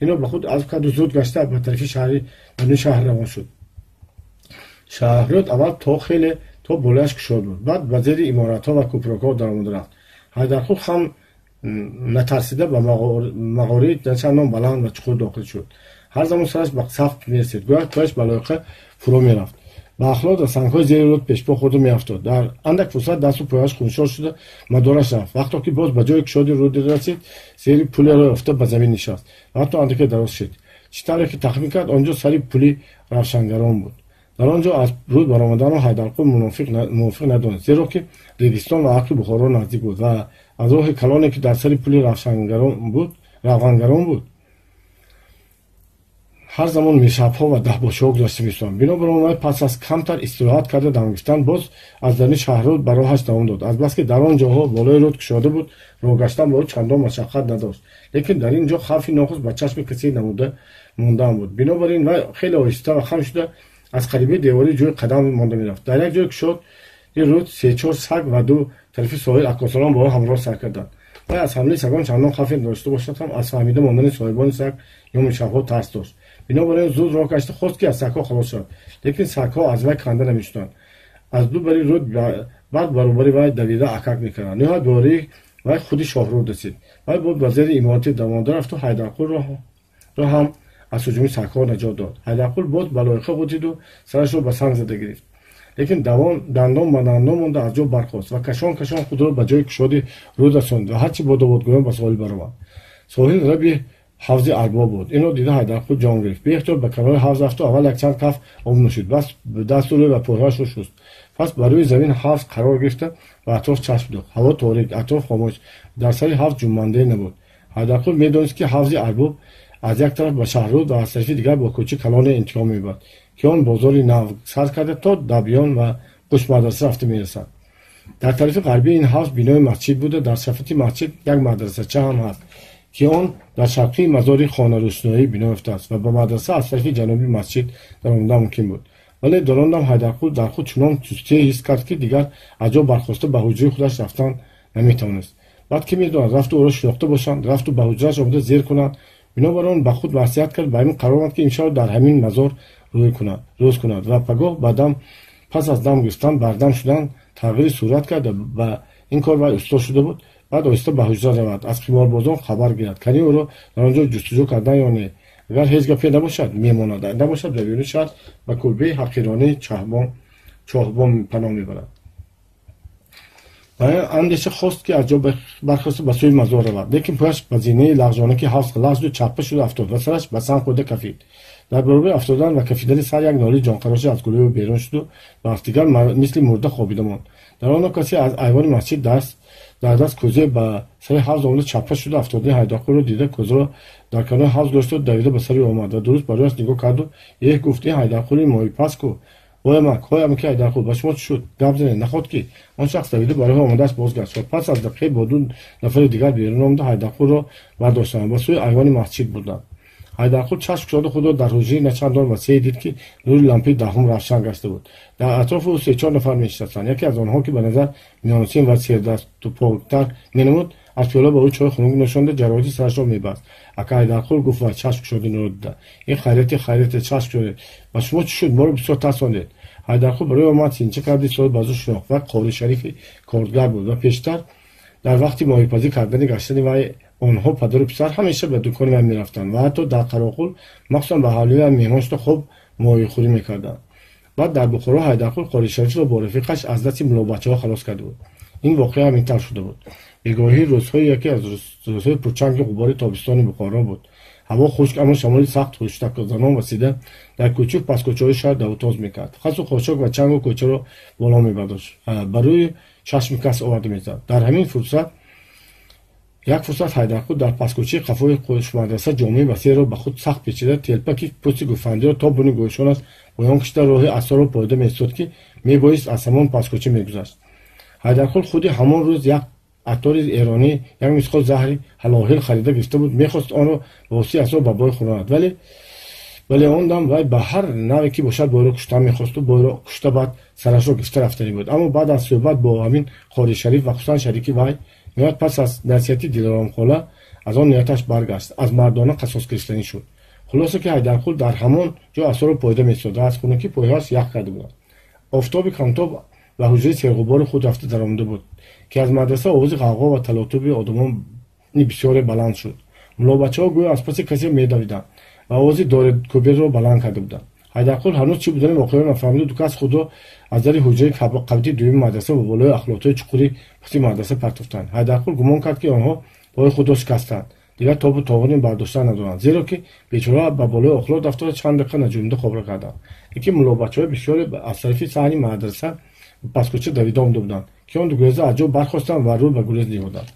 Ино ба худ азм карду зуд гашта ба тарафи шаҳри даруни шаҳр равон шуд. Шаҳрруд аввал то хеле то болояш кушод буд, баъд ба зери иморатҳо ва кӯпрукҳо даромада рафт. Ҳайдарқул хам натарсида ба мағории начандон баланд ва чуқур дохил шуд. Ҳар замон сараш ба сақф мерасид, гӯяк пояш ба лойқа фурӯ мерафт. Ба ахлот ва сангҳои зери руд пешпо хӯрда меафтод. Дар андак фурсат дасту пояш хуншор шуда мадораш рафт. Вақто ки боз ба ҷои кушоди руд расид, зери пулеро ёфта ба замин нишаст ва ҳатто андаке дароз шид. Чӣ тавре ки тахмин кард, он ҷо сари пули равшангарон буд. Дар он ҷо аз руд баромаданро Ҳайдарқул мувофиқ надонист, зеро ки Регистон ва арқи Бухоро наздик буд ва аз роҳи калоне, ки дар сари пули равғангарон буд, ҳар замон мешабҳо ва даҳбошиҳо гузашта мешуданд. Бинобар он вай пас аз камтар истироҳат карда дам гирифтан боз аз даруни шаҳрруд ба роҳаш давом дод. Азбаски дар он ҷоҳо болои руд кушода буд, роҳ гаштан ба ӯ чандон машаққат надошт. Лекин дар ин ҷо хавфи нохуст ба чашми касе намуда мондаам буд. Бинобар ин вай хеле оҳиста ва хам шуда аз қариби девори ҷӯй қадам монда мерафт. Дар як ҷой кушод ин руд се-чор саг ва ду тарафи соҳил аккосонон бо ӯ ҳамроҳ сар карданд. Вай аз ҳамлаи сагон чандон хавфе надошта бошад ҳам аз фаҳмида мондани соҳибони саг ё мешабҳо тарс дошт. Бинобар ин зуд роҳ гашта хост, ки аз сагҳо халос шавад. Лекин сагҳо аз вай канда намешуданд. Аз ду бари руд баъд баробари вай давида акак мекарданд. Ниҳоят бории вай худи шоҳруд расид. Вай боз ба зери иморати давонда рафту Ҳайдарқулро ҳам аз ҳуҷуми сагҳо наҷот дод. Ҳайдарқул боз ба лойиқа ғутиду сарашро ба санг зада гирифт. Лекин дандон ба дандон монда аз ҷо бархост ва кашон кашон худро ба ҷои кушоди руд расонд ва ҳарчи бодободгӯён ба соҳил баромад. Соҳил раби ҳавзи арбоб буд. Инро дида Ҳайдарқул ҷон гирифт. Беихтиёр ба канори ҳавз рафту аввал якчанд каф об нӯшид, бас дасту рӯй ва пойҳояшро шуст. Пас ба рӯи замин ҳавз қарор гирифта ба атроф чашм дӯхт. Ҳаво торик, атроф хомӯш, дар сари ҳавз ҷунбандае набуд. Ҳайдарқул медонист, ки ҳавзи арбоб аз як тараф ба шаҳрруд ва аз тарафи дигар бо кӯчаи калоне интиҳо меёбад, ки он бозори нав сар карда то Дабиён ва Қушмадраса рафта мерасад. Дар тарафи ғарбии ин ҳавз бинои масҷид буда, дар шафати масҷид як мадрасача ҳам ҳаст, ки он дар шарқии мазори хонарӯшноӣ бино ёфтааст ва ба мадраса аз тарафи ҷанубии масҷид даромадан мумкин буд. Вале дар он дам Ҳайдарқул дар худ чунон сустие ҳис кард, ки дигар аз ҷо бархоста ба ҳуҷраи худаш рафтан наметавонист. Баъд ки медонад, рафту ӯро шинохта бошанд, рафту ба ҳуҷрааш омада зер кунанд. Бинобар он ба худ васият кард, ба ҳамин қарор омад, ки имшаб дар ҳамин мазор рӯз кунад ва пагоҳ ба дам пас аз дам гирифтан бардам шудан тағйири сурат карда ба ин кор вай устод шуда буд. Баъд оҳиста ба ҳуҷра равад, аз қиморбозон хабар гирад, кани ӯро дар он ҷо ҷустуҷӯ кардан ё не. Агар ҳеҷ гапе набошад, мемонад, набошад, ба беруни шаҳр ба кулбаи ҳақиронии чоҳбон паноҳ мебарад. Ба ин андеша хост, ки аз ҷо бархоста ба сӯи мазор равад, лекин пояш ба зинаи лағжонаки ҳавз лағжиду чаппа шуда афтод ва сараш ба санг хӯрда кафид. Дар баробари афтодан ва кафидани сар як нолии ҷонқароше аз гулӯи ӯ берун шуду ва дигар мисли мурда хобида монд. Дар он касе аз айвони масҷид дар даст кӯзе ба сари ҳавз омада чаппа шуда афтодани Ҳайдарқулро дида, кӯзаро дар канори ҳавз гузошту давида ба сари ӯ омад ва дуруст ба рӯяш нигоҳ карду еҳ гуфт: ин Ҳайдарқули моҳипаз ку! Вой амак, ҳой амаки Ҳайдарқул, ба шумо чӣ шуд? Гап занед, наход ки? Он шахс давида ба роҳи омадааш бозгашт ва пас аз дақиқае бо ду нафари дигар берун омада Ҳайдарқулро бардоштанд ва ба сӯи айвони масҷид бурданд. Ҳайдарқул чашм кушода худро дар ҳуҷраи начандон васеъе дид, ки нури лампаи даҳум равшан гашта буд. Дар атрофи ӯ се-чор нафар менишастанд. Яке аз онҳо, ки ба назар миёнсин ва сердаступоктар менамуд, аз пиёла ба ӯ чойи хунук нӯшонда ҷароҳати сарашро мебаст. Ака Ҳайдарқул, гуфт вай чашм кушода нуро дида, ин хайрияти хайрияте, чашм кушодед. Ба шумо чӣ шуд? Моро бисёр тарсондед. Ҳайдарқул барои омад синча карди истода ба зуд шинохт. Вай Қори Шарифи кордгар буд ва пештар дар вақти моҳипазӣ кардани гаштани вай онҳо падару писар ҳамеша ба дукони вай мерафтанд ва ҳатто дар Қароқул махсусан ба ҳавлии вай меҳмон шуда хуб моҳихӯрӣ мекарданд. Баъд дар Бухоро Ҳайдарқул Қори Шарифро бо рафиқаш аз дасти мулобачаҳо халос карда буд. Ин воқеа ҳамин тавр шуда буд. Бегоҳии рӯзҳои яке аз рӯзҳои пурчанги ғубори тобистони Бухоро буд. Ҳаво хушк, аммо шамоли сахт ҳуштакзанон васида дар кӯчу паскӯчаҳои шаҳр давутоз мекард. Хасу хошок ва чангу кӯчаро боло мебардошт, ба рӯи чашми кас оварда мезад. Дар ҳамин фурсат як фурсат Ҳайдарқул дар паскӯчаи қафои қушмадраса ҷомаи васеъро ба худ сахт печида, телпаки пӯсти гӯсфандиро то буни гӯшонаш поён кашида роҳи асоро поёда меистод, ки мебоист аз ҳамон паскӯча мегузашт. Ҳайдарқул худи ҳамон рӯз як аттори эронӣ як мисқол заҳри ҳалоҳил харида гирифта буд, мехост онро ба воситаи асо ба бой хӯронад, вале он дам вай ба ҳар наве ки бошад бойро куштан мехосту бойро кушта баъд сарашро гирифта рафтанӣ буд. Аммо баъд аз суҳбат бо ҳамин Қори Шариф ва хусусан шарики вай, ниҳоят пас аз насиҳати Дилоромхола аз он нияташ баргашт, аз мардона қасос гирифтанӣ шуд. Хулоса ки Ҳайдарқул дар ҳамон ҷо асоро пойда меситод ва аз хунукӣ пойҳояш ях карда буданд. Офтоби камтоб ба ҳуҷраи серғубори худ рафта даромада буд, ки аз мадраса овози ғавғо ва талотуби одамони бисёре баланд шуд. Муллобачаҳо гӯё аз паси касе медавиданд ва овози дорекӯберро баланд карда буданд. Ҳайдарқул ҳанӯз чӣ будани воқеаро нафаҳмида, ду кас худро аз дари ҳуҷраи қабати дуюми мадраса ба болои ахлотҳои чуқури паси мадраса партофтанд. Ҳайдарқул гумон кард, ки онҳо пои худро шикастанд, дигар тобу тоғони бардоштан надоранд, зеро ки бечора ба болои охлот рафта чанд дақиқа наҷунбида хобра карданд. Лекин муллобачаҳои бисёре аз тарафи саҳни мадраса ба паскӯча давида омада буданд, ки он ду гуреза аз ҷо бархостанд ва рӯ ба гурез ниҳоданд.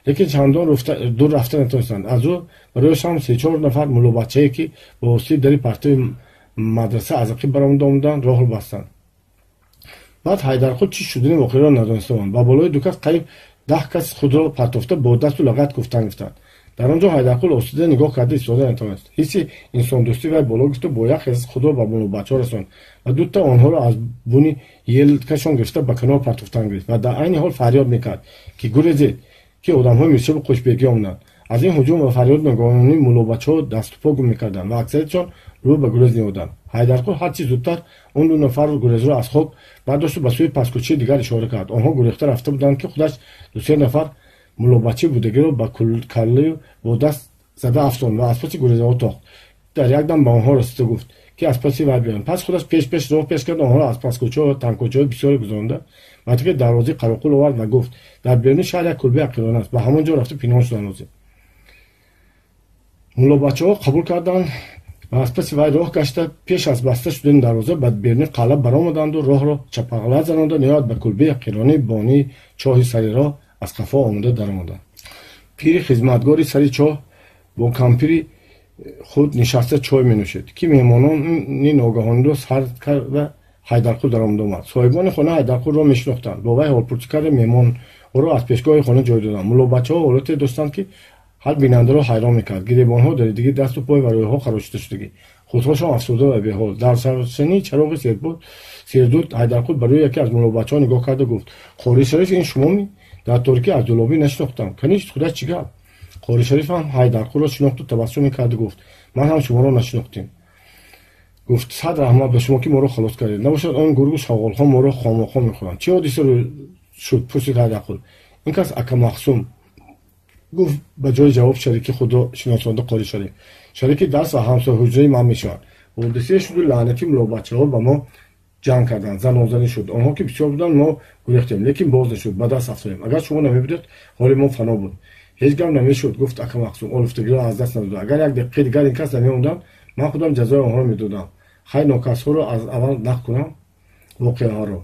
Лекин чандон дур рафта натавонистанд. Аз рӯ барояшон се-чор нафар муллобачае, ки ба воситаи дари партови мадраса аз ақиб баромада омаданд, роҳро бастанд. Баъд Ҳайдарқул чӣ шудани воқеаро надониста монд. Ба болои ду кас қариб 10 кас худро партофта бо дасту лагат гуфтан гирифтанд. Дар он ҷо Ҳайдарқул осуда нигоҳ карда истода натавонист. Ҳисси инсондӯстӣ вай боло гирифту бо як хез худро ба муллобачаҳо расонд ва дута онҳоро аз буни елкашон гирифта ба канор партофтан гирифт ва дар айни ҳол фарёд мекард, ки гурезед, ки одамҳои Миршабу Қӯшбегӣ омаданд. Аз ин ҳуҷум ва фарёд ногаҳонӣ муллобачаҳо дасту по гум мекарданд ва аксариятшон рӯ ба гурез ниҳоданд. Ҳайдарқул ҳарчи зудтар он ду нафар гурезро аз хок бардошту ба сӯи паскӯчаи дигар ишора кард. Онҳо гурехта рафта буданд, ки худаш ду-се нафар муллобачӣ будагиро ба каллаю бо даст зада афтонд ва аз паси гурезаҳо тохт. Дар як дам ба онҳо расида гуфт, ки аз паси вай биёянд. Пас худаш пеш-пеш роҳ пеш кард, онҳоро аз паскӯчаҳо ва тангкӯчаҳои бисёре гузаронда ба тарафи дарвозаи Қароқул овард ва гуфт: дар беруни шаҳр як кулбаи ҳақирона аст, ба ҳамон ҷо рафта пинҳон шудан лозим. Муллобачаҳо қабул карданд ва аз паси вай роҳ гашта пеш аз баста шудани дарвоза ба беруни қалъа баромаданду роҳро чапағла занонда ниҳоят ба кулбаи ҳақиронаи бонии чоҳи сари роҳ аз қафо омода даромаданд. Пири хизматгори сари чоҳ бо кампири худ нишаста чой менӯшид, ки меҳмонони ногаҳониро сар карда Ҳайдарқул даромада омад. Соҳибони хона Ҳайдарқулро мешинохтанд, бо вай ҳолпурсӣ карда меҳмонҳоро аз пешгоҳи хона ҷой доданд. Муллобачаҳо ҳолате доштанд, ки ҳар бинандаро ҳайрон мекард. Гиребонҳо даридагӣ, дасту пой ва рӯйҳо харошида шудагӣ, худҳошон афсурда ва беҳол. Дар сарсании чароғи сердуд Ҳайдарқул ба рӯи яке аз муллобачаҳо нигоҳ карда гуфт: Қори Шариф, ин шумоми? Дар торикӣ аз дулобӣ нашинохтам. Каниш худаш чӣ гап? Қори Шариф ҳам Ҳайдарқулро шинохту табассум мекарду гуфт: ман ҳам шуморо нашинохтем. Гуфт: сад раҳмат ба шумо, ки моро халос кардед, набошад он гургу шағолҳо моро хомохо мехӯранд. Чӣ ҳодиса шуд? Пурсид Ҳайдарқул. Ин кас ака Махсум, гуфт ба ҷои ҷавоб шарики худро шиносонда Қори Шариф. Шарики дарс ва ҳамсояҳуҷраи ман мешавад. Ҳодисае шуду лаънати муллобачаҳо ба мо ҷанг карданд, занозанӣ шуд. Онҳо ки бисёр буданд, мо гурехтем, лекин боз нашуд, ба даст афтодем. Агар шумо намебудед, ҳоли мо фано буд. Ҳеҷ гап намешуд, гуфт ака Махсум олуфтагиро аз даст надода. Агар як дақиқаи дигар ин кас намеомаданд, ман худам ҷазои онҳоро медодам. Хай, нокасҳоро аз аввал нақл кунам воқеаҳоро.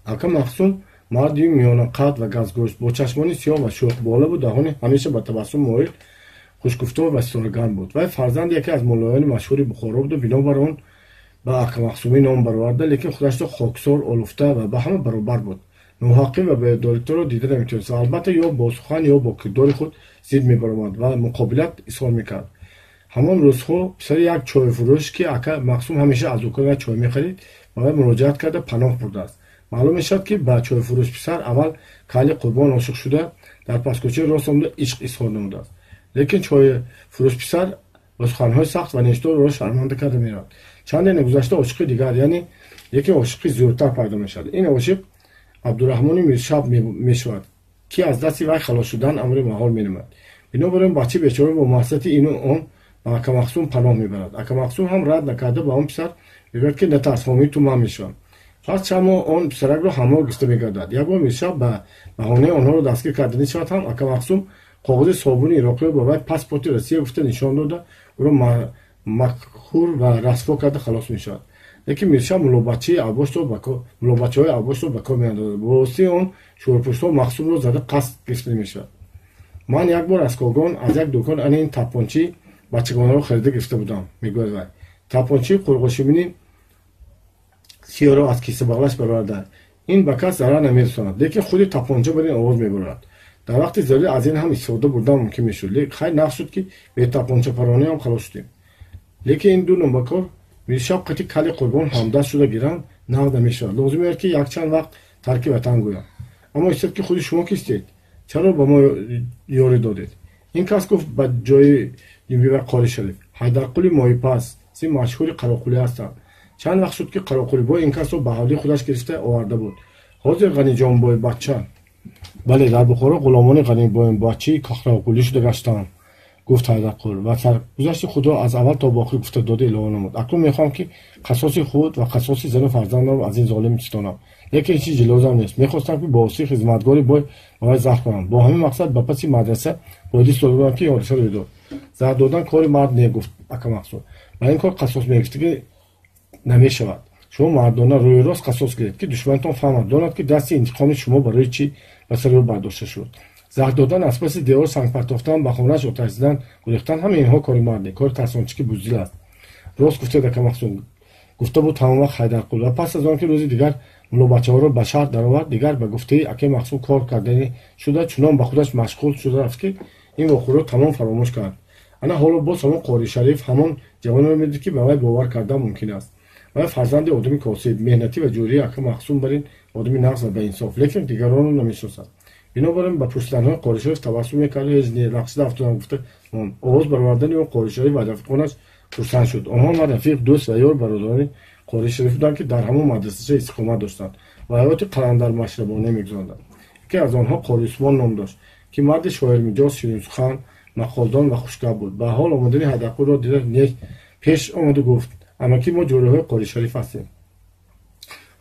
Ака Махсум марди миёнақад ва газгӯшт, бо чашмони сиёҳ ва шӯхбола буд, даҳони ҳамеша ба табассум моил, хушгуфтор ва ситорагарм буд. Вай фарзанди яке аз муллоёни машҳури Бухоро буду бинобар он ба ака Махсумӣ ном бароварда, лекин худашро хоксор, олуфта ва ба ҳама баробар буд. Ноҳаққӣ ва беадолатиро дида наметавонист. Албатта, ё бо сухан, ё бо кирдори худ зид мебаромад ва муқобилат изҳор мекард. Ҳамон рӯзҳо писари як чойфурӯш, ки ака Махсум ҳамеша аз дукон вай чой мехарид, ба вай муроҷиат карда паноҳ бурдааст. Маълум мешавад, ки ба чойфурӯш писар аввал Кали Қурбон ошиқ шуда, дар паскӯчаи рост омада ишқ изҳор намудааст. Лекин чойфурӯш писар ба суханҳои сахт ва нештор ӯро шарманда карда меравад. Чанде нагузашта ошиқи дигар, яъне яке ошиқи зиёдтар пайдо мешавад. Ин ошиқ Абдураҳмони Миршаб мешавад, ки аз дасти вай халос шудан амри маҳол менамояд. Бинобар ин бачаи бечора бо маҳсати ину он ба ака Махсум паноҳ мебарад. Ака Махсум ҳам рад накарда ба он писар мегӯяд, ки натарс, ҳомии ту ман мешавам. Пас чанд моҳ он писаракро ҳамроҳ гирифта мегардад. Як бор Миршаб ба баҳонаи онҳоро дастгир карданӣ шавад ҳам, ака Махсум коғози собуни ироқиро ба вай паспорти Россия гуфта нишон дода, ӯро макҳур ва расво карда халос мешавад. Лекин Миршаб муллобачаҳои аббошро ба кор меандозад. Бо воситаи он шӯрпуштҳо Махсумро зада қасд гирифта мешавад. Ман як бор аз Когон аз як дукон ана ин тапончи бачагонаро харида гирифта будам, мегӯяд вай. Тапончии қурғошибини сиёро аз кисабағлаш бароварда. Ин ба кас зарар намерасонад, лекин худи тапонча бар ин овоз мебарад. Дар вақти зарурӣ аз ин ҳам истифода бурдан мумкин мешуд. Хайр нақш шуд, ки бе тапончапаронӣ ҳам халос шудем. Лекин ин ду нобакор миршаб қати кали Қурбон ҳамдаст шуда гиранд, нағз намешавад. Лозим меояд, ки якчанд вақт тарки ватан гӯям. Аммо истед, ки худи шумо кистед? Чаро ба мо ёрӣ додед? Ин кас, гуфт ба ҷои ва Қори Шариф, Ҳайдарқули моҳипас си машҳури Қароқулӣ ҳастанд. Чанд вақт шуд, ки Қароқулибой ин касро ба ҳавлии худаш гирифта оварда буд. Ҳозир Ғаниҷонбойбачча, бале, дар Бухоро ғуломони Ғанибойбаччаи Қароқулӣ шуда гаштаанд, гуфт Ҳайдарқул ва саргузашти худро аз аввал то ба охир гуфта дода илова намуд: акнун мехоҳам, ки қасоси худ ва қасоси зану фарзандамро аз ин золим ситонам, лекин ҳеҷ чиз лозим нест. Мехостам, ки бо воситаи хизматгори бой ба вай заҳр кунам. Бо ҳамин мақсад ба паси мадраса боидист дода будам, ки ин ҳодиса рӯй дод. Заҳр додан кори мард не, гуфт ака Мақсуд. Ба ин кор қасос мегирифтагӣ намешавад. Шумо мардона рӯи рост қасос гиред, ки душманатон фаҳмад, донад, ки дасти интиқоми шумо барои чӣ ба сари ӯ бардошта шуд. Заҳр додан, аз паси девор санг партофтан, ба хонааш оташ задан, гурехтан — ҳамаи инҳо кори мард не, кори тарсончики буздил аст. Рост гуфтед, ака Мақсуд, гуфта буд ҳамон вақт Ҳайдарқул. Ва пас аз он ки рӯзи дигар муллобачаҳоро ба шаҳр даровард, дигар ба гуфтаи акаи Мақсуд кор карданӣ шуда, чунон ба худаш машғул шуда рафт, ки ин вохӯриро тамом фаромӯш кард. Ана ҳоло боз ҳамон Қори Шариф ҳамон ҷавонеро медид, ки ба вай бовар кардан мумкин аст. Вай фарзанди одами косиб, меҳнатӣ ва ҷӯрии ака Мақсум бар ин одами нағз ва баинсоф, лекин дигаронро намешиносад. Бинобар ин ба пурсиданҳои Қори Шариф табассум мекарду ҳеҷ не, рақсида афтодам, гуфта монд. Овоз баровардани ӯ Қори Шариф ва рафиқонаш хурсанд шуд. Онҳо ма рафиқ, дӯст ва ёр бародарони Қори Шариф буданд, ки дар ҳамон мадрасача истиқомат доштанд ва ҳаёти қаландармашрабона мегузаронданд. Яке аз онҳо Қори Усмон ном дошт, ки марди шоирмиҷоз, ширинсухан, мақолдон ва хушгап буд. Ба ҳол омадани Ҳайдарқулро дида, пеш омаду гуфт: амакӣ, мо ҷӯраҳои Қори Шариф ҳастем,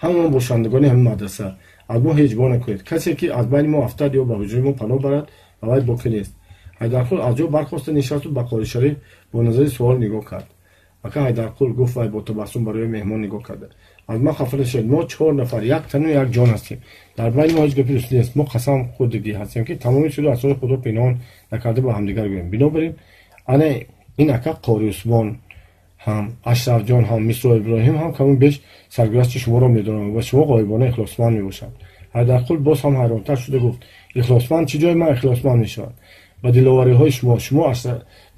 ҳамаон бошандагони ҳамин мадраса. Аз мо ҳеҷ бо накунед. Касе ки аз байни мо афтад ё ба ҳуҷраи мо паноҳ барад, ба вай боке нест. Ҳайдарқул аз ҷо бархоста нишасту ба Қори Шариф бо назари суол нигоҳ кард. Ака Ҳайдарқул, гуфт вай бо табассум барои меҳмон нигоҳ карда, аз ман хафа нашавед. Мо чор нафар як тану як ҷон ҳастем. Дар байни мо ҳеҷ гапи дӯстӣ нест. Мо қасам хӯрдагӣ ҳастем, ки тамоми сиру асрори худро пинҳон накарда ба ҳамдигар гӯем. Бинобар ин ана ин ака Қори Усмон ҳам, Ашрафҷон ҳам, Мирзо Иброҳим ҳам каму беш саргузашти шуморо медонанд ва шумо ғоибона ихлосманд мебошанд. Ҳайдарқул боз ҳам ҳайронтар шуда гуфт: ихлосманд? Чӣ ҷои ман ихлосманд мешавад? Ба диловариҳои шумо, шумо,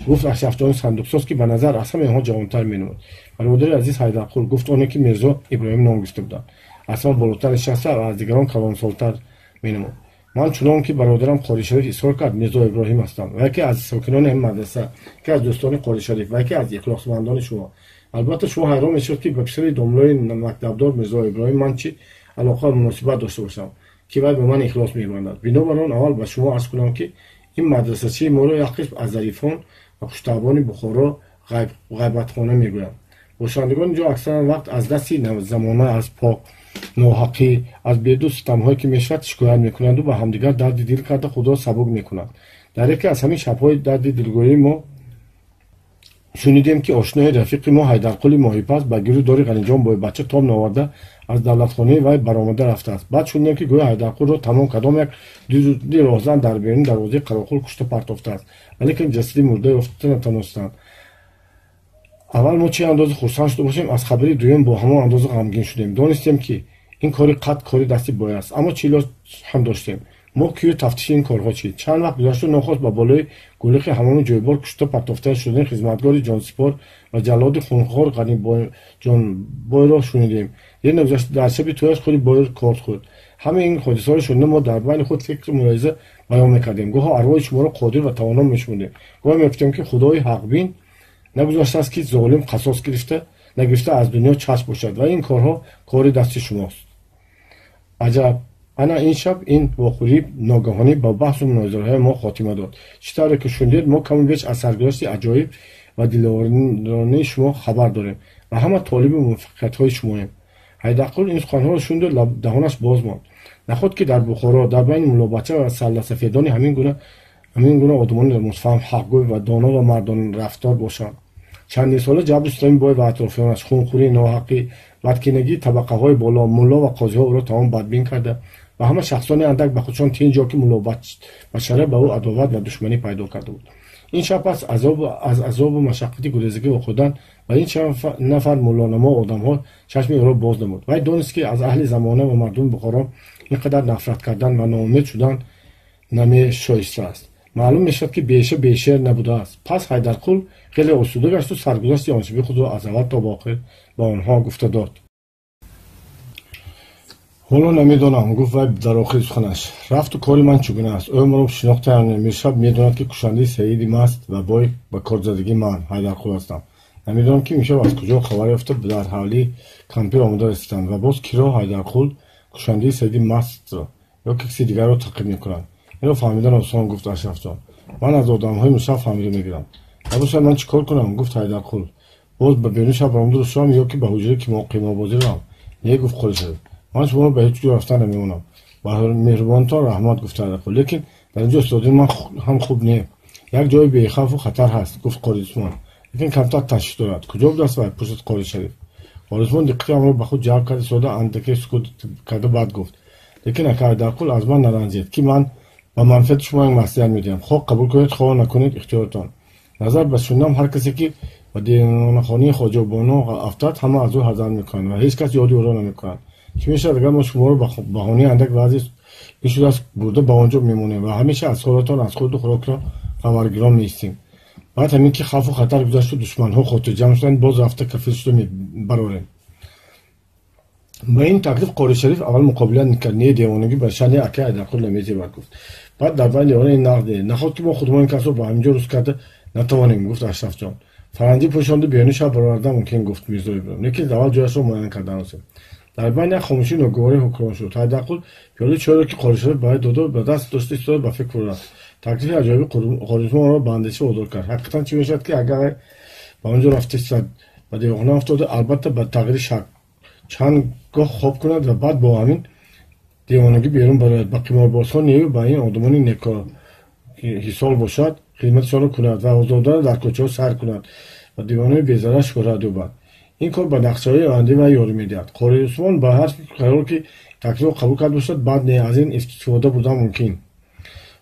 гуфт Ашрафҷони сандуқсоз, ки ба назар аз ҳамаи онҳо ҷавонтар менамуд. Бародари азиз Ҳайдарқул, гуфт оне ки Мирзо Иброҳим ном гирифта буданд, аз ҳама болотар нишаста ва аз дигарон калонсолтар менамуд. Ман, чунон ки бародарам Қори Шариф изҳор кард, Мирзо Иброҳим ҳастам ва яке аз сокинони ҳамин мадраса, яке аз дӯстони Қори Шариф ва яке аз ихлосмандони шумо. Албатта, шумо ҳайрон мешавед, ки ба писари домлои мактабдор Мирзо Иброҳим ман чӣ алоқа ва муносибат дошта бошам, ки вай ба ман ихлос мебандад. Бинобар он аввал ба шумо арз кунам, ки ин мадрасачии моро як қисм аз зарифон ва хуштабъони Бухоро ғайбатхона мегӯянд. Бошандагони ҷо аксаран вақт аз дасти замона, аз пок ноҳақӣ, аз беду ситамҳое ки мешавад, шикоят мекунанду ба ҳамдигар дарди дил карда худро сабук мекунанд. Дар яке аз ҳамин шабҳои дарди дилгӯии мо шунидем, ки ошнои рафиқи мо Ҳайдарқули моҳипаз ба гиру дори Ғаниҷон бойбача тоб наоварда, аз давлатхонаи вай баромада рафтааст. Баъд шунидем, ки гӯё Ҳайдарқулро тамом кадом як дуди роҳзан дар беруни дарвозаи Қароқул кушта партофтааст, валекин ҷасади мурда ёфта натавонистанд. Аввал мо чӣ андоза хурсанд шуда бошем, аз хабари дуюм бо ҳамон андоза ғамгин шудем. Донистем, ки ин кори қатъ кори дасти бой аст, аммо чӣ илоҷ ҳам доштем мо? Кию тафтиши ин корҳо чӣ? Чанд вақт гузашту нохост ба болои гулихи ҳамоми ҷойбор кушта партофта шудани хизматгори ҷонсипор ва ҷаллоди хунхор Ғаниҷонбойро шунидем. Дер нагузашта дар шаби тӯяш худи бой корд хӯрд. Ҳамаи ин ҳодисаҳоро шунида, мо дар байни худ фикру мулоҳиза баён мекардем. Гоҳо арвоҳи шуморо қодир ва тавоно мешумурдем, гоҳе мегуфтем, ки Худои ҳақбин нагузоштааст, ки золим қасос гирифта нагирифта аз дунё чашм бошад ва ин корҳо кори дасти шумост. Аҷаб, ана ин шаб ин вохӯрии ногаҳонӣ ба баҳсу мунозираҳои мо хотима дод. Чӣ тавре ки шунидед, мо каму беш аз саргузашти аҷоиб ва диловаронаи шумо хабар дорем ва ҳама толиби муваффақиятҳои шумоем. Ҳайдарқул ин суханҳоро шуниду даҳонаш боз монд. Наход ки дар Бухоро дар байни муллобача ва салласафедони ҳамин гуна одамони мусфаҳм, ҳақгӯй ва доно ва мардонрафтор бошанд. Чандин сола ҷабру ситами бой ва атрофиёнаш, хунхӯрӣ, ноҳақӣ, бадкинагии табақаҳои боло, мулло ва қозиҳо ӯро тамом бадбин карда, Ва ҳама шахсони андак ба худшон тинҷ ё ки муллобачара ба ӯ адоват ва душманӣ пайдо карда буд. Ин шаб пас аз азобу машаққати гурезагӣ вохӯрдан ва ин чанд нафар муллонамо одамҳо чашми ӯро боз намуд. Вай донист, ки аз аҳли замона ва мардуми Бухоро ин қадар нафрат кардан ва ноумед шудан намешоиста аст. Маълум мешавад, ки беша бешер набудааст. Пас Ҳайдарқул хеле осуда гашту саргузашти он шаби худро аз аввал то ба охир ба онҳо гуфта дод. Ҳоло намедонам, гуфт вай дар охири суханаш, рафту кори ман чӣ гуна аст. Ӯ маро шинохтаям. Миршаб медонад, ки кушандаи Саиди маст ва бой ба корзадагии ман Ҳайдарқул ҳастам. Намедонам, ки имшаб аз куҷо хабар ёфта дар ҳавлии кампир омода расиданд ва боз киро, Ҳайдарқул кушандаи Саиди мастро ё киси дигарро таъқиб мекунанд. Инро фаҳмидан осон, гуфт Ашрафҷон. Ман аз одамҳои миршаб фаҳмида мегирам. Набошад, ман чӣ кор кунам? Гуфт Ҳайдарқул. Боз ба берун шаб ромда шавам ё ки ба ҳуҷраи қиморбозӣ равам? Не, гуфт Қори Шариф, ман шуморо ба ҳеҷ ҷо рафтан намемонам. Ба меҳрубонтон раҳмат, гуфт Ҳайдарқул, лекин дар инҷо истодаи ман ҳам хуб не. Як ҷои бехавфу хатар ҳаст, гуфт Қори Усмон, лекин камтар ташвиш дорад. Куҷо будааст вай? Пурсид Қори Шариф. Қори Усмон диққати амро ба худ ҷалб карда истода, андаке сукут карда, баъд гуфт: лекин ака Ҳайдарқул, аз ман наранҷед, ки ман ба манфиати шумо як маслиҳат медиҳам. Хоҳ қабул кунед, хоҳ накунед, ихтиёртон. Назар ба шунидам, ҳар касе ки ба девонахонаи Хоҷабону афтад, ҳама аз ӯ ҳазар мекунанд ва ҳеҷ кас ёди ӯро намекунад. Чӣ мешавад, агар мо шуморо ба баҳонаи андак вазъи ин шудааст бурда ба он ҷо мемонем ва ҳамеша аз ҳолатон, аз хурду хӯрокатон хабаргирон меистем? Баъд ҳамин ки хавфу хатар гузашту душманҳо хотирҷамъ шуданд, боз рафта кафил шуда мебарорем. Ба ин таклиф Қори Шариф аввал муқобилат мекард. Не, девонагӣ ба шаъни акаи Ҳайдарқул намезебад, гуфт. Баъд дар байни он ин нақд не. Наход ки мо худмон ин касро ба ҳаминҷо рӯз карда натавонем, гуфт Ашрафҷон. Фаранҷӣ пӯшонду беруни шаб баровардан мумкин, гуфт Мирзо Иброҳим, лекин аввал ҷояшро муайян кардан лозим. Дар байни як хомӯшии ногуворӣ ҳукмрон шуд. Ҳайдарқул пиёлаи чойро, ки Қори Шариф ба вай доду, ба даст дошта истода, ба фикр фурӯ рафт. Таклифи аҷоиби Қори Усмон онро ба андеша водор кард. Ҳақиқатан, чӣ мешавад, ки агар вай ба он ҷо рафта истад? Ба девонхона афтода, албатта, ба тағйири шакл чанд гоҳ хоб кунад ва баъд бо ҳамин девонагӣ берун барояд, ба қиморбозҳо нею ба ин одамони некоҳисол бошад, хидматшонро кунад ва озодона дар кӯчаҳо сайр кунад ва девонаи безарар шӯҳрат ёбад. Ин кор ба нақшаҳои ояндаи вай ёрӣ медиҳад. Қори Усмон ба ҳар қарор, ки таклифро қабул карда бошад, бад не, аз ин истифода бурдан мумкин.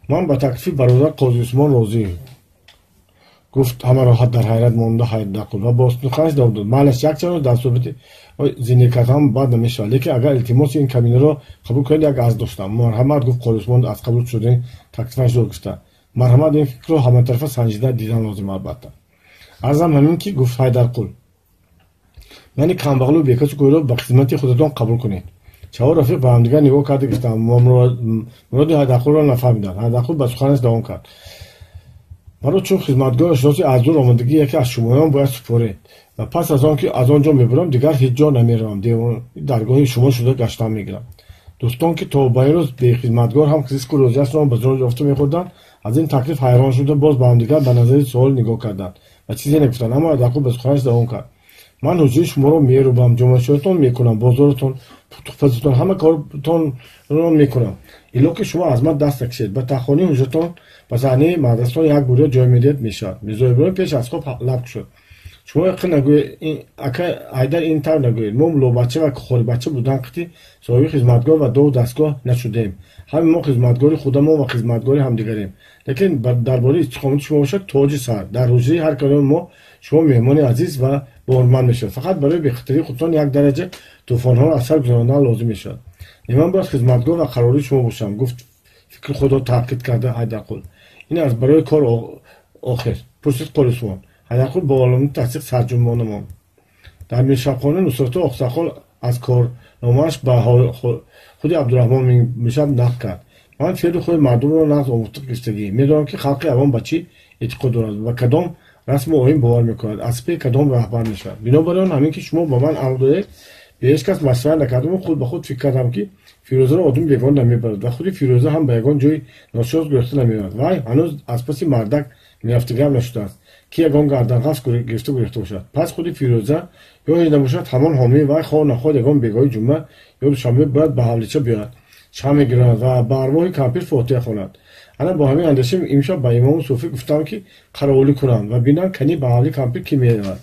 Ман ба таклифи бародар Қози Усмон розӣ, гуфт ҳама роҳат дар ҳайрат монда Ҳайдарқул ва бо суханаш давом дод: майлаш, якчанд рӯз дар суҳбати зиндагӣ кардан бад намешавад, лекин агар илтимоси ин каминаро қабул кунед, як арз доштам. Марҳамат, гуфт Қори Усмон аз қабул шудани таклифаш дод гуфта. Марҳамат, ин фикрро ҳаматарафа санҷида дидан лозим, албатта. Арзам ҳамин ки, гуфт Ҳайдарқул, мани камбағалу бекасу гӯйро ба хизмати худатон қабул кунед. Чаҳор рафиқ ба ҳамдигар нигоҳ карда гирифтанд, муроди Ҳайдарқулро нафаҳмиданд. Ҳайдарқул ба суханаш давом кард: маро чун хизматгори шиноси аз дур омадагӣ яке аз шумоён бояд супоред ва пас аз он ки аз он ҷо мебурам, дигар ҳеҷ ҷо намеравам, даргоҳи шумо шуда гаштан мегирам. Дӯстон, ки то ба ин рӯз бехизматгор ҳам ризқу рӯзиашро ба зӯр ёфта мехӯрданд, аз ин таклиф ҳайрон шуда, боз ба ҳамдигар ба назари суол нигоҳ карданд ва чизе нагуфтанд. Аммо Ҳайдарқул ба суханаш давом кард: ман ҳуҷраи шуморо мерубам, ҷомашӯятон мекунам, бозоротон, пухтупазитон, ҳама кортонро мекунам, илло ки шумо аз ман даст накашед. Ба таххонии ҳуҷратон, ба саҳнаи мадрасатон як бурё ҷой медиҳед, мешавад. Мирзо Иброҳим пеш аз хоб лаб кушод: шумо яқин нагӯед, ака Ҳайдар, ин тавр нагӯед. Мо муллобача ва хорибача будан қити соҳиби хизматгор ва дову дастгоҳ нашудаем. Ҳаме мо хизматгори худамон ва хизматгори ҳамдигарем. Лекин дар бораи истиқомати шумо бошад, тоҷи сар, дар ҳуҷраи ҳар кадоми мо шумо меҳмони азиз ва боҳурмат мешавад. Фақат барои бехатарии худтон як дараҷа тӯфонҳоро аз сар гузарондан лозим мешавад. Ман бояд хизматгор ва қарории шумо бошам, гуфт фикри худро таъқид карда Ҳайдарқул. Ин аз барои кор охир? Пурсид Қори Усмон. Ҳайдарқул бо олами тасдиқ сарҷунбона монд. Дар миршабхона Нусратулло Оқсақол аз корномааш ба худи Абдураҳмон миршаб нақл кард: ман феълу худи мардумро нағз омӯхта гирифтагӣ медонам, ки халқи авом ба чӣ эътиқод дорад ва кадом расму оин бовар мекунад, аз пе кадом раҳбар мешавад. Бинобар он, ҳамин ки шумо ба ман амр додед, бе ҳеҷ кас машварат накардаму худ ба худ фикр кардам, ки Фирӯзаро одами бегона намебарад ва худи Фирӯза ҳам ба ягон ҷои ношинос гурехта намеравад. Вай ҳанӯз аз паси мардак мерафтагиам нашудааст, ки ягон гарданғафс гирифта гурехта бошад. Пас худи Фирӯза ё ҳеҷ набошад, ҳамон ҳомии вай, хоҳ нахоҳ, ягон бегоҳи ҷумъа ё душанбе бояд ба ҳавлича биёяд, шам мегиронад ва ба арвоҳи кампир фотиҳа хонад. Ана бо ҳамин андеша имшаб ба имому суфӣ гуфтам, ки қаровулӣ кунанд ва бинанд, кани ба ҳавли кампир кӣ меравад.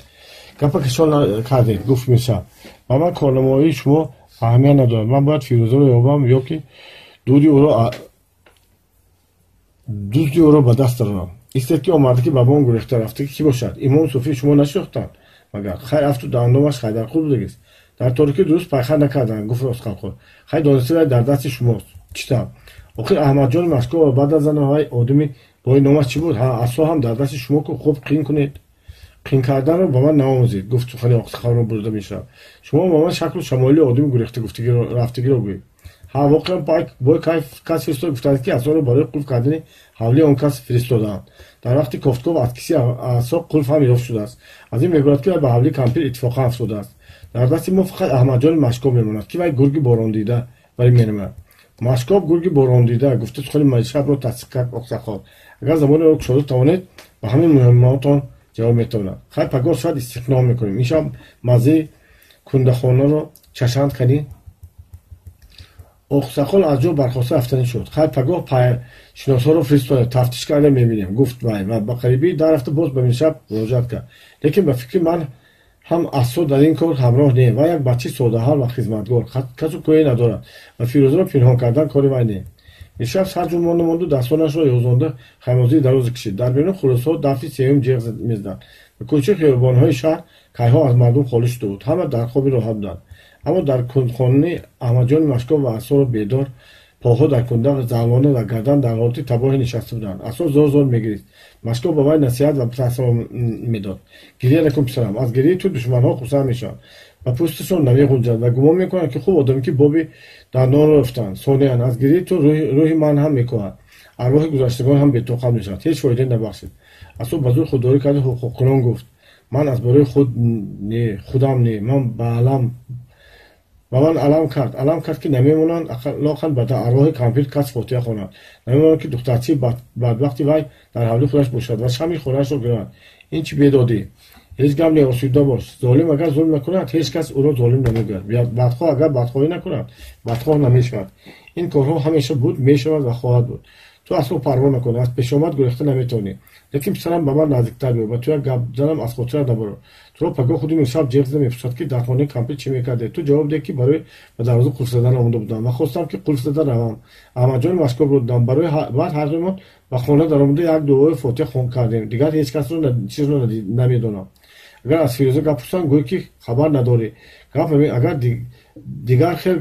Гапа кашол кардед, гуфт миршаб, ба ман корнамоии шумо аҳамият надорад. Ман бояд Фирӯзаро ёбам ё ки Дуди ӯро ба даст дарорам. Истед ки омада ки ба бом гурехта рафта ки бошад. Имом суфӣ шумо нашинохтанд магар? Хайр, афту дандомаш Хайдарқул будагист. Дар торикӣ дуруст пайхар накарданд, гуфт Ростқалқол. Хай дониста вай дар дасти шумост. Чӣ тавр? Охир Аҳмадҷони Машкоб ва баъд аз зана вай одами бои номаш чӣ буд? Ҳа, асо ҳам дар дасти шумо ку, хуб қин кунед. Қин карданро ба ман наомӯзед, гуфт сухани Оқсақолро бурида мешавад. Шумо ба ман шаклу шамоили одами гурехта рафтагиро гӯед. Ҳа, воқеан бой кас фиристод, гуфтанд ки асоро барои қулф кардани ҳавлии он кас фиристодаанд. Дар вақти кофтков аз киси асо қулф ҳам ёфт шудааст. Аз ин мегӯяд ки вай ба ҳавлии кампир иттифоқан афтодааст. Дар дасти мо фақат Аҳмадҷони Машкоб мемонад, ки вай гурги борондида вале менамояд. Машкоб гурги борондида, гуфта сухани Миршабро тасдиқ кард Оқсақол. Агар забони ӯро кушода тавонед, ба ҳамин муҳиммотон ҷавоб метавонад. Хай, пагоҳ шояд истиқном мекунем. Ин шаб маззаи кундахонаро чашанд кардӣ? Оқсақол аз ҷо бархоста рафтанӣ шуд. Хай, пагоҳ шиносҳоро фиристодем, тафтиш карда мебинем, гуфт вай ва ба қарибии дар рафта боз ба Миршаб муроҷиат кард. Лекин ба фикри ман ҳам асо дар ин кор ҳамроҳ не. Вай як бачаи содаҳал ва хизматгор, касу кӯе надорад ва Фирӯзаро пинҳон кардан кори вай не. Миршаб сарҷун монда монду дастонашро ёзонда хаймозии дароза кашид. Дар берун хурӯсҳо дафъи сеюм ҷеғ мезаданд. Ба кӯчаи хиёбонҳои шаҳр кайҳо аз мардум холӣ шуда буд. Ҳама дар хоби роҳат буданд. Аммо дар кундхонаи Аҳмадҷони Машкоб ва асоро бедор, поҳо дар кунда, залона ва гардан дар ҳолати табоҳе нишаста буданд. Асо зор зор мегирист. Машкоб ба вай насиҳат ва таслом медод. Гирия накун, писарам, аз гирияи ту душманҳо хурсанд мешаванд, ба пӯсташон намеғунҷанд ва гумон мекунанд ки хуб одаме ки боби дандонро ёфтанд. Сониян, аз гирияи ту рӯҳи ман ҳам мекоҳад, арвоҳи гузаштагон ҳам бетоқат мешавад. Ҳеҷ фоидае набахшид. Асо ба зур худдорӣ карда ҳуқуқкунон гуфт: ман аз барои худ не, худам не, ман ба алам ба ман алам кард, алам кард ки намемонанд лоқан ба арвоҳи кампир кас фотиҳа хонад. Намемонанд ки духтарчаи бадбахти вай дар ҳавли худаш бошад ва шами хонаашро гирад. Ин чӣ бедодӣ? Ҳеҷ гап не, осуда бош. Золим агар зулм накунад, ҳеҷ кас ӯро золим намегӯяд. Бадхоҳ агар бадхоҳӣ накунад, бадхоҳ намешавад. Ин корҳо ҳамеша буд, мешавад ва хоҳад буд. Ту асло парво накун, аз пешомад гурехта наметавонӣ. Лекин писарам, ба ман наздиктар биё, ба ту як гап занам, аз хотират набаро. Туро пагоҳ худи Миршаб ҷеғ зада мепурсад ки дар хонаи кампир чӣ мекардед. Ту ҷавоб деҳ ки барои ба дарвоза қулф задан омода будам ва хостам ки қулф зада равам. Аҳмадҷони Машкобро дидам. Барои баъд ҳардуимон ба хона даромада як дуои фотиҳа хон кардем. Дигар ҳеҷ касро чизро намедонам. Агар аз Фирӯза гап пурсанд, гӯй ки хабар надорӣ. Гап агар дигар хел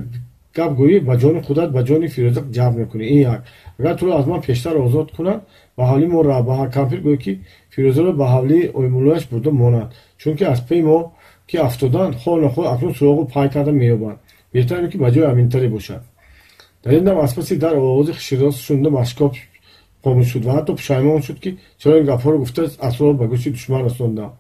гап гӯӣ, ба ҷони худат, ба ҷони Фирӯза ҷабр мекунӣ. Ин як. Агар туро аз ман пештар озод кунанд, ба ҳавлии мо рав, ба кампир гӯй ки Фирӯзаро ба ҳавлии оймуллояш бурда монад, чунки аз паи мо ки афтоданд, хоҳ нохоҳ акнун суроғу пай карда меёбанд. Беҳтар ин ки ба ҷои аминтаре бошад. Дар ин дам аз паси дар овози хиширос шунида Машкоб хомӯш шуд ва ҳатто пушаймон шуд ки чаро ин гапҳоро гуфта асрорро ба гӯши душман расондам.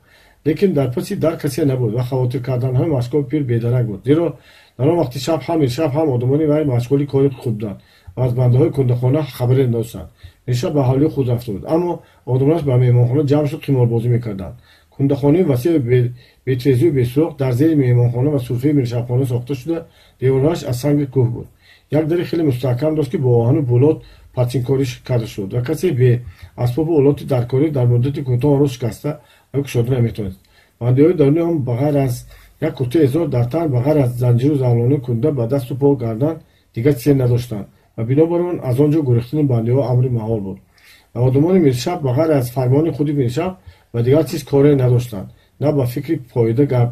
Лекин дар паси дар касе набуд ва хавотир карданҳои Машкоби пир бедарак буд, зеро дар он вақти шаб ҳам Миршаб, ҳам одамони вай машғули кори худ буданд ва аз бандаҳои кундахона хабаре надоштанд. Миршаб ба ҳавлии худ рафта буд, аммо одамонаш ба меҳмонхона ҷамъ шуд, қиморбозӣ мекарданд. Кундахонаи васеъ бетрезию бесуроғ дар зери меҳмонхона ва сурфаи Миршабхона сохта шуда, деворҳояш аз санги кӯҳ буд. Як дари хеле мустаҳкам дошт ки бо оҳану булот патинкорӣ карда шуд ва касе бе асбобу олоти даркорӣ дар муддати кӯтоҳ онро шикаста ва кушода наметавонист. Бандаҳои даруни он ба ғайр аз як куртаи эзор дар тан, ба ғайр аз занҷиру завлони кунда ба дасту по гардан дигар чизе надоштанд ва бинобар он аз он ҷо гурехтани бандаҳо амри маҳол буд. Ва одамони Миршаб ба ғайр аз фармони худи Миршаб ва дигар чиз коре надоштанд. На ба фикри фоида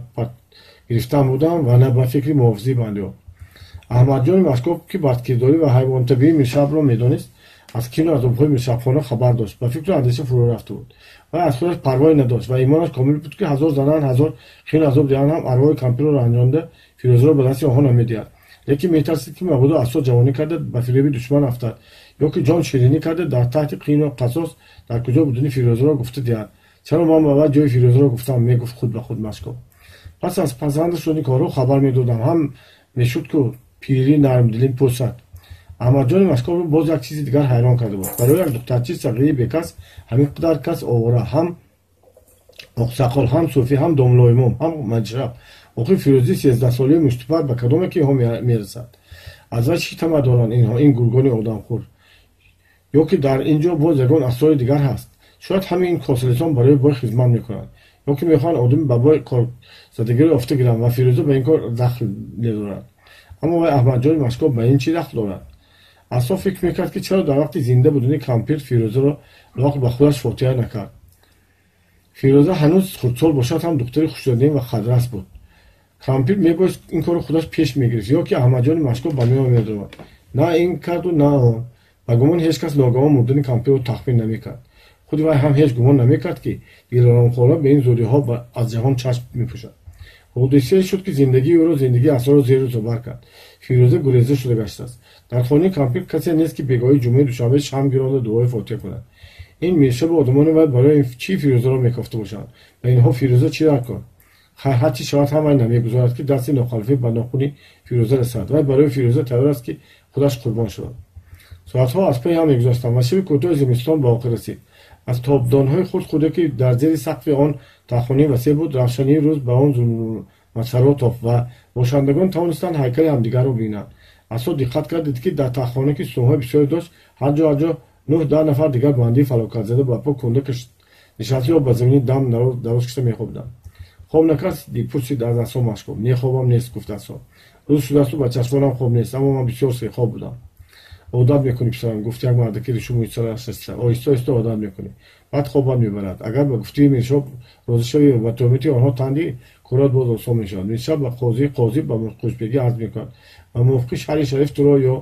гирифтан буданд ва на ба фикри муҳофизии бандаҳо. Аҳмадҷони Машкоб ки бадкирдорӣ ва ҳайвонтабиии Миршабро медонист, аз кину азобҳои Миршабхона хабар дошт, ба фикру андеша фурӯ рафта буд. Вай аз худаш парвое надошт ва имонаш комил буд ки ҳазор зананд, ҳазор хину азоб диҳанд ҳам арвоҳи кампирро ранҷонда Фирӯзаро ба дасти онҳо намедиҳад. Лекин метарсид ки мабодо асо ҷавонӣ карда ба фиреби душман афтад ё ки ҷон ширинӣ карда дар таҳти қину қасос дар куҷо будани Фирӯзаро гуфта диҳад. Чаро ман ба вай ҷои Фирӯзаро гуфтам, мегуфт худ ба худ Машкоб. Пас аз пасандаш шудани корҳо хабар медодам, ҳам мешуд ку пирӣ нармдилӣ пурсад. Аҳмадҷони Машкобро боз як чизи дигар ҳайрон карда буд. Барои як духтарчаи сағирии бекас ҳамин қадар кас овора, ҳам Оқсақол, ҳам суфӣ, ҳам домлоимом, ҳам Маҷраб. Охир Фирӯзии 13-солаи муштипар ба кадоме ки инҳо мерасад? Аз вай чӣ тамаъ доранд инҳо, ин гургони одамхӯр? Ё ки дар ин ҷо боз ягон асрори дигар ҳаст? Шояд ҳамин ин косалисон барои бой хизмат мекунанд, ё ки мехоҳанд одами ба бой корзадагиро ёфта гиранд ва Фирӯза ба ин кор дахл дорад. Аммо вай Аҳмадҷони Машкоб ба ин чӣ дахл дорад? Асо фикр мекард, ки чаро дар вақти зинда будани кампир Фирӯзаро лоқ ба худаш фотиҳа накард. Фирӯза ҳанӯз хурдсол бошад ҳам духтари хушдодин ва хадрас буд. Кампир мебоист ин корро худаш пеш мегирифт ё ки Аҳмадҷони Машкоб ба миён медаромад. На ин карду, на он. Ба гумони ҳеҷ кас ногаҳон мурдани кампирро тахмин намекард. Худи вай ҳам ҳеҷ гумон намекард, ки Дилоромхола ба ин зудиҳо аз ҷаҳон чашм мепӯшад. Ҳодисае шуд, ки зиндагии ӯро, зиндагии Асоро зеру забар кард. Фирӯза гуреза шуда гаштааст. Дар хонаи кампир касе нест, ки бегоҳии ҷумъаи душанбе шам гиронда дуои фотиҳа кунад. Ин миршабу одамони вай барои чӣ Фирӯзаро мекофта бошанд? Ба инҳо Фирӯза чӣ дар кор? Хайр, ҳар чӣ шавад ҳам вай намегузорад, ки дасти нохалифӣ ба нохуни Фирӯза расад. Вай барои Фирӯза тайёр аст, ки худаш қурбон шавад. Соатҳо аз паи ҳам мегузаштанд ва шаби кӯтоҳи зимистон ба охир расид. Аз тобдонҳои хурд хурде, ки дар зери сақфи он тахонии васеъ буд, равшании рӯз ба он зулматсаро тофт ва бошандагон тавонистанд ҳайкали ҳамдигарро бинанд. Асо диққат кард, дид, ки дар тахона, ки сутунҳои бисёре дошт, ҳар ҷо ҳар ҷо 9-10 нафар дигар бандии фалокатзада ба по кунда нишаста ё ба замини дам дароз кашида мехобиданд. Хоб накард? Пурсид аз Асо Машкоб. Не, хобам нест, гуфт Асо. Рӯз шудаасту ба чашмонам хоб нест, аммо ман бисёр серхоб будам. Одат мекунӣ, писарам, гуфт як мардаки ришу мӯйсараш расида. Оҳиста оҳиста одат мекунӣ, баъд хобат мебарад. Агар ба гуфтаи Миршоб розӣ шавӣ ва ба туҳмати онҳо тан диҳӣ, корат боз осон мешавад. Миршаб ба қозӣ, қозӣ ба хушбегӣ арз мекунад ва мувофиқи шаръи шариф туро ё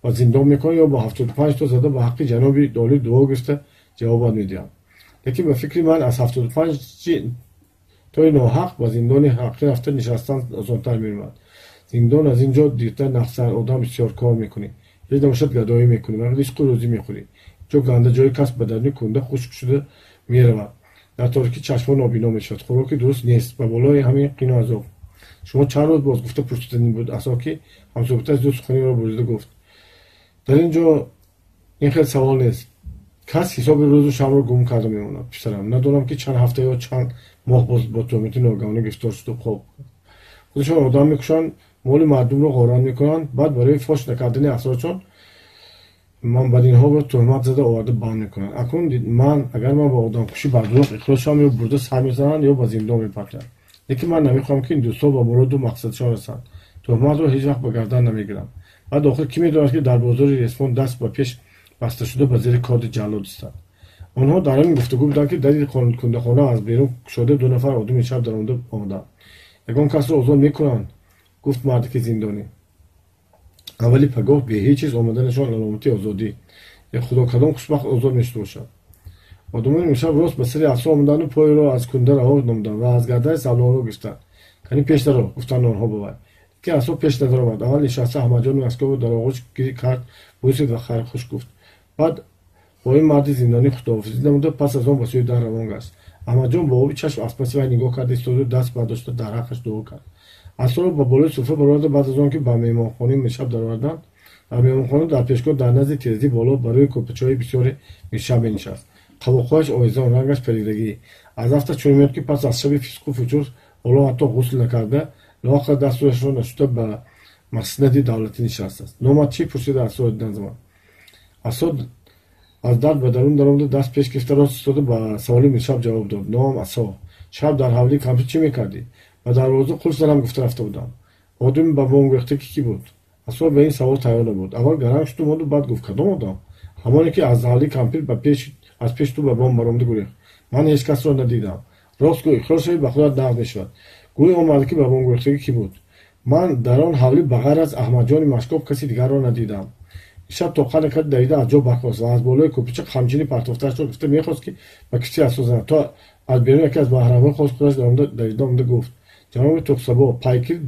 ба зиндон мекунад, ё ба 75 то зада ба ҳаққи ҷаноби олӣ дуо гирифта ҷавобат медиҳам. Лекин ба фикри ман аз 75 тои ноҳақ ба зиндони ҳаққӣ рафта нишастан осонтар меомад. Зиндон аз ин ҷо дида нақсар, одам бисёр кор мекунӣ, ҳеҷ набошад гадоӣ мекунӣ ва ризқу рӯзӣ мехӯрӣ. Ҷо ганда, ҷои кас ба даруни кунда хушк шуда меравад. Дар торикӣ чашмҳо нобино мешавад. Хӯроки дуруст нест. Ба болои ҳамин қину азоб. Шумо чанд рӯз боз гуфта пурсиданӣ буд Асо, ки ҳамсӯҳбаташ ду суханиро бурида гуфт. Дар ин ҷо ин хел савол нест. Кас ҳисоби рӯзу шабро гум карда мемонад, писарам. Надонам, ки чанд ҳафта ё чанд моҳ боз бо туҳмати ногаҳонӣ гирифтор шуду хоб. Худашон одам мекушанд, моли мардумро ғорат мекунанд, баъд барои фош накардани асроршон ман бадинҳоро туҳмат зада оварда банд мекунанд. Акнун ман агар ман ба одамкушӣ бар дурӯғ иқрор шавам, ё бурда сар мезананд, ё ба зиндон мепартоянд. Лекин ман намехоҳам, ки ин дӯстҳо ба муроду мақсадшон расанд. Туҳматро ҳеҷ вақт ба гардан намегирам. Баъд охир кӣ медонад, ки дар бозори ресмон даст ба пеш басташуда ба зери корди ҷаллод истад. Онҳо дар ҳамин гуфтугӯ буданд, ки дари кундахона аз берун кушода ду нафар одами шаб даромада омаданд. Ягон касро озод мекунанд? Гуфт мардаки зиндонӣ. Аввали пагоҳ бе ҳеҷ чиз омаданашон аломати озодӣ. Е худо, кадом хушбахт озод мешуда бошад? Одамони имшаб рост ба сари Асо омаданду поеро аз кунда раҳо намуданд ва аз гардани саблонро гирифтанд. Кани пеш даро, гуфтанд онҳо ба вай. Лекин Асо пеш надаромад. Аввал нишаста Аҳмадҷони Маскобро дар оғӯш кард, бӯсид ва хайрхуш гуфт. Баъд бо ин марди зиндонӣ худоҳофизӣ намуда, пас аз он ба сӯи дар равон гашт. Аҳмадҷон бо оби чашм аз паси вай нигоҳ карда истоду даст бардошта дар ҳаққаш дуо кард. Асоро ба болои суфра бароварда, баъд аз он ки ба меҳмонхонаи Миршаб дароварданд, дар меҳмонхона дар пешгоҳ дар назди тирезаи боло ба рӯи кӯрпачаҳои бисёре Миршаб менишаст. Қавоқҳояш овезон, рангаш паридагӣ. Аз афташ чунин меёд, ки пас аз шаби фисқу фуҷур ҳоло ҳатто ғусл накарда, лоақал дасту нашуда ба маснади давлатӣ нишастааст. Номат чӣ? Пурсида Асоро диназаман. Асо аз дар ба дарун даромада, даст пеш гирифта рост истода ба саволи Миршаб ҷавоб дод. Номам Асо. Шаб дар ҳавлии кампир чӣ мекардӣ? Ба дарвоза қулф занам гуфта рафта будам. Одами ба бом гурехта ки кӣ буд? Асо ба ин савол тайёр набуд. Аввал гаранг шуду монду, баъд гуфт: кадом одам? Ҳамоне, ки аз ҳавлии кампир аз пеши ту ба бом баромада гурехт. Ман ҳеҷ касро надидам. Рост гӯй, иқрор шавӣ, ба худат нағз мешавад. Гӯй, он марде, ки ба бом гурехтагӣ кӣ буд? Ман дар он ҳавлӣ ба ғайр аз Аҳмадҷони Машкоб каси дигарро надидам. Шаб тоқат накард, давида аз ҷо бархост ва аз болои кӯрпича қамчини партофтаашро гирифта мехост, ки ба китфи Асо занад, то аз берун яке аз маҳрамҳои хоси худаш даромада давида омада гуфт: ҷаноби Тухсабо, пайкир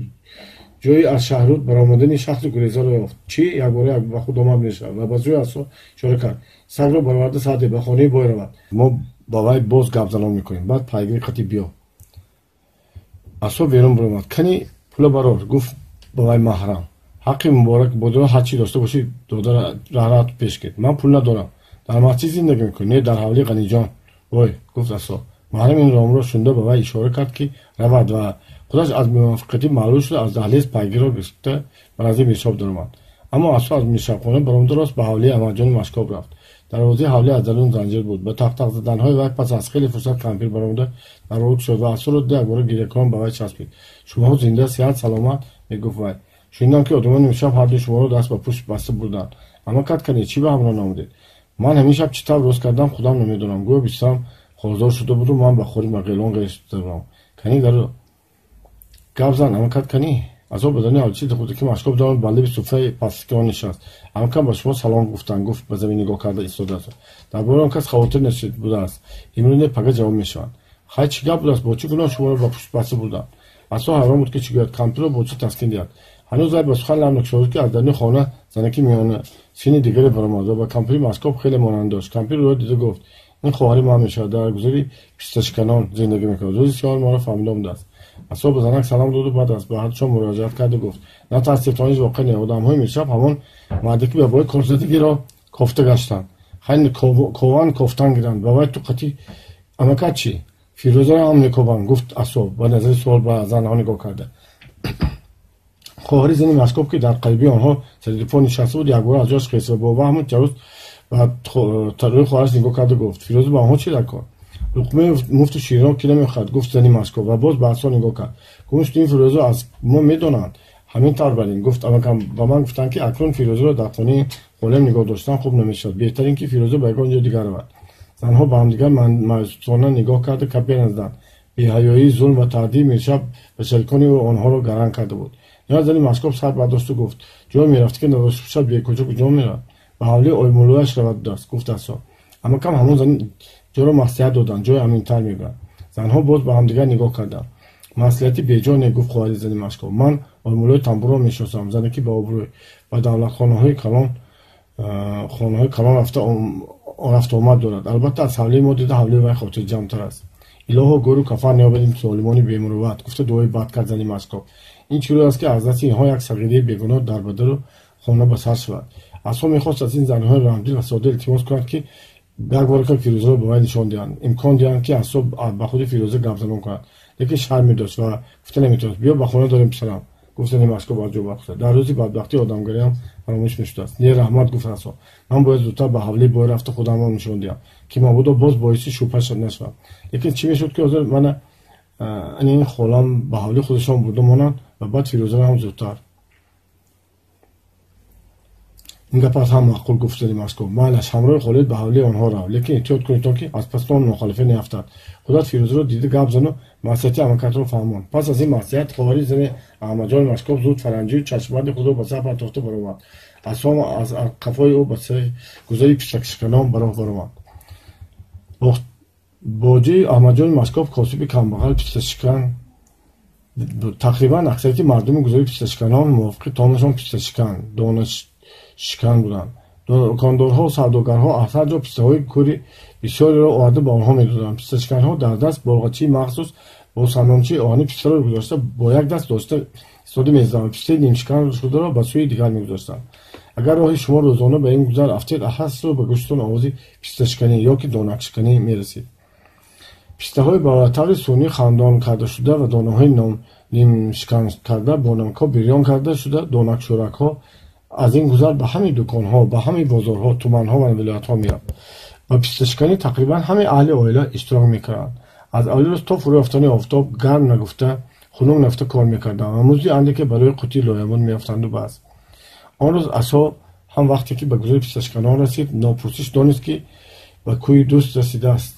ҷои аз шаҳруд баромадани шахси гурезаро ёфт. Чӣ? Якбора ба худ омад мешавад ва ба сӯи Асо ишора кард. Сагро бароварда саъде ба хонаи бой равад. Мо ба вай боз гап занон мекунем. Баъд пайгири қати биё. Асо берун баромад. Кани пула барор, гуфт ба вай маҳрам. Ҳаққи муборак бодро ҳар чӣ дошта бошӣ дода раҳрат пеш кет. Ман пул надорам. Дар масҷид зиндагӣ мекунӣ? Не, дар ҳавлии Ғаниҷон. Вой, гуфт Асо. Маҳрам ин ромро шунида ба вай ишора кард, ки равад ва худаш аз мувофиқатӣ маълул шуда аз даҳлез пайгирро гирифта ба назди Миршоб даромад. Аммо Асо аз миршабхона баромада рост ба ҳавлии Аҳмадҷони Машкоб рафт. Дарвозаи ҳавлӣ аз дарун занҷир буд. Ба тақтақ заданҳои вай пас аз хеле фурсат кампир баромада дарвоза кушод ва Асоро дида якбора гирякорон ба вай часпид. Шумоҳо зинда, сиҳат, саломат? Мегуфт вай. Шунидам, ки одамони имшаб ҳардуи шуморо даст ба пушт баста бурданд. Амакат кани, чӣ ба ҳамроҳ намудед? Ман ҳамин шаб чӣ тавр рост кардам, худам намедонам. Гӯё бистарам хозор шуда буду ман ба хори мағелон гирифта будам. Кани даро гап зан, амакат кани. Асо ба даруни ҳавличаи хурдаки Машкоб даромад, ба лаби суфраи пастики он нишаст. Амакам ба шумо салом гуфтанд, гуфт ба замин нигоҳ карда истодааст. Дар бораи он кас хавотир нашид будааст. Имрӯз не, пага ҷавоб мешаванд. Хай чӣ гап будааст, бо чӣ гуноҳ шуморо ба пуштбастӣ бурданд? Асо ҳайрон буд, ки чӣ гӯяд, кампирро бо чӣ таскин диҳад. Ҳанӯз вай ба сухан лаб накушода, ки аз даруни хона занаки миёна синни дигаре баромад ва ба кампири Машкоб хеле монанд дошт. Кампир ӯро дида гуфт: ин хоҳари ман мешавад, дар гузари писташиканон зиндагӣ мекунад. Рӯзи сиёҳи моро фаҳмида омадааст. Асо ба занак салом доду баъд аз ба ҳардушон муроҷиат карда гуфт: натарсед, то ҳеҷ воқеа не. Одамҳои миршаб ҳамон марде ки ба бои корзадагиро кофта гаштанд. Хай кован кофтан гиранд. Ба вай ту қатӣ амакат чӣ? Фирӯзаро ҳам мекобанд, гуфт Асо ба назари суол ба занҳо нигоҳ карда. Хоҳари зани Машкоб, ки дар қариби онҳо сарипо нишаста буд, якбора аз ҷояш хест ва бо ваҳму ҷарус ба рӯи хоҳараш нигоҳ карда гуфт: Фирӯза ба онҳо чӣ дар кор? Луқмаи муфту ширинро ки намехоҳад, гуфт зани Машкоб ва боз ба Асо нигоҳ кард. Гуфт: ин Фирӯза аз мо медонанд. Ҳамин тавр барин, гуфт амакам. Ба ман гуфтанд, ки акнун Фирӯзаро дар хонаи ғолим нигоҳ доштан хуб намешавад. Беҳтар ин ки Фирӯза ба ягон ҷо дигар равад. Занҳо ба ҳамдигар маъюсона нигоҳ карда капе назаданд. Беҳаёӣ, зулм ва таъдиби миршаб ба шарикони ӯ онҳоро гаранг карда буд. Ниҳоят зани Машкоб сар бардошту гуфт: ҷой мерафт, ки надошта бошад, бекуҷо куҷо меравад? Ба ҳавлии оймуллояш равад будааст, гуфт Асо. Амакам ҳамон зан ҷоро маслиҳат доданд, ҷои аминтар мегӯянд. Занҳо боз ба ҳамдигар нигоҳ карданд. Маслиҳати беҷо не, гуфт хоҳари зани Машкоб. Ман оймуллои тамбурро мешиносам, зане ки ба обрӯй ба давлатхонаҳои калон хонаҳои калон рафту омад дорад. Албатта аз ҳавлии мо дида ҳавлии вай хотирҷамътар аст. Илоҳо гӯру кафан наёбадим золимони бемурувват, гуфта дуои бад кард зани Машкоб. Ин чӣ рӯй аст, ки аз дасти инҳо як сағираи бегуноҳ дар бадару хона ба сар шавад. Асо мехост аз ин занҳои раҳмдил ва сода илтимос кунад, ки як бор ка Фирӯзаро ба вай нишон диҳанд, имкон диҳанд, ки Асо ба худи Фирӯза гапзанон кунад. Лекин шарм медошт ва гуфта наметавонист. Биё ба хона дорем, писарам, гуфт зани Машкоб аз ҷо бархоста. Дар рӯзи бадбахтии одамгариам фаромӯш мешудааст. Не, раҳмат, гуфт Асо. Ман бояд зудтар ба ҳавлии бой рафта худамро нишон диҳам, ки мабодо боз боиси шубҳа нашавам. Лекин чӣ мешуд, ки ҳозир мана ин холам ба ҳавлии худашон бурда монанд ва баъд Фирӯзаро ҳам зудтар. Ин гап аз ҳам маъқул, гуфт зани Машкоб. Майлаш, ҳамроҳи Холид ба ҳавлии онҳо рав, лекин эҳтиёт кунед, то ки аз паси он нохалифа неафтад. Худат Фирӯзаро дида гап зану маслиҳати амакатро фаҳмон. Пас аз ин маслиҳат хоҳари зани Аҳмадҷони Машкоб зуд фаранҷию чашмбанди худро ба сар партофта баромад. Асо аз қафои ӯ ба гузари пистакшиканон ба роҳ баромад. Боҷии Аҳмадҷони Машкоб косиби камбағал писташикан. Тақрибан аксарияти мардуми гузари писташиканон мувофиқи таомашон писташикан, донашикан буданд. Дукондорҳо, савдогарҳо аз ҳар ҷо пистаҳои кӯри бисёреро оварда ба онҳо медоданд. Писташиканҳо дар даст болғачии махсус бо сандомчаи оҳанӣ пистаро гузошта бо як даст дошта истода мезаданд ва пистаи нимшикан шударо ба сӯи дигар мегузоштанд. Агар роҳи шумо рӯзона ба ин гузар афтед, ҳастро ба гӯштон овози писташиканӣ ё ки донакшиканӣ мерасид. Пистаҳои ба таври сунъӣ хандон карда шуда ва донаҳои нимшикан карда бо намакҳо бирён карда шуда донакшӯракҳо аз ин гузар ба ҳамаи дуконҳо, ба ҳамаи бозорҳо, туманҳо ва вилоятҳо мерафт. Ба писташиканӣ тақрибан ҳамаи аҳли оила иштирок мекарданд. Аз аввали рӯз то фурӯ ёфтани офтоб гарм нагуфта, хунук нагуфта кор мекарданд ва музди андаке барои қутии лоямон меёфтанду бас. Он рӯз Асо ҳам вақте ки ба гузари писташиканон расид, нопурсиш донист, ки ба кӯи дӯст расидааст.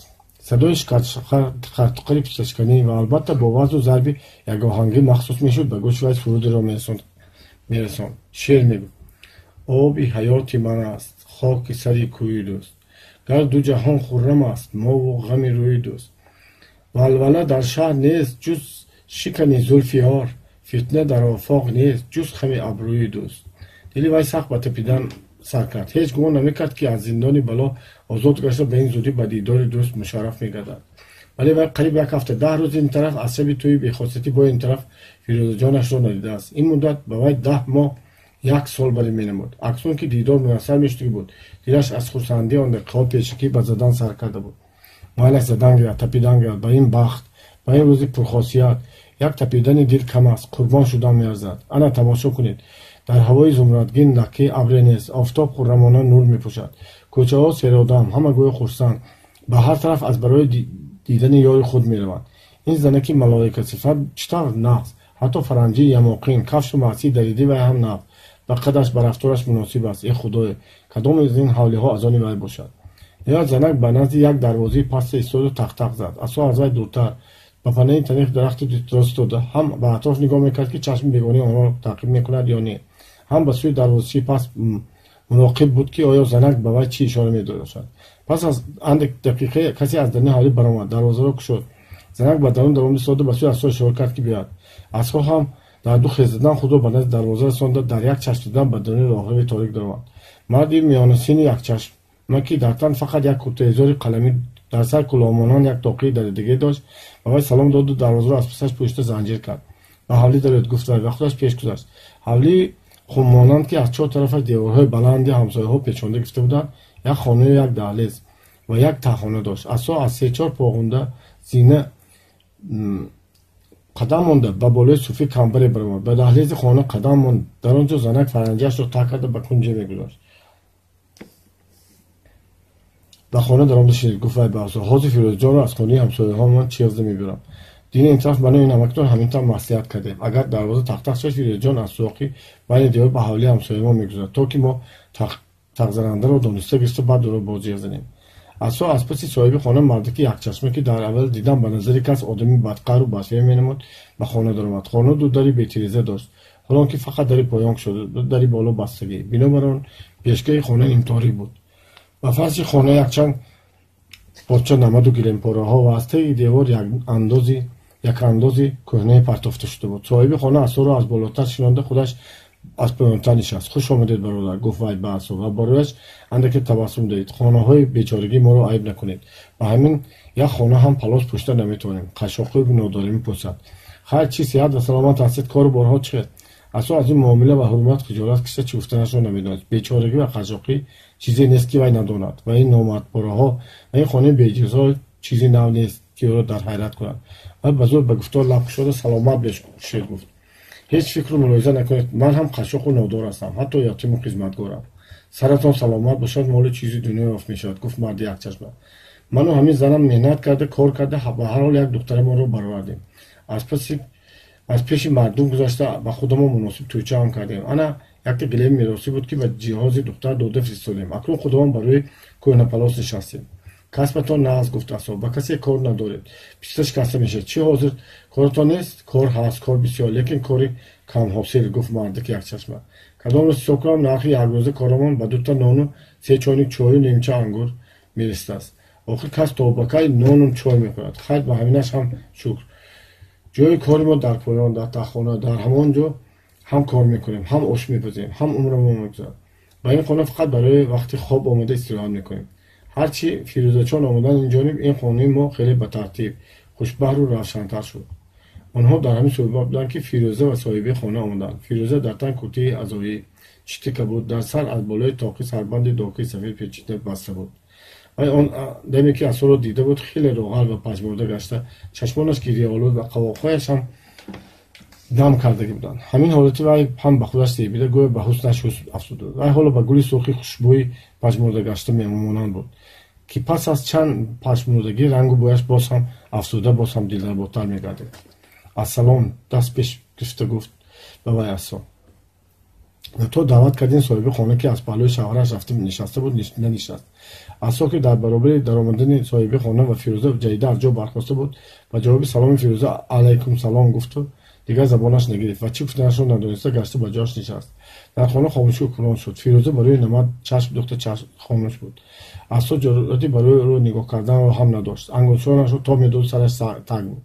Садои қартуқари писташиканӣ ва албатта бо вазну зарби ягоҳангӣ махсус мешуд, ба гӯши вай сурудеро мерасонд. Шеър мегуфт: оби ҳаёти ман аст хоки сари кӯи дӯст, гар ду ҷаҳон хуррам аст мову ғами рӯи дӯст. Валвала дар шаҳр нест ҷуз шикани зулфи ёр, фитна дар офоқ нест ҷуз хами абрӯи дӯст. Дили вай сахт ба тапидан сар кард. Ҳеҷ гумон намекард, ки аз зиндони бало озод гашта ба ин зудӣ ба дидори дӯст мушарраф мегардад. Вале вай қариб як ҳафта, 10 рӯз ин тараф аз шаби тӯи бехосиятӣ бо ин тараф Фирӯзаҷонашро надидааст. Ин муддат ба вай 10 моҳ, як сол барӣ менамуд. Акнун ки дидор муяссар мешудагӣ буд, дилаш аз хурсандии он дақиқаҳо пешакӣ ба задан сар карда буд. Майлаш задан гирад, тапидан гирад, ба ин бахт, ба ин рӯзи пурхосият. Як тапидани дил кам аст, қурбон шудан меарзад. Ана тамошо кунед. Дар ҳавои зумрадгин лаккаи абре нест, офтоб хуррамона нур мепӯшад. Кӯчаҳо серодам, ҳама гӯё хурсанд, ба ҳар тараф аз барои дидани ёри худ мераванд. Ин занаки малоикасифат чӣ тавр нағз, ҳатто фаранҷии ямоқин, кафшу маъсии даридӣ вай ҳам нағз. Ба қадаш, ба рафтораш муносиб аст. Э худое, кадом аз ин ҳавлиҳо аз они вай бошад? Ниҳоят занак ба назди як дарвозаи пасте истоду тақ-тақ зад. Асо аз вай дуртар ба панаи танихи дарахти рост истода, ҳам ба атроф нигоҳ мекард, ки чашми бегонаи онҳоро таъқиб мекунад ё не, ҳам ба сӯи дарвозачии паст муроқиб буд, ки оё занак ба вай чӣ ишора медошад. Пас аз андак дақиқае касе аз даруни ҳавлӣ баромад, дарвозаро кушод. Занак ба дарун даромад истода ба сӯи Асо ишора кард, ки биёяд. Асо ҳам дар ду хез задан худро ба назди дарвоза расонда, дар як чашм дидан ба даруни роҳрави торик даромад. Марди миёнасини якчашма, ки дар тан фақат як куртаизори қаламӣ, дар сар кулоҳмонанд як тоқии даридагӣ дошт, ба вай салом доду дарвозаро аз пасаш пӯшида занҷир кард. Ба ҳавлӣ дарояд, гуфт вай ва худаш пеш гузашт. Ҳавлии хуммонанд, ки аз чор тарафаш деворҳои баланди ҳамсояҳо печонда гирифта буданд, як хонаю як даҳлез ва як таҳхона дошт. Асо аз се-чор поғунда зина қадам монда ба болои суфи камбаре баромад. Ба даҳлези хона қадам монд. Дар он ҷо занак фаранҷиашро так карда ба кунҷе мегузошт. Ба хона даромада шинед, гуфт вай ба Асо. Ҳозир Фирӯзҷонро аз хонаи ҳамсояҳомон чиғзда мебирам. Дини ин тараф ману ин намакдон ҳамин тавр маслиҳат кардем. Агар дарвоза тақтақ шавад, Фирӯзҷон аз сӯроқи байни девор ба ҳавлии ҳамсояҳо мегузарад, то ки мо тақзанандаро дониста гирифта баъд ӯро боз ҷиғ занем. Асо аз паси соҳиби хона, мардаки якчашма, ки дар аввал дидан ба назари кас одами бадқаҳру бадфеъл менамуд, ба хона даромад. Хона ду дари бетиреза дошт, ҳолон ки фақат дари поён кушода буд, дари боло бастагӣ. Бинобар он пешгоҳи хона нимторик буд. Ба фарши хона якчанд порча намаду гилемпораҳо ва аз таги девор як андози кӯҳнае партофта шуда буд. Соҳиби хона Асоро аз болотар шинонда, худаш аз поёнтар нишаст. Хуш омадед, бародар, гуфт вай ба Асо ва барояш андаке табассум додид. Хонаҳои бечорагӣ моро айб накунед. Ба ҳамин як хона ҳам палос пӯшида наметавонем. Қашшоқию нодорӣ мепурсад. Хайр, чӣ сиҳат ва саломат ҳастед, кору борҳо чӣ хел? Асо аз ин муомила ва ҳурмат хиҷолат кашида чӣ гуфтанашро намедонист. Бечорагӣ ва қашшоқӣ чизе нест, ки вай надонад, ва ин номадпораҳо ва ин хонаи беҷизҳо чизи нав нест, ки ӯро дар ҳайрат кунад. Вай ба зӯр ба гуфтор лаб кушода саломат бошед гуфт. Ҳеҷ фикру мулоҳиза накунед, ман ҳам қашшоқу нодор ҳастам, ҳатто ятиму хизматгорам. Саратон саломат бошад, моли чизи дунё ёфт мешавад, гуфт марди якчашма. Ману ҳамин занам меҳнат карда, кор карда, ба ҳар ҳол як духтарамонро баровардем. Аз пеши мардум гузашта ба худамон муносиб тӯйча ҳам кардем. Ана якта гилеми меросӣ буд, ки ба ҷиҳози духтар дода фиристодем. Акнун худованд барои кӯҳнапалос нишастем. Касбатон нағз, гуфт Асо, ба касе кор надоред. Писта шикаста мешавад. Чӣ ҳозир коратон нест? Кор ҳаст, кор бисёр, лекин кори камҳосил, гуфт мардаки якчашма. Кадом рӯз ҳисоб кунам, нархи якрӯза корамон ба дута нону се чойник чою нимча ангур мерасидааст. Охир кас то ба кай нону чой мехӯрад? Хайр, ба ҳаминаш ҳам шукр. Ҷои кори мо дар поён, дар таҳхона, дар ҳамон ҷо ҳам кор мекунем, ҳам ош мепазем, ҳам умрамон мегузарад. Ба ин хона фақат барои вақти хоб омода истироҳат мекунем. Ҳарчи Фирӯзачон омадан ин ҷониб, ин хонаи мо хеле ба тартиб, хушбаҳру равшантар шуд. Онҳо дар ҳамин суҳбат буданд, ки Фирӯза ва соҳиби хона омаданд. Фирӯза дар тан куртии азоӣ читика буд, дар сар аз болои тоқи сарбанди докии сафед печида баста буд. Вай он даме ки Асоро дида буд, хеле роғар ва пажмурда гашта, чашмонаш гирьяолуд ва қавоқҳояш ҳам дам кардагӣ буданд. Ҳамин ҳолати вай ҳам ба худаш зебида, гӯё ба ҳуснаш ҳусн афзуда буд. Вай ҳоло ба гули сурхи хушбӯи пажмурда гашта мемонанд буд, ки пас аз чанд пажмурдагӣ рангу бӯяш боз ҳам афзуда, боз ҳам дилработар мегардид. Ассалом, даст пеш гирифта гуфт ба вай Асо. Ва то даъват кардин соҳиби хона, ки аз паҳлӯи шавҳараш рафта нишаста буд, нанишаст. Асо, ки дар баробари даромадани соҳиби хона ва Фирӯза ҷаҳида аз ҷо бархоста буд, ба ҷавоби саломи Фирӯза алайкум салом гуфту дигар забонаш нагирифт ва чӣ гуфтанашро надониста гашта ба ҷояш нишаст. Дар хона хомӯшӣ ҳукмрон шуд. Фирӯза барои намад чашм духта чашм хомӯш буд. Асо ҷуръати барои ӯро нигоҳ карданро ҳам надошт. Ангуштонашро то медод, сараш таг буд.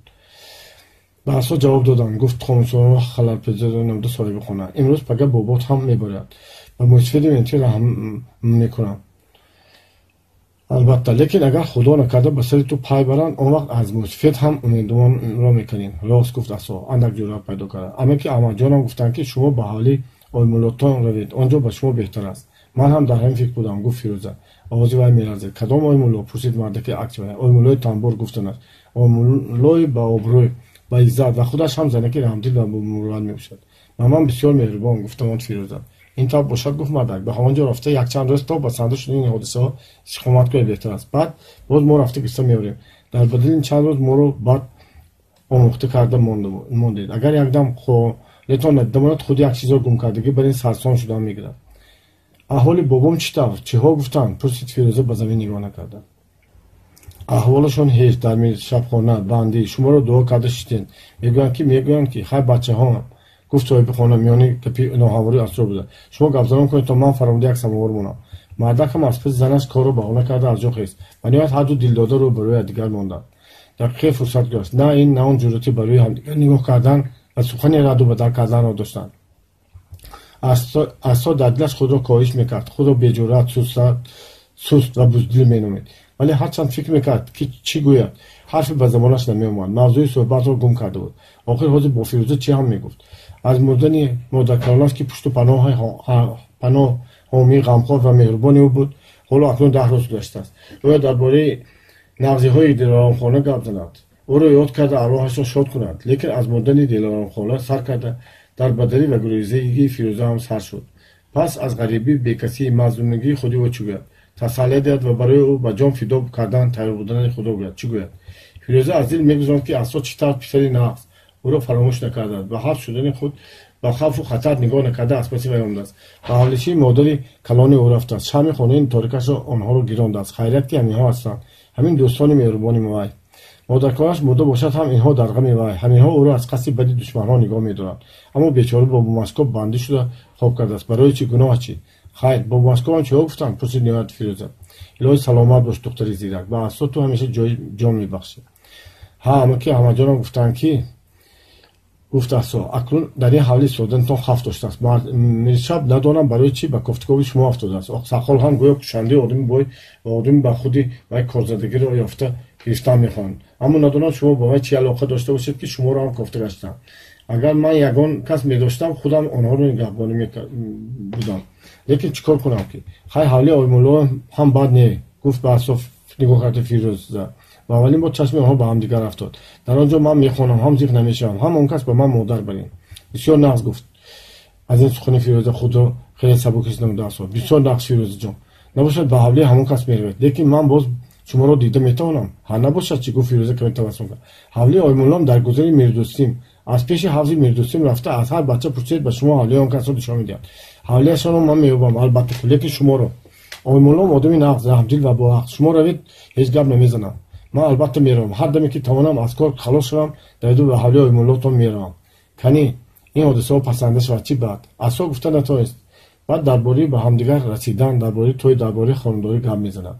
Ба Асо ҷавоб доданд, гуфт хомӯшонро халалпазир намуда соҳиби хона. Имрӯз пага бобот ҳам меборад. Ба мӯйсафеди ментӣ раҳм мекунам. Албатта, лекин агар худо накарда ба сари ту пай баранд, он вақт аз мӯйсафед ҳам умедвонро мекунем. Рост гуфт Асо, андак ҷуръат пайдо карда. Амаки Аҳмадҷонам гуфтанд, ки шумо ба ҳавлии оймуллотон равед, он ҷо ба шумо беҳтар аст. Ман ҳам дар ҳамин фикр будам, гуфт Фирӯза. Овози вай меларзид. Кадом оймулло? Пурсид мардаки акси вай. Оймуллои тамбур, гуфтанаш. Оймуллои ба обрӯй, ба иззат ва худаш ҳам занаки раҳмдил ва мурувват мебошад. Ба ман бисёр меҳрубон, гуфтамонд Фирӯза. Ин тавр бошад, гуфт мардак, ба ҳамон ҷо рафта якчанд рӯз то ба санда шудани ин ҳодисаҳо истиқомат кунед беҳтар аст. Баъд боз мо рафта гирифта меорем. Дар бадали ин чанд рӯз моро бад омӯхта карда мондед. Агар якдам холӣ Летон надида монад, худ як чизро гум кардагӣ бар ин сарсон шудан мегирад. Аҳволи бобом чӣ тавр? Чиҳо гуфтанд? Пурсид Фирӯза ба замин нигоҳ накарда. Аҳволашон ҳеҷ, дар шабхона бандӣ, шуморо дуо карда шитен. Мегӯянд ки хай бачаҳоам, гуфт соҳиби хона миёни гапи ноҳамворӣ асрор буда. Шумо гапзанон кунед то ман фаромуда як самовар монам. Мардак ҳам аз паси занаш корро баҳона карда аз ҷо хест ва ниҳоят ҳарду дилдода рӯ ба рӯи якдигар монданд. Дақиқае фурсат гузашт. На ин, на он ҷуръати ба рӯи ҳамдигар нигоҳ кардан ва сухани радду бадал карданро доштанд. Ассо дар дилаш худро коҳиш мекард, худро беҷуръат, суст ва буздил меномид. Вале ҳарчанд фикр мекард, ки чӣ гӯяд, ҳарфе ба забонаш намеомад. Мавзӯи суҳбатро гум карда буд. Охир ҳозир бо Фирӯза чӣ ҳам мегуфт? Аз мурдани модаркалонаш, ки пушту паноҳ ҳомии ғамхор ва меҳрубони ӯ буд, ҳоло акнун 10 рӯз гузаштааст. Ӯ дар бораи нағзиҳои Дилоромхона гап занад, ӯро ёд карда арвоҳашро шод кунад. Лекин аз мурдани Дилоромхона сар карда дар бадарӣ ва гурезагии Фирӯза ҳам сар шуд. Пас аз ғарибӣ, бекасӣ, мазлумигии худи ӯ чӣ гӯяд? Тасаллия диҳад ва барои ӯ ба ҷон фидо кардан тайёр будани худро гӯяд. Чӣ гӯяд? Фирӯза аз дил мегузаронд, ки Ассо чӣ тавр писари нағз ӯро фаромӯш накардааст, ба ҳабс шудани худ ба хавфу хатар нигоҳ накарда аз паси вай омадааст. Ба ҳавличии модари калони ӯ рафтааст. Шамъи хонаи торикашро онҳоро гирондааст. Хайрият, ки ҳаминҳо ҳастанд, ҳамин дӯстони меҳрубони вай. Модаркалонаш мурда бошад ҳам инҳо дар ғами вай, ҳаминҳо ӯро аз қасди бади душманҳо нигоҳ медоранд. Аммо бечора бобомаскоб бандӣ шуда хоб кардааст. Барои чӣ? Гуноҳ чӣ? Хайр, бобомаскобам чиҳо гуфтанд? Пурсид ниҳоят Фирӯза. Илоҳи саломат бош, духтари зирак. Ба Ассо ту ҳамеша ҷон мебахшӣ. Ҳа, амаки Аҳмадҷонам гуфтанд, ки гуфт Ассо, акнун дар ин ҳавли истоданатон хавф доштааст. Миршаб надонам барои чӣ ба кофтукови шумо афтодааст. Оқсақол ҳам гӯё кушандаи одами бой ва одами ба худи вай корзадагиро ёфта гирифтан мехоҳанд. Аммо надонам шумо ба вай чӣ алоқа дошта бошед, ки шуморо ҳам кофта гаштам. Агар ман ягон кас медоштам, худам онҳоро нигаҳбонӣ будам. Лекин чӣ кор кунам ки? Хай, ҳавли Оймулло ҳам бад не, гуфт ба Ассо нигоҳ карда Фирӯза. Ва аввалин бор чашми онҳо ба ҳамдигар афтод. Дар он ҷо ман мехонам, ҳам зиқ намешавам, ҳам он кас ба ман модар барин. Бисёр нағз, гуфт. Аз ин сухани Фирӯза худро хеле сабук ҳис намуда Ассо. Бисёр нағз, Фирӯзаҷон. Набошад, ба ҳавлии ҳамон кас меравед. Лекин ман боз шуморо дида метавонам. Ҳа, набошад чӣ, гуфт Фирӯза каме табассум кард. Ҳавлии Оймуллом дар гузари Мирдӯстим. Аз пеши ҳавзи Мирдӯстим рафта аз ҳар бача пурсед, ба шумо ҳавлии он касро нишон медиҳад. Ҳавлиашонро ман меёбам, албатта, лекин шуморо. Оймуллом одами нағз, раҳмдил ва боҳақ. Шумо равед, ҳеҷ гап намезанам. Ман албатта меравам. Ҳар даме ки тавонам аз кор халос шавам, давиду ба ҳавлии Оймуллотон меравам. Кани ин ҳодисаҳо пасанда шавад, чӣ баъд? Ассо гуфта натавонист. Баъд дар бораи ба ҳамдигар расидан, дар бораи тӯй, дар бораи хонадорӣ гап мезанад.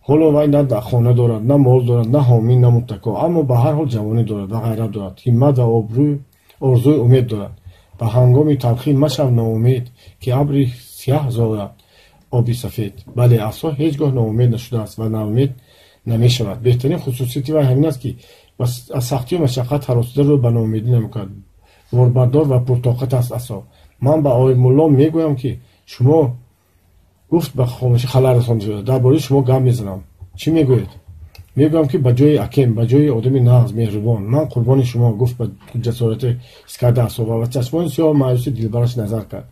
Ҳоло вай на хона дорад, на мол дорад, на ҳомӣ, на муттако, аммо ба ҳар ҳол ҷавонӣ дорад ва ғайрат дорад, ҳиммат ва обрӯй, орзуи умед дорад. Ба ҳангоми талхӣ машав ноумед, ки абри сиёҳ зояд оби сафед. Бале, Ассо ҳеҷ гоҳ ноумед нашудааст ва ноумед намешавад. Беҳтарин хусусияти вай ҳамин аст, ки аз сахтию машаққат ҳаросида рӯ ба ноумедӣ намекунад. Борбардор ва пуртоқат аст Ассо. Ман ба Оймулло мегӯям, ки шумо, гуфт ба хомӯшӣ халал расонда шуда, дар бораи шумо гап мезанам. Чӣ мегӯед? Мегӯям, ки ба ҷои акем, ба ҷои одами нағз, меҳрубон, ман қурбони шумо, гуфт ба ҷасорате ҳис карда Ассо ва ба чашмони сиёҳ маъюси дилбараш назар кард.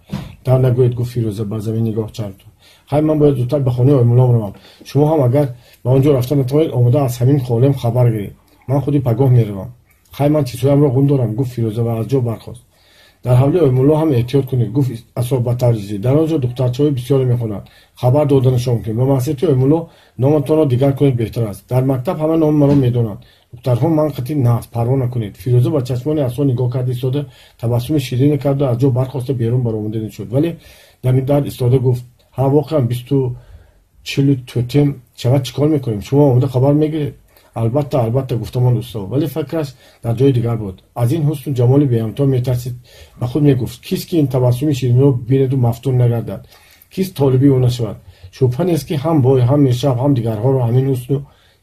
Дар нагӯед, гуфт Фирӯза ба замин нигоҳ чард. Хай, ман бояд зудтар ба хонаи Оймуллом равам. Шумо ҳам агар ба он ҷо рафта натавонед, омода аз ҳамин холем хабар гиред. Ман худи пагоҳ меравам. Хай, ман чизҳоямро ғун дорам, гуфт Фирӯза ва аз ҷо бархост. Дар ҳавлии Оймулло ҳам эҳтиёт кунед, гуфт Ассо ба таври ҷиддӣ. Дар он ҷо духтарчаҳои бисёре мехонанд. Хабар доданашон мумкин. Ба маслиҳати Оймулло номатонро дигар кунед беҳтар аст. Дар мактаб ҳама номи маро медонанд. Духтарҳо ман қатъи нағз, парво накунед. Фирӯза ба чашмони Ассо нигоҳ карда истода табассуми ширине карду аз ҷо бархоста берун баромадани шуд. Вале дами дар истода гуфт: ҳа, воқеан 20 43 шавад, чӣ кор мекунем? Шумо омода хабар мегиред? Албатта, албатта, гуфтамон усто. Вале фикраш дар ҷои дигар буд. Аз ин ҳусну ҷамоли беҳамто метарсид. Ба худ мегуфт: кист, ки ин табассуми ширинро бинеду мафтун нагардад? Кист толиби ӯ нашавад? Шубҳа нест, ки ҳам бой, ҳам миршаб, ҳам дигарҳоро ҳамин ҳусну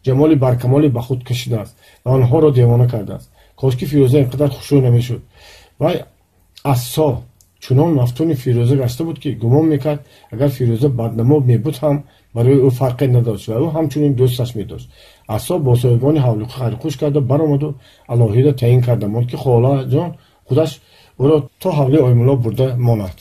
ҷамоли баркамоле ба худ кашидааст ва онҳоро девона кардааст. Кошки Фирӯза ин қадар хушрӯй намешуд. Вай Ассо чунон мафтуни Фирӯза гашта буд, ки гумон мекард, агар Фирӯза баднамо мебуд ҳам барои ӯ фарқе надошт ва ӯ ҳамчунин дӯсташ медошт. Ассо бо соҳибони ҳавлиқӣ хайрухуш карда баромаду алоҳида таъин карда монд, ки холаҷон худаш ӯро то ҳавлии Оймулло бурда монад.